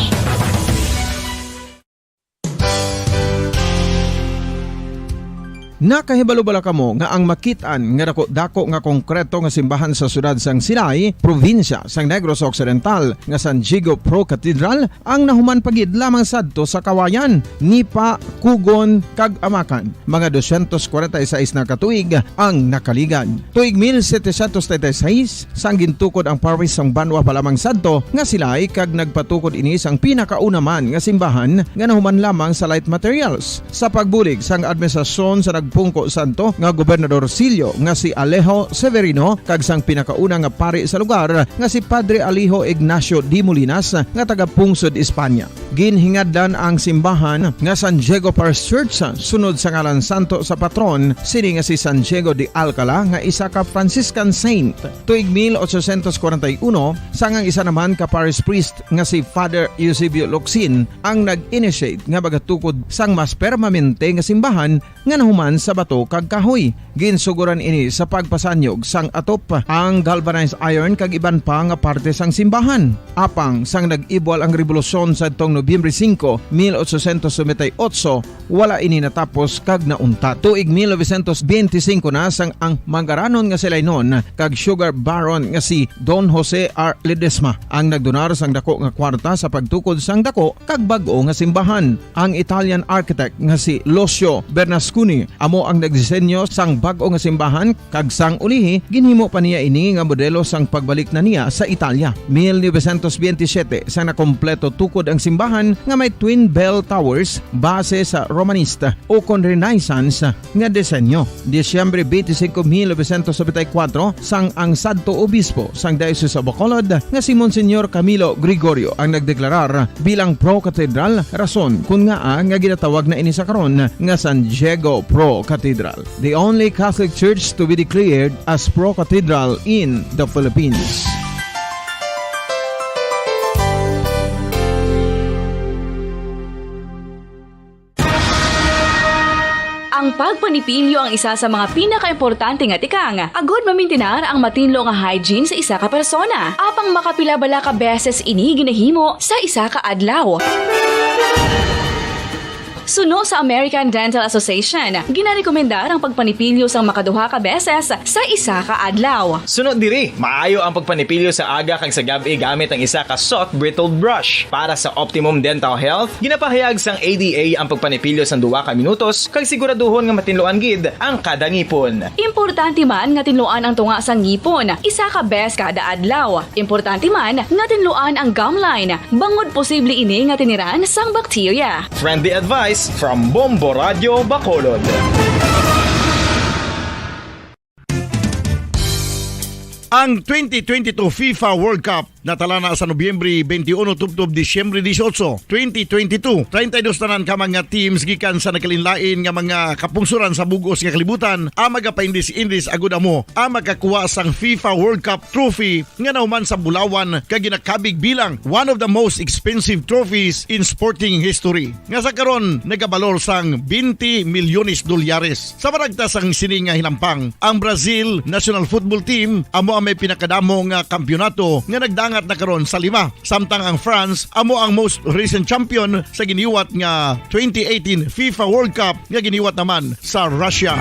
Nakahibalo bala kamo nga ang makit-an nga dako-dako nga konkreto nga simbahan sa siyudad sang Silay, probinsya sang Negros Occidental, nga San Diego Pro Cathedral, ang nahuman pa gid lamang sadto sa kawayan, nipa, kugon, kag amakan? Mga doscientos cuarenta y seis na ka tuig ang nakaligad. Tuig mil setecientos treinta y seis, sang gintukod ang parish sang banwa pa lamang sadto nga Silay, kag nagpatukod ini sang pinakauna man nga simbahan nga nahuman lamang sa light materials. Sa pagbulig sang administrasyon sa nagpungko sadto nga Gobernador Silio nga si Alejo Severino kag sang pinakauna nga pari sa lugar nga si Padre Alejo Ignacio de Molinas nga taga-pungsod Espanya. Ginhingadlan ang simbahan nga San Diego Parish Church sunod sa ngalan santo sa patron sini nga si San Diego de Alcala nga isa ka Franciscan saint. Tuig mil ochocientos cuarenta y uno, sang ang isa naman ka parish priest nga si Father Eusebio Locsin ang nag-initiate nga magatukod sang mas permanente nga simbahan nga nahuman sa bato kag kahoy. Ginsugoran ini sa pagpasanyog sang atop, ang galvanized iron kag iban pa nga parte sang simbahan. Apang sang nag-ibwal ang rebolusyon sadtong Nobyembre singko, mil ochocientos noventa y ocho, wala ini natapos kag nauntat. Tuig mil novecientos benti singko na, sang ang manggaranon nga si Lainon kag sugar baron nga si Don Jose R. Ledesma ang nagdonar sang dako nga kwarta sa pagtukod sang dako kag bag-o nga simbahan. Ang Italian architect nga si Lucio Bernasconi amo ang nagdisenyo sang bag-o nga simbahan, kag sang ulihi ginhimo pa niya ini nga modelo sang pagbalik na niya sa Italia. Mil novecientos benti siyete, sang nakompleto tukod ang simbahan, nga may twin bell towers base sa Romanesque o kon Renaissance nga disenyo. Disyembre twenty-five, mil novecientos setenta y cuatro, sang ang sadto obispo sang Diocese of Bacolod nga si Monsignor Camilo Gregorio ang nagdeklarar bilang pro-cathedral, rason kon ngaa nga ginatawag na ini sa karon nga San Diego Pro Cathedral, the only Catholic church to be declared as pro-cathedral in the Philippines. Ang pagpanipilyo ang isa sa mga pinakaimportante nga tikang agud mamintinar ang matinlo nga hygiene sa isa ka persona. Apang makapila bala ka beses ini ginahimo sa isa ka adlaw? Suno sa American Dental Association, ginarekomendar ang pagpanipilyo sang makaduha ka beses sa isa ka adlaw. Suno diri, maayo ang pagpanipilyo sa aga kag sa gab-i gamit ang isa ka soft bristled brush. Para sa optimum dental health, ginapahayag sang A D A ang pagpanipilyo sang duha ka minutos kag siguraduhon nga matinluan gid ang kada ngipon. Importante man nga tinluan ang tunga sang ngipon isa ka beses kada adlaw. Importante man nga tinluan ang gum line, bangod posible ini nga tiniran sang bakterya. Friendly advice from Bombo Radio Bacolod. Ang twenty twenty-two FIFA World Cup natala na sa Nobyembre twenty-one tubtob Disyembre dieciocho, twenty twenty-two. Treinta y dos tanan ka mga teams gikan sa nagkalainlain nga mga kapungsoran sa bug-os nga kalibutan ang magapaindis-indis agud amo ang makakuha sang FIFA World Cup trophy nga nahuman sa bulawan kag ginakabig bilang one of the most expensive trophies in sporting history, nga sa karon nagabalor sang twenty milyones dolyares. Sa maragta sang sini nga hinampang, ang Brazil national football team amo ang may pinakadamo nga kampiyonato nga nagdangat na karon sa lima, samtang ang France amo ang most recent champion sa giniwat nga twenty eighteen FIFA World Cup nga giniwat naman sa Russia.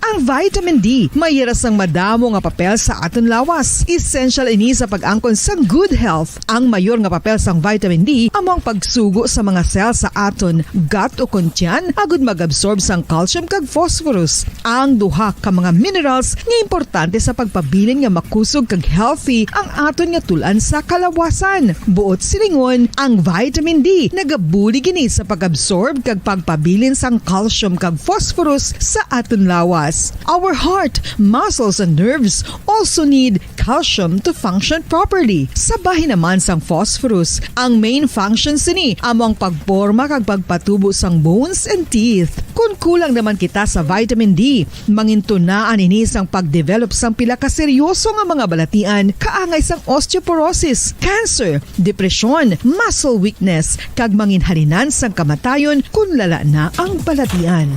Ang vitamin D may hira sang madamo nga papel sa aton lawas. Essential ini sa pag-angkon sang good health. Ang mayor nga papel sang vitamin D amo ang pagsugo sa mga cell sa aton gut o kon tiyan agud mag-absorb sang calcium kag phosphorus, ang duha ka mga minerals nga importante sa pagpabilin nga makusog kag healthy ang aton nga tul-an sa kalawasan. Buot silingon, ang vitamin D nagabulig ini sa pag-absorb kag pagpabilin sang calcium kag phosphorus sa aton lawas. Our heart, muscles, and nerves also need calcium to function properly. Sa bahin naman sang phosphorus, ang main function sini amo ang pagporma kag pagpatubo sang bones and teeth. Kon kulang naman kita sa vitamin D, mangintunaan ini sang pag-develop sang pila ka seryoso nga mga balatian kaangay sang osteoporosis, cancer, depresyon, muscle weakness, kag manginhalinan sang kamatayon kon lala na ang balatian.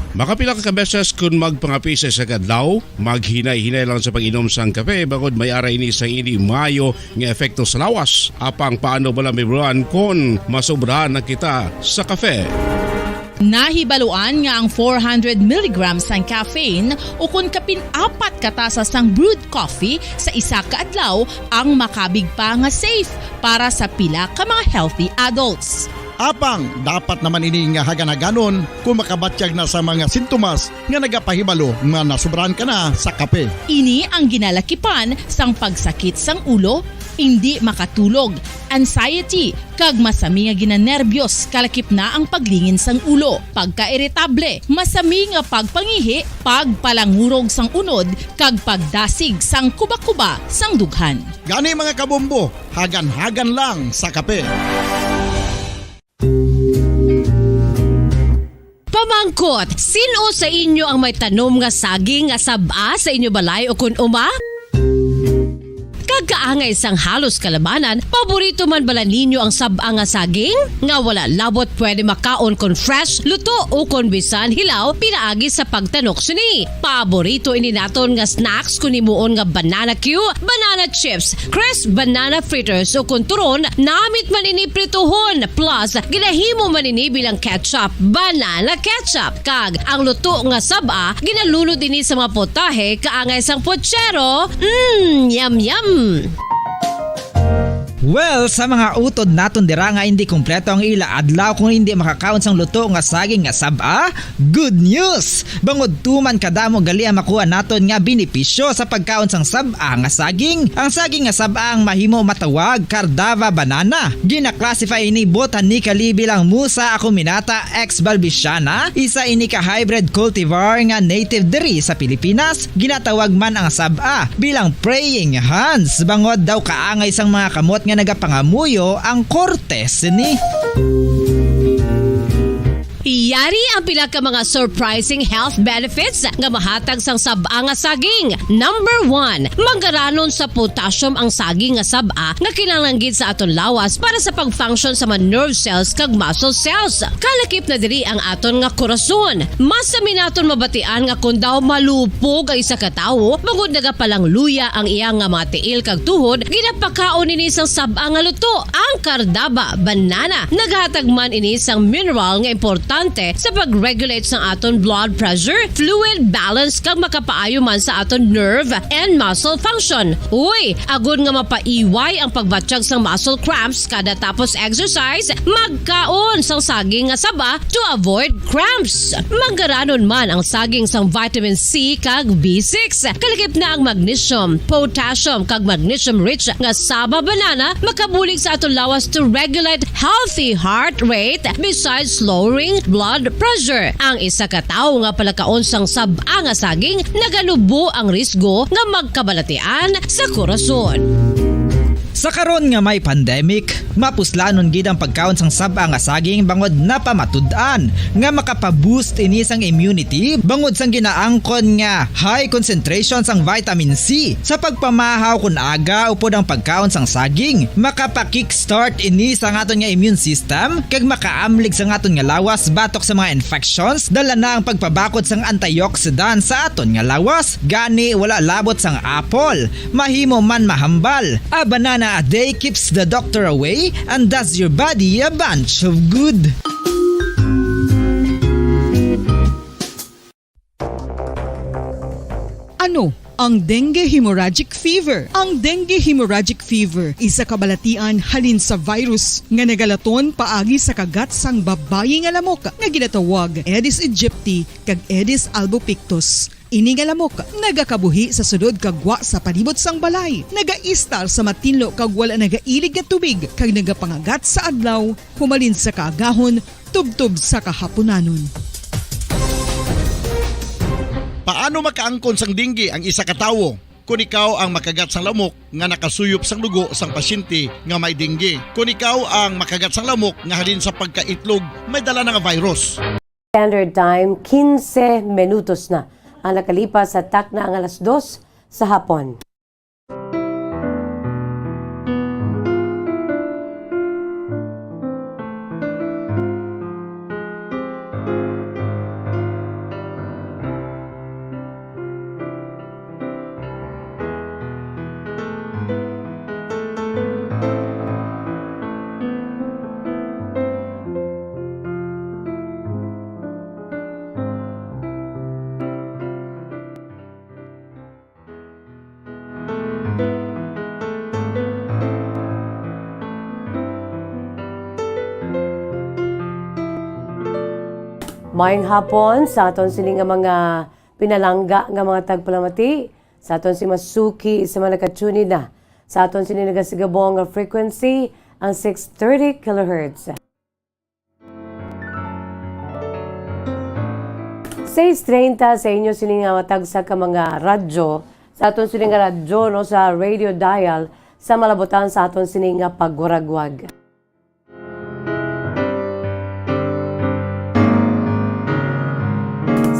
Makapila ka beses kon magpangape sa isa ka adlaw, maghinay-hinay lang sa pag-inom sang kape, bangod may ara ini sang hindi maayo nga epekto sa lawas. Apang paano bala mahibaluan kon masobrahan na kita sa kape? Nahibaluan nga ang four hundred milligrams sang caffeine, o kon kapin apat ka tasa sang brewed coffee sa isa ka adlaw, ang makabig pa nga safe para sa pila ka mga healthy adults. Apang dapat naman ini nga hagan-haganon kon makabatyag na sa mga sintomas nga nagapahibalo nga nasobrahan ka na sa kape. Ini ang ginalakipan sang pagsakit sang ulo, indi makatulog, anxiety, kag masami nga ginanerbiyos, kalakip na ang paglingin sang ulo, pagkairitable, masami nga pagpangihi, pagpalangurog sang unod, kag pagdasig sang kuba-kuba sang dughan. Gani, mga kabombo, hagan-hagan lang sa kape. Pamangkot, sin-o sa inyo ang may tanom nga saging nga sab-a sa inyo balay o kon uma? Kag kaangay sang halos kalabanan, paborito man bala ninyo ang sab-a nga saging? Nga wala labot pwede makaon kon fresh, luto, o kon bisan hilaw pinaagi sa pagtanok sini. Paborito ini naton nga snacks kon himuon nga banana cue, banana chips, crisp banana fritters, o kon turon, namit man ini prituhon, plus ginahimo man ini bilang ketchup, banana ketchup. Kag ang luto nga sab-a, ginalunod ini sa mga potahe kaangay sang puchero. Mm, yum, yum. Well, sa mga utod naton dira nga hindi kompleto ang ila adlaw kung hindi makakaon sang luto nga saging nga sab-a, good news! Bangod tuman kadamo gali ang makuha naton nga benepisyo sa pagkaon sang sab-a nga saging. Ang saging nga sab-a ang mahimo matawag Cardava banana. Gina-classify ini botanically bilang Musa acuminata ex balbisiana, isa ini ka hybrid cultivar nga native diri sa Pilipinas. Ginatawag man ang sab-a bilang praying hands, bangod daw kaangay sang mga kamot nga nagapangamuyo ang korte sini. Yari ang pila ka mga surprising health benefits nga mahatag sang sab-a nga saging. Number one, manggaranon sa potassium ang saging nga sab-a nga kinahanglan gid sa aton lawas para sa pag-function sa mga nerve cells kag muscle cells. Kalakip na diri ang aton nga korason. Mas sami naton mabatian nga kon daw malupog ang isa ka tawo, bangod nagapalangluya ang iya nga mga tiil kag tuhod, ginapakaon ini sang sab-a nga luto, ang Cardaba banana. Naghatag man ini sang mineral nga importante sa pag-regulate sang aton blood pressure, fluid balance, kag makapaayo man sa aton nerve and muscle function. Uy, agod nga mapaiway ang pagbatyag sang muscle cramps kada tapos exercise, magkaon sang saging nga saba to avoid cramps. Manggaranon man ang saging sang vitamin C kag B six. Kalakip na ang magnesium, potassium, kag magnesium-rich nga saba banana makabulig sa aton lawas to regulate healthy heart rate besides lowering blood pressure. Ang isa ka tawo nga palakaon sang sab-a nga saging naganubo ang risgo nga magkabalatian sa korason. Sa karon nga may pandemic, mapuslanon gid ang pagkaon sang sab-a nga saging bangod napamatud-an nga makapa-boost ini sang immunity bangod sang ginaangkon nga high concentration sang vitamin C. Sa pagpamahaw kon aga upod ang pagkaon sang saging, makapa-kickstart ini sa aton nga immune system kag makaamlig sa aton nga lawas batok sa mga infections, dala na ang pagpabakod sang antioxidant sa aton nga lawas. Gani, wala labot sang apple, mahimo man mahambal. A banana a day keeps the doctor away and does your body a bunch of good. Ano ang dengue hemorrhagic fever? Ang dengue hemorrhagic fever, isa ka balatian halin sa virus nga nagalaton paagi sa kagat sang babayi nga lamok nga ginatawag Aedes aegypti kag Aedes albopictus. Ini nga lamok nagakabuhi sa sulod kag gwa sa palibot sang balay, nagaistar sa matinlo kag wala nagailig nga tubig, kag nagapangagat sa adlaw humalin sa kaagahon tubtob sa kahapunanon. Paano makaangkon sang dengue ang isa ka tawo? Kon ikaw ang makagat sang lamok nga nakasuyop sang dugo sang pasyente nga may dengue, kon ikaw ang makagat sang lamok nga halin sa pagkaitlog may dala na nga virus. Standard Time, quince minutos na ang nakalipas sa takna nga alas dos sa hapon. Maayong hapon sa aton sini nga mga pinalangga nga mga tagpalamati, sa aton si masuki sa mga nakatune in na sa aton sini nagasigabong nga frequency, ang six thirty kilohertz. Sais treinta sa inyo sini nga matagsa ka mga radyo, sa aton sini nga radyo, no, sa radio dial, sa malabutan sa aton sini nga pagwaragwag.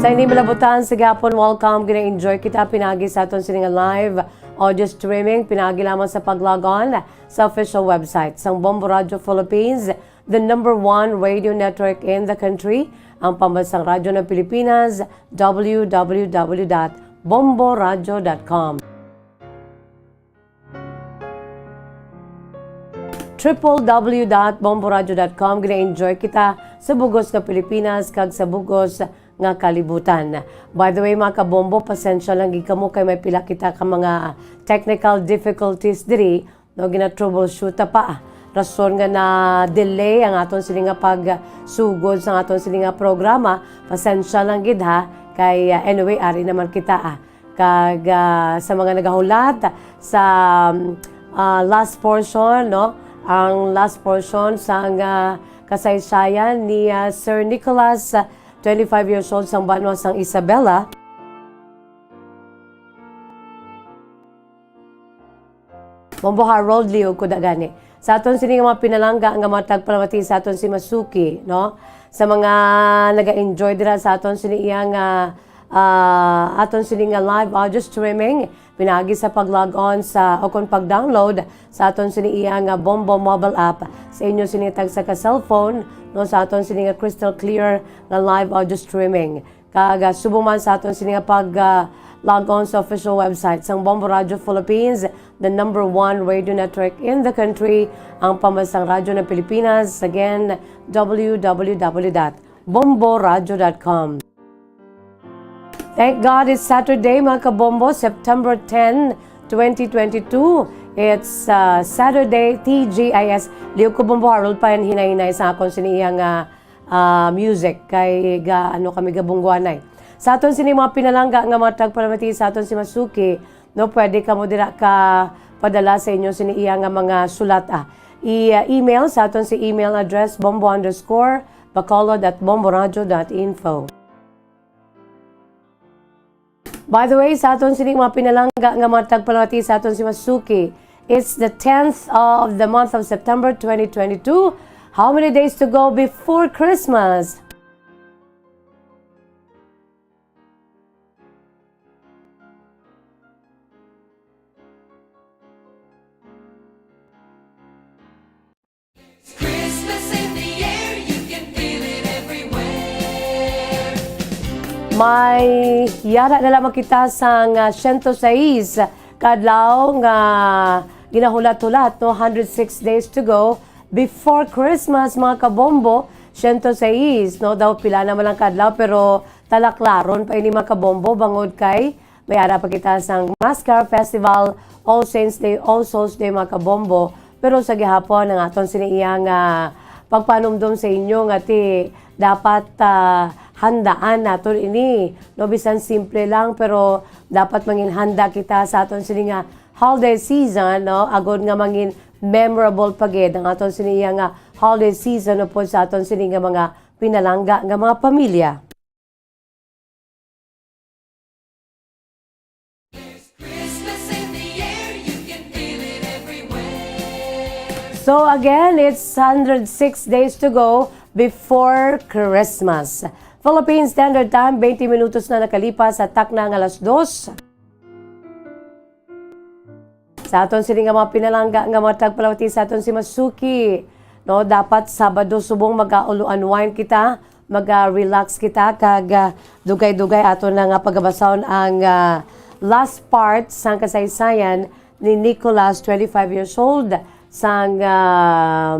Sa ini malabutan sa gihapon, welcome. Gina-enjoy kita pinagi sa aton sini nga live audio streaming, pinagi lamang sa pag-log on sa official website sang Bombo Radio Philippines, the number one radio network in the country, ang pambansang radyo ng Pilipinas, w w w dot bomboradio dot com. Triple W dot bomboradio dot com. Gina-enjoy kita sa bugos nga Pilipinas kag sa bugos nga kalibutan. By the way, mga kabombo, pasensya lang gid kamo kay may pila kita ka mga technical difficulties diri No, gina-troubleshoot ta pa. Rason nga na-delay ang aton sini nga pagsugod sa aton sini nga programa. Pasensya lang gid, ha. Kay, ah, anyway, ari naman kita, ah. Kag, ah, sa mga nagahulat sa, um, ah, last portion, no? Ang last portion sang, ah, kasaysayan ni, ah, Sir Nicholas, ah, twenty-five years old, sang banwa sang Isabela. Bombo Harold, liog ko da gani. Sa aton sini nga mga pinalangga nga mga tagpalamati sa aton si Masuki, no? Sa mga naga-enjoy dira sa aton sini iya nga, ah, aton sini nga live audio streaming, pinaagi sa pag-log on sa, o kon pag-download sa aton sini iya nga Bombo mobile app sa inyo sini tagsa ka cellphone, no, sa aton sini nga crystal clear nga live audio streaming. Kag, ah, subong man sa aton sini nga pag, ah, log on sa official website sang Bombo Radio Philippines, the number one radio network in the country, ang pambansang radyo ng Pilipinas. Again, w w w dot bombo radio dot com. Thank God it's Saturday, mga kabombo, September ten, twenty twenty-two. It's, uh, Saturday, T G I S. Liog ko, Bombo Harold, pa yan hinay-hinay sa akon sini iya nga, uh, music. Kay ga, ano kami gabungguanay. Sa aton sini mga pinalangga nga mga tagpalamati sa aton si Masuki, no, pwede kamo dira ka padala sa inyo sini iya nga mga sulat, ah. I, uh, email sa aton si email address, bombo underscore bacolod at bomboradio dot info. By the way, sa aton sini mga pinalangga nga mga tagpalamati sa aton si Masuki, it's the tenth of the month of September twenty twenty-two. How many days to go before Christmas? Christmas in the air, you can feel it everywhere. May yara na lamang kita sang, ah, siyento sais ka adlaw nga ginahulat-hulat, no? Hundred six days to go before Christmas, mga kabombo. Siyento sais, no? Daw pila naman ang kadlaw, pero talaklaron pa ini, mga kabombo, bangod kay may ara pa kita sang Mass Carol Festival, All Saints Day, All Souls Day, mga kabombo. Pero sa gihapon, ang aton sini iya nga pagpanumdom sa inyo nga ti dapat, ah, handaan naton ini. No, bisan simple lang, pero dapat mangin handa kita sa aton sini nga holiday season, no? Agod nga mangin memorable pa gid ang aton sini iya nga holiday season upod sa aton sini nga mga pinalangga nga mga pamilya. Christmas in the air, you can feel it everywhere. So again, it's hundred six days to go before Christmas. Philippine Standard Time, twenty minutos na nakalipas sa takna nga alas dos. Sa aton sini nga mga pinalangga nga mga tagpalawati sa aton si Masuki, no, dapat Sabado subong mag-unwind kita, mag-relax kita, kag, ah, dugay-dugay ato na nga pagabasahon ang, ah, last part sang kasaysayan ni Nicolas, twenty-five years old, sang, ah,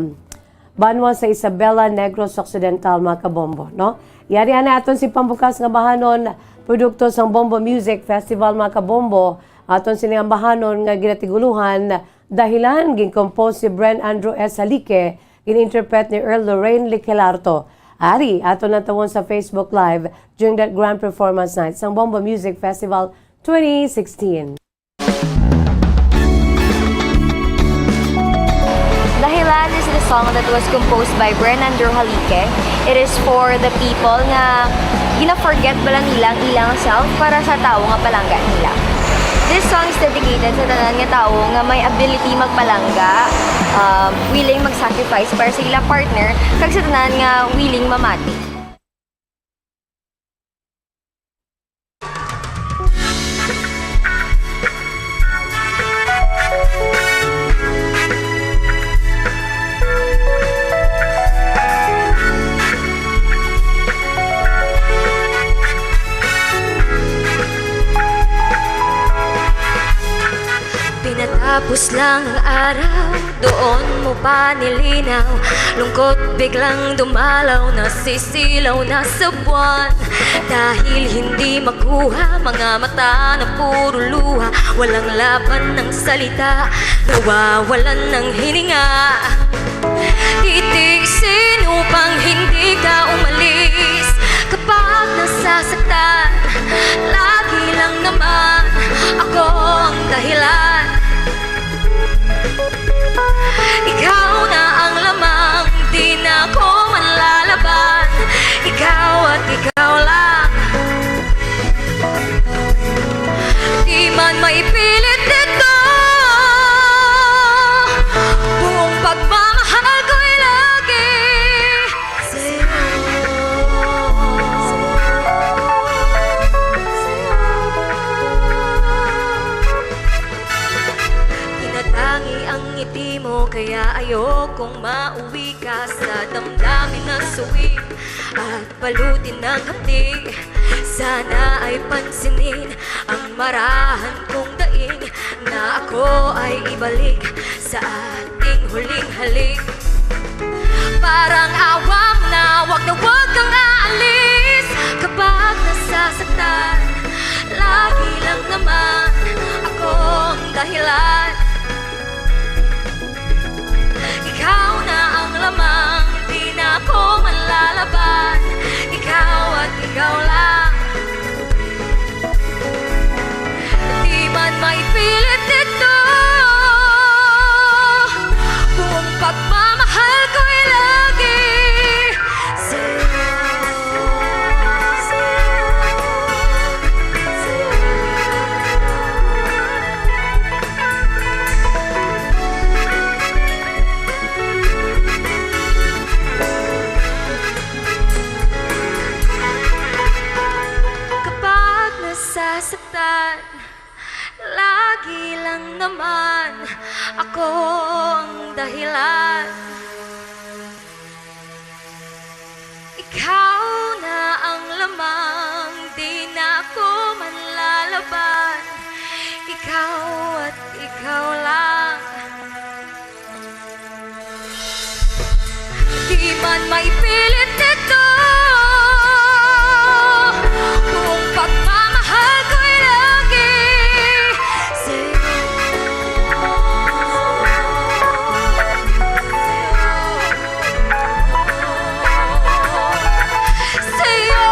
banwa sa Isabela, Negros Occidental, mga kabombo, no? Yari ana aton si pambukas nga bahanon, produkto sang Bombo Music Festival, mga kabombo. Aton sini nga bahanon nga ginatiguluhan, Dahilan, gin-compose si Bren Andrew S. Halique, gin-interpret ni Earl Lorraine Liquelarto. Ari, aton lang tawon sa Facebook Live during that grand performance night sang Bombo Music Festival twenty sixteen. Dahilan is the song that was composed by Bren Andrew Halique. It is for the people nga gina-forget bala nila ang ilang self para sa tawo nga palangga nila. This song is dedicated sa tanan nga tawo nga may ability magpalangga, um, willing mag-sacrifice para sa ilang partner, kag sa tanan nga willing mamati. Pinatawag Tapos lang ang araw, doon mo pa nilinaw. Lungkot biglang dumalaw, nasisilaw na sa buwan. Dahil hindi makuha, mga mata na puro luha. Walang laban ng salita, nawawalan ng hininga. Titiisin upang hindi ka umalis. Kapag nasasaktan, lagi lang naman ako ang dahilan. Ikaw na ang lamang, di na ako manlalaban. Ikaw at ikaw lang. Di man maipilit ito, buong pagmamahal ko'y lagi sa'yo. Tinatangi ang ngiti mo, kaya ayokong mauwi ka sa damdamin na suwi at balutin ng hapdi. Sana ay pansinin ang marahan kong daing, na ako ay ibalik sa ating huling halik. Parang awa mo na, wag na wag kang aalis. Kapag nasasaktan, lagi lang naman ako ang dahilan. Ikaw na ang lamang, di na ako manlalaban. Ikaw at ikaw lang. Di man maipilit ito, buong pagmamahal ko'y lagi sa'yo. Kapag nasasaktan, lagi lang naman ako ang dahilan. Ikaw na ang lamang, di na ako manlalaban. Ikaw at ikaw lang. Di man maipilit ito, buong pagmamahal ko'y lagi sa'yo. Sa'yo.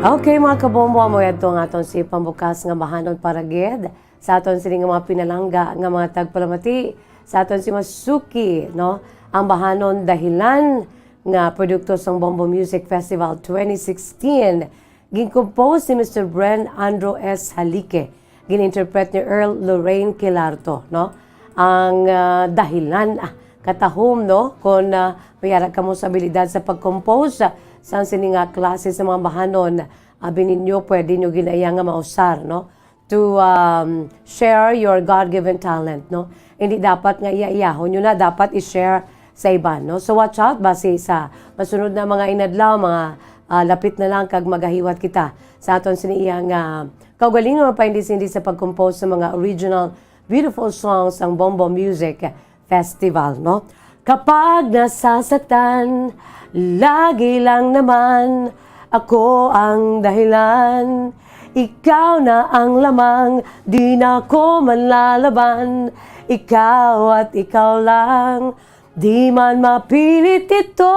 Okay, mga kabombo, amo yadto ang aton si pambukas nga bahanon para gid sa aton sini nga mga pinalangga nga mga tagpalamati sa aton si Masuki, no? Ang bahanon dahilan nga produkto sang Bombo Music Festival twenty sixteen. Gin-compose ni Mister Bren Andrew S. Halique. Gin-interpret ni Earl Lorraine Quilarto, no? Ang, ah, dahilan, ah, katahom, no? Kung, ah, may ara kamo sa abilidad sa pag-compose, ah, sang sini nga klase sa mga bahanon, abi ninyo, pwede nyo ginaya nga mausar, no? To, um, share your God-given talent, no? Hindi dapat nga iya-iyahon nyo na, dapat i-share sa iban, no? So watch out, basi sa masunod na mga inadlaw, mga, ah, lapit na lang kag magahiwat kita sa aton sini iya nga kaugalingon, mapaindis-indis sa pag-compose sa mga original beautiful songs ang Bombo Music Festival, no? Kapag nasasaktan, lagi lang naman ako ang dahilan. Ikaw na ang lamang, di na ako manlalaban. Ikaw at ikaw lang, di man mapilit ito.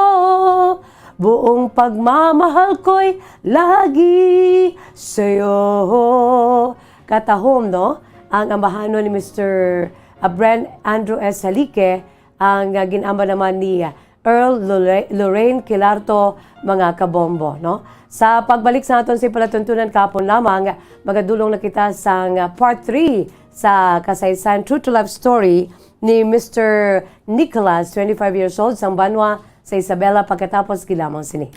Buong pagmamahal ko'y lagi sa'yo. Katahom, no? Ang ambahanon ni Mister Abren Andrew S. Halique, ang, ah, gin-amba naman ni, ah, Earl Lore-, Lorraine Quilarto, mga kabombo, no? Sa pagbalik sa aton sa palatuntunan kahapon lamang, magadulong na kita sang part three sa kasaysayan, true to life story ni Mister Nicholas, twenty-five years old, sang banwa sa Isabela, pagkatapos gilamang sini.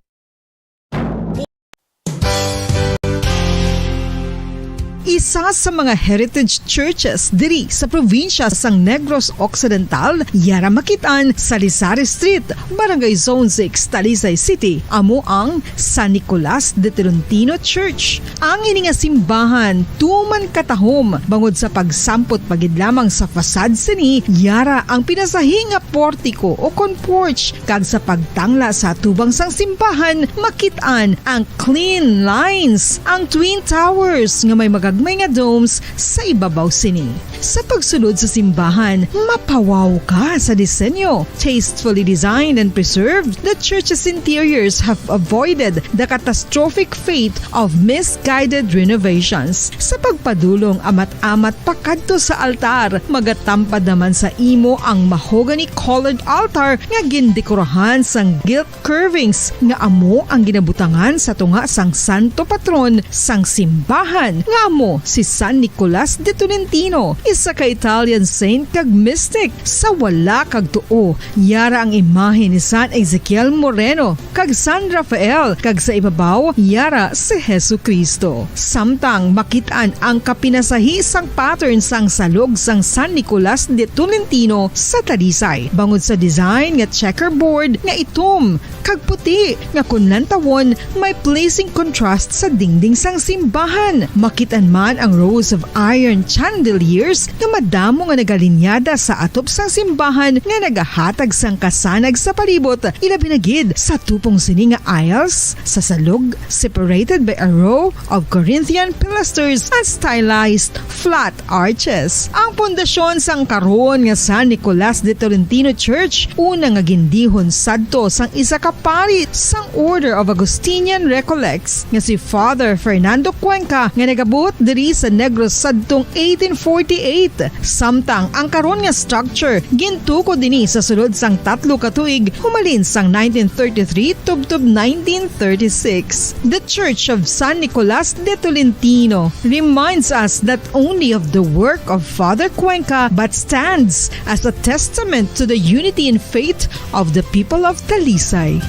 Isa sa mga heritage churches diri sa probinsya sang Negros Occidental, yara makit-an sa Lisari Street, Barangay Zone six, Talisay City, amo ang San Nicolas de Tolentino Church. Ang ini nga simbahan tuman katahom bangod sa pagsampot pa gid lamang sa facade sini, yara ang pinasahi nga portiko ukon porch, kag sa pagtangla sa atubang sang simbahan, makit-an ang clean lines, ang twin towers nga may magagmay nga domes sa ibabaw sini. Sa pagsulod sa simbahan, mapawaw ka sa disenyo. Tastefully designed and preserved, the church's interiors have avoided the catastrophic fate of misguided renovations. Sa pagpadulong amat-amat pakadto sa altar, magatampad naman sa imo ang mahogany-colored altar nga gindekorahan sang gilt curvings nga amo ang ginabutangan sa tunga sang santo patron sang simbahan, nga amo si San Nicolas de Tolentino, isa ka Italian saint kag mystic. Sa wala kag tuo, yara ang imahe ni San Ezekiel Moreno kag San Rafael, kag sa ibabaw, yara si Jesu-Cristo. Samtang makit-an ang kapinasahi sang pattern sang salog sang San Nicolas de Tolentino sa Talisay, bangod sa design nga checkerboard nga itom kag puti nga kon lantawon may pleasing contrast sa dingding sang simbahan. Makit-an man ang rows of iron chandeliers nga madamo nga nagalinyada sa atop sang simbahan nga nagahatag sang kasanag sa palibot, ilabi na gid sa tupong sini nga aisles sa salog, separated by a row of Corinthian pilasters and stylized flat arches. Ang pundasyon sang karon nga San Nicolas de Tolentino Church, una nga gindihon sadto sang isa ka pari sang Order of Augustinian Recollects nga si Father Fernando Cuenca, nga nagabot diri sa Negros sadtong eighteen forty-eight. Samtang ang karon nga structure gintukod dinhi sa sulod sang tatlo ka tuig, humalin sang nineteen thirty-three tubtob nineteen thirty-six. The Church of San Nicolas de Tolentino reminds us not only of the work of Father Cuenca but stands as a testament to the unity in faith of the people of Talisay.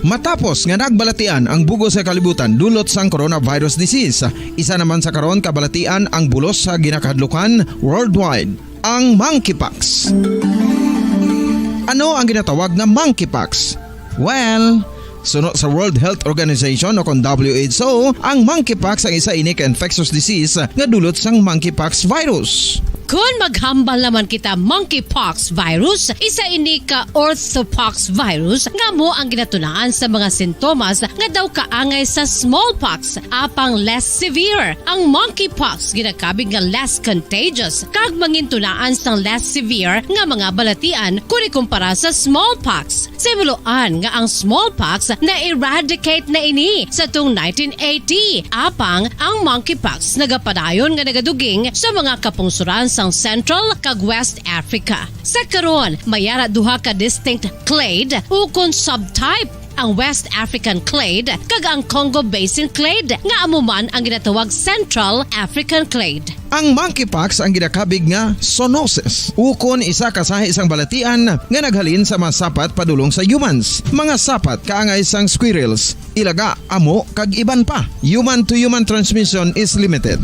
Matapos nga nagbalatian ang bug-os nga kalibutan dulot sang coronavirus disease, isa naman sa karon kabalatian ang bulos sa ginakahadlukan worldwide, ang monkeypox. Ano ang ginatawag na monkeypox? Well, suno sa World Health Organization o kon W H O, ang monkeypox ang isa ini ka infectious disease nga dulot sang monkeypox virus. Kon maghambal naman kita, monkeypox virus, isa ini ka orthopox virus nga amo ang ginatunaan sa mga sintomas nga daw kaangay sa smallpox, apang less severe. Ang monkeypox ginakabig nga less contagious kag mangintunaan sang less severe nga mga balatian kon ikumpara sa smallpox. Simuloan nga ang smallpox na-eradicate na ini sa tung nineteen eighty, apang ang monkeypox nagapadayon nga nagaduging sa mga kapungsoran sang Central kag West Africa. Sa karon, may ara duha ka distinct clade ukon subtype, ang West African clade kag ang Congo Basin clade, nga amo man ang ginatawag Central African clade. Ang monkeypox ang ginakabig nga zoonosis, ukon isa ka sahi sang balatian nga naghalin sa mga sapat padulong sa humans, mga sapat kaangay sang squirrels, ilaga, amo, kag iban pa. Human-to-human transmission is limited.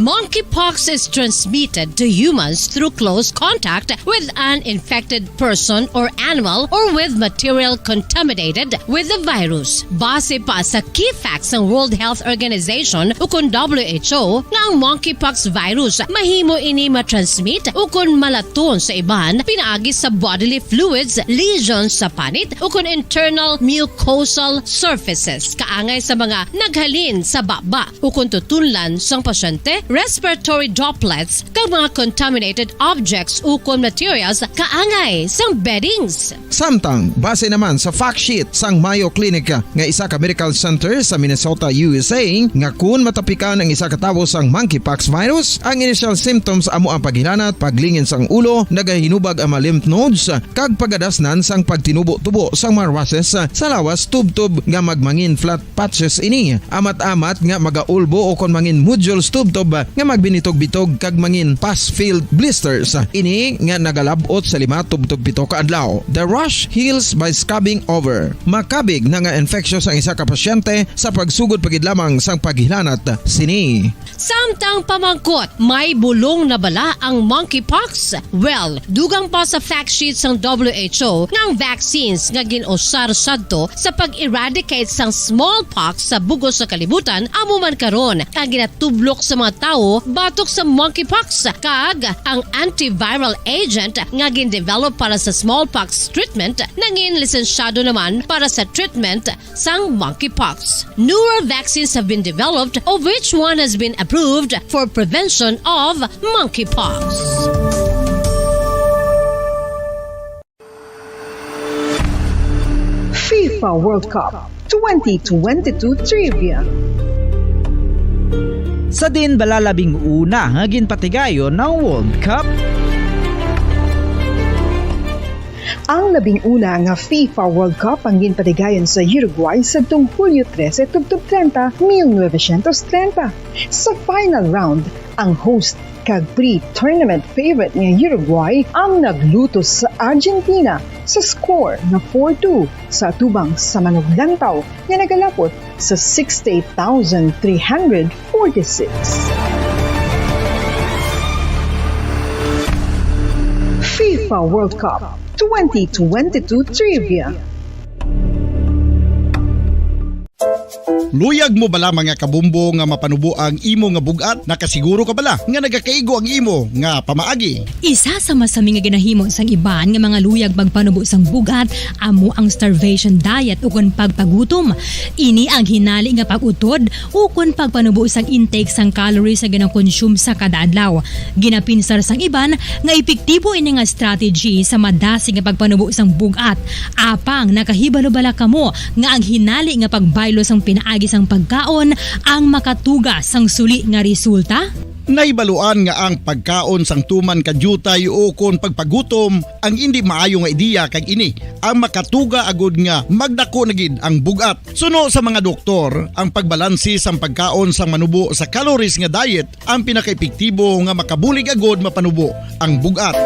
Monkeypox is transmitted to humans through close contact with an infected person or animal or with material contaminated with the virus. Base pa sa key facts sang World Health Organization ukon W H O, nga ang monkeypox virus mahimo ini matransmit ukon malaton sa iban pinaagi sa bodily fluids, lesions sa panit, ukon internal mucosal surfaces, kaangay sa mga naghalin sa baba ukon tutunlan sang pasyente respiratory droplets, kag mga contaminated objects ukon materials kaangay sang beddings. Samtang, base naman sa fact sheet sang Mayo Clinic nga isa ka medical center sa Minnesota, U S A, nga kun matapikan ang isa ka tawo sang monkeypox virus, ang initial symptoms amo ang paghilanat, paglingin sang ulo, nagahinubag ang mga lymph nodes, kag pagadasnan sang pagtinubo-tubo sang mga rashes sa lawas tubtob nga magmangin flat patches ini, amat-amat nga magaulbo o kon mangin nodules tubtob nga magbinitog-bitog kag mangin pus-filled blisters. Ini nga nagalab-ot sa lima tubtob pito ka adlaw. The rash heals by scabbing over. Makabig na nga infectious ang isa ka pasyente sa pagsugod pa gid lamang sang paghilanat sini. Samtang pamangkot, may bulong na bala ang monkeypox? Well, dugang pa sa fact sheet sang W H O nga ang vaccines nga gin-usar sadto sa pag-eradicate sang smallpox sa bug-os nga kalibutan amo man karon ang ginatublok sa mga tawo batok sa monkeypox, kag ang antiviral agent nga gin-develop para sa smallpox treatment nangin lisensyado naman para sa treatment sang monkeypox. Newer vaccines have been developed, of which one has been approved for prevention of monkeypox. FIFA World Cup twenty twenty-two Trivia. Sa din bala labing una nga ginpatigayon ang World Cup? Ang labing una nga FIFA World Cup ang ginpatigayon sa Uruguay sadtong Hulyo trese tubtob treinta, mil novecientos treinta. Sa final round, ang host kag pre-tournament favorite nga Uruguay ang naglutos sa Argentina sa score nga four two sa atubang sa manuglantaw nga nagalapot sa sixty-eight thousand three hundred forty-six. FIFA World Cup twenty twenty-two Trivia. Luyag mo bala, mga kabombo, nga mapanubo ang imo nga bug-at? Nakasiguro ka bala nga nagakaigo ang imo nga pamaagi? Isa sa masami nga ginahimo sang iban nga mga luyag pagpanubo sang bug-at amo ang starvation diet ukon pagpagutom. Ini ang hinali nga pag-utod ukon pagpanubo sang intake sang calories nga ginakonsume sa kada adlaw. Ginapinsar sang iban nga epektibo ini nga strategy sa madasig nga pagpanubo sang bug-at. Apang nakahibalo bala kamo nga ang hinali nga pagbaylo sang pinaagi sang pagkaon ang makatuga sang suli nga resulta? Nahibaluan nga ang pagkaon sang tuman ka diutay ukon pagpagutom ang indi maayo nga ideya, kag ini ang makatuga agud nga magdako na gid ang bug-at. Suno sa mga doktor, ang pagbalansi sang pagkaon sang manubo sa calories nga diet ang pinakaepektibo nga makabulig agud mapanubo ang bug-at.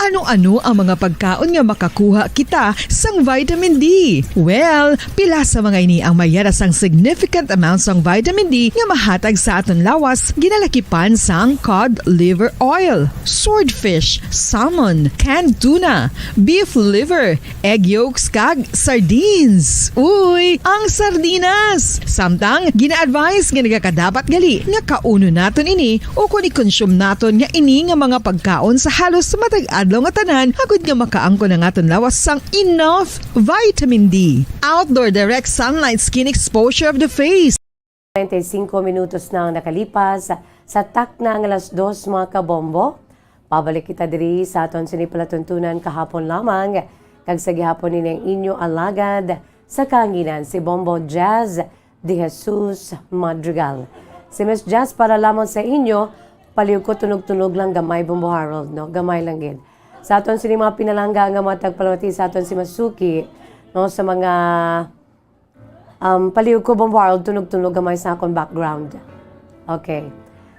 Ano-ano ang mga pagkaon nga makakuha kita sang vitamin D? Well, pila sa mga ini ang mayara sang significant amount sang vitamin D nga mahatag sa aton lawas, ginalakipan sang cod liver oil, swordfish, salmon, canned tuna, beef liver, egg yolks, kag sardines. Uy, ang sardinas! Samtang, gina-advise nga nagakadapat gali nga kaunon naton ini o kon i-consume naton nga ini nga mga pagkaon sa halos matag adlaw nga tanan, agud nga makaangkon ang aton lawas sang enough vitamin D. Outdoor direct sunlight skin exposure of the face. Treinta y cinco minutos na ang nakalipas sa takna nga alas dos, mga kabombo. Pabalik kita diri sa aton sini palatuntunan kahapon lamang, kag sa gihapon ini ang inyo alagad sa kahanginan, si Bombo Jazz De Jesus Madrigal. Si Miss Jazz para lamang sa inyo, palihog ko tunog-tunog lang gamay, Bombo Harold, no? Gamay lang gid. Sa aton sini mga pinalangga nga mga tagpalamati, sa aton si Masuki, no, sa mga Um, palihog ko, Bombo Harold, tunog-tunog gamay sa akon background. Okay.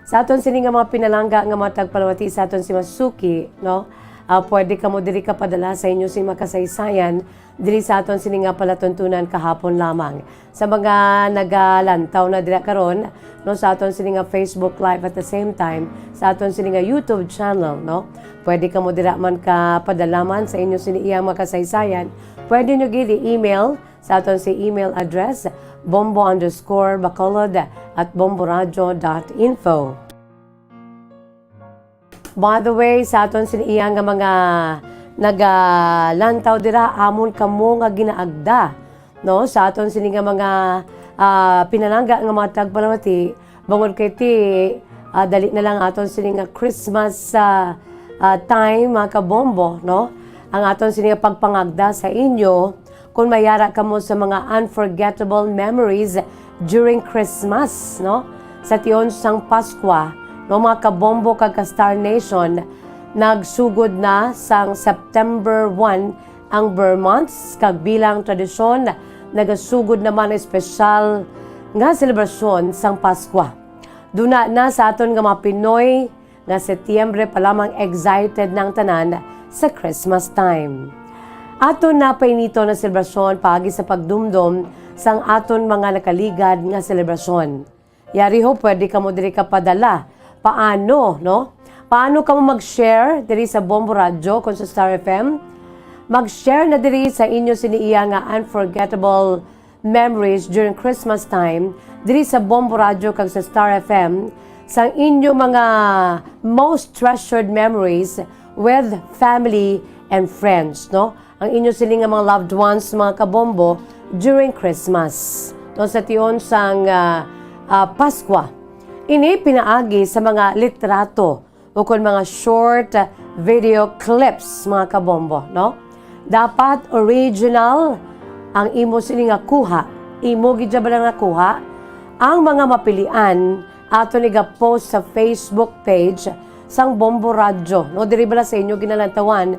Sa aton sini nga mga pinalangga nga mga tagpalamati sa aton si Masuki, no? Ah, pwede kamo diri ka padala sa inyo sing mga kasaysayan diri sa aton sini nga palatuntunan kahapon lamang. Sa mga nagalantaw na dira karon, no, sa aton sini nga Facebook Live, at the same time sa aton sini nga YouTube channel, no? Pwede kamo dira man ka padala man sa inyo sini iyang mga kasaysayan. Pwede nyo gid i-email sa aton si email address, bombo underscore bacolod at bomboradio dot info. By the way, sa aton sini iya nga mga nagalantaw dira, amon kamo nga ginaagda, no? Sa aton sini nga mga ah, pinalangga nga mga tagpalamati, bangod kay ti, ah, dali na lang aton sini nga Christmas, ah, ah, time, mga kabombo, no? Ang aton sini nga pagpangagda sa inyo, kung mayara kamo sa mga unforgettable memories during Christmas, no? Sa tion sang Paskwa, no, mga kabombo kag ka-Star Nation, nagsugod na sang September one ang ber months, kag bilang tradisyon, nagasugod naman ang espesyal nga selebrasyon sang Paskwa. Duna na sa aton nga mga Pinoy nga Setyembre pa lamang excited na ang tanan sa Christmas time. Aton na painiton ang selebrasyon paagi sa pagdumdom sang aton mga nakaligad nga selebrasyon. Yari ho, pwede kamo diri kapadala. Paano, no? Paano kamo mag-share diri sa Bombo Radyo kon sa Star F M? Mag-share na diri sa inyo sini iya nga unforgettable memories during Christmas time diri sa Bombo Radyo kag sa Star F M, sang inyo mga most treasured memories with family and friends, no? Ang inyo sini nga mga loved ones, mga kabombo, during Christmas, no, sa tion sang, ah, ah, Paskwa. Ini pinaagi sa mga litrato ukon mga short, ah, video clips, mga kabombo, no? Dapat original ang imo sini nga kuha. Imo gid siya bala nga kuha. Ang mga mapilian aton iga-post sa Facebook page sang Bombo Radyo, no? Diri bala sa inyo ginalantawan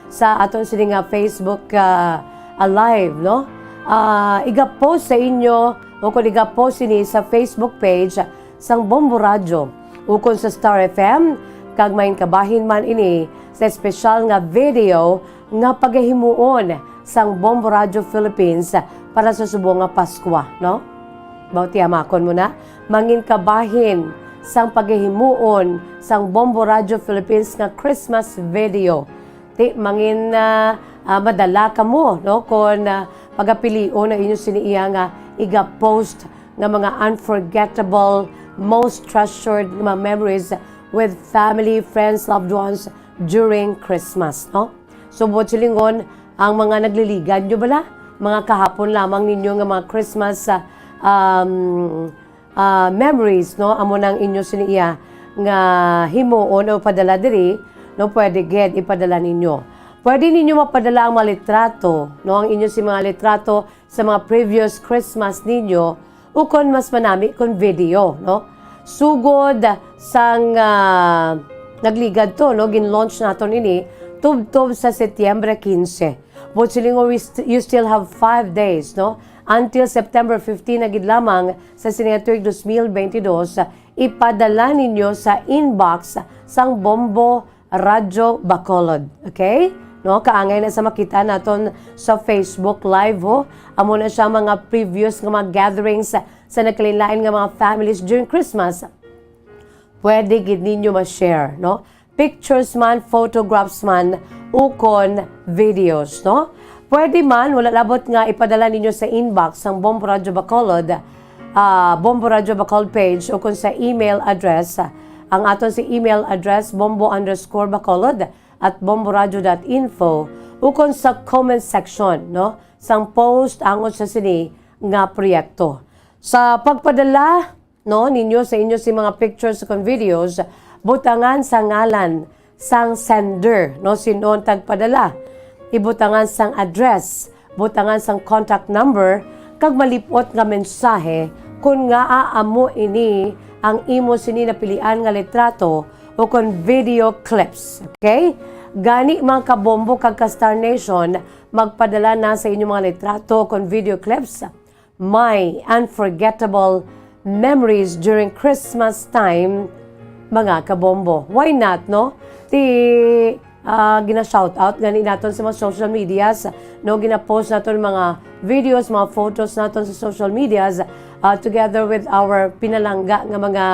sa aton sini nga Facebook, ah, ah, live, no? Ah, iga-post sa inyo, o kung iga-post sini sa Facebook page sang Bombo Radyo, ukon sa Star F M, kag main kabahin man ini sa espesyal nga video nga pagahimuon sang Bombo Radyo Philippines para sa subong nga Paskwa, no? Bauti, hamakon mo na, mangin kabahin sang pagahimuon sang Bombo Radyo Philippines nga Christmas video. Ti, mangin, ah, ah, madala kamo, no? Kon, ah, pagapilion na inyo sini iya nga iga-post nga mga unforgettable, most treasured nga mga memories with family, friends, loved ones during Christmas, no? So, buot silingon, ang mga nagliligad nyo bala, mga kahapon lamang ninyo nga mga Christmas, ah, um, ah, memories, no? Amo nang inyo sini iya nga himuon o padala diri, no? Pwede gid ipadala ninyo. Pwede ninyo mapadala ang mga litrato, no? Ang inyo si mga litrato sa mga previous Christmas ninyo, ukon mas manami kon video, no? Sugod sang, ah, nagligad to, no? Gin-launch naton ini tubtob sa Setyembre quince. Buot silingon, we st-, you still have five days, no? Until September fifteen na gid lamang sa sini nga tuig dos mil bentidós, ipadala ninyo sa inbox sang Bombo Radyo Bacolod. Okay? No, kaangay na sa makita naton sa Facebook Live, ho. Amo na siya mga previous nga mga gatherings sa nagkalain-lain nga mga families during Christmas. Pwede gid ninyo ma-share, no? Pictures man, photographs man, ukon videos, no? Pwede man, wala labot nga ipadala ninyo sa inbox sang Bombo Radyo Bacolod, ah, Bombo Radyo Bacolod page, ukon sa email address. Ang aton si email address, bombo underscore bacolod at bomboradyo dot info, ukon sa comment section, no, sang post angot sa sini nga proyekto. Sa pagpadala, no, ninyo sa inyo si mga pictures kag videos, butangan sa ngalan sang sender, no, sin-o ang tagpadala. Ibutangan sang address, butangan sang contact number, kag malip-ot nga mensahe kon ngaa amo ini ang imo sini napilian nga litrato o kon video clips. Okay? Gani, mga kabombo kag ka-Star Nation, magpadala na sa inyong mga litrato o kon video clips. My unforgettable memories during Christmas time, mga kabombo. Why not, no? Ti, ah, gina-shout out gani naton sa mga social medias, no? Gina-post naton mga videos, mga photos naton sa social medias, ah, together with our pinalangga nga mga,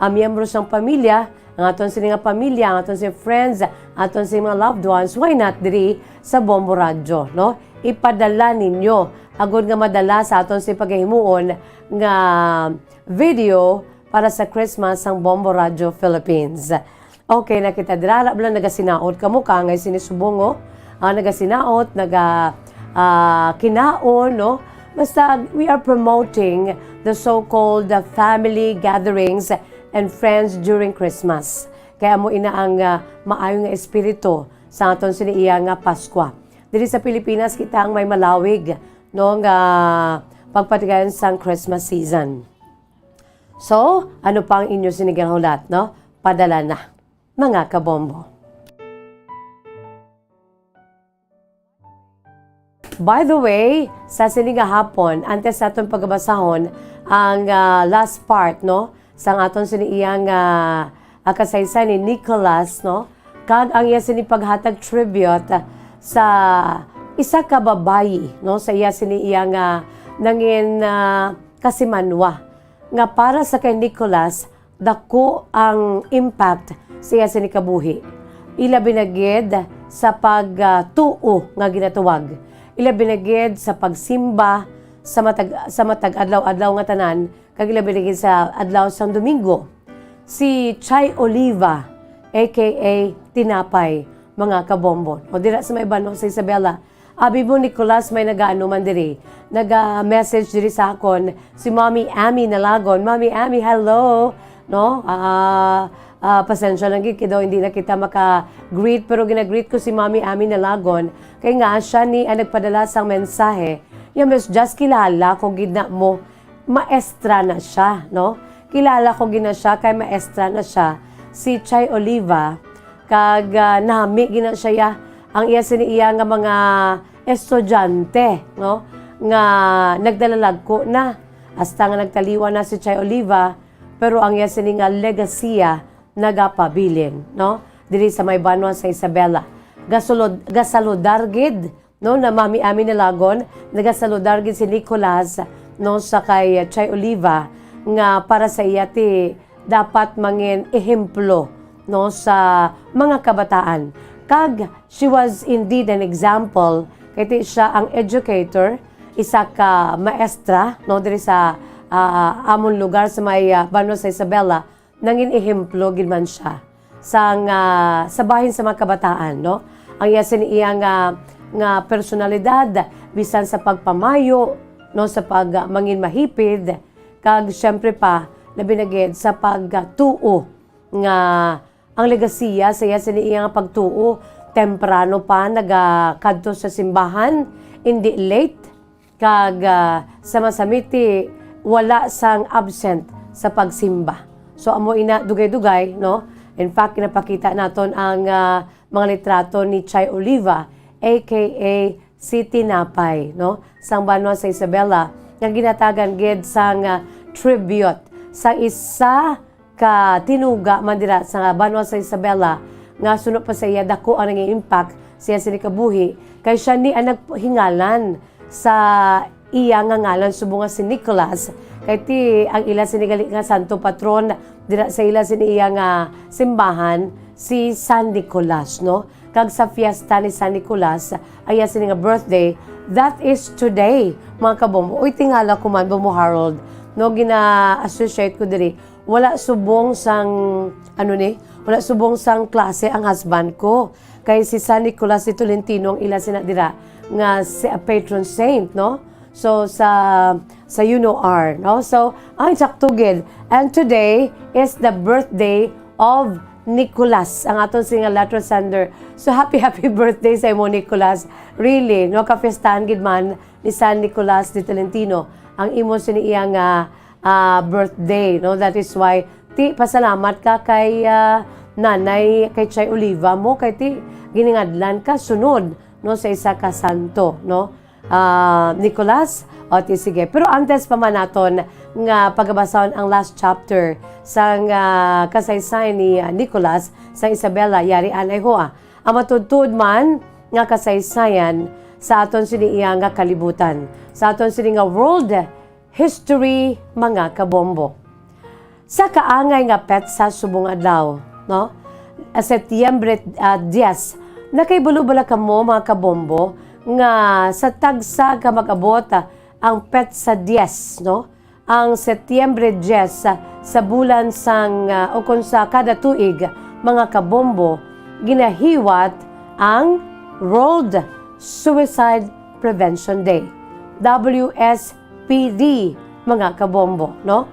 ah, miyembro sang pamilya, ang aton sini nga pamilya, ang aton sini friends, aton sini mga loved ones. Why not diri sa Bombo Radyo, no? Ipadala ninyo agod nga madala sa aton sini pagahimuon nga video para sa Christmas sang Bombo Radyo Philippines. Okay na kita dira, wala bala nagasinaot kamo, kaangay sini subong, oh. Ah, nagasinaot, naga, ah, kinaon, no? Basta, we are promoting the so-called, uh, family gatherings and friends during Christmas. Kaya amo ina ang, uh, maayo nga espiritu sa aton sini iya nga Paskwa. Diri sa Pilipinas, kita ang may malawig, no, nga pagpatigayon sang Christmas season. So, ano pa ang inyo sini ginahulat, no? Padala na, mga kabombo. By the way, sa sini nga hapon, antes naton pagabasahon ang, ah, last part, no, sang aton sini iyang, ah, ah, kasaysayan ni Nicholas, no, kag ang iya sini paghatag tribute, ah, sa isa ka babayi, no, sa iya sini iyang, ah, nangin, ah, kasimanwa, nga para sa kay Nicholas, dako ang impact sa iya sini kabuhi. Ilabi na gid sa pag, ah, tuo nga ginatawag. Ilabi na gid sa pagsimba sa matag, sa matag adlaw-adlaw nga tanan, kag ilabi na gid sa adlaw sang Domingo. Si Chay Oliva, A K A Tinapay, mga kabombo. O dira sa may banwa sa Isabela, abi mo, Nicholas, may nagaano man diri. Naga-message diri sa akon si Mommy Amy Nalagon. Mommy Amy, hello! No? Ah, ah, pasensya lang gid kay daw hindi na kita maka-greet, pero gina-greet ko si Mommy Amy Nalagon. Kay nga, siya ni ang nagpadala sang mensahe. Ya, Miss Jess, kilala ko gid na mo. Maestra na siya, no? Kilala ko gid na siya kay maestra na siya, si Chay Oliva, kag, ah, nami gid na siya, ya, ang iya sini iya nga mga estudyante, no? Nga nagdalalagko na, hasta nga nagtaliwan na si Chay Oliva, pero ang iya sini nga legasiya nagapabilin, no? Diri sa may banwa sa Isabela. Gasulod, gasaludar gid, no, na Mami Ami Nalagon, nagasaludar gid si Nicolas, no, sa kay Chay Oliva, nga para sa iya ti dapat mangin ehemplo, no, sa mga kabataan. Kag she was indeed an example, kay ti siya ang educator, isa ka maestra, no, diri sa, ah, amon lugar sa may, ah, banwa sa Isabela, nangin ehemplo gid man siya sang, ah, sa bahin sa mga kabataan, no? Ang iya sini iya nga, nga personalidad, bisan sa pagpamayo, no, sa pag, ah, mangin mahipid, kag siyempre pa, labi na gid sa pagtuo nga ang legasiya sa iya sini iya nga pagtuo, temprano pa nagakadto sa simbahan, indi late, kag, ah, sa masamiti, wala sang absent sa pagsimba. So, amo ina, dugay-dugay, no? In fact, ginapakita naton ang, ah, mga litrato ni Chay Oliva, A K A si Tinapay, no? Sang banwa sa Isabela, nga ginatagan gid sang, ah, tribute sa isa ka tinuga man dira sa banwa sa Isabela, nga suno pa sa iya dako ang nanging impact sa iya sini kabuhi, kay siya ni ang naghingalan sa iya nga ngalan subong nga si Nicolas, kay ti ang ila sini gali nga santo patron dira sa ila sini iya nga simbahan si San Nicolas, no? Kag sa fiesta ni San Nicolas, ang iya sini nga birthday, that is today, mga kabombo. Uy, tingala ko man, Bombo Harold, no, gina-associate ko diri. Wala subong sang, ano ni, wala subong sang klase ang husband ko. Kay si San Nicolas de Tolentino ang ila sina dira nga si, a patron saint, no? So, sa, sa U N O R, no? So, ay, sakto gid. And today is the birthday of Nicolas, ang aton sini nga letter sender. So, happy, happy birthday sa imo, Nicolas. Really, no? Kapiestahan gid man ni San Nicolas de Tolentino ang imo sini iya nga, ah, birthday, no? That is why, ti, pasalamat ka kay, ah, nanay, kay Chay Oliva mo, kay ti, giningadlan ka sunod, no, sa isa ka santo, no? Ah, Nicolas, o ti, sige. Pero antes pa man naton nga pagabasahon ang last chapter sang, ah, kasaysayan ni, ah, Nicolas, sang Isabela, yari anay ho, ah. Ang matuod-tuod man nga kasaysayan sa aton sini iya nga kalibutan, sa aton sini nga world history, mga kabombo. Sa kaangay nga petsa subong adlaw, no? Ah, Setyembre, ah, diyes, nakahibalo bala kamo, mga kabombo, nga sa tagsa ka mag-abot, ah, ang petsa diyes, no? Ang Setyembre diyes sa, sa bulan sang, ah, o kung sa kada tuig, mga kabombo, ginahiwat ang World Suicide Prevention Day. W S P D, mga kabombo, no?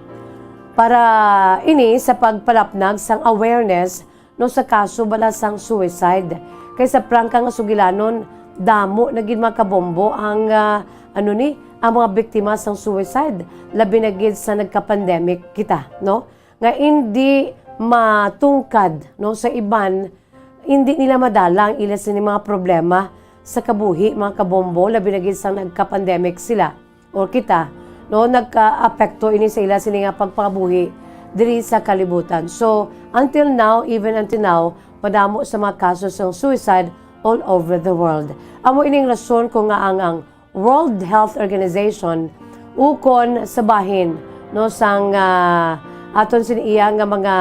Para ini sa pagpalapnag sang awareness, no, sa kaso bala sang suicide. Kay sa prangka nga sugilanon, damo na gid, mga kabombo, ang, ah, ano ni, ang mga biktima sang suicide, labi na gid sa nagka-pandemic kita, no? Nga indi matungkad, no, sa iban, indi nila madala ang ila sini mga problema sa kabuhi, mga kabombo, labi na gid sa nagka-pandemic sila or kita, no, nagka-apekto ini sa ila sini nga pagpangabuhi diri sa kalibutan. So, until now, even until now, madamo sa mga kaso sang suicide all over the world. Amo ining rason kung nga ang, ang World Health Organization ukon sa bahin, no, sang, ah, aton sini iya nga mga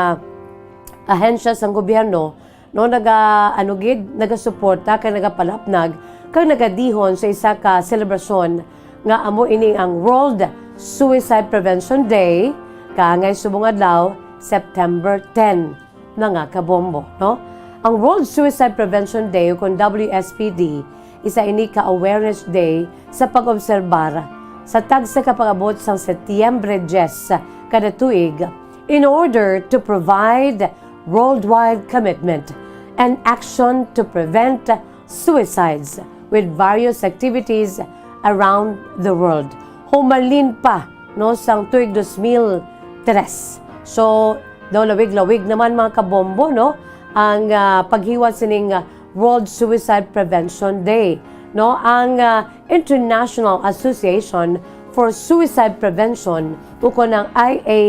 ahensya sang gobyerno, no, naga, ano gid, nagasuporta kag nagapalapnag kag nagadihon sa isa ka selebrasyon nga amo ini ang World Suicide Prevention Day, kaangay subong adlaw, September ten, mga kabombo, no? Ang World Suicide Prevention Day, ukon W S P D, isa ini ka awareness day sa pag-obserbar sa tagsa ka pag-abot sang Setyembre diyes kada tuig in order to provide worldwide commitment and action to prevent suicides with various activities around the world. Humalin pa, no, sang tuig dos mil tres. So, daw lawig-lawig naman, mga kabombo, no, ang, ah, paghiwat sining, ah, World Suicide Prevention Day, no? Ang, ah, International Association for Suicide Prevention, ukon ang I A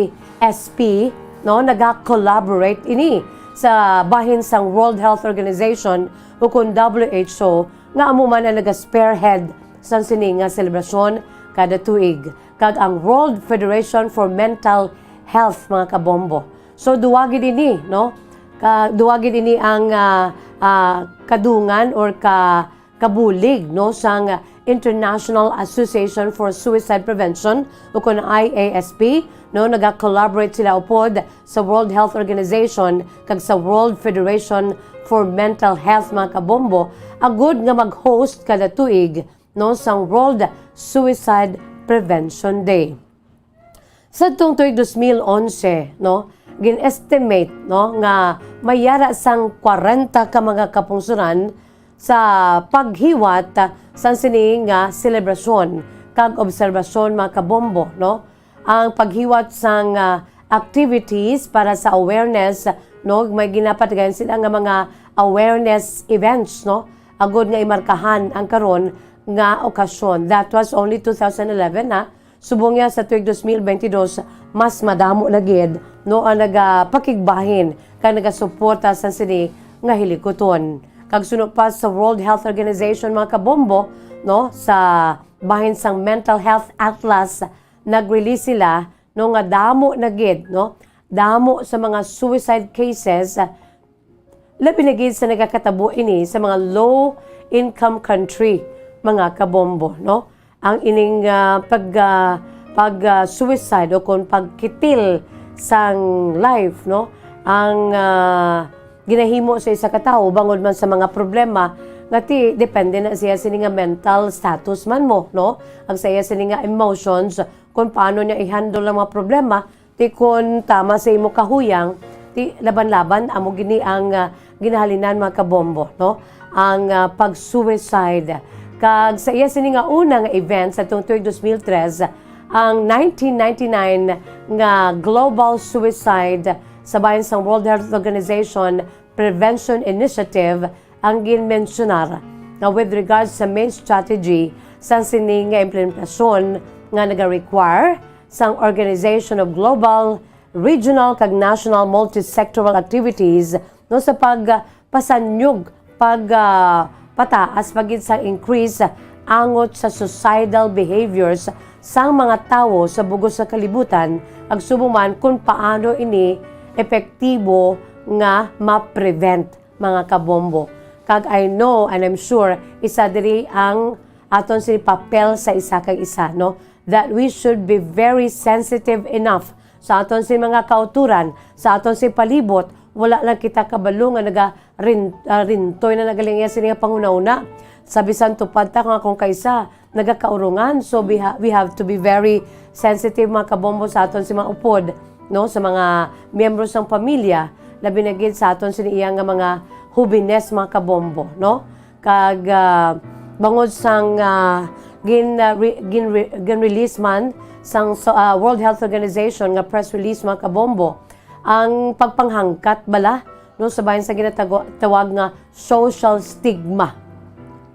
S P, no, naga-collaborate ini sa bahin sang World Health Organization, ukon W H O, nga amo man ang naga-spearhead sang sini nga selebrasyon kada tuig, kag ang World Federation for Mental Health, mga kabombo. So, duwa gid ini, no? Ka, duwa gid ini ang, ah, ah, kadungan or ka, kabulig, no, sang International Association for Suicide Prevention, ukon I A S P, no, naga-collaborate sila upod sa World Health Organization kag sa World Federation for Mental Health, mga kabombo, agud nga mag-host kada tuig, no, sang World Suicide Prevention Day. Sa tuong tuig dos mil onse, no, gin-estimate, no, nga may yara sang kwarenta ka mga kapungsoran sa paghiwat sang sini nga selebrasyon kag obserbasyon, mga kabombo, no? Ang paghiwat sang, ah, activities para sa awareness, no? May ginapatigayon sila nga mga awareness events, no? Agud nga imarkahan ang karon nga okasyon. That was only two thousand eleven, ha? Subong niya sa tuig dos mil bentidós, mas madamo na gid, no, ang nagapakigbahin kag nagasuporta sa sini nga hilikuton. Kag suno pa sa World Health Organization, mga kabombo, no, sa bahin sang Mental Health Atlas, nag-release sila, no, nga damo na gid, no, damo sa mga suicide cases, labi na gid sa nagakatabo ini sa mga low-income country, mga kabombo, no? Ang ining, ah, pag, ah, pag, ah, suicide o kung pagkitil sang life, no? Ang, ah, ginahimo sa isa ka tawo bangod man sa mga problema nga ti depende na siya sini nga mental status man mo, no? Ang sa iya sini nga emotions, kung paano niya i-handle ang mga problema, ti kon tama sa imo kahuyang, ti laban-laban amo gini ang, ah, ginahalinan, mga kabombo, no? Ang, ah, pag-suicide. Kag sa iya sini nga una nga event sa tuong tuig dos mil tres, ang nineteen ninety-nine nga Global Suicide sa bahin sang World Health Organization Prevention Initiative ang ginmensyonar nga with regards sa main strategy sang sini nga implementasyon nga naga-require sang organization of global, regional, kag national multisectoral activities, no, sa pagpasanyog, pag, ah, pataas pa gid sa increase angot sa suicidal behaviors sang mga tawo sa bug-os nga kalibutan, kag subong man kung paano ini epektibo nga ma-prevent, mga kabombo. Kag I know and I'm sure isa diri ang aton sini papel sa isa kag isa, no? That we should be very sensitive enough sa aton sini mga kauturan, sa aton sini palibot. Wala lang kita kabalo nga naga rin-, ah, rintoy na nagaling iya sini nga panghunahuna. Sa bisan tupad ta nga kung kaisa, nagakaurungan. So, we ha-, we have to be very sensitive, mga kabombo, sa aton si mga upod, no, sa mga miyembro sang pamilya, labi na gid sa aton sini iya nga mga hubines, mga kabombo, no? Kag, ah, bangod sang, ah, gin, ah, re-, gin re-, gin-release man sang, so, ah, World Health Organization nga press release, mga kabombo, ang pagpanghangkat bala, no, sa bahin sa ginatago-, tawag nga social stigma,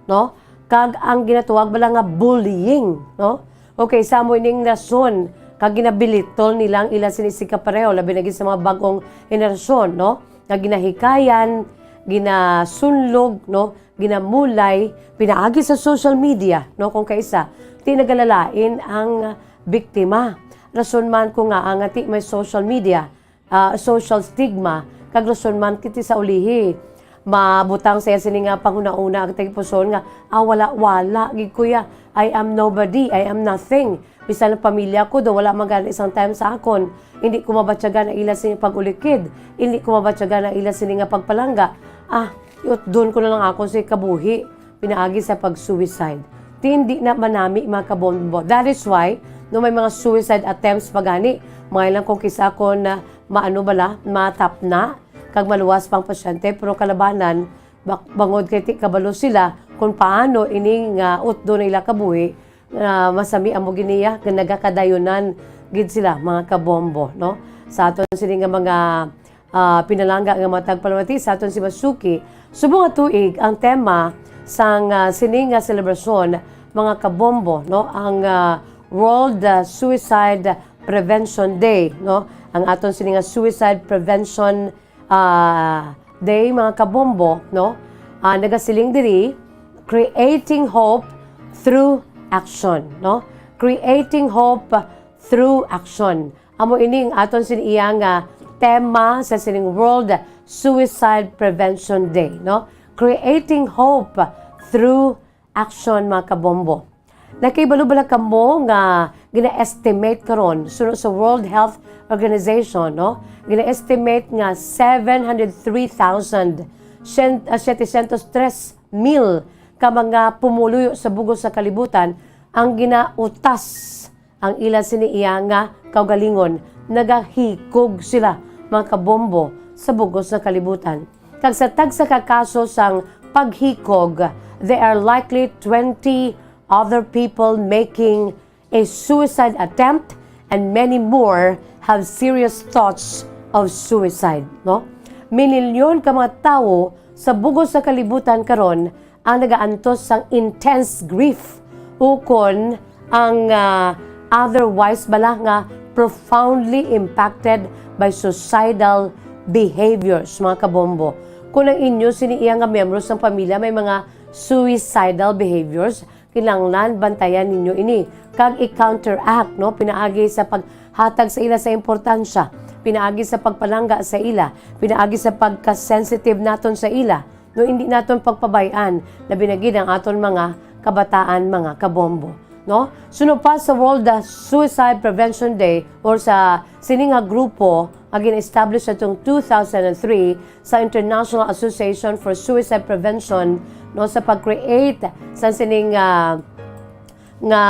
no? Kag ang ginatawag bala nga bullying, no? Okay, sa amo ining rason kag ginabilitol nila ang ila sini sigkapareho, labi na gid sa mga bag-ong henerasyon, no? Nga ginahikayan, ginasunlog, no? Ginamulay, pinaagi sa social media, no? Kung kaisa, ti nagalalain ang biktima. Rason man ko nga nga ti may social media, ah, social stigma, kag rason man kiti sa ulihi. Mabutang sa iya sini nga panghunahuna ang tagipusoon nga, "Ah, wala, wala gid, kuya. I am nobody, I am nothing. Bisan ang pamilya ko, daw wala man gani sang time sa akon. Hindi ko mabatyagan ang ila sini pag-ulikid. Hindi ko mabatyagan ang ila sini nga pagpalangga. Ah, iutdon ko na lang ako sa kabuhi." Pinaagi sa pag-suicide. Ti hindi na manami, mga kabombo. That is why, no, may mga suicide attempts pa gani. Mga ilang kung kisa kon, ah, maano bala, matapna, kag maluwas pang pasyente, pero kalabanan, bak-, bangod kay ti kabalo sila kung paano ining, ah, utdo na ila kabuhi, ah, masami amo giniya, nga nagakadayunan gid sila, mga kabombo, no? Sa aton sini nga mga ah, pinalangga nga matag palamati sa aton si Masuki. Subong nga tuig ang tema sang, ah, sini nga selebrasyon, mga kabombo, no? Ang, ah, World, ah, Suicide Prevention Day, no? Ang aton sini nga Suicide Prevention, ah, Day, mga kabombo, no? Ah, nagasiling diri, "Creating hope through action," no? Creating hope through action. Amo ini ang aton sin iya nga tema sa sining World Suicide Prevention Day, no? Creating hope through action, mga kabombo. Nakahibalo bala kamo nga gina-estimate karon, suno sa World Health Organization, no? Gina-estimate nga seven hundred three thousand, syen-, ah, setecientos tres mil ka mga pumuluyo sa bug-os nga kalibutan ang ginautas ang ila sini iya nga kaugalingon, nagahikog sila, mga kabombo, sa bug-os nga kalibutan. Kag sa tagsa ka kaso sang paghikog, there are likely twenty other people making a suicide attempt, and many more have serious thoughts of suicide, no? Minilyon ka mga tawo sa bug-os nga kalibutan karon ang nagaantos sang intense grief, ukon ang, ah, otherwise bala nga profoundly impacted by suicidal behaviors, mga kabombo. Kung ang inyo sini iya nga miyembro sang pamilya may mga suicidal behaviors, kinahanglan bantayan ninyo ini kag i-counteract, no, pinaagi sa paghatag sa ila sa importansya, pinaagi sa pagpalangga sa ila, pinaagi sa pagka-sensitive naton sa ila. No, hindi naton pagpabay-an, labi na gid ang aton mga kabataan, mga kabombo, no? Suno pa sa World, uh, Suicide Prevention Day or sa sini nga grupo nga gin-establish atong two thousand and three sa International Association for Suicide Prevention, no, sa pag-create sa sining, ah, nga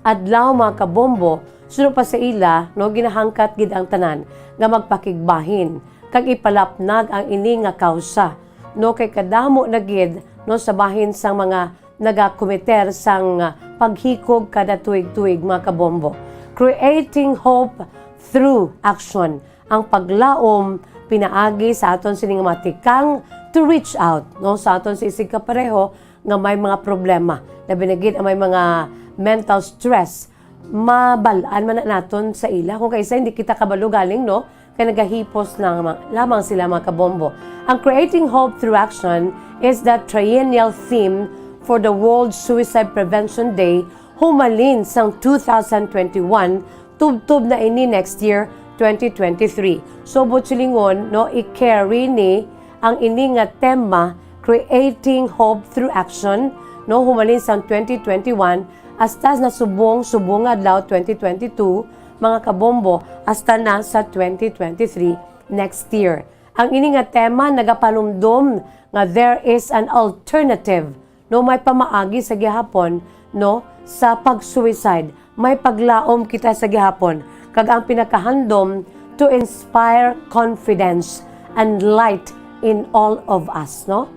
adlaw, mga kabombo, suno pa sa ila, no, ginahangkat gid ang tanan nga magpakigbahin kag ipalapnag ang ini nga kawsa, no, kay kadamo na gid, no, sa bahin sang mga nagakomiter sang, ah, paghikog kada tuig-tuig, mga kabombo. Creating hope through action. Ang paglaom pinaagi sa aton sini nga matikang to reach out, no, sa aton sa isig kapareho nga may mga problema, labi na gid ang may mga mental stress. Mabal-an man na naton sa ila. Kung kaisa, hindi kita kabalo galing, no? Kay nagahipos lang ma-, lamang sila, mga kabombo. Ang Creating Hope Through Action is the triennial theme for the World Suicide Prevention Day, humalin sang two thousand twenty-one, tubtob na ini next year, twenty twenty-three. So, buot silingon, no, i-carry ni ang ini nga tema, Creating Hope Through Action, no, humalin sang twenty twenty-one hasta na subong, subong nga adlaw, twenty twenty-two, mga kabombo, hasta na sa twenty twenty-three, next year. Ang ini nga tema nagapanumdom nga there is an alternative, no, may pamaagi sa gihapon no, sa pag-suicide. May paglaom kita sa gihapon, kag ang pinakahandom to inspire confidence and light in all of us, no?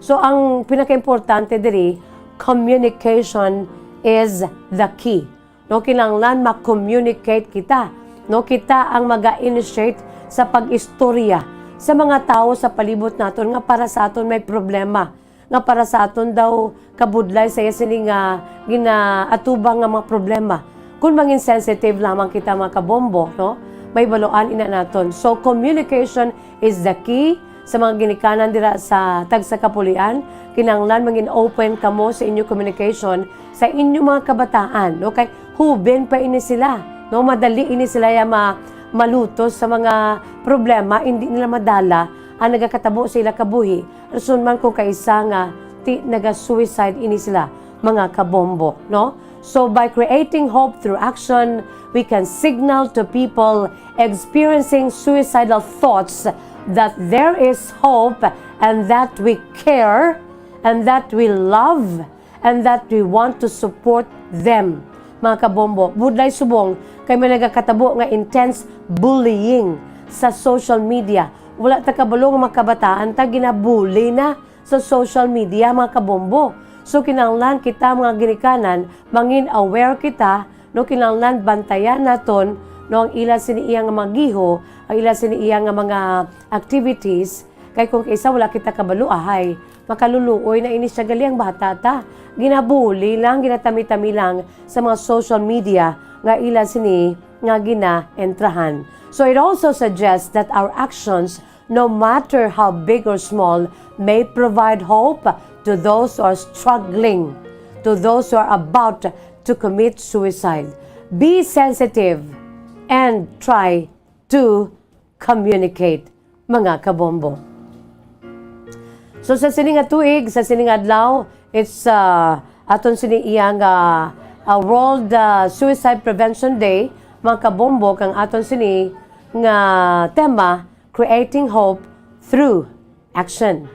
So, ang pinakaimportante diri, communication is the key. No, kinahanglan ma-communicate kita. No, kita ang maga-initiate sa pag-istorya sa mga tawo sa palibot naton nga para sa aton may problema, nga para sa aton daw kabudlay sa iya sini nga ginaatubang nga mga problema. Kung mangin sensitive lamang kita, mga kabombo, no, may baluan ina naton. So, communication is the key. Sa mga ginikanan dira sa tagsa ka pulian, kinahanglan mangin open kamo sa inyo communication sa inyo mga kabataan, no? Kay huben pa ini sila, no? Madali ini sila ya ma-, malutos sa mga problema, hindi nila madala ang nagakatabo sa ila kabuhi. Rason man kung kaisa nga ti nagasuicide ini sila, mga kabombo, no? So, by creating hope through action, we can signal to people experiencing suicidal thoughts that there is hope and that we care and that we love and that we want to support them. Mga kabombo, budlay subong kay may nagakatabo nga intense bullying sa social media. Wala ta kabalo nga mga kabataan ta ginabully na sa social media, mga kabombo. So, kinahanglan kita, mga ginikanan, mangin aware kita, no, kinahanglan bantayan naton, no, ang ila sini iya nga mga giho, ang ila sini iya nga mga activities, kay kung kaisa wala kita kabalo, ahay, makaluluoy na ini siya gali ang bata ta. Ginabuli lang, ginatami-tami lang sa mga social media nga ila sini nga ginaentrahan. So it also suggests that our actions, no matter how big or small, may provide hope to those who are struggling, to those who are about to commit suicide. Be sensitive and try to communicate, mga kabombo. So, sa sini nga tuig, sa sini nga adlaw, it's, uh, aton sini iya nga, uh, World, uh, Suicide Prevention Day, mga kabombo, kang aton sini nga tema, Creating Hope Through Action.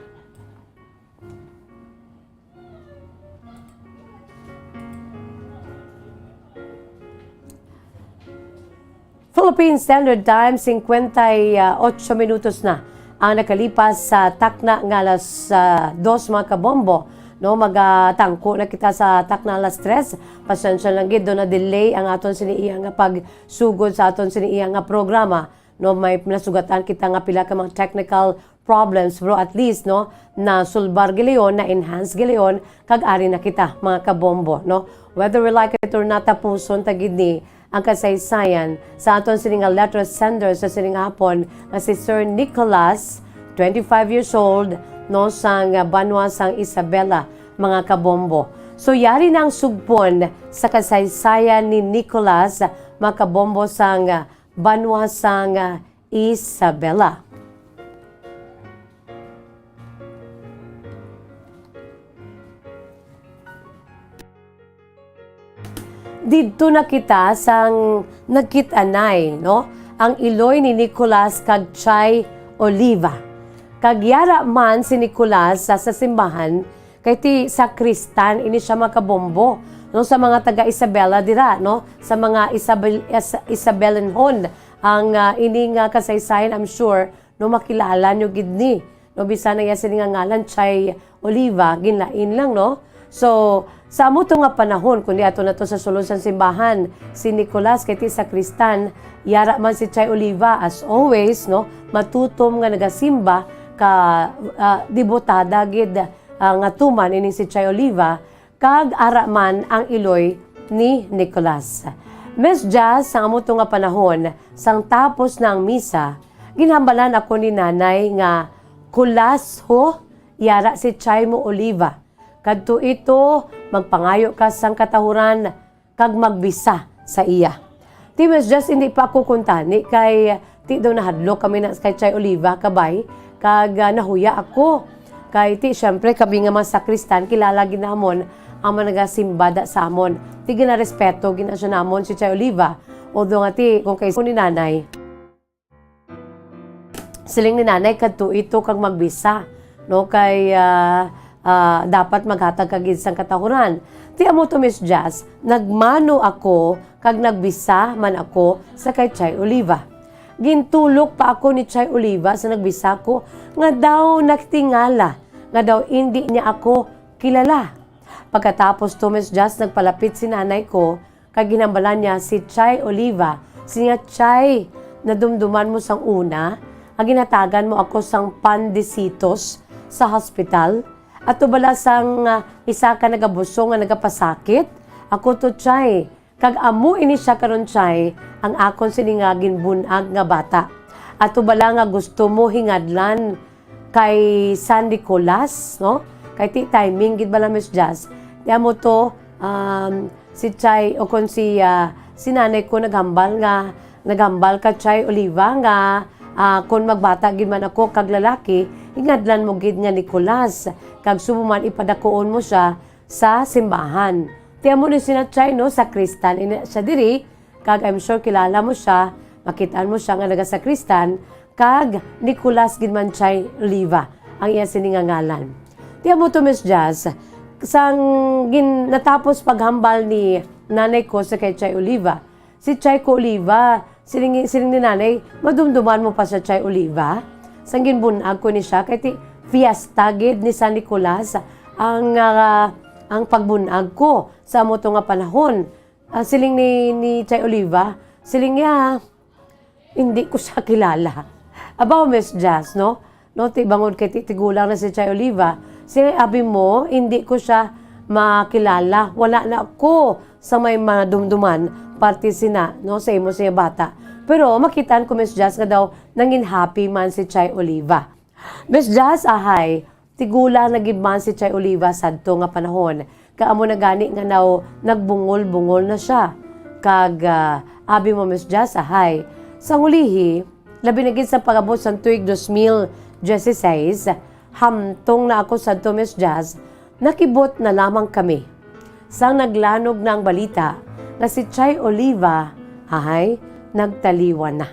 Philippine Standard Time, singkwenta y ocho minutos na ang nakalipas sa takna nga alas, ah, dos, mga kabombo. No, magatangko na kita sa takna alas tres. Pasensya lang gid, do na delay ang aton sini iya nga pagsugod sa aton sini iya nga programa. No, may nasugatan kita nga pila ka mga technical problems, pero at least, no, nasulbar giliyon, na-enhance giliyon, kag ari na kita, mga kabombo, no? Whether we like it or not, tapuson ta gid ni ang kasaysayan sa aton sini nga letter sender sa sini nga hapon nga si Sir Nicholas, twenty-five years old, no, sang banwa sang Isabela, mga kabombo. So, yari na ang sugpon sa kasaysayan ni Nicholas, mga kabombo, sang banwa sang Isabela. Didto na kita sang nagkit-anay, no? Ang iloy ni Nicolas kag Chay Oliva. Kag yara man si Nicolas sa, sa simbahan, kay ti sakristan ini siya, mga kabombo, no, sa mga taga Isabela dira, no, sa mga Isabel-, Is-, Isabelenhon. Ang, ah, ini nga kasaysayan, I'm sure, no, makilala nyo gid ni, no, bisan ang iya sini nga ngalan, Chay Oliva, ginlain lang, no. So, sa amo to nga panahon, kundi ato na to sa sulod sang simbahan, si Nicolas kay ti sakristan, yara man si Chay Oliva, as always, no, matutom nga nagasimba ka, ah, debotada gid, ah, nga tuman ining si Chay Oliva, kag ara man ang iloy ni Nicolas. Miss Jazz, sa amo to nga panahon, sang tapos na ang misa, ginhambalan ako ni Nanay nga, "Kulas, ho, yara si Chay mo Oliva. Kadto ito, magpangayo ka sang katahuran kag magbisa sa iya." Ti Miss Jazz, hindi pa ako kuntani kay ti daw nahadlok kami na kay Chay Oliva, kabay, kag, ah, nahuya ako. Kay ti, syempre, kami nga mga sakristan, kilala gid namon ang mga nagasimba da sa amon. Ti ginarespeto gid na siya namon si Chay Oliva. Although nga ti, kung kay ni Nanay, siling ni Nanay, "Kadto ito kag magbisa." No, kay, ah, ah, dapat maghatag ka gid sang katahuran. Ti amo to, Miss Jazz, nagmano ako kag nagbisa man ako sa kay Chay Oliva. Gintulok pa ako ni Chay Oliva sa nagbisa ko nga daw nagtingala nga daw indi niya ako kilala. Pagkatapos to, Miss Jazz, nagpalapit si nanay ko kag ginhambalan niya si Chay Oliva. Siling niya, "Chay, nadumduman mo sang una nga ginhatagan mo ako sang pandesitos sa hospital? Ato bala sang, ah, isa ka nagabusong nga nagapasakit? Ako to, Chay. Kag amo ini sia karon, Chay, ang akon sini nga ginbun-ag nga bata. Ato bala nga gusto mo hingadlan kay San Nicolas, no?" Kay ti timing gid bala, Miss Jazz. Ti amo to, um, si Chay o kon si, ah, si nanay ko naghambal nga, naghambal ka, Chay Oliva, nga, ah, kon magbata gid man ako kag lalaki, hingadlan mo gid nga Nicolas, kag subong man ipadakuon mo sia sa simbahan. Ti amo ni sina Chay, no, sakristan ini siya diri, kag I'm sure kilala mo siya, makit-an mo siya nga nagasakristan, kag Nicolas gid man Chay Oliva ang iya sini nga ngalan. Ti amo to, Miss Jazz, sang gin-, natapos paghambal ni nanay ko sa kay Chay Oliva, si Chay ko Oliva, siling, siling ni nanay, "Madumduman mo pa siya, Chay Oliva?" Sang ginbun-ag ko ni siya, kay ti fiesta gid ni San Nicolas ang, ah, ang pagbun-ag ko sa amo to nga panahon. Ah, siling ni, ni Chay Oliva, siling niya, "Hindi ko siya kilala." Abaw, Miss Jazz, no? No, ti bangod kay ti-, tigulang na si Chay Oliva. Si abi mo, "Hindi ko siya makilala. Wala na ako sa may madumduman, parte sina, no, sa imo siya bata." Pero makitaan ko, Miss Jazz, nga daw nangin happy man si Chay Oliva. Miss Jazz, ahay, tigulang na gid man si Chay Oliva sadto nga panahon. Kag amo na gani nga naw-, nagbungol-bungol na siya. Kag, ah, abi mo, Miss Jazz, ahay, sang ulihi, labi na gid sa pag-abot sang tuig dos mil dieciséis, hamtong na ako sadto, Miss Jazz, nakibot na lamang kami sang naglanog na ang balita nga si Chay Oliva, ahay, nagtaliwan na.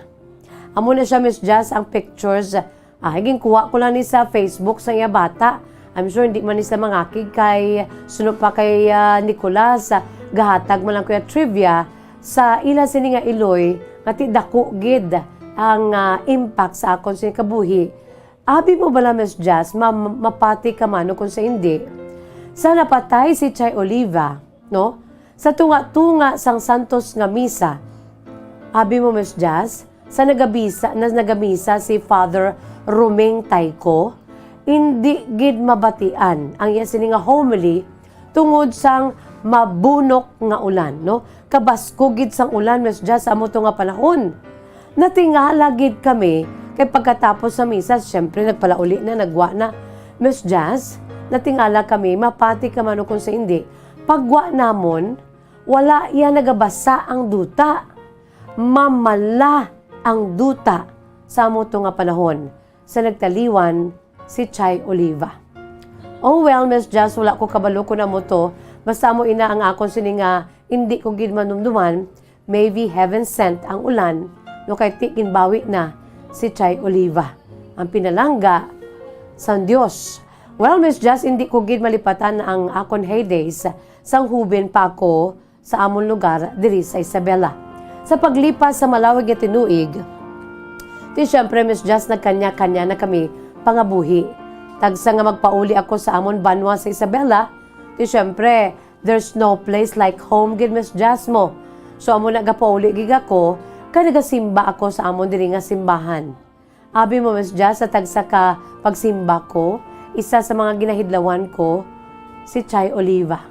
Amo na siya, Miss Jazz, ang pictures. Ah, ginkuha ko lang ni sa Facebook sa iya bata. I'm sure hindi man ni sa mangakig kay suno pa kay, ah, Nicolas, ah, gahatag man lang ko iya trivia sa ila sini nga iloy nga ti dako gid ang, ah, impact sa akon sini kabuhi. Abi mo bala, Miss Jazz, ma-, mapati ka man o kung sa hindi? Sa napatay si Chay Oliva, no? Sa tunga-tunga sang santos nga misa, abi mo, Miss Jazz, sa nagabisa, na nagamisa si Father Roming Tayco, indi gid mabatian ang iya sini nga homily tungod sang mabunok nga ulan, no? Kabaskog gid sang ulan, Miss Jazz, sa amo to nga panahon. Natingala gid kami, kay pagkatapos sa misa, siyempre, nagpalauli na, nagwa na. Miss Jazz, natingala kami, mapati ka man o kung sa hindi. Pagwa namon, wala iya nagabasa ang duta. Mamala ang duta sa amo to nga panahon sa nagtaliwan si Chay Oliva. Oh well, Miss Jazz, wala ko kabalo kung amo to. Basta amo ina ang akon sini nga indi ko gid manumduman, maybe heaven sent ang ulan, no, kay ti ginbawi na si Chay Oliva. Ang pinalangga sang Dios. Well, Miss Jazz, indi ko gid malipatan ang akon heydays sang huben pa ako sa amon lugar diri sa Isabela. Sa paglipas sa malawig nga tinuig, ti siyempre, Miss Jazz, nagkanya-kanya na kami pangabuhi. Tagsa nga magpauli ako sa amon banwa sa Isabela, ti siyempre, there's no place like home gid, Miss Jazz, mo. So, amo na gapauli gid ako, kay nagasimba ako sa amon diri nga simbahan. Abi mo, Miss Jazz, sa tagsa ka pagsimba ko, isa sa mga ginahidlawan ko, si Chay Oliva.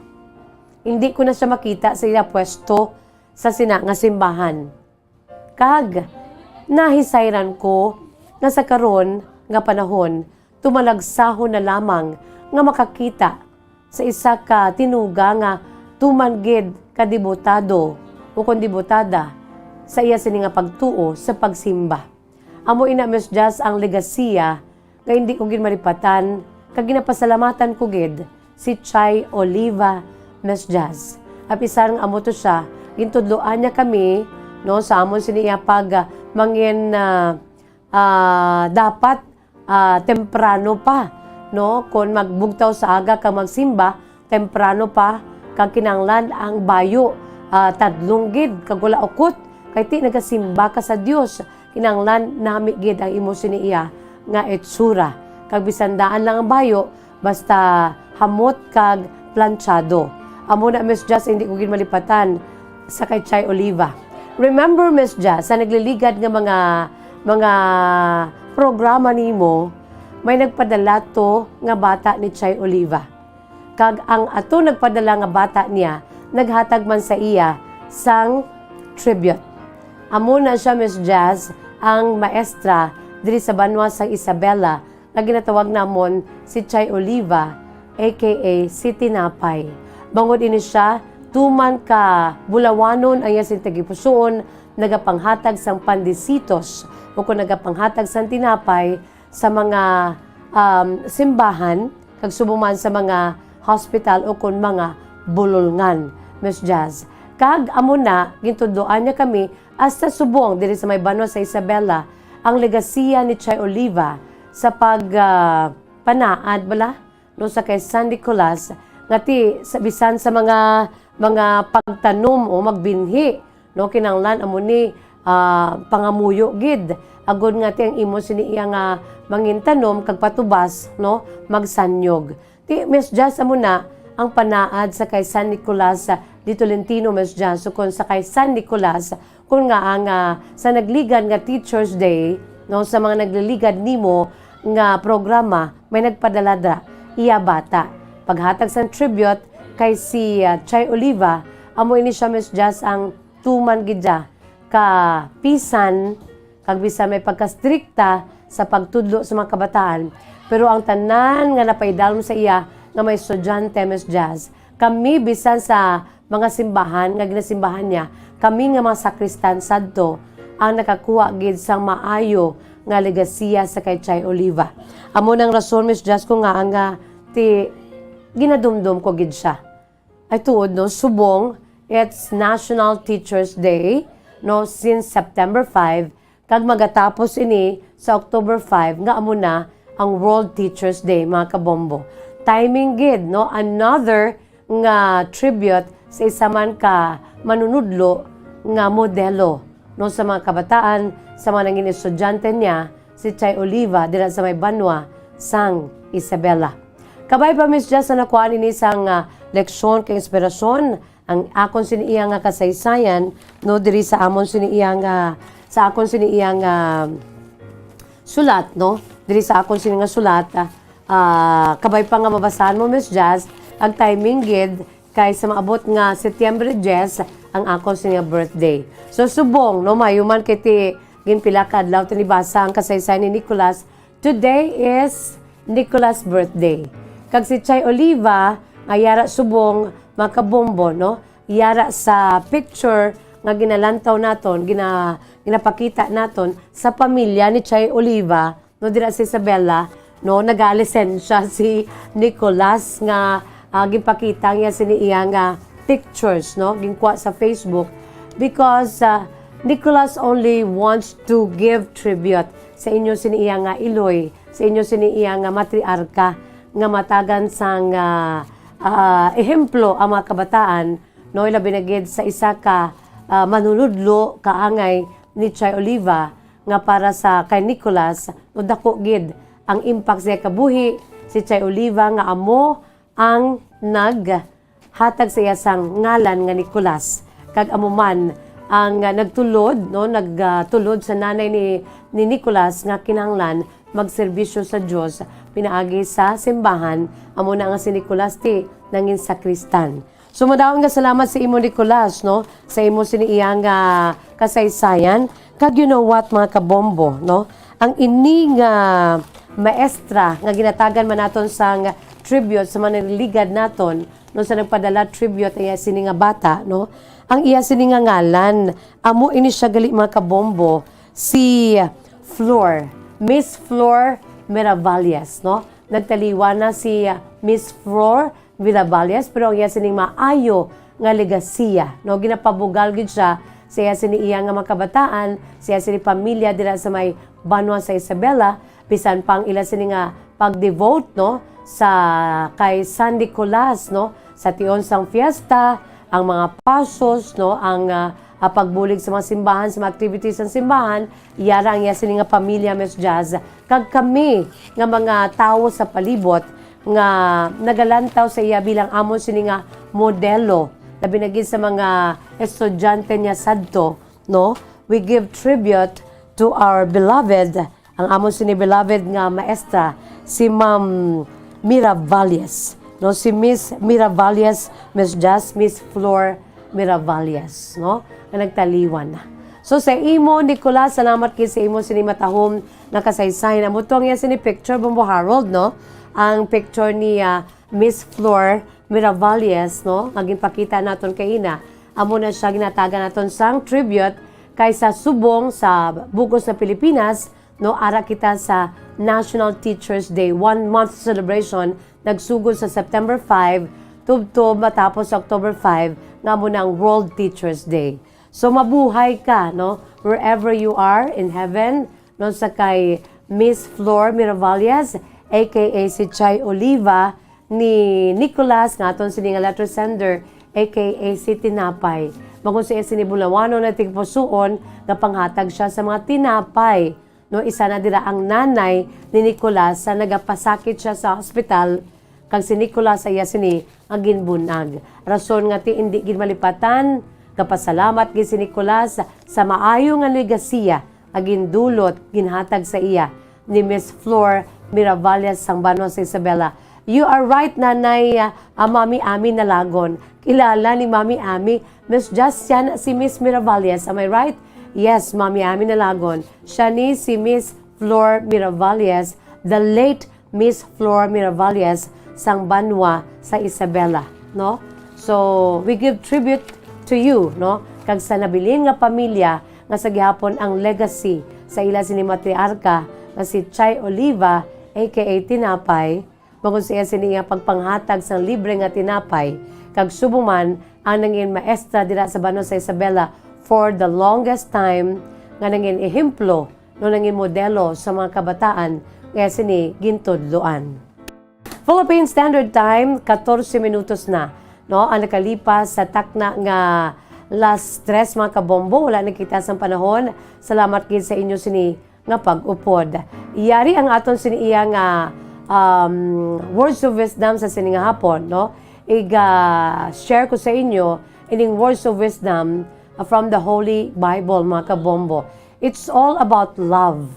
Hindi ko na siya makita sa iya pwesto sa sina nga simbahan. Kag nahisayran ko nga sa karon nga panahon, tumalagsahon na lamang nga makakita sa isa ka tinuga nga tuman gid ka debotado o kon debotada sa iya sini nga pagtuo sa pagsimba. Amo ina, Miss Jazz, ang legasiya nga indi ko gid malipatan, kag ginapasalamatan ko gid si Chay Oliva, Miss Jazz. Apisar nga amo to siya, gintudloan niya kami, no, sa amon sini iya pag, ah, mangin, ah, ah, dapat, ah, temprano pa no? Kon magbugtaw sa aga kag magsimba, temprano pa, kag kinahanglan ang bayo, ah, tadlong gid, kag wala ukot, kay ti nagasimba ka sa Dios. Kinahanglan nami gid ang imo sini iya nga itsura. Kag bisan daan lang ang bayo, basta hamot kag planchado. Amo na, Miss Jazz, hindi ko gid malipatan sa kay Chay Oliva. Remember, Miss Jazz, sa nagliligad nga mga, mga programa nimo, may nagpadala to nga bata ni Chay Oliva. Kag ang ato nagpadala nga bata niya, naghatag man sa iya sang tribute. Amo na siya, Miss Jazz, ang maestra diri sa banwa sa Isabela nga ginatawag namon si Chay Oliva, A K A si Tinapay. Bangod ini siya, tuman ka bulawanon ang iya sing tagipusoon, nagapanghatag sang pandesitos o kung nagapanghatag sang tinapay sa mga, um, simbahan, kag subong man sa mga hospital o kon mga bulolngan, Miss Jazz. Kag amo na, gintudloan niya kami hasta subong diri sa may banwa sa Isabela, ang legasiya ni Chay Oliva sa pag, ah, panaad bala, no, sa kay San Nicolas, nga ti sa bisan sa mga, mga pagtanom o magbinhi, no, kinahanglan amo ni, ah, pangamuyo gid, agod nga ti ang imo sini iya nga mangintanom kag patubas, no, magsanyog. Ti, Miss Jazz, amo na ang panaad sa kay San Nicolas, ah, de Tolentino, Miss Jazz, ukon sa kay San Nicolas, kun nga ang, ah, sa nagligad nga Teachers Day, no, sa mga nagliligad nimo nga programa, may nagpadala dra iya bata. Paghatag sang tribute kay si, ah, Chay Oliva, amo ini siya, Miss Jazz, ang tuman gid siya ka pisan kag bisan may pagkastrikta sa pagtudlo sa mga kabataan, pero ang tanan nga napaidalom sa iya nga mga estudyante, Miss Jazz, kami bisan sa mga simbahan nga ginasimbahan niya, kami nga mga sakristan sadto ang nakakuha gid sang maayo nga legasiya sa kay Chay Oliva. Amo nang rason, Miss Jazz, ko nga ang, ah, ti ginadumdom ko gid siya. Ay tuod, no, subong, it's National Teachers Day, no, since September five, kag magatapos ini sa October five, nga amo na ang World Teachers Day, mga kabombo. Timing gid, no, another nga tribute sa isa man ka manunudlo nga modelo, no, sa mga kabataan, sa mga nangin estudyante niya, si Chay Oliva, dira sa may banwa sang Isabela. Kabay pa, Miss Jazz, na nakuhaan ini sang, ah, leksyon kag inspirasyon, ang akon sini iya nga kasaysayan, no, diri sa amon sini iya nga, sa akon sini iya nga sulat, no, diri sa akon sini nga sulat, ah, ah, kabay pa nga mabasahan mo, Miss Jazz, ang timing gid kay sa maabot nga Setyembre diyes ang akon sini nga birthday. So, subong, no, mayo man kay ti ginpila ka adlaw ti nibasa ang kasaysayan ni Nicolas, today is Nicolas' birthday. Kag si Chay Oliva, nga yara subong, mga kabombo, no? Yara sa picture nga ginalantaw naton, gina-, ginapakita naton sa pamilya ni Chay Oliva, no, dira sa Isabela, no, nagalisensya si Nicolas nga, ah, ginpakita niya sini iya nga pictures, no, ginkuha sa Facebook because, ah, Nicolas only wants to give tribute sa inyo sini iya nga iloy, sa inyo sini iya nga matriarka, nga matagan sang, ah, ah, ehemplo ang mga kabataan, no, ilabi na gid sa isa ka, ah, manunudlo kaangay ni Chay Oliva nga para sa kay Nicolas, no, dako gid ang impact sa iya kabuhi, si Chay Oliva nga amo ang nag hatag sa iya sang ngalan nga Nicolas. Kag amo man ang, ah, nagtulod, no, nagtulod sa nanay ni, ni Nicolas nga kinahanglan magserbisyo sa Dios pinaagi sa simbahan, amo na nga si Nicolas ti nangin sakristan. So, madaon nga salamat sa imo, Nicolas, no, sa imo sini iya nga kasaysayan. Kag you know what, mga kabombo, no, ang ini nga maestra nga ginatagan man naton sang tribute sa mga nagligad naton, no, sa nagpadala tribute, iya sini nga bata, no? Ang iya sini nga ngalan, amo ini siya gali, mga kabombo, si Flor, Miss Flor Miravalles, no? Nagtaliwan na si, ah, Miss Flor Miravalles, pero ang iya sining maayo nga legasiya, no? Ginapabugal gid siya sa iya sini iya nga mga kabataan, sa iya sini pamilya dira sa may banwa sa Isabela, bisan pa ang ila sini nga pag-devote, no, sa kay San Nicolas, no, sa tion sang fiesta, ang mga pasos, no, ang, ah, ah, pagbulig sa mga simbahan, sa mga activities sa simbahan, yara ang iya sini nga pamilya, Miss Jazz, kag kami nga mga tawo sa palibot nga nagalantaw sa iya bilang amon sini nga modelo, labi na gid sa mga estudyante niya sadto, no? We give tribute to our beloved, ang amon sini beloved nga maestra, si Ma'am Mira Valles, no? Si Miss Mira Valles, Miss Jazz, Miss Flor Mira Valles, no? Nga nagtaliwan na. So, sa imo, Nicolas, salamat gid sa imo sini matahom nga kasaysayan. Amo to ang iya sini picture, Bombo Harold, no? Ang picture ni, ah, Miss Flor Miravalles, no, nga ginpakita naton kaina, amo na siya ginatagan naton sang tribute kay sa subong sa bug-os nga Pilipinas, no, ara kita sa National Teachers Day one month celebration nagsugod sa September five tubtob matapos sa October five nga amo na ang World Teachers Day. So mabuhay ka, no, wherever you are in heaven, no, sa kay Miss Flor Miravalles, A K A si Chai Oliva, ni Nicolas nga aton sini nga letter sender, A K A si Tinapay. Magon sa iya sini bulawanon nga tigpusuon nga panghatag siya sa mga tinapay. No, isa na dira ang nanay ni Nicolas sa nagapasakit siya sa hospital, kag si Nicolas sa iya sini nga ginbun-ag. Rason nga ti indi gid malipatan, gapasalamat gid si Nicolas sa maayo nga legasiya nga gindulot, ginhatag sa iya ni Miss Flor Miravalles sang banwa sa Isabela. You are right, Nanay, ah, ah, Mami Ami Nalagon. Kilala ni Mami Ami, Miss Jazz, siya na si Miss Miravalles. Am I right? Yes, Mami Ami Nalagon. Siya ni si Miss Flor Miravalles, the late Miss Flor Miravalles sang banwa sa Isabela, no? So, we give tribute to you, no? Kag sa nabilin nga pamilya nga sa gihapon ang legacy sa ila sini matriarka nga si Chai Oliva, A K A Tinapay, bangod sa iya sini nga pagpanghatag sang libre nga tinapay, kag subong man ang nangin maestra dira sa banwa sa Isabela for the longest time, nga nangin ehemplo, no, nangin modelo sa mga kabataan nga iya sini gintudloan. Philippine Standard Time, katorse minutos na, no, ang nakalipas sa takna nga las tres, mga kabombo. Wala na kita sang panahon. Salamat gid sa inyo sini nga pag-upod. Yari ang aton sini iya nga, um, words of wisdom sa sini nga hapon, no? Iga-share ko sa inyo ining words of wisdom from the Holy Bible, mga kabombo. It's all about love.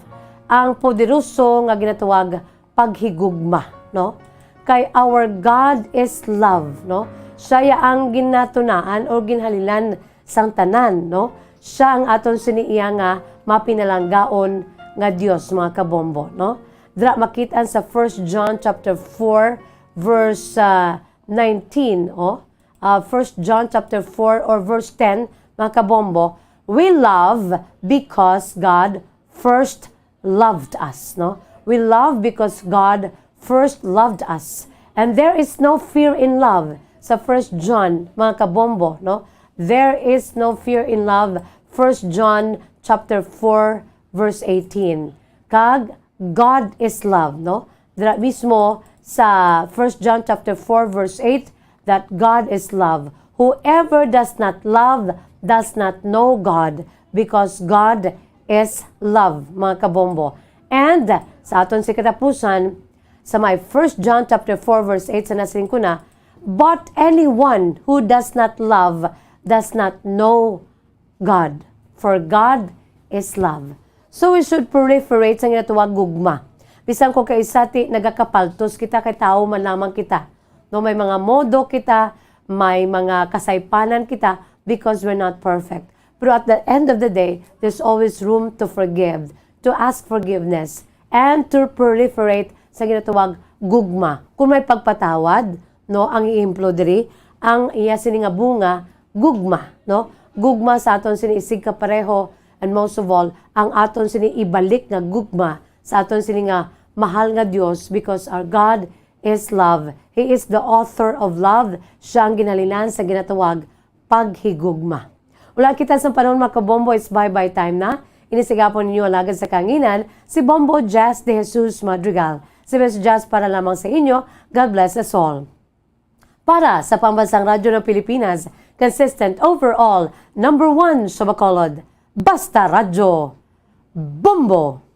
Ang poderoso nga ginatawag paghigugma, no? Kay our God is love, no? Siya ya ang ginatunaan o ginhalinan sang tanan, no? Siya ang aton sini iya nga mapinalanggaon nga Dios, mga kabombo, no? Dira makit-an sa First John chapter four, verse, ah, nineteen, oh. Ah, First John chapter four or verse ten, mga kabombo, "We love because God first loved us," no? We love because God first loved us. And there is no fear in love. Sa First John, mga kabombo, no? There is no fear in love. First John chapter four, verse eighteen. Kag God is love, no? Dira mismo sa First John chapter four, verse eight, that God is love. "Whoever does not love does not know God, because God is love," mga kabombo. And sa aton si katapusan, sa may First John chapter four, verse eight, sa nasiling ko na, "But anyone who does not love does not know God, for God is love." So we should proliferate sa ginatawag gugma. Bisan ko kay sati nagakapaltos kita, kay tawo man lamang kita. No, may mga modo kita, may mga kasaypanan kita because we're not perfect. Pero at the end of the day, there's always room to forgive, to ask forgiveness, and to proliferate sa ginatawag gugma. Kung may pagpatawad, no, ang ehemplo diri, ang iya sini nga bunga, gugma, no? Gugma sa aton sini isigkapareho, and most of all, ang aton sini ibalik nga gugma sa aton sini nga mahal nga Dios, because our God is love. He is the author of love. Siya ang ginhalinan sa ginatawag paghigugma. Wala kita sa panahon, mga kabombo, it's bye-bye time na. Ini sa gihapon ninyo alagad sa kahanginan, si Bombo Jazz de Jesus Madrigal. Sibes Jazz para lamang sa inyo. God bless us all. Para sa Pambansang Radyo ng Pilipinas, consistent overall, number one sa Bacolod. Basta Radyo. Bombo!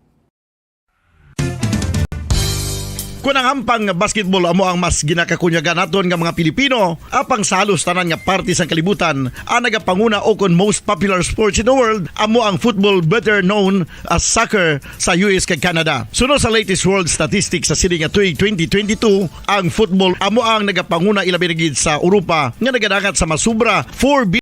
Kung ang hampang nga basketball amo ang mas ginakakunyagan naton nga mga Pilipino, apang sa halos tanan nga parte sang kalibutan, ang nagapanguna o kon most popular sports in the world amo ang football, better known as soccer, sa U S kag Canada. Suno sa latest world statistics sa sini nga tuig twenty twenty-two, ang football amo ang nagapanguna, ilabi na gid sa Europa, nga nagadangat sa masubra four billion